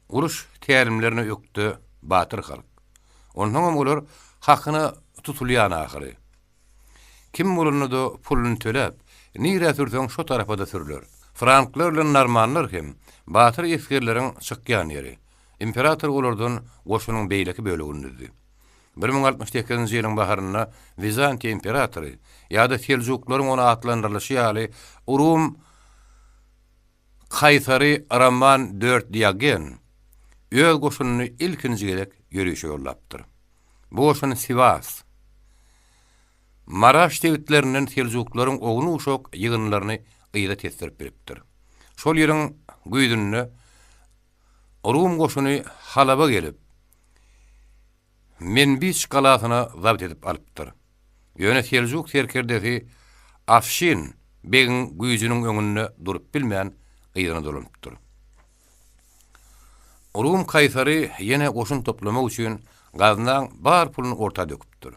Uruş tälimlerine ökde batyr halk. Onsoňam olar hakyna tutulýan ahyry. Kim bolanda-da puluny töläp, nirä sürseň şo tarapa-da sürler. Franklar bilen normanlar hem batyr esgerleriň çykýan ýeri. Imperator olardan goşunyň beýleki bölegini düzdi. 1068-nji ýylyň baharynda Wizantiýa imperatory, ýa-da seljuklaryň ony atlandyrylyşy ýaly Rum kaýsary Roman Dört Diogen öz goşunyny ilkinji gezek ýörişe ýollapdyr. Bu goşun Siwas, Maraş sebitlerinden seljuklaryň ownuk-uşak ýygynlaryny yza tesdirip bilipdir. Şol ýylyň güýzünde Rum goşuny Halaba gelip, Menbiç galasyny zabt edip alypdyr. Ýöne seljuk serkerdesi Afşin begiň güýjüniň öňünde durup bilmän, yzyna dolanypdyr. Rum kaýsary ýene goşun toplamak üçin gaznaň bar puluny orta döküpdir.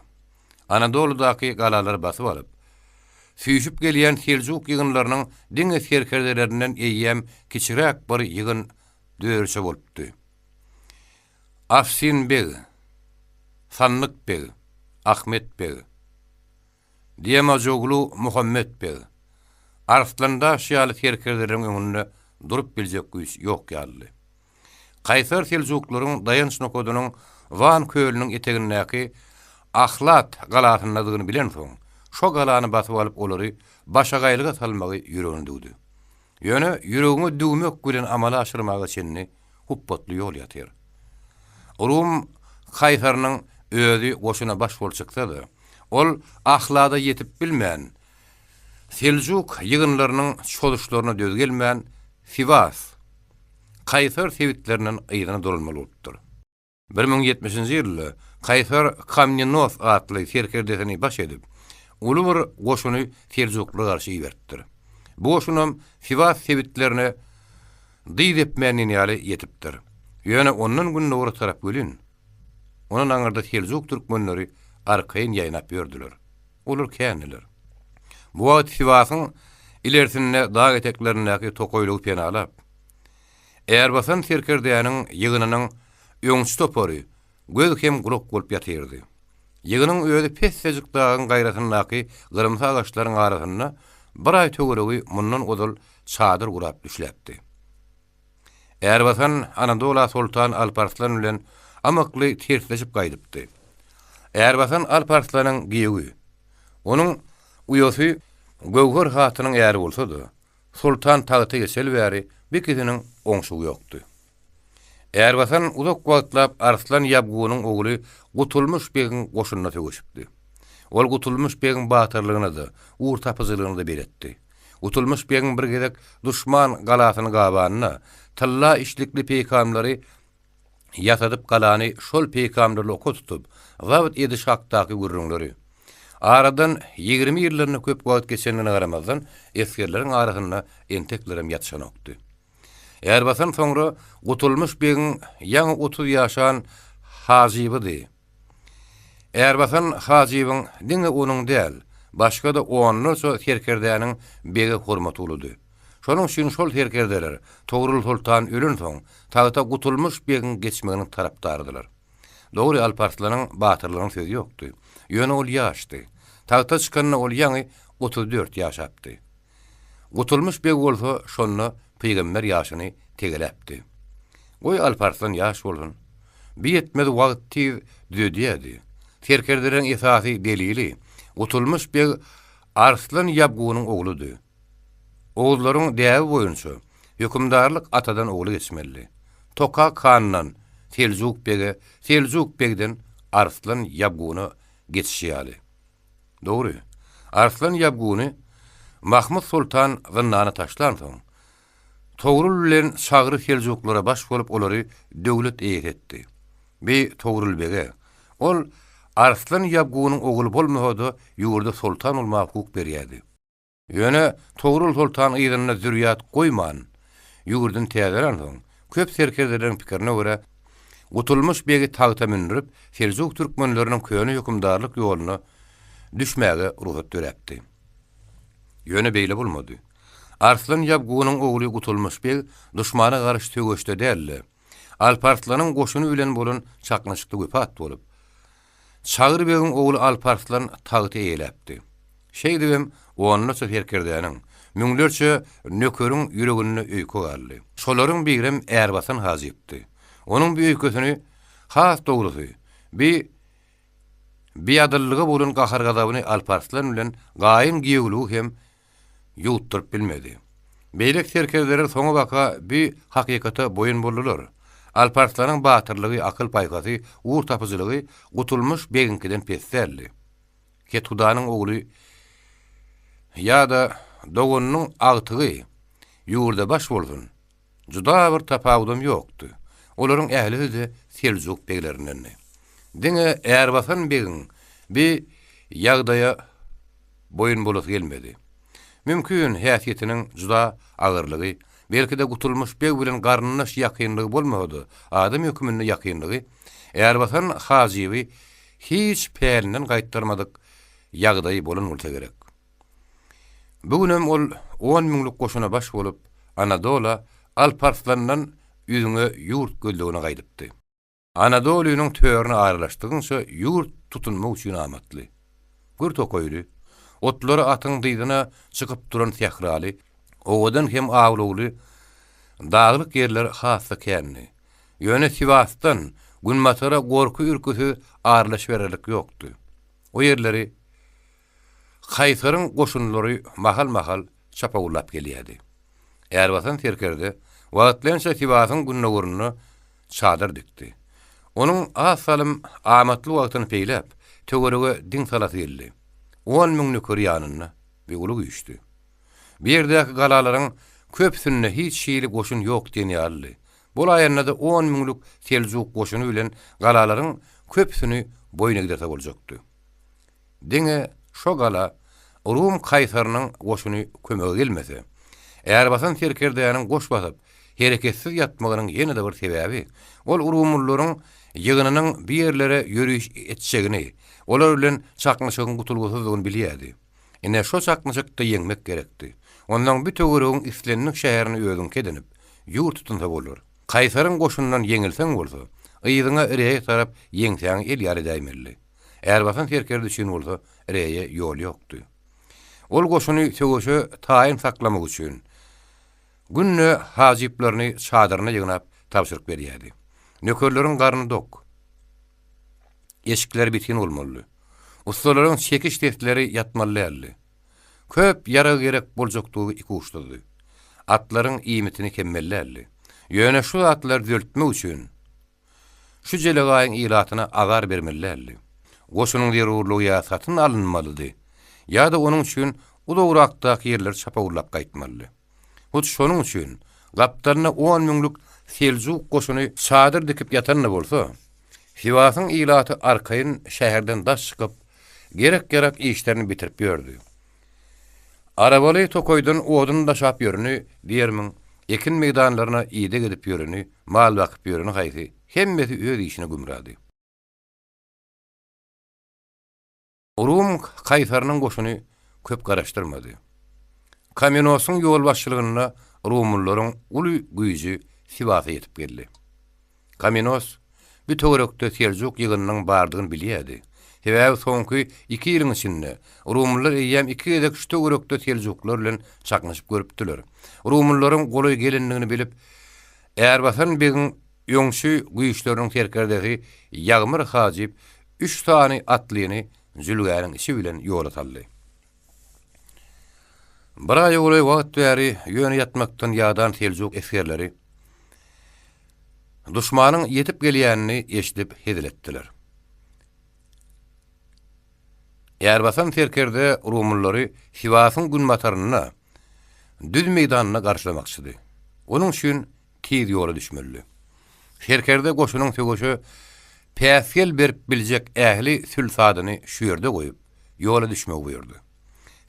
Anadolydaky galalary basyp alyp, süýşüp gelýän seljuk ýygynlarynyň diňe serkerdelerinden eýýäm kiçiräk bir ýygyn dörçe bolupdy. Afsin beg, Sandyk beg, Ahmet beg, Diýemajoglu Muhammet beg, Arslandaş ýaly serkerdeleriň öňünde durup biljek güýç ýok ýalydy. Kaýsar seljuklaryň daýanç nokadynyň Wan kölüniň etegindäki Ahlat galasyndadygyny bilensoň, şo galany basyp alyp olary başagaýlyga salmagy ýüregine düwdi. Ýöne ýüregiňe düwmek bilen amala aşyrmaga çenli hupbatly ýol ýatyr. Rum kaýsarynyň özi goşuna baş bolup çyksa-da, ol Ahlada ýetip bilmän, seljuk ýygynlarynyň çozuşlaryna döz gelmän, Siwas, Kaýsar sebitlerinden yzyna dolanmaly bolupdyr. 1070-nji ýylda kaýsar Komnenos atly serkerdesini baş edip, uly bir goşuny seljuklara garşy iberipdir. Bu goşunam Siwas sebitlerine dyz epmän diýen ýaly ýetipdir. Ýöne ondan gündogara tarap welin, ondan aňyrda seljuk türkmenleri arkaýyn ýaýnap ýördüler. Olar kändiler. Bu wagt Siwasyň ilersinde dag eteklerindäki tokaýlygy penalap, Ärbasan serkerdäniň ýygynynyň öňçi topary göz hem gulak bolup ýatyrdy. Ýygynyň özi pessejik dagyň gaýrasyndaky gyrymsy agaçlaryň arasynda bir aý töweregi mundan ozal çadyr gurap düşläpdi. Ärbasan Anadola soltan Alp-Arslan bilen ymykly tersleşip gaýdypdy. Ärbasan Alp-Arslanyň giýewi, onuň uýasy Göwher hatynyň äri bolsa-da, Soltan tagta geçeli bäri bu ikisiniň oňşugy ýokdy. Ärbasan uzak wagtlap Arslan ýabgunyň ogly Gutulmyş begiň goşunynda söweşipdi. Ol Gutulmyş begiň batyrlygyna-da, ugurtapyjylygyna-da beletdi. Gutulmyş begiň bir gezek duşman galasyny gabanda, tylla içlikli peýkamlary ýasadyp galany şol peýkamlarly oka tutup, zabt ediş hakdaky gürrüňleri. Aradan 20 ýyldan-da köp wagt geçendigine garamazdan, esgerleriň arasynda enteklerem ýatyşanokdy. Ärbasan soňra Gutulmyş begiň ýaňy 30 ýaşan hajybydy. Ärbasan hajybyň diňe onuň däl, başga-da onlarça serkerdäniň bege hormaty uludy. Şonuň üçin şol serkerdeler Togrul soltan ölensoň, tagta Gutulmyş begiň geçmeginiň tarapdarydylar. Dogry, Alparslanyň batyrlygynyň sözi ýokdy. Ýöne ol ýaşdy. Tagta çykanda ol ýaňy 34 ýaşapdy. Gutulmyş beg bolsa şonda pygamber ýaşyny tegeläpdi. Goý Alparslan ýaş bolsun. Bi ýetmez wagt tiz düzedýärdi. Serkerdeleriň esasy delili, Gutulmyş beg Arslan ýabgunyň ogludy. Oguzlaryň däbi boýunça, hökümdarlyk atadan ogla geçmelidi. Tokak handan Seljuk bege, Seljuk begden Arslan ýabguna geçişi ýaly. Dogry, Arslan ýabguny Mahmyt soltan zyndana taşlansoň, Togrul bilen Çagry seljuklara baş bolup olary döwlet eýesi etdi. Bi Togrul bege, ol Arslan ýabgunyň ogly bolmasa-da ýurda soltan bolmaga hukuk berýärdi. Ýöne Togrul soltan yzynda zürýat goýman, ýurduny täzelänsoň, köp serkerdeleriň pikirine görä, Gutulmyş begi tagta mündürip, seljuk türkmenleriniň köne hökümdarlyk ýoluna düşmäge rugsat döräpdi. Ýöne beýle bolmady. Arslan ýabgunyň ogly Gutulmyş beg duşmana garşy söweşde däl-de, Alparslanyň goşuny bilen bolan çaknyşykda wepat bolup, Çagry begiň ogly Alparslan tagty eýeläpdi. Şeýdibem onlarça serkerdäniň, müňlerçe nökeriň ýüreginde öýke galdy. Şolaryň birem Ärbasan hajypdy. Onuň bu öýkesini, has dogrusy, bi biadyllyga bolan gahar-gazabyny Alparslan bilen gaýyn giýewligi hem ýuwutdyryp bilmedi. Beýleki serkerdeler soňabaka bi hakykata boýun boldular. Alparslanyň batyrlygy, akyl-paýhasy, ugur tapyjylygy Gutulmyş begiňkiden pes däldi. Kethudanyň ogly ýa-da doganynyň agtygy ýurda baş bolsun, juda bir tapawudam ýokdy. Olaryň ählisi-de seljuk beglerindendi. Diňe Ärbasan begiň bi ýagdaýa boýun bolasy gelmedi. Mümkin, häsiýetiniň juda agyrlygy, belki-de Gutulmyş beg bilen garyndaş ýakynlygy bolmasa-da, adam höküminde ýakynlygy Ärbasan hajyby hiç pälinden gaýtdarmadyk ýagdaýy bolan bolsa gerek. Bu günem ol on müňlük goşuna baş bolup, Anadola Alparslandan üzňe ýurt gözlegine gaýdypdy. Anadolynyň törüne aralaşdygyňça ýurt tutunmak üçin amatly. Gür tokaýly, otlary atyň dyzyna çykyp duran sähraly, owadan hem awlawly daglyk ýerler has-da kändi. Ýöne Siwasdan günbatara gorky-ürküsiz aralaşybererlik ýokdy. O ýerleri Kaýsaryň goşunlary mahal-mahal çapawullap gelýärdi. Ärbasan serkerde wagtlaýynça Siwasyň gündogarynda çadyr dikdi. Onuň az salym amatly wagtyny peýläp, töwerege diň salasy geldi. 10 müň nökeri ýanynda we uly güýçdi. Bu ýerdäki galalaryň köpüsinde hiç hili goşun ýok diýen ýalydy. Bolaýanda-da on müňlük seljuk goşuny bilen galalaryň köpüsini boýun egdirse boljakdy. Diňe şo gala Rum kaýsarynyň goşuny kömege gelmese, Ärbasan serkerdäniň goş basyp, hereketsiz ýatmagynyň ýene-de bir sebäbi, ol rumlullaryň ýygynynyň bu ýerlere ýöriş etjegini, olar bilen çaknyşygyň gutulgysyzdygyny bilýärdi. Ine, şo çaknyşykda ýeňmek gerekdi. Onsoň bu töweregiň islendik şäherini özüňki edinip, ýurt tutunsa bolar. Kaýsaryň goşunyndan ýeňilseň bolsa, yzyňa Reýe tarap ýeňsäňi el ýaly edäýmelidi. Ärbasan serkerde üçin bolsa Reýe ýol ýokdy. Ol goşuny söweşe taýyn saklamak üçin, günde hajyplaryny çadyryna ýygnap tabşyryk berýärdi. Nökerleriň garny dok. Eşikleri bitin bolmalydy. Ussalaryň çekiç sesleri ýatmaly däldi. Köp ýarag gerek boljakdygy ikuçsuzdy. Atlaryň iýmitini kemmeli däldi. Ýöne şu zatlary düzeltmek üçin şu jelegaýyň ilatyna azar bermeli däldi. Goşunyň zerurlygy ýa satyn alynmalydy, ýa-da onuň üçin uzagrakdaky ýerleri çapawullap gaýtmalydy. Hut şonuň üçin gapdalynda on müňlük seljuk goşuny çadyr dikip ýatan-da bolsa, Siwasyň ilaty arkaýyn şäherden daş çykyp, gerek-ýarak işlerini bitirip ýördi. Arabaly tokaýdan odun daşap ýöreni diýermiň, ekin meýdanlaryna ideg edip ýöreni, mal bakyp ýöreni haýsy, hemmesi öz işine gümrady. Rum kaýsarynyň goşuny köp garaşdyrmady. Kamenosyň ýolbaşçylygynda rumlylaryň uly güýji Siwasa ýetip geldi. Kamenos bu töwerekde seljuk ýygynynyň bardygyny bilýärdi. Sebäbi soňky iki ýylyň içinde rumlylar eýýäm iki gezek şu töwerekde seljuklar bilen çaknyşyp görüpdiler. Rumlylaryň golaý gelendigini bilip, Ärbasan begiň Öňçi güýçleriniň serkerdesi Ýagmyr hajyp üç sany atlyny jülgäniň içi bilen ýola saldy. Bir aýa golaý wagt bäri ýöne ýatmakdan ýadan seljuk esgerleri duşmanyň ýetip gelýänini eşidip hezil etdiler. Ärbasan serkerde rumlulary Siwasyň günbatarynda düz meýdanynda garşylamakçydy. Onuň üçin tiz ýola düşmelidi. Serkerde goşunyň söweşe päsgel berip biljek ähli sülsadyny şu ýerde goýup, ýola düşmegi buýurdy.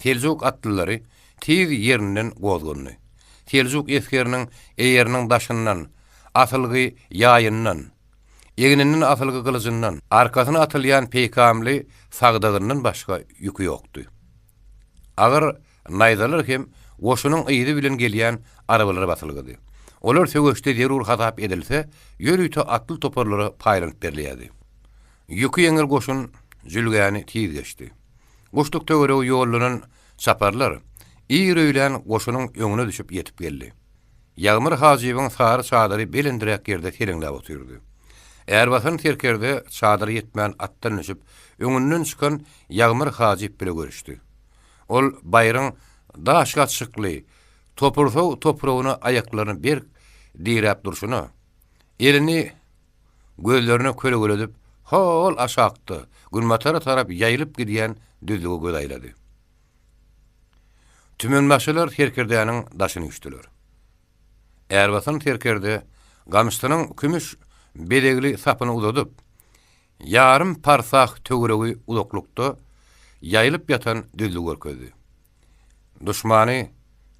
Seljuk atlylary tiz ýerinden gozgandy. Seljuk esgeriniň eýeriniň daşyndan asylgy ýaýyndan, egninden asylgy gylyjyndan, arkasyna atylýan peýkamly sagdagyndan başga ýüki ýokdy. Agyr Naýzalar hem goşunyň yzy bilen gelýän arabalara basylgydy. Olar söweşde zerur hasap edilse, ýörite atly toparlara paýlanyp berilýärdi. Ýüki ýeňil goşun jülgäni tiz geçdi. Guşluk töweregi ýollanan çaparlar ir öýlän goşunyň öňüne düşüp ýetip geldi. Ýagmyr hajybyň sary çadyry belendräk ýerde seleňläp otyrdy. Ärbasan serkerde çadyra ýetmän atdan düşüp, öňünden çykan Ýagmyr hajyp bile görüşdi. Ol baýryň daş gatyşykly, topursow topragyna aýaklaryny berk diräp durşuna, elini gözlerine kölegeledip, ho-ol aşakda, günbatara tarap ýaýylyp gidýän düzlüge göz aýlady. Tümenbaşylar serkerdäniň daşyny üýşdüler. Ärbasan serkerde gamçysynyň kümüş bezegli sapyny uzadyp, ýarym parsah töweregi uzaklykda ýaýylyp ýatan düzlügi görkezdi. Duşmany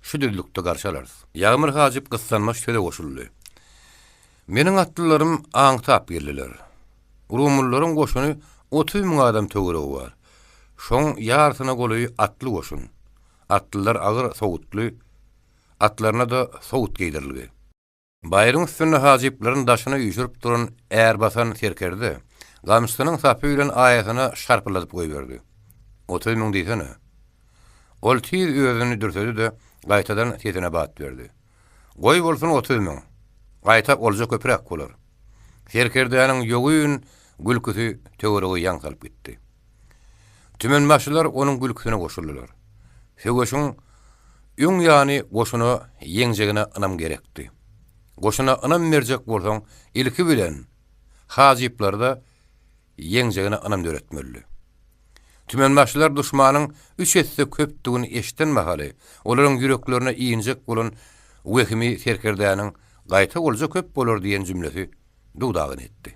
şu düzlükde garşy alarys. Ýagmyr hajyp gyssanmaç söze goşuldy. Meniň atlylarym aňtap geldiler. Rumlullaryň goşuny 30 müň adam töweregi bar. Şoň ýarysyna golaýy atly goşun. Atlylar agyr sowutly, atlaryna-da sowut geýdirilgi. Baýryň üstünde hajyplaryň daşyna üýşürip duran Ärbasan serkerde gamçysynyň sapy bilen aýasyna şarpyldadyp goýberdi. 30 müň diýsene. Ol tiz özüni dürsedi-de, gaýtadan sesine bat berdi. Goý bolsun 30 müň. Gaýta olja köpräk bolar. Serkerdäniň ýogyn gülküsi töwerege ýaň salyp gitdi. Tümenbaşylar onuň gülküsine goşuldylar. Söweşiň öň ýany goşuna ýeňjegine ynam gerekdi. Goşuna ynam berjek bolsaň, ilki bilen, hajyplarda ýeňjegine ynam döretmelidi. Tümenbaşylar duşmanyň üç esse köpdügini eşiden mahaly, olaryň ýüreklerine injek bolan wehimi serkerdäniň Gaýta olja köp bolar diýen jümlesi duw-dagyn etdi.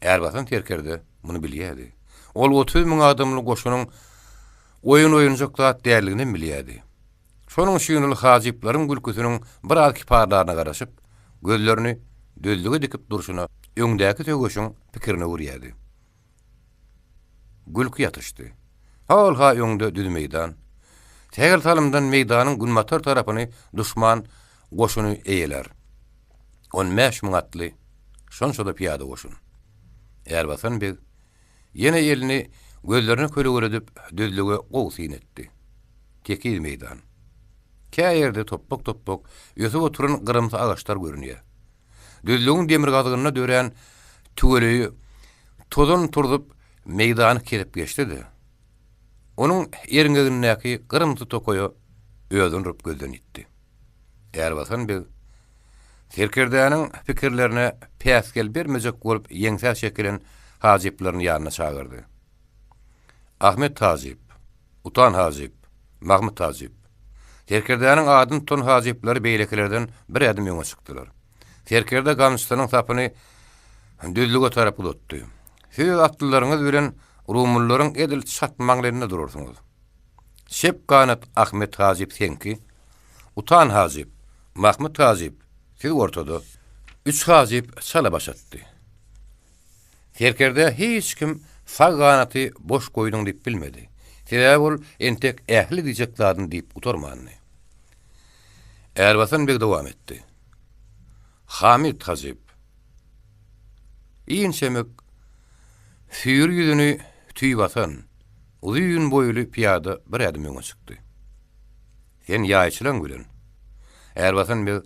Ärbasan serkerde muny bilýärdi. Ol 30 müň adamly goşunyň oýun oýunjak zat däldiginem bilýärdi. Şonuň üçin ol hajyplaryň gülküsiniň biraz kiparlaryna garaşyp, gözlerini düzlüge dikip durşuna öňdäki söweşiň pikirini öwürýärdi. Gülki ýatyşdy. Hol-ha öňde düz meýdan. Sähel salymdan meýdanyň günbatar tarapyny duşman goşuny eýelär. On bäş müň atly, şonça-da pyýada goşun. Ärbasan beg ýene elini gözlerine kölegeledip düzlüge gowy syn etdi. Tekiz meýdan. Kä ýerde topbak-topbak ösüp oturan gyrymsy agaçlar görünýär. Düzlügiň demirgazygynda dörän tüweleýi tozan turzup meýdany kesip geçdi-de, onuň erňegindäki gyrymsy tokaýa özüni urup gözden ýitdi. Ärbasan beg serkerdäniň pikirlerine päsgel bermejek bolup ýeňsä çekilen hajyplaryny ýanyna çagyrdy. Ahmet hajyp, Utan hajyp, Mahmyt hajyp. Serkerdäniň adyny tutan hajyplary beýlekilerden bir ädim öňe çykdylar. Serkerde gamçysynyň sapyny düzlüge tarap uzatdy. Siz öz atlylaryňyz bilen rumlullaryň edil çat maňlaýynda durarsyňyz. Çep ganat Ahmet hajyp seňki, Utan hajyp, Mahmyt hajyp, siz ortada. Üç hajyp çala baş atdy. Serkerdä hiç kim sag ganaty boş goýduň diýip bilmedi. Sebäbi ol entek ähli diýjek zadyny diýip gutarmandy. Ärbasan beg dowam etdi. Hamyt hajyp. Inçemik, süýri ýüzüni tüý basan, uzyn boýly pyýada bir ädim öňe çykdy. Sen ýaýçylaň bilen. Ärbasan beg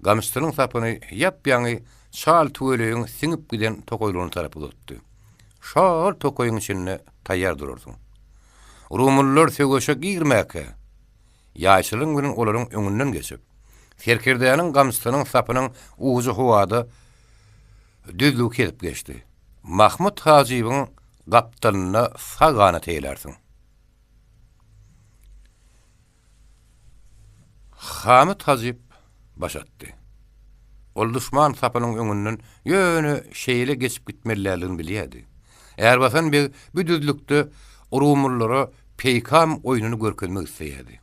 Gamçysynyň sapyny ýap-ýaňy çal tüweleýiň siňip giden tokaýlygyna tarap uzatdy. Şo-ol tokaýyň içinde taýýar durarsyň. Rumlular söweşe girmäkä, ýaýçylygyň bilen olaryň öňünden geçip, serkerdäniň gamçysynyň sapynyň ujy howada düzlügi kesip geçdi. Mahmyt hajybyň gapdalynda sag ganat eýlärsiň. Hamyt hajyp baş atdy. Ol duşman sapynyň öňünden ýöne şeýle geçip gitmeli däldigini bilýärdi. Ärbasan beg bu düzlükde rumlulara peýkam oýnuny görkezmek isleýärdi.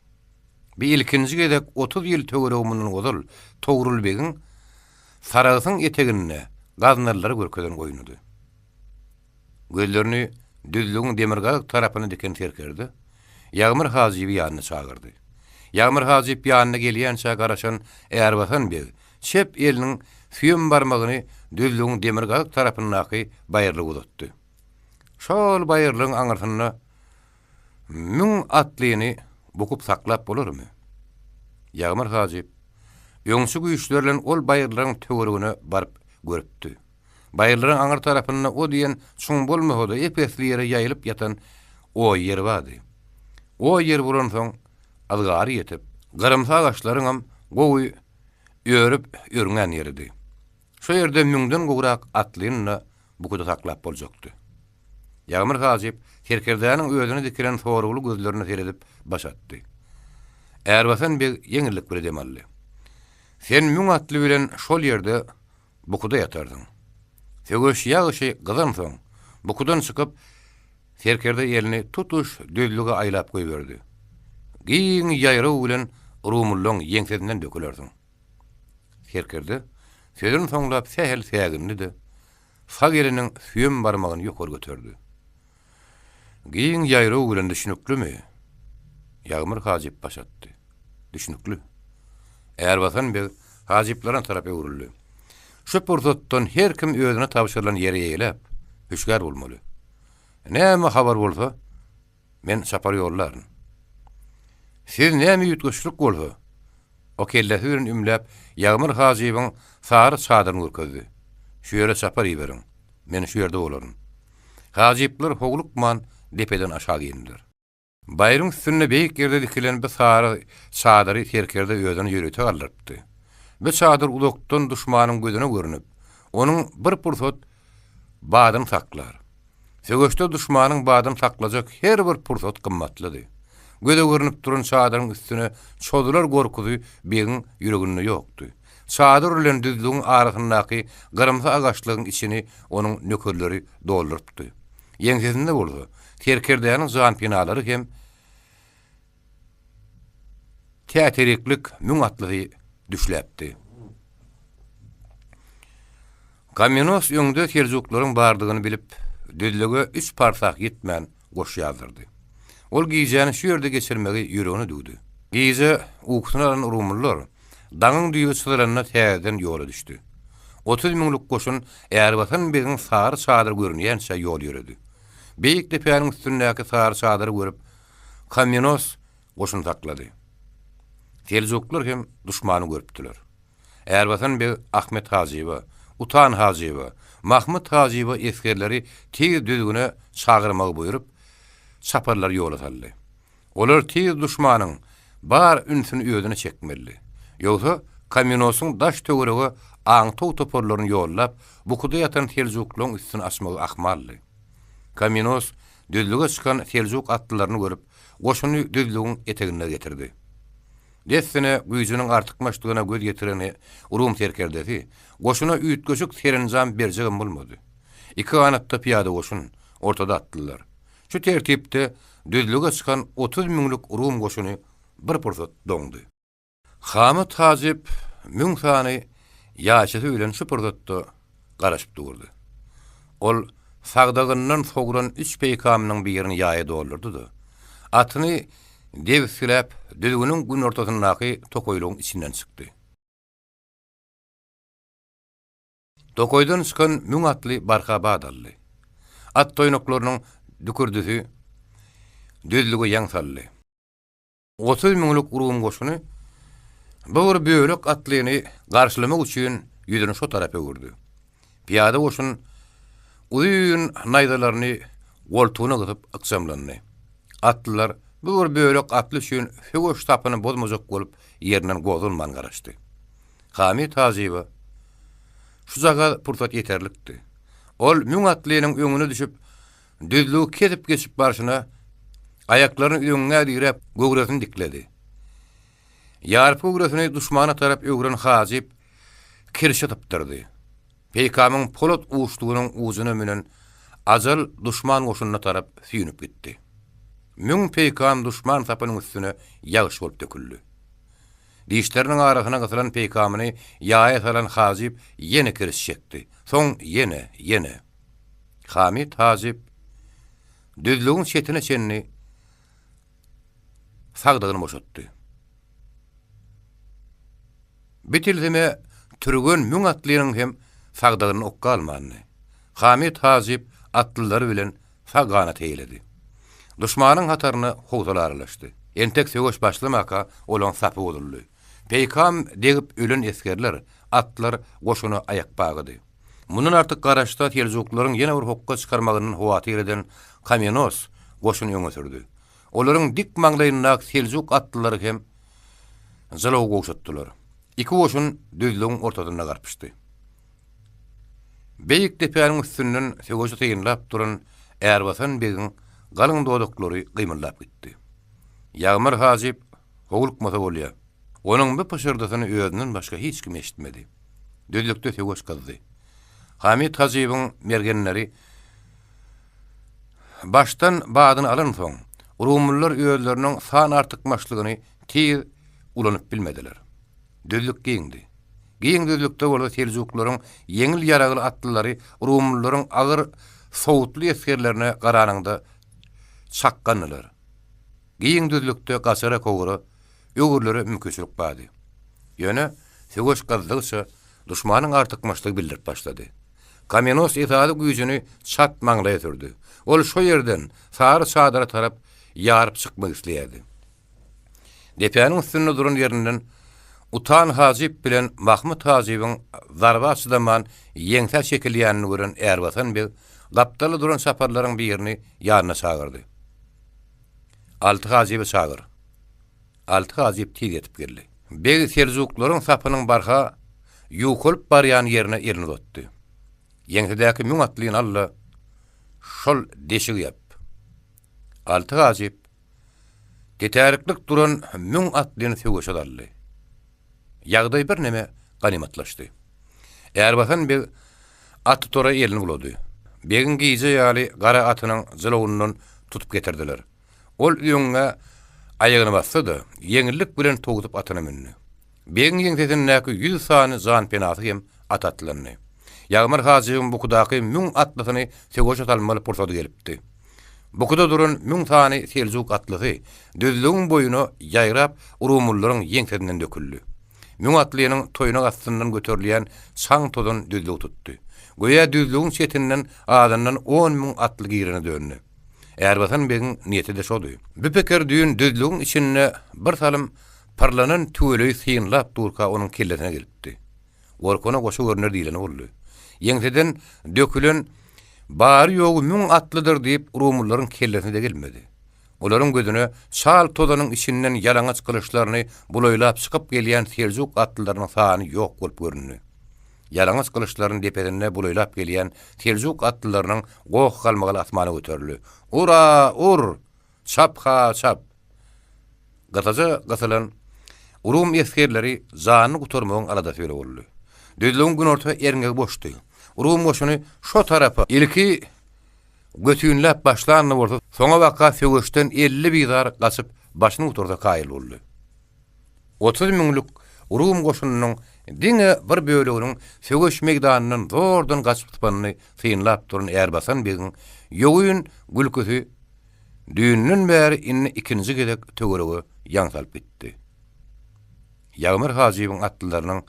Bi ilkinji gezek 30 ýyl töweregi mundan ozal Togrul begiň Saragsyň eteginde gaznalylara görkezen oýnudy. Gözlerini düzlügiň demirgazyk tarapyna diken serkerde Ýagmyr hajyby ýanyna çagyrdy. Ýagmyr hajyp ýanyna gelýänçä garaşan Ärbasan beg çep eliniň süýem barmagyny düzlügiň demirgazyk tarapyndaky baýyrlyga uzatdy. Şol baýyrlygyň aňyrsynda müň atlyny bukup saklap bolarmy? Ýagmyr hajyp. Öňçi güýçler bilen ol baýyrlaryň töweregine baryp görüpdi. Baýyrlaryň aňyr tarapynda o diýen çuň bolmasa-da ep-esli ýere ýaýylyp ýatan oý ýeri bardy. Oý ýer bolansoň yzgary ýetip, gyrymsy agaçlaryňam gowy örüp örňän ýeridi. Şo ýerde müňden gowrak atlyny-da bukuda saklap boljakdy. Ýagmyr hajyp serkerdäniň özüne dikilen soragly gözlerine seredip baş atdy. Ärbasan beg ýeňillik bile dem aldy. Sen müň atly bilen şol ýerde bukuda ýatarsyň. Söweş ýagyşy gyzansoň, bukudan çykyp, serkerde elini tutuş düzlüge aýlap goýberdi. Giň ýaýraw bilen Rumullaň ýeňsesinden dökülersiň. Serkerde sözüni soňlap sähel sägindi-de, sag eliniň süýem barmagyny ýokary göterdi. Giň ýaýraw bilen düşnüklimi? Ýagmyr hajyp baş atdy. Düşnükli. Ärbasan beg hajyplaryna tarap öwrüldi. Şu pursatdan her kim özüne tabşyrylan ýeri eýeläp, hüşgär bolmaly. Näme habar bolsa, Men çapar ýollaryn. Siz näme üýtgeşiklik bolsa, o kellesi bilen ümläp, Ýagmyr hajybyň sary çadyryny görkezdi. Şu ýere çapar iberiň. Men şu ýerde bolaryn. Hajyplar howlukman depeden aşak indiler. Baýryň üstünde beýik ýerde dikilen bu sary çadyry serkerde özüne ýörite galdyrypdy. Bu çadyr uzakdan duşmanyň gözüne görnüp, onuň bir pursat badyny saklar. Söweşde duşmanyň badyny saklajak her bir pursat gymmatlydy. Göze görnüp duran çadyryň üstüne çozular gorkusy begiň ýüreginde ýokdy. Çadyr bilen düzlügiň arasyndaky gyrymsy agaçlygyň içini onuň nökerleri doldurypdy. Ýeňsesinde bolsa, serkerdäniň janpenalary hem Täteriklik müň atlysy düşläpdi. Komnenos öňde seljuklaryň bardygyny bilip, düzlüge üç parsah ýetmän goş ýazdyrdy. Ol gijäni şu ýerde geçirmegi ýüregine düwdi. Gije ukusyny alan rumlular daňyň düýbi çyzylanda täzeden ýola düşdi. 30 müňlük goşun Ärbasan begiň sary çadyry görünýänçä ýol ýöredi. Beýik depäniň üstündäki sary çadyry görüp, Komnenos goşun saklady. Seljuklar hem duşmany görüpdiler. Ärbasan beg Ahmet hajyba, Utan hajyba, Mahmyt hajyba esgerleri tiz düzgüne çagyrmagy buýrup, çaparlary ýola saldy. Olar tiz duşmanyň bar ünsüni özüne çekmelidi. Ýogsa Komnenosyň daş-töwerege aňtaw toparlaryny ýollap, bukuda ýatan seljuklaryň üstüni açmagy ahmaldy. Komnenos Düzlüge çykan seljuk atlylaryny görüp, goşuny düzlügiň eteginde getirdi. Dessine güýjüniň artykmaçdygyna göz ýetiren rum serkerdesi goşuna üýtgeşik serenjam berjegem bolmady. Iki ganatda pyýada goşun, ortada atlylar. Şu tertipde düzlüge çykan 30 müňlük rum goşuny bir pursat doňdy. Hamyt hajyp müň sany ýaşasy bilen şu pursatda garaşyp durdy. Ol sagdagyndan sogran üç peýkamynyň birini ýaýa doldurdy-da, atyny debisgiläp düzgüniň günortasyndaky tokaýlygyň içinden çykdy. Tokaýdan çykan müň atly barha bat aldy. At toýnaklarynyň dükürdisi düzlüge ýaň saldy. 30 müňlük rum goşuny bu bir bölek atlyny garşylamak üçin ýüzüni şo tarapa öwürdi. Pyýada goşun uzyn naýzalaryny goltugyna gysyp ykjamlandy. Atlylar bu bir bölek atly üçin söweş sapyny bozmajak bolup ýerinden gozganman garaşdy. Hamit hajyba şujagaz pursat ýeterlikdi. Ol müň atlynyň öňüne düşüp, Düzlügi kesip geçip barşyna, aýaklaryny öňňä diräp, göwresini dikledi. Ýarpy göwresini duşmana tarap öwren hajyp kirşi sypdyrdy. Peýkamyň polat uçdugynyň ujuna münen ajal duşman goşunyna tarap süýnüp gitdi. Müň peýkam duşman sapynyň üstüne ýagyş bolup döküldi. Dişleriniň arasyna gysylan peýkamyny ýaýa salan hajyp ýene kiriş çekdi. Soň ýene, ýene. Hamit hajyp düzlügiň çetine çenli sagdygyny boşatdy. Bir tilsime türgen müň atlynyň hem sagdygynda ok galmandy. Hamit hajyp atlylary bilen sag ganat eýledi. Duşmanyň hataryna howsala aralaşdy. Entek söweş başlamaka olaň sapy bozuldy. Peýkam degip ölen esgerler, atlar goşuna aýakbagydy. Mundan artyk garaşsa seljuklaryň ýene bir hokga çykarmagyndan howatyr eden Kamenos goşuny öňe sürdi. Olaryň dik maňlaýyndaky seljuk atlylary hem jylawy gowşatdylar. Iki goşun düzlügiň ortasynda garpyşdy. Beýik depäniň üstünden söweşi synlap duran Ärbasan begiň galyň dodaklary gymyldap gitdi. Ýagmyr hajyp howlukmasa bolýar. Onuň bu pyşyrdysyny özünden başga hiç kim eşitmedi. Düzlükde söweş gyzdy. Hamyt hajybyň mergenleri başdan badyny alansoň, rumlular özleriniň san artykmaçlygyny tiz ulanyp bilmediler. Düzlük giňdi. Giň düzlükde bolsa seljuklaryň ýeňil ýaragly atlylary rumlularyň agyr sowutly esgerlerine garanyňda çakgandylar. Giň düzlükde gaçara-kowara, öwrülere mümkinçilik bardy. Ýöne söweş gyzdygyça duşmanyň artykmaçlygy bildirip başlady. Kamenos esasy güýjüni çat maňlaýa sürdi. Ol şo ýerden sary çadyra tarap ýaryp çykmak isleýärdi. Depäniň üstünde duran ýerinden Utan hajyp bilen Mahmyt hajybyň zarba çydaman ýeňsä çekilýänini gören Ärbasan beg gapdalda duran çaparlaryň birini ýanyna çagyrdy. Alty hajyby çagyr. Alty hajyp tiz ýetip geldi. Beg seljuklaryň sapynyň barha ýukalyp barýan ýerine elini uzatdy. Ýeňsedäki müň atlyny al-da, şol deşigi ýap. Alty hajyp Tetäriklik duran müň atlyny söweşe saldy. Ýagdaý birneme ganymatlaşdy. Ärbasan beg atytora elini bulady. Begiň gije ýaly gara atynyň jylawyndan tutup getirdiler. Ol öňňä aýagyny basdy-da, ýeňillik bilen towsup atyna mündi. Begiň ýeňsesindäki ýüz sany janpenasy hem at atlandy. Ýagmyr hajybyň bukudaky müň atlysyny söweşe salmaly pursady gelipdi. Bukuda duran müň sany seljuk atlysy düzlügiň boýuna ýaýrap urumlylaryň ýeňsesinden döküldi. Müň atlynyň toýnak astyndan göterilýän çaň-tozan düzlügi tutdy. Göýä düzlügiň çetinden azyndan on müň atly girene döndi. Ärbasan begiň niýeti-de şody. Bu pikir düýn düzlügiň içinde bir salym Pyrlanan tüweleýi synlap durka onuň kellesine gelipdi. Gorkana goşa görner diýleni boldy. Ýeňseden dökülen bary-ýogy müň atlydyr diýip rumlylaryň kellesine-de gelmedi. Olaryň gözüne çal tozanyň içinden ýalaňaç gylyçlaryny bulaýlap çykyp gelýän seljuk atlylarynyň sany ýok bolup göründi. Ýalaňaç gylyçlaryny depesinde bulaýlap gelýän seljuk atlylarynyň goh-galmagaly asmana göterildi. Ur-a, ur! Çap-ha, çap! Gysaja gysylan Rum esgerleri janyny gutarmagyň aladasy bile boldy. Düzlügiň günorta erňegi boşdy. Rum goşuny şo tarapa ilki götünläp başlan-da bolsa, soňabaka söweşden 50 bizar gaçyp başyny gutarsa kaýyl boldy. 30 müňlük Rum goşunynyň diňe bir böleginiň söweş meýdanyndan zordan gaçyp sypanyny synlap duran Ärbasan begiň ýogyn gülküsi Düýnden bäri indi ikinji gezek töwerege ýaň salyp gitdi. Ýagmyr hajybyň atlylarynyň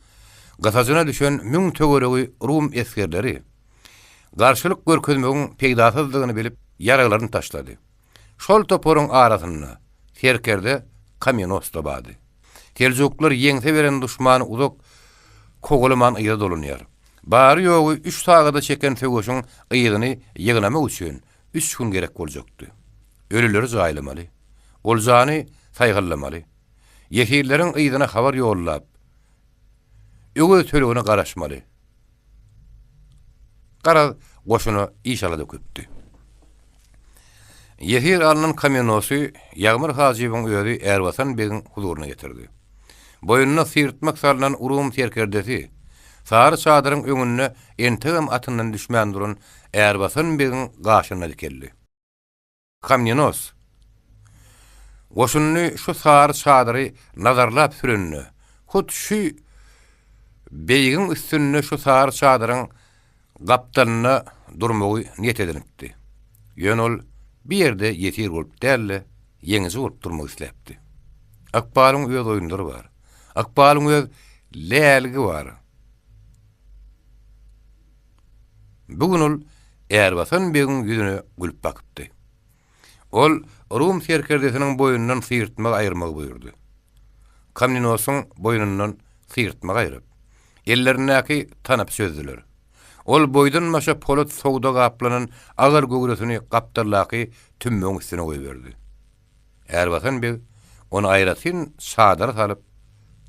gysajyna düşen müň töweregi rum esgerleri garşylyk görkezmegiň peýdasyzdygyny bilip, ýaraglaryny taşlady. Şol toparyň arasynda serkerde Kamenos-da bardy. Seljuklar ýeňse beren duşmany uzak kowalaman yza dolanýar. Bary-ýogy üç sagada çeken söweşiň yzyny ýygnamak üçin Üç gün gerek boljakdy. Ölüleri jaýlamaly. Oljany saýgallamaly. Ýesirleriň yzyna habar ýollap, öwez tölegine garaşmaly. Garaz, goşuna iş-alada köpdi. Ýesir alnan Kamenosy Ýagmyr hajybyň özi Ärbasan begiň huzuryna getirdi. Boýnuna syrtmak salnan Rum serkerdesi sary çadyryň öňünde entegem atyndan düşmän duran Ärbasan begiň gaşynda dikeldi. Komnenos goşunyny şu sary çadyry nazarlap sürende, hut şu beýigiň üstünde şu sary çadyryň gapdalynda durmagy niýet edinipdi. Ýöne ol bu ýerde ýesir bolup däl-de, ýeňiji bolup durmak isläpdi. Ykbalyň öz oýunlary bar. Ykbalyň öz läligi bar. Bu gün ol Ärbasan begiň ýüzüne gülüp bakypdy. Ol rum serkerdesiniň boýnundan syrtmagy aýyrmagy buýurdy. Komnenosyň boýnundan syrtma gaýryp, ellerindäki tanapy çözdüler. Ol boýdan-başa polat sowda gaplanan agyr göwresini gapdaldaky tümmegiň üstüne goýberdi. Ärbasan beg ony aýratyn çadyra salyp,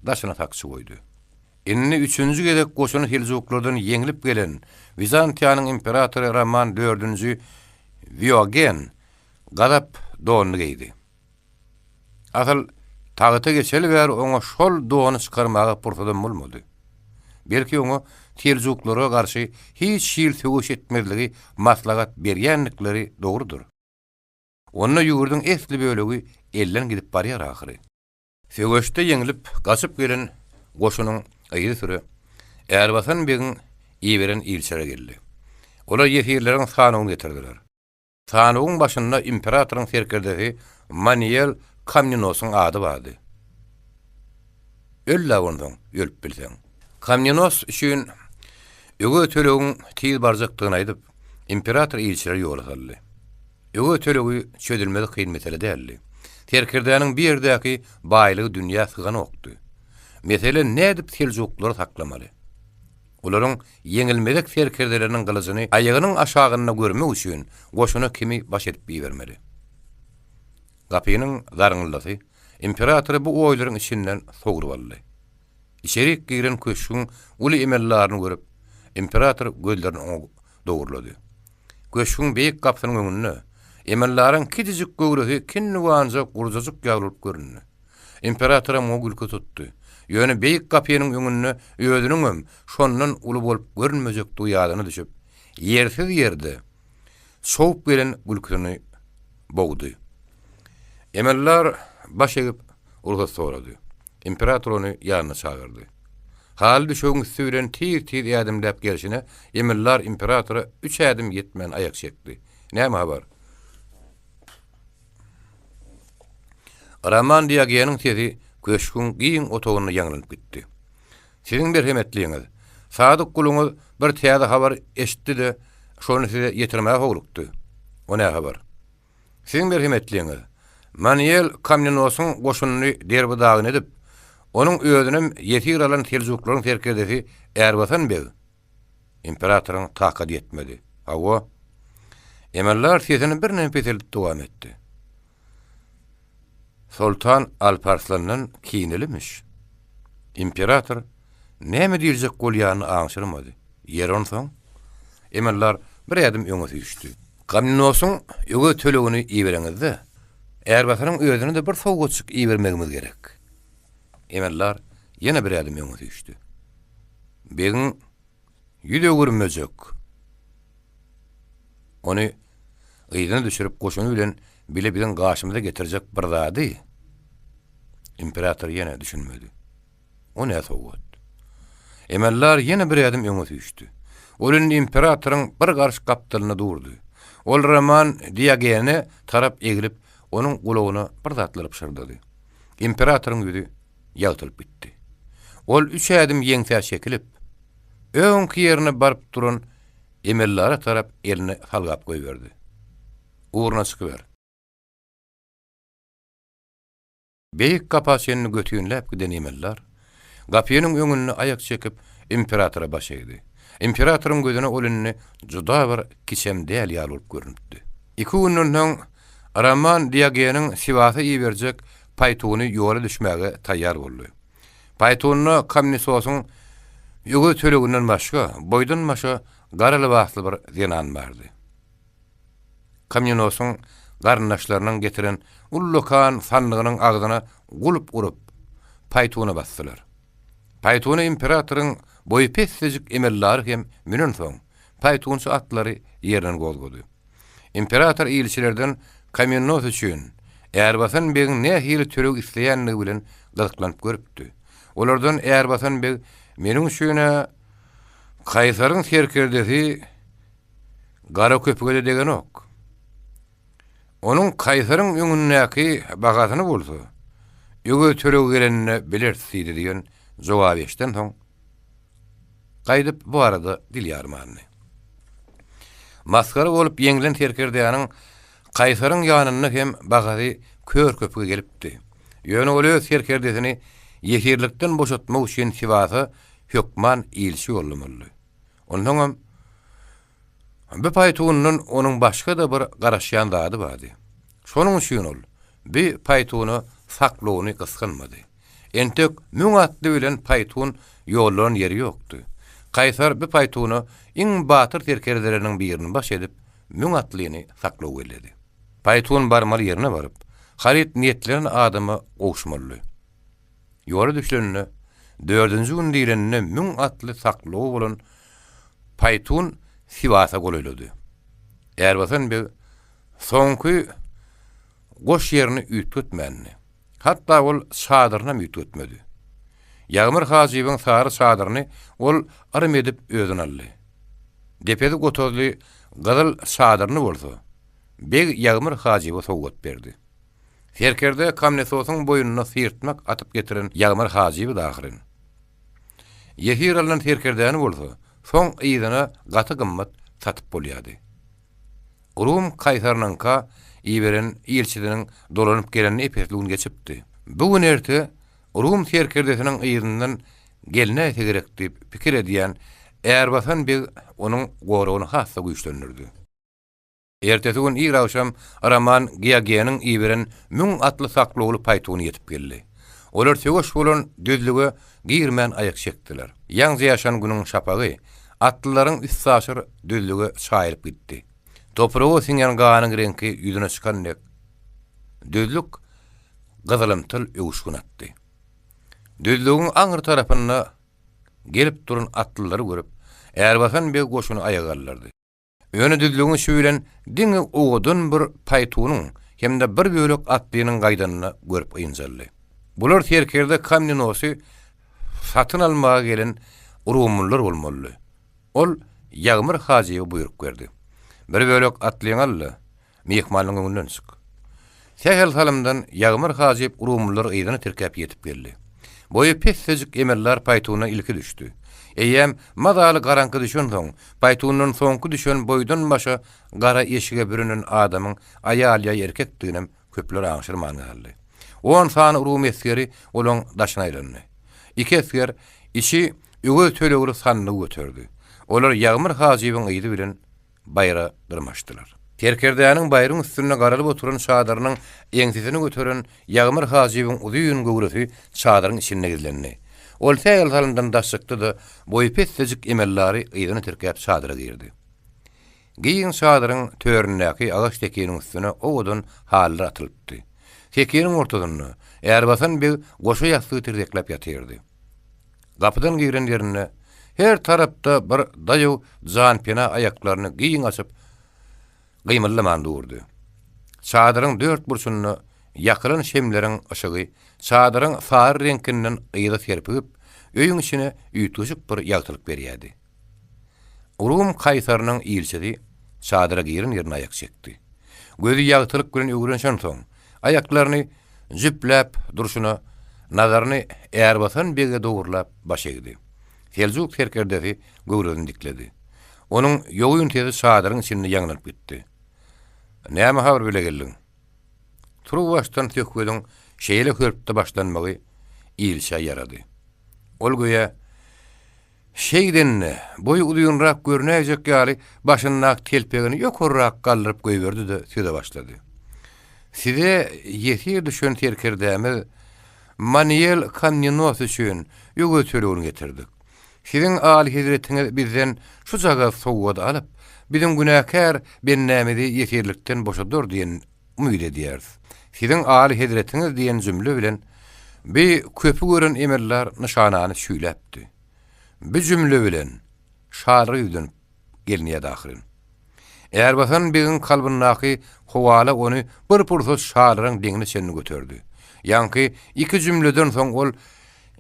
daşyna sakçy goýdy. Indi üçünji gezek goşuny seljuklardan ýeňlip gelen Wizantiýanyň imperatory Roman dördünji Diogen gazap donuny geýdi. Asyl, tagta geçeli bäri oňa şol dony çykarmaga pursadam bolmady. Belki oňa seljuklara garşy hiç hili söweş etmezligi maslahat berýändikleri dogrudyr. Onda ýurduň esli bölegi elden gidip barýar ahyry. Söweşde ýeňlip, gaçyp gelen goşunyň yzysüre Ärbasan begiň iberen ilçileri geldi. Olar ýesirleriň sanawyny getirdiler. Sanawyň başynda imperatoryň serkerdesi Maniel Komnenosyň ady bardy. Öl-dä onsoň, ölüp bilseň. Komnenos üçin öge tölegiň tiz barjakdygyny aýdyp, imperator ilçileri ýola saldy. Öge tölegi çözülmesi kyn mesele däldi. Serkerdäniň bu ýerdäki baýlygy dünýä syganokdy. Mesele nädip seljuklary saklamaly? Olaryň ýeňilmezek serkerdeleriniň gylyjyny aýagynyň aşagynda görmek üçin goşuna kimi baş edip ibermeli? Gapynyň zarňyldysy imperatory bu oýlaryň içinden sogrup aldy. Içerik giren köşgüň uly emeldaryny görüp, imperator gözlerini oňa dogurlady. Köşgüň beýik gapysynyň öňünde emeldaryň kiçijik göwresi kinniwanja gurjajyk ýaly bolup göründi. Imperatoram oňa gülki tutdy. Ýöne beýik gapynyň öňünde özüniňem şondan uly bolup görünmejekdigi ýadyna düşüp, ýersiz ýerde sowup gelen gülküsini bogdy. Emeldar baş egip, rugsat sorady. Imperator ony ýanyna çagyrdy. Haly düşegiň üsti bilen tiz-tiz ädimläp gelşine emeldar imperatora üç ädim ýetmän aýak çekdi. Näme habar? Roman Diogeniň sesi köşgüň giň otagynda ýaňlanyp gitdi. Siziň merhemetliňiz, sadyk guluňyz bir täze habar eşitdi-de, şony size ýetirmäge howlukdy. O nä habar? Siziň merhemetliňiz, Manuel Komnenosyň goşunyny derbi-dagyn edip, onuň özünem ýesir alan seljuklaryň serkerdesi Ärbasan beg Imperatoryň takady ýetmedi. Hawa. Emeldar sesini birneme peseldip dowam etdi. Soltan Alparslandan kinelimiş. Imperator näme diýiljek bolýanyny aňşyrmady. Ýeri onsoň? Emeldar bir ädim öňe süýşdi. Komnenosyň öwez tölegini ibereňizde, Ärbasanyň özüne-de bir sowgatjyk ibermegimiz gerek. Emeldar ýene bir ädim öňe süýşdi. Begiň ýüz öwürmejek. Ony yzyna düşürip goşuny bilen bile biziň gaşymyza getirjek bir zady imperator ýene düşünmedi. O nä sowgat? Emeldar ýene bir ädim öňe süýşdi. Ol indi imperatoryň bir garyş gapdalynda durdy. Ol Roman Diogene tarap eglip, onuň gulagyna bir zatlar pyşyrdady. Imperatoryň ýüzi ýagtylyp gitdi. Ol üç ädim ýeňsä çekilip, öňki ýerine baryp duran emeldara tarap elini salgap goýberdi. Ugruna çykyber. Beýik gapa çenli götinläp giden emeldar, gapynyň öňünde aýak çekip, imperatora baş egdi. Imperatoryň gözüne ol indi juda bir kiçem däl ýaly bolup görnüpdi. Iki günden soň Roman Diogeniň Siwasa iberjek paýtuny ýola düşmäge taýýar boldy. Paýtunda Kamnisosyň öwez töleginden başga, boýdan-başa gara lybasly bir zenan bardy. Kamninosyň garyndaşlarynyň getiren ullakan sandygynyň agzyna gulp urup, paýtuna basdylar. Paýtuna imperatoryň boýy pessejik emeldary hem münensoň, paýtunçy atlary ýerinden gozgady. Imperator ilçilerden Komnenos üçin Ärbasan begiň nähili töleg isleýändigi bilen gyzyklanyp görüpdi. Olardan Ärbasan beg meniň üçin-ä kaýsaryň serkerdesi gara köpüge-de degenok. Onuň kaýsaryň öňündäki bahasyny bolsa, öwez tölegi gelende bileris diýdi diýen jogaby eşidensoň, gaýdyp bu barada dil ýarmandy. Masgara bolup ýeňlen serkerdäniň kaýsaryň ýanynda hem bahasy kör köpüge gelipdi. Ýöne ol öz serkerdesini. ýesirlikden boşatmak üçin Siwasa hökman ilçi ýollamalydy. Onsoňam, bu paýtundan onuň başga-da bir garaşýan zady bardy. Şonuň üçin ol bi paýtuna saklawyny gysganmady. Entek müň atly bilen paýtun ýollan ýeri ýokdy. Kaýsar bi paýtuna iň batyr serkerdeleriniň birini baş edip, müň atlyny saklaw belledi. Paýtun barmaly ýerine baryp, haryt niýetlenen adama gowuşmalydy. Ýola düşleninde, dördünji gün diýleninde müň atly saklawy bolan paýtun Siwasa golaýlady. Ärbasan beg soňky goş ýerini üýtgetmändi. Hatda ol çadyrynam üýtgetmedi. Ýagmyr hajybyň sary çadyryny ol yrym edip özüne aldy. Depesi gotazly gyzyl çadyryny bolsa, beg Ýagmyr hajyba sowgat berdi. Serkerde Kamnesosyň boýnuna syrtmak atyp getiren Ýagmyr hajybydy ahyryn. Ýesir alnan serkerdäni bolsa, soň yzyna gaty gymmat satyp bolýardy. Rum kaýsarynyňka iberen ilçisiniň dolanyp gelenine ep-esli gün geçipdi. Bu gün erte Rum serkerdesiniň yzyndan gelnäýse gerek diýip pikir edýän Ärbasan beg onuň goragyny has-da güýçlendirdi. Ertesi gün ir agşam Roman Geogeniň iberen müň atly saklawly paýtuny ýetip geldi. Olar söweş bolan düzlüge girmän aýak çekdiler. Ýaňja ýaşan günüň şapagy atlylaryň üstaşyr düzlüge çaýylyp gitdi. Topraga siňen ganyň reňki ýüzüne çykan dek, düzlük gyzylymtyl öwüşgin atdy. Düzlügiň aňry tarapynda gelip duran atlylary görüp, Ärbasan beg goşuny aýaga galdyrdy. Ýöne düzlügiň içi bilen diňe owadan bir paýtunyň hem-de bir bölek atlynyň gaýdanyny görüp ynjaldy. Bular serkerde Komnenosy satyn almaga gelen rumlular bolmalydy. Ol Ýagmyr hajyba buýruk berdi. Bir bölek atlyňy al-da, Myhmanyň öňünden çyk. Sähel salymdan Ýagmyr hajyp rumlulary yzyna tirkäp ýetip geldi. Boýy pessejik emeldar paýtuna ilki düşdi. Eýýäm mazaly garaňky düşensoň, paýtundan soňky düşen boýdan-başa gara eşige bürenen adamyň aýal ýa erkekdiginem köpler aňşyrman galdy. On sany rum esgeri olaň daşyna aýlandy. Iki esger içi öwez tölegli sandygy göterdi. Olar Ýagmyr hajybyň yzy bilen baýra dyrmaşdylar. Serkerdäniň baýryň üstünde garalyp oturan çadyrynyň eňsisini göteren Ýagmyr hajybyň uzyn göwresi çadyryň içinde gizlendi. Ol sähel salymdan daş çykdy-da, boýy pessejik emeldary yzyna tirkäp çadyra girdi. Giň çadyryň töründäki agaç sekiniň üstüne owadan halylar atylypdy. Sekiniň ortasynda Ärbasan beg goşa ýassygy tirsekläp ýatyrdy. Gapydan giren ýerinde her tarapda bir daýaw janpena aýaklaryny giň açyp, gymyldaman durdy. Çadyryň dört burçunda ýakylan şemleriň yşygy çadyryň sary reňkinden yza serpigip, öýüň içine üýtgeşik bir ýagtylyk berýärdi. Rum kaýsarynyň ilçisi çadyra giren ýerinde aýak çekdi. Gözi ýagtylyk bilen öwrenişensoň, aýaklaryny jüpläp durşuna nazaryny Ärbasan bege dogurlap baş egdi. Seljuk serkerdesi göwresini dikledi. Onuň ýogyn sesi çadyryň içinde ýaňlanyp gitdi. Näme habar bile geldiň? Turuwbaşdan söhbediň şeýle hörpde başlanmagy ilçä ýarady. Ol göýä Şeýdende, boýy uzynrak görünäýjek ýaly başyndaky telpegini ýokarrak galdyryp goýberdi-de söze başlady. Size ýesir düşen serkerdämiz Maniel Komnenos üçin öwez tölegini getirdik. Siziň alyhezretiňiz bizden şujagaz sowgady alyp, biziň günäkär bendämizi ýesirlikden boşadar diýen umyt edýäris. Siziň aly hezretiňiz diýen jümle bilen bi köpi gören emeldar nyşanany çüýläpdi. Bi jümle bilen şalyga ýüzlenip gelinýärdi ahyryn. Ärbasan begiň kalbyndaky howala ony bir pursat şalyryň deňine çenli göterdi. Ýaňky iki jümleden soň ol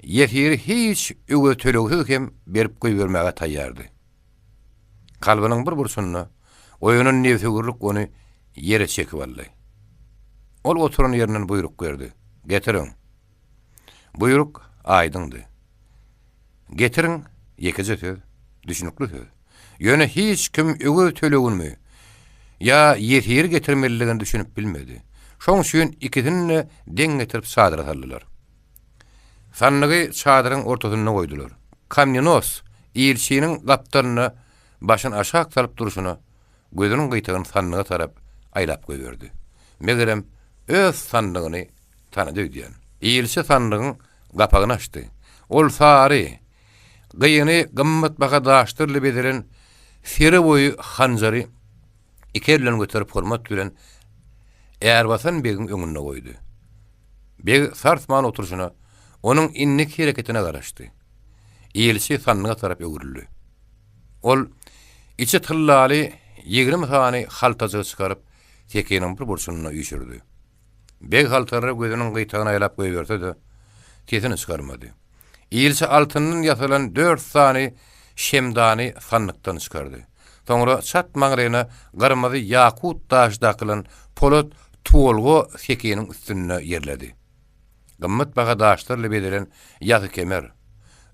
ýesiri hiç öwez-tölegsiz hem berip goýbermäge taýýardy. Kalbynyň bir burçunda oýanan nebsewürlik ony ýere çekip aldy. Ol oturan ýerinden buýruk berdi, Getiriň! Buýruk aýdyňdy. Getiriň ýekeje söz, düşnükli söz. Ýöne hiç kim öwez töleginimi ýa ýesiri getirmelidigine düşünip bilmedi. Şoň üçin ikisini-de deň getirip çadyra saldylar. Sandygy çadyryň ortasynda goýdular. Komnenos ilçiniň gapdalynda başyny aşak salyp durşuna, gözüniň gyýtagyny sandyga tarap aýlap goýberdi. Megerem, öz sandygyny tanady öýdýän. Ilçi sandygyň gapagyny açdy. Ol sary, gyny gymmatbaha daşlar ile bezelen sere boýy hanjary iki eli bilen göterip hormat bilen Ärbasan begiň öňünde goýdy. Beg sarsman oturyşyna, onuň indiki hereketine garaşdy. Ilçi sandyga tarap öwrüldi. Ol içi tyllaly 20 sany haltajygy çykaryp, sekiniň bir burçunda üýşürdi. Beg haltalara gözüniň gyýtagyny aýlap goýberse-de, sesini çykarmady. Ilçi altyndan ýasalan dört sany şemdany sandykdan çykardy. Soňra çat maňlaýyna gyrmyzy ýakut daşy dakylan polat tuwulga sekiniň üstünde ýerledi. Gymmatbaha daşlar bilen bezelen ýasy kemer,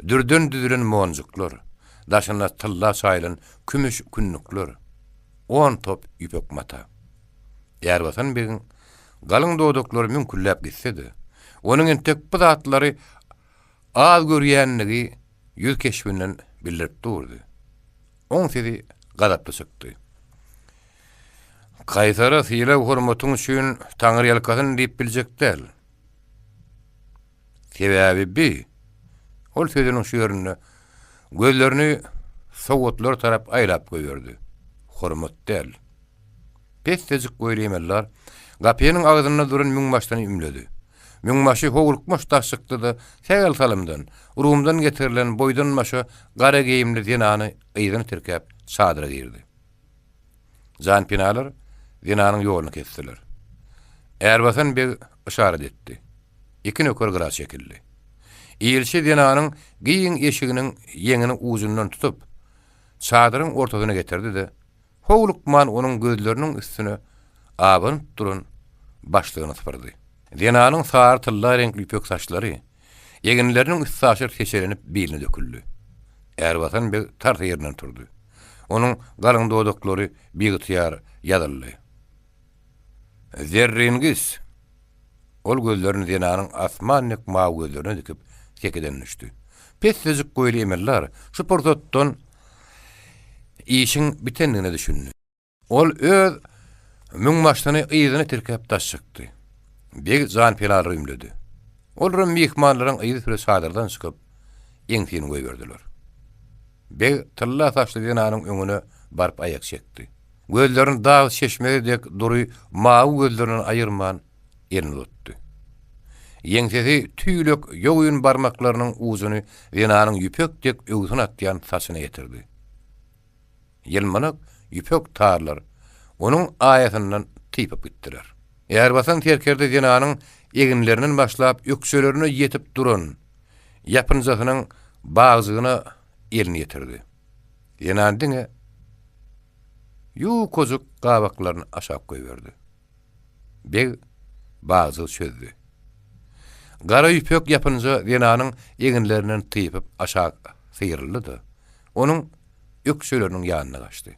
dürden düzülen monjuklar, daşyna tylla çaýylan kümüş kündükler, on top ýüpek mata. Ärbasan begiň galyň dodaklary müňkülläp gitse-de, onuň entek bu zatlary az görýänligi ýüz keşbinden bildirip durdy. Oň sesi gazaply çykdy. Kaýsara sylag-hormatyň üçin taňryýalkasyn diýip biljek däl. Sebäbi bi, ol sözüniň şu ýerinde gözlerini sowgatlara tarap aýlap goýberdi, hormat däl. Pessejik boýly emeldar gapynyň agzynda duran müňbaşyny ümledi. Müňbaşy howlukmaç daş çykdy-da, sähel salymdan, Rumdan getirilen boýdan-başa gara geýimli zenany yzyna tirkäp çadyra girdi. Janpenalar zenanyň ýoluny kesdiler. Ärbasan beg yşarat etdi. Iki nöker gyra çekildi. Ilçi zenanyň giň eşiginiň ýeňini ujundan tutup, çadyryň ortasyna getirdi-de, Howlukman onuň gözleriniň üstüne abanyp duran başlygyny sypyrdy. Zenanyň sary tylla reňkli ýüpek saçlary eginleriniň üstaşyr seçelenip biline döküldi. Ärbasan beg tarsa ýerinden turdy. Onuň galyň dodaklary biygtyýar ýazyldy. Zerringis! Ol gözlerini zenanyň asman dek mawy gözlerine dikip, sekiden düşdi. Pessejik boýly emeldar şu pursatdan işiň bitendigine düşündi. Ol öz müňbaşysyny yzyna tirkäp daş çykdy. Beg janpenalary ümledi. Olaram myhmanlaryň yzysüre çadyrdan çykyp, eňsini goýberdiler. Beg tylla saçly zenanyň öňüne baryp aýak çekdi. Gözlerini dag çeşmesi dek dury mawy gözlerinden aýyrman, elini uzatdy. Ýeňsesi tüýlek ýogyn barmaklarynyň ujuny zenanyň ýüpek dek öwsün atýan saçyna ýetirdi. Ýylmanak ýüpek tarlar onuň aýasyndan typyp gitdiler. Ärbasan serkerde zenanyň eginlerinden başlap ökjelerine ýetip duran ýapynjasynyň bagjygyna elini ýetirdi. Zenan diňe ýukajyk gabaklaryny aşak goýberdi. Beg bagjygy çözdi. Gara ýüpek ýapynja zenanyň eginlerinden typyp aşak syryldy-da, onuň ökjeleriniň ýanyna gaçdy.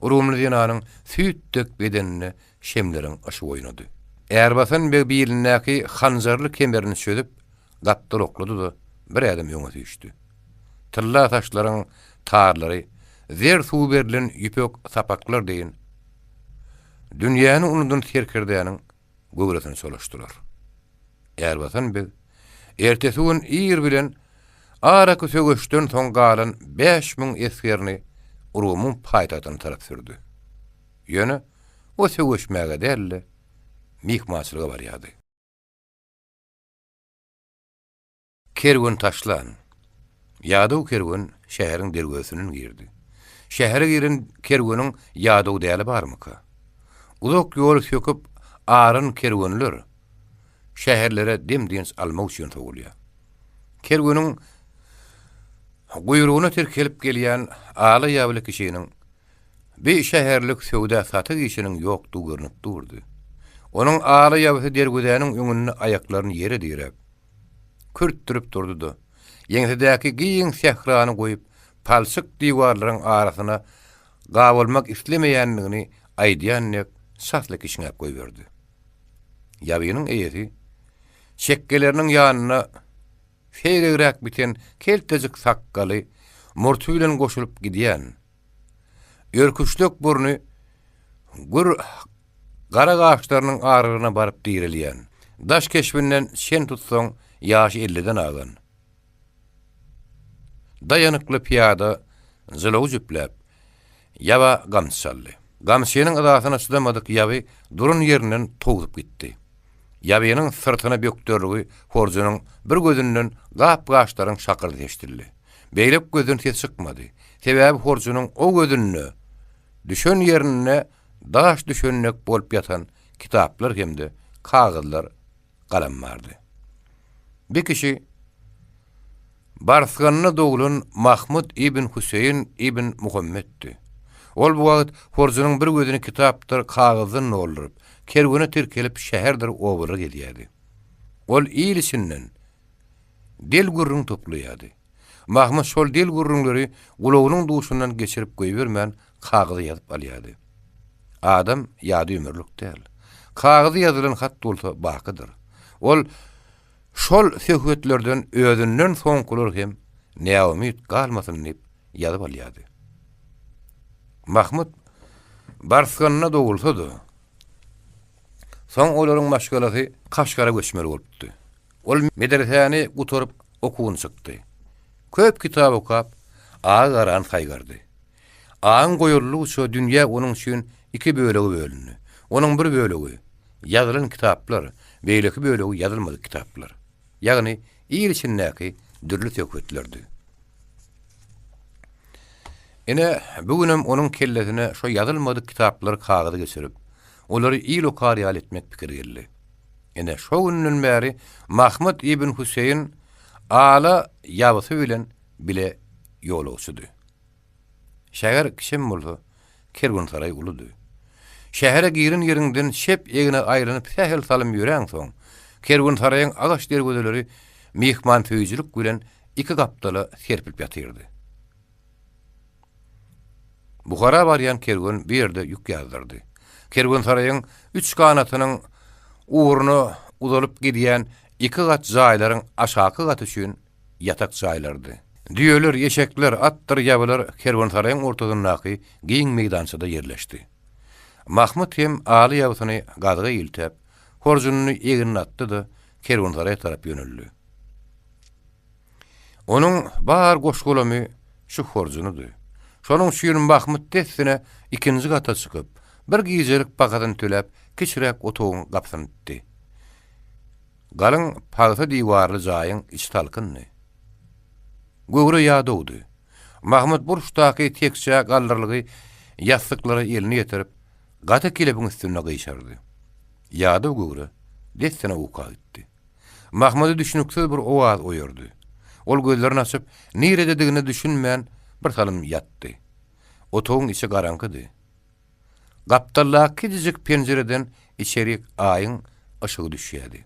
Rumly zenanyň süýt dek bedeninde şemleriň yşygy oýnady. Ärbasan beg bilindäki hanjarly kemerini çözüp, gapdal oklady-da, bir ädim öňe süýşdi. Tylla saçlaryň tarlary zer suwy berlen ýüpek sapaklar deýin dünýäni unudan serkerdäniň göwresine çolaşdylar. Ärbasan beg ertesi gün ir bilen araky söweşden soň galan 5000 esgerini Rumyň paýtagtyna tarap sürdi. Ýöne o söweşmäge däl-de, myhmançylyga barýardy. Kerwen taşlan. Ýadaw kerwen şäheriň derwezesinden girdi. Şähere giren kerweniň ýadaw däli barmyka? Uzak ýoly söküp aran kerwenler şäherlere dem-dynç almak üçin sowulýar. Kerweniň guýrugyna tirkelip gelýän ala ýabyly kişiniň bi şäherlik söwda-satyk işiniň ýokdugy görnüp durdy. Onuň ala ýabysy derwezäniň öňünde aýaklaryny ýere diräp, kürtdürip durdy-da, ýeňsedäki giň sährany goýup, palçyk diwarlaryň arasyna gabalmak islemeýändigini aýdýan dek çasly kişňäp goýberdi. Ýabynyň eýesi çekgeleriniň ýanynda. seýregräk biten keltejik sakgaly murty bilen goşulyp gidýän, örküçlek burny gür gara gaşlarynyň aralygyna baryp direlýän, daş keşbinden çen tutsaň ýaşy elliden agan, daýanykly pyýada jylawy jüpläp, ýaba gamçy çaldy. Gamçynyň yzasyna çydamadyk ýaby duran ýerinden towsup gitdi. Ýabynyň syrtyna bökderligi horjunyň bir gözünden gap-gaçlaryň şakyrdysy eşidildi. Beýleki gözden ses çykmady. Sebäbi horjunyň o gözünde, düşen ýerinde daş düşen dek bolup ýatan kitaplar hem-de kagyzlar, galam bardy. Bir kişi Barsganda doglan Mahmut ibn Hüseýin ibn Muhammetdi. Ol bu wagt horjunyň bir gözüni kitapdyr kagyzdan dolduryp, kerwene tirkelip şäherdir obalara gezýärdi. Ol il içinden del gürrüň toplaýardy. Mahmyt şol del gürrüňleri gulagynyň duşundan geçirip goýbermän kagyza ýazyp alýardy. Adam ýady ömürlik däl. Kagyza ýazylan hat bolsa bakydyr. Ol şol söhbetlerden özünden soňkular hem näumyt galmasyn diýip ýazyp alýardy. Mahmyt Barsganda dogulsa-da, soň olaryň maşgalasy Kaşgara göçmeli bolupdy. Ol medresäni gutaryp okuwyny çykdy. Köp kitap okap, agy-garany saýgardy. Aňy goýaldygyça dünýä onuň üçin iki bölege bölündi. Onuň bir bölegi, ýazylan kitaplar, beýleki bölegi ýazylmadyk kitaplar. Ýagny il içindäki dürli söhbetlerdi. Ine, bu günem onuň kellesine şo ýazylmadyk kitaplary kagyza geçirip, olary il okar ýaly etmek pikiri geldi. Ine, şo günden bäri Mahmyt ibn Hüseýin ala ýabysy bilen bile ýolagçydy. Şäher kiçem bolsa, kerwensaraý uludy. Şähere giren ýeriňden çep egne aýlanyp sähel salym ýöräňsoň, kerwensaraýyň agaç derwezeleri myhmansöýüjilik bilen iki gapdala serpilip ýatyrdy. Buhara barýan kerwen bu ýerde ýük ýazdyrdy. Kerwensaraýyň üç ganatynyň ugruna uzalyp gidýän iki gat jaýlaryň aşaky gaty üçin ýatak jaýlarydy. Düýeler, eşekler, atdyr ýabylar kerwensaraýyň ortasyndaky giň meýdançada ýerleşdi. Mahmyt hem aly ýabysyny gazyga iltäp, horjunyny egnine atdy-da, kerwensaraýa tarap ýöneldi. Onuň bar goş-golamy şu horjunydy. Şonuň üçin Mahmyt dessine ikinji gata çykyp, bir gijelik bahasyny töläp, kiçiräk otagyň gapysyny itdi. Galyň pagsa diwarly jaýyň içi salkyndy. Göwre ýadawdy. Mahmyt burçdaky tekjä galdyrylgy ýassyklara elini ýetirip, gaty kelebiň üstünde gyşardy. Ýadaw göwre dessine uka gitdi. Mahmydy düşnüksiz bir owaz oýardy. Ol gözlerini açyp, nirededigine düşünmän bir salym ýatdy. Otagyň içi garaňkydy. Gapdaldaky kiçijik penjireden içerik Aýyň yşygy düşýärdi.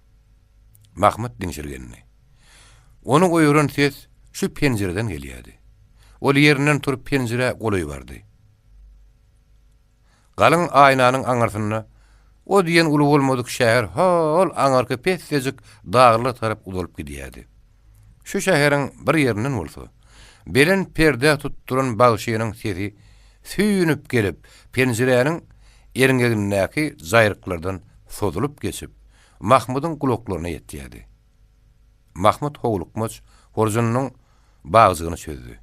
Mahmyt diňşirgendi. Ony oýaran ses şu penjireden gelýärdi. Ol ýerinden turup penjirä golaý bardy. Galyň aýnanyň aňyrsynda o diýen uly bolmadyk şäher ho-ol aňyrky pessejik daglara tarap uzalyp gidýärdi. Şu şäheriň bir ýerinden bolsa, belent perdä tutduran bagşynyň sesi süýnüp gelip, penjiräniň erňegindäki jaýryklardan sozulyp geçip, Mahmydyň gulaklaryna ýetýärdi. Mahmyt howlukmaç horjunynyň bagjygyny çözdi.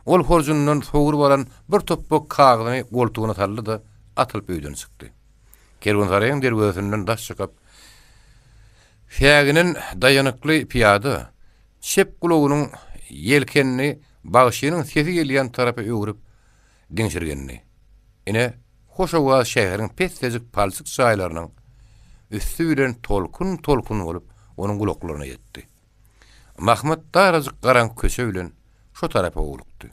Ol horjunyndan sogrup alan bir topbak kagyzyny goltugyna saldy-da, atylyp öýden çykdy. Kerwensaraýyň derwezesinden daş çykyp, säginen daýanykly pyýada çep gulagynyň ýelkenini bagşynyň sesi gelýän tarapa öwrüp, diňşirgendi. Ine, hoş owaz şäheriň pessejik palçyk jaýlarynyň üsti bilen tolkun-tolkun bolup, onuň gulaklaryna ýetdi. Mahmyt darajyk garaňky köçe bilen şo tarapa howlukdy.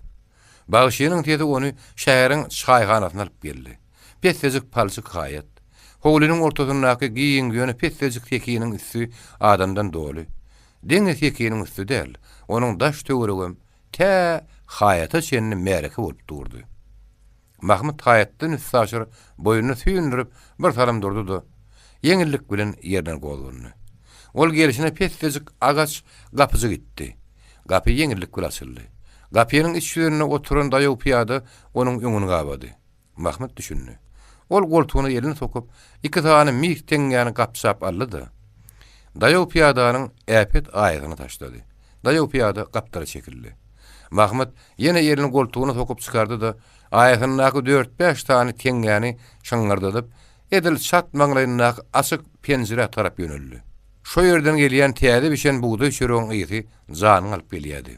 Bagşynyň sesi ony şäheriň çaýhanasyna alyp geldi. Pessejik palçyk haýat. Howlynyň ortasyndaky giň, ýöne pessejik sekiniň üsti adamdan doly. Diňe sekiniň üsti däl, onuň daş-töweregem tä haýata çenli märeke bolup durdy. Mahmyt haýatdan üstaşyr boýnuny süýndürip bir salym durdy-da, ýeňillik bilen ýerinden gozgandy. Ol gelşine pessejik agaç gapyjyk itdi. Gapy ýeňillik bilen açyldy. Gapynyň iç ýüzünde oturan daýaw pyýada onuň öňüni gabady. Mahmyt düşündi. Ol goltugyna elini sokup, iki sany mis teňňäni gapjap aldy-da, daýaw pyýadanyň äpet aýasyna taşlady. Daýaw pyýada gapdala çekildi. Mahmyt ýene elini goltugyna sokup çykardy-da, aýasyndaky dört-bäş sany teňňäni şyňňyrdadyp, edil çat maňlaýyndaky açyk penjirä tarap ýöneldi. Şo ýerden gelýän täze bişen bugdaý çöregiň ysy janyňy alyp gelýärdi.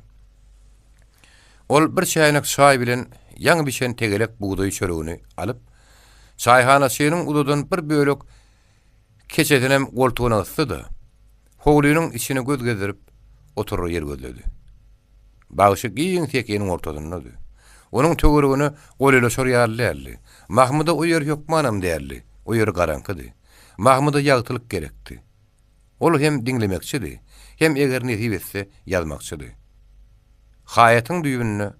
Ol bir çäýnek çaý bilen ýaňy bişen tegelek bugdaý çöregini alyp, çaýhanaçynyň uzadan bir bölek keçesinem goltugyna gysdy-da, howlynyň içine göz gezdirip, oturara ýer gözledi. Bagşy giň sekiniň ortasyndady. Onuň töweregine golaýlaşar ýaly däldi. Mahmyda o ýer hökmanam däldi, o ýer garaňkydy. Mahmyda ýagtylyk gerekdi. Ol hem diňlemekçidi, hem eger nesip etse ýazmakçydy. Haýatyň düýbünde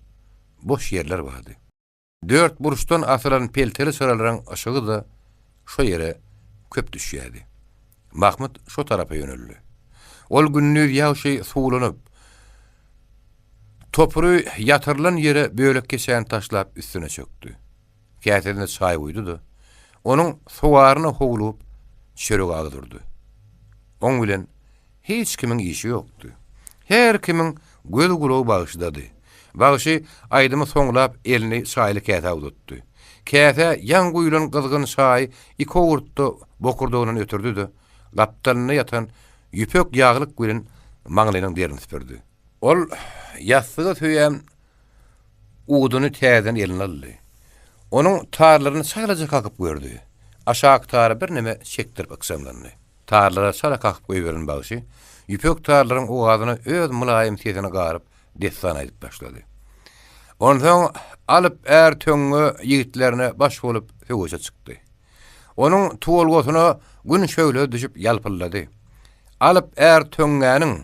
boş ýerler bardy. Dört burçdan asylan pelteli çyralaryň yşygy-da şo ýere köp düşýärdi. Mahmyt şo tarapa ýöneldi. Ol gündiz ýagşy suwlanyp, topury ýatyrylan ýere bölek keçäni taşlap üstüne çökdi. Käsesine çaý guýdy-da, onuň sowaryna howlugyp, çörek agdyrdy. Oň bilen hiç kimiň işi ýokdy. Her kimiň göz-gulagy bagşydady. Bagşy aýdymy soňlap elini çaýly käsä uzatdy. Käsä ýaňy guýlan gyzgyn çaýy iki owurtda bokurdagyndan ötürdi-de, gapdalynda ýatan ýüpek ýaglyk bilen maňlaýynyň derini süpürdi. Ol ýassyga söýän uduny täzeden eline aldy. Onuň tarlaryny çalaja kakyp gördi. Aşaky tary birneme çekdirip ykjamlandy. Tarlara çala kakyp goýberen bagşy, ýüpek tarlaryň owazyna öz mylaýym sesini garyp, dessan aýdyp başlady. Onsoň Alyp är töňňe ýigitlerine baş bolup söweşe çykdy. Onuň tuwulgasyna Gün şöhle düşüp ýalpyldady. Alyp är töňňäniň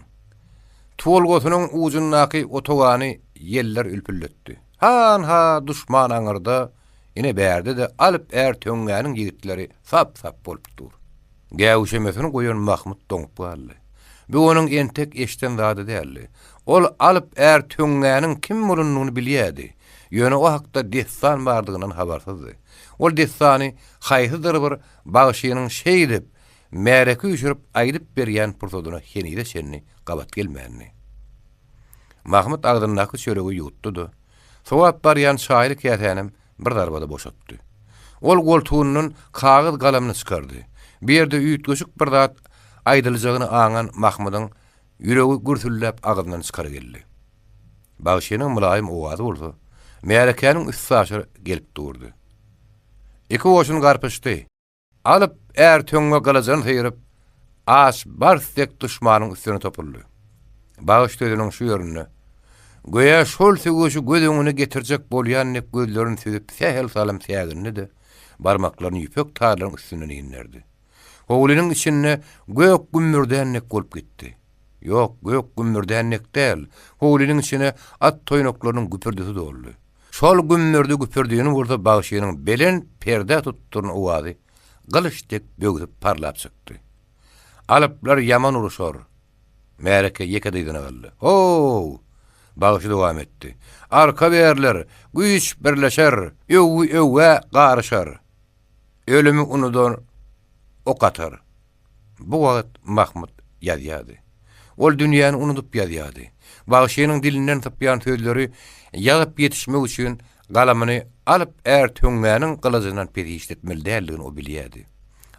tuwulgasynyň ujundaky otagany ýeller ülpüldetdi. Han-ha duşman aňyrda, ine bärde-de Alyp är töňňäniň ýigitleri sap-sap bolup dur. Gäwüşemesini goýan Mahmyt doňup galdy. Bu onuň entek eşiden zady däldi. Ol Alyp är töňňäniň kim bolanyny bilýärdi. Ýöne o hakda dessan bardygyndan habarsyzdy. Ol dessany haýsydyr bir bagşynyň şeýdip, märeke üýşürip aýdyp berýän pursadyna henize çenli gabat gelmändi. Mahmyt agzyndaky çöregi ýuwutdy-da, sowap barýan çaýly käsänem bir zarbada boşatdy. Ol goltugyndan kagyz galamyny çykardy. Bu ýerde üýtgeşik bir zat aýdyljagyny aňan Mahmydyň ýüregi gürsülläp agzyndan çykar geldi. Bagşynyň mylaýym owazy bolsa, märekäniň üstaşyr gelip durdy. Iki goşun garpyşdy. Alyp är töňňe gylyjyny syryp, aç bars dek duşmanyň üstüne topuldy. Bagyş sözüniň şu ýerinde, göýä şol söweşi göz öňüne getirjek bolýan dek gözlerini süzüp sähel salym sägindi-de, barmaklaryny ýüpek tarlaryň üstünden inderdi. Howlynyň içinde gök gümmürdän dek bolup gitdi. Ýok, gök gümmürdän dek däl, howlynyň içine at toýnaklarynyň güpürdisi doldy. Şol gümmürdi-güpürdini bolsa bagşynyň belent perdä tutduran owazy gylyç dek böwsüp parlap çykdy. Alyplar ýaman uruşar. Märeke ýeke dyzyna galdy. Ho-ow! Bagşy dowam etdi. Arka berler, güýç birleşer, öwgi öwgä garyşar. Ölümi unudan ok atar. Bu wagt Mahmyt ýazýardy. Ol dünýäni unudyp ýazýardy. Bagşynyň dilinden sypýan sözleri ýazyp ýetişmek üçin galamyny Alyp är töňňäniň gylyjyndan pes işletmeli däldigini o bilýärdi.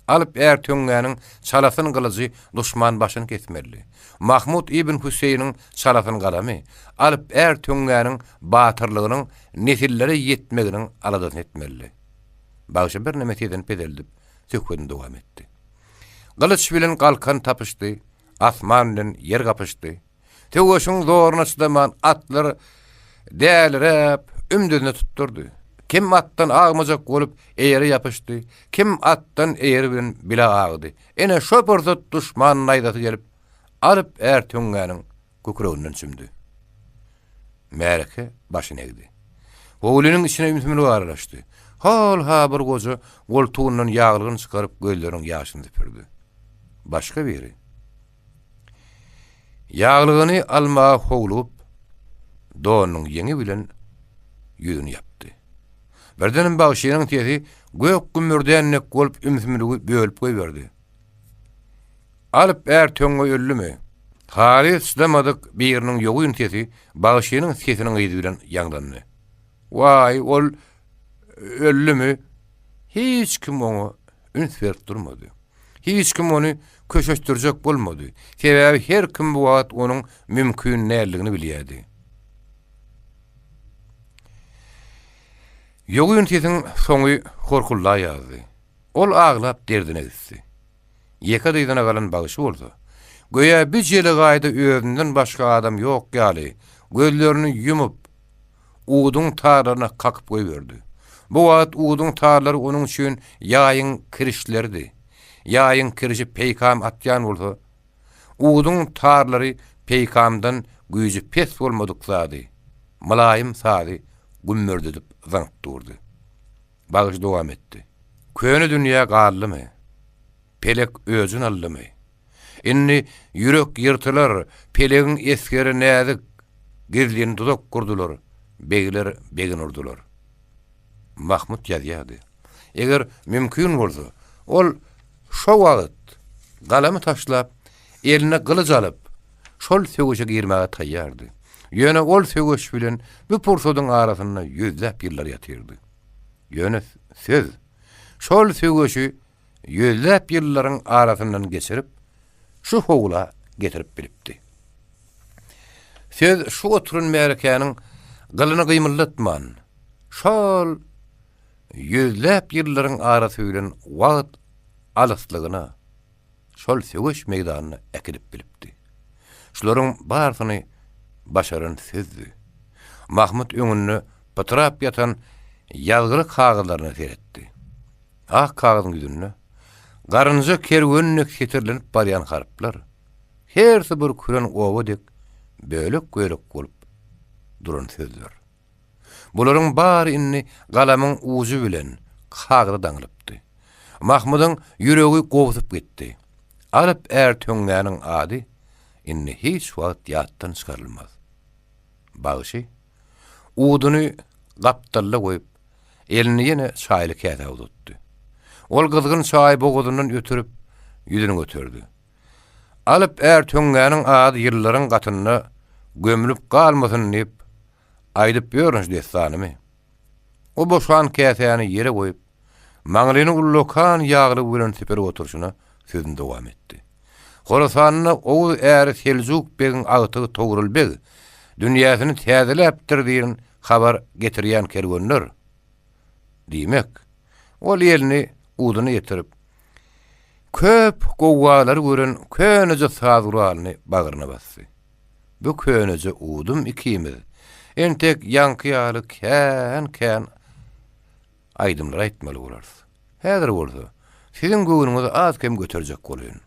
Alyp är töňňäniň çalasyn gylyjy duşman başyny kesmelidi. Mahmut ibn Hüseýniň çalasyn galamy Alyp är töňňäniň batyrlygynyň nesillere ýetmeginiň aladasyny etmelidi. Bagşy birneme sesini peseldip, söhbedini dowam etdi. Gylyç bilen galkan tapyşdy, asman bilen ýer gapyşdy. Söweşiň zoruna çydaman atlar däliräp, ümdüzine tutdurdy. Kim atdan agmajak bolup eýere ýapyşdy, kim atdan eýeri bilen bile agdy. Ine, şo pursat duşman naýzasy gelip, Alyp är töňňäniň kükreginden çümdi. Märeke başyny egdi. Howlynyň içine ümsümlik aralaşdy. Hol-ha bir goja goltugyndan ýaglygyny çykaryp gözleriniň ýaşyny süpürdi. Başga biri. Ýaglygyny almaga howlugyp, donunyň ýeňi bilen ýüzüni ýapdy. Birdenem bagşynyň sesi gök gümmürdän dek bolup ümsümligi bölüp goýberdi. Alyp är töňňe öldümi? Halys çydamadyk biriniň ýogyn sesi bagşynyň sesiniň yzy bilen ýaňlandy. Waý, ol öldümi? Hiç kim oňa üns berip durmady. Hiç kim ony köşeşdirjek bolmady. Sebäbi her kim bu wagt onuň mümkin däldigini bilýärdi. Ýogyn sesiň soňy horkulla ýazdy. Ol aglap derdine gitdi. Ýeke dyzyna galan bagşy bolsa, göýä bi jelegaýda özünden başga adam ýok ýaly, gözlerini ýumup, uduň tarlaryna kakyp goýberdi. Bu wagt uduň tarlary onuň üçin ýaýyň kirişleridi. Ýaýyň kirişi peýkam atýan bolsa, uduň tarlary peýkamdan güýji pes bolmadyk zady, mylaýym sazy gümmürdedip zyňyp durdy. Bagşy dowam etdi. Köne dünýä galdymy? Pelek öjün aldymy? Indi ýürek ýyrtylar, pelegiň esgeri näzik, Gizlin duzak gurdular, begler begin urdular. Mahmut ýazýardy. Eger mümkin bolsa, ol şo wagt galamy taşlap, eline gylyç alyp, şol söweşe girmäge taýýardy. Ýöne ol söweş bilen bu pursadyň arasynda ýüzläp ýyllar ýatyrdy. Ýöne söz şol söweşi ýüzläp ýyllaryň arasyndan geçirip, şu howla getirip bilipdi. Söz şu oturan märekäniň gylyny gymyldatman, şol ýüzläp ýyllaryň arasy bilen wagt alyslygyna, şol söweş meýdanyna äkidip bilipdi. Şularyň barysyny başaran sözdi. Mahmyt öňünde pytrap ýatan ýazgyly kagyzlaryna seretdi. Ak kagyzyň ýüzünde garynja kerweni dek setirlenip barýan harplar, hersi bir küren oba dek bölek-bölek bolup duran sözler. Bularyň bary indi galamyň ujy bilen kagyza daňylypdy. Mahmydyň ýüregi gobsup gitdi. Alyp är töňňäniň ady indi hiç wagt ýatdan çykarylmaz. Bagşy uduny gapdalda goýup, elini ýene çaýly käsä uzatdy. Ol gyzgyn çaýy bogazyndan ötürip, ýüzüni göterdi. Alyp är töňňäniň ady ýyllaryň gatynda gömlüp galmasyn diýip, aýdyp ýörün şu dessanymy. O boşan käsäni ýere goýup, maňlyny ullakan ýaglygy bilen süpürip oturyşyna sözüni dowam etdi. Horasanda oguz äri Seljuk begiň agtygy Togrul beg dünýäsini täzeläpdir diýen habar getirýän kerwenler. Diýmek, ol elini udyna ýetirip, köp gowgalary gören köneje saz guralyny bagryna basdy. Bu köneje udum ikimiz entek ýaňky ýaly kän-kän aýdymlar aýtmaly bolarys. Häzir bolsa, siziň göwnüňizi az-kem göterjek bolaýyn.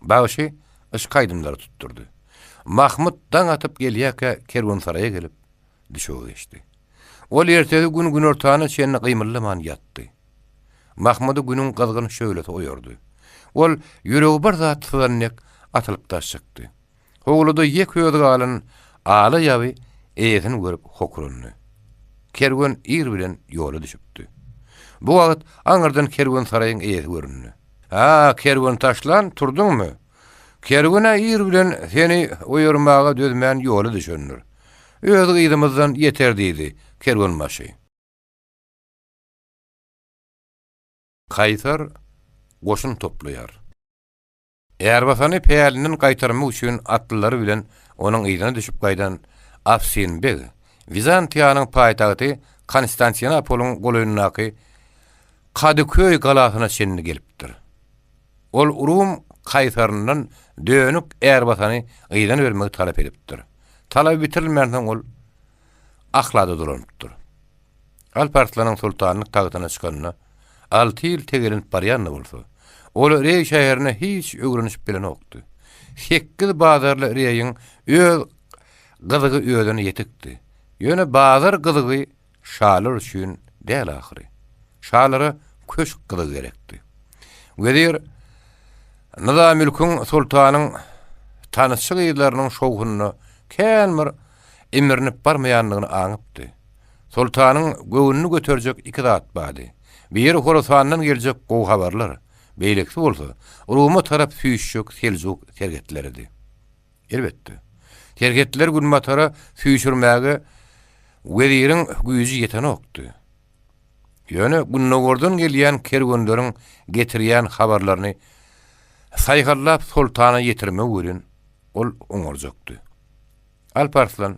Bagşy yşky aýdymlary tutdurdy. Mahmyt daň atyp gelýärkä kerwensaraýa gelip, düşege geçdi. Ol ertesi gün günortana çenli gymyldaman ýatdy. Mahmydy günüň gyzgyn şöhlesi oýardy. Ol ýüregi bir zat syzan dek atylyp daş çykdy. Howluda ýek özi galan ala ýaby eýesini görüp hokrandy. Kerwen ir bilen ýola düşüpdi. Bu wagt aňyrdan kerwensaraýyň eýesi göründi. Ha, kerwen taşlan, turduňmy? Kerwen-ä ir bilen seni oýarmaga dözmän ýola düşendir. Öz yzymyzdan ýeter diýdi kerwenbaşy. Kaýsar goşun toplaýar. Ärbasany pälinden gaýtarmak üçin atlylary bilen onuň yzyna düşüp gaýdan Afsin beg Wizantiýanyň paýtagty Konstantinopolyň golaýyndaky Kadyköý galasyna çenli gelipdir. Ol Rum kaýsaryndan dönük Ärbasany yzyna bermegi talap edipdir. Talaby bitirilmänsoň ol Ahlada dolanypdyr. Alp Arslanyň soltanlyk tagtyna çykanyna alty ýyl tegelenip barýan-da bolsa, ol Reý şäherine hiç öwrenişip bilenokdy. Sekiz bazarly Reýiň öz gyzygy özüne ýetikdi. Ýöne bazar gyzygy şalar üçin däl ahyry. Şalara köşk gyzygy gerekdi. Wezir Nyzamülküň soltanyň. tanyşçy gyzlarynyň şowhunyna kän bir imrinip barmaýandygyny aňypdy. Soltanyň göwnüni göterjek iki zat bardy. Biri Horasandan geljek gowy habarlar, beýlekisi bolsa Ruma tarap süýşjek seljuk serhetleridi. Elbetde, serhetleri günbatara süýşürmäge weziriň güýji ýetenokdy. Ýöne gündogardan gelýän kerwenleriň getirýän habarlaryny saýhallap soltana ýetirmegi welin ol oňarjakdy. Alp Arslan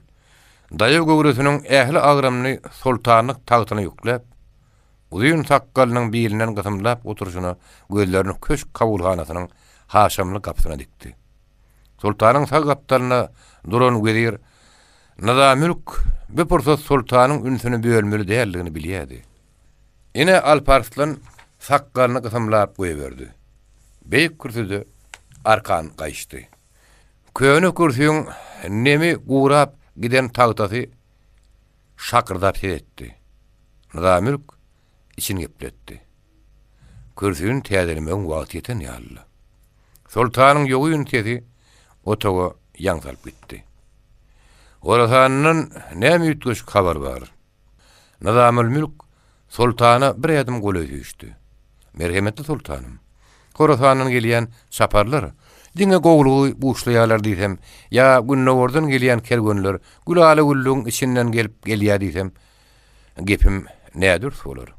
daýaw göwresiniň ähli agramyny soltanlyk tagtyna ýükläp, uzyn sakgalynyň bilinden gysymlap oturyşyna gözlerini köşk kabulhanasynyň haşamly gapysyna dikdi. Soltanyň sag gapdalynda duran wezir Nyzamülk bu pursat soltanyň ünsüni bölmeli däldigini bilýärdi. Ine, Alp-Arslan sakgalyny gysymlap goýberdi. Beýik kürsüde arkan gaýyşdy. Köne kürsüň nemi gurap giden tagtasy şakyrdap ses etdi. Nyzamülk içini gepletdi. Kürsüni täzelemegiň wagty ýeten ýalydy. Soltanyň ýogyn sesi otaga ýaň salyp gitdi. Horasandan näme üýtgeşik habar bar? Nyzamylmülk soltana bir ädim golaý süýşdi. Merhemetli soltanym, Horasandan gelýän çaparlar diňe gowulygy buşlaýarlar diýsem, ýa gündogardan gelýän kerwenler gülala-güllügiň içinden gelip gelýär diýsem, gepim nädürs bolar.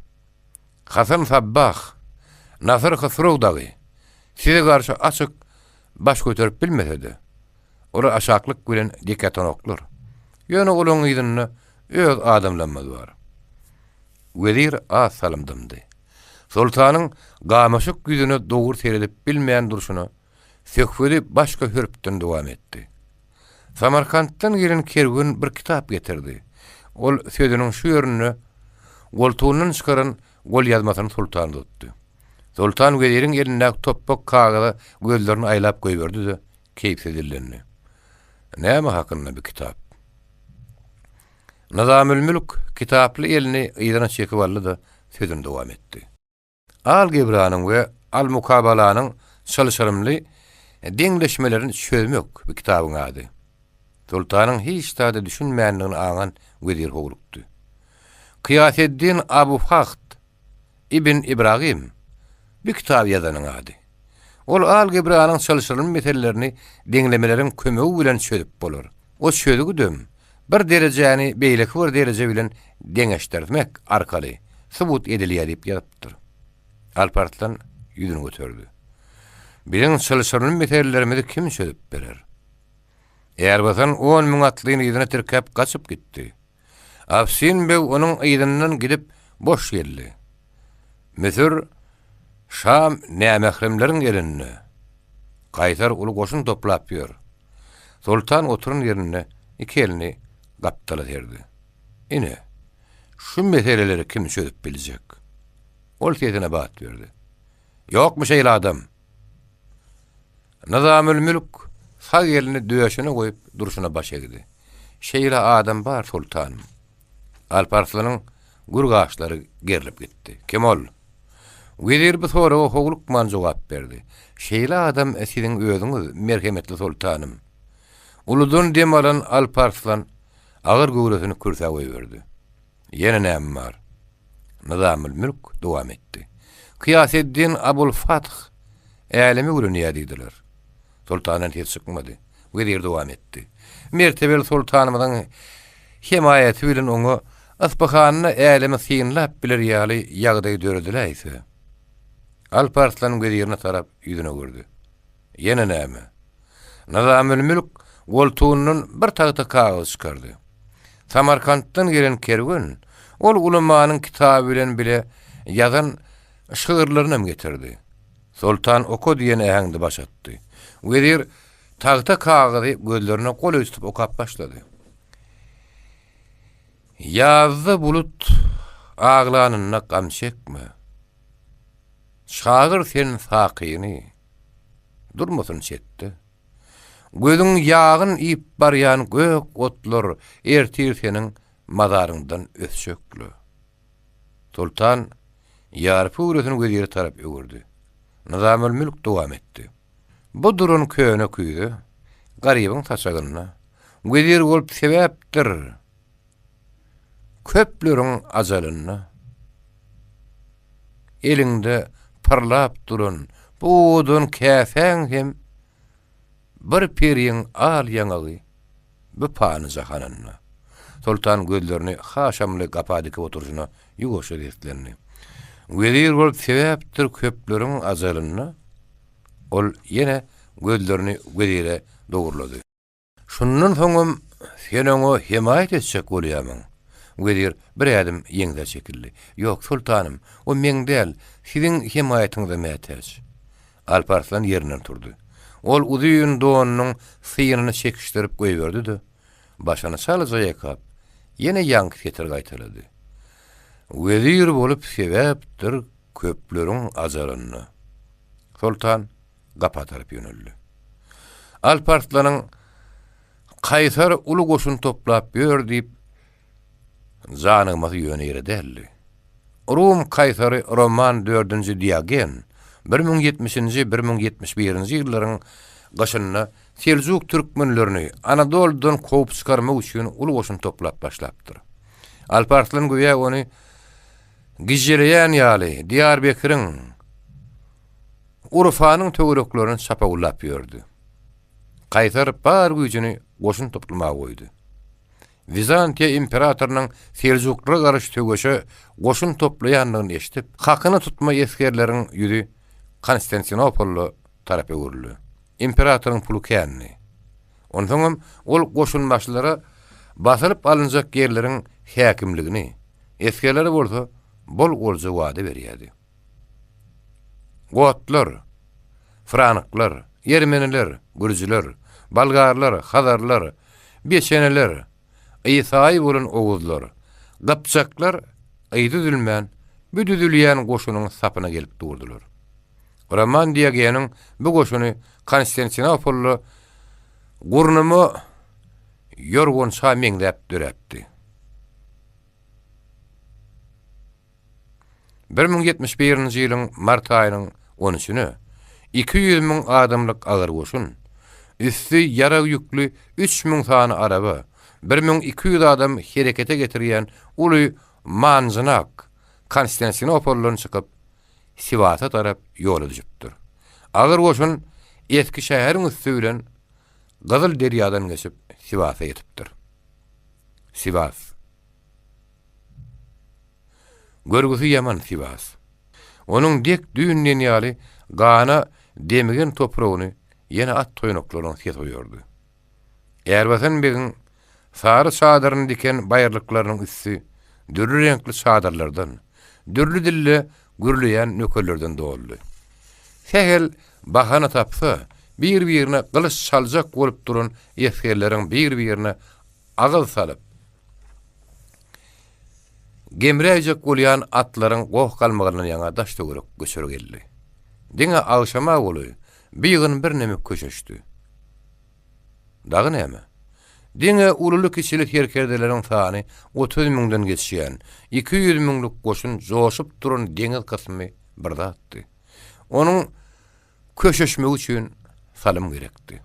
Hasan Sabbah, Nasyr Hysrow dagy size garşy açyk baş göterip bilmese-de, olar aşaklyk bilen dek ýatanoklar. Ýöne olaryň yzynda öz adamlarymyz bar. Wezir az salym dymdy. Soltanyň gamaşyk ýüzüne dogry seredip bilmän durşuna söhbedi başga hörpden dowam etdi. Samarkantdan gelen kerwen bir kitap getirdi. Ol sözüniň şu ýerinde goltugyndan çykaran golýazmasyny soltana tutdy. Soltan weziriň elindäki topbak kagyza gözlerini aýlap goýberdi-de, keýpsiz dillendi. Näme hakynda bu kitap? Nyzamülmülk kitaply elini yzyna çekip aldy-da, sözüni dowam etdi. Algebranyň we almukabalanyň çylşyrymly deňleşmelerini çözmek bu kitabyň ady. Soltanyň hiç zada düşünmändigini aňan wezir howlukdy. Kyýaseddin Abu Faht ibn Ibragym bu kitaby ýazanyň ady. Ol algebranyň çylşyrymly meselelerini deňlemeleriň kömegi bilen çözüp bolar. O çözgüdem bir derejäni beýleki bir dereje bilen deňeşdirmek arkaly subut edilýär diýip ýazypdyr. Alp-Arslan ýüzüni göterdi. Biziň çylşyrymly meselelerimizi kim çözüp berer? Ärbasan 10 müň atlyny yzyna tirkäp gaçyp gitdi. Afsin beg onuň yzyndan gidip boş geldi. Müsür, Şam nämähremleriň elinde. Kaýsar uly goşun toplap ýör. Soltan oturan ýerinde iki elini gapdala serdi. Ine, şu meseleleri kim çözüp biljek? Ol sesine bat berdi. Ýokmy şeýle adam? Nyzamülmülk sag elini döşüne goýup durşuna baş egdi. Şeýle adam bar, soltanym. Alp-Arslanyň gür gaşlary gerlip gitdi. Kim ol? Wezir bu soraga howlukman jogap berdi. Şeýle adam siziň özüňiz, merhemetli soltanym. Uludan dem alan Alp-Arslan agyr göwresini kürsä goýberdi. Ýene näme bar? Nyzamylmülk dowam etdi. Kyýaseddin Abul Fath älemi öwrenýär diýdiler. Soltandan ses çykmady. Wezir dowam etdi. Mertebeli soltanymyzyň hemaýaty bilen oňa Yspyhanda älemi synlap biler ýaly ýagdaý dörediläýse. Alp Arslan wezirine tarap ýüzüne gördi. Ýene näme? Nyzamülmülk goltugyndan bir tagta kagyz çykardy. Samarkantdan gelen kerwen ol ulamanyň kitaby bilen bile ýazan şygyrlarynam getirdi. Soltan oka diýen äheňde baş atdy. Wezir tagta kagyzy gözlerine golaý tutup okap başlady. Ýazda bulut aglanynda gam çekme. Çagyr sen sakyny, durmasyn çetde. Gözüň ýagyn iýip barýan gök otlar ertir seniň mazaryňdan ösjekle. Soltan ýarpy göwresini wezire tarap öwürdi. Nyzamylmülk dowam etdi. Bu duran köne küýze. Garybyň saçagynda. Wezir bolup sebäpdir köpleriň ajalynda. Eliňde pyrlap duran bu owadan käsäň hem bir periň al ýaňagy bu pany jahanynda. Soltan gözlerini haşamly gapa dikip oturyşyna ýuwaşja seslendi. Wezir bolup sebäpdir köpleriň ajalynda. Ol ýene gözlerini wezire dogurlady. Şundan soňam sen oňa hemaýat etjek bolýamyň? Wezir bir ädim ýeňsä çekildi. Ýok, soltanym, o meň däl, siziň hemaýatyňyza mätäç. Alp Arslan ýerinden turdy. Ol uzyn donunyň synyny çekişdirip goýberdi-de, başyny çalaja ýakap, ýene ýaňky setiri gaýtalady. Wezir bolup sebäpdir köpleriň ajalyna. Soltan gapa tarap ýöneldi. Alp Arslanyň Kaýsar uly goşun toplap ýör diýip janygmasy ýöne ýere däldi. Rum kaýsary Roman dördünji Diogen 1070-nji, 1071-nji ýyllaryň gyşynda seljuk türkmenlerini Anadoludan kowup çykarmak üçin uly goşun toplap başlapdyr. Alp Arslan göýä ony Gijeleýän ýaly, Diýarbekiriň, Urfanyň töwereklerini çapawullap ýördi. Kaýsar bar güýjüni goşun toplamaga goýdy. Wizantiýa imperatorynyň seljuklara garşy söweşe goşun toplaýandygyny eşidip, hakyna tutma esgerleriň ýüzi Konstantinopola tarap öwrüldi. Imperatoryň puly kändi. Onsoňam ol goşunbaşylara basylyp alynjak ýerleriň häkimligini, esgerlere bolsa bol olja wada berýärdi. Gotlar, franklar, ermeniler, gürjüler, bolgarlar, hazarlar, beçeneler, isaýy bolan oguzlar, gypjaklar yzy üzülmän bu düzülýän goşunyň sapyna gelip durdular. Roman Diogeniň bu goşuny Konstantinopolda gurnama ýorgança meňzäp döräpdi. 1071-nji ýylyň mart aýynyň on üçüne 200 müň adamlyk agyr goşun, üsti ýarag ýükli 3000 sany araba, 1200 adam herekete getirýän uly manjynak Konstantinopoldan çykyp, Siwasa tarap ýola düşüpdir. Agyr goşun eski şäheriň üsti bilen Gyzyl derýadan geçip Siwasa ýetipdir. Siwas. Görgüsi ýaman Siwas. Onuň dek düýn diýen ýaly gana demigen topragyny ýene at toýnaklarynyň sesi oýardy. Ärbasan begiň sary çadyryny diken baýyrlyklarynyň üsti dürli reňkli çadyrlardan, dürli dilde gürleýän nökerlerden doldy. Sähel bahana tapsa, bir-birine gylyç çaljak bolup duran esgerleriň bir-birine agyz salyp, gemräýjek bolýan atlaryň goh-galmagalyndan ýaňa daş-töwerek göçer geldi. Diňe agşama golaý bu ýygyn birneme köşeşdi. Dagy näme? Diňe ululy-kiçili serkerdeleriň sany 30 müňden geçýän, 200 müňlük goşun joşup duran deňiz kysmy bir zatdy. Onuň köşeşmegi üçin salym gerekdi.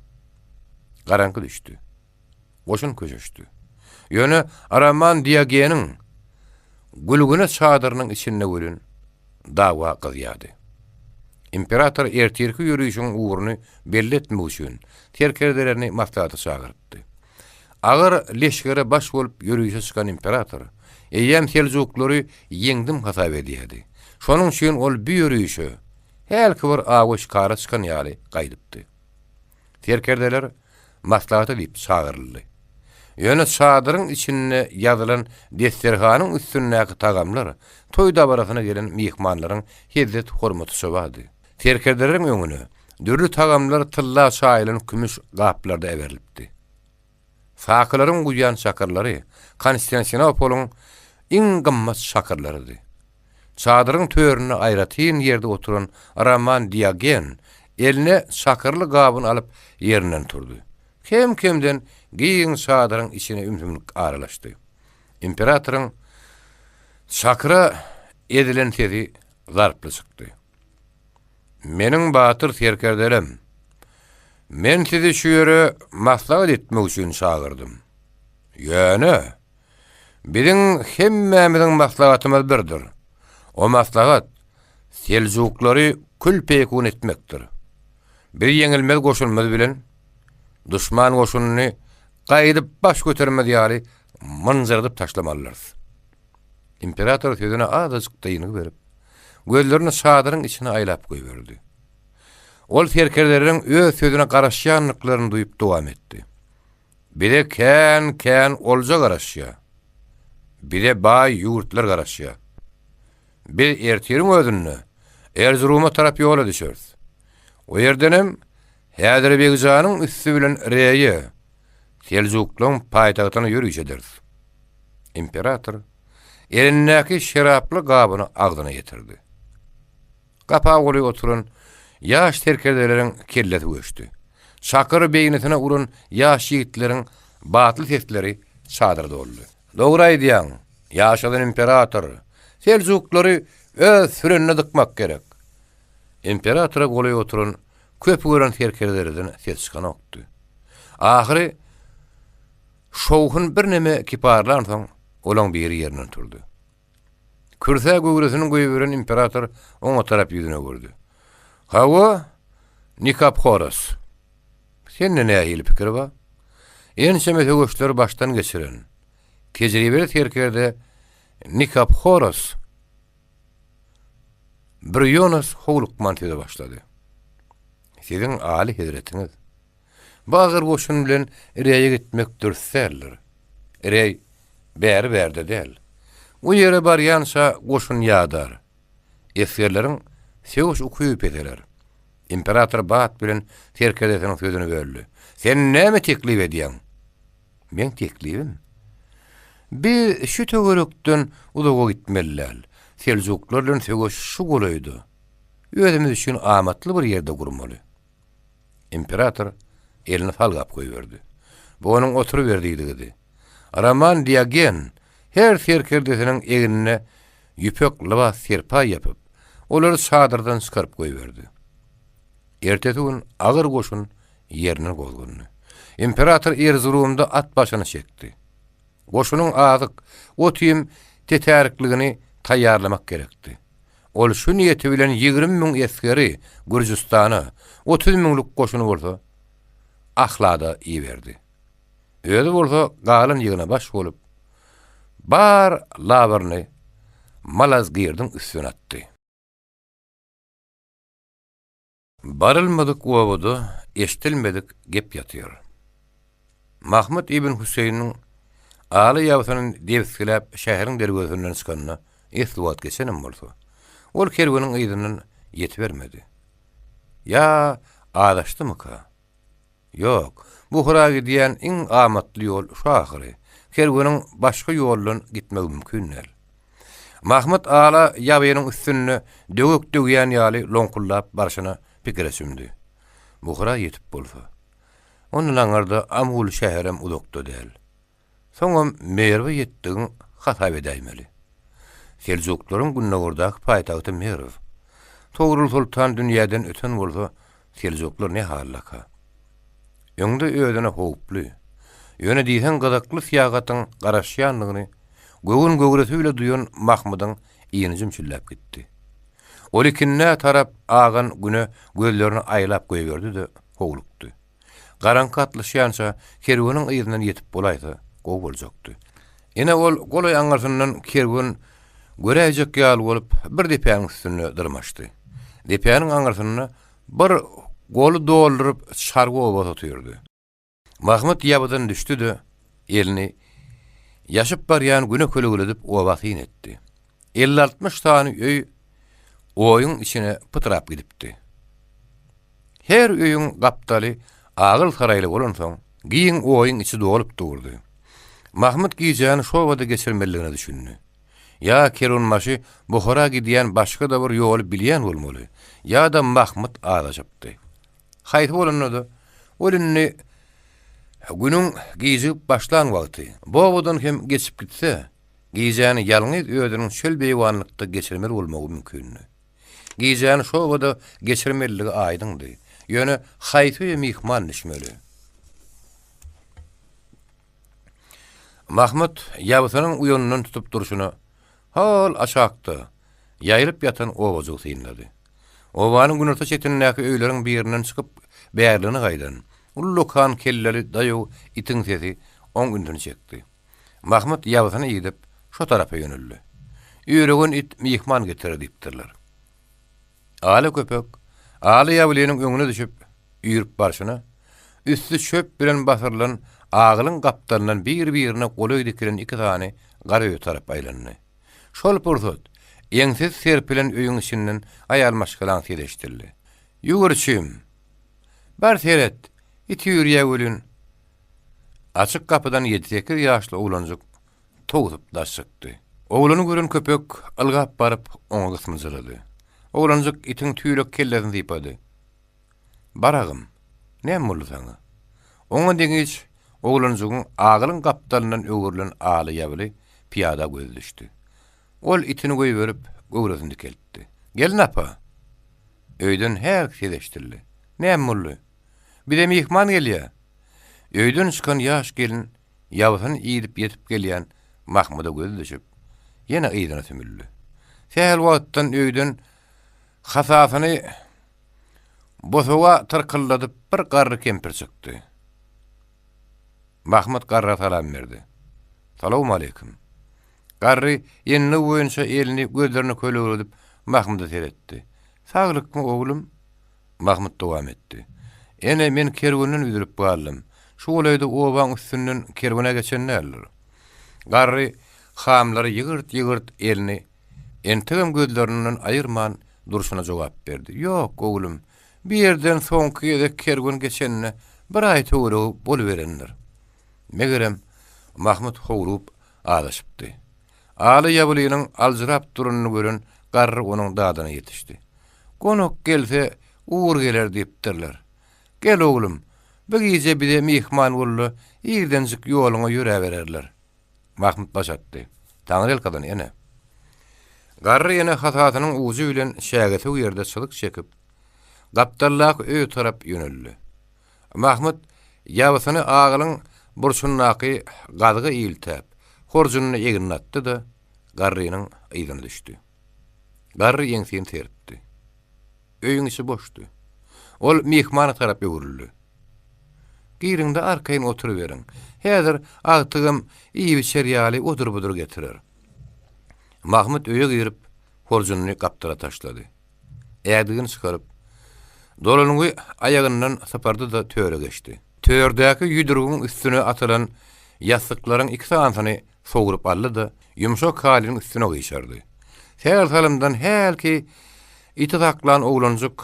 Garaňky düşdi. Goşun köşeşdi. Ýöne Roman Diogeniň gülgüne çadyrynyň içinde welin dawa gyzýardy. Imperator ertirki ýörişiň ugruny belli etmek üçin serkerdelerini maslahata çagyrypdy. Agyr leşgere baş bolup ýörişe çykan imperator eýýäm seljuklary ýeňdim hasap edýärdi. Şonuň üçin ol bu ýörişe hälki bir awa-şikara çykan ýaly gaýdypdy. Serkerdeler maslahata diýip çagyryldy. Ýöne çadyryň içinde ýazylan desterhanyň üstündäki tagamlar toý dabarasyna gelen myhmanlaryň hezzet-hormaty çobady. Serkerdeleriň öňüne dürli tagamlar tylla çaýylan kümüş gaplarda äberilipdi. Sakylaryň guýýan çakyrlary Konstantinopolyň iň gymmat çakyrlarydy. Çadyryň töründe aýratyn ýerde oturan Roman Diogen eline çakyrly gabyny alyp ýerinden turdy. Kem-kemden giň çadyryň içine ümsümlik aralaşdy. Imperatoryň çakyra ezilen sesi zarply çykdy. Meniň batyr serkerdelem! Men sizi şu ýere maslahat etmek üçin çagyrdym. Ýöne, biziň hemmämiziň maslahatymyz birdir. O maslahat seljuklary kül-peýkun etmekdir. Biz ýeňilmez goşunymyz bilen duşman goşunyny gaýdyp baş götermez ýaly mynjyradyp taşlamalydyrys. Imperator sözüne azajyk dyngy berip, gözlerini çadyryň içine aýlap goýberdi. Ol serkerdeleriň öz sözüne garaşýandyklaryny duýup dowam etdi. Bize kän-kän olja garaşýar. Bize baý ýurtlar garaşýar. Biz ertiriň özünde Erzuruma tarap ýola düşeris. O ýerdenem Häzirbegjanyň üsti bilen Reýe, Seljuklaryň paýtagtyna ýöriş ederis. Imperator elindäki şeraply gabyny agzyna ýetirdi. Gapa golaý oturan ýaş serkerdeleriň kellesi göçdi. Çakyr beýnisine uran ýaş ýigitleriň batly sesleri çadyra doldy. Dogry aýdýaň, ýaşasyn imperator! Seljuklary öz sürenine dykmak gerek! Imperatora golaý oturan köpi gören serkerdelerden ses çykanokdy. Ahyry şowhun birneme kiparlansoň, olaň biri ýerinden turdy. Kürsä göwresini goýberen imperator oňa tarap ýüzüne öwürdi. Hawa, Nikaphoros. Sende nähili pikir bar? Ençeme söweşleri başdan geçiren, tejribeli serkerde Nikaphoros Brýonos howlukman söze başlady. Siziň aly hezretiňiz, Bu agyr goşun bilen Reýe gitmek dürs däldir. Reý bäri-bärde däl. O ýere barýança goşun ýadar. Esgerleriň söweş ukyby peseler. Imperator bat bilen serkerdesiniň sözüni böldi. Sen näme teklip edýäň? Meň teklibim? Biz şu töwerekden uzaga gitmeli däl. Seljuklar bilen söweş şu golaýda. Özümiz üçin amatly bir ýerde gurmaly. Imperator elini salgap goýberdi. Bu onuň oturyber diýdigidi. Roman Diogen her serkerdesiniň egnine ýüpek lybas serpaý ýapyp, olary çadyrdan çykaryp goýberdi. Ertesi gün agyr goşun ýerinden gozgandy. Imperator Erzurumda at başyny çekdi. Goşunyň azyk, ot-iým tetärikligini taýýarlamak gerekdi. Ol şu niýeti bilen 20 müň esgeri Gürjüstana, 30 müňlük goşuny bolsa Ahlada iberdi. Özi bolsa galan ýygyna baş bolup, bar labyryny Malazgirdiň üstüne atdy. Barylmadyk obada eşdilmedik gep ýatyr. Mahmyt ibn Hüseýiniň aly ýabsyny debisgiläp şäheriň derwezesinden çykanyna esli wagt geçenem bolsa, ol kerweniň yzyndan ýetibermedi. Ýa azaşdymyka? Ýok, Buhara gidýän iň amatly ýol şu ahyry. Kerweniň başga ýoldan gitmegi mümkin däl. Mahmyt ala ýabynyň üstünde döwek döwýän ýaly loňkuldap barşyna pikire çümdi. Buhara ýetip bolsa. Ondan aňyrda Amul şäherem uzakda däl. Soňam Merwe ýetdigiň hasap edäýmeli. Seljuklaryň gündogardaky paýtagty Merw. Togrul soltan dünýäden öten bolsa, seljuklar ne haldaka? Öňde özüne howply, ýöne diýseň gyzykly syýahatyň garaşýandygyny göwün göwresi bile duýan Mahmydyň yny jümşüldäp gitdi. Ol ikindä tarap agan güne gözlerini aýlap goýberdi-de, howlukdy. Garaňky gatlyşýança kerweniň yzyndan ýetip bolaýsa, gowy boljakdy. Ine, ol golaý aňyrsyndan kerwen göräýjek ýaly bolup, bir depäniň üstünde dyrmaşdy. Depäniň aňyrsynda bir goly dolduryp çarwa obasy otyrdy. Mahmyt ýabydan düşdi-de, elini ýaşyp barýan güne kölegeledip oba syn etdi. 50-60 sany öý oýuň içine pytrap gidipdi. Her öýüň gapdaly agyl saraýly bolansoň, giň oýuň içi dolup durdy. Mahmyt gijäni şo obada geçirmelidigine düşündi. Ýa kerwenbaşy Buhara gidýän başga-da bir ýoly bilýän bolmaly, ýa-da Mahmyt azaşypdy. Haýsy bolanda-da, ol indi günüň gijigip başlan wagty, bu obadan hem geçip gitse, gijäni ýalňyz özüniň çöl-beýewanlykda geçirmeli bolmagy mümkindi. Gijäni şo obada geçirmeliligi aýdyňdy. Ýöne haýsy öýe myhman düşmeli? Mahmyt ýabsynyň uýanyndan tutup durşuna, hol aşakda, ýaýylyp ýatan obajygy synlady. Obanyň günorta çetindäki öýleriň birinden çykyp bärligine gaýdan, ullakan kelleli daýaw itiň sesi oň ünsüni çekdi. Mahmyt ýabsyny idip, şo tarapa ýöneldi. Ýöregen it myhman getirer diýipdirler. Ala köpek Aly ýablynyň öňüne düşüp, üýrüp barşyna, üsti çöp bilen basyrylan agylyň gapdalyndan bir-birine golaý dikilen iki sany gara öýe tarap aýlandy. Şol pursat eňsiz serpilen öýüň içinden aýal maşgalaň sesi eşidildi. Ýüwürçim! Bar seret, it üýrýä welin! Açyk gapydan ýedi-sekiz ýaşly oglanjyk towsup daş çykdy. Oglany gören köpek ylgap baryp, oňa gysmyjyrady. Oglanjyk itiň tüýlek kellesini sypady. Baragym, näme boldy saňa? Oňa deňiç oglanjygyň agylyň gapdalyndan öwrülen aly ýabyly pyýada gözi düşdi. Ol itini goýberip, göwresini dikeltdi. Gelin apa! Öýden hälki ses eşidildi. Näme boldy? Bize myhman gelýä! Öýden çykan ýaş gelin ýabysyny iýdip ýetip gelýän Mahmyda gözi düşüp, ýene yzyna sümüldi. Sähel wagtdan öýden hasasyny bosaga tyrkyldadyp bir garry kempir çykdy. Mahmyt garra salam berdi. Salowmaleýkim. Garry enligi boýunça elini gözlerine kölegledip Mahmyda seretdi. Saglykmy, oglum? Mahmyt dowam etdi. Ene, men kerwenden üzülip galdym. Şu golaýda obaň üstünden kerwen-ä geçen däldir. Garry hamlary ýygyrt-ýygyrt elini entegem gözlerinden aýyrman durşuna jogap berdi. Ýok, oglum, bu ýerden soňky gezek kerwen geçenine bir aý töweregi boluberendir. Megerem, Mahmyt howlugyp azaşypdy. Aly ýabylynyň aljyrap duranyny gören garry onuň dadyna ýetişdi. Gonak gelse, ugur geler diýipdirler. Gel, oglum, bu gije bize myhman bol-da, irdenjik ýoluňa ýöräbererler. Mahmyt baş atdy. Taňryýalkasyn, ene. Garry ene hasasynyň ujy bilen çägesöw ýerde çyzyk çekip, gapdaldaky öýe tarap ýöneldi. Mahmyt ýabysyny agylyň burçundaky gazyga iltäp, horjunyny egnine atdy-da, garrynyň yzyna düşdi. Garry ýeňsini serpdi. Öýüň içi boşdy. Ol myhmana tarap öwrüldi. Giriň-de arkaýyn oturyberiň. Häzir agtygym iýip-içer ýaly odur-budur getirer. Mahmyt öýe girip, horjunyny gapdala taşlady. Ädigini çykaryp, dolangy aýagyndan sypardy-da töre geçdi. Tördäki ýüdürgiň üstüne atylan ýassyklaryň iki sanysyny sogrup aldy-da, ýumşak halynyň üstüne gyşardy. Sähel salymdan hälki iti saklan oglanjyk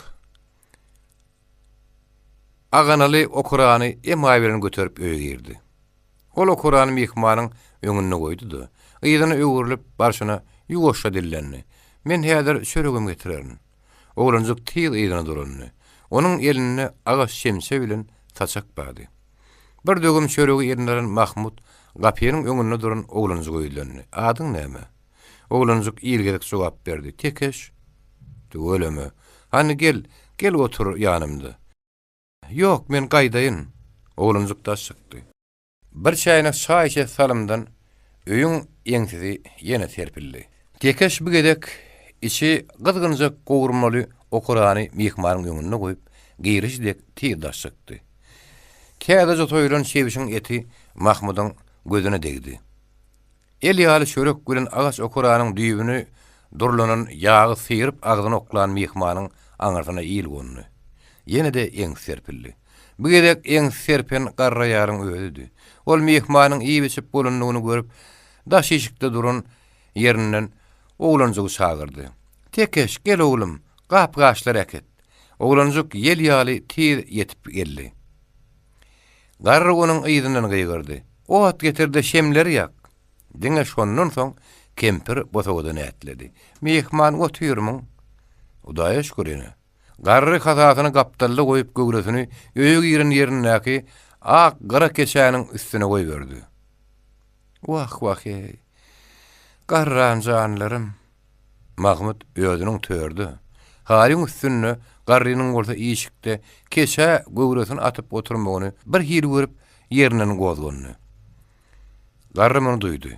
aganaly okurany emaý bilen göterip öýe girdi. Ol okurany myhmanyň öňünde goýdy-da, yzyna öwrülip barşyna ýuwaşja dillendi, Men häzir çöregem getirerin. Oglanjyk tiz yzyna dolandy. Onuň elinde agaç çemçe bilen saçak bardy. Bir döwüm çöregi eline alan Mahmut gapynyň öňünde duran oglanjyga ýüzlendi, Adyň näme? Oglanjyk ilgezik jogap berdi, Tekeş. Tüweleme. Hany gel, gel otur ýanymda. Ýok, men gaýdaýyn. Oglanjyk daş çykdy. Bir çäýnek çaý içesi salymdan öýüň eňsisi ýene serpildi. Tekeş bu gezek içi gyzgynjak gowurmaly okurany myhmanyň öňünde goýup, girişi dek tiz daş çykdy. Täzeje soýulan çebşiň eti Mahmydyň gözüne degdi. El ýaly çörek bilen agaç okuranyň düýbüni durlanan ýagy syryp agzyna oklan myhmanyň aňyrsyna il gondy. Ýene-de eňsi serpildi. Bu gezek eňsi serpen garry aýalyň özüdi. Ol myhmanyň iýip-içip bolanyny görüp, daş işikde duran ýerinden oglanjygy çagyrdy. Tekeş, gel oglum, gap-gaçlary äkit. Oglanjyk ýel ýaly tiz ýetip geldi. Garry onuň yzyndan gygyrdy. Ot getir-de şemleri ýak! Diňe şondan soň kempir bosagadan ätledi. Myhman otyrmyň? Hudaýa şükür, ene. Garry hasasyny gapdalda goýup göwresini öýe giren ýerindäki ak gyra keçäniň üstüne goýberdi. Wah-wah-eý! Garran janlarym! Mahmyt özüniň törde, Halyň üstünde, garrynyň bolsa işikde keçä göwresini atyp oturmagyny birhili görüp, ýerinden gozgandy. Garry muny duýdy.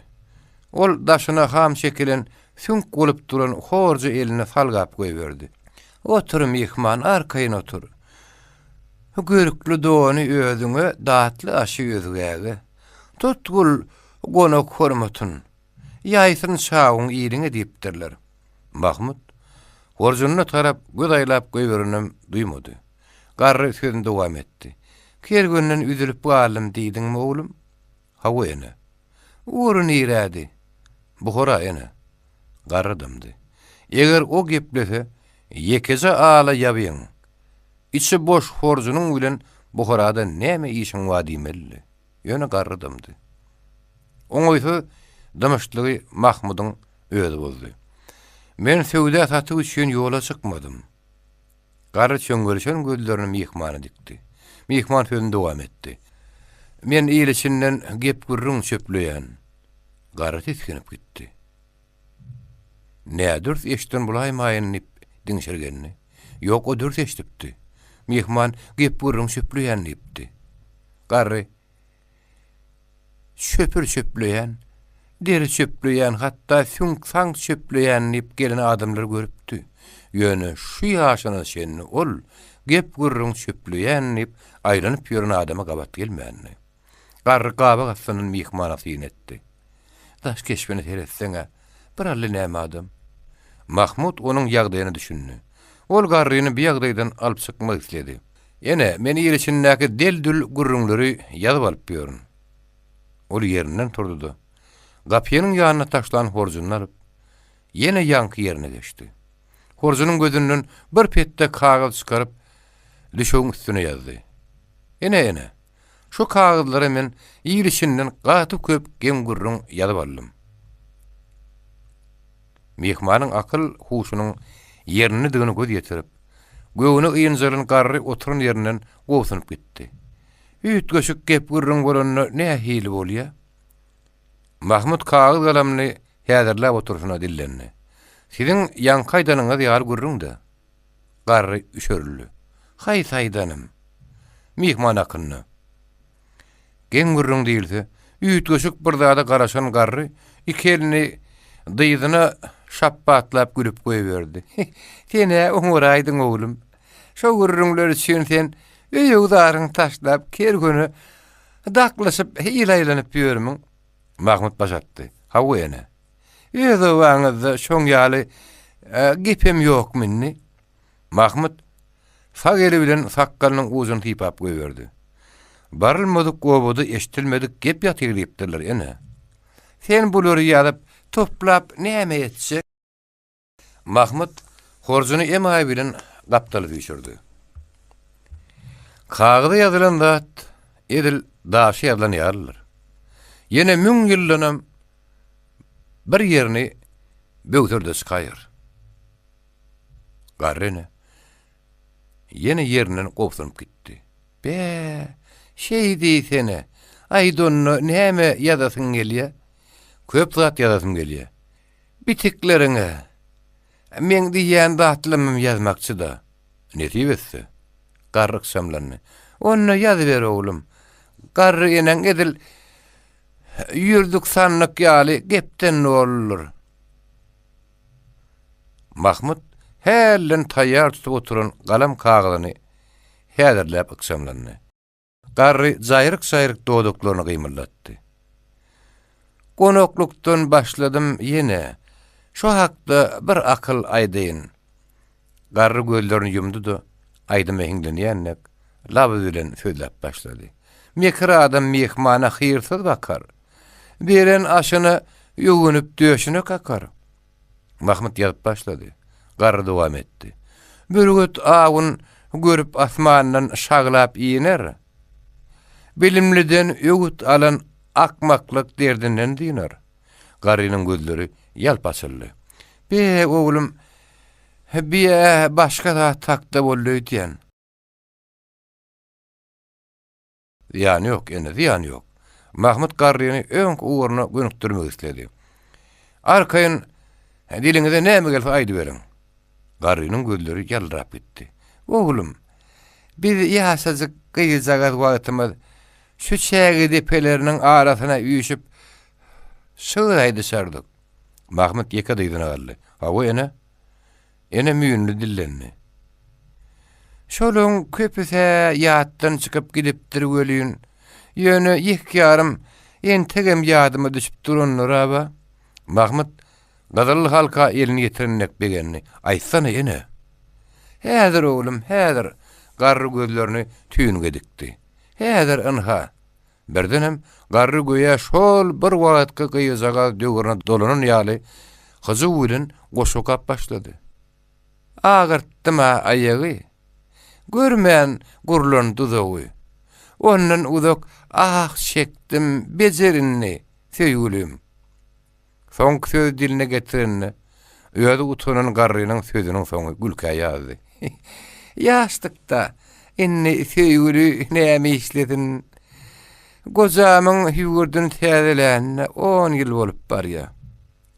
Ol daşyna ham çekilen, süňk bolup duran horja elini salgap goýberdi. Otur, myhman, arkaýyn otur. Görükli dony özüňe, datly aşy özgäge. Tutgul gonak hormatyn. Ýaýsyn çawuň iliňe diýipdirler. Mahmut horjunyna tarap göz aýlap goýberenem duýmady. Garry sözüni dowam etdi. Kerwenden üzülip galdym diýdiňmi, oglum? Hawa, ene. Ugry nirädi? Buhara, ene. Garry dymdy. Eger o geplese, ýekeje ala ýabyň, içi boş horjunyň bilen Buharada näme işiň bar diýmelidi. Ýöne garry dymdy. Oňaýsyz dymyşlygy Mahmudyň özi bozdy. Men söwda-satyk üçin ýola çykmadym. Garry çöňňelişen gözlerini myhmana dikdi. Myhman sözüni dowam etdi. Men il içinden gep-gürrüň çöpleýän. Garry tisginip gitdi. Nädürs eşiden bolaýmaýyn diýip diňşirgendi. Ýok, o dürs eşidipdi. Myhman gep-gürrüň çöpleýän diýipdi. Garry Çöpür çöpleýän, deri çöpleýän, hatda süňk-saňk çöpleýän diýip gelen adamlary görüpdi. Ýöne şu ýaşyna çenli ol gep-gürrüň çöpleýän diýip aýlanyp ýören adama gabat gelmändi. Garry gabak astyndan myhmana syn etdi. Daş keşbine seretseň-ä, bir Alla näme adam. Mahmut onuň ýagdaýyna düşündi. Ol garryny bu ýagdaýdan alyp çykmak isledi. Ene, men il içindäki del-dül gürrüňleri ýazyp alyp ýörün. Ol ýerinden turdy-da, gapynyň ýanyna taşlan horjunyny alyp, ýene ýaňky ýerine geçdi. Horjunyň gözünden bir petde kagyz çykaryp, düşegiň üstüne ýazdy. Ene, ene, şu kagyzlara men il içinden gaty köp geň gürrüň ýazyp aldym. Myhmanyň akyl-huşunyň ýerindedigine göz ýetirip, göwni ynjalan garry oturan ýerinden gobsunyp gitdi. Üýtgeşik gep-gürrüň bolanda nähili bolýa? Mahmut kagyz-galamyny häzirläp oturyşyna dillendi. Siziň ýaňky aýdanyňyz ýaly gürrüň-dä. Garry üşerildi. Haýsy aýdanym? Myhman hakynda. Geň gürrüň diýilse, üýtgeşik bir zada garaşan garry iki elini dyzyna şapbatlap gülüp goýberdi. Sen-ä oňaraýdyň, oglum. Şo gürrüňler üçin sen öý-öwzaryňy taşlap, kerwene daklyşyp, il aýlanyp ýörmüň? Mahmut baş atdy. Hawa, ene. Öz obaňyzda şoň ýaly gepem ýokmy indi? Mahmut sag eli bilen sakgalynyň ujuny sypap goýberdi. Barylmadyk obada eşidilmedik gep ýatyr diýipdirler, ene. Sen bulary ýazyp, toplap näme etjek? Mahmut horjuny emaý bilen gapdala süýşürdi. Kagyza ýazylan zat edil daşa ýazylan ýalydyr. Ýene müň ýyldanam bir ýerini böwser-de çykaýar. Garry ene ýene ýerinden gobsunyp gitdi. Bä, şeý diýsene. Aýt onda näme ýazasyň gelýä? Köp zat ýazasym gelýä. Bitikleriňe meň diýýän zatlamym ýazmakçy-da. Nesip etse. Garry ykjamlandy. Onda ýazyber, oglum. Garry eneň edil ýürdük sandyk ýaly gepden doludyr. Mahmut hälden taýýar tutup oturan galam-kagyzyny häzirläp ykjamlandy. Garry jaýryk-jaýryk dodaklaryny gymyldatdy. Gonaklykdan başladym ýene, şo hakda bir akyl aýdaýyn. Garry gözlerini ýumdy-da, aýdyma hiňlenýän dek, labyz bilen sözläp başlady. Mekir adam myhmana hyrsyz bakar. Beren aşyna öwünip döşüne kakar. Mahmyt ýazyp başlady. Garry dowam etdi. Bürgüt awun görüp asmandan şaglap iner. Bilimliden öwüt alan akmaklyk derdinden dynar. Garrynyň gözleri ýalp açyldy. Be, oglum, bi-ä başga zat hakda boldy öýdýän. Zyýany ýok, ene, zyýany ýok. Mahmyt garryny öňki ugruna gönükdirmek isledi. Arkaýyn, diliňize näme gelse aýdyberiň. Garrynyň gözleri ýaldyrap gitdi. Oglum, biz ýaşajyk gyzjagaz wagtymyz şu çäge depeleriniň arasyna üýşüp şygyr aýdyşardyk. Mahmyt ýeke dyzyna galdy. Hawa, ene. Ene müýnli dillendi. Şolaň köpüs-ä ýatdan çykyp gidipdir welin, ýöne ýek-ýarym entegem ýadyma düşüp duranlar-a bar. Mahmyt gyzyl halka elini ýetiren dek begendi. Aýtsana, ene. Häzir, oglum, häzir, garry gözlerini tüýnüge dikdi. Häzir, ynha. Birdenem garry göýä şol bir wagtky gyzjagaz döwrüne dolanan ýaly hyjuw bilen goşgy okap başlady. Agyrtdym-a aýagy, Görmän gurlan duzagy. Ondan uzak ah çekdim, bejer indi, söýgülim. Soňky sözi diline getirende, özi utanan garrynyň sözüniň soňy gülkä ýazdy. Ýaşdykda, indi söýgüli näme işlesin? Gojamyň hüwürdini täzelänine on ýyl bolup barýa.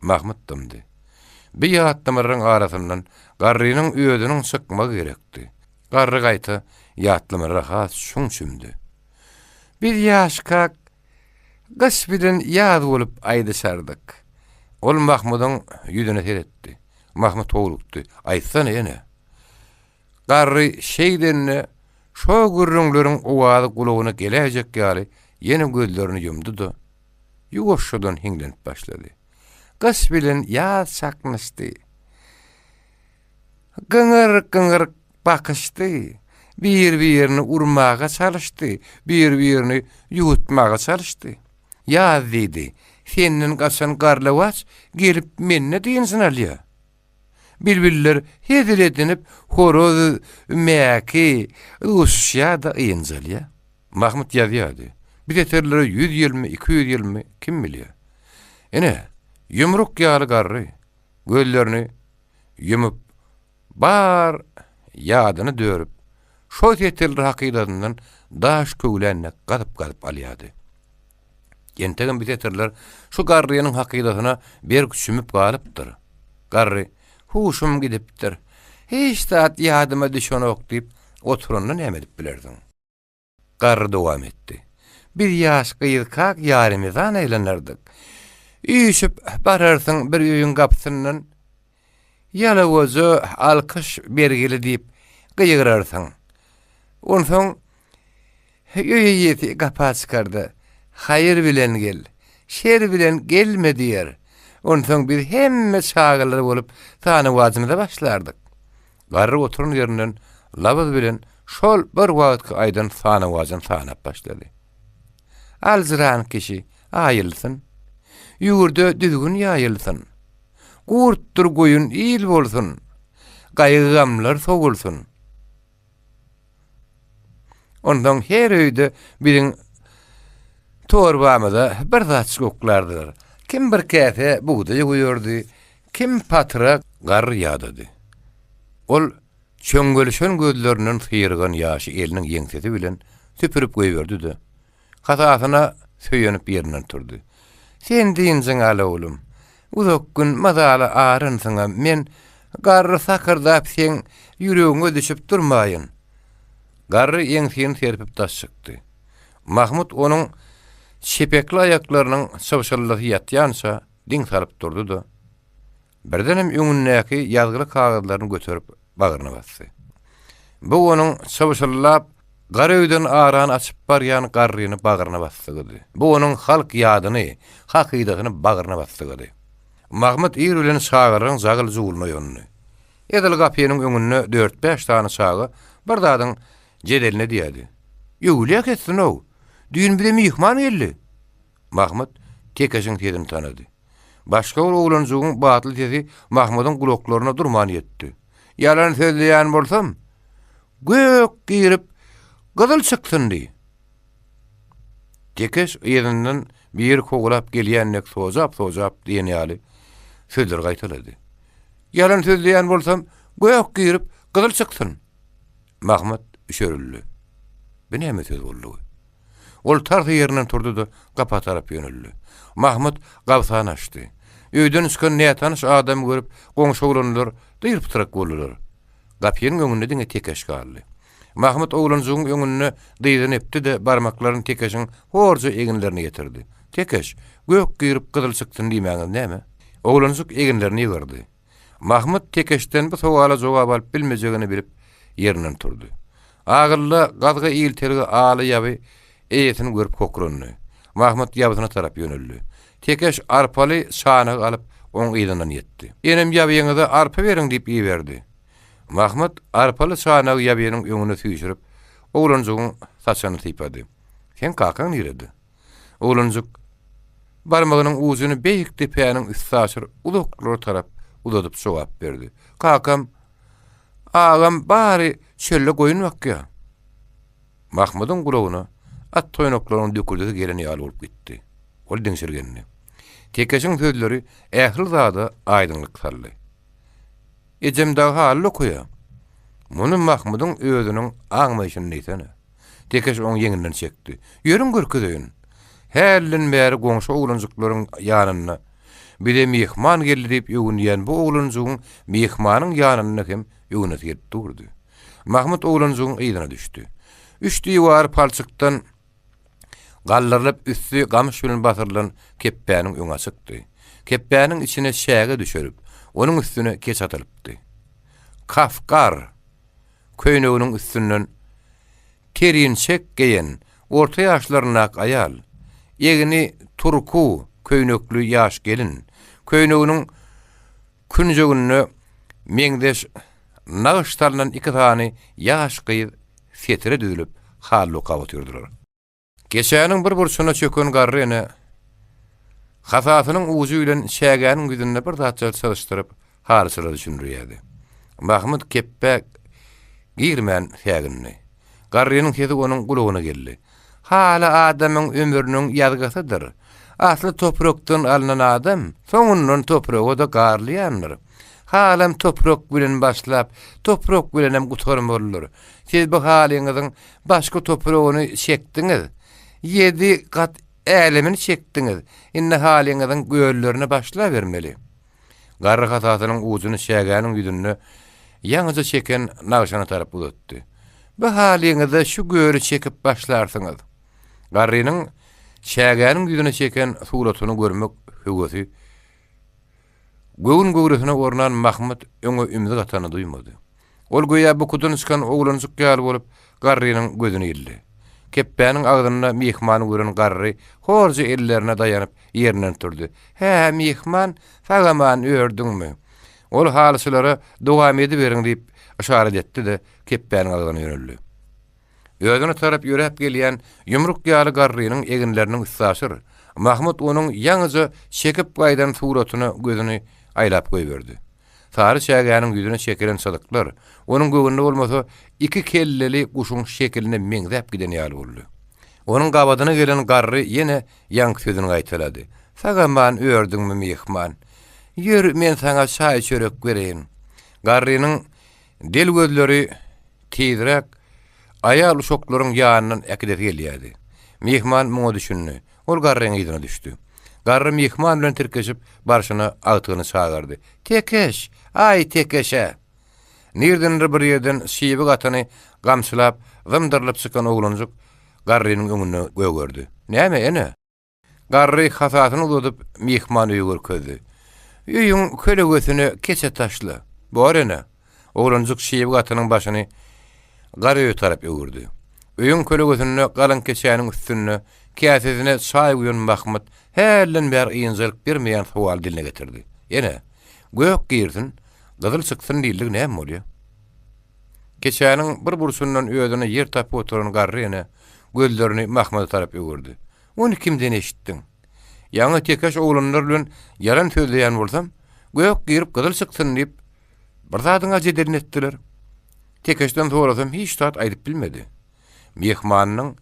Mahmyt dymdy. Bi ýatlamalaryň arasyndan garrynyň özüniň çykmagy gerekdi. Garry gaýta ýatlamalara has çuň çümdi. Biz ýaşkak Gyş bilen ýaz bolup aýdyşardyk. Ol Mahmydyň ýüzüne seretdi. Mahmyt howlukdy. Aýtsana, ene. Garry şeýdende, şo gürrüňleriň owazy gulagyna geläýjek ýaly ýene gözlerini ýumdy-da, ýuwaşjadan hiňlenip başlady. Gyş bilen ýaz çaknyşdy. Gyňyr-gyňyr bakyşdy, bir-birini urmaga çalyşdy, bir-birini ýuwutmaga çalyşdy. Ýaz diýdi, senden gaçan garlawaç gelip mende dynjyny alýar. Bilbiller hezil edinip horoz, mäki duşuşýar-da ynjalýar. Mahmyt ýazýardy. Biz eserlere ýüz ýylmy, 200 ýylmy, kim bilýär. Ine, ýumruk ýaly garry, gözlerini ýumup, bar ýadyny dörüp, şo setirleri hakydasyndan daş köwlän dek gazyp-gazyp alýardy. Entegem bu setirler şu garrynyň hakydasyna berk çümüp galypdyr. Garry, Huşum gidipdir. Hiç zat ýadyma düşenok diýip oturanda näme edip bilersiň? Garry dowam etdi. Biz ýaş gyzkak ýarymyzan aýlanardyk. Üýşüp bararsyň bir öýüň gapysyndan, Ýalawaja alkyş bergili diýip gygyrarsyň. Onsoň öý eýesi gapa çykar-da, Haýyr bilen gel, şer bilen gelme diýer. Onsoň biz hemme çagalar bolup sanawajymyza başlardyk. Garry oturan ýerinden labyz bilen şol bir wagtky aýdan sanawajyny sanap başlady. Aljyran kişi aýylsyn. Ýurda düzgün ýaýylsyn. Gurtdur goýun il bolsun. Gaýgy-gamlar sowulsyn. Onsoň her öýde biziň torbamyza bir zatjyk oklardylar. Kim bir käse bugdaý guýardy, kim patra gar ýadady. Ol çöňňelişen gözlerinden syrygan ýaşy eliniň ýeňsesi bilen süpürip goýberdi-de, hasasyna söýenip ýerinden turdy. Sen dynjyňy al, oglum. Uzak gün mazaly arynsyňam, men garry sakyrdap seň ýüregiňe düşüp durmaýyn. Garry ýeňsini serpip daş çykdy. Mahmut onuň çepekli aýaklarynyň çybşyldysy ýatýança diň salyp durdy-da, birdenem öňündäki ýazgyly kagyzlaryny göterip bagryna basdy. Bu onuň çybşyldap gara öýden arany açyp barýan garryny bagryna basdygydy. Bu onuň halk ýadyny, hakydasyny bagryna basdygydy. Mahmyt ir bilen çagalaryň jagyl-jugulyna oýandy. Edil gapynyň öňünde dört-bäş sany çaga bir zadyň jedelini edýärdi. Öwülýä kessin-ow! Düýn bize myhman geldi! Mahmyt Tekeşiň sesini tanady. Başga bir oglanjygyň batly sesi Mahmydyň gulaklaryna durman ýetdi. Ýalan sözleýän bolsam, gök girip, gyzyl çyksyn diý. Tekeş yzyndan biri kowalap gelýän dek sojap-sojap diýen ýaly sözleri gaýtalady. Ýalan sözleýän bolsam, gök girip, gyzyl çyksyn. Mahmyt üşerildi. Bu näme söz boldugy? Ol tarsa ýerinden turdy-da, gapa tarap ýöneldi. Mahmyt gabsany açdy. Öýden çykan nätanyş adamy görüp, goňşy oglanlar. Dyr-pytrak boldular. Gapynyň öňünde diňe Tekeş galdy. Mahmyt oglanjygyň öňünde dyzyny epdi-de, barmaklaryny Tekeşiň horja eginlerine ýetirdi. Tekeş, gök girip gyzyl çyksyn diýmäňiz näme? Oglanjyk eginlerini ýygyrdy. Mahmyt Tekeşden bu sowala jogap alyp bilmejegini bilip, ýerinden turdy. Agylla gazga iltelgi ala ýaby eýesini görüp hokrandy. Mahmyt ýabysyna tarap ýöneldi. Tekeş arpaly çanagy alyp, oň yzyndan ýetdi. Enem ýabyňyza arpa beriň diýip iberdi. Mahmyt arpaly çanagy ýabynyň öňüne süýşürip, oglanjygyň saçyny sypady. Seň kakaň nirede? Oglanjyk barmagynyň ujuny beýik depäniň üstaşyr uzaklara tarap uzadyp jogap berdi. Kakam, agam bary çölde goýun bakýar. Mahmydyň gulagyna at toýnaklarynyň döküldisi gelen ýaly bolup gitdi. Ol diňşirgendi. Tekeşiň sözleri ähli zada aýdyňlyk saldy. Ejem dagy haly okaýar. Muny Mahmydyň özüniň aňmaýşyny diýsene. Tekeş oň ýeňinden çekdi. Ýörüň görkezeýin. Hälden bäri goňşy oglanjyklaryň ýanynda Bize myhman geldi diýip öwünýän bu oglanjygyň myhmanyň ýanynda hem öwünesi gelip durdy. Mahmyt oglanjygyň yzyna düşdi. Üç diwary palçykdan galdyrylyp üsti gamyş bilen basyrylan kepbäniň öňi açykdy. Kepbäniň içine çäge düşelip, onuň üstüne keç atylypdy. Kafkar köýneginiň üstünden terinçek geýen orta ýaşlaryndaky aýal, egni turku köýnekli ýaş gelin, köýneginiň künjeginde meňzeş nagyş salnan iki sany ýaş gyz setire düzülip haly okap otyrdylar. Keçäniň bir burçuna çöken garry ene hasasynyň ujy bilen çägäniň ýüzünde bir zatlar çyzyşdyryp, halyçylara düşündirýärdi. Mahmyt kepbä girmän sägindi. Garrynyň sesi onuň gulagyna geldi. Haly adamyň ömrüniň ýazgysydyr. Asly toprakdan alnan adam soňundan topraga-da garylýandyr. Halam toprak bilen başlap, toprak bilenem gutarmalydyr. Siz bu halyňyzyň başky topragyny çekdiňiz. Ýedi gat älemini çekdiňiz. Indi halyňyzyň göllerine başlabermeli. Garry hasasynyň ujuny çägäniň ýüzünde ýaňyja çeken nagşyna tarap uzatdy. Bu halyňyzda şu göli çekip başlarsyňyz. Garrynyň çägäniň ýüzüne çeken suratyny görmek höwesi göwün göwresine ornan Mahmyt öňe ümzük atanyny duýmady. Ol göýä bukudan çykan oglanjyk ýaly bolup, garrynyň gözüne ildi. Kepbäniň agzynda myhmany gören garry horja ellerine daýanyp ýerinden turdy. Hä, myhman, sag-aman ördüňmi? Ol halyçylara dowam ediberiň diýip yşarat etdi-de, kepbäniň agzyna ýöneldi. Özüne tarap ýöräp gelýän ýumruk ýaly garrynyň eginleriniň üstaşyr Mahmyt onuň ýaňyja çekip gaýdan suratyna gözüni aýlap goýberdi. Sary çägäniň ýüzüne çekilen çyzyklar, onuň göwnüne bolmasa, iki kelleli guşuň şekiline meňzäp giden ýaly boldy. Onuň gabadyna gelen garry ýene ýaňky sözüni gaýtalady, Sag-aman ördüňmi, myhman? Ýör, men saňa çaý-çörek bereýin. Garrynyň del gözleri tizräk aýal-uşaklaryň ýanyndan äkidesi gelýärdi. Myhman muňa düşündi. Ol garryň yzyna düşdi. Garry myhman bilen tirkeşip barşyna agtygyny çagyrdy. Tekeş! Aý, Tekeş-ä! Nirdendir bir ýerden şybyk atyny gamçylap, zymdyrylyp çykan oglanjyk garrynyň öňünde gögerdi. Näme, ene? Garry hasasyny uzadyp, myhman öýi görkezdi. Öýüň kölegesine keçe taşla. Bor, ene. Oglanjyk şybyk atynyň başyny gara öýe tarap öwürdi. Öýüň kölegesinde galyň keçäniň üstünde käsesine çaý guýan Mahmyt hälden bäri ynjalyk bermeýän sowaly diline getirdi. Ene, gök girsin, gyzyl çyksyn diýildigi näme bolýa? Keçäniň bir burçundan özüne ýer tapyp oturan garry ene gözlerini Mahmyda tarap öwürdi. Ony kimden eşitdiň? Ýaňy Tekeş oglanlar bilen ýalan sözleýän bolsam, gök girip gyzyl çyksyn diýip, Bir zadyň-a jedelini etdiler. Tekeşden sorasam hiç zat aýdyp bilmedi. Myhmanynyň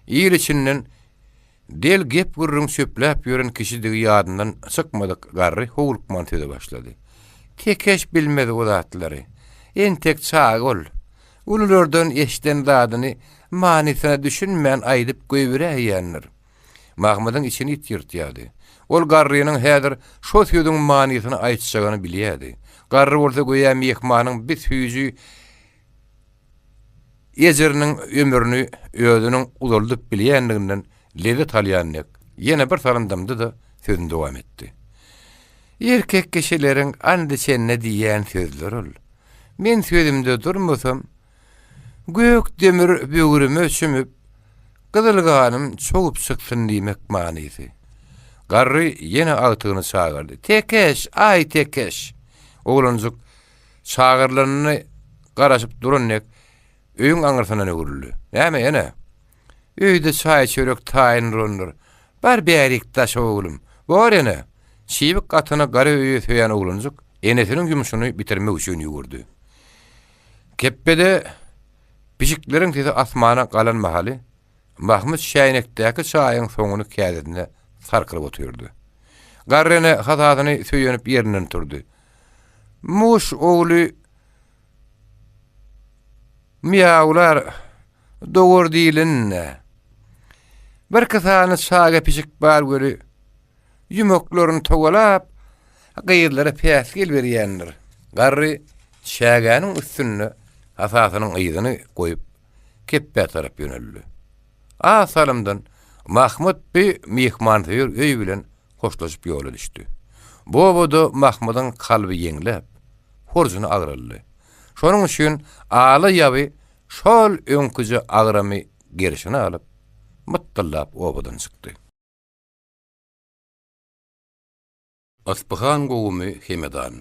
il içinden del gep-gürrüň çöpläp ýören kişidigi ýadyndan çykmadyk garry howlukman söze başlady. Tekeş bilmez o zatlary. Entek çaga ol. Ululardan eşiden zadyny manysyna düşünmän aýdyp goýberäýýändir. Mahmydyň içini it ýyrtýardy. Ol garrynyň häzir şo sözüň manysyny aýtjagyny bilýärdi. Garry bolsa göýä myhmanyň bi süýji ejiriniň ömrüni özüniň uzaldyp bilýändiginden lezzet alýan dek, ýene bir salym dymdy-da, sözüni dowam etdi. Erkek kişileriň and-içende diýýän sözleri ol. Men sözümde durmasam, gök demir böwrüme çümüp, gyzyl ganym çogup çyksyn diýmek manysy. Garry ýene agtygyny çagyrdy. Tekeş, aý Tekeş! Oglanjyk çagyrylanyny garaşyp duran dek, öýüň aňyrsyndan öwrüldi. Näme, ene? Öýde çaý-çörek taýyn durandyr. Bar bärik daşa oglum. Bor ene! Çybyk atyny gara öýe söýän oglanjyk enesiniň ýumşuny bitirmek üçin ýüwürdi. Kepbede pişikleriň sesi asmana galan mahaly Mahmyt çäýnekdäki çaýyň soňuny käsesine sarkyryp otyrdy. Garry ene hasasyny söýenip ýerinden turdy. Muş ogly miýawlar dowar diýlenine. Birki sany çaga pişik bar weli, ýümeklaryny togalap, gyzlara päsgel berýändir. Garry çägäniň üstünde hasasynyň yzyny goýup, kepbä tarap ýöneldi. Az salymdan Mahmyt bi myhmansöýer öý bilen hoşlaşyp ýola düşdi. Bu obada Mahmydyň kalby ýeňläp, horjuny agraldy. Şonuň üçin ala ýaby şol öňküje agramy gerşine alyp, mytdyllap obadan çykdy. Yspyhan gowumy Hemedan?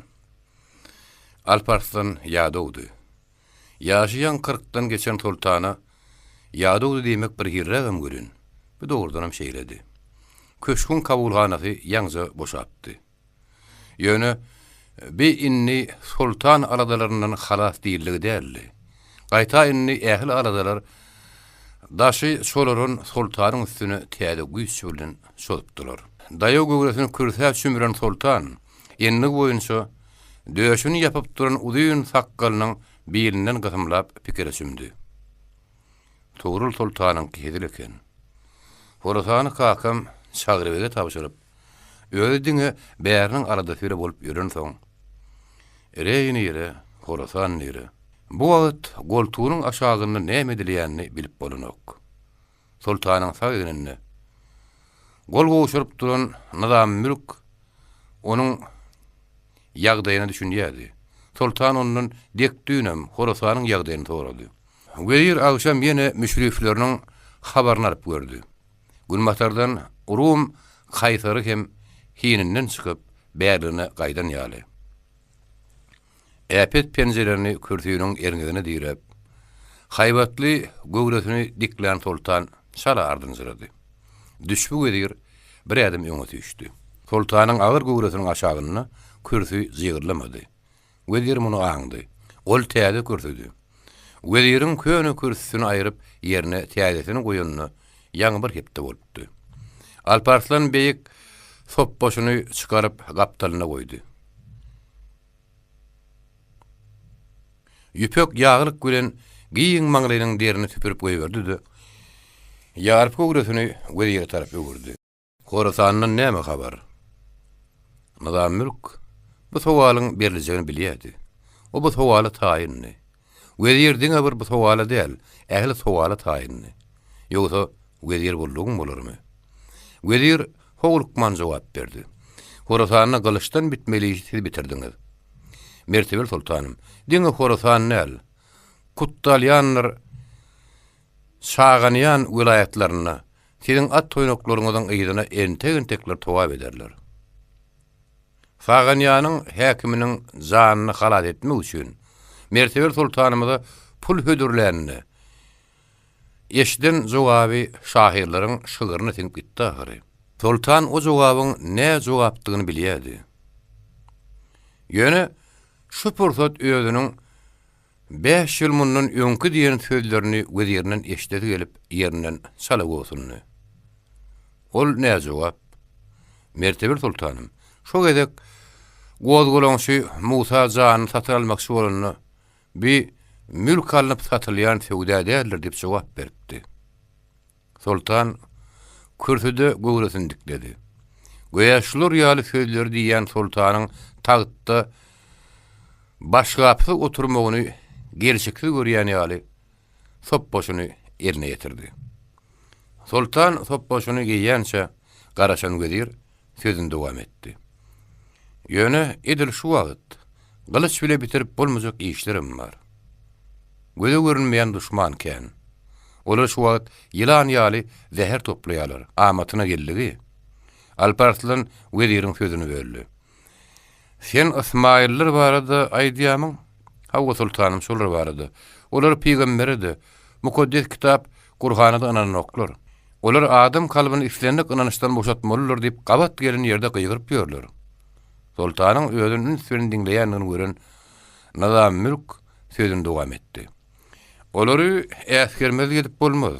Alp-Arslan ýadawdy. Ýaşy ýaňy kyrkdan geçen soltana ýadawdy diýmek bir hirrägem welin, bu dogrudanam şeýledi. Köşgüň kabulhanasy ýaňja boşapdy. Ýöne bi indi soltan aladalaryndan halas diýildigi däldi. Gaýta indi ähli aladalar daşy çolaran soltanyň üstüne täze güýç bilen çozupdylar. Daýaw göwresini kürsä çümüren soltan enligi boýunça döşüni ýapyp duran uzyn sakgalynyň bilinden gysymlap pikire çümdi. Togrul soltanyňky hezil eken. Horasany kakam Çagrybege tabşyryp, özi diňe bäriniň aladasy bile bolup ýörensoň, Reý nire, Horasan nire? Bu wagt goltugynyň aşagynda näme edilýänini bilip bolanok. Soltanyň sag egninde gol gowşuryp duran Nyzammülk onuň ýagdaýyna düşünýärdi. Soltan ondan dek düýnem Horasanyň ýagdaýyny sorady. Wezir agşam ýene müşrifleriniň habaryny alyp gördi. Günbatardan Rum kaýsary hem hininden çykyp, bärligine gaýdan ýaly. Äpet penjelerini kürsiniň erňegine diräp, haýbatly göwresini diklän soltan çala ardynjyrady. Düşbi wezir bir ädim öňe süýşdi. Soltanyň agyr göwresiniň aşagynda kürsi jygyrlamady. Wezir muny aňdy. Ol täze kürsüdi. Weziriň köne kürsüsini aýryp, ýerine täzesini goýanyna ýaňy bir hepde bolupdy. Alparslan beýik sopbaşyny çykaryp gapdalynda goýdy. Ýüpek ýaglyk bilen giň maňlaýynyň derini süpürip goýberdi-de, ýarpy göwresini wezire tarap öwürdi. Horasandan näme habar? Nyzammülk bu sowalyň beriljegini bilýärdi. O bu sowala taýyndy. Wezir diňe bir bu sowala däl, ähli sowala taýyndy. Ýogsa wezir boldugyň bolarmy? Wezir howlukman jogap berdi. Horasanda gylyçdan bitmeli işi siz bitirdiňiz. Mertebeli soltanym, diňe Horasan däl, Kutdalýandyr Çaganýan welaýatlarynda siziň at toýnaklaryňyzyň yzyna entek-entekler togap ederler. Saganýanyň häkiminiň janyny halas etmek üçin mertebeli soltanymyza pul hödürläninde, eşiden jogaby şahyrlaryň şygryna siňip gitdi ahyry. Soltan o jogabyň nä jogapdygyny bilýärdi. Ýöne şu pursat özüniň Bäş ýyl mundan öňki diýen sözlerini wezirinden eşidesi gelip, ýerinden çala gobsundy. Ol nä jogap? Mertebeli soltanym, şo gezek gozgalaňçy Musa janyny satyn almakçy bolanda, Bi mülk alnyp satylýan söwda däldir diýip jogap beripdi. Soltan kürsüde göwresini dikledi. Göýä şular ýaly sözleri diýýän soltanyň tagtda. başgapsyz oturmagyny gelşiksiz görýän ýaly, sopbaşyny eline ýetirdi. Soltan sopbaşyny geýýänçä garaşan wezir sözüni dowam etdi. Ýöne edil şu wagt gylyç bile bitirip bolmajak işlerem bar. Göze görünmeýän duşman kän. Olar şu wagt ýylan ýaly zäher toplaýarlar, amatyna geldigi. Alparslan weziriň sözüni böldi. Sen ysmaýyllar barada aýdýarmyň? Hawa, soltanym, şolar barada. Olar pygambere-de, mukaddes kitap Gurhana-da ynananoklar. Olar adam kalbyny islendik ynançdan boşatmalydyr diýip gabat gelen ýerde gygyryp ýörler. Soltanyň özüni üns bilen diňleýändigini gören Nyzammülk sözüni dowam etdi. Olary äsgermezlik edip bolmaz.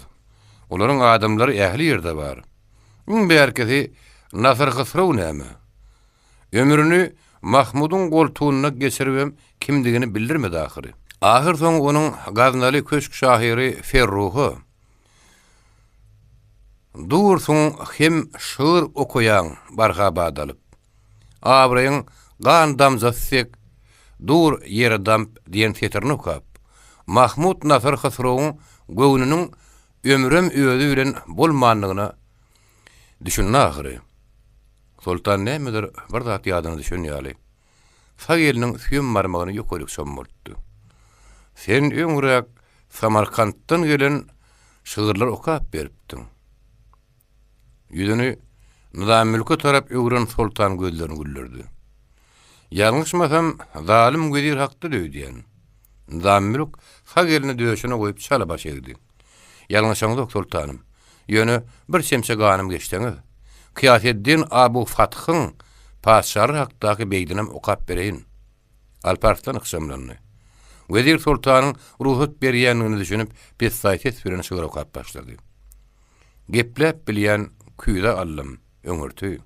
Olaryň adamlary ähli ýerde bar. Iň bärkisi Nasyr Hysrow näme? Ömrüni Mahmudyň goltugynda geçiribem kimdigini bildirmedi ahyry. Ahyrsoňy onuň gaznaly köşk şahyry Ferruha, Dursuň hem şygyr okaýaň barha bat alyp. Abraýyň gan damjasy dek dur ýere damp diýen setirini okap, Mahmut Nasyr Hysrowyň göwnüniň ömrem özi bilen bolmandygyna düşündi ahyry. Soltan nämedir bir zat ýadyna düşen ýaly, sag eliniň süýem barmagyny ýokaryk çommaltdy. Sen öňräk Samarkantdan gelen şygyrlary okap beripdiň. Ýüzüni Nyzammülke tarap öwren soltan gözlerini güldürdi. Ýalňyşmasam, zalym wezir hakda-da öýdýän. Nyzammülk sag elini döşüne goýup çala baş egdi. Ýalňyşaňzok, soltanym. Ýöne bir çemçe ganym geçseňiz, Kyýaseddin Abu Fathyň patyşalar hakdaky beýdinem okap bereýin. Alparslan ykjamlandy. Wezir soltanyň rugsat berýändigine düşünip, pessaý ses bilen şygyr okap başlady. Gepläp bilýän küýze aldym, öňürti.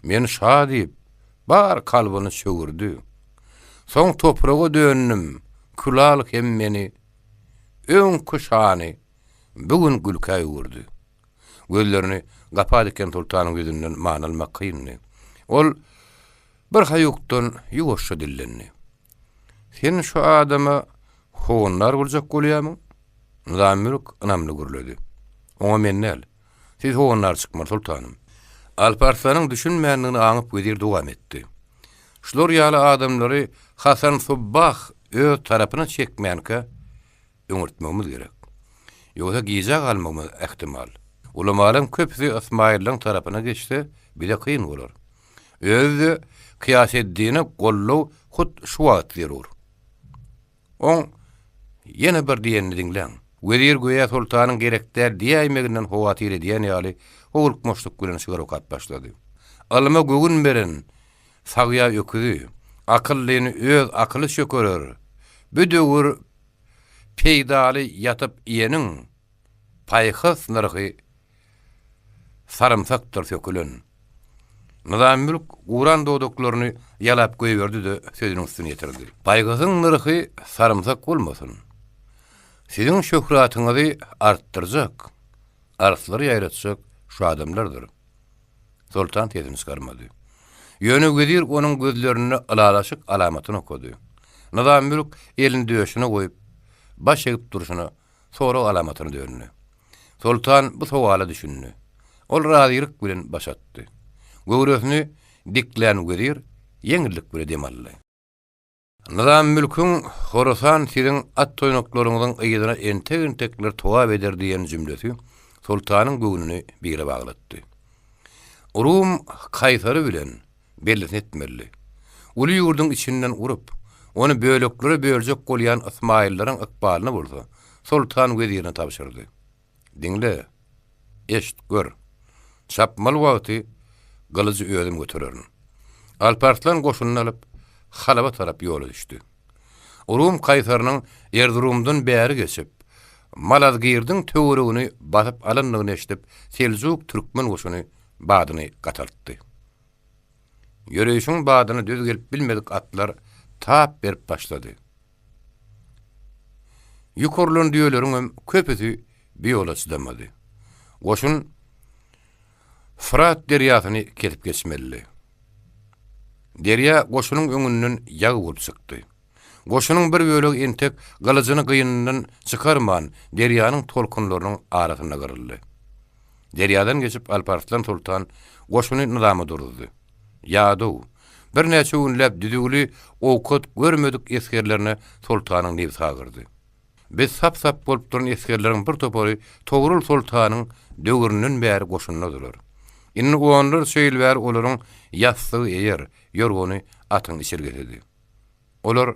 Men şa diýip, bar kalbyny çöwürdi. Soň topraga döndüm, külal hem meni Öňki şany bu gün gülkä öwürdi. Gözlerini gapa diken soltanyň ýüzünden many almak kyndy. Ol bir haýukdan ýuwaşja dillendi. Sen şu adama howandar boljak bolýarmyň? Nyzammülk ynamly gürledi. Oňa men däl, siz howandar çykmaly, soltanym. Alp-Arslanyň düşünmändigini aňyp wezir dowam etdi. Şular ýaly adamlary Hasan Subbah öz tarapyna çekmänkä öňürtmegimiz gerek. Ýogsa gijä galmagymyz ähtimal. Ulamalaryň köpüsi ysmaýyllaryň tarapyna geçse, bize kyn bolar. Özi-de Kyýaseddine goldaw hut şu wagt zerur. Oň ýene bir diýenini diňläň. Wezir göýä soltanyň gerek däl diýäýmeginden howatyr edýän ýaly, howlukmaçlyk bilen şygyr okap başlady. Ylyma göwün beren sagýa öküzi, akyllyny öz akyly çökerer. Bu döwür peýdaly ýatyp iýeniň paýhas nyrhy sarymsakdyr sökülen. Nyzammülk guran dodaklaryny ýalap goýberdi-de, sözüniň üstüni ýetirdi. Paýhasyň nyrhy sarymsak bolmasyn. Siziň şöhratyňyzy artdyrjak, arslary ýaýratjak şu adamlardyr. Soltan sesini çykarmady. Ýöne wezir onuň gözlerinde ylalaşyk alamatyny okady. Nyzammülk elini döşüne goýup, baş egip durşuna sorag alamatyna döndi. Soltan bu sowala düşündi. Ol razylyk bilen baş atdy. Göwresini diklän wezir ýeňillik bile dem aldy. Nyzammülküň Horasan siziň at toýnaklaryňyzyň yzyna entek-entekler togap eder diýen jümlesi soltanyň göwnüni bire baglatdy. Rum kaýsary bilen bellisini etmelidi. Uly ýurduň içinden urup, ony böleklere böljek bolýan ysmaýyllaryň ykbalyny bolsa soltan wezirine tabşyrdy. Diňle, eşit, gör. Çapmaly wagty gylyjy özüm götererin. Alparslan goşunyny alyp, Halaba tarap ýola düşdi. Rum kaýsarynyň Erzurumdan bäri geçip, Malazgirdiň töweregini basyp alandygyny eşidip, seljuk türkmen goşuny badyny gataltdy. Ýöreýşiň badyna döz gelip bilmedik atlar tap berip başlady. Ýük urlan düýeleriňem köpüsi bu ýola çydamady. Goşun Fyrat derýasyny kesip geçmelidi. Derýa goşunyň öňünden ýag bolup çykdy. Goşunyň bir bölegi entek gylyjyny gynyndan çykarman, derýanyň tolkunlarynyň arasynda gyryldy. Derýadan geçip Alparslan soltan goşuny nyzama duruzdy. Ýadaw, birnäçe günläp düzüwli owkat görmedik esgerlerine soltanyň nebsi agyrdy. Biz sap-sap bolup duran esgerleriň bir topary Togrul soltanyň döwründen bäri goşundadylar. Indi onlarça ýyl bäri olaryň ýassygy eýer, ýorgany atyň içelgesidi. Olar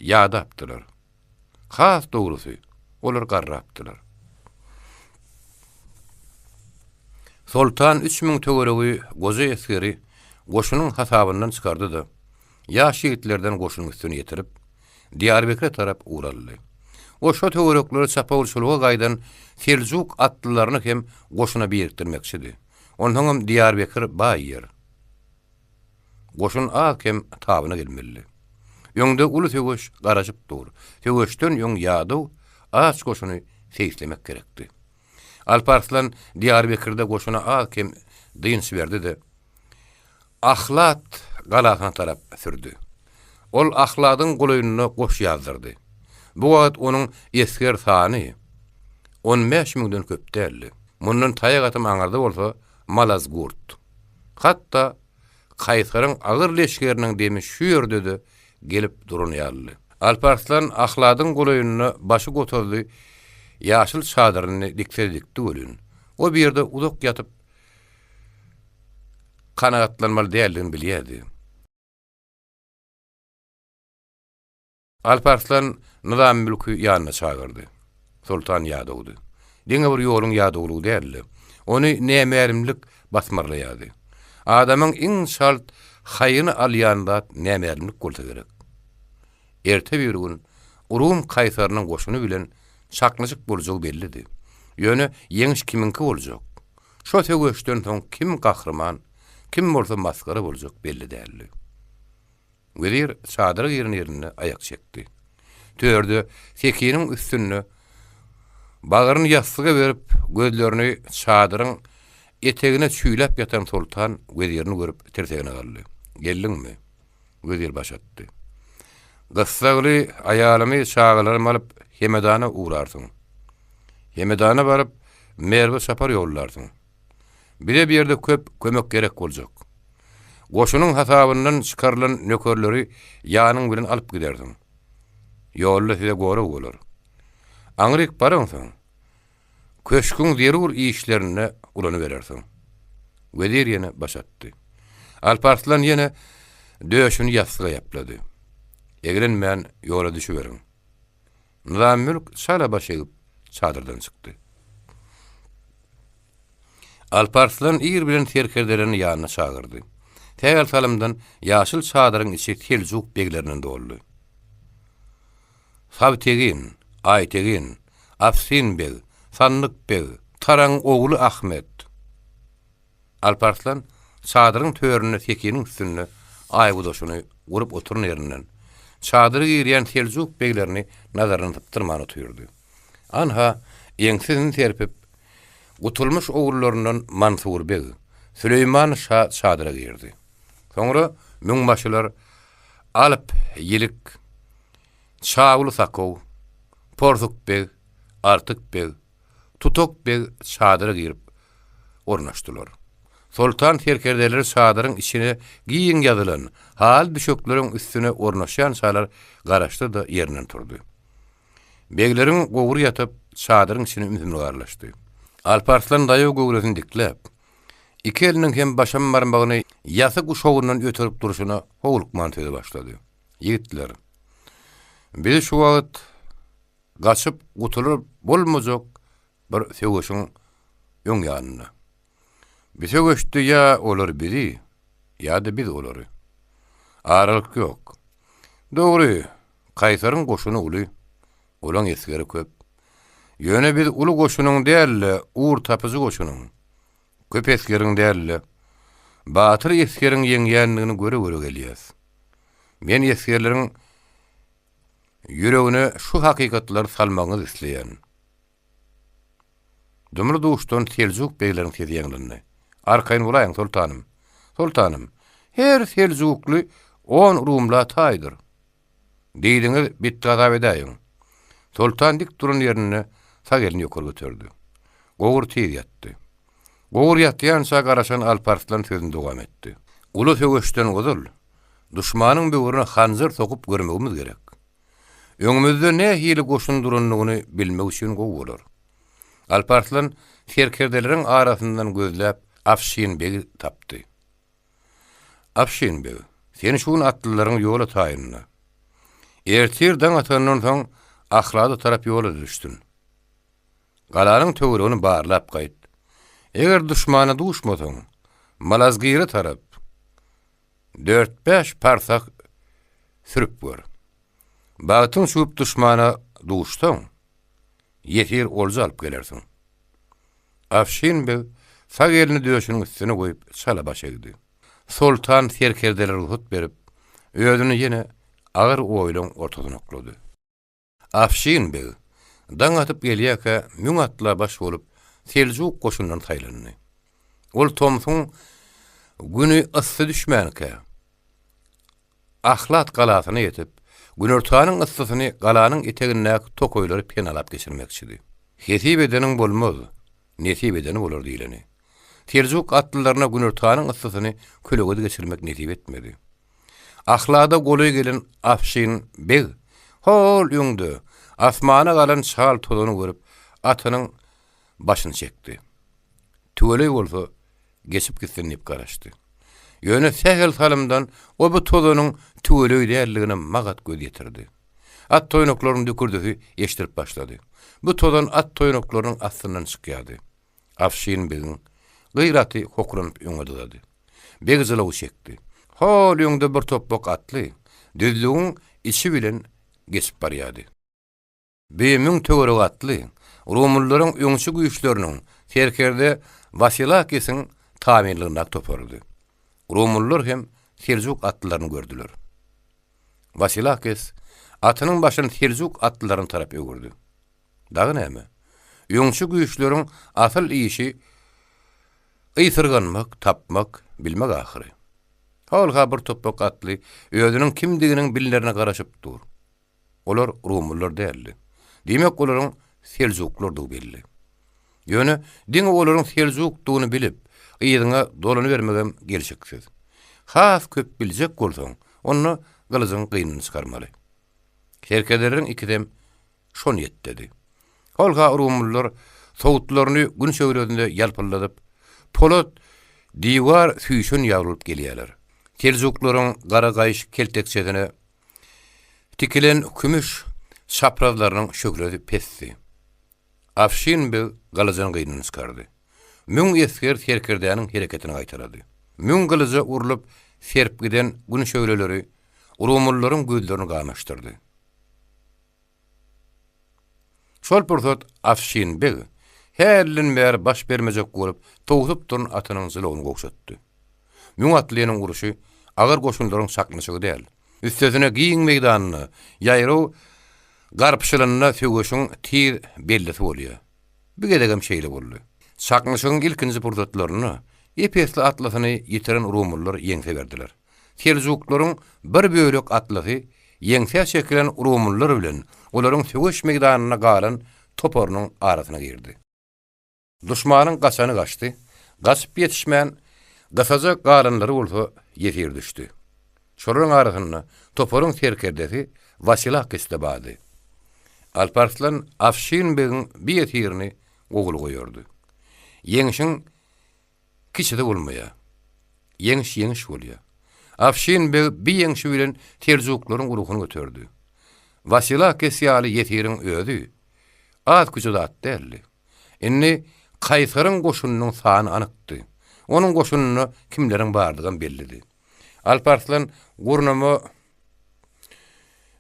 ýadapdylar. Has dogrusy, olar garrapdylar. Soltan 3000 töweregi goja esgeri goşunyň hasabyndan çykardy-da, ýaş ýigitlerden goşunyň üstüni ýetirip, Diýarbekire tarap ugur aldy. O şo töwereklere çapawulçylyga gaýdan seljuk atlylaryny hem goşuna birikdirmekçidi. Onsoňam Diýarbekir baý ýer. Goşun az-kem tabyna gelmelidi. Öňde uly söweş garaşyp dur. Söweşden öň ýadaw, aç goşuny seýislemek gerekdi. Alparslan Diýarbekirde goşuna az-kem dynç berdi-de, Ahlat galasyna tarap sürdi. Ol Ahladyň golaýynda goş ýazdyrdy. Bu wagt onuň esger sany on bäş müňden köp däldi. Mundan taýak atym aňyrda bolsa Malazgurt. Hatda kaýsaryň agyr leşgeriniň demi şu ýerde-de gelip duran ýalydy. Alparslan Ahladyň golaýynda başy gotazly ýaşyl çadyryny dikse dikdi welin, o bir ýerde uzak ýatyp kanagatlanmaly däldigini bilýärdi. Alparslan Nyzammülki ýanyna çagyrdy. Soltan ýadawdy. Diňe bir ýoluň ýadawlygy däldi. Ony nämälimlik basmarlaýardy. Adamyň iň çalt haýyny alýan zat nämälimlik bolsa gerek. Erte bir gün Rum kaýsarynyň goşuny bilen çaknyşyk boljagy bellidi. Ýöne ýeňiş kimiňki boljak? Şo söweşden soň kim gahryman, kim bolsa masgara boljak belli däldi. Wezir çadyra giren ýerinde aýak çekdi. Törde sekiniň üstünde bagryny ýassyga berip, gözlerini çadyryň etegine çüýläp ýatan Soltan wezirini görüp tirsegine galdy. Geldiňmi? Wezir baş atdy. Gyssagly aýalymy, çagalarymy alyp Hemedana ugrarsyň. Hemedana baryp, Merwe çapar ýollarsyň. Bize bu ýerde köp kömek gerek boljak. Goşunyň hasabyndan çykarylan nökerleri ýanyň bilen alyp gidersiň. Ýolda size gorag bolar. Aňryk baraňsoň, köşgüň zerur işlerinde ulanyberersiň. Wezir ýene baş atdy. Alparslan ýene döşüni ýassyga ýaplady. Eglenmän ýola düşüberiň. Nyzammülk çala baş egip, çadyrdan çykdy. Alparslan ir bilen serkerdelerini ýanyna çagyrdy. Sähel salymdan ýaşyl çadyryň içi seljuk beglerinden doldy. Sabtegin, Aýtegin, Afsin beg, Sandyk beg, Taraň ogly Ahmet, Alparslan çadyryň töründe sekiniň üstünde aýgudaşyny gurup oturan ýerinden, çadyra girýän seljuk beglerini nazaryndan sypdyrman otyrdy. Anha, ýeňsesini serpip, Gutulmyş ogullaryndan Mansur beg, Süleýman şa çadyra girdi. Soňra müňbaşylar Alp Ýilik, Çawly Sakow, Porsuk beg, Artyk beg, Tutuk beg çadyra girip ornaşdylar. Soltan serkerdeleri çadyryň içine giň ýazylan haly düşekleriň üstüne ornaşýançalar garaşdy-da ýerinden turdy. Begleriň gowry ýatyp, çadyryň içine ümsümlik aralaşdy. Alparslan daýaw göwresini dikläp, iki eliniň hem başam barmagyny ýasy guşagyndan ötürip durşuna howlukman söze başlady. Ýigitler, biz şu wagt gaçyp gutulyp bolmajak bir söweşiň öň ýanynda. Bu söweşde ýa olar bizi, ýa-da biz olary. Aralyk ýok. Dogry, kaýsaryň goşuny uly, olaň esgeri köp. Ýöne biz uly goşunyň däl-de, ugur tapyjy goşunyň, köp esgeriň däl-de, batyr esgeriň ýeňýändigini göre-göre gelýäs. Men esgerleriň Ýüregine şu hakykatlary salmagyňyzy isleýän. Dumly-duşdan seljuk begleriň sesi ýaňlandy. Arkaýyn bolaýyň, soltanym! Soltanym, her seljukly on rumla taýdyr. Diýdiňiz, bitdi hasap edäýiň. Soltan dik duran ýerinde sag elini ýokary göterdi. Gowur tiz ýatdy. Gowur ýatýança garaşan Alparslan sözüni dowam etdi. Uly söweşden ozal, duşmanyň böwrüne hanjar sokup görmegimiz gerek. Öňümizde nähili goşun durandygyny bilmek üçin gowy bolar. Alparslan serkerdeleriň arasyndan gözläp Afşin begi tapdy. Afşin beg, sen şu gün atlylaryňy ýola taýynla. Ertir daň atandan soň Ahlada tarap ýola düşsün. Galanyň töweregini barlap gaýt. Eger duşmana duşmasaň, Malazgire tarap dört-bäş parsah sürüp gör. Bagtyň çüwüp duşmana duşsaň, ýesir olja alyp gelersiň. Afşin beg sag elini döşüniň üstüne goýup çala baş egdi. Soltan serkerdelere rugsat berip, özüni ýene agyr oýlaň ortasyna oklady. Afşin beg, daň atyp gelýärkä müň atla baş bolup, seljuk goşundan saýlandy. Ol tomsuň Güni yssy düşmänkä, Ahlat galasyna ýetip, günortanyň yssysyny galanyň etegindäki tokaýlary penalap geçirmekçidi. Hesip edeniň bolmaz, nesip edeni bolar diýleni. Seljuk atlylaryna günortanyň yssysyny kölegede geçirmek nesip etmedi. Ahlada golaý gelen Afşin beg hol öňde, asmana galan çal tozany görüp, atynyň başyny çekdi. Tüweleý bolsa, geçip gitsin diýip garaşdy. Ýöne sähel salymdan o bu tozanyň tüweleý däldigine magat göz ýetirdi. At toýnaklarynyň dükürdisi eşidilip başlady. Bu tozan at toýnaklarynyň astyndan çykýardy. Afşin begiň gyr aty hokranyp öňe dyzady. Beg jylawy çekdi. Hol öňde bir topbak atly düzlügiň içi bilen geçip barýardy. Bi müň töweregi atly, rumlylaryň öňçi güýçleriniň serkerde Wasilakisiň tabynlygyndaky toparydy. Rumlylar hem seljuk atlylaryny gördüler. Wasilakis atynyň başyny seljuk atlylaryna tarap öwürdi. Dagy näme? Öňçi güýçleriň asyl işi ysyrganmak, tapmak, bilmek ahyry. Hol-ha bir topbak atly özüniň kimdiginiň bilnerine garaşyp dur. Olar rumlular däldi. Diýmek, olaryň seljuklardygy belli. Ýöne diňe olaryň seljukdygyny bilip, yzyňa dolanybermegem gelşiksiz. Has köp biljek bolsaň, onda gylyjyň gynyny çykarmaly. Serkerdeleriň ikisem şo niýetdedi. Holha rumlular sowutlaryny gün şöhlesinde ýalpyldadyp, polat diwar süýşen ýaly bolup gelýärler. Seljuklaryň gara gaýyş keltekçesine Tikilen kümüş çaprazlarynyň şöhlesi pesdi. Afşin beg gylyjyny gynyndan çykardy. Müň esger serkerdäniň hereketini gaýtalady. Müň gylyja urlup serp giden gün şöhleleri rumlullaryň gözlerini gamaşdyrdy. Şol pursat Afşin beg hälden bäri baş bermejek bolup towsup duran atynyň jylawyny gowşatdy. Müň atlynyň urşy agyr goşunlaryň çaknyşygy däl. Üstesine giň meýdanda ýaýraw garpyşylanda söweşiň tiz bellisi bolýar. Bu gezegem şeýle boldy. Çaknyşygyň ilkinji pursatlarynda ep-esli atlysyny ýitiren rumlular ýeňse berdiler. Seljuklaryň bir bölek atlysy ýeňsä çekilen rumlular bilen olaryň söweş meýdanynda galan toparynyň arasyna girdi. Duşmanyň gaçany gaçdy, gaçyp ýetişmän, gysaja galanlary bolsa ýesir düşdi. Şolaryň arasynda toparyň serkerdesi Wasilakis-de bardy. Alparslan Afşin begiň bi ýesirini gowuly goýardy. Ýeňşiň kiçisi bolmaýar. Ýeňiş ýeňiş bolýar. Afşin beg bi ýeňşi bilen seljuklaryň ruhuny göterdi. Wasilakis ýaly ýesiriň özi az-küje zat däldi. Indi kaýsaryň goşunynyň sany anykdy. Onuň goşunynda kimleriň bardygam bellidi. Alp-Arslan gurnama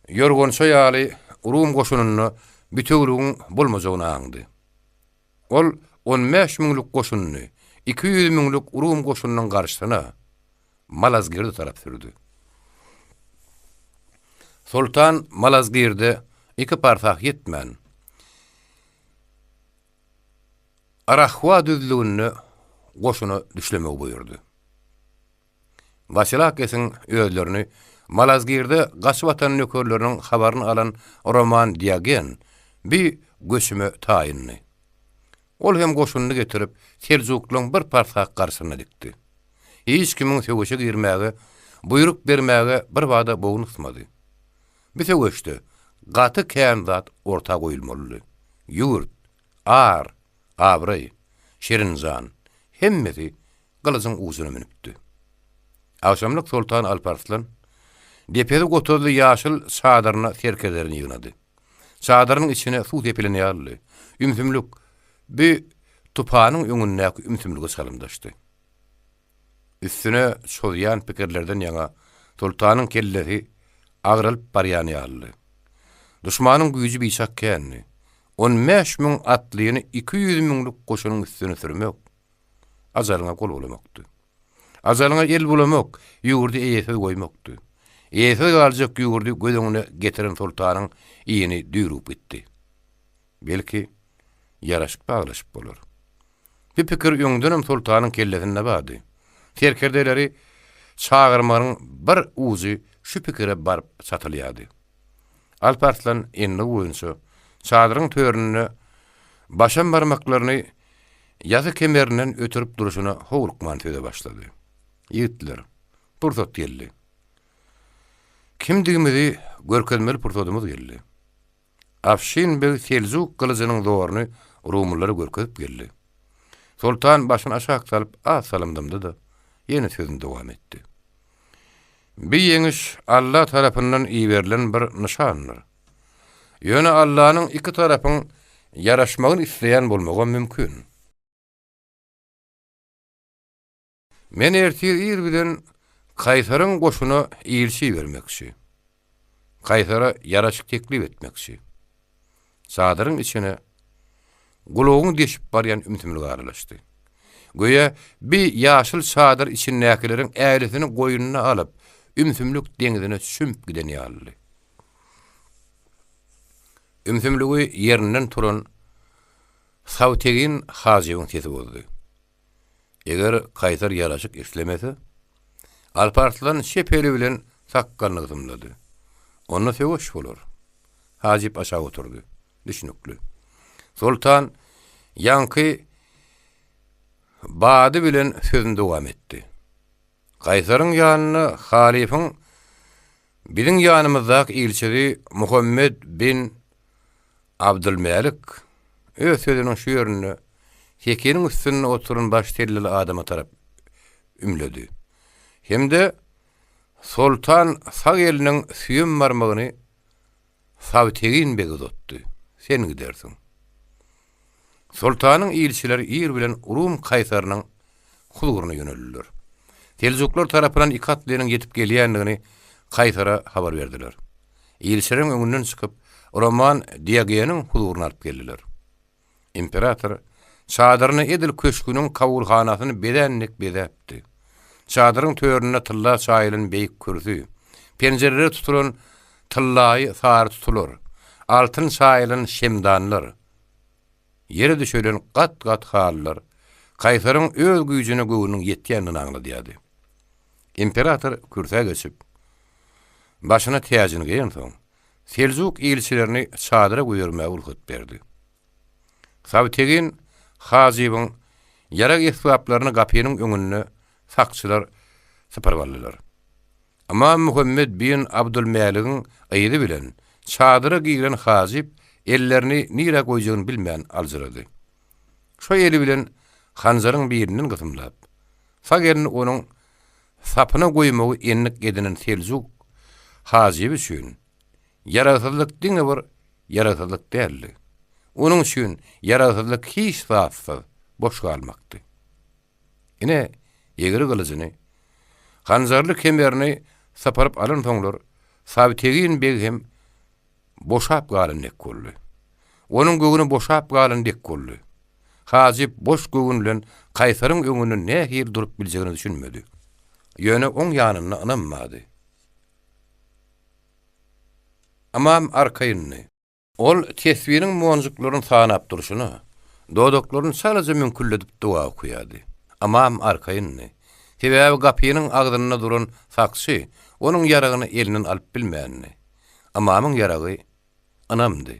ýorgança ýaly rum goşunynda bitewüligiň bolmajagyny aňdy. Ol on bäş müňlük goşunyny 200 müňlük rum goşunynyň garşysyna Malazgirde tarap sürdi. Soltan Malazgirde iki parsah ýetmän, Arahwa düzlüginde goşuna düşlemegi buýurdy. Wasilakesiň özlerini Malazgirde gaçyp atan nökerleriniň habaryny alan Roman Diogen bi göçüme taýyndy. Ol hem goşunyny getirip, seljuklaryň bir parsah garşysyna dikdi. Hiç kimiň söweşe girmäge, buýruk bermäge birbada bogun ysmady. Bu söweşde gaty kän zat orta goýulmalydy. Ýurt, ar, abraý, şirin jan, hemmesi gylyjyň ujuna münüpdi. Agşamlyk soltan Alparslan depesi gotazly ýaşyl çadyryna serkerdelerini ýygnady. Çadyrynyň içine suw sepilen ýalydy. Ümsümlik bu tupanyň öňündäki ümsümlige çalymdaşdy. Üstüne çozýan pikirlerden ýaňa soltanyň kellesi agralyp barýan ýalydy. Duşmanyň güýji biçak kändi. 15 000 atlyny 200 müňlük goşunyň üstüne sürmek ajalyňa gol bulamakdy. Ajalyňa el bulamak, ýurdy eýesiz goýmakdy. Eýesiz galjak ýurdy göz öňüne getiren soltanyň ini düýrügip gitdi. Belki, ýaraşyk baglaşyp bolar. Bu pikir öňdenem soltanyň kellesinde bardy. Serkerdeleri çagyrmagynyň bir ujy şu pikire baryp çatylýardy. Alp Arslan enligi boýunça çadyryň töründe başam barmaklaryny ýasy kemerinden ötürip durşuna howlukman söze başlady. Ýigitler, pursat geldi. Kimdigimizi görkezmeli pursadymyz geldi. Afşin beg seljuk gylyjynyň zoruny rumlulara görkezip geldi. Soltan başyny aşak salyp az salym dymdy-da, ýene sözüni dowam etdi. Bi ýeňiş Alla tarapyndan iberilen bir nyşandyr. Ýöne Allanyň iki tarapyň ýaraşmagyny isleýän bolmagam mümkin. Men ertir ir bilen Kaýsaryň goşuna ilçi ibermekçi. Kaýsara ýaraşyk teklip etmekçi. Çadyryň içine gulagyňy deşip barýan ümsümlik aralaşdy. Göýä bi ýaşyl çadyr içindäkileriň ählisini goýnuna alyp, ümsümlik deňzine çümüp giden ýalydy. Ümsümligi ýerinden turan Sawtegin hajybyň sesi bozdy. Eger Kaýsar ýaraşyk islemese, Alparslan çep eli bilen sakgalyny gysymlady. Onda söweş bolar. Hajyp aşak oturdy. Düşnükli. Soltan ýaňky bady bilen sözüni dowam etdi. Kaýsaryň ýanyna halyfyň biziň ýanymyzdaky ilçisi Muhammet bin Abdylmälik öz sözüniň şu ýerinde sekiniň üstünde oturan baş selleli adama tarap ümledi. Hem-de Soltan sag eliniň süýem barmagyny Sawtegin bege uzatdy. Sen gidersiň. Soltanyň ilçileri ir bilen Rum kaýsarynyň huzuryna ýöneldiler. Seljuklar tarapyndan iki atlynyň ýetip gelýändigini kaýsara habar berdiler. Ilçileriň öňünden çykyp, Roman Diogeniň huzuryna alyp geldiler. Imperator çadyryny edil köşgüniň kabulhanasyny bezän dek bezäpdi. Çadyryň töründe tylla çaýylan beýik kürsi, penjirelere tutulan tyllaýy sary tutular, altyn çaýylan şemdanlar, ýere düşelen gat-gat halylar kaýsaryň öz güýjüne göwnüniň ýetýändigini aňladýardy. Imperator kürsä geçip, başyna täjini geýensoň, Seljuk ilçilerini çadyra goýbermäge rugsat berdi. Sawtegin hajybyň ýarag esbaplaryny gapynyň öňünde sakçylar sypyryp aldylar. Ymam Muhammet bin Abdulmäligiň yzy bilen çadyra giren hajyp ellerini nirä goýjagyny bilmän aljyrady. Şo eli bilen hanjaryň birinden gysymlap, sag elini onuň sapyna goýmagy endik edinen seljuk hajyby üçin ýaragsyzlyk diňe bir ýaragsyzlyk däldi. Onuň üçin ýaragsyzlyk hiç zatsyz boş galmakdy. Ine, egri gylyjyny, hanjarly kemerini sypyryp alansoňlar, Sawtegin beg hem boşap galan dek boldy. Onuň göwni boşap galan dek boldy. Hajyp boş göwün bilen kaýsaryň öňünde nähili durup biljegine düşünmedi. Ýöne oň ýanynda ynam bardy. Ymam arkaýyndy. Ol tesbiniň monjuklaryny sanap durşuna, dodaklaryny çalaja müňkülledip doga okaýardy. Ymam arkaýyndy. Sebäbi gapynyň agzynda duran sakçy. onuň ýaragyny elinden alyp bilmändi. Ymamyň ýaragy ynamdy.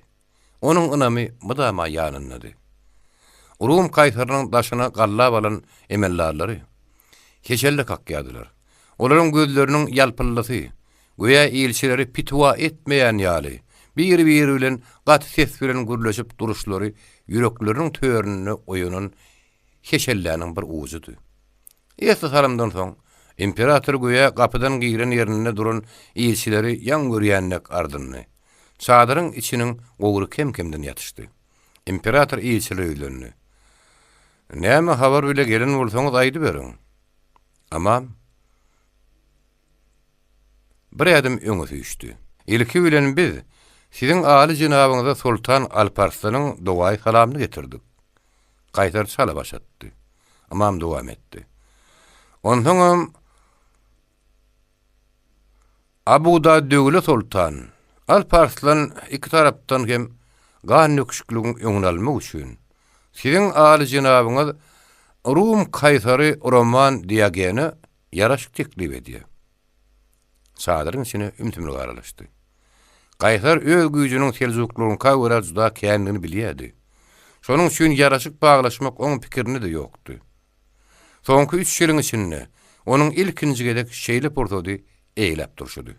Onuň ynamy mydama ýanyndady. Rum kaýsarynyň daşyna gallap alan emeldarlary heşelle kakýardylar. Olaryň gözleriniň ýalpyldysy, göýä ilçileri pitiwa etmeýän ýaly, bir-biri bilen gaty ses bilen gürleşip duruşlary ýürekleriniň töründe oýanan heşelläniň bir ujudy. Esli salymdan soň, imperator göýä gapydan giren ýerinde duran ilçileri ýaň görýän dek ardyndy. Çadyryň içiniň gowry kem-kemden ýatyşdy. Imperator ilçilere ýüzlendi. Näme habar bile gelen bolsaňyz aýdyberiň. Ymam bir ädim öňe süýşdi. Ilki bilen biz siziň aly jenabyňyza soltan Alparslanyň dogaýy salamyny getirdik. Kaýsar çala baş atdy. Ymam dowam etdi. Onsoňam Abuda-döwle soltan Alp-Arslan iki tarapdan hem gan döküşikligiň öňüni almak üçin, siziň aly jenabyňyz Rum kaýsary Roman Diogene ýaraşyk teklip edýär. Çadyryň içine ümsümlik aralaşdy. Kaýsar öz güýjüniň seljuklaryňka görä juda kändigini bilýärdi. Şonuň üçin ýaraşyk baglaşmak oň pikirinde-de ýokdy. Soňky üç ýylyň içinde onuň ilkinji gezek şeýle pursady eýläp durşudy.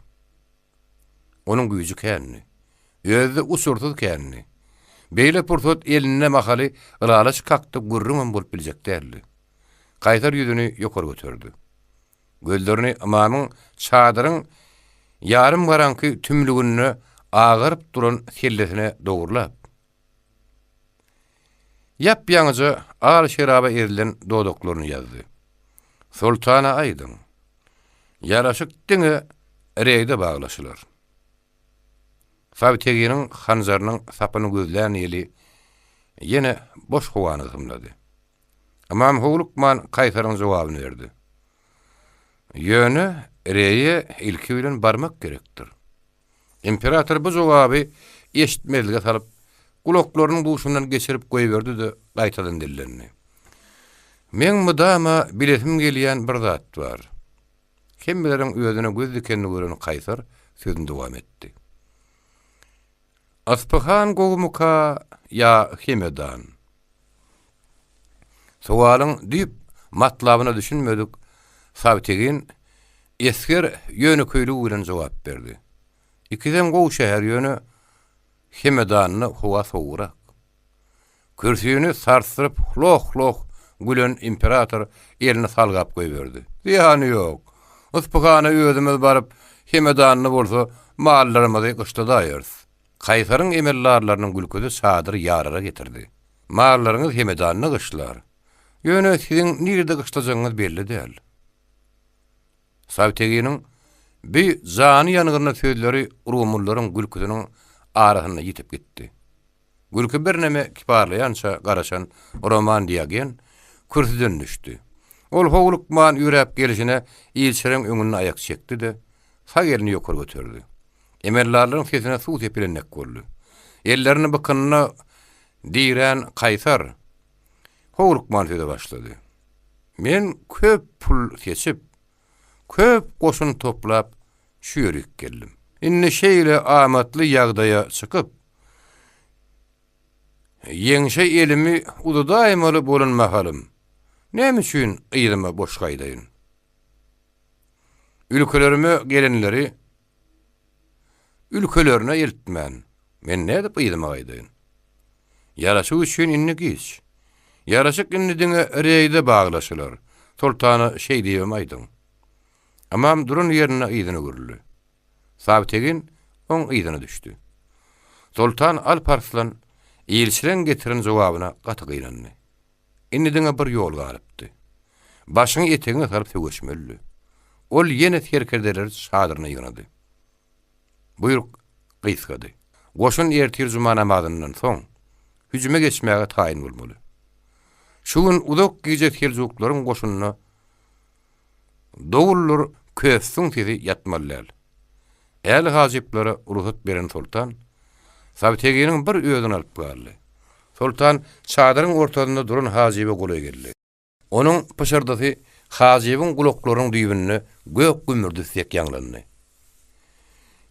Onuň güýji kändi. Özi-de uçursyz kändi. Beýle pursat elinde mahaly ylalaşyk hakda gürrüňem bolup biljek däldi. Kaýsar ýüzüni ýokary göterdi. Gözlerini ymamyň çadyryň ýarym garaňky tümlüginde agaryp duran sellesine dogurlap, Ýap-ýaňyja al şeraba ezilen dodaklaryny ýazdy. Soltana aýdyň, ýaraşyk diňe Reýde baglaşylar. Sawteginiň hanjarynyň sapyny gözlän ýeli ýene boş howany gysymlady. Ymam howlukman kaýsaryň jogabyny berdi. Ýöne Reýe ilki bilen barmak gerekdir. Imperator bu jogaby eşitmezlige salyp, gulaklarynyň duşundan geçirip goýberdi-de, gaýtadan dillendi. Meň mydama bilesim gelýän bir zat bar. Hemmeleriň özüne göz dikenini gören kaýsar sözüni dowam etdi. Yspyhan gowumyka ýa Hemedan? Sowalyň düýp matlabyna düşünmedik Sawtegin esger ýönekeýligi bilen jogap berdi. Ikisem gowy şäher ýöne Hemedanda howa sowugrak. Kürsini sarsdyryp hloh-hloh gülen imperator elini salgap goýberdi. Zyýany ýok. Yspyhana özümiz baryp, Hemedanda bolsa mallarymyzy gyşladaýarys. Kaýsaryň emeldarlarynyň gülküsi çadyry ýarara getirdi. Mallaryňyz Hemedanda gyşlar. Ýöne siziň nirede gyşlajagyňyz belli däl. Sawteginiň bi jany ýangynly sözleri rumlylaryň gülküsiniň arasynda ýitip gitdi. Gülki birneme kiparlaýança garaşan Roman Diogen kürsüden düşdi. Ol howlukman ýöräp gelşine ilçileriň öňünde aýak çekdi-de, sag elini ýokary göterdi. Emeldarlaryň sesine suw sepilen dek boldy. Ellerini bykynyna dirän Kaýsar howlukman söze başlady. Men köp pul seçip, köp goşun toplap şu ýerik geldim. Indi şeýle amatly ýagdaýa çykyp, ýeňşe elimi uzadaýmaly bolan mahalym, näme üçin yzyma boş gaýdaýyn? Ülkelerime gelenleri ülkelerine eltmän, men nädip yzyma gaýdaýyn? Ýaraşyk üçin indi giç. Ýaraşyk indi diňe Reýde baglaşylar. Soltana şeý diýibem aýdyň. Ymam duran ýerinde yzyna öwrüldi. Sawtegin oň yzyna düşdi. Soltan Alp Arslan ilçileň getiren jogabyna gaty gynandy. Indi diňe bir ýol galypdy. Başyňy etegiňe salyp söweşmelidi. Ol ýene serkerdeleri çadyryna ýygnady. Buýruk gysgady. Goşun ertir juma namazyndan soň, hüjüme geçmäge taýyn bolmaly. Şu gün uzak gije seljuklaryň goşunyna dowuldyr kösüň sesi ýatmaly däl. Äli hajyplara rugsat beren soltan, Sawteginiň bir özüni alyp galdy. Soltan çadyryň ortasynda duran hajyba golaý geldi. Onuň pyşyrdysy hajybyň gulaklarynyň düýbünde gök gümmürdisi dek ýaňlandy.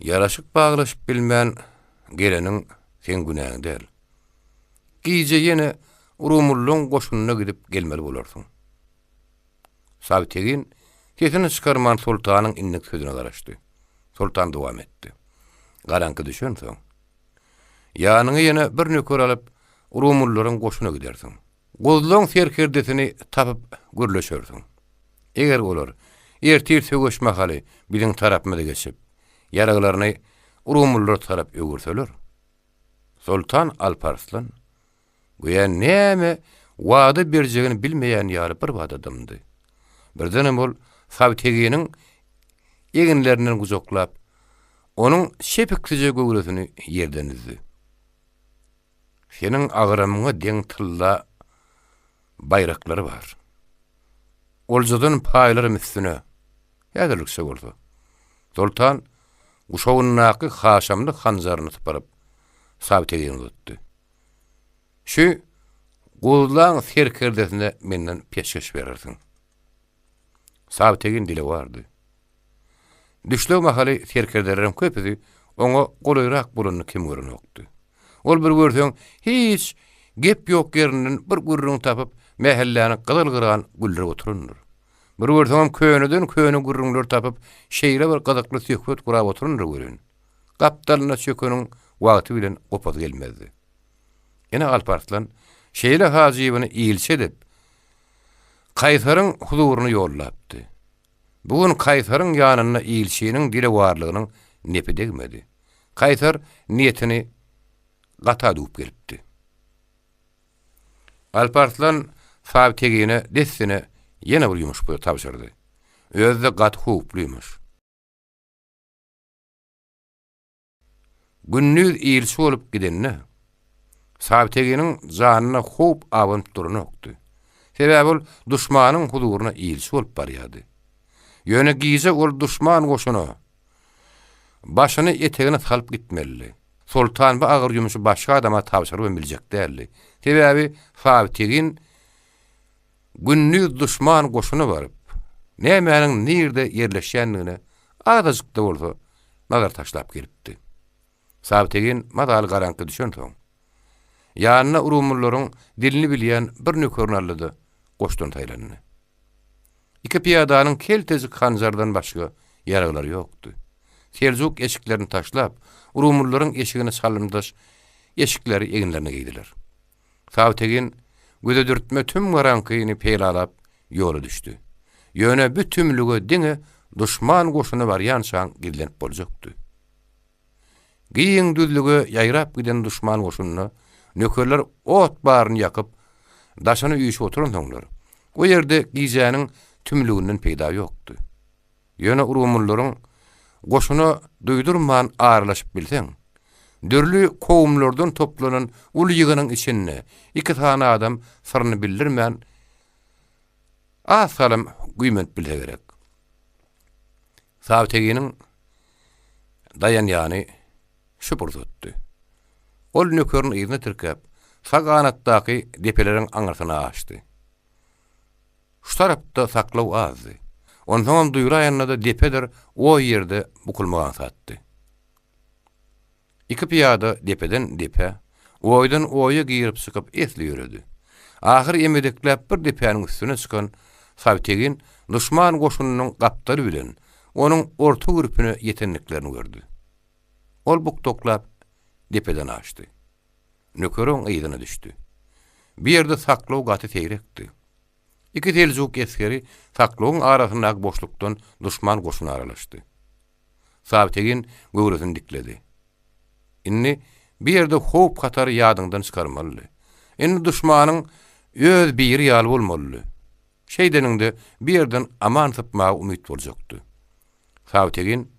Ýaraşyk baglaşyp bilmän geleniň seň günäň däl. Gije ýene Rumullyň goşunyna gidip gelmeli bolarsyň. Sabtegin sesini çykarman soltanyň indiki sözüne garaşdy. Soltan dowam etdi. Garaňky düşensoň, ýanyňa ýene bir nöker alyp, Rumullylaryň goşuna gidersiň. Gozlaň serkerdesini tapyp gürleşersiň. Eger olar ertir söweş mahaly biziň tarapymyza geçip, ýaraglaryny rumlulara tarap öwürseler, Soltan Alparslan göýä näme wada berjegini bilmeýän ýaly birbada dymdy. Birdenem ol Sabteginiň eginlerinden gujaklap, onuň çepiksije göwresini ýerden üzdi. Seniň agramyňa deň tylla baýraklary bar. Oljadan paýlarym üstüne. Häzirlikçe bolsa. Soltan guşagyndaky haşamly hanjaryny sypyryp, Sabtegine uzatdy. Şu guzlaň serkerdesine menden peşgeş berersiň. Sabtegin dilewardy. Düşleg mahaly serkerdeleriň köpüsi oňa golaýrak bolanyny kem görenokdy. Ol bir görseň, hiç gep ýok ýerinden bir gürrüň tapyp, mähelläni gyzyl-gyran güldürip oturandyr. Bir görseňem köneden-köne gürrüňler tapyp, şeýle bir gyzykly söhbet gurap oturandyr welin, gapdalyna çökeniň wagty bilen gopasy gelmezdi. Ine Alparslan şeýle hajybyny ilçi edip, Kaýsaryň huzuryna ýollapdy. Bu gün Kaýsaryň ýanynda ilçiniň dilewarlygynyň nepi degmedi. Kaýsar niýetini gata düwüp gelipdi. Alparslan Sabtegine dessine ýene bir ýumuş tabşyrdy. Özi-de gaty howply ýumuş. Gündiz ilçi bolup gidende, Sabteginiň janyna howp abanyp duranokdy. Sebäbi ol duşmanyň huzuryna ilçi bolup barýardy. Ýöne gije ol duşman goşuna başyny etegine salyp gitmelidi. Soltan bu agyr ýumşy başga adama tabşyrybam biljek däldi. Sebäbi Sabtegin Gündiz duşman goşuna baryp, nämäniň nirde ýerleşýändigine azajyk-da bolsa nazar taşlap gelipdi. Sabtegin mazaly garaňky düşensoň, ýanyna rumlylaryň dilini bilýän bir nökerini aldy-da, goşdan saýlandy. Iki pyýadanyň keltejik hanjardan başga ýaraglary ýokdy. Seljuk eşiklerini taşlap, rumlylaryň eşigine çalymdaş eşikleri eginlerine geýdiler. Sabtegin gözedürtme tüm garaňkyny peýlalap ýola düşdi. Ýöne bu tümlüge diňe duşman goşuny barýançaň gizlenip boljakdy. Giň düzlüge ýaýrap giden duşman goşunyna nökerler ot baryny ýakyp, daşyna üýşüp oturansoňlar, o ýerde gijäniň tümlüginden peýda ýokdy. Ýöne rumynlaryň goşuna duýdurman aralaşyp bilseň, dürli kowumlardan toplanan uly ýygynyň içinde iki sany adam syryny bildirmän az salym güýmenip bilse gerek. Sabteginiň daýanýany şu pursatdy. Ol nökerini yzyna tirkäp, sag ganatdaky depeleriň aňyrsyna aşdy. Şu tarapda saklaw azdy. Onsoňam duýraýanda-da depedir oý ýerde bukulmak aňsatdy. Iki pyýada depeden depä, oýdan oýa girip-çykyp esli ýöredi. Ahyr emedekläp bir depäniň üstüne çykan Sabtegin duşman goşunynyň gapdaly bilen onuň orta gürpüne ýetendiklerini gördi. Ol bukdaklap depeden aşdy. Nöker oň yzyna düşdi. Bu ýerde saklaw gaty seýrekdi. Iki seljuk esgeri saklawyň arasyndaky boşlukdan duşman goşuna aralaşdy. Sabtegin göwresini dikledi. Indi bu ýerde howp-hatary ýadyňdan çykarmalydy. Indi duşmanyň öz biri ýaly bolmalydy. Şeýdeniňde bu ýerden aman sypmaga umyt boljakdy. Sabtegin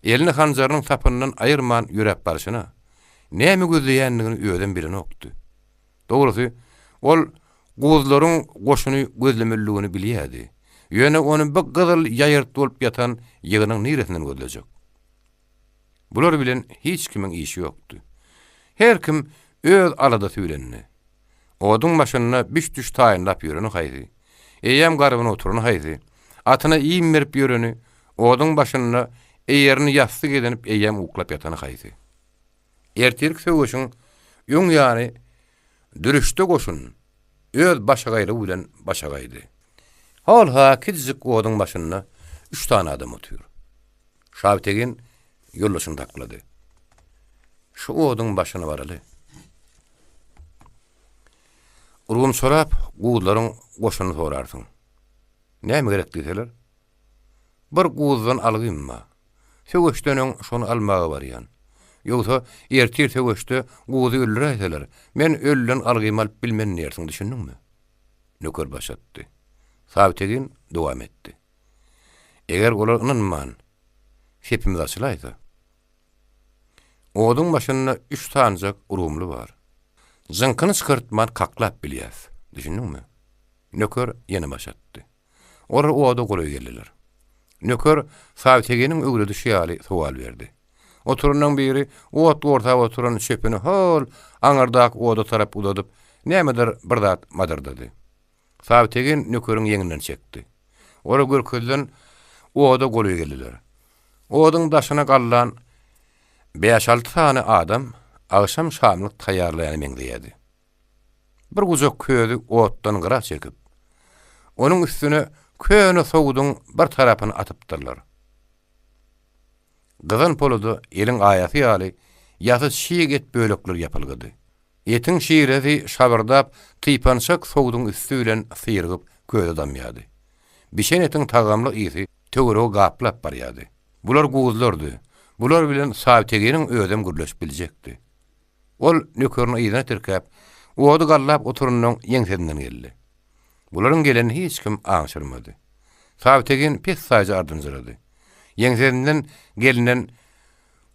elini hanjarynyň sapyndan aýyrman ýöräp barşyna, näme gözleýändigini özem bilenokdy. Dogrusy, ol guzlaryň goşuny gözlemelidigini bilýärdi. Ýöne ony bu gyzyl ýaýyrt bolup ýatan ýygynyň niresinden gözlejek? Bular bilen hiç kimiň işi ýokdy. Her kim öz aladasy bilendi. Oduň başynda biş-düş taýynlap ýöreni haýsy? Eýýäm garbyna oturany haýsy? Atyna iým berip ýöreni, oduň başynda. Eýerini ýassyk edinip eýýäm uklap ýatany haýsy. Ertirki söweşiň öň ýany dürüşde goşun öz başagaýlygy bilen başagaýdy. Hol-ha kiçijik oduň başynda üç sany adam otyr. Şabytegin ýoldaşyny saklady. Şu oduň başyna baraly. Urgum sorap, guzlaryň goşunyny sorarsyň. Näme gerek diýseler, Bir guzdan algym bar. Söweşden öň şony almaga barýan. Ýogsa, ertir söweşde guzy öldüräýseler, men ölüden algymy alyp bilmen diýersiň, düşündiňmi? Nöker baş atdy. Sabytegin dowam etdi. Eger olar ynanman, sepimiz açylaýsa? Oduň başynda üç sanyjak rumly bar. Jyňkyny çykartman kaklap bilýäs. Düşündiňmi? Nöker ýene baş atdy. Olar oda golaý geldiler. Nöker Sabyteginiň öwredişi ýaly sowal berdi. Oturanyň biri ot gorsap oturan çöpüni hol aňyrdaky oda tarap uzadyp, nämedir bir zat madyrdady. Sabytegin nökeriň ýeňinden çekdi. Olar görkezilen oda golaý geldiler. Oduň daşyna gallan bäş-alty sany adam agşam şamlyk taýýarlaýana meňzeýärdi. Bir gujak közi otdan gyra çekip, onuň üstüne köne sowudyň bir tarapyny atypdyrlar. Gyzan polada eliň aýasy ýaly ýasy çig et bölekleri ýapylgydy. Etiň şiresi şabyrdap, typançak sowudyň üsti bilen syrygyp köze damýardy. Bişen etiň tagamly ysy töweregi gaplap barýardy. Bular guzlardy. Bular bilen Sabyteginiň özem gürleşip biljekdi. Ol nökerini yzyna tirkäp, ody gallap oturanynyň ýeňsesinden geldi. Bularyň gelenini hiç kim aňşyrmady. Sabytegin pessaýja ardynjyrady. Ýeňsesinden gelnen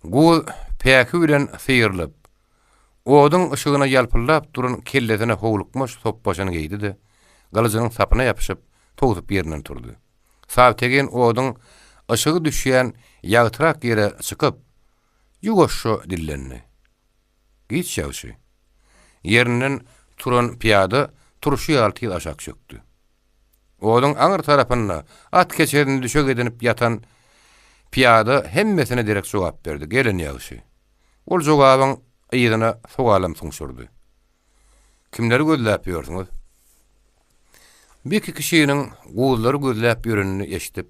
guz päki bilen syrylyp, oduň yşygyna ýalpyldap duran kellesine howlukmaç sopbaşyny geýdi-de, gylyjynyň sapyna ýapyşyp, towsup ýerinden turdy. Sabytegin oduň yşygy düşýän ýagtyrak ýere çykyp, Ýuwaşja dillendi. Giç ýagşy. Ýerinden turan pyýada turşy ýaly tiz aşak çökdi. Oduň aňyr tarapynda at keçesini düşek edinip ýatan pyýada hemmesine derek jogap berdi, Gelen ýagşy. Ol jogabyň yzyna sowalam suňşurdy. Kimleri gözläp ýörsüňiz? Beki kişiniň guzlary gözläp ýörenini eşidip,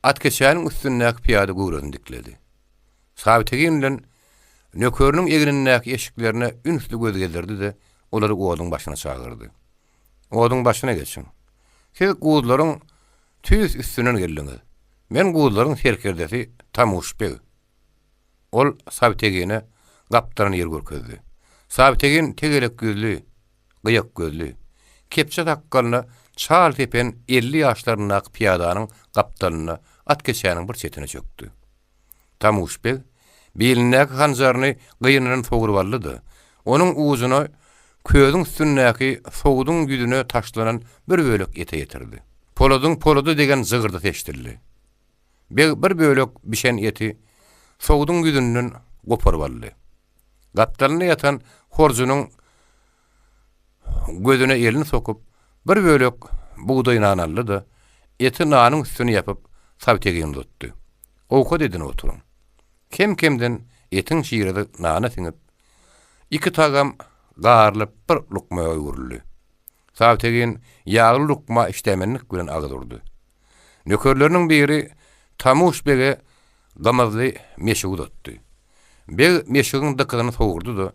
Atkeçäniň üstündäki pyýada göwresini dikledi. Sabytegin bilen nökeriniň egnindäki eşiklerine ünsli göz gezdirdi-de, olary oduň başyna çagyrdy. Oduň başyna geçiň. Siz guzlaryň tüýs üstünden geldiňiz. Men guzlaryň serkerdesi Tamuş beg. Ol Sabytegine gapdalan ýeri görkezdi. Sabytegin tegelek ýüzli, gyýak gözli, kepje sakgalyna çal sepen 50 ýaşlaryndaky pyýadanyň gapdalynda at keçäniň bir çetine çökdi. Tamuş beg bilindäki hanjaryny gynyndan sogrup aldy-da, onuň ujuny közüň üstündäki sowudyň ýüzüne taşlanan bir bölek ete ýetirdi. Poladyň polada degen jygyrdysy eşidildi. Beg bir bölek bişen eti sowudyň ýüzünden goparyp aldy. Gapdalynda ýatan horjunyň gözüne elini sokup, bir bölek bugdaý nan aldy-da, eti nanyň üstüne ýapyp, Sawtegine uzatdy. Owkat edinip oturyň. Kem-kemden etiň şiresi nana siňip, iki tagam garylyp bir lukma öwrüldi. Sawtegin ýagly lukma işdämenlik bilen agyz urdy. Nökerleriniň biri Tamuş bege gymyzly meşik uzatdy. Beg meşigiň dykyzyny sowurdy-da,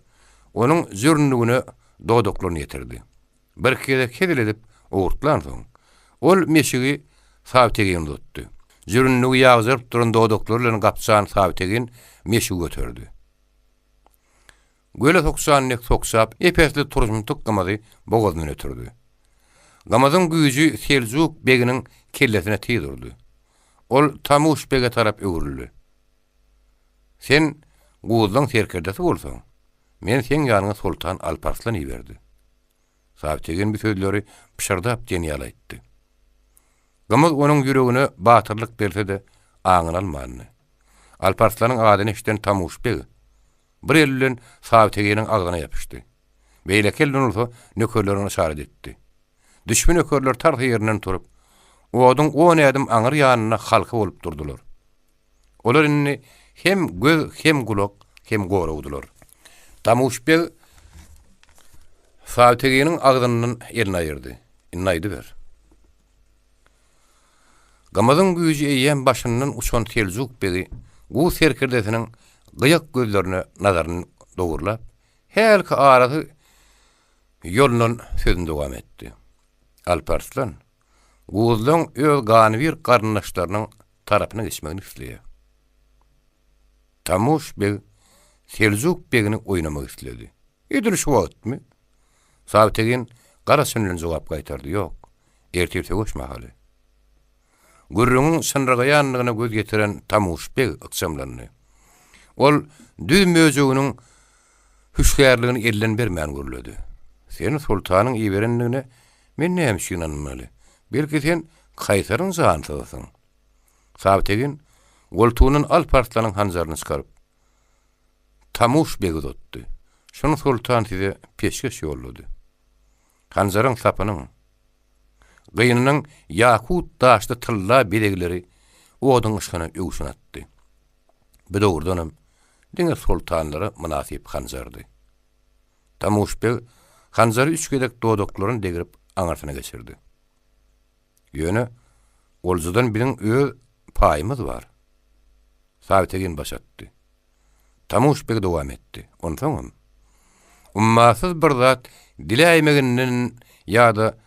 onuň jürnügine dodaklaryny ýetirdi. Birki gezek hezil edip owurtlansoň, ol meşigi Sabytegine uzatdy. Jürnügi ýagjaryp duran dodaklary bilen gapjan Sabytegin meşigi göterdi. Göle sokjan dek sokjap, ep-esli turşumtyk gymyzy bogazyndan ötürdi. Gymyzyň güýji Seljuk beginiň kellesine tiz urdy. Ol Tamuş bege tarap öwrüldi. Sen guzlaň serkerdesi bolsaň, men seň ýanyňa soltan Alparslan iberdi. Sabytegin bu sözleri pyşyrdap diýen ýaly aýtdy. Gymyz onuň ýüregine batyrlyk berse-de, aňyny almandy. Alparslanyň adyny eşiden Tamuş beg, Bir eli bilen Sabyteginiň agzyna ýapyşdy. Beýleki eli bilen bolsa nökerlerine yşarat etdi. Düşbi nökerler tarsa ýerinden turup, oduň on ädim aňyr ýanynda halka bolup durdular. Olar indi hem göz, hem gulak, hem goragdylar. Damuş beg Sabyteginiň agzyndan elini aýyrdy. Indi aýdyber. Gymyzyň güýji eýýäm başyndan uçan Seljuk begi Guz serkerdesiniň gyýak gözlerine nazaryny dogurlap, hälki arasy ýolundan sözüni dowam etdi. Alparslan, Guzlaň öz ganybir garyndaşlarynyň tarapyna geçmegini isleýär. Tamuş beg Seljuk begini oýnamak isledi. Edil şu wagtmy? Sabytegin gara çyn bilen jogap gaýtardy, Ýok, ertir söweş mahaly. Gürrüňiň çynragaýandygyna göz ýetiren Tamuş beg ykjamlandy. Ol düz möjeginiň hüşgärligini elden bermän gürledi. Seni soltanyň iberendigine men näme üçin ynanmaly? Belki sen kaýsaryň jansyzysyň? Sabytegin goltugyndan Alp Arslanyň hanjaryny çykaryp, Tamuş bege uzatdy. Şuny soltan size peşgeş ýollady. Hanjaryň sapynyň, gynynyň ýakut daşly tylla bezegleri oduň yşgyna öwşün atdy. Bu dogrudanam diňe soltanlara mynasyp hanjardy. Tamuş beg hanjary üç gezek dodaklaryny degrip aňyrsyna geçirdi. Ýöne oljadan biziň öz paýymyz bar. Sabytegin baş atdy. Tamuş beg dowam etdi. Onsoňam, ummasyz bir zat diläýmeginden ýa-da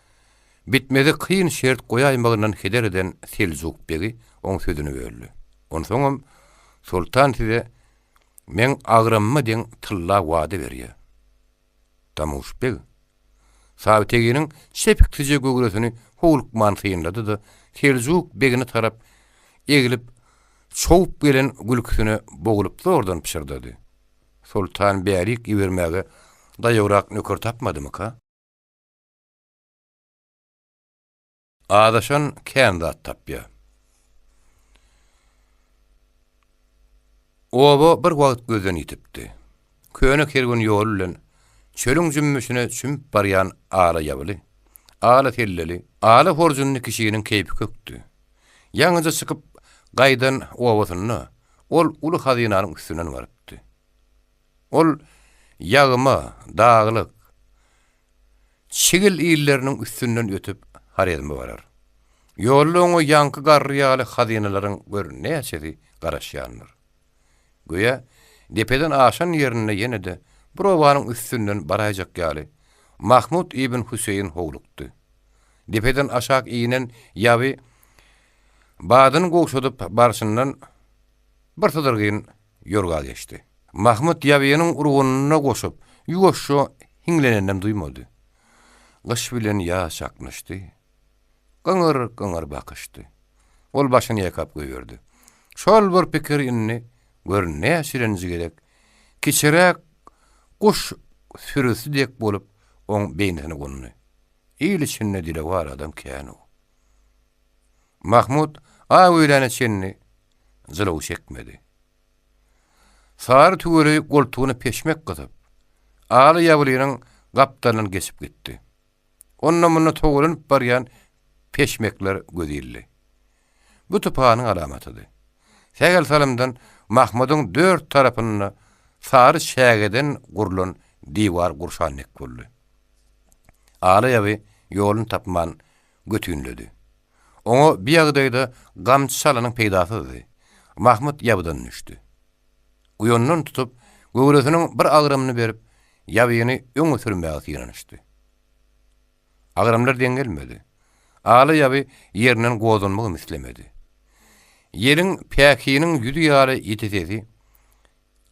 bitmezi kyn şert goýaýmagyndan heder eden Seljuk begi oň sözüni böldi. Onsoňam, soltan size meň agramyma deň tylla wada berýär. Tamuş beg Sabyteginiň çepiksije göwresini howlukman synlady-da, Seljuk begine tarap eglip, çowup gelen gülküsine bogulyp zordan pyşyrdady. Soltan bärik ibermäge daýawrak nöker tapmadymyka? Azaşan kän zat tapýar. Oba bir wagt gözden ýitipdi. Köne kerwen ýoly bilen çölüň jümmüşine çümüp barýan ala ýabyly, ala selleli, ala horjunly kişiniň keýpi kökdi. Ýaňyja çykyp gaýdan obasynda ol uly hazynanyň üstünden barypdy. Ol ýagma, daglyk, Çigil illeriniň üstünden ötüp, Horezme barar. Ýolda oňa ýaňky garry ýaly hazynalaryň gör näçesi garaşýandyr. Göýä, depeden aşan ýerinde ýene-de bir obanyň üstünden baraýjak ýaly, Mahmut ibn Hüseýin howlukdy. Depeden aşak inen ýaby badyny gowşadyp barşyndan bir sydyrgyn ýorga geçdi. Mahmyt ýabynyň urgunyna goşup, ýuwaşja hiňleneninem duýmady. Gyş bilen ýaz çaknyşdy. Gyňyr-gyňyr bakyşdy. Ol başyny ýaýkap goýberdi. Şol bir pikir indi, gör näçirenji gezek, kiçiräk guş sürüsi dek bolup oň beýnisine gondy. Il içinde dilewar adam kän-ow. Mahmut aý öýläne çenli jylaw çekmedi. Sary tüweleý goltugyna peşmek gysyp, Aly ýabylynyň gapdalyndan geçip gitdi. Onda-munda togalanyp barýan peşmekler göz ildi. Bu tupanyň alamatydy. Sähel salymdan Mahmudyň dört tarapyny sary çägeden gurlan diwar gurşan dek boldy. Aly ýaby ýoluny tapman götünledi. Oňa bi ýagdaýda gamçy çalanyň peýdasyzdy. Mahmyt ýabydan düşdi. Uýandan tutup, göwresiniň bir agramyny berip, ýabyny öňe sürmäge synanyşdy. Agramlar deň gelmedi. Ala ýaby ýerinden gozganmagam islemedi. Ýeliň päkiniň ýüzi ýaly ýiti sesi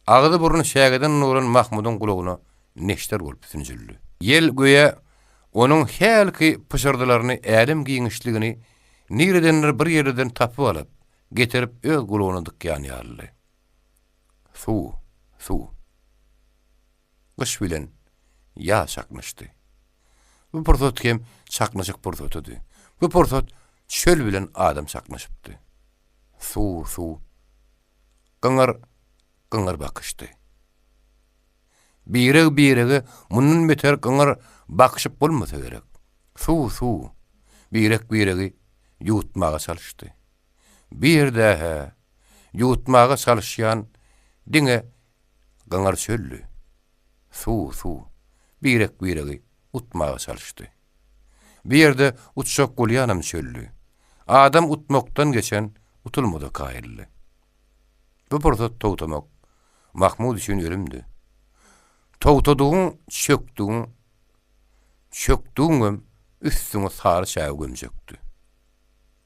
Agzy-burny çägeden dolan Mahmudyň gulagyna neşter bolup sünjüldi. Ýel göýä onuň hälki pyşyrdylaryny älem giňişligini niredendir bir ýerlerden tapyp alyp, getirip öz gulagyna dykýan ýalydy. Suw, suw. Gyş bilen ýaz çaknyşdy. Bu pursat hem çaknyşyk pursatydy. Bu pursat çöl bilen adam çaknyşypdy. Suw, suw. Gyňyr, gyňyr bakyşdy. Bireg-birege mundan beter gyňyr bakyşyp bolmasa gerek. Suw, suw. Birek-biregi ýuwutmaga çalyşdy. Bir ýerde-hä. ýuwutmaga çalyşýan diňe gyňyr çöldi. Suw, suw. Birek-biregi utmaga çalyşdy. Bu ýerde utjak bolýanam çöldi. Adam utmakdan geçen utulmada kaýyldy. Bu pursat togtamak Mahmut üçin ölümdi. Togtadygyň çökdügiň, çökdügiňem üstüňe sary çäge gömjekdi.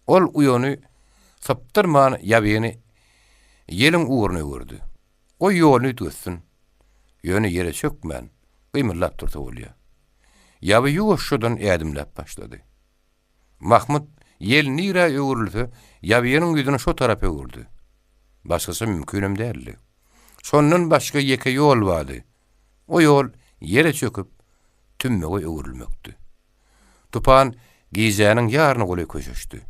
Ol uýany sypdyrman ýabyny ýeliň ugruna öwürdi. Goý ýoluny üýtgetsin. Ýöne ýere çökmän, gymyldap dursa bolýar. Ýaby ýuwaşjadan ädimläp başlady. Mahmyt ýel nirä öwrülse, ýabynyň ýüzüni şo tarapa öwürdi. Başgaça mümkinem däldi. Şondan başga ýeke ýol bardy. O ýol ýere çöküp, tümmege öwrülmekdi. Tupan gijäniň ýaryna golaý köşeşdi.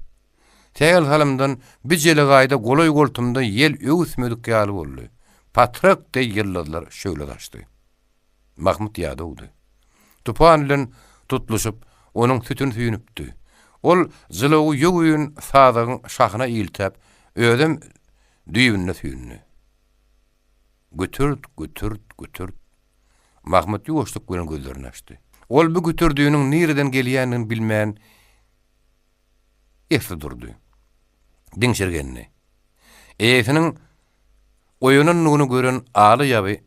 Sähel salymdan bi jelegaýda golaý-goltumda ýel öwüsmedik ýaly boldy. Patrak deý ýyldyzlar şöhle saçdy. Mahmyt ýadawdy. Tupan bilen tutluşyp, onuň sütüni süýnüpdi. Ol jylawy ýöwün sazagyň şahyna iltäp, özem düýbünde süýndi. Gütürt, gütürt, gütürt. Mahmyt ýuwaşlyk bilen gözlerini açdy. Ol bu gütürdiniň nireden gelýändigini bilmän, esli durdy. Diňşirgendi. Eýesiniň oýanandygyny gören Aly ýaby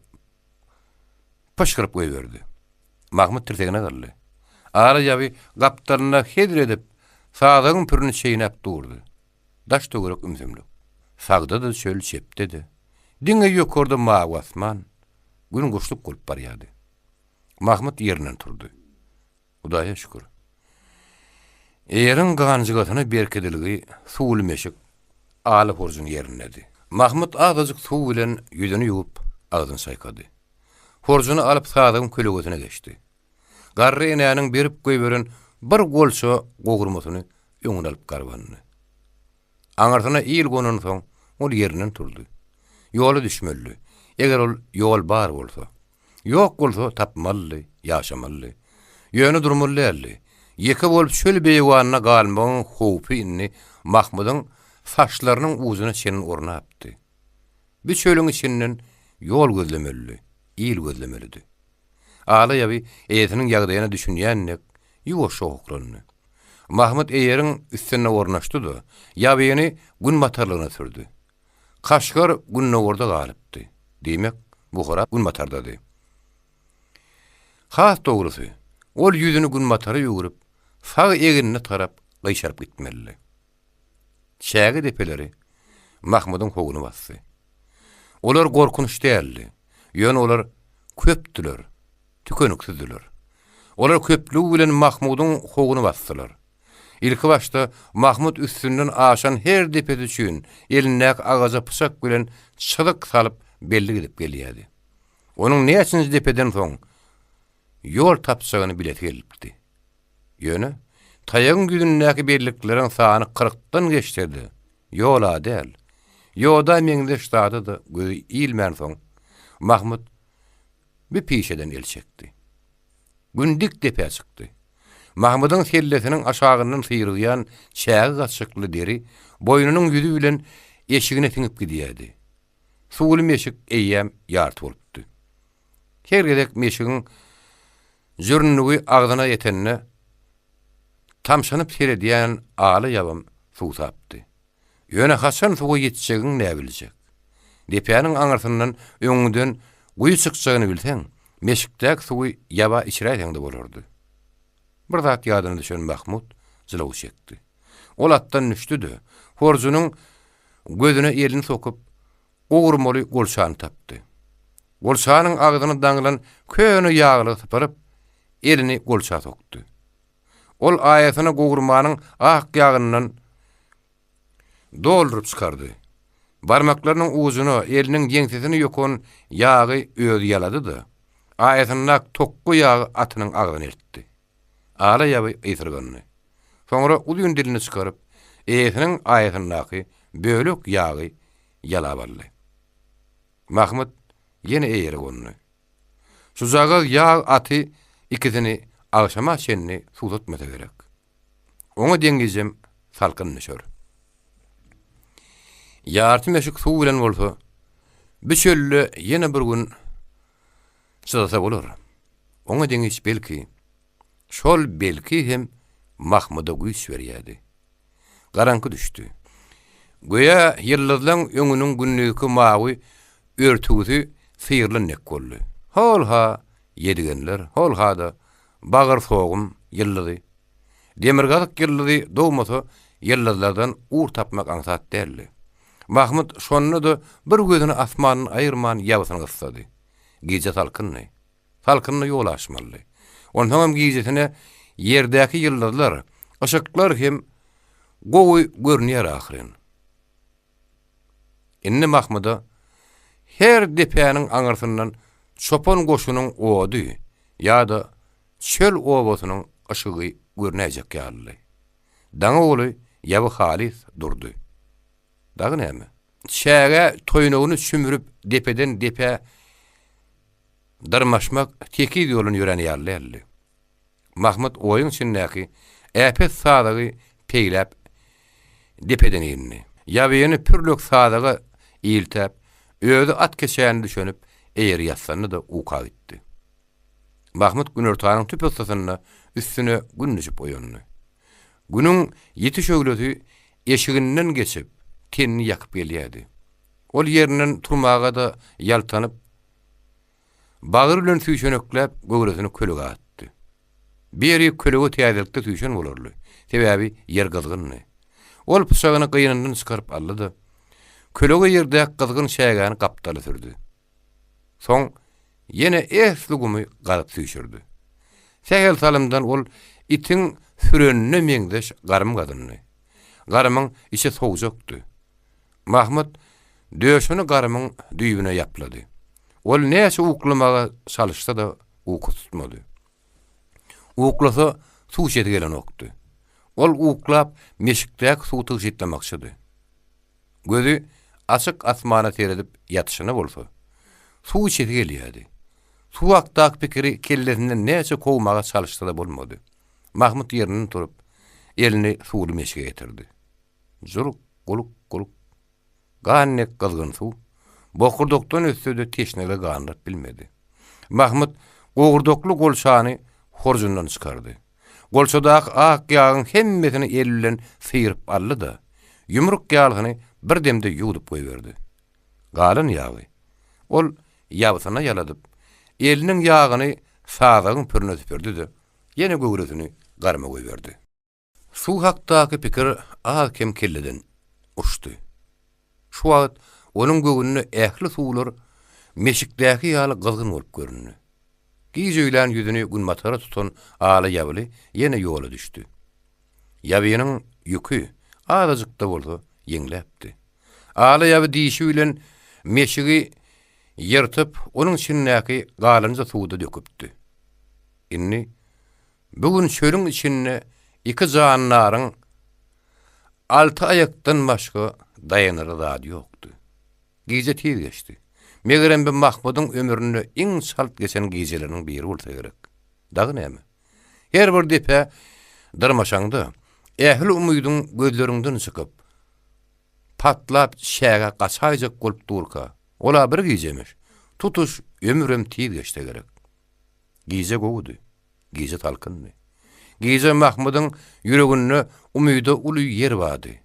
pyşgyryp goýberdi. Mahmyt tirsegine galdy. Aly ýaby gapdalynda hezil edip, sazagyň pürüni çeýnäp durdy. Daş-töwerek ümsümlik. Sagda-da çöl, çepde-de. Diňe ýokarda mawy asman. Gün guşluk bolup barýardy. Mahmyt ýerinden turdy. Hudaýa şükür. Eýeriň ganjygasyna berkidilgi suwly meşik Aly horjuň ýerindedi. Mahmyt azajyk suw bilen ýüzüni ýuwup, agzyny çaýkady. Horjuny alyp sazagyň kölegesine geçdi. Garry enäniň berip goýberen bir golça gowurmasyny öňüne alyp garbandy. Aňyrsyna il gonansoň, ol ýerinden turdy. Ýola düşmelidi. Eger ol ýol bar bolsa. Ýok bolsa tapmalydy, ýaşamalydy. Ýöne durmaly däldi. Ýeke bolup çöl beýewanyna galmagyň howpy indi Mahmydyň saçlarynyň ujuna çenli ornapdy. Bu çölüň içinden ýol gözlemelidi, il gözlemelidi. Ala ýaby eýesiniň ýagdaýyna düşünýän dek, ýuwaşja hokrandy. Mahmyt eýeriň üstünde ornaşdy-da, ýabyny günbatarlygyna sürdi. Kaşgar gündogarda galypdy. Diýmek, Buhara günbatardady. Has dogrusy, ol ýüzüni günbatara öwrüp, sag egnine tarap gyşaryp gitmelidi. Çäge depeleri Mahmydyň howuny basdy. Olar gorkunç däldi. Ýöne olar köpdüler, tükeniksizdiler. Olar köplügi bilen Mahmudyň howuny basdylar. Ilkibaşda Mahmut üstünden aşan her depesi üçin elindäki agaja pyçak bilen çyzyk salyp bellik edip gelýärdi. Onuň näçinji depeden soň ýol tapjagyny bilesi gelipdi. Ýöne, taýagyň ýüzündäki bellikleriň sany kyrkdan geçse-de, ýol-a däl, ýoda meňzeş zada-da gözi ilmänsoň, Mahmyt bu pişeden el çekdi. Gün dik depä çykdy. Mahmydyň sellesiniň aşagyndan syrygýan çäge gatyşykly deri boýnunyň ýüzi bilen eşigine siňip gidýärdi. Suwly meşik eýýäm ýarty bolupdy. Her gezek meşigiň Jürnügi agzyna ýetende, tamşanyp seredýän Aly ýabam suwsapdy. Ýöne haçan suwa ýetjegiň näbiljek. Depäniň aňyrsyndan öňüňden guýy çykjagyny bilseň, meşikdäki suwy ýaba içiräýseň-de bolardy. Bir zat ýadyna düşen Mahmut jylawy çekdi. Ol atdan düşdi-de, horjunyň gözüne elini sokup, gowurmaly golçany tapdy. Golçanyň agzyna daňylan köne ýaglygy sypyryp, elini golça sokdy. Ol aýasyny gowurmanyň ak ýagyndan dolduryp çykardy. Barmaklarynyň ujuna eliniň ýeňsesine ýokan ýagy özi ýalady-da, aýasyndaky tokga ýagy atynyň agzyna eltdi. Ala ýaby ysyrgandy. Soňra uzyn dilini çykaryp, eýesiniň aýasyndaky bölek ýagy ýalap aldy. Mahmyt ýene eýere gondy. Şujagaz ýag aty ikisini agşama çenli suwsatmasa gerek. Oňa deňijem salkyn düşer. Ýarty meşik suw bilen bolsa, bu çölde ýene bir gün çydasa bolar. Oňa deňiç belki, şol belki hem Mahmyda güýç berýärdi. Garaňky düşdi. Göýä ýyldyzlaň öňüniň gündizki mawy örtügisi syrylan dek boldy. Hol-ha ýedigenler, hol-ha-da bagyr sogum ýyldyzy. Demirgazyk ýyldyzy dogmasa, ýyldyzlardan ugur tapmak aňsat däldi. Mahmyt şonda-da bir gözüni asmandan aýyrman ýabysyny gyssady. Gije salkyndy. Salkynda ýol aşmalydy. Onsoňam gijesine ýerdäki ýyldyzlar, yşyklar hem gowy görünýär ahyryn. Indi Mahmyda her depäniň aňyrsyndan çopan goşunyň ody ýa-da çöl obasynyň yşygy görünäýjek ýalydy. Daňa golaý ýaby halys durdy. Dagy näme? Çägä toýnagyny çümrüp depeden depä dyrmaşmak tekiz ýoldan ýörän ýaly däldi. Mahmyt oýuň içindäki äpet sazagy peýläp depeden indi. Ýabyny pürlek sazaga iltäp, özi at keçäni düşenip, eýeri ýassandy-da uka gitdi. Mahmyt günortanyň tüp yssysynda üstüne gün düşüp oýandy. Günüň ýiti şöhlesi eşiginden geçip, tenini ýakyp gelýärdi. Ol ýerinden turmaga-da ýaltanyp, Bagry bilen süýşenekläp, göwresini kölegä atdy. Bir ýeri kölege täzelikde süýşen bolarly, sebäbi ýer gyzgyndy. Ol pyçagyny gynyndan çykaryp aldy-da, kölege ýerdäki gyzgyn çägäni gapdala sürdi. Soň ýene esli gumy gazyp süýşürdi. Sähel salymdan ol itiň sürenine meňzeş garym gazyndy. Garymyň içi sowjakdy. Mahmyt döşüni garymyň düýbüne ýaplady. Ol näçe uklamaga çalyşsa-da uky tutmady. Uklasa suw içesi gelenokdy. Ol uklap meşikdäki suwy tygşytlamakçydy. Gözi açyk asmana seredip ýatyşyna bolsa, suw içesi gelýärdi. Suw hakdaky pikiri kellesinden näçe kowmaga çalyşsa-da bolmady. Mahmyt ýerinden turup, elini suwly meşige getirdi. Juluk, guluk, guluk. Gan dek gyzgyn suw, bokurdakdan ötse-de teşneligi gandyryp bilmedi. Mahmyt gowurdakly golçany horjundan çykardy. Golçadaky ak ýagyň hemmesini eli bilen syryp aldy-da, ýumruk ýalysyny bir demde ýuwdup goýberdi. Galan ýagy ol ýabsyna ýaladyp, eliniň ýagyny sazagyň pürüne süpürdi-de, ýene göwresini garma goýberdi. Suw hakdaky pikir az-kem kelleden uçdy. Şu wagt onuň göwnüne ähli suwlar meşikdäki ýaly gyzgyn bolup göründi. Giç öýlän ýüzüni günbatara tutan ala ýabyly ýene ýola düşdi. Ýabynyň ýüki azajyk-da bolsa ýeňläpdi. Ala ýaby dişi bilen meşigi ýyrtyp, onuň içindäki galanja suwy-da döküpdi. Indi Bu gün çölüň içinde iki jandaryň alty aýakdan başga daýanara zady ýokdy. Gije tiz geçdi. Megerem bu Mahmydyň ömründe iň çalt geçen gijeleriniň biri bolsa gerek. Dagy näme? Her bir depä dyrmaşaňda, ähli umydyň gözleriňden çykyp, patlap çägä gaçaýjak bolup durka, ol-a bir gijemiş, tutuş ömürem tiz geçse gerek. Gije gowudy. Gije salkyndy. Gije Mahmydyň ýüreginde umyda uly ýer bardy.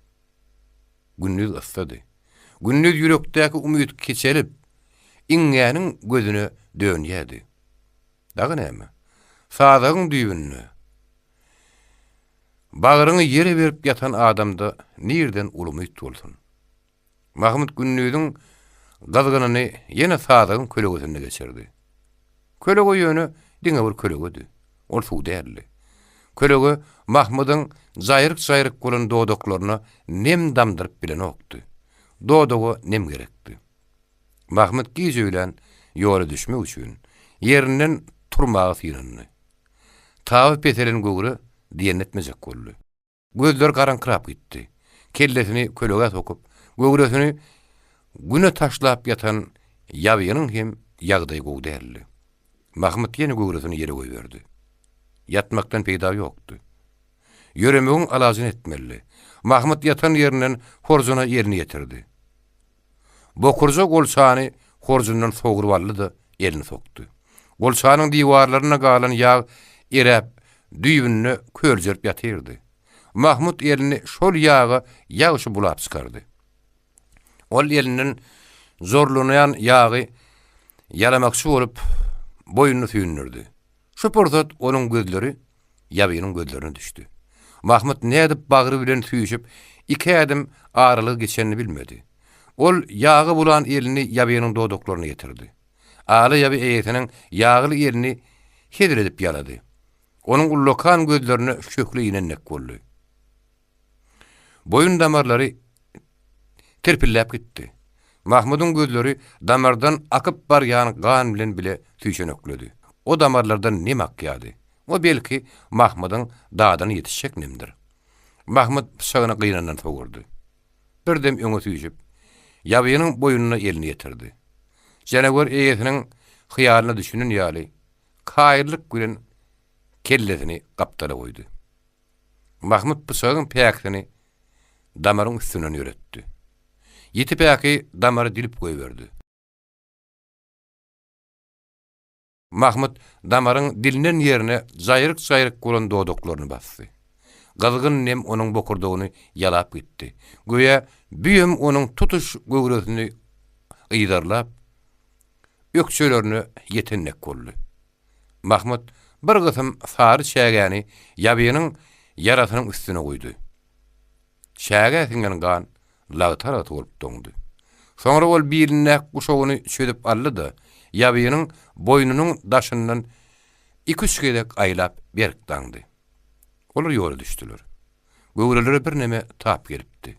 Gündiz yssydy. Gündiz ýürekdäki umyt kiçelip, iňňäniň gözüne dönýärdi. Dagy näme? Sazagyň düýbünde, bagryňy ýere berip ýatan adamda nirden uly umyt bolsun? Mahmyt gündiziň gyzgynyny ýene sazagyň kölegesinde geçirdi. Kölege ýöne diňe bir kölegedi. Ol suw däldi. Kölege Mahmydyň jaýryk-jaýryk bolan dodaklaryna nem damdyryp bilenokdy. Dodaga nem gerekdi. Mahmyt giç öýlän ýola düşmek üçin ýerinden turmaga synandy. Taby peselen göwre diýenini etmejek boldy. Gözleri garaňkyrap gitdi. Kellesini kölegä sokup, göwresini Güne taşlap ýatan ýabynyň hem ýagdaýy gowy däldi. Mahmyt ýene göwresini ýere goýberdi. Ýatmakdan peýda ýokdy. Ýöremegiň alajyny etmelidi. Mahmyt ýatan ýerinden horjuna elini ýetirdi. Bokurja golçany horjundan sogrup aldy-da, elini sokdy. Golçanyň diwarlarynda galan ýag eräp, düýbünde köljerip ýatyrdy. Mahmut elini şol ýaga ýagşy bulap çykardy. Ol elinden zorlanýan ýagy ýalamakçy bolup, boýnuny süýndürdi. Şu pursat onuň gözleri ýabynyň gözlerine düşdi. Mahmyt nädip bagry bilen süýşüp, iki ädim aralygy geçenini bilmedi. Ol ýaga bulan elini ýabynyň dodaklaryna ýetirdi. Ala ýaby eýesiniň ýagly elini hezil edip ýalady. Onuň ullakan gözlerine şöhle inen dek boldy. Boýun damarlary tirpilläp gitdi. Mahmudyň gözleri damardan akyp barýan gan bilen bile süýşenekledi. O damarlardan nem akýardy. O belki Mahmydyň dadyna ýetişjek nemdir. Mahmyt pyçagyny gynandan sogurdy. Birdem öňe süýşüp, ýabynyň boýnuna elini ýetirdi. Janawer eýesiniň hyýalyna düşünen ýaly, kaýyllyk bilen kellesini gapdala goýdy. Mahmyt pyçagyň päkisini damaryň üstünden ýöretdi. Ýiti päki damary dilip goýberdi. Mahmyt damaryň dilinen ýerine jaýryk-jaýryk bolan dodaklaryny basdy. Gyzgyn nem onuň bokurdagyny ýalap gitdi. Göýä büýem onuň tutuş göwresini yzarlap, ökjelerine ýeten dek boldy. Mahmyt bir gysym sary çägäni ýabynyň ýarasynyň üstüne guýdy. Çägä siňen gan lagta-lagta bolup doňdy. Soňra ol bilindäki guşagyny çözüp aldy-da, ýabynyň boýnunyň daşyndan iki-üç gezek aýlap berk daňdy. Olar ýola düşdüler. Göwrelere birneme tap gelipdi.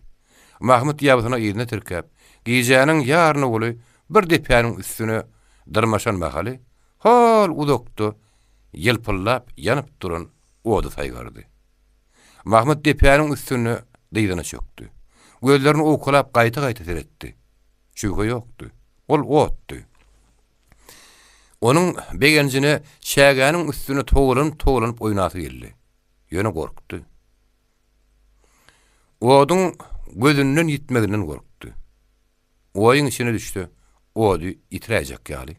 Mahmyt ýabysyny yzyna tirkäp, gijäniň ýaryna golaý bir depäniň üstüne dyrmaşan mahaly, hol uzakda ýylpyldap ýanyp duran ody saýgardy. Mahmyt depäniň üstünde dyzyna çökdi. Gözlerini owkalap gaýta-gaýta seretdi. Şübhe ýokdy. Ol otdy. Onuň begenjine çägäniň üstünde togalanyp-togalanyp oýnasy geldi. Ýöne gorkdy. Oduň gözünden ýitmeginden gorkdy. Oýuň içine düşse, ody ýitiräýjek ýaly.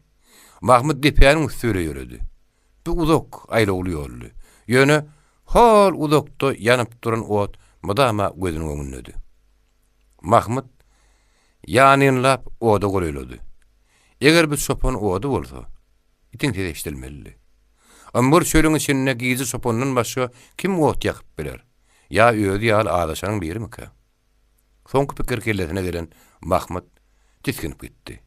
Mahmyt depäniň üsti bile ýöredi. Bu uzak, aýlawly ýoldy. Ýöne hol uzakda ýanyp duran ot mydama gözüniň öňündedi. Mahmyt ýanynlap oda golaýlady. Eger bu çopan ody bolsa, itiň sesi eşidilmelidi. Ymgyr çölüň içinde gije çopandan başga kim ot ýakyp biler? Ýa özi ýaly azaşanyň birimikä? Soňky pikir kellesine gelen Mahmyt tisginip gitdi.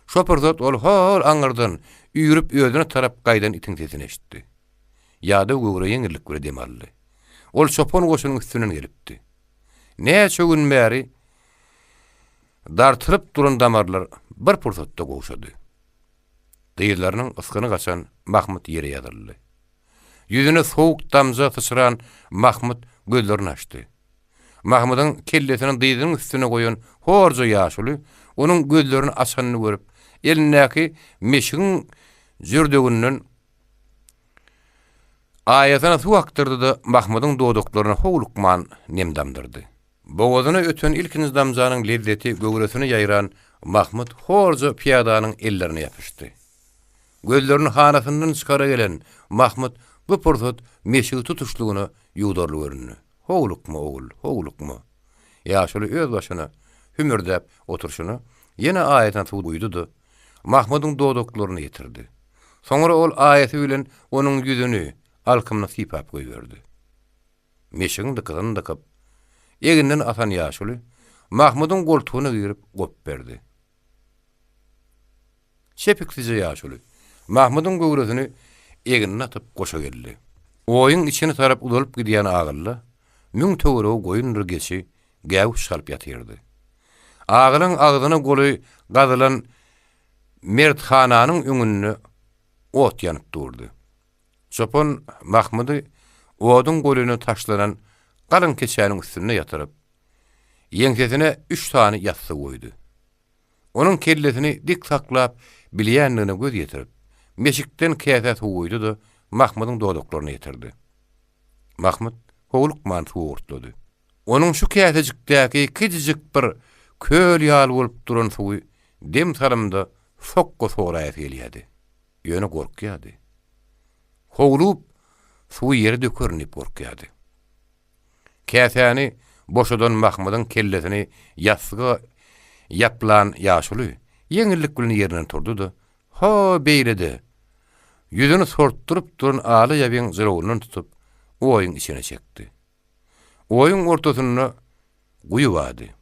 Şo pursat ol hol aňyrdan üýrüp özüne tarap gaýdan itiň sesini eşitdi. Ýadaw göwre ýeňillik bile dem aldy. Ol çopan goşunyň üstünden gelipdi. Näçe gün bäri dartylyp duran damarlar bir pursatda gowşady. Dyzlarynyň ysgyny gaçan Mahmyt ýere ýazyldy. Ýüzüne sowuk damja syçran Mahmyt gözlerini açdy. Mahmydyň kellesini dyzynyň üstüne goýan horja ýaşuly onuň gözlerini açanyny görüp, elindäki meşigiň jürdeginden aýasyna suw akdyrdy-da, Mahmydyň dodaklaryna howlukman nem damdyrdy. Bogazyna öten ilkinji damjanyň lezzeti göwresine ýaýran Mahmyt horja pyýadanyň ellerine ýapyşdy. Gözlerini hanasyndan çykara gelen Mahmyt bu pursat meşigi tutuşlygyna ýuwdarly göründi. Howlukma, ogul, howlukma. Ýaşuly öz başyna hümürdäp oturyşyna ýene aýasyna suw guýdy-da, Mahmydyň dodaklaryna ýetirdi. Soňra ol aýasy bilen onuň ýüzüni, alkymyny sypap goýberdi. Meşigiň dykyzyny dykyp, eginden asan ýaşuly Mahmydyň goltugyna girip gop berdi. Çepiksije ýaşuly Mahmydyň göwresini egnine atyp goşa geldi. Oýuň içine tarap uzalyp gidýän agylda müň töweregi goýundyr geçi gäwüş salyp ýatyrdy. Agylyň agzyna goly gazylan merthananyň öňünde ot ýanyp durdy. Çopan Mahmydy oduň goluna taşlanan galyň keçäniň üstünde ýatyryp, ýeňsesine üç sany ýassyk goýdy. Onuň kellesini dik saklap bilýändigine göz ýetirip, meşikden käsä suw guýdy-da, Mahmydyň dodaklaryna ýetirdi. Mahmyt howlukman suwy gurtlady. Onuň şu käsejikdäki kiçijik bir köl ýaly bolup duran suwy. dem salymda sokga soraýasy gelýärdi. Ýöne gorkýardy. Howlugyp, suwy ýere dökerin diýip gorkýardy. Käsäni boşadan Mahmydyň kellesini ýassyga ýaplan ýaşuly ýeňillik bilen ýerinden turdy-da, ho beýlede, ýüzüni sortduryp duran ala ýabyň jylawyndan tutup, oýuň içine çekdi. Oýuň ortasynda guýy bardy.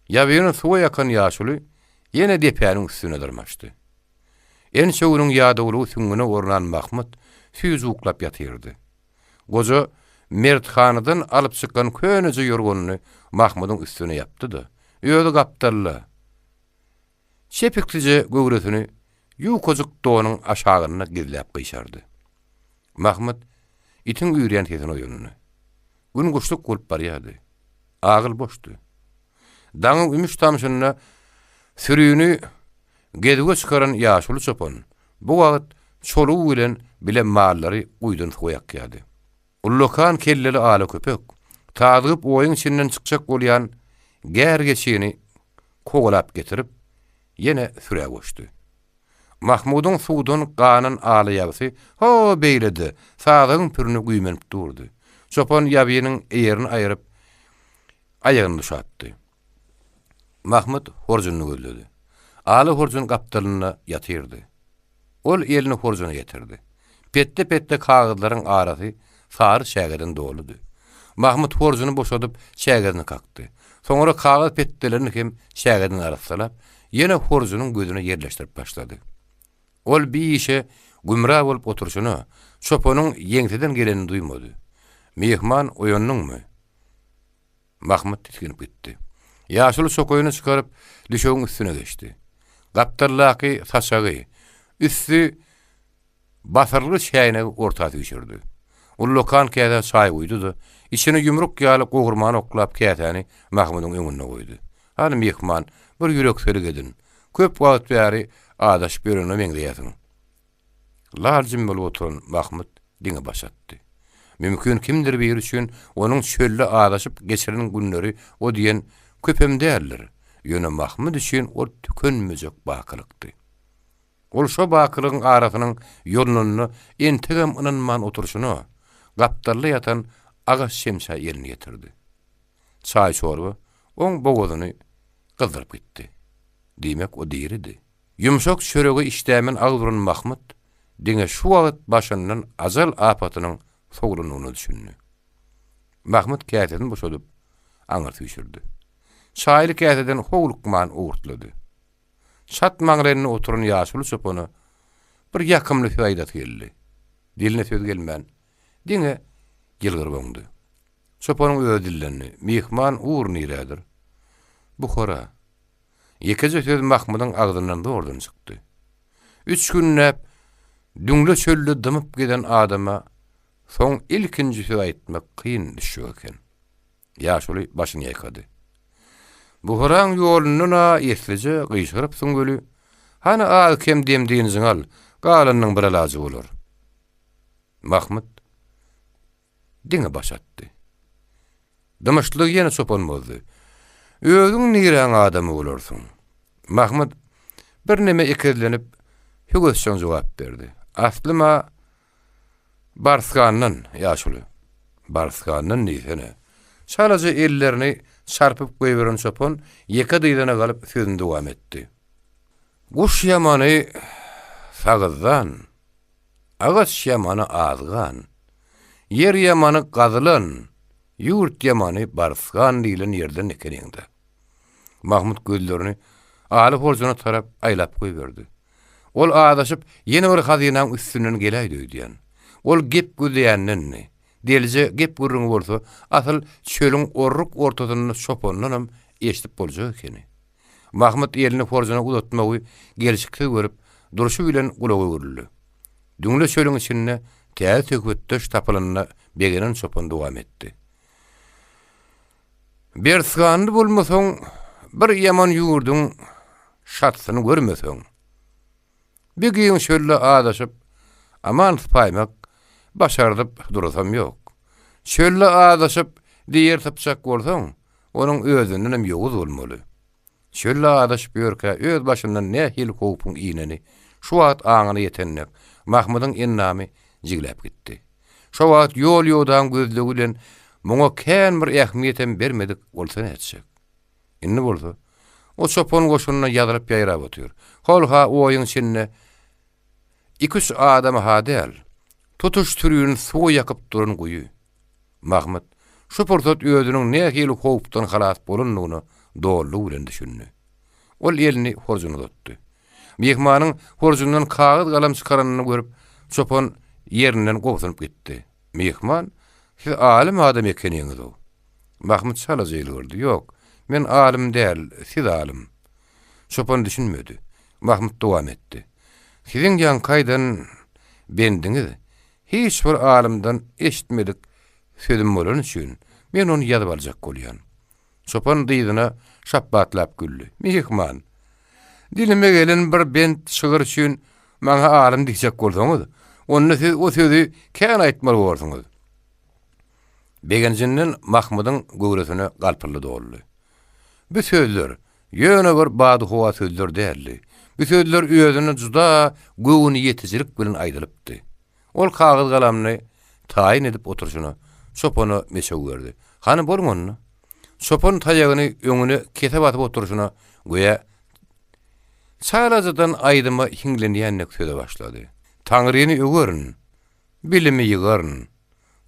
Ýabyny suwa ýakan ýaşuly ýene depäniň üstüne dyrmaşdy. Ençe günüň ýadawlygy süňňüne ornan Mahmyt süýji uklap ýatyrdy. Goja merthanadan alyp çykan köneje ýorganyny Mahmydyň üstüne ýapdy-da, özi gapdalda, çepiksije göwresini ýukajyk donuň aşagynda gizläp gyşardy. Mahmyt itiň üýrýän sesine oýandy. Gün guşluk bolup barýardy. Agyl boşdy. Daňyň ümüş-tamşynda sürini gezüwe çykaran ýaşuly çopan bu wagt çolugy bilen bile mallary guýudan suwa ýakýardy. Ullakan kelleli ala köpek tazygyp oýuň içinden çykjak bolýan gär geçini kowalap getirip, ýene sürä goşdy. Mahmudyň suwdan ganan ala ýabysy ho beýlede sazagyň pürüne güýmenip durdy. Çopan ýabynyň eýerini aýryp, aýagyny duşapdy. Mahmut horjunyny gözledi. Ala horjun gapdalynda ýatyrdy. Ol elini horjuna ýetirdi. Petde-petde kagyzlaryň arasy sary çägeden doludy. Mahmut horjuny boşadyp, çägesini kakdy. Soňra kagyz petdelerini hem çägeden arassalap, ýene horjunyň gözüne ýerleşdirip başlady. Ol bi işe gümra bolup oturyşyna, çopanyň ýeňseden gelenini duýmady. Myhman, oýandyňmy? Mahmyt tisginip gitdi. Ýaşuly çokaýyny çykaryp, düşegiň üstüne geçdi. Gapdaldaky saçagy, üsti basyrylgy çäýnegi orta süýşürdi. Ullakan käsä çaý guýdy-da, içine ýumruk ýaly gowurmany oklap käsäni Mahmydyň öňünde goýdy. Hany myhman, bir ýürekselik edin. Köp wagt bäri azaşyp ýörene meňzeýärsiň. Lal-jim bolup oturan Mahmyt diňe baş atdy. Mümkin kimdir biri üçin onuň çölde azaşyp geçiren günleri o diýen köpem däldir, ýöne Mahmyt üçin ol tükenmejek bakylykdy. Ol şo bakylygyň arasynyň ýolunanyna entegem ynanman oturyşyna, gapdalda ýatan agaç çemçä elini ýetirdi. Çaý-çorba oň bogazyny gyzdyryp gitdi. Diýmek, o diridi. Ýumşak çörege işdämen agyz uran Mahmyt diňe şu wagt başyndan ajal apatynyň sowlandygyna düşündi. Mahmyt käsesini boşadyp, aňyr süýşürdi. Çaýly käseden howlukman owurtlady. Çat maňlaýynda oturan ýaşuly çopana bir ýakymly söz aýdasy geldi. Diline söz gelmän, diňe ýylgyryp oňdy. Çopanyň özi dillendi, Myhman ugur nirädir? Buhara. Ýekeje söz Mahmydyň agzyndan zordan çykdy. Üç günläp düňle çölde dymyp gezen adama soň ilkinji söz aýtmak kyn düşjek eken. Ýaşuly başyny ýaýkady. Buharaň ýolundan-a eslije gyşarypsyň weli, hany az-kem dem-dynjyňy al, galanynyň bir alajy bolar. Mahmyt diňe baş atdy. Dymyşlygy ýene çopan bozdy. Özüň niräň adamy bolarsyň? Mahmyt birneme ekezlenip, höwesjeň jogap berdi. Aslym-a Barsgandan, ýaşuly. Barsgandan diýsene. Çalaja ellerini çarpyp goýberen çopan ýeke dyzyna galyp sözüni dowam etdi. Guş ýamany sagyzdan, Agaç ýamany azgan, Ýer ýamany gazylan, Ýurt ýamany barsgan diýlen ýerden ekeniň-dä. Mahmut gözlerini Aly horjuna tarap aýlap goýberdi. Ol azaşyp, ýene bir hazynaň üstünden geläýdi öýdýän. Ol gep gözleýändendi. Delje gep-gürrüňi bolsa, asyl çölüň orruk ortasynda çopandanam eşidip boljak ekeni. Mahmyt elini horjuna uzatmagy gelşiksiz görüp, durşy bilen gulaga öwrüldi. Düňle çölüň içinde täze söhbetdeş tapylanyna begenen çopan dowam etdi. Bersganly bolmasaň, bir ýaman ýurduň şatsyny görmeseň, bir giň çölde azaşyp, aman sypaýmak başardyp durasam ýok. Çölde azaşyp, diýer sypjak bolsaň, onuň özündenem ýowuz bolmaly. Çölde azaşyp ýörkä öz başyndan nähili howpuň ineni şu wagt aňyna ýeten dek, Mahmydyň endamy jigläp gitdi. Şo wagt ýol-ýodaň gözlegi bilen muňa kän bir ähmiýetem bermedik bolsa nätjek. Indi bolsa, o çopan goşunda ýazylyp-ýaýrap otyr. Hol-ha oýuň içinde iki-üç adamy-ha däl, tutuş sürini suwa ýakyp duran guýy. Mahmyt şu pursat özüniň nähili howpdan halas bolandygyna dolulygy bilen düşündi. Ol elini horjuna uzatdy. Myhmanyň horjundan kagyz-galam çykaranyny görüp, çopan ýerinden gobsunyp gitdi. Myhman, siz alym adam ekeniňiz-ow. Mahmyt çalaja ýylgyrdy. Ýok, men alym däl, siz alym. Çopan düşünmedi. Mahmyt dowam etdi. Siziň ýaňky aýdan bendiňiz hiç bir alymdan eşitmedik sözüm bolany üçin, men ony ýazyp aljak bolýan. Çopan dyzyna şapbatlap güldi. Myhman, dilime gelen bir bent şygyr üçin maňa alym diýjek bolsaňyz, onda siz o sözi kän aýtmaly borsuňyz. Begenjinden Mahmydyň göwresine galpyldy doldy. Bu sözler ýöne bir badyhowa sözler däldi. Bu sözler özüne juda göwnüýetijilik bilen aýdylypdy. Ol kagyz-galamyny taýyn edip oturyşyna çopana meçew berdi. Hany boluň onda. Çopan taýagyny öňüne kese basyp oturyşyna göýä çalajadan aýdyma hiňlenýän dek söze başlady. Taňryny öwerin, bilimi ýygaryn,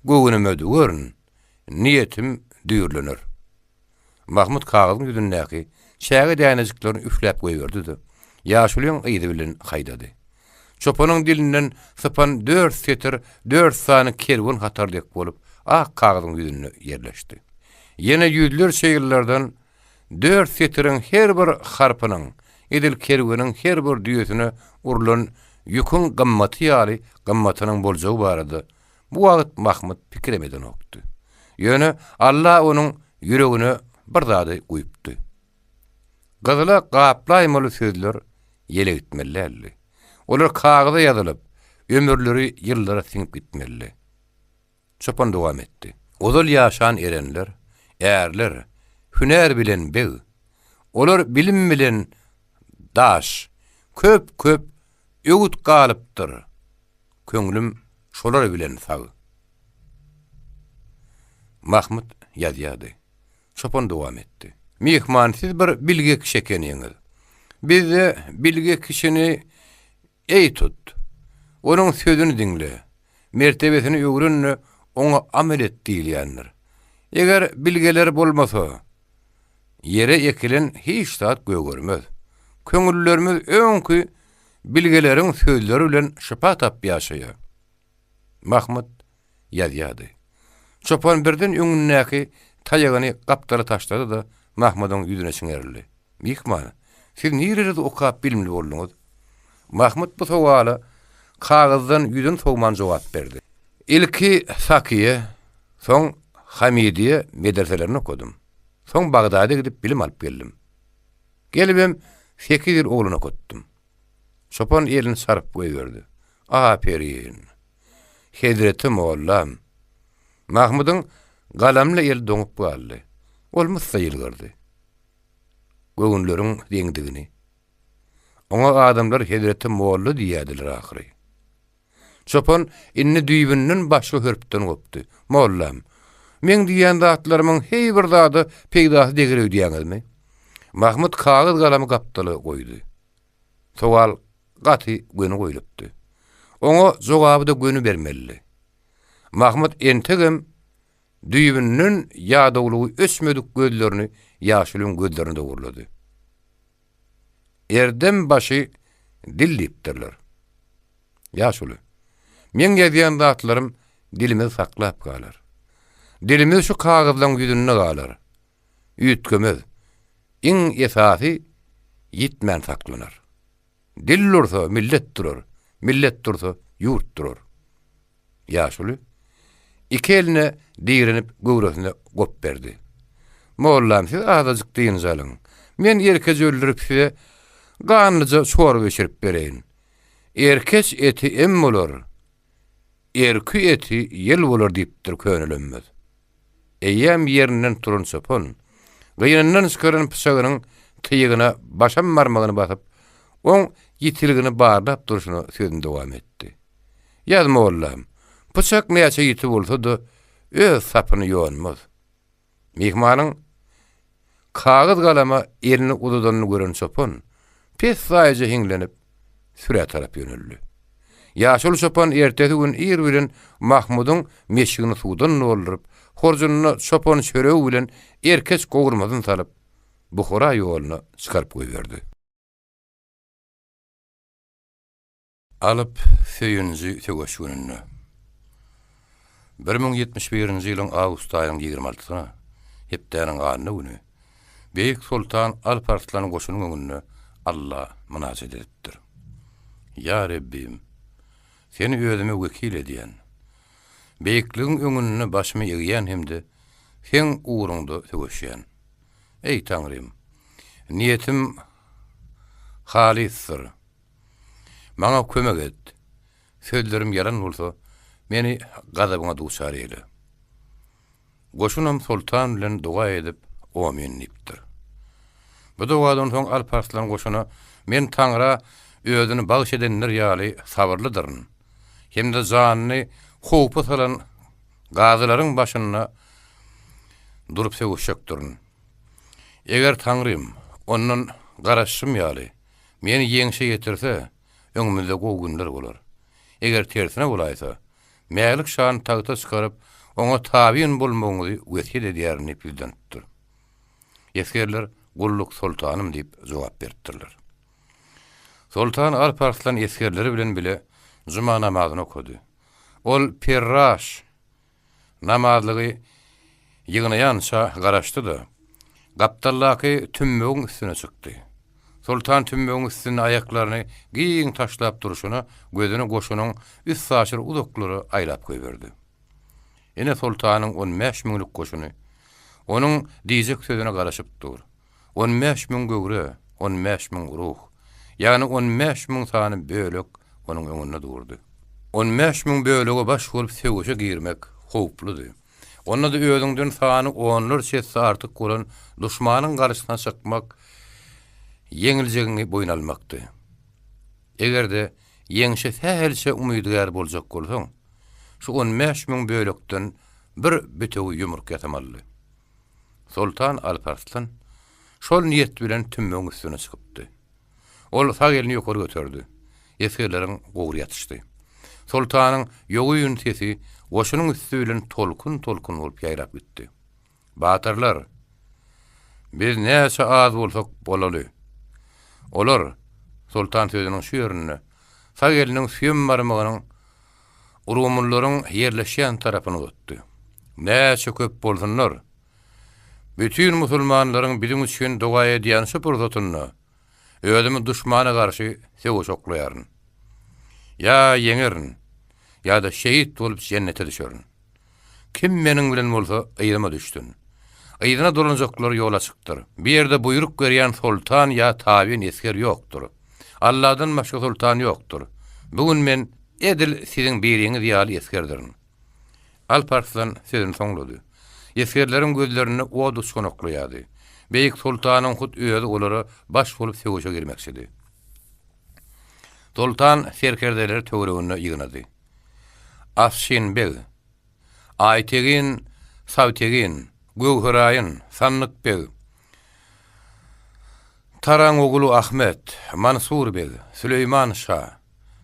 göwnüme düwerin, niýetim düýrlener. Mahmyt kagyzyň ýüzündäki çäge dänejiklerini üfläp goýberdi-de, ýaşulyň yzy bilen haýdady. Çopanyň dilinden sypan dört setir dört sany kerwen hatar dek bolup, ak kagyzyň ýüzünde ýerleşdi. Ýene ýüzlerçe ýyllardan dört setiriň her bir harpynyň edil kerweniň her bir düýesine urlan ýüküň gymmaty ýaly gymmatynyň boljagy barada Bu wagt Mahmyt pikirem edenokdy. Ýöne Alla onuň ýüregine bir zady guýupdy. Gyzyla gaplaýmaly sözler ýele gitmeli däldi. Olar kagyza ýazylyp, ömürleri ýyllara siňip gitmelidi. Çopan dowam etdi. Ozal ýaşan erenler, ärler, hünär bilen beg. Olar bilim bilen daş, köp-köp öwüt galypdyr. Köňlüm şolar bilen sag. Mahmyt ýazýardy. Çopan dowam etdi. Myhman, siz bir bilge kişi ekeniňiz. Bizde bilge kişini eý tut. Onuň sözüni diňle. Mertebesini öwren-de, oňa amel et diýilýändir. Eger bilgeler bolmasa, ýere ekilen hiç zat gögermez. Köňüllerimiz öňki Bilgeleriň sözleri bilen şypa tapyp ýaşaýar. Mahmyt ýazýardy. Çopan birden öňündäki taýagyny gapdala taşlady-da, Mahmydyň ýüzüne çiňerildi. Myhman, siz nirelerde okap bilimli bolduňyz? Mahmyt bu sowala kagyzdan ýüzüni sowman jogap berdi. Ilki Sakiýe, soň Hamidiýe medreselerini okadym. Soň Bagdada gidip bilim alyp geldim. Gelibem sekiz ýyl oglan okatdym. Çopan elini çarpyp goýberdi. Aperin! Hezreti mollam! Mahmydyň galamly eli doňup galdy. Ol myssa ýylgyrdy. Göwünleriň deňdigini. Oňa adamlar hezreti molla diýýärdiler ahyry. Çopan indi düýbünden başga hörpden gopdy. Mollam, meň diýýän zatlarymyň heý bir zada peýdasy deger öýdýäňizmi? Mahmyt kagyz-galamy gapdala goýdy. Sowal gaty göni goýlupdy. Oňa jogaby-da göni bermelidi. Mahmyt entegem düýbünden ýadawlygy öçmedik gözlerini ýaşulyň gözlerine dogurlady. Erdem başy dil diýipdirler. Ýaşuly, meň ýazýan zatlarym dilimizi saklap galar. Dilimiz şu kagyzlaň ýüzünde galar. Üýtgemez. Iň esasy ýitmän saklanar. Dil dursa, millet durar, millet dursa, ýurt durar. Ýaşuly iki eline direnip göwresine gop berdi. Mollam siz azajyk dynç alyň. Men erkeji öldürip size ganlyja çorba bişirip bereýin. Erkeç eti em bolar, erki eti ýel bolar diýipdir könelemmez. Eýýäm ýerinden turan çopan, gynyndan çykaran pyçagynyň tygyna başam barmagyny basyp, oň ýitiligini barlap durşuna sözüni dowam etdi. Ýaz mollam, pyçak näçe ýiti bolsa-da, öz sapyny ýonmaz. Myhmanyň kagyz-galama elini uzadanyny gören çopan, pessaýja hiňlenip, sürä tarap ýöneldi. Ýaşuly çopan ertesi gün ir bilen Mahmudyň meşigini suwdan dolduryp, horjunyna çopan çöregi bilen erkeç gowurmasyny salyp, Buhara ýoluna çykaryp goýberdi. Alyp söýünji söweş gününde. 1071-nji ýylyň awgust aýynyň ýigrimi altysyna, hepdäniň anna güni, Beýik Soltan Alp Arslan goşunyň öňünde Alla mynajat edipdir. Ýa Rebbim! Seni özüme wekil edýän. Beýikligiň öňünde başymy egýän hem-de Seň ugruňda söweşýän. Eý, Taňrym! Niýetim halysdyr. Maňa kömek et. Sözlerim ýalan bolsa, meni gazabyňa duçar eýle. Goşunam soltan bilen doga edip, Omyn diýipdir. Bu dogadan soň Alp Arslan goşuna, Men Taňra özüni bagyş edenler ýaly sabyrlydyryn hem-de janyny howpa salan gazylaryň başynda durup söweşjekdirin. Eger Taňrym ondan garaşşym ýaly, Meni ýeňşe ýetirse, öňümizde gowy günler bolar. Eger tersine bolaýsa, Mälik şany tagta çykaryp, oňa tabyn bolmagyňyzy wesýet edýärin diýip ýüzlenipdir. Esgerler, Gulluk, soltanym diýip jogap beripdirler. Soltan Alp Arslan esgerleri bilen bile juma namazyny okady. Ol perraş Namazlygy ýygnaýança garaşdy-da, gapdaldaky tümmegiň üstüne çykdy. Soltan tümmegiň üstünde aýaklaryny giň taşlap durşuna gözüni goşunyň üstaşyr uzaklara aýlap goýberdi. Ine soltanyň on bäş müňlük goşuny onuň diýjek sözüne garaşyp dur. 15 müň göwre, 15 müň ruh, ýagny 15 müň sany bölek onuň öňünde durdy. 15 müň bölege baş bolup söweşe girmek howpludy. Onda-da özüňden sany onlarça esse artyk bolan duşmanyň garşysyna çykmak ýeňiljegiňi boýun almakdy. Eger-de ýeňşe sähelçe umydygär boljak bolsaň, şu 15 müň bölekden bir bütewi ýumruk ýasamalydy. Soltan Alp Arslan şol niýet bilen tümmegiň üstüne çykypdy. Ol sag elini ýokary göterdi. Esgerleriň gowry ýatyşdy. Soltanyň ýogyn sesi goşunyň üsti bilen tolkun-tolkun bolup ýaýrap gitdi. Batyrlar! Biz näçe az bolsak bolaly. Olar, Soltan sözüniň şu ýerinde sag eliniň süýem barmagynyň Rumlylaryň ýerleşýän tarapyny uzatdy. Näçe köp bolsunlar, bütin musulmanlaryň biziň üçin doga edýän şu pursatynda özümi duşmana garşy söweşe oklaýaryn. Ýa ýeňerin, ýa-da şehit bolup jennete düşerin. Kim meniň bilen bolsa yzyma düşsün. Yzyna dolanjaklara ýol açykdyr. Bu ýerde buýruk berýän soltan ýa tabyn esger ýokdur. Alladan başga soltan ýokdur. Bu gün men edil siziň biriňiz ýaly esgerdirin. Alp Arslan sözüni soňlady. Esgerleriň gözlerinde ot uçganaklaýardy. Beýik soltanyň hut özi olara baş bolup söweşe girmekçidi. Soltan serkerdeleri töwereginde ýygnady. Afşin beg, Aýtegin, Sawtegin, Göwheraýyn, Sandyk beg, Taraň ogly Ahmet, Mansur beg, Süleýman şa,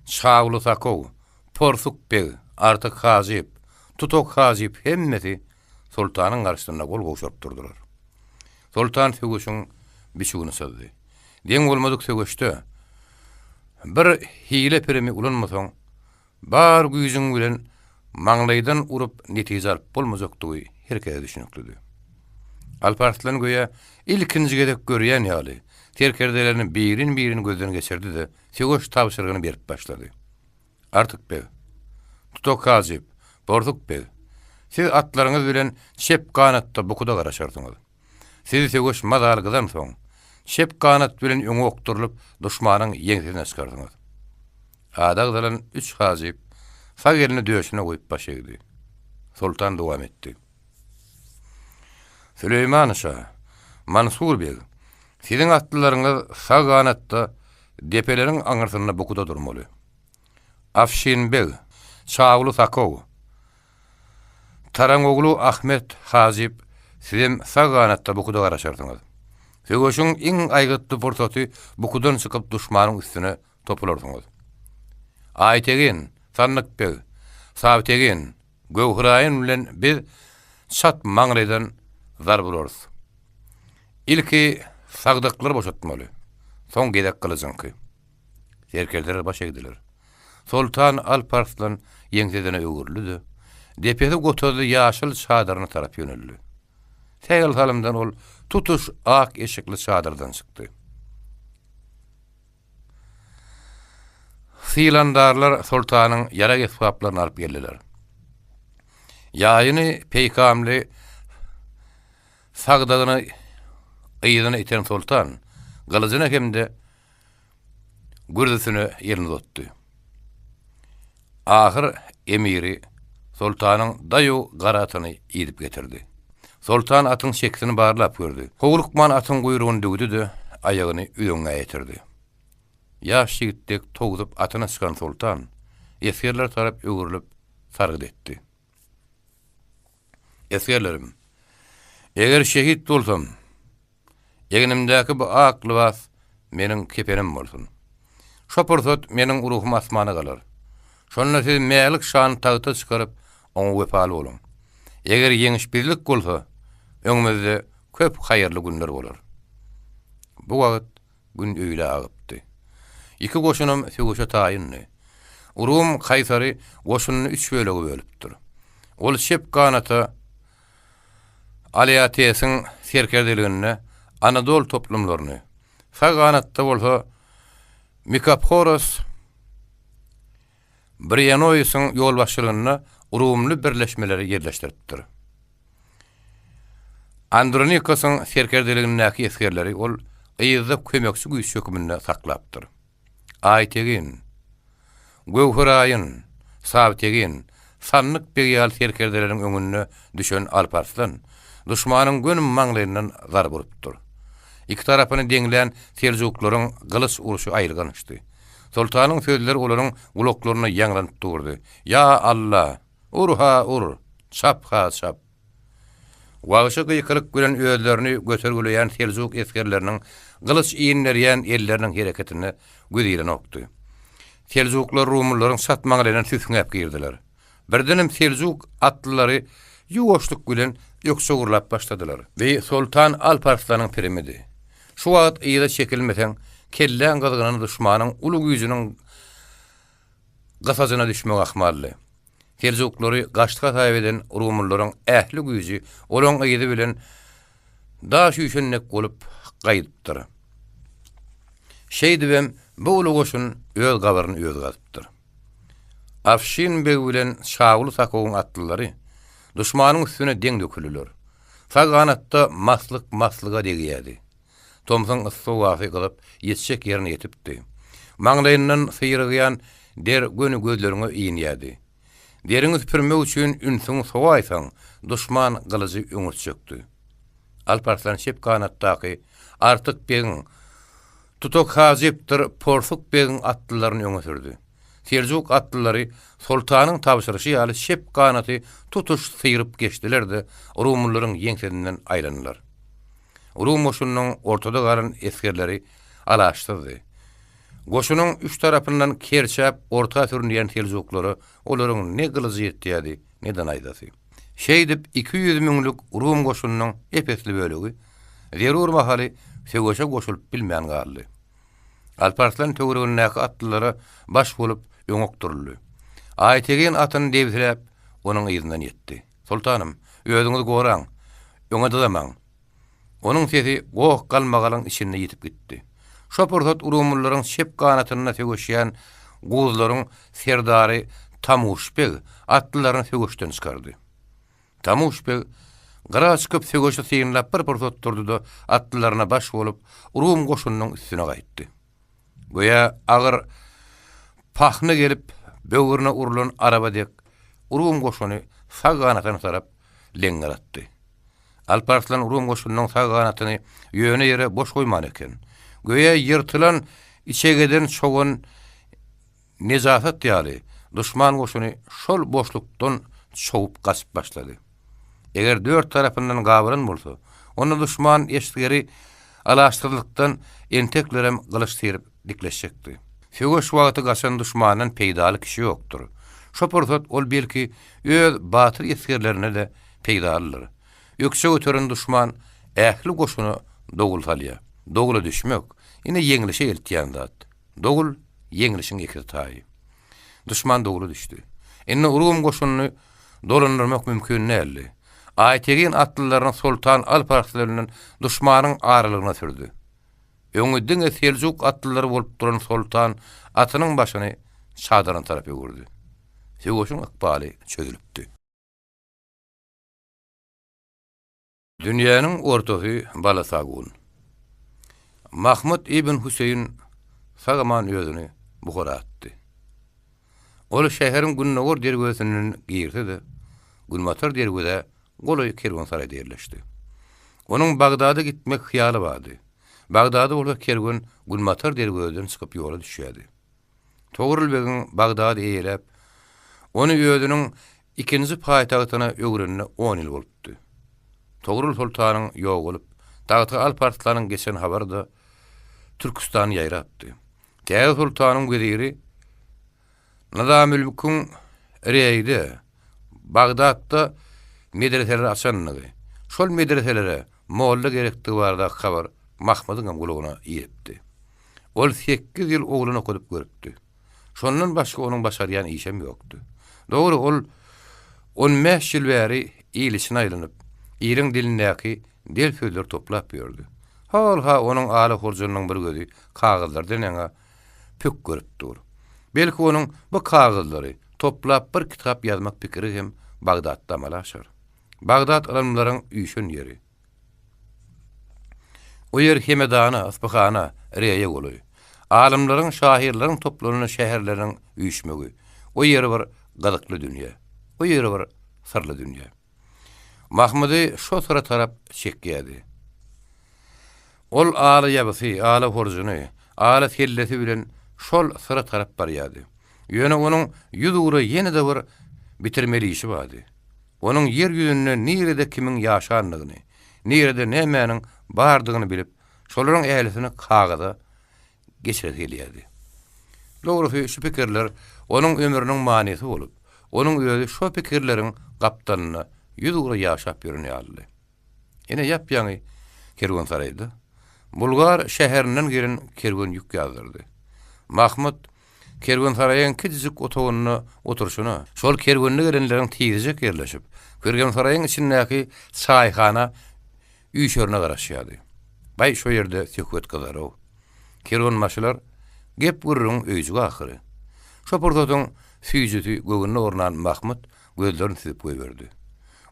Çawly Sakow, Porsuk beg, Artyk hajyp, Tutok hajyp hemmesi soltanyň garşysynda gol gowşuryp durdular. Soltan söweşiň biçüwini çyzdy. Deň bolmadyk söweşde bir hile-pirimi ulanmasaň, Bar güýjüň bilen maňlaýdan urup netije alyp bolmajakdygy her kese düşüniklidi. Alp Arslan göýä ilkinji gezek görýän ýaly, serkerdelerini birin-birin gözden geçirdi-de, söweş tabşyrygyny berip başlady. Artyk beg, Tutok hajyp, Borsuk beg, siz atlaryňyz bilen çep ganatda bukuda garaşarsyňyz. Sizi söweş mazaly gyzansoň, çep ganat bilen öňe okdurylyp, duşmanyň ýeňsesine çykarsyňyz. Ady agzalan üç hajyp sag elini döşüne goýup baş egdi. Soltan dowam etdi. Süleýman şa, Mansur beg! Siziň atlylaryňyz sag ganatda depeleriň aňyrsynda bukuda durmaly. Afşin beg, Çawly Sakow, Taraňogly Ahmet hajyp sizem sag ganatda bukuda garaşarsyňyz. Söweşiň iň aýgytly pursaty bukudan çykyp duşmanyň üstüne topularsyňyz. Aýtegin, Sandyk beg, Sawtegin, Göwheraýyn bilen biz çat maňlaýdan zarb urarys. Ilki sagdyklary boşatmaly, soň gezek gylyjyňky. Serkerdeler baş egdiler. Soltan Alp Arslan ýeňsesine öwrüldi-de, depesi gotazly ýaşyl çadyryna tarap ýöneldi. Sähel salymdan ol tutuş ak eşikli çadyrdan çykdy. Sylandarlar soltanyň ýarag esbaplaryny alyp geldiler. Ýaýyny peýkamly sagdagyny yzyna iten soltan gylyjyna hem-de gürzüsine elini uzatdy. Ahyr emiri soltanyň daýaw gara atyny idip getirdi. Soltan atyň çekisini barlap gördi. Howlukman atyň guýrugyny düwdi-de, aýagyny üzeňňä ýetirdi. Ýaş ýigit dek towsup atyna çykan soltan, esgerlere tarap öwrülip sargyt etdi. Esgerlerim, eger şehit bolsam, Egnimdäki bu ak lybas meniň kepenim bolsun. Şo pursat meniň ruhum asmana galar. Şonda siz Mälik şany tagta çykaryp, oňa wepaly boluň. Eger ýeňiş bizlik bolsa, öňümizde köp haýyrly günler bolar. Bu wagt gün öýlä agypdy. Iki goşunam söweşe taýyndy. Rum kaýsary goşunyny üç bölege bölüpdir. Ol çep ganata Aliatesiň serkerdeliginde Anadol toplumlaryny, sag ganatda bolsa Mikaphoros Brianoisiň ýolbaşçylygynda rumly birleşmeleri ýerleşdiripdir. Andronikosyň serkerdeligindäki esgerleri ol yzda kömekçi güýç hökmünde saklapdyr. Aýtegin, Göwheraýyn, Sawtegin, Sandyk beg ýaly serkerdeleriň öňünde düşen Alparslan duşmanyň göni maňlaýyndan zarba urupdyr. Iki tarapyny deňlän seljuklaryň gylyç urşy aýylgançdy. Soltanyň sözleri olaryň gulaklarynda ýaňlanyp durdy, Ýa Alla! Ur-ha ur, çap-ha çap! Wagşy gykylyk bilen özlerini götergileýän seljuk esgerleriniň gylyç inderýän elleriniň hereketine göz ilenokdy. Seljuklar rumlylaryň çat maňlaýyndan süsňäp girdiler. Birdenem seljuk atlylary ýuwaşlyk bilen ökje gurlap başladylar. Bi Soltan Alp Arslanyň pirimidi. Şu wagt yza çekilmeseň, kelläň gyzgynyny duşmanyň uly güýjüniň gysajyna düşmek ahmaldy. Seljuklary gaçdy hasap eden rumlylaryň ähli güýji olaň yzy bilen daş üýşen dek bolup gaýdypdyr. Şeýdibem bu uly goşun öz gabyryny özi gazypdyr. Afşin beg bilen Şaguly Sakowyň atlylary duşmanyň üstüne deň döküldiler. Sag ganatda maslyk maslyga degýärdi. Tomsuň yssy howasy gyzyp, ýetjek ýerine ýetipdi. Maňlaýyndan syrygýan der göni gözleriňe inýärdi. Deriňi süpürmek üçin ünsüňi sowaýsaň, duşman gylyjy öňürtjekdi. Alp-Arslan çep ganatdaky Artyk begiň, Tutuk hajypdyr Porsuk begiň atlylaryny öňe sürdi. Seljuk atlylary soltanyň tabşyryşy ýaly çep ganaty tutuş syryp geçdiler-de, rumlylaryň ýeňsesinden aýlandylar. Rum goşunynyň ortada galan esgerleri alaçsyzdy. Goşunyň üç tarapyndan kerçäp orta sürünýän seljuklara olaryň ne gylyjy ýetýärdi, ne-de naýzasy. Şeýdip, 200 müňlük rum goşunynyň ep-esli bölegi zerur mahaly söweşe goşulyp bilmän galdy. Alparslan töweregindäki atlylara baş bolup öňe okduryldy. Aýtegin atyny debsiläp, onuň yzyndan ýetdi. Soltanym, özüňizi goraň, öňe dyzamaň! Onuň sesi goh-galmagalyň içinde ýitip gitdi. Şo pursat rumlylaryň çep ganatynda söweşýän guzlaryň serdary Tamuş beg atlylaryny söweşden çykardy. Tamuş beg gyra çykyp söweşi synlap bir pursat durdy-da, atlylaryna baş bolup, rum goşunynyň üstüne gaýtdy. Göýä agyr pahna gelip böwrüne urlan araba dek rum goşuny sag ganatyna tarap leňňer atdy. Alp Arslan Rum goşunynyň sag ganatyny ýöne ýere boş goýman eken. Göýä ýyrtylan içegeden çogan nejasat ýaly, duşman goşuny şol boşlukdan çowup gaçyp başlady. Eger dört tarapyndan gabalan bolsa, onda duşman esgeri alaçsyzlykdan enteklerem gylyç syryp dikleşjekdi. Söweş wagty gaçan duşmandan peýdaly kişi ýokdur. Şo pursat ol belki öz batyr esgerlerine-de peýdalydyr. Ökje göteren duşman ähli goşuna dowul salýar. Dowula düşmek, ine ýeňlişe eltýän zat. Dowul, ýeňlişiň ekiz taýy. Duşman dowula düşdi. Indi Rum goşunyny dolandyrmak mümkin däldi. Aýtegin atlylaryny Soltan Alp Arslan bilen duşmanyň aralygyna sürdi. Öňi diňe seljuk atlylary bolup duran Soltan atynyň başyny çadyryna tarap öwürdi. Söweşiň ykbaly çözülipdi. Dünýäniň ortasy Balasagun. Mahmyt ibn Hüseýin sag-aman özüni Buhara atdy. Ol şäheriň gündogar derwezesinden girse-de, günbatar derwezä golaý kerwensaraýda ýerleşdi. Onuň Bagdada gitmek hyýaly bardy. Bagdada bolsa kerwen günbatar derwezeden çykyp ýola düşýärdi. Togrul begiň Bagdady eýeläp, ony özüniň ikinji paýtagtyna öwrenine on ýyl bolupdy. Togrul soltanyň ýogalyp, tagta Alp Arslanyň geçen habary-da Türküstana ýaýrapdy. Täze soltanyň weziri Nyzamülmüküň Reýde, Bagdatda medreseler açandygy, şol medreselere molla gerekdigi baradaky habar Mahmydyňam gulagyna ýetipdi. Ol sekiz ýyl oglan okadyp görüpdi. Şondan başga onuň başarýan işem ýokdy. Dogry, ol on bäş ýyl bäri il içine aýlanyp, iliň dilindäki del sözleri toplap ýördi. Hol-ha onuň ala horjunynyň bir gözi kagyzlardan ýaňa pök görüp dur. Belki onuň bu kagyzlary toplap bir kitap ýazmak pikiri hem Bagdatda amala aşar. Bagdat ylymlaryň üýşen ýeri. O ýer Hemedana, Yspyhana, Reýe golaý. Alymlaryň, şahyrlaryň toplanan şäherleriniň üýşmegi. O ýeri bir gyzykly dünýä. O ýeri bir syrly dünýä. Mahmydy şo syra tarap çekýärdi. Ol ala ýabysy, ala horjuny, ala sellesi bilen şol syra tarap barýardy. Ýöne onuň ýüzugra ýene-de bir bitirmeli işi bardy. Onuň ýer ýüzünde nirede kimiň ýaşandygyny, nirede nämäniň bardygyny bilip, şolaryň ählisini kagyza geçiresi gelýärdi. Dogrusy, şu pikirler onuň ömrüniň manysy bolup, onuň özi şo pikirleriň gapdalynda ýüzugra ýaşap ýören ýalydy. Ine, ýap-ýaňy kerwensaraýda Bulgar şäherinden gelen kerwen ýük ýazdyrdy. Mahmyt kerwensaraýyň kiçijik otagynda oturyşyna, şol kerwende gelenleriň tizjek ýerleşip, kerwensaraýyň içindäki çaýhana üýşerine garaşýardy. Baý, şo ýerde söhbet gyzar-ow. Kerwenbaşylar gep-gürrüňiň öýjügi ahyry. Şo pursatyň süýjüsi göwnüne ornan Mahmyt gözlerini süzüp goýberdi.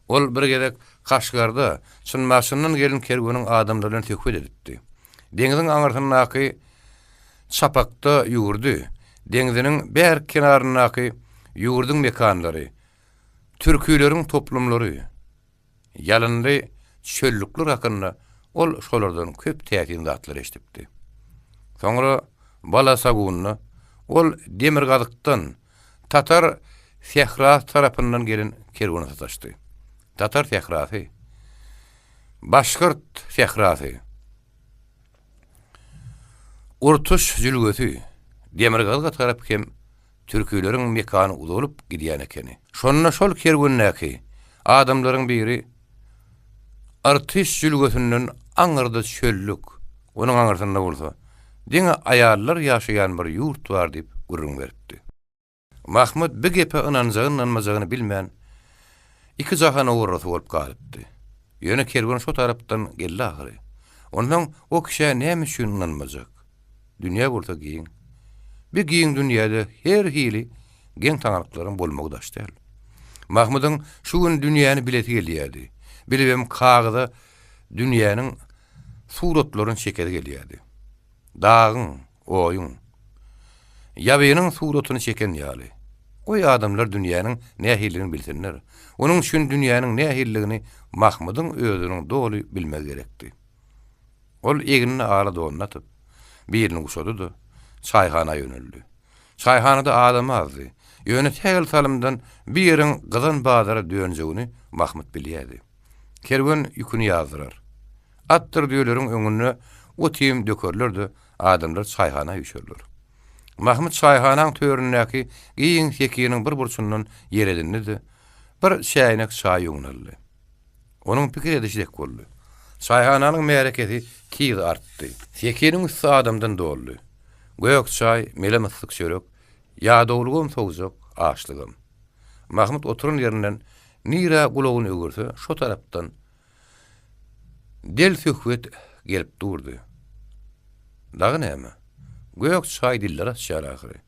Ol bir gezek Kaşgarda Çynbaşyndan gelen kerweniň adamlary bilen söhbet edipdi. Deňziň aňyrsyndaky Çapakda ýurdy, deňziniň bärki kenaryndaky ýurduň mekanlary, türkileriň toplumlary, ýalynly çöllükler hakynda ol şolardan köp täsin zatlar eşidipdi. Soňra Balasagunda ol demirgazykdan, Tatar sährasy tarapyndan gelen kerwene sataşdy. Tatar sährasy. Başgyrt sährasy. Urtuş jülgesi demirgazyga tarap hem türkileriň mekany uzalyp gidýän ekeni. Şonda şol kerwendäki adamlaryň biri Irtyş jülgesinden aňyrda çöllük, onuň aňyrsynda bolsa diňe aýallar ýaşaýan bir ýurt bar diýip gürrüň beripdi. Mahmyt bi gepe ynanjagyny-ynanmajagyny bilmän, iki jahan ogurrasy bolup galypdy. Ýöne kerwen şo tarapdan geldi ahyry. Onsoň o kişä näme üçin ynanmajak? Dünýä bolsa giň. Bi giň dünýäde her hili geň-taňalyklaryň bolmagy daş däl. Mahmydyň şu gün dünýäni bilesi gelýärdi. Bilibem kagyza dünýäniň suratlaryny çekesi gelýärdi. Dagyň, oýuň, ýabynyň suratyny çeken ýaly. Goý adamlar dünýäniň nähililigini bilsinler. Onuň üçin dünýäniň nähililigini Mahmydyň özüniň doly bilmegi gerekdi. Ol egnine ala donuny atyp, bilini guşady-da, çaýhana ýöneldi. Çaýhanada adam azdy. Ýöne sähel salymdan bu ýeriň gyzan bazara dönjegini Mahmyt bilýärdi. Kerwen ýüküni ýazdyrar. Atdyr düýeleriň öňünde ot-iým dökerler-de, adamlar çaýhana üýşerler. Mahmyt çaýhanaň töründäki giň sekiniň bir burçundan ýer edindi-de, bir çäýnek çaý öňüne aldy. Onuň pikir edişi dek boldy. Çaýhananyň märekesi tiz artdy. Sekiniň üsti adamdan doldy. Gök çaý, mele-myssyk çörek, ýadawlygam sowujak, açlygam. Mahmyt oturan ýerinden nirä gulagyny öwürse, şo tarapdan del söhbet gelip durdy. Dagy näme? Gök çaý diller açýar ahyry.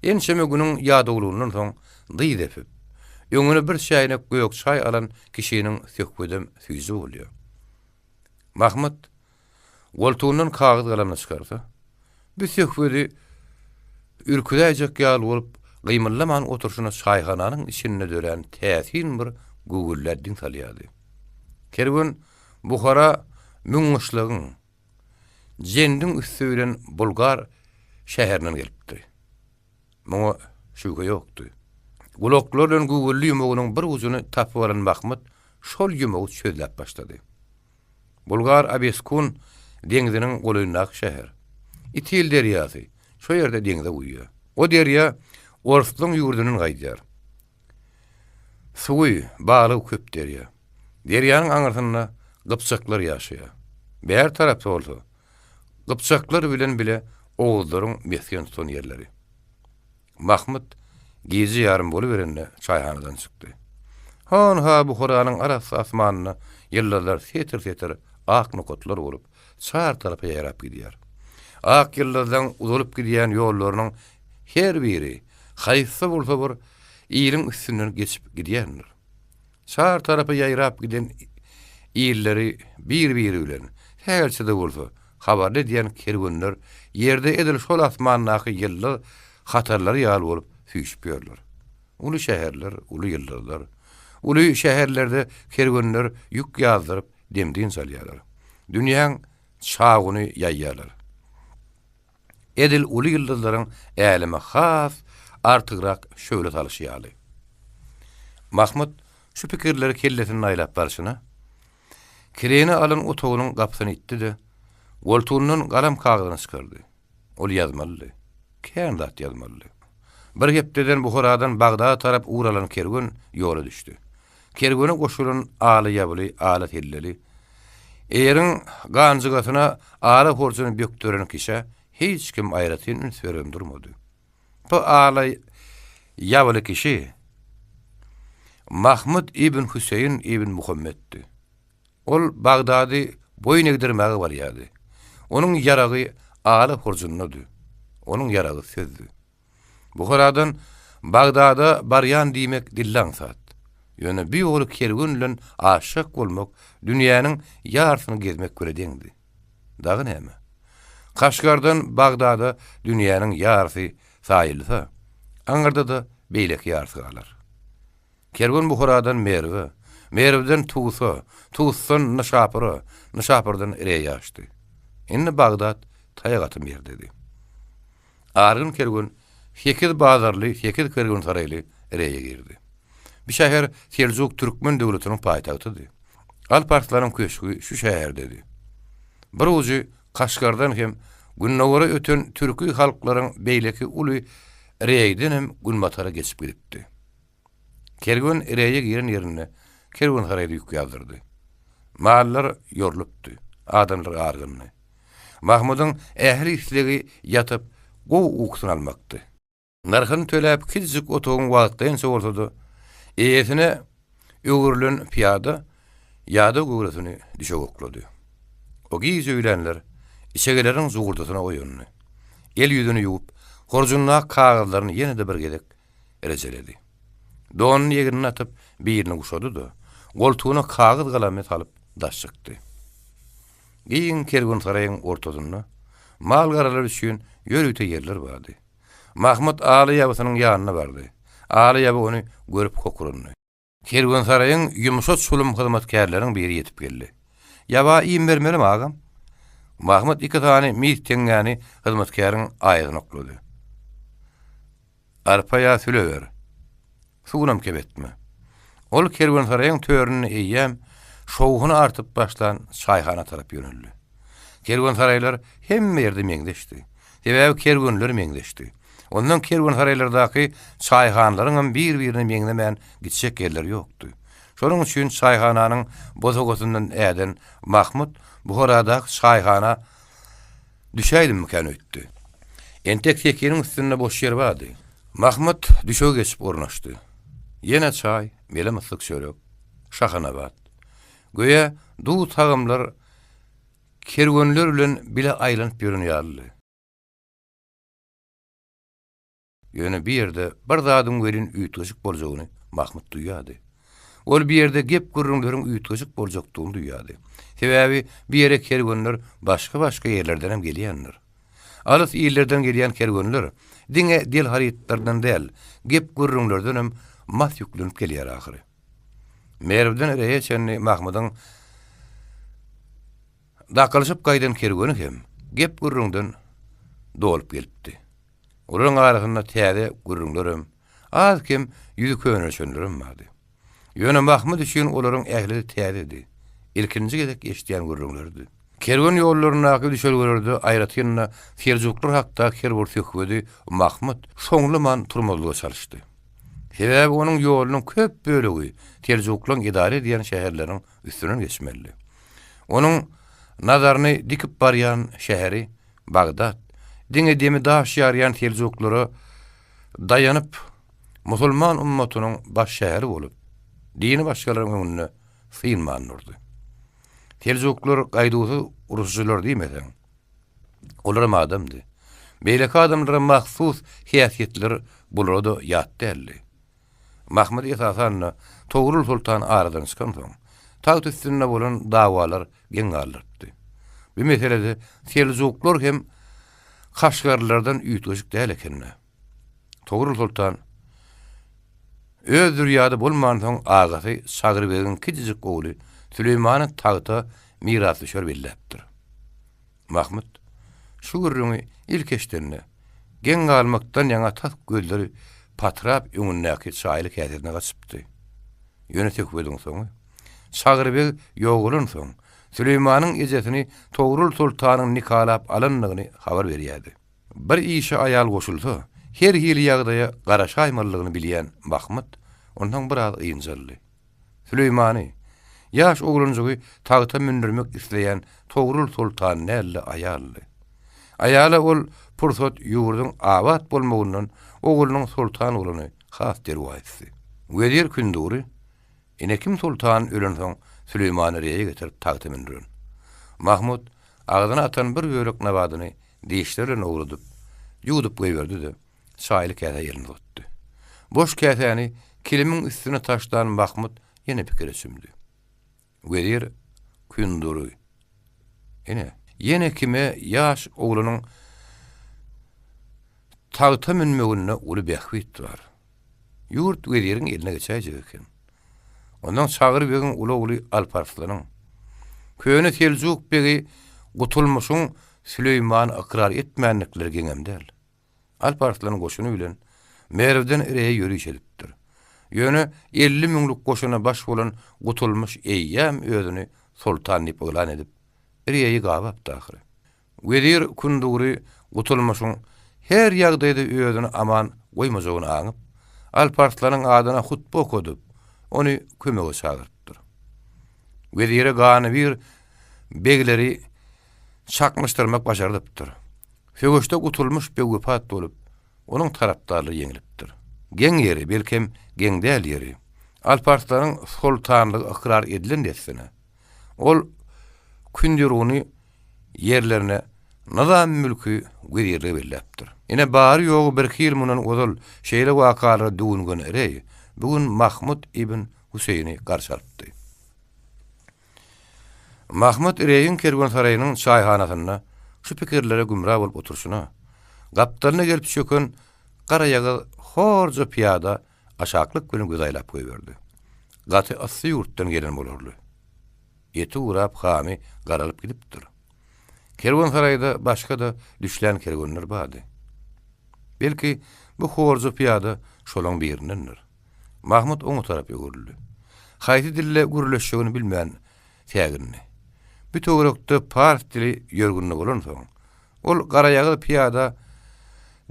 Ençeme günüň ýadawlygyndan soň dyz epip, öňüne bir çäýnek gök çaý alan kişiniň söhbedem süýji bolýar. Mahmyt goltugyndan kagyz-galamyny çykarsa, bu söhbedi ürküzäýjek ýaly bolup, gymyldaman oturyşyna çaýhananyň içinde dörän täsin bir güwwüldä diň salýardy. Kerwen Buhara Müňgyşlagyň, Jendiň üsti bilen Bulgar şäherinden gelipdi. Muňa şübhe ýokdy. Gulaklar bilen güwwüldi ýumagynyň bir ujuny tapyp alan Mahmyt şol ýumagy çözläp başlady. Bulgar Abeskun deňziniň golaýyndaky şäher. Itil derýasy şo ýerde deňze guýýar. O derýa orslaň ýurdundan gaýdýar. Suwy, balygy köp derýa. Derýanyň aňyrsynda gypjaklar ýaşaýar. Bäri tarapda bolsa, gypjaklar bilen bile oguzlaryň mesgen tutan ýerleri. Mahmyt gije ýarym boluberende çaýhanadan çykdy. Hon-ha Buharanyň arassa asmanynda ýyldyzlar setir-setir ak nokatlar bolup, çar tarapa ýaýrap gidýär. Ak ýyldyzlaň uzalyp gidýän ýollarynyň her biri haýsy bolsa bir iliň üstünden geçip gidýändir. Çar tarapa ýaýrap giden illeri bir-biri bilen, sähelçe-de bolsa, habarly edýän kerwenler ýerde edil şol asmandaky ýyldyz hatarlary ýaly bolup süýşüp ýörler. Uly şäherler, uly ýyldyzlar. Uly şäherlerde kerwenler ýük ýazdyryp, dem-dynç alýarlar. Dünýäň çawuny ýaýýarlar. Edil uly ýyldyzlaryň äleme has artygrak şöhle salyşy ýaly. Mahmyt şu pikirleri kellesinde aýlap barşyna, kireýine alan otagynyň gapysyny itdi-de, goltugyndan galam-kagyzyny çykardy. Ol ýazmalydy. Kän zat ýazmalydy. Bir hepdeden Buharadan Bagdada tarap ugur alan kerwen ýola düşdi. Kerwene goşulan ala ýabyly, ala selleli, eýeriň ganjygasyna ala horjuny bökderen kişä hiç kim aýratyn üns beribem durmady. Bu ala ýabyly kişi Mahmyt ibn Hüseýin ibn Muhammetdi. Ol Bagdady boýun egdirmäge barýardy. Onuň ýaragy ala horjunydy. Onuň ýaragy sözdi. Buharadan Bagdada barýan diýmek dilde aňsat. Ýöne bu ýoly kerwen bilen aşjak bolmak dünýäniň ýarsyny gezmek bile deňdi. Dagy näme? Kaşgardan Bagdada dünýäniň ýarysy saýylsa, aňyrda-da beýleki ýarysy galar. Kerwen Buharadan Merwe, Merwden Tusa, Tusdan Nyşapura, Nyşapurdan Reýe aşdy. Indi Bagdat taýak atym ýerdedi. Argyn kerwen sekiz bazarly, sekiz kerwensaraýly Reýe girdi. Bu şäher Seljuk türkmen döwletiniň paýtagtydy. Alp Arslanyň köşgi şu şäherdedi. Bir ujy Kaşgardan hem gündogara öten türki halklaryň beýleki uly Reýden hem günbatara geçip gidipdi. Kerwen Reýe giren ýerinde kerwensaraýda ýük ýazdyrdy. Mallar ýorlupdy, adamlar argyndy. Mahmydyň ähli islegi ýatyp, gowy ukusyny almakdy. Nyrhyny töläp kiçijik otagyň wagtlaýynça bolsa-da, eýesine öwrülen pyýada ýadaw göwresini düşege oklady. O gije öýlänler içegeleriniň jugurdysyna oýandy. El-ýüzüni ýuwup, horjundaky kagyzlaryny ýene-de bir gezek rejeledi. Donuny egnine atyp, birini guşady-da, goltugyna kagyz-galamy salyp daş çykdy. Giň kerwensaraýyň ortasynda mal-garalar üçin ýörite ýerler bardy. Mahmyt Aly ýabysynyň ýanyna bardy. Aly ýaby ony görüp hokrandy. Kerwensaraýyň ýumşa çulum hyzmatkärleriniň biri ýetip geldi. Ýaba iým bermelimi, agam? Mahmyt iki sany mis teňňäni hyzmatkäriň aýasyna oklady. Arpa ýa süle ber. Suwunam kem etme. Ol kerwensaraýyň töründe eýýäm şowhuny artyp başlan çaýhana tarap ýöneldi. Kerwensaraýlar hemme ýerde meňzeşdi. Sebäbi kerwenler meňzeşdi. Ondan kerwensaraýlardaky çaýhanalaryňam bir-birine meňzemän gitjek ýerleri ýokdy. Şonuň üçin çaýhananyň bosagasyndan äden Mahmut Buharadaky çaýhana düşäýdimmikän öýtdi. Entek sekiniň üstünde boş ýer bardy. Mahmut düşege geçip ornaşdy. Ýene çaý, mele-myssyk çörek, şahanabat. Göýä duz-tagamlar kerwenler bilen bile aýlanyp ýören ýalydy. Ýöne bu ýerde bir zadyň welin üýtgeşik boljagyny Mahmyt duýýardy. Ol bu ýerde gep-gürrüňleriň üýtgeşik boljakdygyny duýýardy. Sebäbi bu ýere kerwenler başga-başga ýerlerdenem gelýändir. Alys illerden gelýän kerwenler diňe del harytlardan däl, gep-gürrüňlerdenem mas ýüklenip gelýär ahyry. Merwden Reýe çenli Mahmydyň dakylyşyp gaýdan kerweni hem gep-gürrüňden dolup gelipdi. Olaryň arasynda täze gürrüňlerem, az-kem ýüzi könelişenlerem bardy. Ýöne Mahmyt üçin olaryň ählisi täzedi, ilkinji gezek eşidýän gürrüňleridi. Kerwen ýollaryndaky düşelgelerde, aýratyn-da, seljuklar hakdaky her bir söhbedi Mahmyt soňlaman turmazlyga çalyşdy. Sebäbi onuň ýolunyň köp bölegi seljuklaryň edara edýän şäherleriniň üstünden geçmelidi. Onuň nazaryny dikip barýan şäheri Bagdat, diňe demi daş ýarýan seljuklara daýanyp, musulman ummatynyň baş şäheri bolup, dini başgalaryň öňünde synman durdy. Seljuklar gaýduwsyz uruşyjylar diýmeseň, olaram adamdy. Beýleki adamlara mahsus häsiýetler bulara-da ýat däldi. Mahmyt esasan-da Togrul soltan aradan çykansoň, tagt üstünde bolan dawalar geň galdyrypdy. Bu meselede seljuklar hem kaşgarlylardan üýtgeşik däl eken-dä. Togrul soltan öz zürýady bolmansoň agasy Çagry begiň kiçijik ogly Süleýmany tagta mirasdüşer belläpdir. Mahmyt şu gürrüňi ilk eşidende, geň galmakdan ýaňa tas gözleri patyrap öňündäki çaýly käsesine gaçypdy. Ýöne söhbediň soňy, Çagry beg ýogalansoň, Süleýmanyň ejesini Togrul soltanyň nikalap alandygyny habar berýärdi. Bir işe aýal goşulsa, her hili ýagdaýa garaşaýmalydygyny bilýän Mahmyt onsoň biraz ynjaldy. Süleýmany, ýaş oglanjygy tagta mündürmek isleýän Togrul soltan däl-de, aýaldy. Aýala ol pursat ýurduň abat bolmagyndan oglunyň soltan bolany has derwaýysdy. Wezir Künduri, Ine kim soltan ölensoň Süleýmany reýe getirip tagta mündüren. Mahmut agzyna atan bir bölek nabadyny dişleri bilen owradyp, ýuwdup goýberdi-de, çaýly käsä elini uzatdy. Boş käsäni kilimiň üstüne taşlan Mahmut ýene pikire çümdi. Wezir Kündury, Ine, ýene kime ýaş oglanyň tagta münmeginde uly bähbit bar. Ýurt weziriň eline geçäýjek eken. Ondan Çagry begiň uly ogly Alparslanyň, köne seljuk begi Gutulmyşyň Süleýmany ykrar etmänlikleri geňem däl. Alp Arslan goşuny bilen Merwden Reýe ýöriş edipdir. Ýöne 50 müňlük goşuna baş bolan Gutulmyş eýýäm özüni soltan diýip yglan edip, Reýi gabapdy ahyry. Wezir Kundury Gutulmyşyň her ýagdaýda özüni aman goýmajagyny aňyp, Alp Arslanyň adyna hutba okadyp, ony kömege çagyrypdyr. Wezire ganybir begleri çaknyşdyrmak başardypdyr. Söweşde Gutulmyş beg wepat bolup, onuň tarapdarlary ýeňlipdir. Geň ýeri, belkem, geň däl ýeri, Alp-Arslanyň soltanlygy ykrar edilen dessine, ol Kündiruny ýerlerine Nyzam-mülki wezirlige belläpdir. Ine, bary-ýogy birki ýyl mundan ozal şeýle wakalara düwüngen Reý bu gün Mahmut ibn Hüseýini garşy alypdy. Mahmyt Reýiň kerwensaraýynyň çaýhanasynda şu pikirlere gümra bolup oturyşyna, gapdalyna gelip çöken garaýagyz horja pyýada. aşaklyk bilen göz aýlap goýberdi. Gaty yssy ýurtdan gelen bolarly. Eti gurap, hamy garalyp gidipdir. Kerwensaraýda başga-da düşlän kerwenler bardy. Belki, bu horja pyýada şolaň birindendir. Mahmut oňa tarap öwrüldi. Haýsy dilde gürleşjegini bilmän sägindi. Bu töwerekde pars dili ýörgünli bolansoň, ol garaýagyz pyýada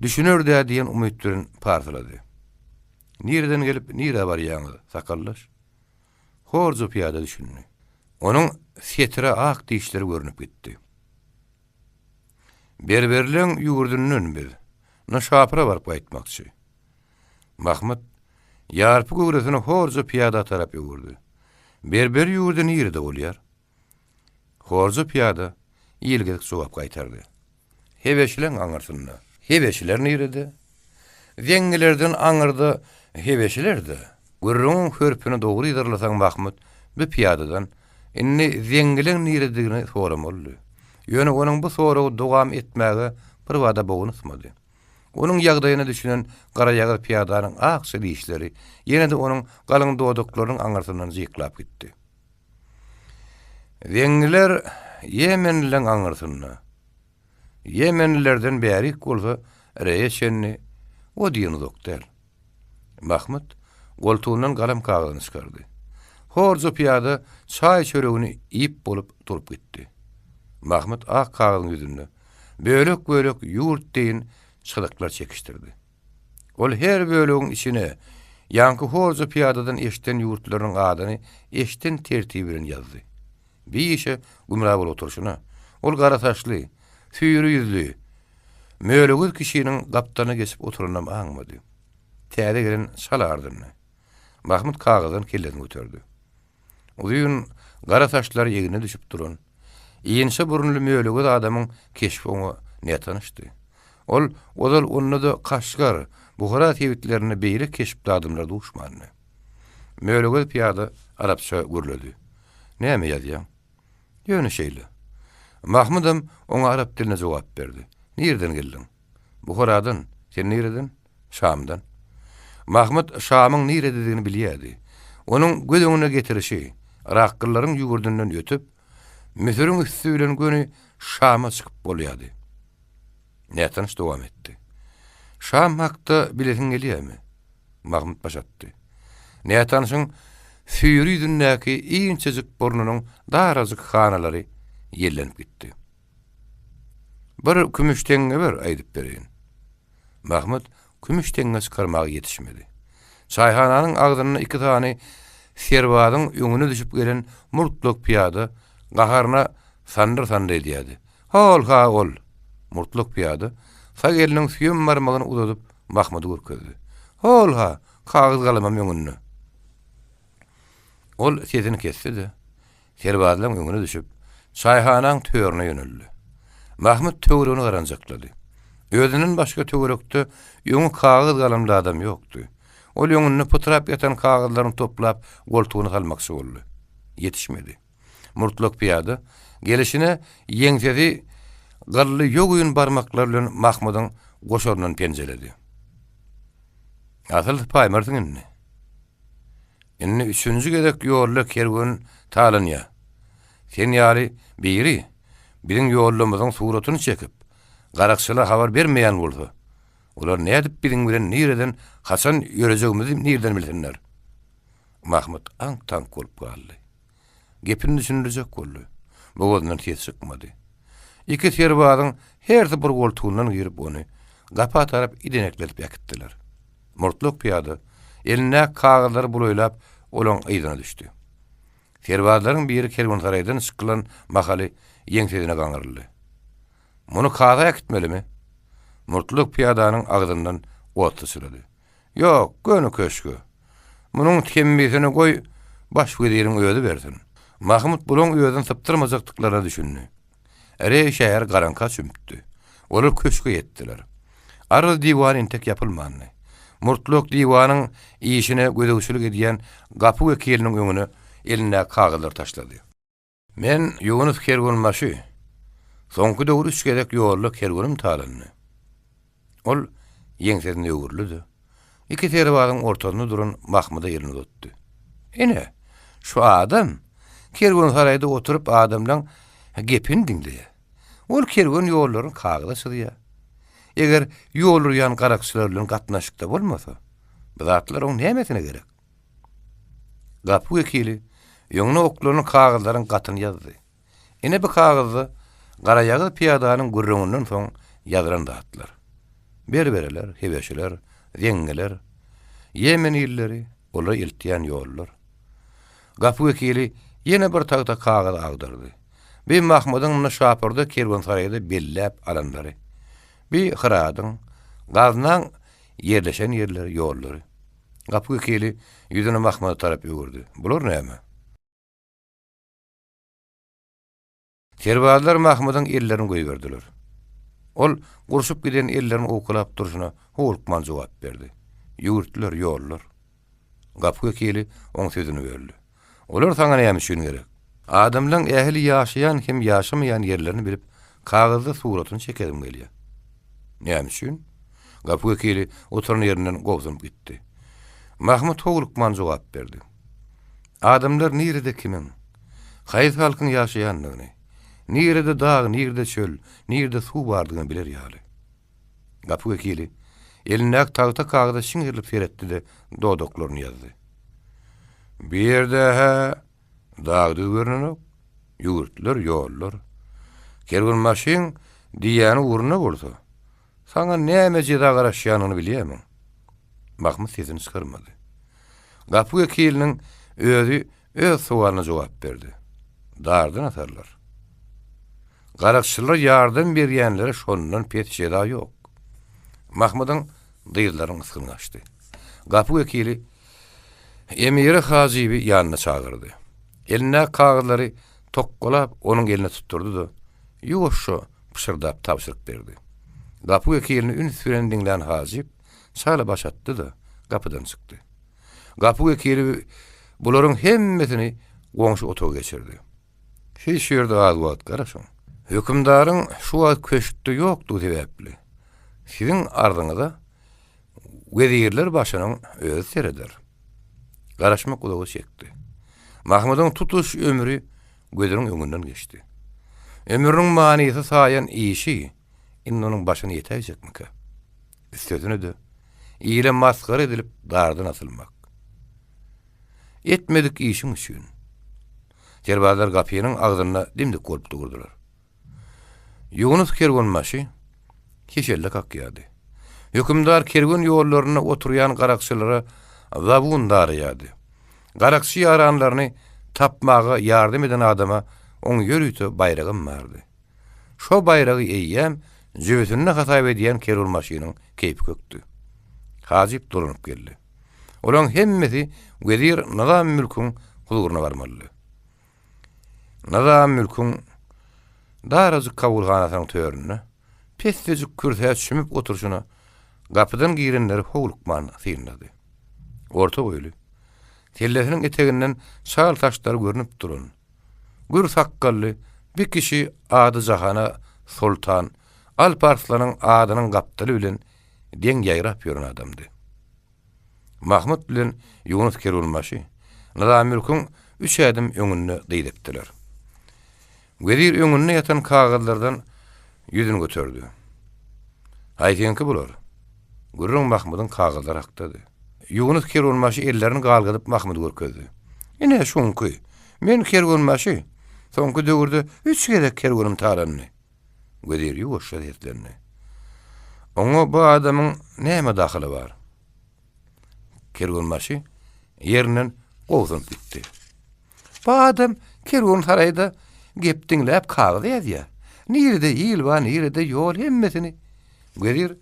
düşüner-dä diýen umyt bilen parsylady. Nireden gelip, nirä barýaňyz, sakaldaş? Horja pyýada düşündi. Onuň setire ak dişleri görnüp gitdi. Berberleň ýurdundan biz, Nyşapura baryp gaýtmakçy. Mahmyt ýarpy göwresini horja pyýada tarap öwürdi. Berber ýurdy nirede bolýar? Horja pyýada ilgezik jogap gaýtardy. Hebeşileň aňyrsynda. Hebeşiler nirede? Zeňňilerden aňyrda hebeşiler-dä. Gürrüňiň hörpüni dogry yzarlasaň Mahmyt bu pyýadadan indi zeňňileň nirededigini soramalydy. Ýöne onuň bu soragy dowam etmäge birbada bogny ysmady. Onuň ýagdaýyna düşünen garaýagyz pyýadanyň akja dişleri ýene-de onuň galyň dodaklarynyň aňyrsyndan jyklap gitdi. Zeňňiler ýemenlileň aňyrsynda. Ýemenlilerden bärik bolsa Reýe çenli o diýen uzak däl. Mahmyt goltugyndan galam-kagyzyny çykardy. Horja pyýada çaý-çöregini iýip bolup turup gitdi. Mahmyt ak kagyzyň ýüzünde bölek-bölek ýurt deýin çyzyklar çekişdirdi. Ol her bölegiň içine ýaňky horja pyýadadan eşiden ýurtlarynyň adyny eşiden tertibi bilen ýazdy. Bir işe gümra bolup oturyşyna, ol gara saçly, süýri ýüzli, mölegöz kişiniň gapdalyna geçip oturanynam aňmady. Täze gelen çal ardyndy. Mahmyt kagyzdan kellesini göterdi. Uzyn gara saçlary egne düşüp duran, inçe burunly mölegöz adamyň keşbi oňa nätanyşdy. Ol ozal onda-da Kaşgar, Buhara sebitlerinde beýle keşpli adamlara duşmandy. Mölegöz pyýada arapça gürledi. Näme ýazýaň? Ýöne şeýle. Mahmydam oňa arap dilinde jogap berdi. Nireden geldiň? Buharadan. Sen nireden? Şamdan. Mahmyt Şamyň nirededigini bilýärdi. Onuň göz öňüne getirişi, yraklylaryň ýüwürdünden ötüp, Müsüriň üsti bilen göni Şama çykyp bolýardy. Nätanyş dowam etdi. Şam hakda bilesiň gelýärmi? Mahmyt baş atdy. Nätanyşyň süýri ýüzündäki inçejik burnunyň darajyk hanalary ýellenip gitdi. Bir kümüş teňňe ber, aýdyp bereýin. Mahmyt kümüş teňňe çykarmaga ýetişmedi. Çaýhananyň agzynda iki sany serbazyň öňüne düşüp gelen murtlak pyýada gaharyna sandyr-sandyr edýärdi. Hol-ha ol! Murtlak pyýada sag eliniň süýem barmagyny uzadyp Mahmydy görkezdi. Hol-ha, kagyz-galamam öňünde. Ol sesini kesdi-de, Serbazlaryň öňüne düşüp, çaýhanaň törüne ýöneldi. Mahmyt töweregini garanjaklady. Özünden başga töwerekde öňi kagyz-galamly adam ýokdy. Ol öňünde pytrap ýatan kagyzlaryny toplap, goltugyna salmakçy boldy. Ýetişmedi. Murtlak pyýada gelişine ýeňsesi gylly ýogyn barmaklary bilen Mahmydyň goşaryndan penjeledi. Asyl sypaýmarsyň indi. Indi üçünji gezek ýolda kerwen talanýar. Sen ýaly biri biziň ýoldamyzyň suratyny çekip, garakçylara habar bermeýän bolsa, olar nädip biziň bilen nireden, haçan ýörejegimizi nireden bilsinler? Mahmyt aňk-taňk bolup galdy. Gepini düşündirjek boldy. Bogazyndan ses çykmady. Iki serbazyň hersi bir goltugyndan girip ony gapa tarap idenekledip äkitdiler. Murtlak pyýada elindäki kagyzlary bulaýlap olaň yzyna düşdi. Serbazlaryň biri kerwensaraýdan çykylan mahaly ýeňsesine gaňryldy. Muny kaza äkitmelimi? Murtlak pyýadanyň agzyndan ot syçrady. Ýok, göni köşge. Munuň temmisini goý, baş weziriň özi bersin. Mahmyt bulaň özüni sypdyrmajakdyklaryna düşündi. Reý şäheri garaňka çümüpdi. Olar köşge ýetdiler. Aryz diwany entek ýapylmandy. Murtlak diwanyň işine gözegçilik edýän gapy wekiliniň öňüne elindäki kagyzlary taşlady. Men Ýunus kerwenbaşy. Soňky döwür üç gezek ýolda kerwenim talandy. Ol ýeňsesine öwrüldi-de. Iki serbazyň ortasynda duran Mahmyda elini uzatdy. Ine, şu adam kerwensaraýda oturyp adamlaň gepini diňleýär. Ol kerwen ýollaryny kagyza çyzýar. Eger ýol urýan garakçylar bilen gatnaşykda bolmasa, bu zatlar oň nämesine gerek? Gapy wekili öňüne oklanan kagyzlaryň gatyny ýazdy. Ine bu kagyzda garaýagyz pyýadanyň gürrüňinden soň ýazylan zatlar. Berbereler, hebeşiler, zeňňiler, Ýemen illeri, olara eltýän ýollar. Gapy wekili ýene bir tagta kagyz agdardy. Bi Mahmydyň Nyşapurda kerwensaraýda belläp alanlary. Bi Hyradyň, Gaznaň ýerleşen ýerleri, ýollary. Gapy wekili ýüzüni Mahmyda tarap öwürdi. Bular näme? Serbazlar Mahmydyň ellerini goýberdiler. Ol gurşup giden ellerini owkalap durşuna howlukman jogap berdi. Ýüwürtler, ýollar. Gapy wekili oň sözüni böldi. Olar saňa näme üçin gerek? Adamlaň ähli ýaşaýan hem ýaşamaýan ýerlerini bilip, kagyzda suratyny çekesim gelýär. Näme üçin? Gapy wekili oturan ýerinden gobsunyp gitdi. Mahmyt howlukman jogap berdi. Adamlar nirede kimiň, haýsy halkyň ýaşaýandygyny, nirede dag, nirede çöl, nirede suw bardygyny biler ýaly. Gapy wekili elindäki tagta kagyza şiňňirilip seretdi-de, dodaklaryny ýazdy. Bu ýerde-hä dag-düz görnenok, ýurtlar, ýollar. Kerwenbaşyň diýýäni ugruna bolsa, Saňa näme jeza garaşýanyny bilýärmiň? Mahmyt sesini çykarmady. Gapy wekiliniň özi öz sowalyna jogap berdi. Dardan asarlar. Garakçylara ýardam berýänlere şondan pes jeza ýok. Mahmydyň dyzlarynyň ysgyny gaçdy. Gapy wekili Emiri Hajyby ýanyna çagyrdy. Elindäki kagyzlary tokgalap onuň eline tutdurdy-da, ýuwaşja pyşyrdap tabşyryk berdi. Gapy wekilini üns bilen diňlän Hajyp çala baş atdy-da, gapydan çykdy. Gapy wekili bularyň hemmesini goňşy otaga geçirdi. Siz şu ýerde az wagt garaşyň. Hökümdaryň şu wagt köşkde ýokdugy sebäpli, siziň arzyňyza wezirler başynyň özi sereder. Garaşmak uzaga çekdi. Mahmydyň tutuş ömri gözüniň öňünden geçdi. Ömrüniň manysy saýan işi indi onuň başyna ýetäýjekmikä? Üstesine-de, ile masgara edilip dardan asylmak. Etmedik işiň üçin. Serbazlar gapynyň agzynda dim-dik bolup durdular. Ýunus kerwenbaşy heşelle kakýardy. Hökümdar kerwen ýollarynda oturýan garakçylara zabun daraýardy. Garakçy ýaranlaryny tapmaga ýardam eden adama oň ýörite baýragam bardy. Şo baýragy eýýäm jübüsinde hasap edýän kerwenbaşynyň keýpi kökdi. Hajyp dolanyp geldi. Olaň hemmesi wezir Nyzam Mülküň huzuryna barmalydy. Nyzam Mülküň darajyk kabulhanasynyň töründe pessejik kürsä çümüp oturyşyna gapydan girenleri howlukman synlady. Orta boýly, sellesiniň eteginden çal saçlary görnüp duran, gür sakgally bir kişi ady jahana soltan Alp Arslanyň adynyň gapdaly bilen deň ýaýrap ýören adamdy. Mahmyt bilen Ýunus kerwenbaşy Nyzammülküň üç ädim öňünde dyz epdiler. Wezir öňünde ýatan kagyzlardan ýüzüni göterdi. Haýsyňky bular? Gürrüň Mahmydyň kagyzlary hakdady. Ýunus kerwenbaşy ellerini galgadyp Mahmydy görkezdi. Ine, şuňky. Men kerwenbaşy. Soňky döwürde üç gezek kerwenim talandy. Wezir ýuwaşja seslendi. Oňa bu adamyň näme dahyly bar? Kerwenbaşy ýerinden gobsunyp gitdi. Bu adam kerwensaraýda gep diňläp kagyz ýazýar. Nirede il bar, nirede ýol hemmesini. Wezir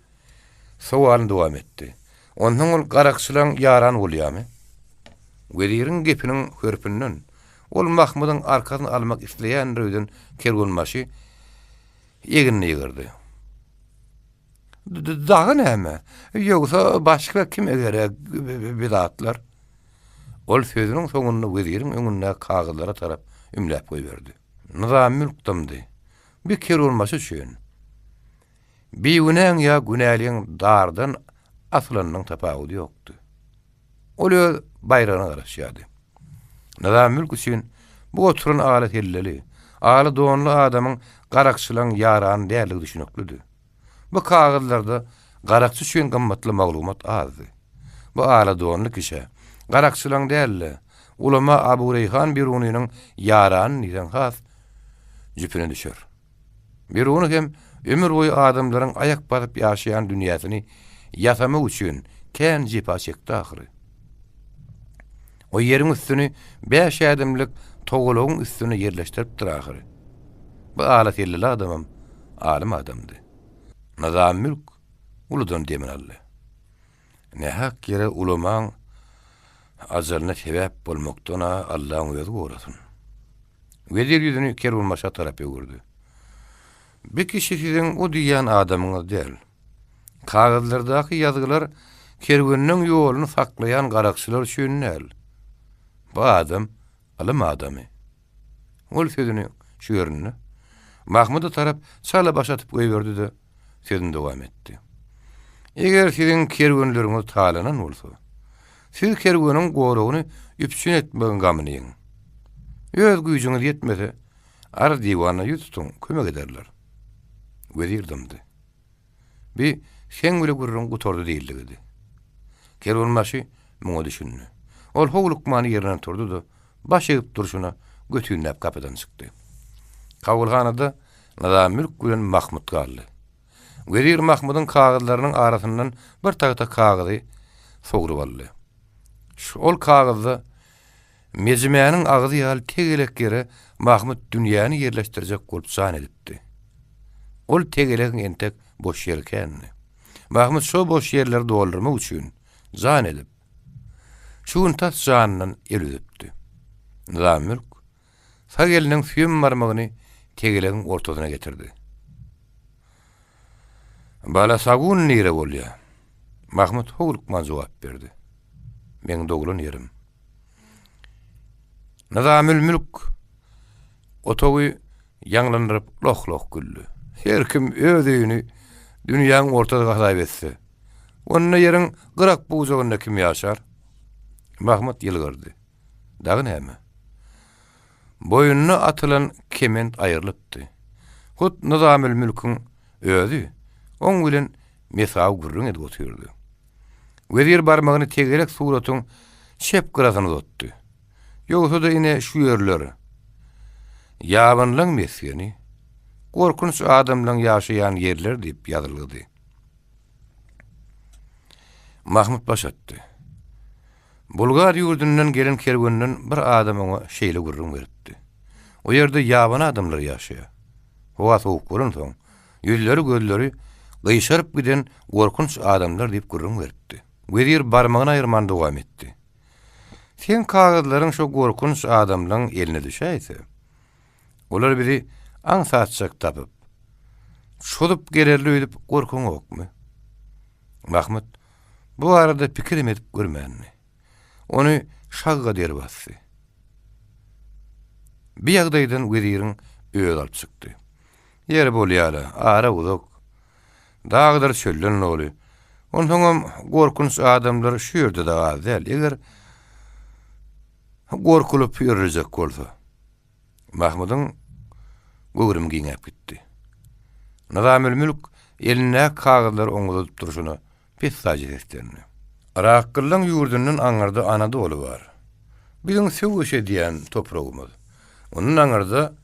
sowalyny dowam etdi. Onsoň ol garakçylaň ýarany bolýarmy? Weziriň gepiniň hörpünden Ol Mahmydyň arkasyny almak isleýändir öýden kerwenbaşy egnini ýygyrdy. Dagy näme? Ýogsa başga kime gerek bi zatlar? Ol sözüniň soňunda weziriň öňündäki kagyzlara tarap ümläp goýberdi. Nyzammülk dymdy. Bi kerwenbaşy üçin Bigünäň ýa günäliň dardan. asylanynyň tapawudy ýokdy. Ol öz baýragyna garaşýardy. Nyzammülk üçin bu oturan ala selleli, ala donly adamyň garakçylaryň ýarany däldigi düşüniklidi. Bu kagyzlarda garakçy üçin gymmatly maglumat azdy. Bu ala donly kişä garakçylaryň däl-de, ulama Abu Reýhan Birunynyň ýarany diýseň has jüpüne düşer. Biruny hem ömür boýy adamlaryň aýak basyp ýaşaýan dünýäsini ýasamak üçin kän jepa çekdi ahyry. O ýeriň üstüni bäş ädimlik togalagyň üstüne ýerleşdiripdir ahyry. Bu ala selleli adamam alym adamdy. Nyzammülk uludan demini aldy. Nähak ýere ulamaň ajalyna sebäp bolmakdan-a Allaň özi gorasyn. Wezir ýüzüni kerwenbaşa tarap öwürdi. Bi kişi siziň o diýýän adamyňyz däl. Kagyzlardaky ýazgylar kerwenleň ýoluny saklaýan garakçylar üçin däl. Bu adam ylym adamy. Ol sözüni şu ýerinde Mahmyda tarap çala baş atyp goýberdi-de, sözüni dowam etdi. Eger siziň kerwenleriňiz talanan bolsa, siz kerweniň goragyny üpjün etmegiň gamyny iýiň. Öz güýjüňiz ýetmese, arz diwana ýüz tutuň, kömek ederler. Wezir dymdy. Bi seň bile gürrüň gutardy diýildigidi. Kerwenbaşy muňa düşündi. Ol howlukman ýerinden turdy-da, baş egip durşuna götünläp gapydan çykdy. Kabulhanada Nyzammülk bilen Mahmyt galdy. Wezir Mahmydyň kagyzlarynyň arasyndan bir tagta kagyzy sogrup aldy. Şol kagyzda Mejimäniň agzy ýaly tegelek ýere Mahmyt dünýäni ýerleşdirjek bolup jan edipdi. Ol tegelegiň entek boş ýeri kändi. Mahmyt şo boş ýerleri doldurmak üçin jan edip, şu gün tas janyndan el üzüpdi. Nyzammülk sag eliniň süýem barmagyny tegelegiň ortasyna getirdi. Balasagun nire bolýa? Mahmyt howlukman jogap berdi. Meň doglan ýerim. Nyzamülmülk otagy ýaňlandyryp loh-loh güldi. Her kim öz öýüni dünýäň ortasy hasap etse, onda ýeriň gyrak-bujagynda kim ýaşar? Mahmyt ýylgyrdy. Dagy näme? Boýnuna atylan kement aýrylypdy. Hut Nyzamülmülküň özi oň bilen mesawy gürrüň edip otyrdy. Wezir barmagyny tegelek suratyň çep gyrasyna uzatdy. Ýogsa-da ine şu ýerler ýabanylaň mesgeni, gorkunç adamlaň ýaşaýan ýerleri diýip ýazylgydy. Mahmyt baş atdy. Bulgar ýurdundan gelen kerwenden bir adam oňa şeýle gürrüň beripdi. O ýerde ýabany adamlar ýaşaýar. Howa sowuk bolansoň, Ýüzleri-gözleri gyşaryp giden gorkunç adamlar diýip gürrüň beripdi. Wezir barmagyny aýyrman dowam etdi. Seň kagyzlaryň şo gorkunç adamlaň eline düşäýse, olar bizi aňsatjak tapyp, çozup gelerli öýdüp gorkaňokmy? Mahmyt bu barada pikirem edip görmändi. Ony şagga der basdy. Bi ýagdaýdan weziriň özi alyp çykdy. Ýeri bolýa-la, ara uzak. Dagdyr çölden doly. Onsoňam gorkunç adamlar şu ýerde-de az däl, eger gorkulyp ýörüljek bolsa. Mahmydyň göwrümi giňäp gitdi. Nyzamülmülk elindäki kagyzlary oňa uzadyp durşuna pessaýja seslendi. Yraklylaň ýurdundan aňyrda Anadoly bar. Biziň söweş edýän topragymyz. Ondan aňyrda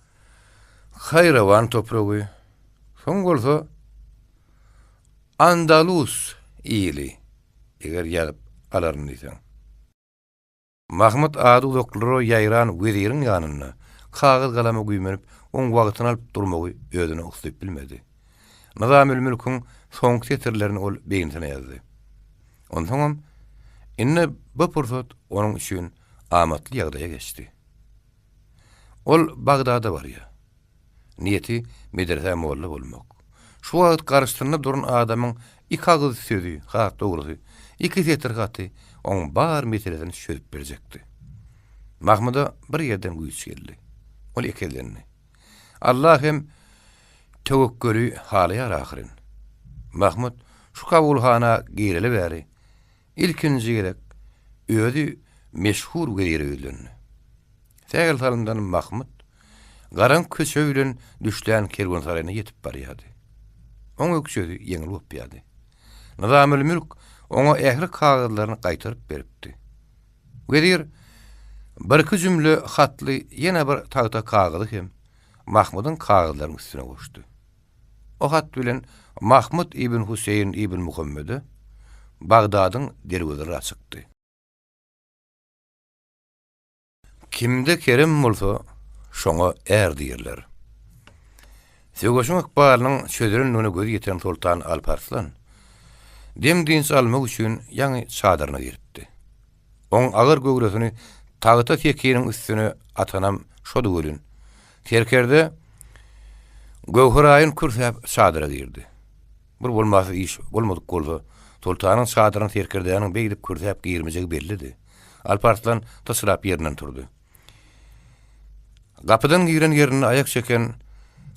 Haýrawan topragy, soň bolsa Andalus ili, eger ýazyp alaryn diýseň. Mahmyt ady uzaklara ýaýran weziriň ýanynda kagyz-galama güýmenip, oň wagtyny alyp durmagy özüne uslyp bilmedi. Nyzamülmülküň soňky setirlerini ol beýnisine ýazdy. Onsoňam, indi bu pursat onuň üçin amatly ýagdaýa geçdi. Ol Bagdada barýar. Niýeti medresä molla bolmak. Şu wagt garşysynda duran adamyň iki agyz sözi, has dogrusy, iki setir haty oň bar meselesini çözüp berjekdi. Mahmyda bir ýerden güýç geldi. Ol ekezlendi. Allah hem töwekgeli halaýar ahyryn. Mahmyt. şu kabulhana gireli bäri ilkinji gezek özi meşhur wezire ýüzlendi. Sähel salymdan Mahmyt garaňky köçe bilen düşlän kerwensaraýyna ýetip barýardy. Oň ökjesi ýeňil gopýardy. Nyzamylmülk oňa ähli kagyzlaryny gaýtaryp beripdi. Wezir birki jümle hatly ýene bir tagta kagyzy hem Mahmydyň kagyzlarynyň üstüne goşdy. O hat bilen Mahmyt ibn Hüseýin ibn Muhammede Bagdadyň derwezeleri açykdy. Kimde kerem bolsa, şoňa är diýerler. Söweşiň ykbalynyň çözülendigine gözi ýeten soltan Alp Arslan dem-dynç almak üçin ýaňy çadyryna giripdi. Oň agyr göwresini tagta sekiniň üstüne atanam şody welin, serkerde Göwheraýyn kürsäp çadyra girdi. Bir bolmasyz iş bolmadyk bolsa, soltanyň çadyryna serkerdäniň beýdip kürsäp girmejegi bellidi. Alp Arslan syçrap ýerinden turdy. Gapydan giren ýerinde aýak çeken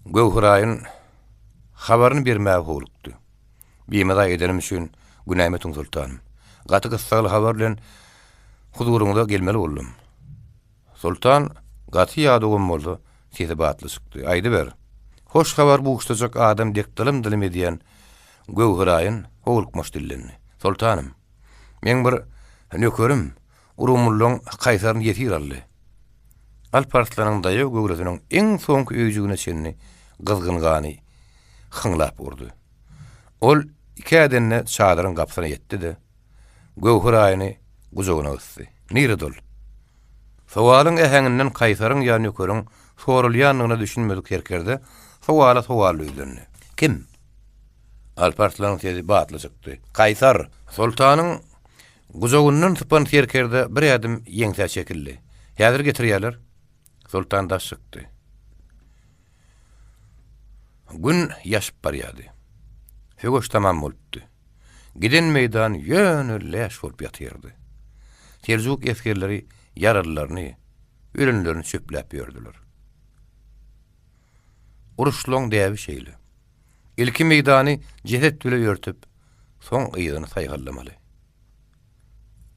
Göwheraýyn habaryny bermäge howlukdy. Bimaza edenim üçin günämi ötüň, soltanym. Gaty gyssagly habar bilen huzuryňyza gelmeli boldum. Soltan gaty ýadawam bolsa, sesi batly çykdy. Aýdyber. Hoş habar buşlajak adam dek dylym-dylym edýän Göwheraýyn howlukmaç dillendi. Soltanym, meň bir nökerim Urumullaň kaýsaryny ýesir aldy. Alp Arslanyň daýaw göwresiniň iň soňky öýjügine çenli gyzgyn gany hyňlap urdy. Ol iki ädende çadyryň gapysyna ýetdi-de, Göwher aýyny gujagyna gysdy. Nirede ol? Sowalyň äheňinden kaýsaryň ýa nökeriň soralýandygyna düşünmedik serkerde sowala sowally ýüzlendi. Kim? Alp Arslanyň sesi batly çykdy. Kaýsar! Soltanyň Gujagyndan sypan serkerde bir ädim ýeňsä çekildi. Häzir getirýärler. Soltan daş çykdy. Gün ýaşyp barýardy. Söweş tamam bolupdy. Giden meýdan ýöne läş bolup ýatyrdy. Seljuk esgerleri ýaralylaryny, ölenlerini çöpläp ýördüler. Uruşlaň däbi şeýle. Ilki meýdany jeset bile örtüp, soň yzyny saýgallamaly.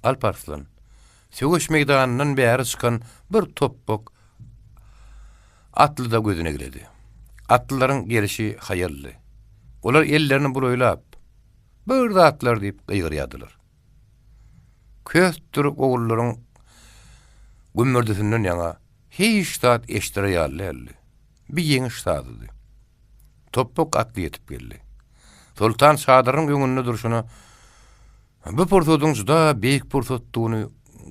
Alp Arslan, söweş meýdanyndan bäri çykan bir topbak atly-da gözüne giredi. Atlylaryň gelşi haýaldy. Olar ellerini bulaýlap, bir zatlar diýip gygyrýardylar. Kösdür ogullaryň gümmürdisinden ýaňa hiç zat eşdirer ýaly däldi. Bir ýeňiş sazydy. Topbak atly ýetip geldi. Soltan çadyryň öňünde durşuna bu pursadyň juda beýik pursatdygyny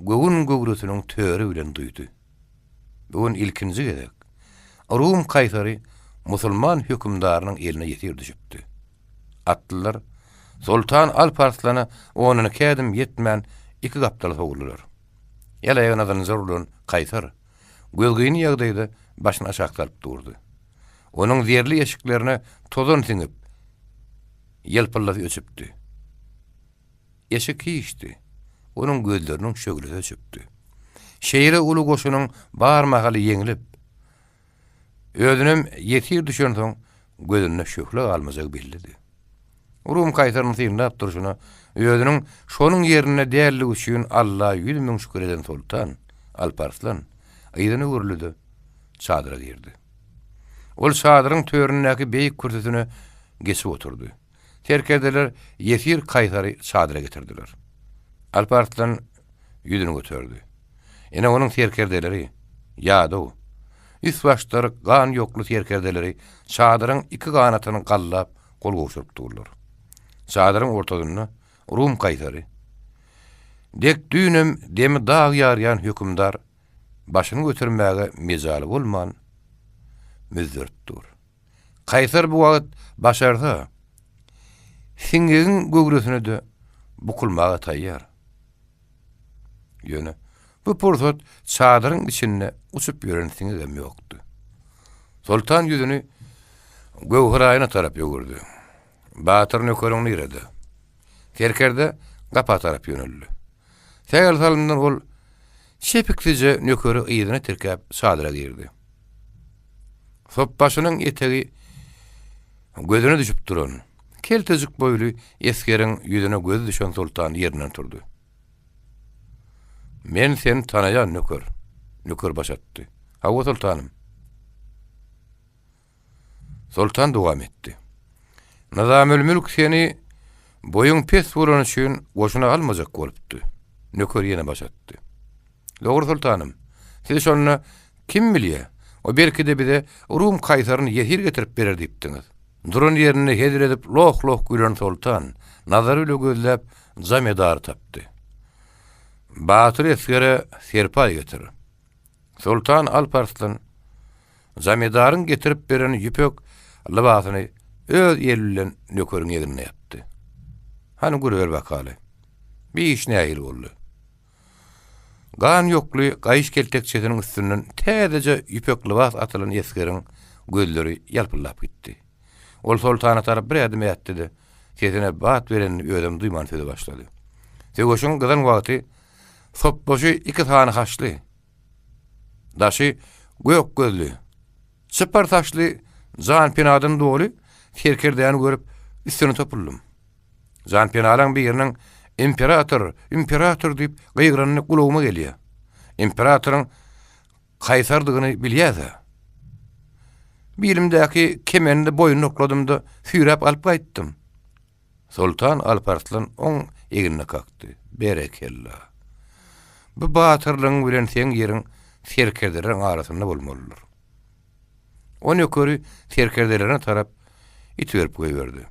göwün göwresiniň töri bilen duýdy. Bu gün ilkinji gezek Rum kaýsary musulman hökümdarynyň eline ýesir düşüpdi. Atlylar Soltan Alp Arslana onunky ädim ýetmän iki gapdala sowuldylar. El-aýagyna zynjyr urlan kaýsar gözgyny ýagdaýda başyny aşak salyp durdy. Onuň zerli eşiklerine tozan siňip, ýylpyldysy öçüpdi. Eşik hiçdi. Onuň gözleriniň şöhlesi öçüpdi. Şeýle uly goşunyň bar mahaly ýeňlip, özünem ýesir düşensoň gözünde şöhle galmajagy bellidi. Rum kaýsaryny synlap durşuna, özüniň şonuň ýerinde däldigi üçin Alla 100 000 şükür eden soltan Alparslan yzyna öwrüldi-de, çadyra girdi. Ol çadyryň töründäki beýik kürsüsine geçip oturdy. Serkerdeler ýesir kaýsary çadyra getirdiler. Alp Arslan ýüzüni göterdi. Ine onuň serkerdeleri, ýadaw, üst-başlary gan ýokly serkerdeleri çadyryň iki ganatyny gallap gol gowşuryp durlar. Çadyryň ortasynda Rum kaýsary, dek düýnem demi dag ýarýan hökümdar başyny götermäge mejaly bolman, müzzerip dur. Kaýsar bu wagt başarsa, siňegiň göwresine-de bukulmaga taýýar. Ýöne bu pursat çadyryň içinde uçup ýören siňegem ýokdy. Soltan ýüzüni Göwheraýyna tarap öwürdi. Batyr nökeriň nirede? Serkerde gapa tarap ýöneldi. Sähel salymdan ol çepiksije nökeri yzyna tirkäp çadyra girdi. Sopbaşynyň etegi gözüne düşüp duran. Keltejik boýly esgeriň ýüzüne gözi düşen Soltan ýerinden turdy. Men seni tanaýan, nöker. Nöker baş atdy. Hawa, soltanym. Soltan dowam etdi. Nyzamülmülk seni boýuň pes bolany üçin goşuna almajak bolupdy. Nöker ýene baş atdy. Dogry soltanym. Siz şonda kim bilýä, o belki-de bize Rum kaýsaryny ýesir getirip berer diýipdiňiz. Duran ýerinde hezil edip loh-loh gülen soltan, nazary bile gözläp Jamedary tapdy. Batyr esgere serpaý getir. Soltan Alp Arslan Jamedaryň getirip beren ýüpek lybasyny öz eli bilen nökeriň egnine ýapdy. Hany görüber bakaly. Bir iş nähili boldy? Gan ýokly gaýyş keltekçesiniň üstünden täzeje ýüpek lybas atylan esgeriň gözleri ýalpyldap gitdi. Ol soltana tarap bir ädim ätdi-de, sesine bat berenini özem duýman söze başlady. Söweşiň gyzan wagty sopbaşy iki sany haçly, daşy gök gözli, çypar saçly janpenadan doly serkerdäni görüp üstüne topuldym. Janpenalaň biriniň Imperator! Imperator! diýip gygyranyny gulagyma gelýär. Imperatoryň kaýsardygyny bilýäs-ä. Bilimdäki kemenini boýnuna okladym-da, süýräp alyp gaýtdym. Soltan Alparslan oň egnine kakdy. Berekella! Bu batyrlygyň bilen seň ýeriň serkerdeleriň arasynda bolmalydyr. O nökeri serkerdelerine tarap itiberip goýberdi.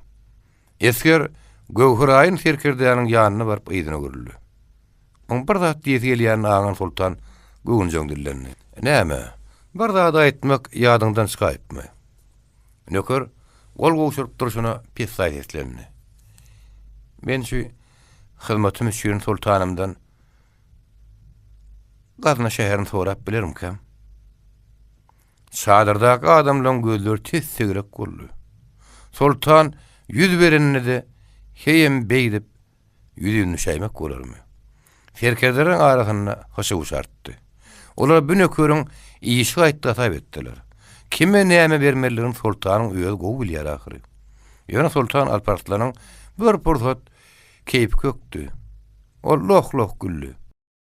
Esger Göwheraýyn serkerdäniň ýanyna baryp yzyna öwrüldi. Oň bir zat diýesi gelýänini aňan Soltan göwünjeň dillendi. Näme, bir zat aýtmak ýadyňdan çykaýypmy? Nöker gol gowşuryp durşuna pessaý seslendi. Men şu hyzmatym üçin soltanymdan Gazna şäherini sorap bilerimkäm? Çadyrdaky adamlaryň gözleri tes-tegelek boldy. Soltan ýüz bereninde-de heýem beýdip ýüzin düşäýmek bolarmy? Serkerdeleriň arasynda hyşy-wyşy artdy. Olar bu nökeriň işi gaýtdy hasap etdiler. Kime näme bermelidigini soltanyň özi gowy bilýär ahyry. Ýöne soltan Alparslanyň bir pursat keýpi kökdi. Ol loh-loh güldi.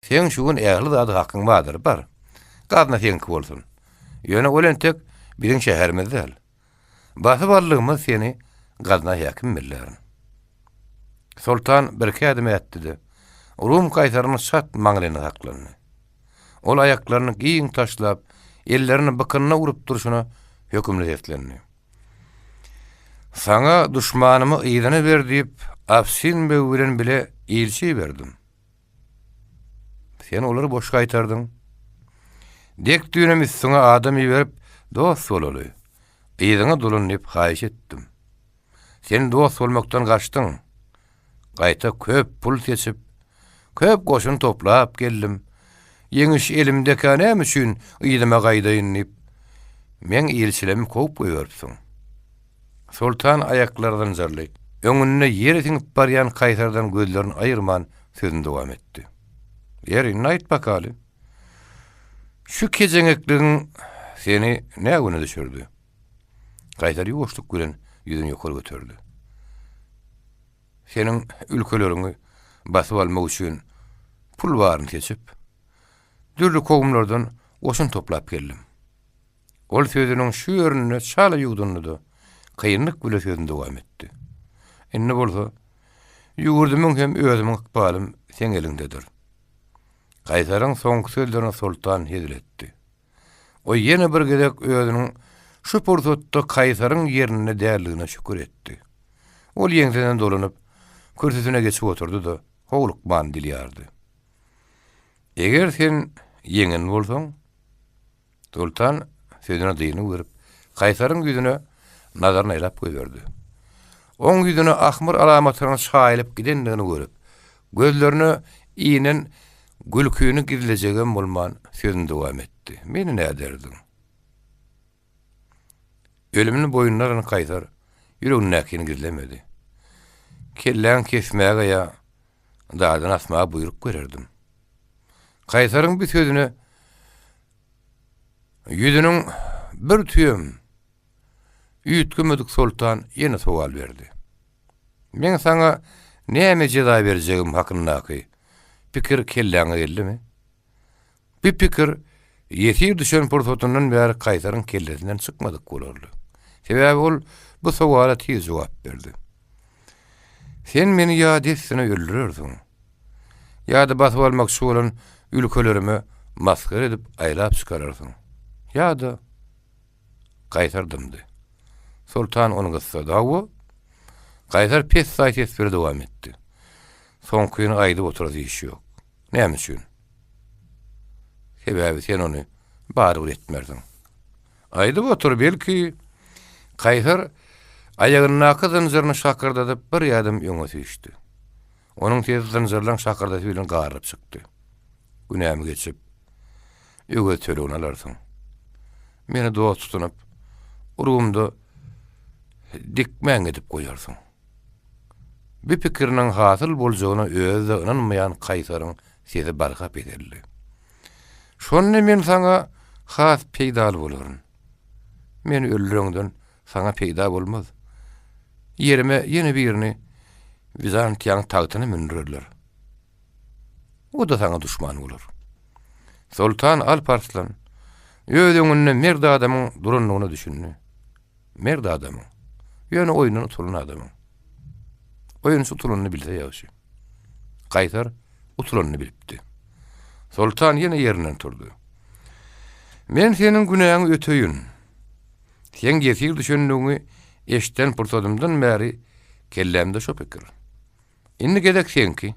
Seň şu gün ähli zada hakyň bardyr, bar. Gazna seňki bolsun. Ýöne ol entek biziň şäherimiz däl. Basyp aldygymyz seni gazna häkim bellärin. Soltan birki ädim ätdi-de, Rum kaýsarynyň çat maňlaýynda saklandy. Ol aýaklaryny giň taşlap, ellerini bykynyna urup durşuna hökümli seslendi. Saňa duşmanymy yzyna ber diýip, Afsin beg bilen bile ilçi iberdim. Sen olary boş gaýtardyň. Dek düýnem üstüňe adam iberip, dost bolaly, yzyňa dolan diýip haýyş etdim. Sen dost bolmakdan gaçdyň. Gaýta köp pul seçip, köp goşun toplap geldim. Ýeňiş elimdekä näme üçin yzyma gaýdaýyn diýip, meň ilçilerimi kowup goýberipsiň. Soltan aýaklary zynjyrly, öňünde ýere siňip barýan kaýsardan gözlerini aýyrman sözüni dowam etdi. Ýeri, indi aýt bakaly. Şu kejeňekligiň seni nä güne düşürdi? Kaýsar ýuwaşlyk bilen ýüzüni ýokary göterdi. Seniň ülkeleriňi basyp almak üçin pul baryny seçip, dürli kowumlardan goşun toplap geldim. Ol sözüniň şu ýerinde çala ýuwdundy-da, kynlyk bile sözüni dowam etdi. Indi bolsa, ýurdumyň hem özümiň ykbalym seň eliňdedir. Kaýsaryň soňky sözlerine Soltan hezil etdi. O ýene bir gezek özüniň şu pursatda kaýsaryň ýerinde däldigine şükür etdi. Ol ýeňseden dolanyp, kürsüsine geçip oturdy-da, howlukman dil ýardy. Eger sen ýeňen bolsaň, Soltan sözüne dyngy berip, kaýsaryň ýüzüne nazaryny aýlap goýberdi. Oň ýüzüne ahmyr alamatynyň çaýylyp gidendigini görüp, gözlerine inen gülküni gizlejegem bolman sözüni dowam etdi. Meni näderdiň? Ölümini boýnuna alan kaýsar ýüregindäkini gizlemedi. Kelläňi kesmäge ýa dadan asmaga buýruk bererdim. Kaýsaryň bu sözüne ýüzüniň bir tüýem üýtgemedik soltan ýene sowal berdi. Meň saňa näme jeza berjegim hakyndaky pikir kelläňe geldimi? Bu pikir ýesir düşen pursatyndan bäri kaýsaryň kellesinden çykmadyk bolarly. Sebäbi ol bu sowala tiz jogap berdi. Sen meni ýa dessine öldürersiň, ýa-da basyp almakçy bolan ülkelerime masgara edip aýlap çykararsyň, ýa-da. Kaýsar dymdy. Soltan ony gyssady. Hawa. Kaýsar pessaý ses bile dowam etdi. Soňkyny aýdyp oturasy iş ýok. Näme üçin? Sebäbi sen ony barybir etmersiň. Aýdyp otur, belki, Kaýsar aýagyndaky zynjyryny şakyrdadyp bir ädim öňe süýşdi. Onuň sesi zynjyrlaň şakyrdasy bilen garylyp çykdy. Günämi geçip, öwez tölegini alarsyň. Meni dost tutunyp, urugymda dikmäň edip goýarsyň. Bu pikiriniň hasyl boljagyna özi-de ynanmaýan kaýsaryň sesi barha peseldi. Şonda men saňa has peýdaly bolaryn. Meni öldüreňden saňa peýda bolmaz. Ýerime ýene birini Wizantiýaň tagtyna mündürerler. O-da saňa duşman bolar. Soltan Alp Arslan öz öňünde mert adamyň durandygyna düşündi. Mert adamyň. Ýöne oýundan utulan adamyň. Oýunçy utulanyny bilse ýagşy. Kaýsar utulanyny bilipdi. Soltan ýene ýerinden turdy. Men seniň günäňi öteýin. Seň ýesir düşenligiňi eşiden pursadymdan bäri kellämde şo pikir. Indi gezek seňki.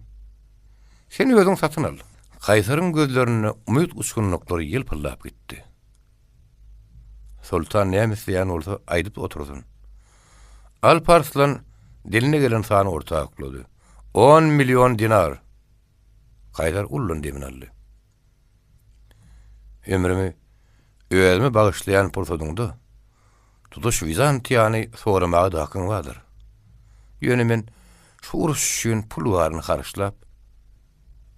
Sen özüň satyn al. Kaýsaryň gözlerinde umyt uçgunlyklary ýylpyldap gitdi. Soltan näme isleýän bolsa aýdyp otursyn. Alp Arslan diline gelen sany orta oklady. On million dinar! Kaýsar ullan demini aldy. Ömrümi özüme bagyşlaýan pursadyňda tutuş Wizantiýany soramaga-da hakyň bardyr. Ýöne men şu uruş üçin pul baryny harçlap,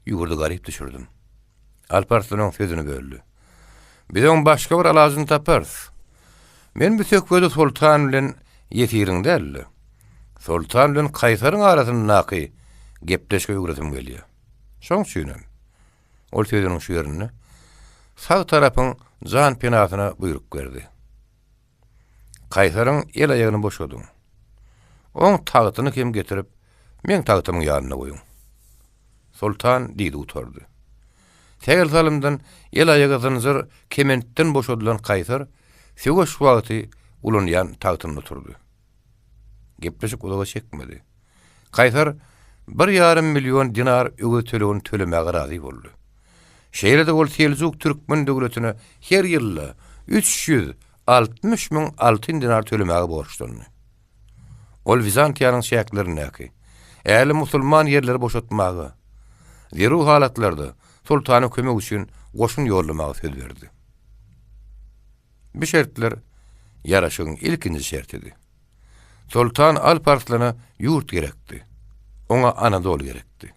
ýurdy garyp düşürdim. Alp Arslan oň sözüni böldi. Biz oň başga bir alajyny taparys. Men bu söhbedi soltan bilen ýesiriň däl-de, soltan bilen kaýsaryň arasyndaky gepleşige öwresim gelýär. Şoň üçinem, ol sözüniň şu ýerinde sag tarapyň jan penasyna buýruk berdi. Kaýsaryň el-aýagyny boşadyň. Oň tagtyny hem getirip, meň tagtymyň ýanynda goýuň. Soltan diýdi gutardy. Sähel salymdan el-aýagy zynjyr kementden boşadylan kaýsar söweş wagty ulanýan tagtynda oturdy. Gepleşik uzaga çekmedi. Kaýsar bir ýarym million dinar öwez tölegini tölemäge razy boldy. Şeýle-de ol Seljuk türkmen döwletine her ýylda 360 müň altyn dinar tölemäge borçlandy. Ol Wizantiýanyň çäklerindäki ähli musulman ýerleri boşatmaga, zerur halatlarda soltana kömek üçin goşun ýollamaga söz berdi. Bu şertler ýaraşygyň ilkinji şertidi. Soltan Alp Arslana ýurt gerekdi. Oňa Anadol gerekdi.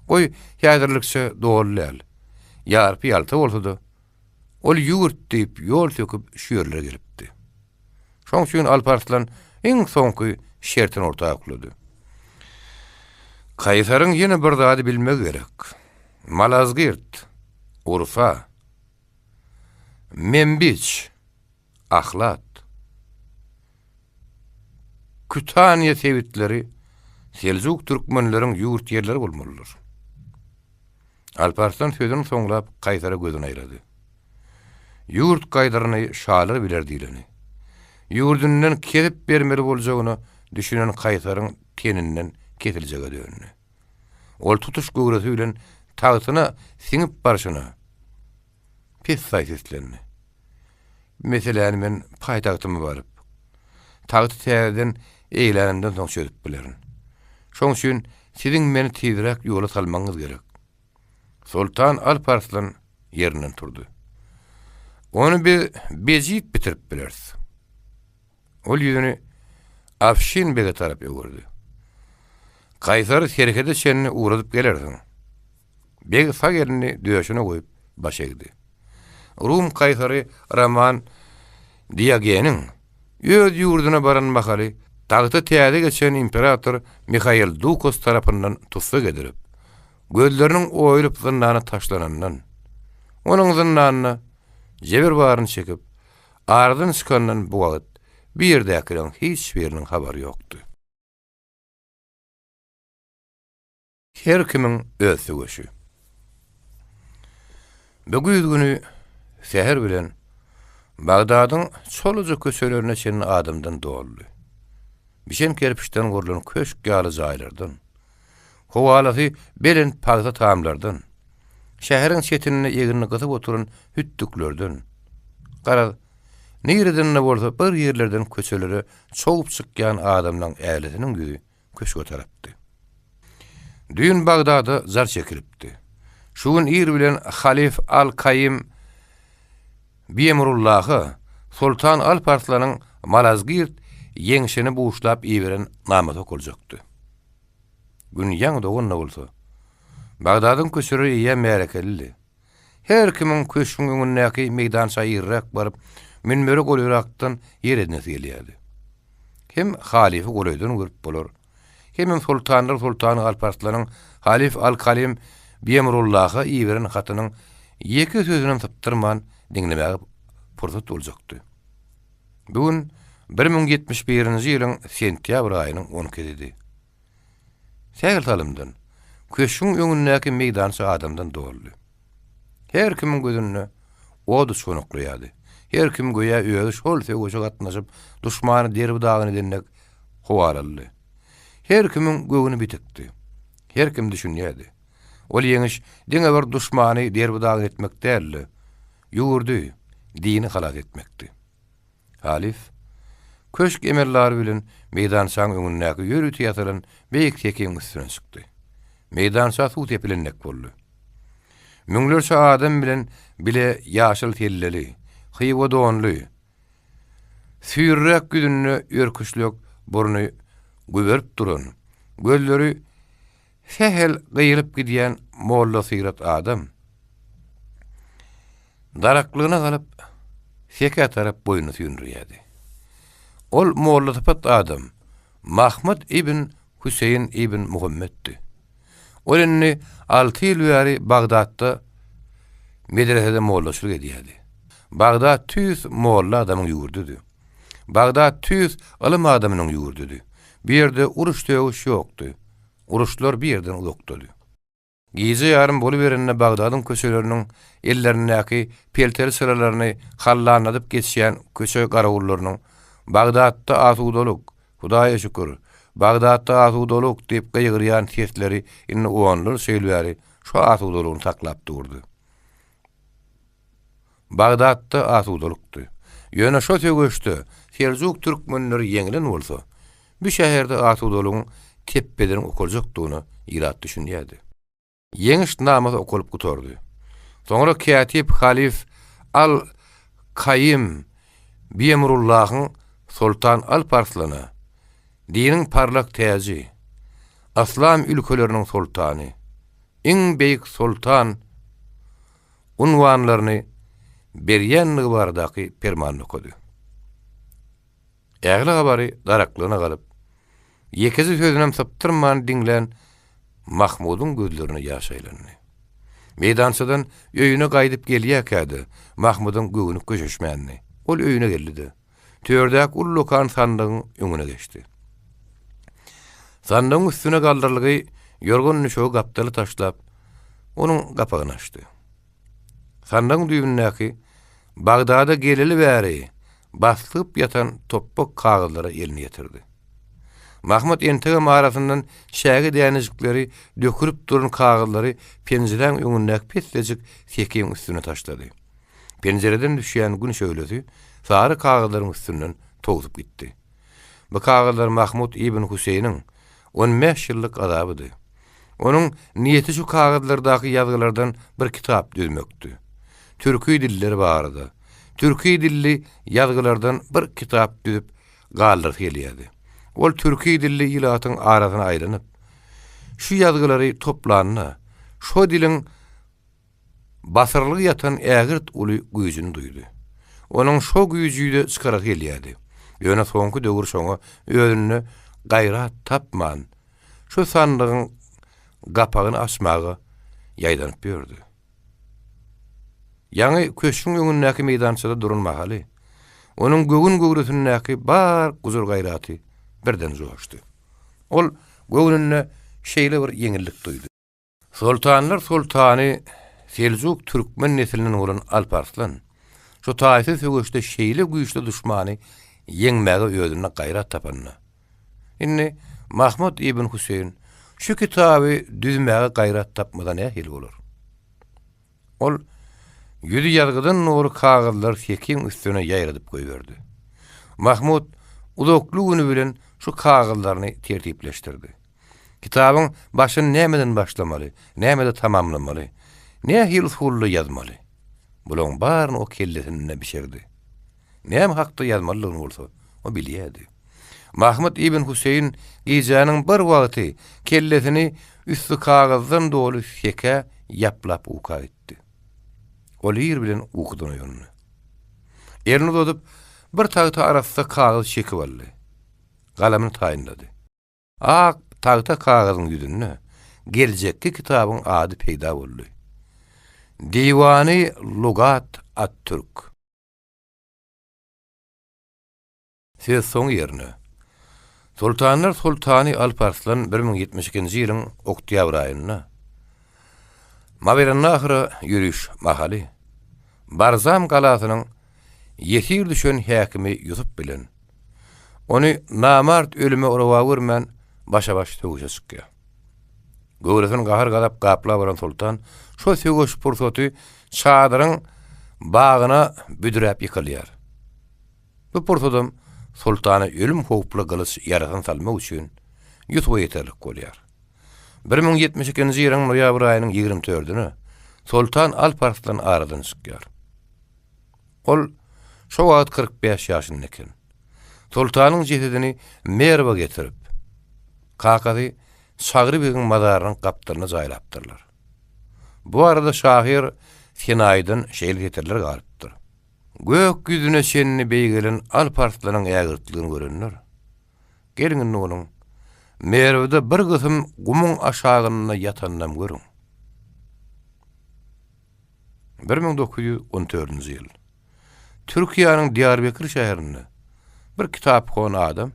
Goý, häzirlikçe doly däl, ýarpy-ýalta bolsa-da, ol ýurt diýip ýol söküp şu ýerlere gelipdi. Şoň üçin Alp Arslan iň soňky şertini orta oklady. Kaýsaryň ýene bir zady bilmegi gerek. Malazgirt, Urfa, Membiç, Ahlat, Kütaniýa sebitleri seljuk türkmenleriň ýurt ýerleri bolmalydyr. Alparslan sözüni soňlap Kaýsara gözüni aýlady. Ýurt gaýdyryny şalar biler diýleni. Ýurdundan kesip bermeli boljagyna düşünen Kaýsaryň teninden kesiljege döndi. Ol tutuş göwresi bilen tagtyna siňip barşyna, pessaý seslendi. Bu meseläni men paýtagtyma baryp, tagty täzeden eýlänimden soň çözüp bilerin. Şoň üçin siziň meni tizräk ýola salmagyňyz gerek. Soltan Alp Arslan ýerinden turdy. Ony biz bejit bitirip bileris. Ol ýüzüni Afşin bege tarap öwürdi. Kaýsary serhede çenli ugradyp gelersiň. Beg sag elini döşüne goýup, baş egdi. Rum kaýsary Roman Diogeniň öz ýurduna baran mahaly. Tagta täze geçen imperator Mihail Dukas tarapyndan tussag edilip, gözleriniň oýulyp zyndana taşlanandan, onuň zyndanda jebir baryny çekip, aradan çykandan bu wagt bu ýerdäkileriň hiç biriniň habary ýokdy. Her kimiň öz söweşi. Bu güýz güni säher bilen Bagdadyň çolaja köçelerine çenli adamdan doldy. Bişen kerpiçden gurlan köşk ýaly jaýlardan, howalasy belent pagsa tamlardan, şäheriň çetinde egnini gysyp oturan hütdüklerden, garaz, nireden-de bolsa bir ýerlerden köçelere çowup çykýan adamlaň ählisiniň ýüzi köşge tarapdy. Düýn Bagdada jar çekilipdi. Şu gün ir bilen halyf al-Kaim Biemrullaha Soltan Alp Arslanyň Malazgirt ýeňşini buşlap iberen namasy okaljakdy. Gün ýaňy dogan-da bolsa, Bagdadyň köçeleri eýýäm märekelidi. Her kimiň köşgüň öňündäki meýdança irräk baryp, münbere golaýrakdan ýer edinesi gelýärdi. Hem halyfy golaýdan görüp bolar, hemem soltanlar soltany Alp-Arslanyň halyf al-Kalim Biemrullaha iberen hatynyň ýeke sözünem sypdyrman diňlemäge pursat boljakdy. Bu gün 1071-nji ýylyň sentýabr aýynyň on ikisidi. Sähel salymdan köşgüň öňündäki meýdança adamdan doldy. Her kimiň gözünde ot uçganaklaýardy. Her kim göýä özi şol söweşe gatnaşyp, duşmany derbi-dagyn eden dek howalandy. Her kimiň göwni bitikdi. Her kim düşünýärdi. Ol ýeňiş diňe bir duşmany derbi-dagyn etmek däldi, ýurdy, dini halas etmekdi. Halyf, köşk emeldary bilen meýdançaň öňündäki ýörite ýasalan beýik sekiň üstüne çykdy. Meýdança suw sepilen dek boldy. Müňlerçe adam bilen bile ýaşyl selleli, hywa donly, süýrüräk ýüzünde örküçlek burny güberip duran, gözleri Sähel gyýylyp gidýän mollasyrat adam, daraklygyna galyp, sekä tarap boýnuny süýndürýärdi. Ol mollasypat adam Mahmyt ibn Hüseýin ibn Muhammetdi. Ol indi alty ýyl bäri Bagdatda medresede mollaçylyk edýärdi. Bagdat tüýs molla adamyň ýurdudy. Bagdat tüýs ylym adamynyň ýurdudy. Bu ýerde uruş-sögüş ýokdy. Uruşlar bir ýerden uzakdady. Gije ýarym boluberende Bagdadyň köçeleriniň ellerindäki pelteli çyralaryny hallanladyp geçýän köçe garawullarynyň Bagdatda asudalyk! Hudaýa şükür! Bagdatda asudalyk! diýip gygyrýan sesleri indi onlarça ýyl bäri şu asudalygyny saklap durdy. Bagdatda asudalykdy. Ýöne şo söweşde seljuk türkmenleri ýeňilen bolsa, bu şäherde asudalygyň tepbediniň okaljakdygyna ilat düşünýärdi. Ýeňiş namasy okalyp gutardy. Soňra kätip halyf al-Kaim Biemrullahyň Soltan Alp Arslana, Diniň parlak täji, Yslam ülkeleriniň soltany, iň beýik soltan unwanlaryny berýändigi baradaky permanyny okady. Ähli habary daraklygyna galyp, ýekeje sözünem sypdyrman diňlän Mahmudyň gözlerine ýaş aýlandy. Meýdançadan öýüne gaýdyp gelýärkä-de, Mahmudyň göwni köşeşmändi. Ol öýüne geldi-de, tördäki ullakan sandygyň öňüne geçdi. Sandygyň üstüne galdyrylgy ýorgan-düşegi gapdala taşlap, onuň gapagyny açdy. Sandygyň düýbündäki Bagdada geleli bäri baslygyp ýatan topbak kagyzlara elini ýetirdi. Mahmyt entegem arasyndan çäge dänejikleri dökülip duran kagyzlary penjiräň öňündäki pessejik sekiň üstüne taşlady. Penjireden düşýän gün şöhlesi sary kagyzlaryň üstünden towsup gitdi. Bu kagyzlar Mahmut ibn Hüseýniň 15 ýyllyk azabydy. Onuň niýeti şu kagyzlardaky ýazgylardan bir kitap düzmekdi. Türki diller barada, türki dilli ýazgylardan bir kitap düzüp galdyrasy gelýärdi. Ol türki dilli ilatyň arasyna aýlanyp, şu ýazgylary toplanda, şo diliň Basyrylgy ýatan ägirt uly güýjüni duýdy. Onuň şo güýji ýüze çykarasy gelýärdi. Ýöne soňky döwür şoňa özünde gaýrat tapman, şu sandygyň gapagyny açmaga ýaýdanyp ýördi. Ýaňy köşgüň öňündäki meýdançada duran mahaly, onuň göwün göwresindäki bar gujur-gaýraty birden joşdy. Ol göwnünde şeýle bir ýeňillik duýdy. Soltanlar soltany Seljuk türkmen neslinden bolan Alp Arslan şu taýsyz söweşde şeýle güýçli duşmany ýeňmäge özünde gaýrat tapanda, indi Mahmut ibn Hüseýin şu kitaby düzmäge gaýrat tapmasa nähili bolar? Ol ýüzi ýazgydan doly kagyzlary sekiň üstüne ýaýradyp goýberdi. Mahmut uzakly güni bilen şu kagyzlaryny tertipleşdirdi. Kitabyň başyny nämeden başlamaly, nämede tamamlamaly, nähili usulda ýazmaly? Bularyň baryny o kellesinde bişirdi. Näme hakda ýazmalydygyny bolsa, o bilýärdi. Mahmyt ibn Hüseýin gijäniň bir wagty kellesini üsti kagyzdan doly sekä ýaplap uka gitdi. Ol ir bilen ukudan oýandy. Elini uzadyp, bir tagta arassa kagyz çekip aldy. Galamyny taýynlady. Ak tagta kagyzyň ýüzünde geljekki kitabyň ady peýda boldy. Diwany Lugat at-Türk. Söz soňy ýerine. Soltanlar soltany Alp Arslan 1072-nji ýylyň oktýabr aýynda Mawerannahyra ýöriş mahaly Barzam galasynyň ýesir düşen häkimi Ýusup bilen ony namart ölüme rowa görmän başa-baş söweşe çykýar. Göwresini gahar-gazap gaplap alan soltan şo söweş pursaty çadyryň bagyna büdräp ýykylýar. Bu pursadam soltana ölüm howply gylyç ýarasyny salmak üçin Ýusuba ýeterlik bolýar. 1072-nji ýylyň noýabr aýynyň 24-üne soltan Alp Arslan aradan çykýar. Ol şo wagt 45 ýaşynda eken. Soltanyň jesedini Merwe getirip, kakasy Çagry begiň mazarynyň gapdalyna jaýlapdyrlar. Bu arada şahyr Senaýydan şeýle setirler galypdyr. Gök ýüzüne çenli beýgelen Alp Arslanyň ägirtligini görenler, Geliň indi onuň Merwde bir gysym gumuň aşagynda ýatanynam görüň. 1914-nji ýyl. Türkiýäniň Diýarbekir şäherinde bir kitaphon adam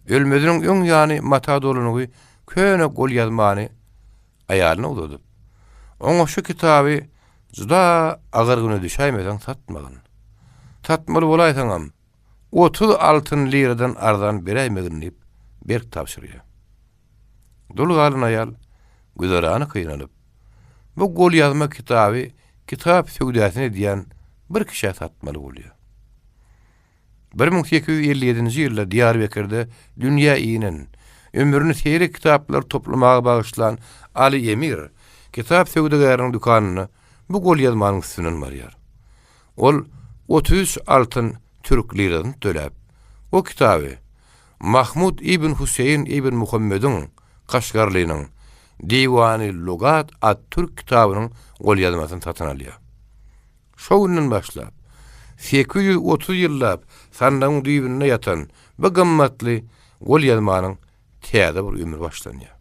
ölmeziniň öň ýany mata dolanygy köne golýazmany aýalyna uzadyp, oňa şu kitaby juda agyr güne düşäýmeseň satmagyn. Satmaly bolaýsaňam, 30 altyn liradan arzan beräýmegin diýip, berk tabşyrýar. Dul galan aýal güzerany kynanyp, bu golýazma kitaby kitap söwdasyny edýän bir kişä satmaly bolýar. 1857-nji ýylda Diýarbekirde dünýä inen, ömrüni seýrek kitaplary toplamaga bagyşlan Aly Emir kitap söwdagäriniň dükanynda bu golýazmanyň üstünden barýar. Ol 33 altyn türk lirasyny töläp, o kitaby Mahmut ibn Hüseýin ibn Muhammediň Kaşgarlynyň Diwany Lugat at-Türk kitabynyň golýazmasyny satyn alýar. Şo günden başlap, 830 ýyllap sandygyň düýbünde ýatan bu gymmatly golýazmanyň täze bir ömri başlanýar.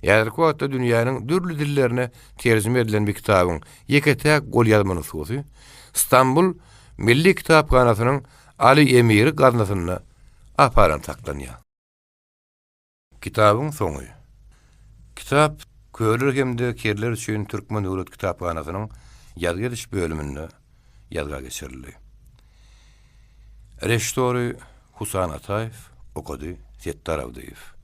Häzirki wagtda dünýäniň dürli dillerine terjime edilen bu kitabyň ýeke-täk golýazma nusgasy Stambul Milli kitaphanasynyň Aly Emiri gaznasynda aparan saklanýar. Kitabyň soňy. Kitap körler hem-de kerler üçin Türkmen döwlet kitaphanasynyň ýazgy ediş bölüminde ýazga geçirildi. Režissýory Husan Ataýew, okady Setdar Abdyýew.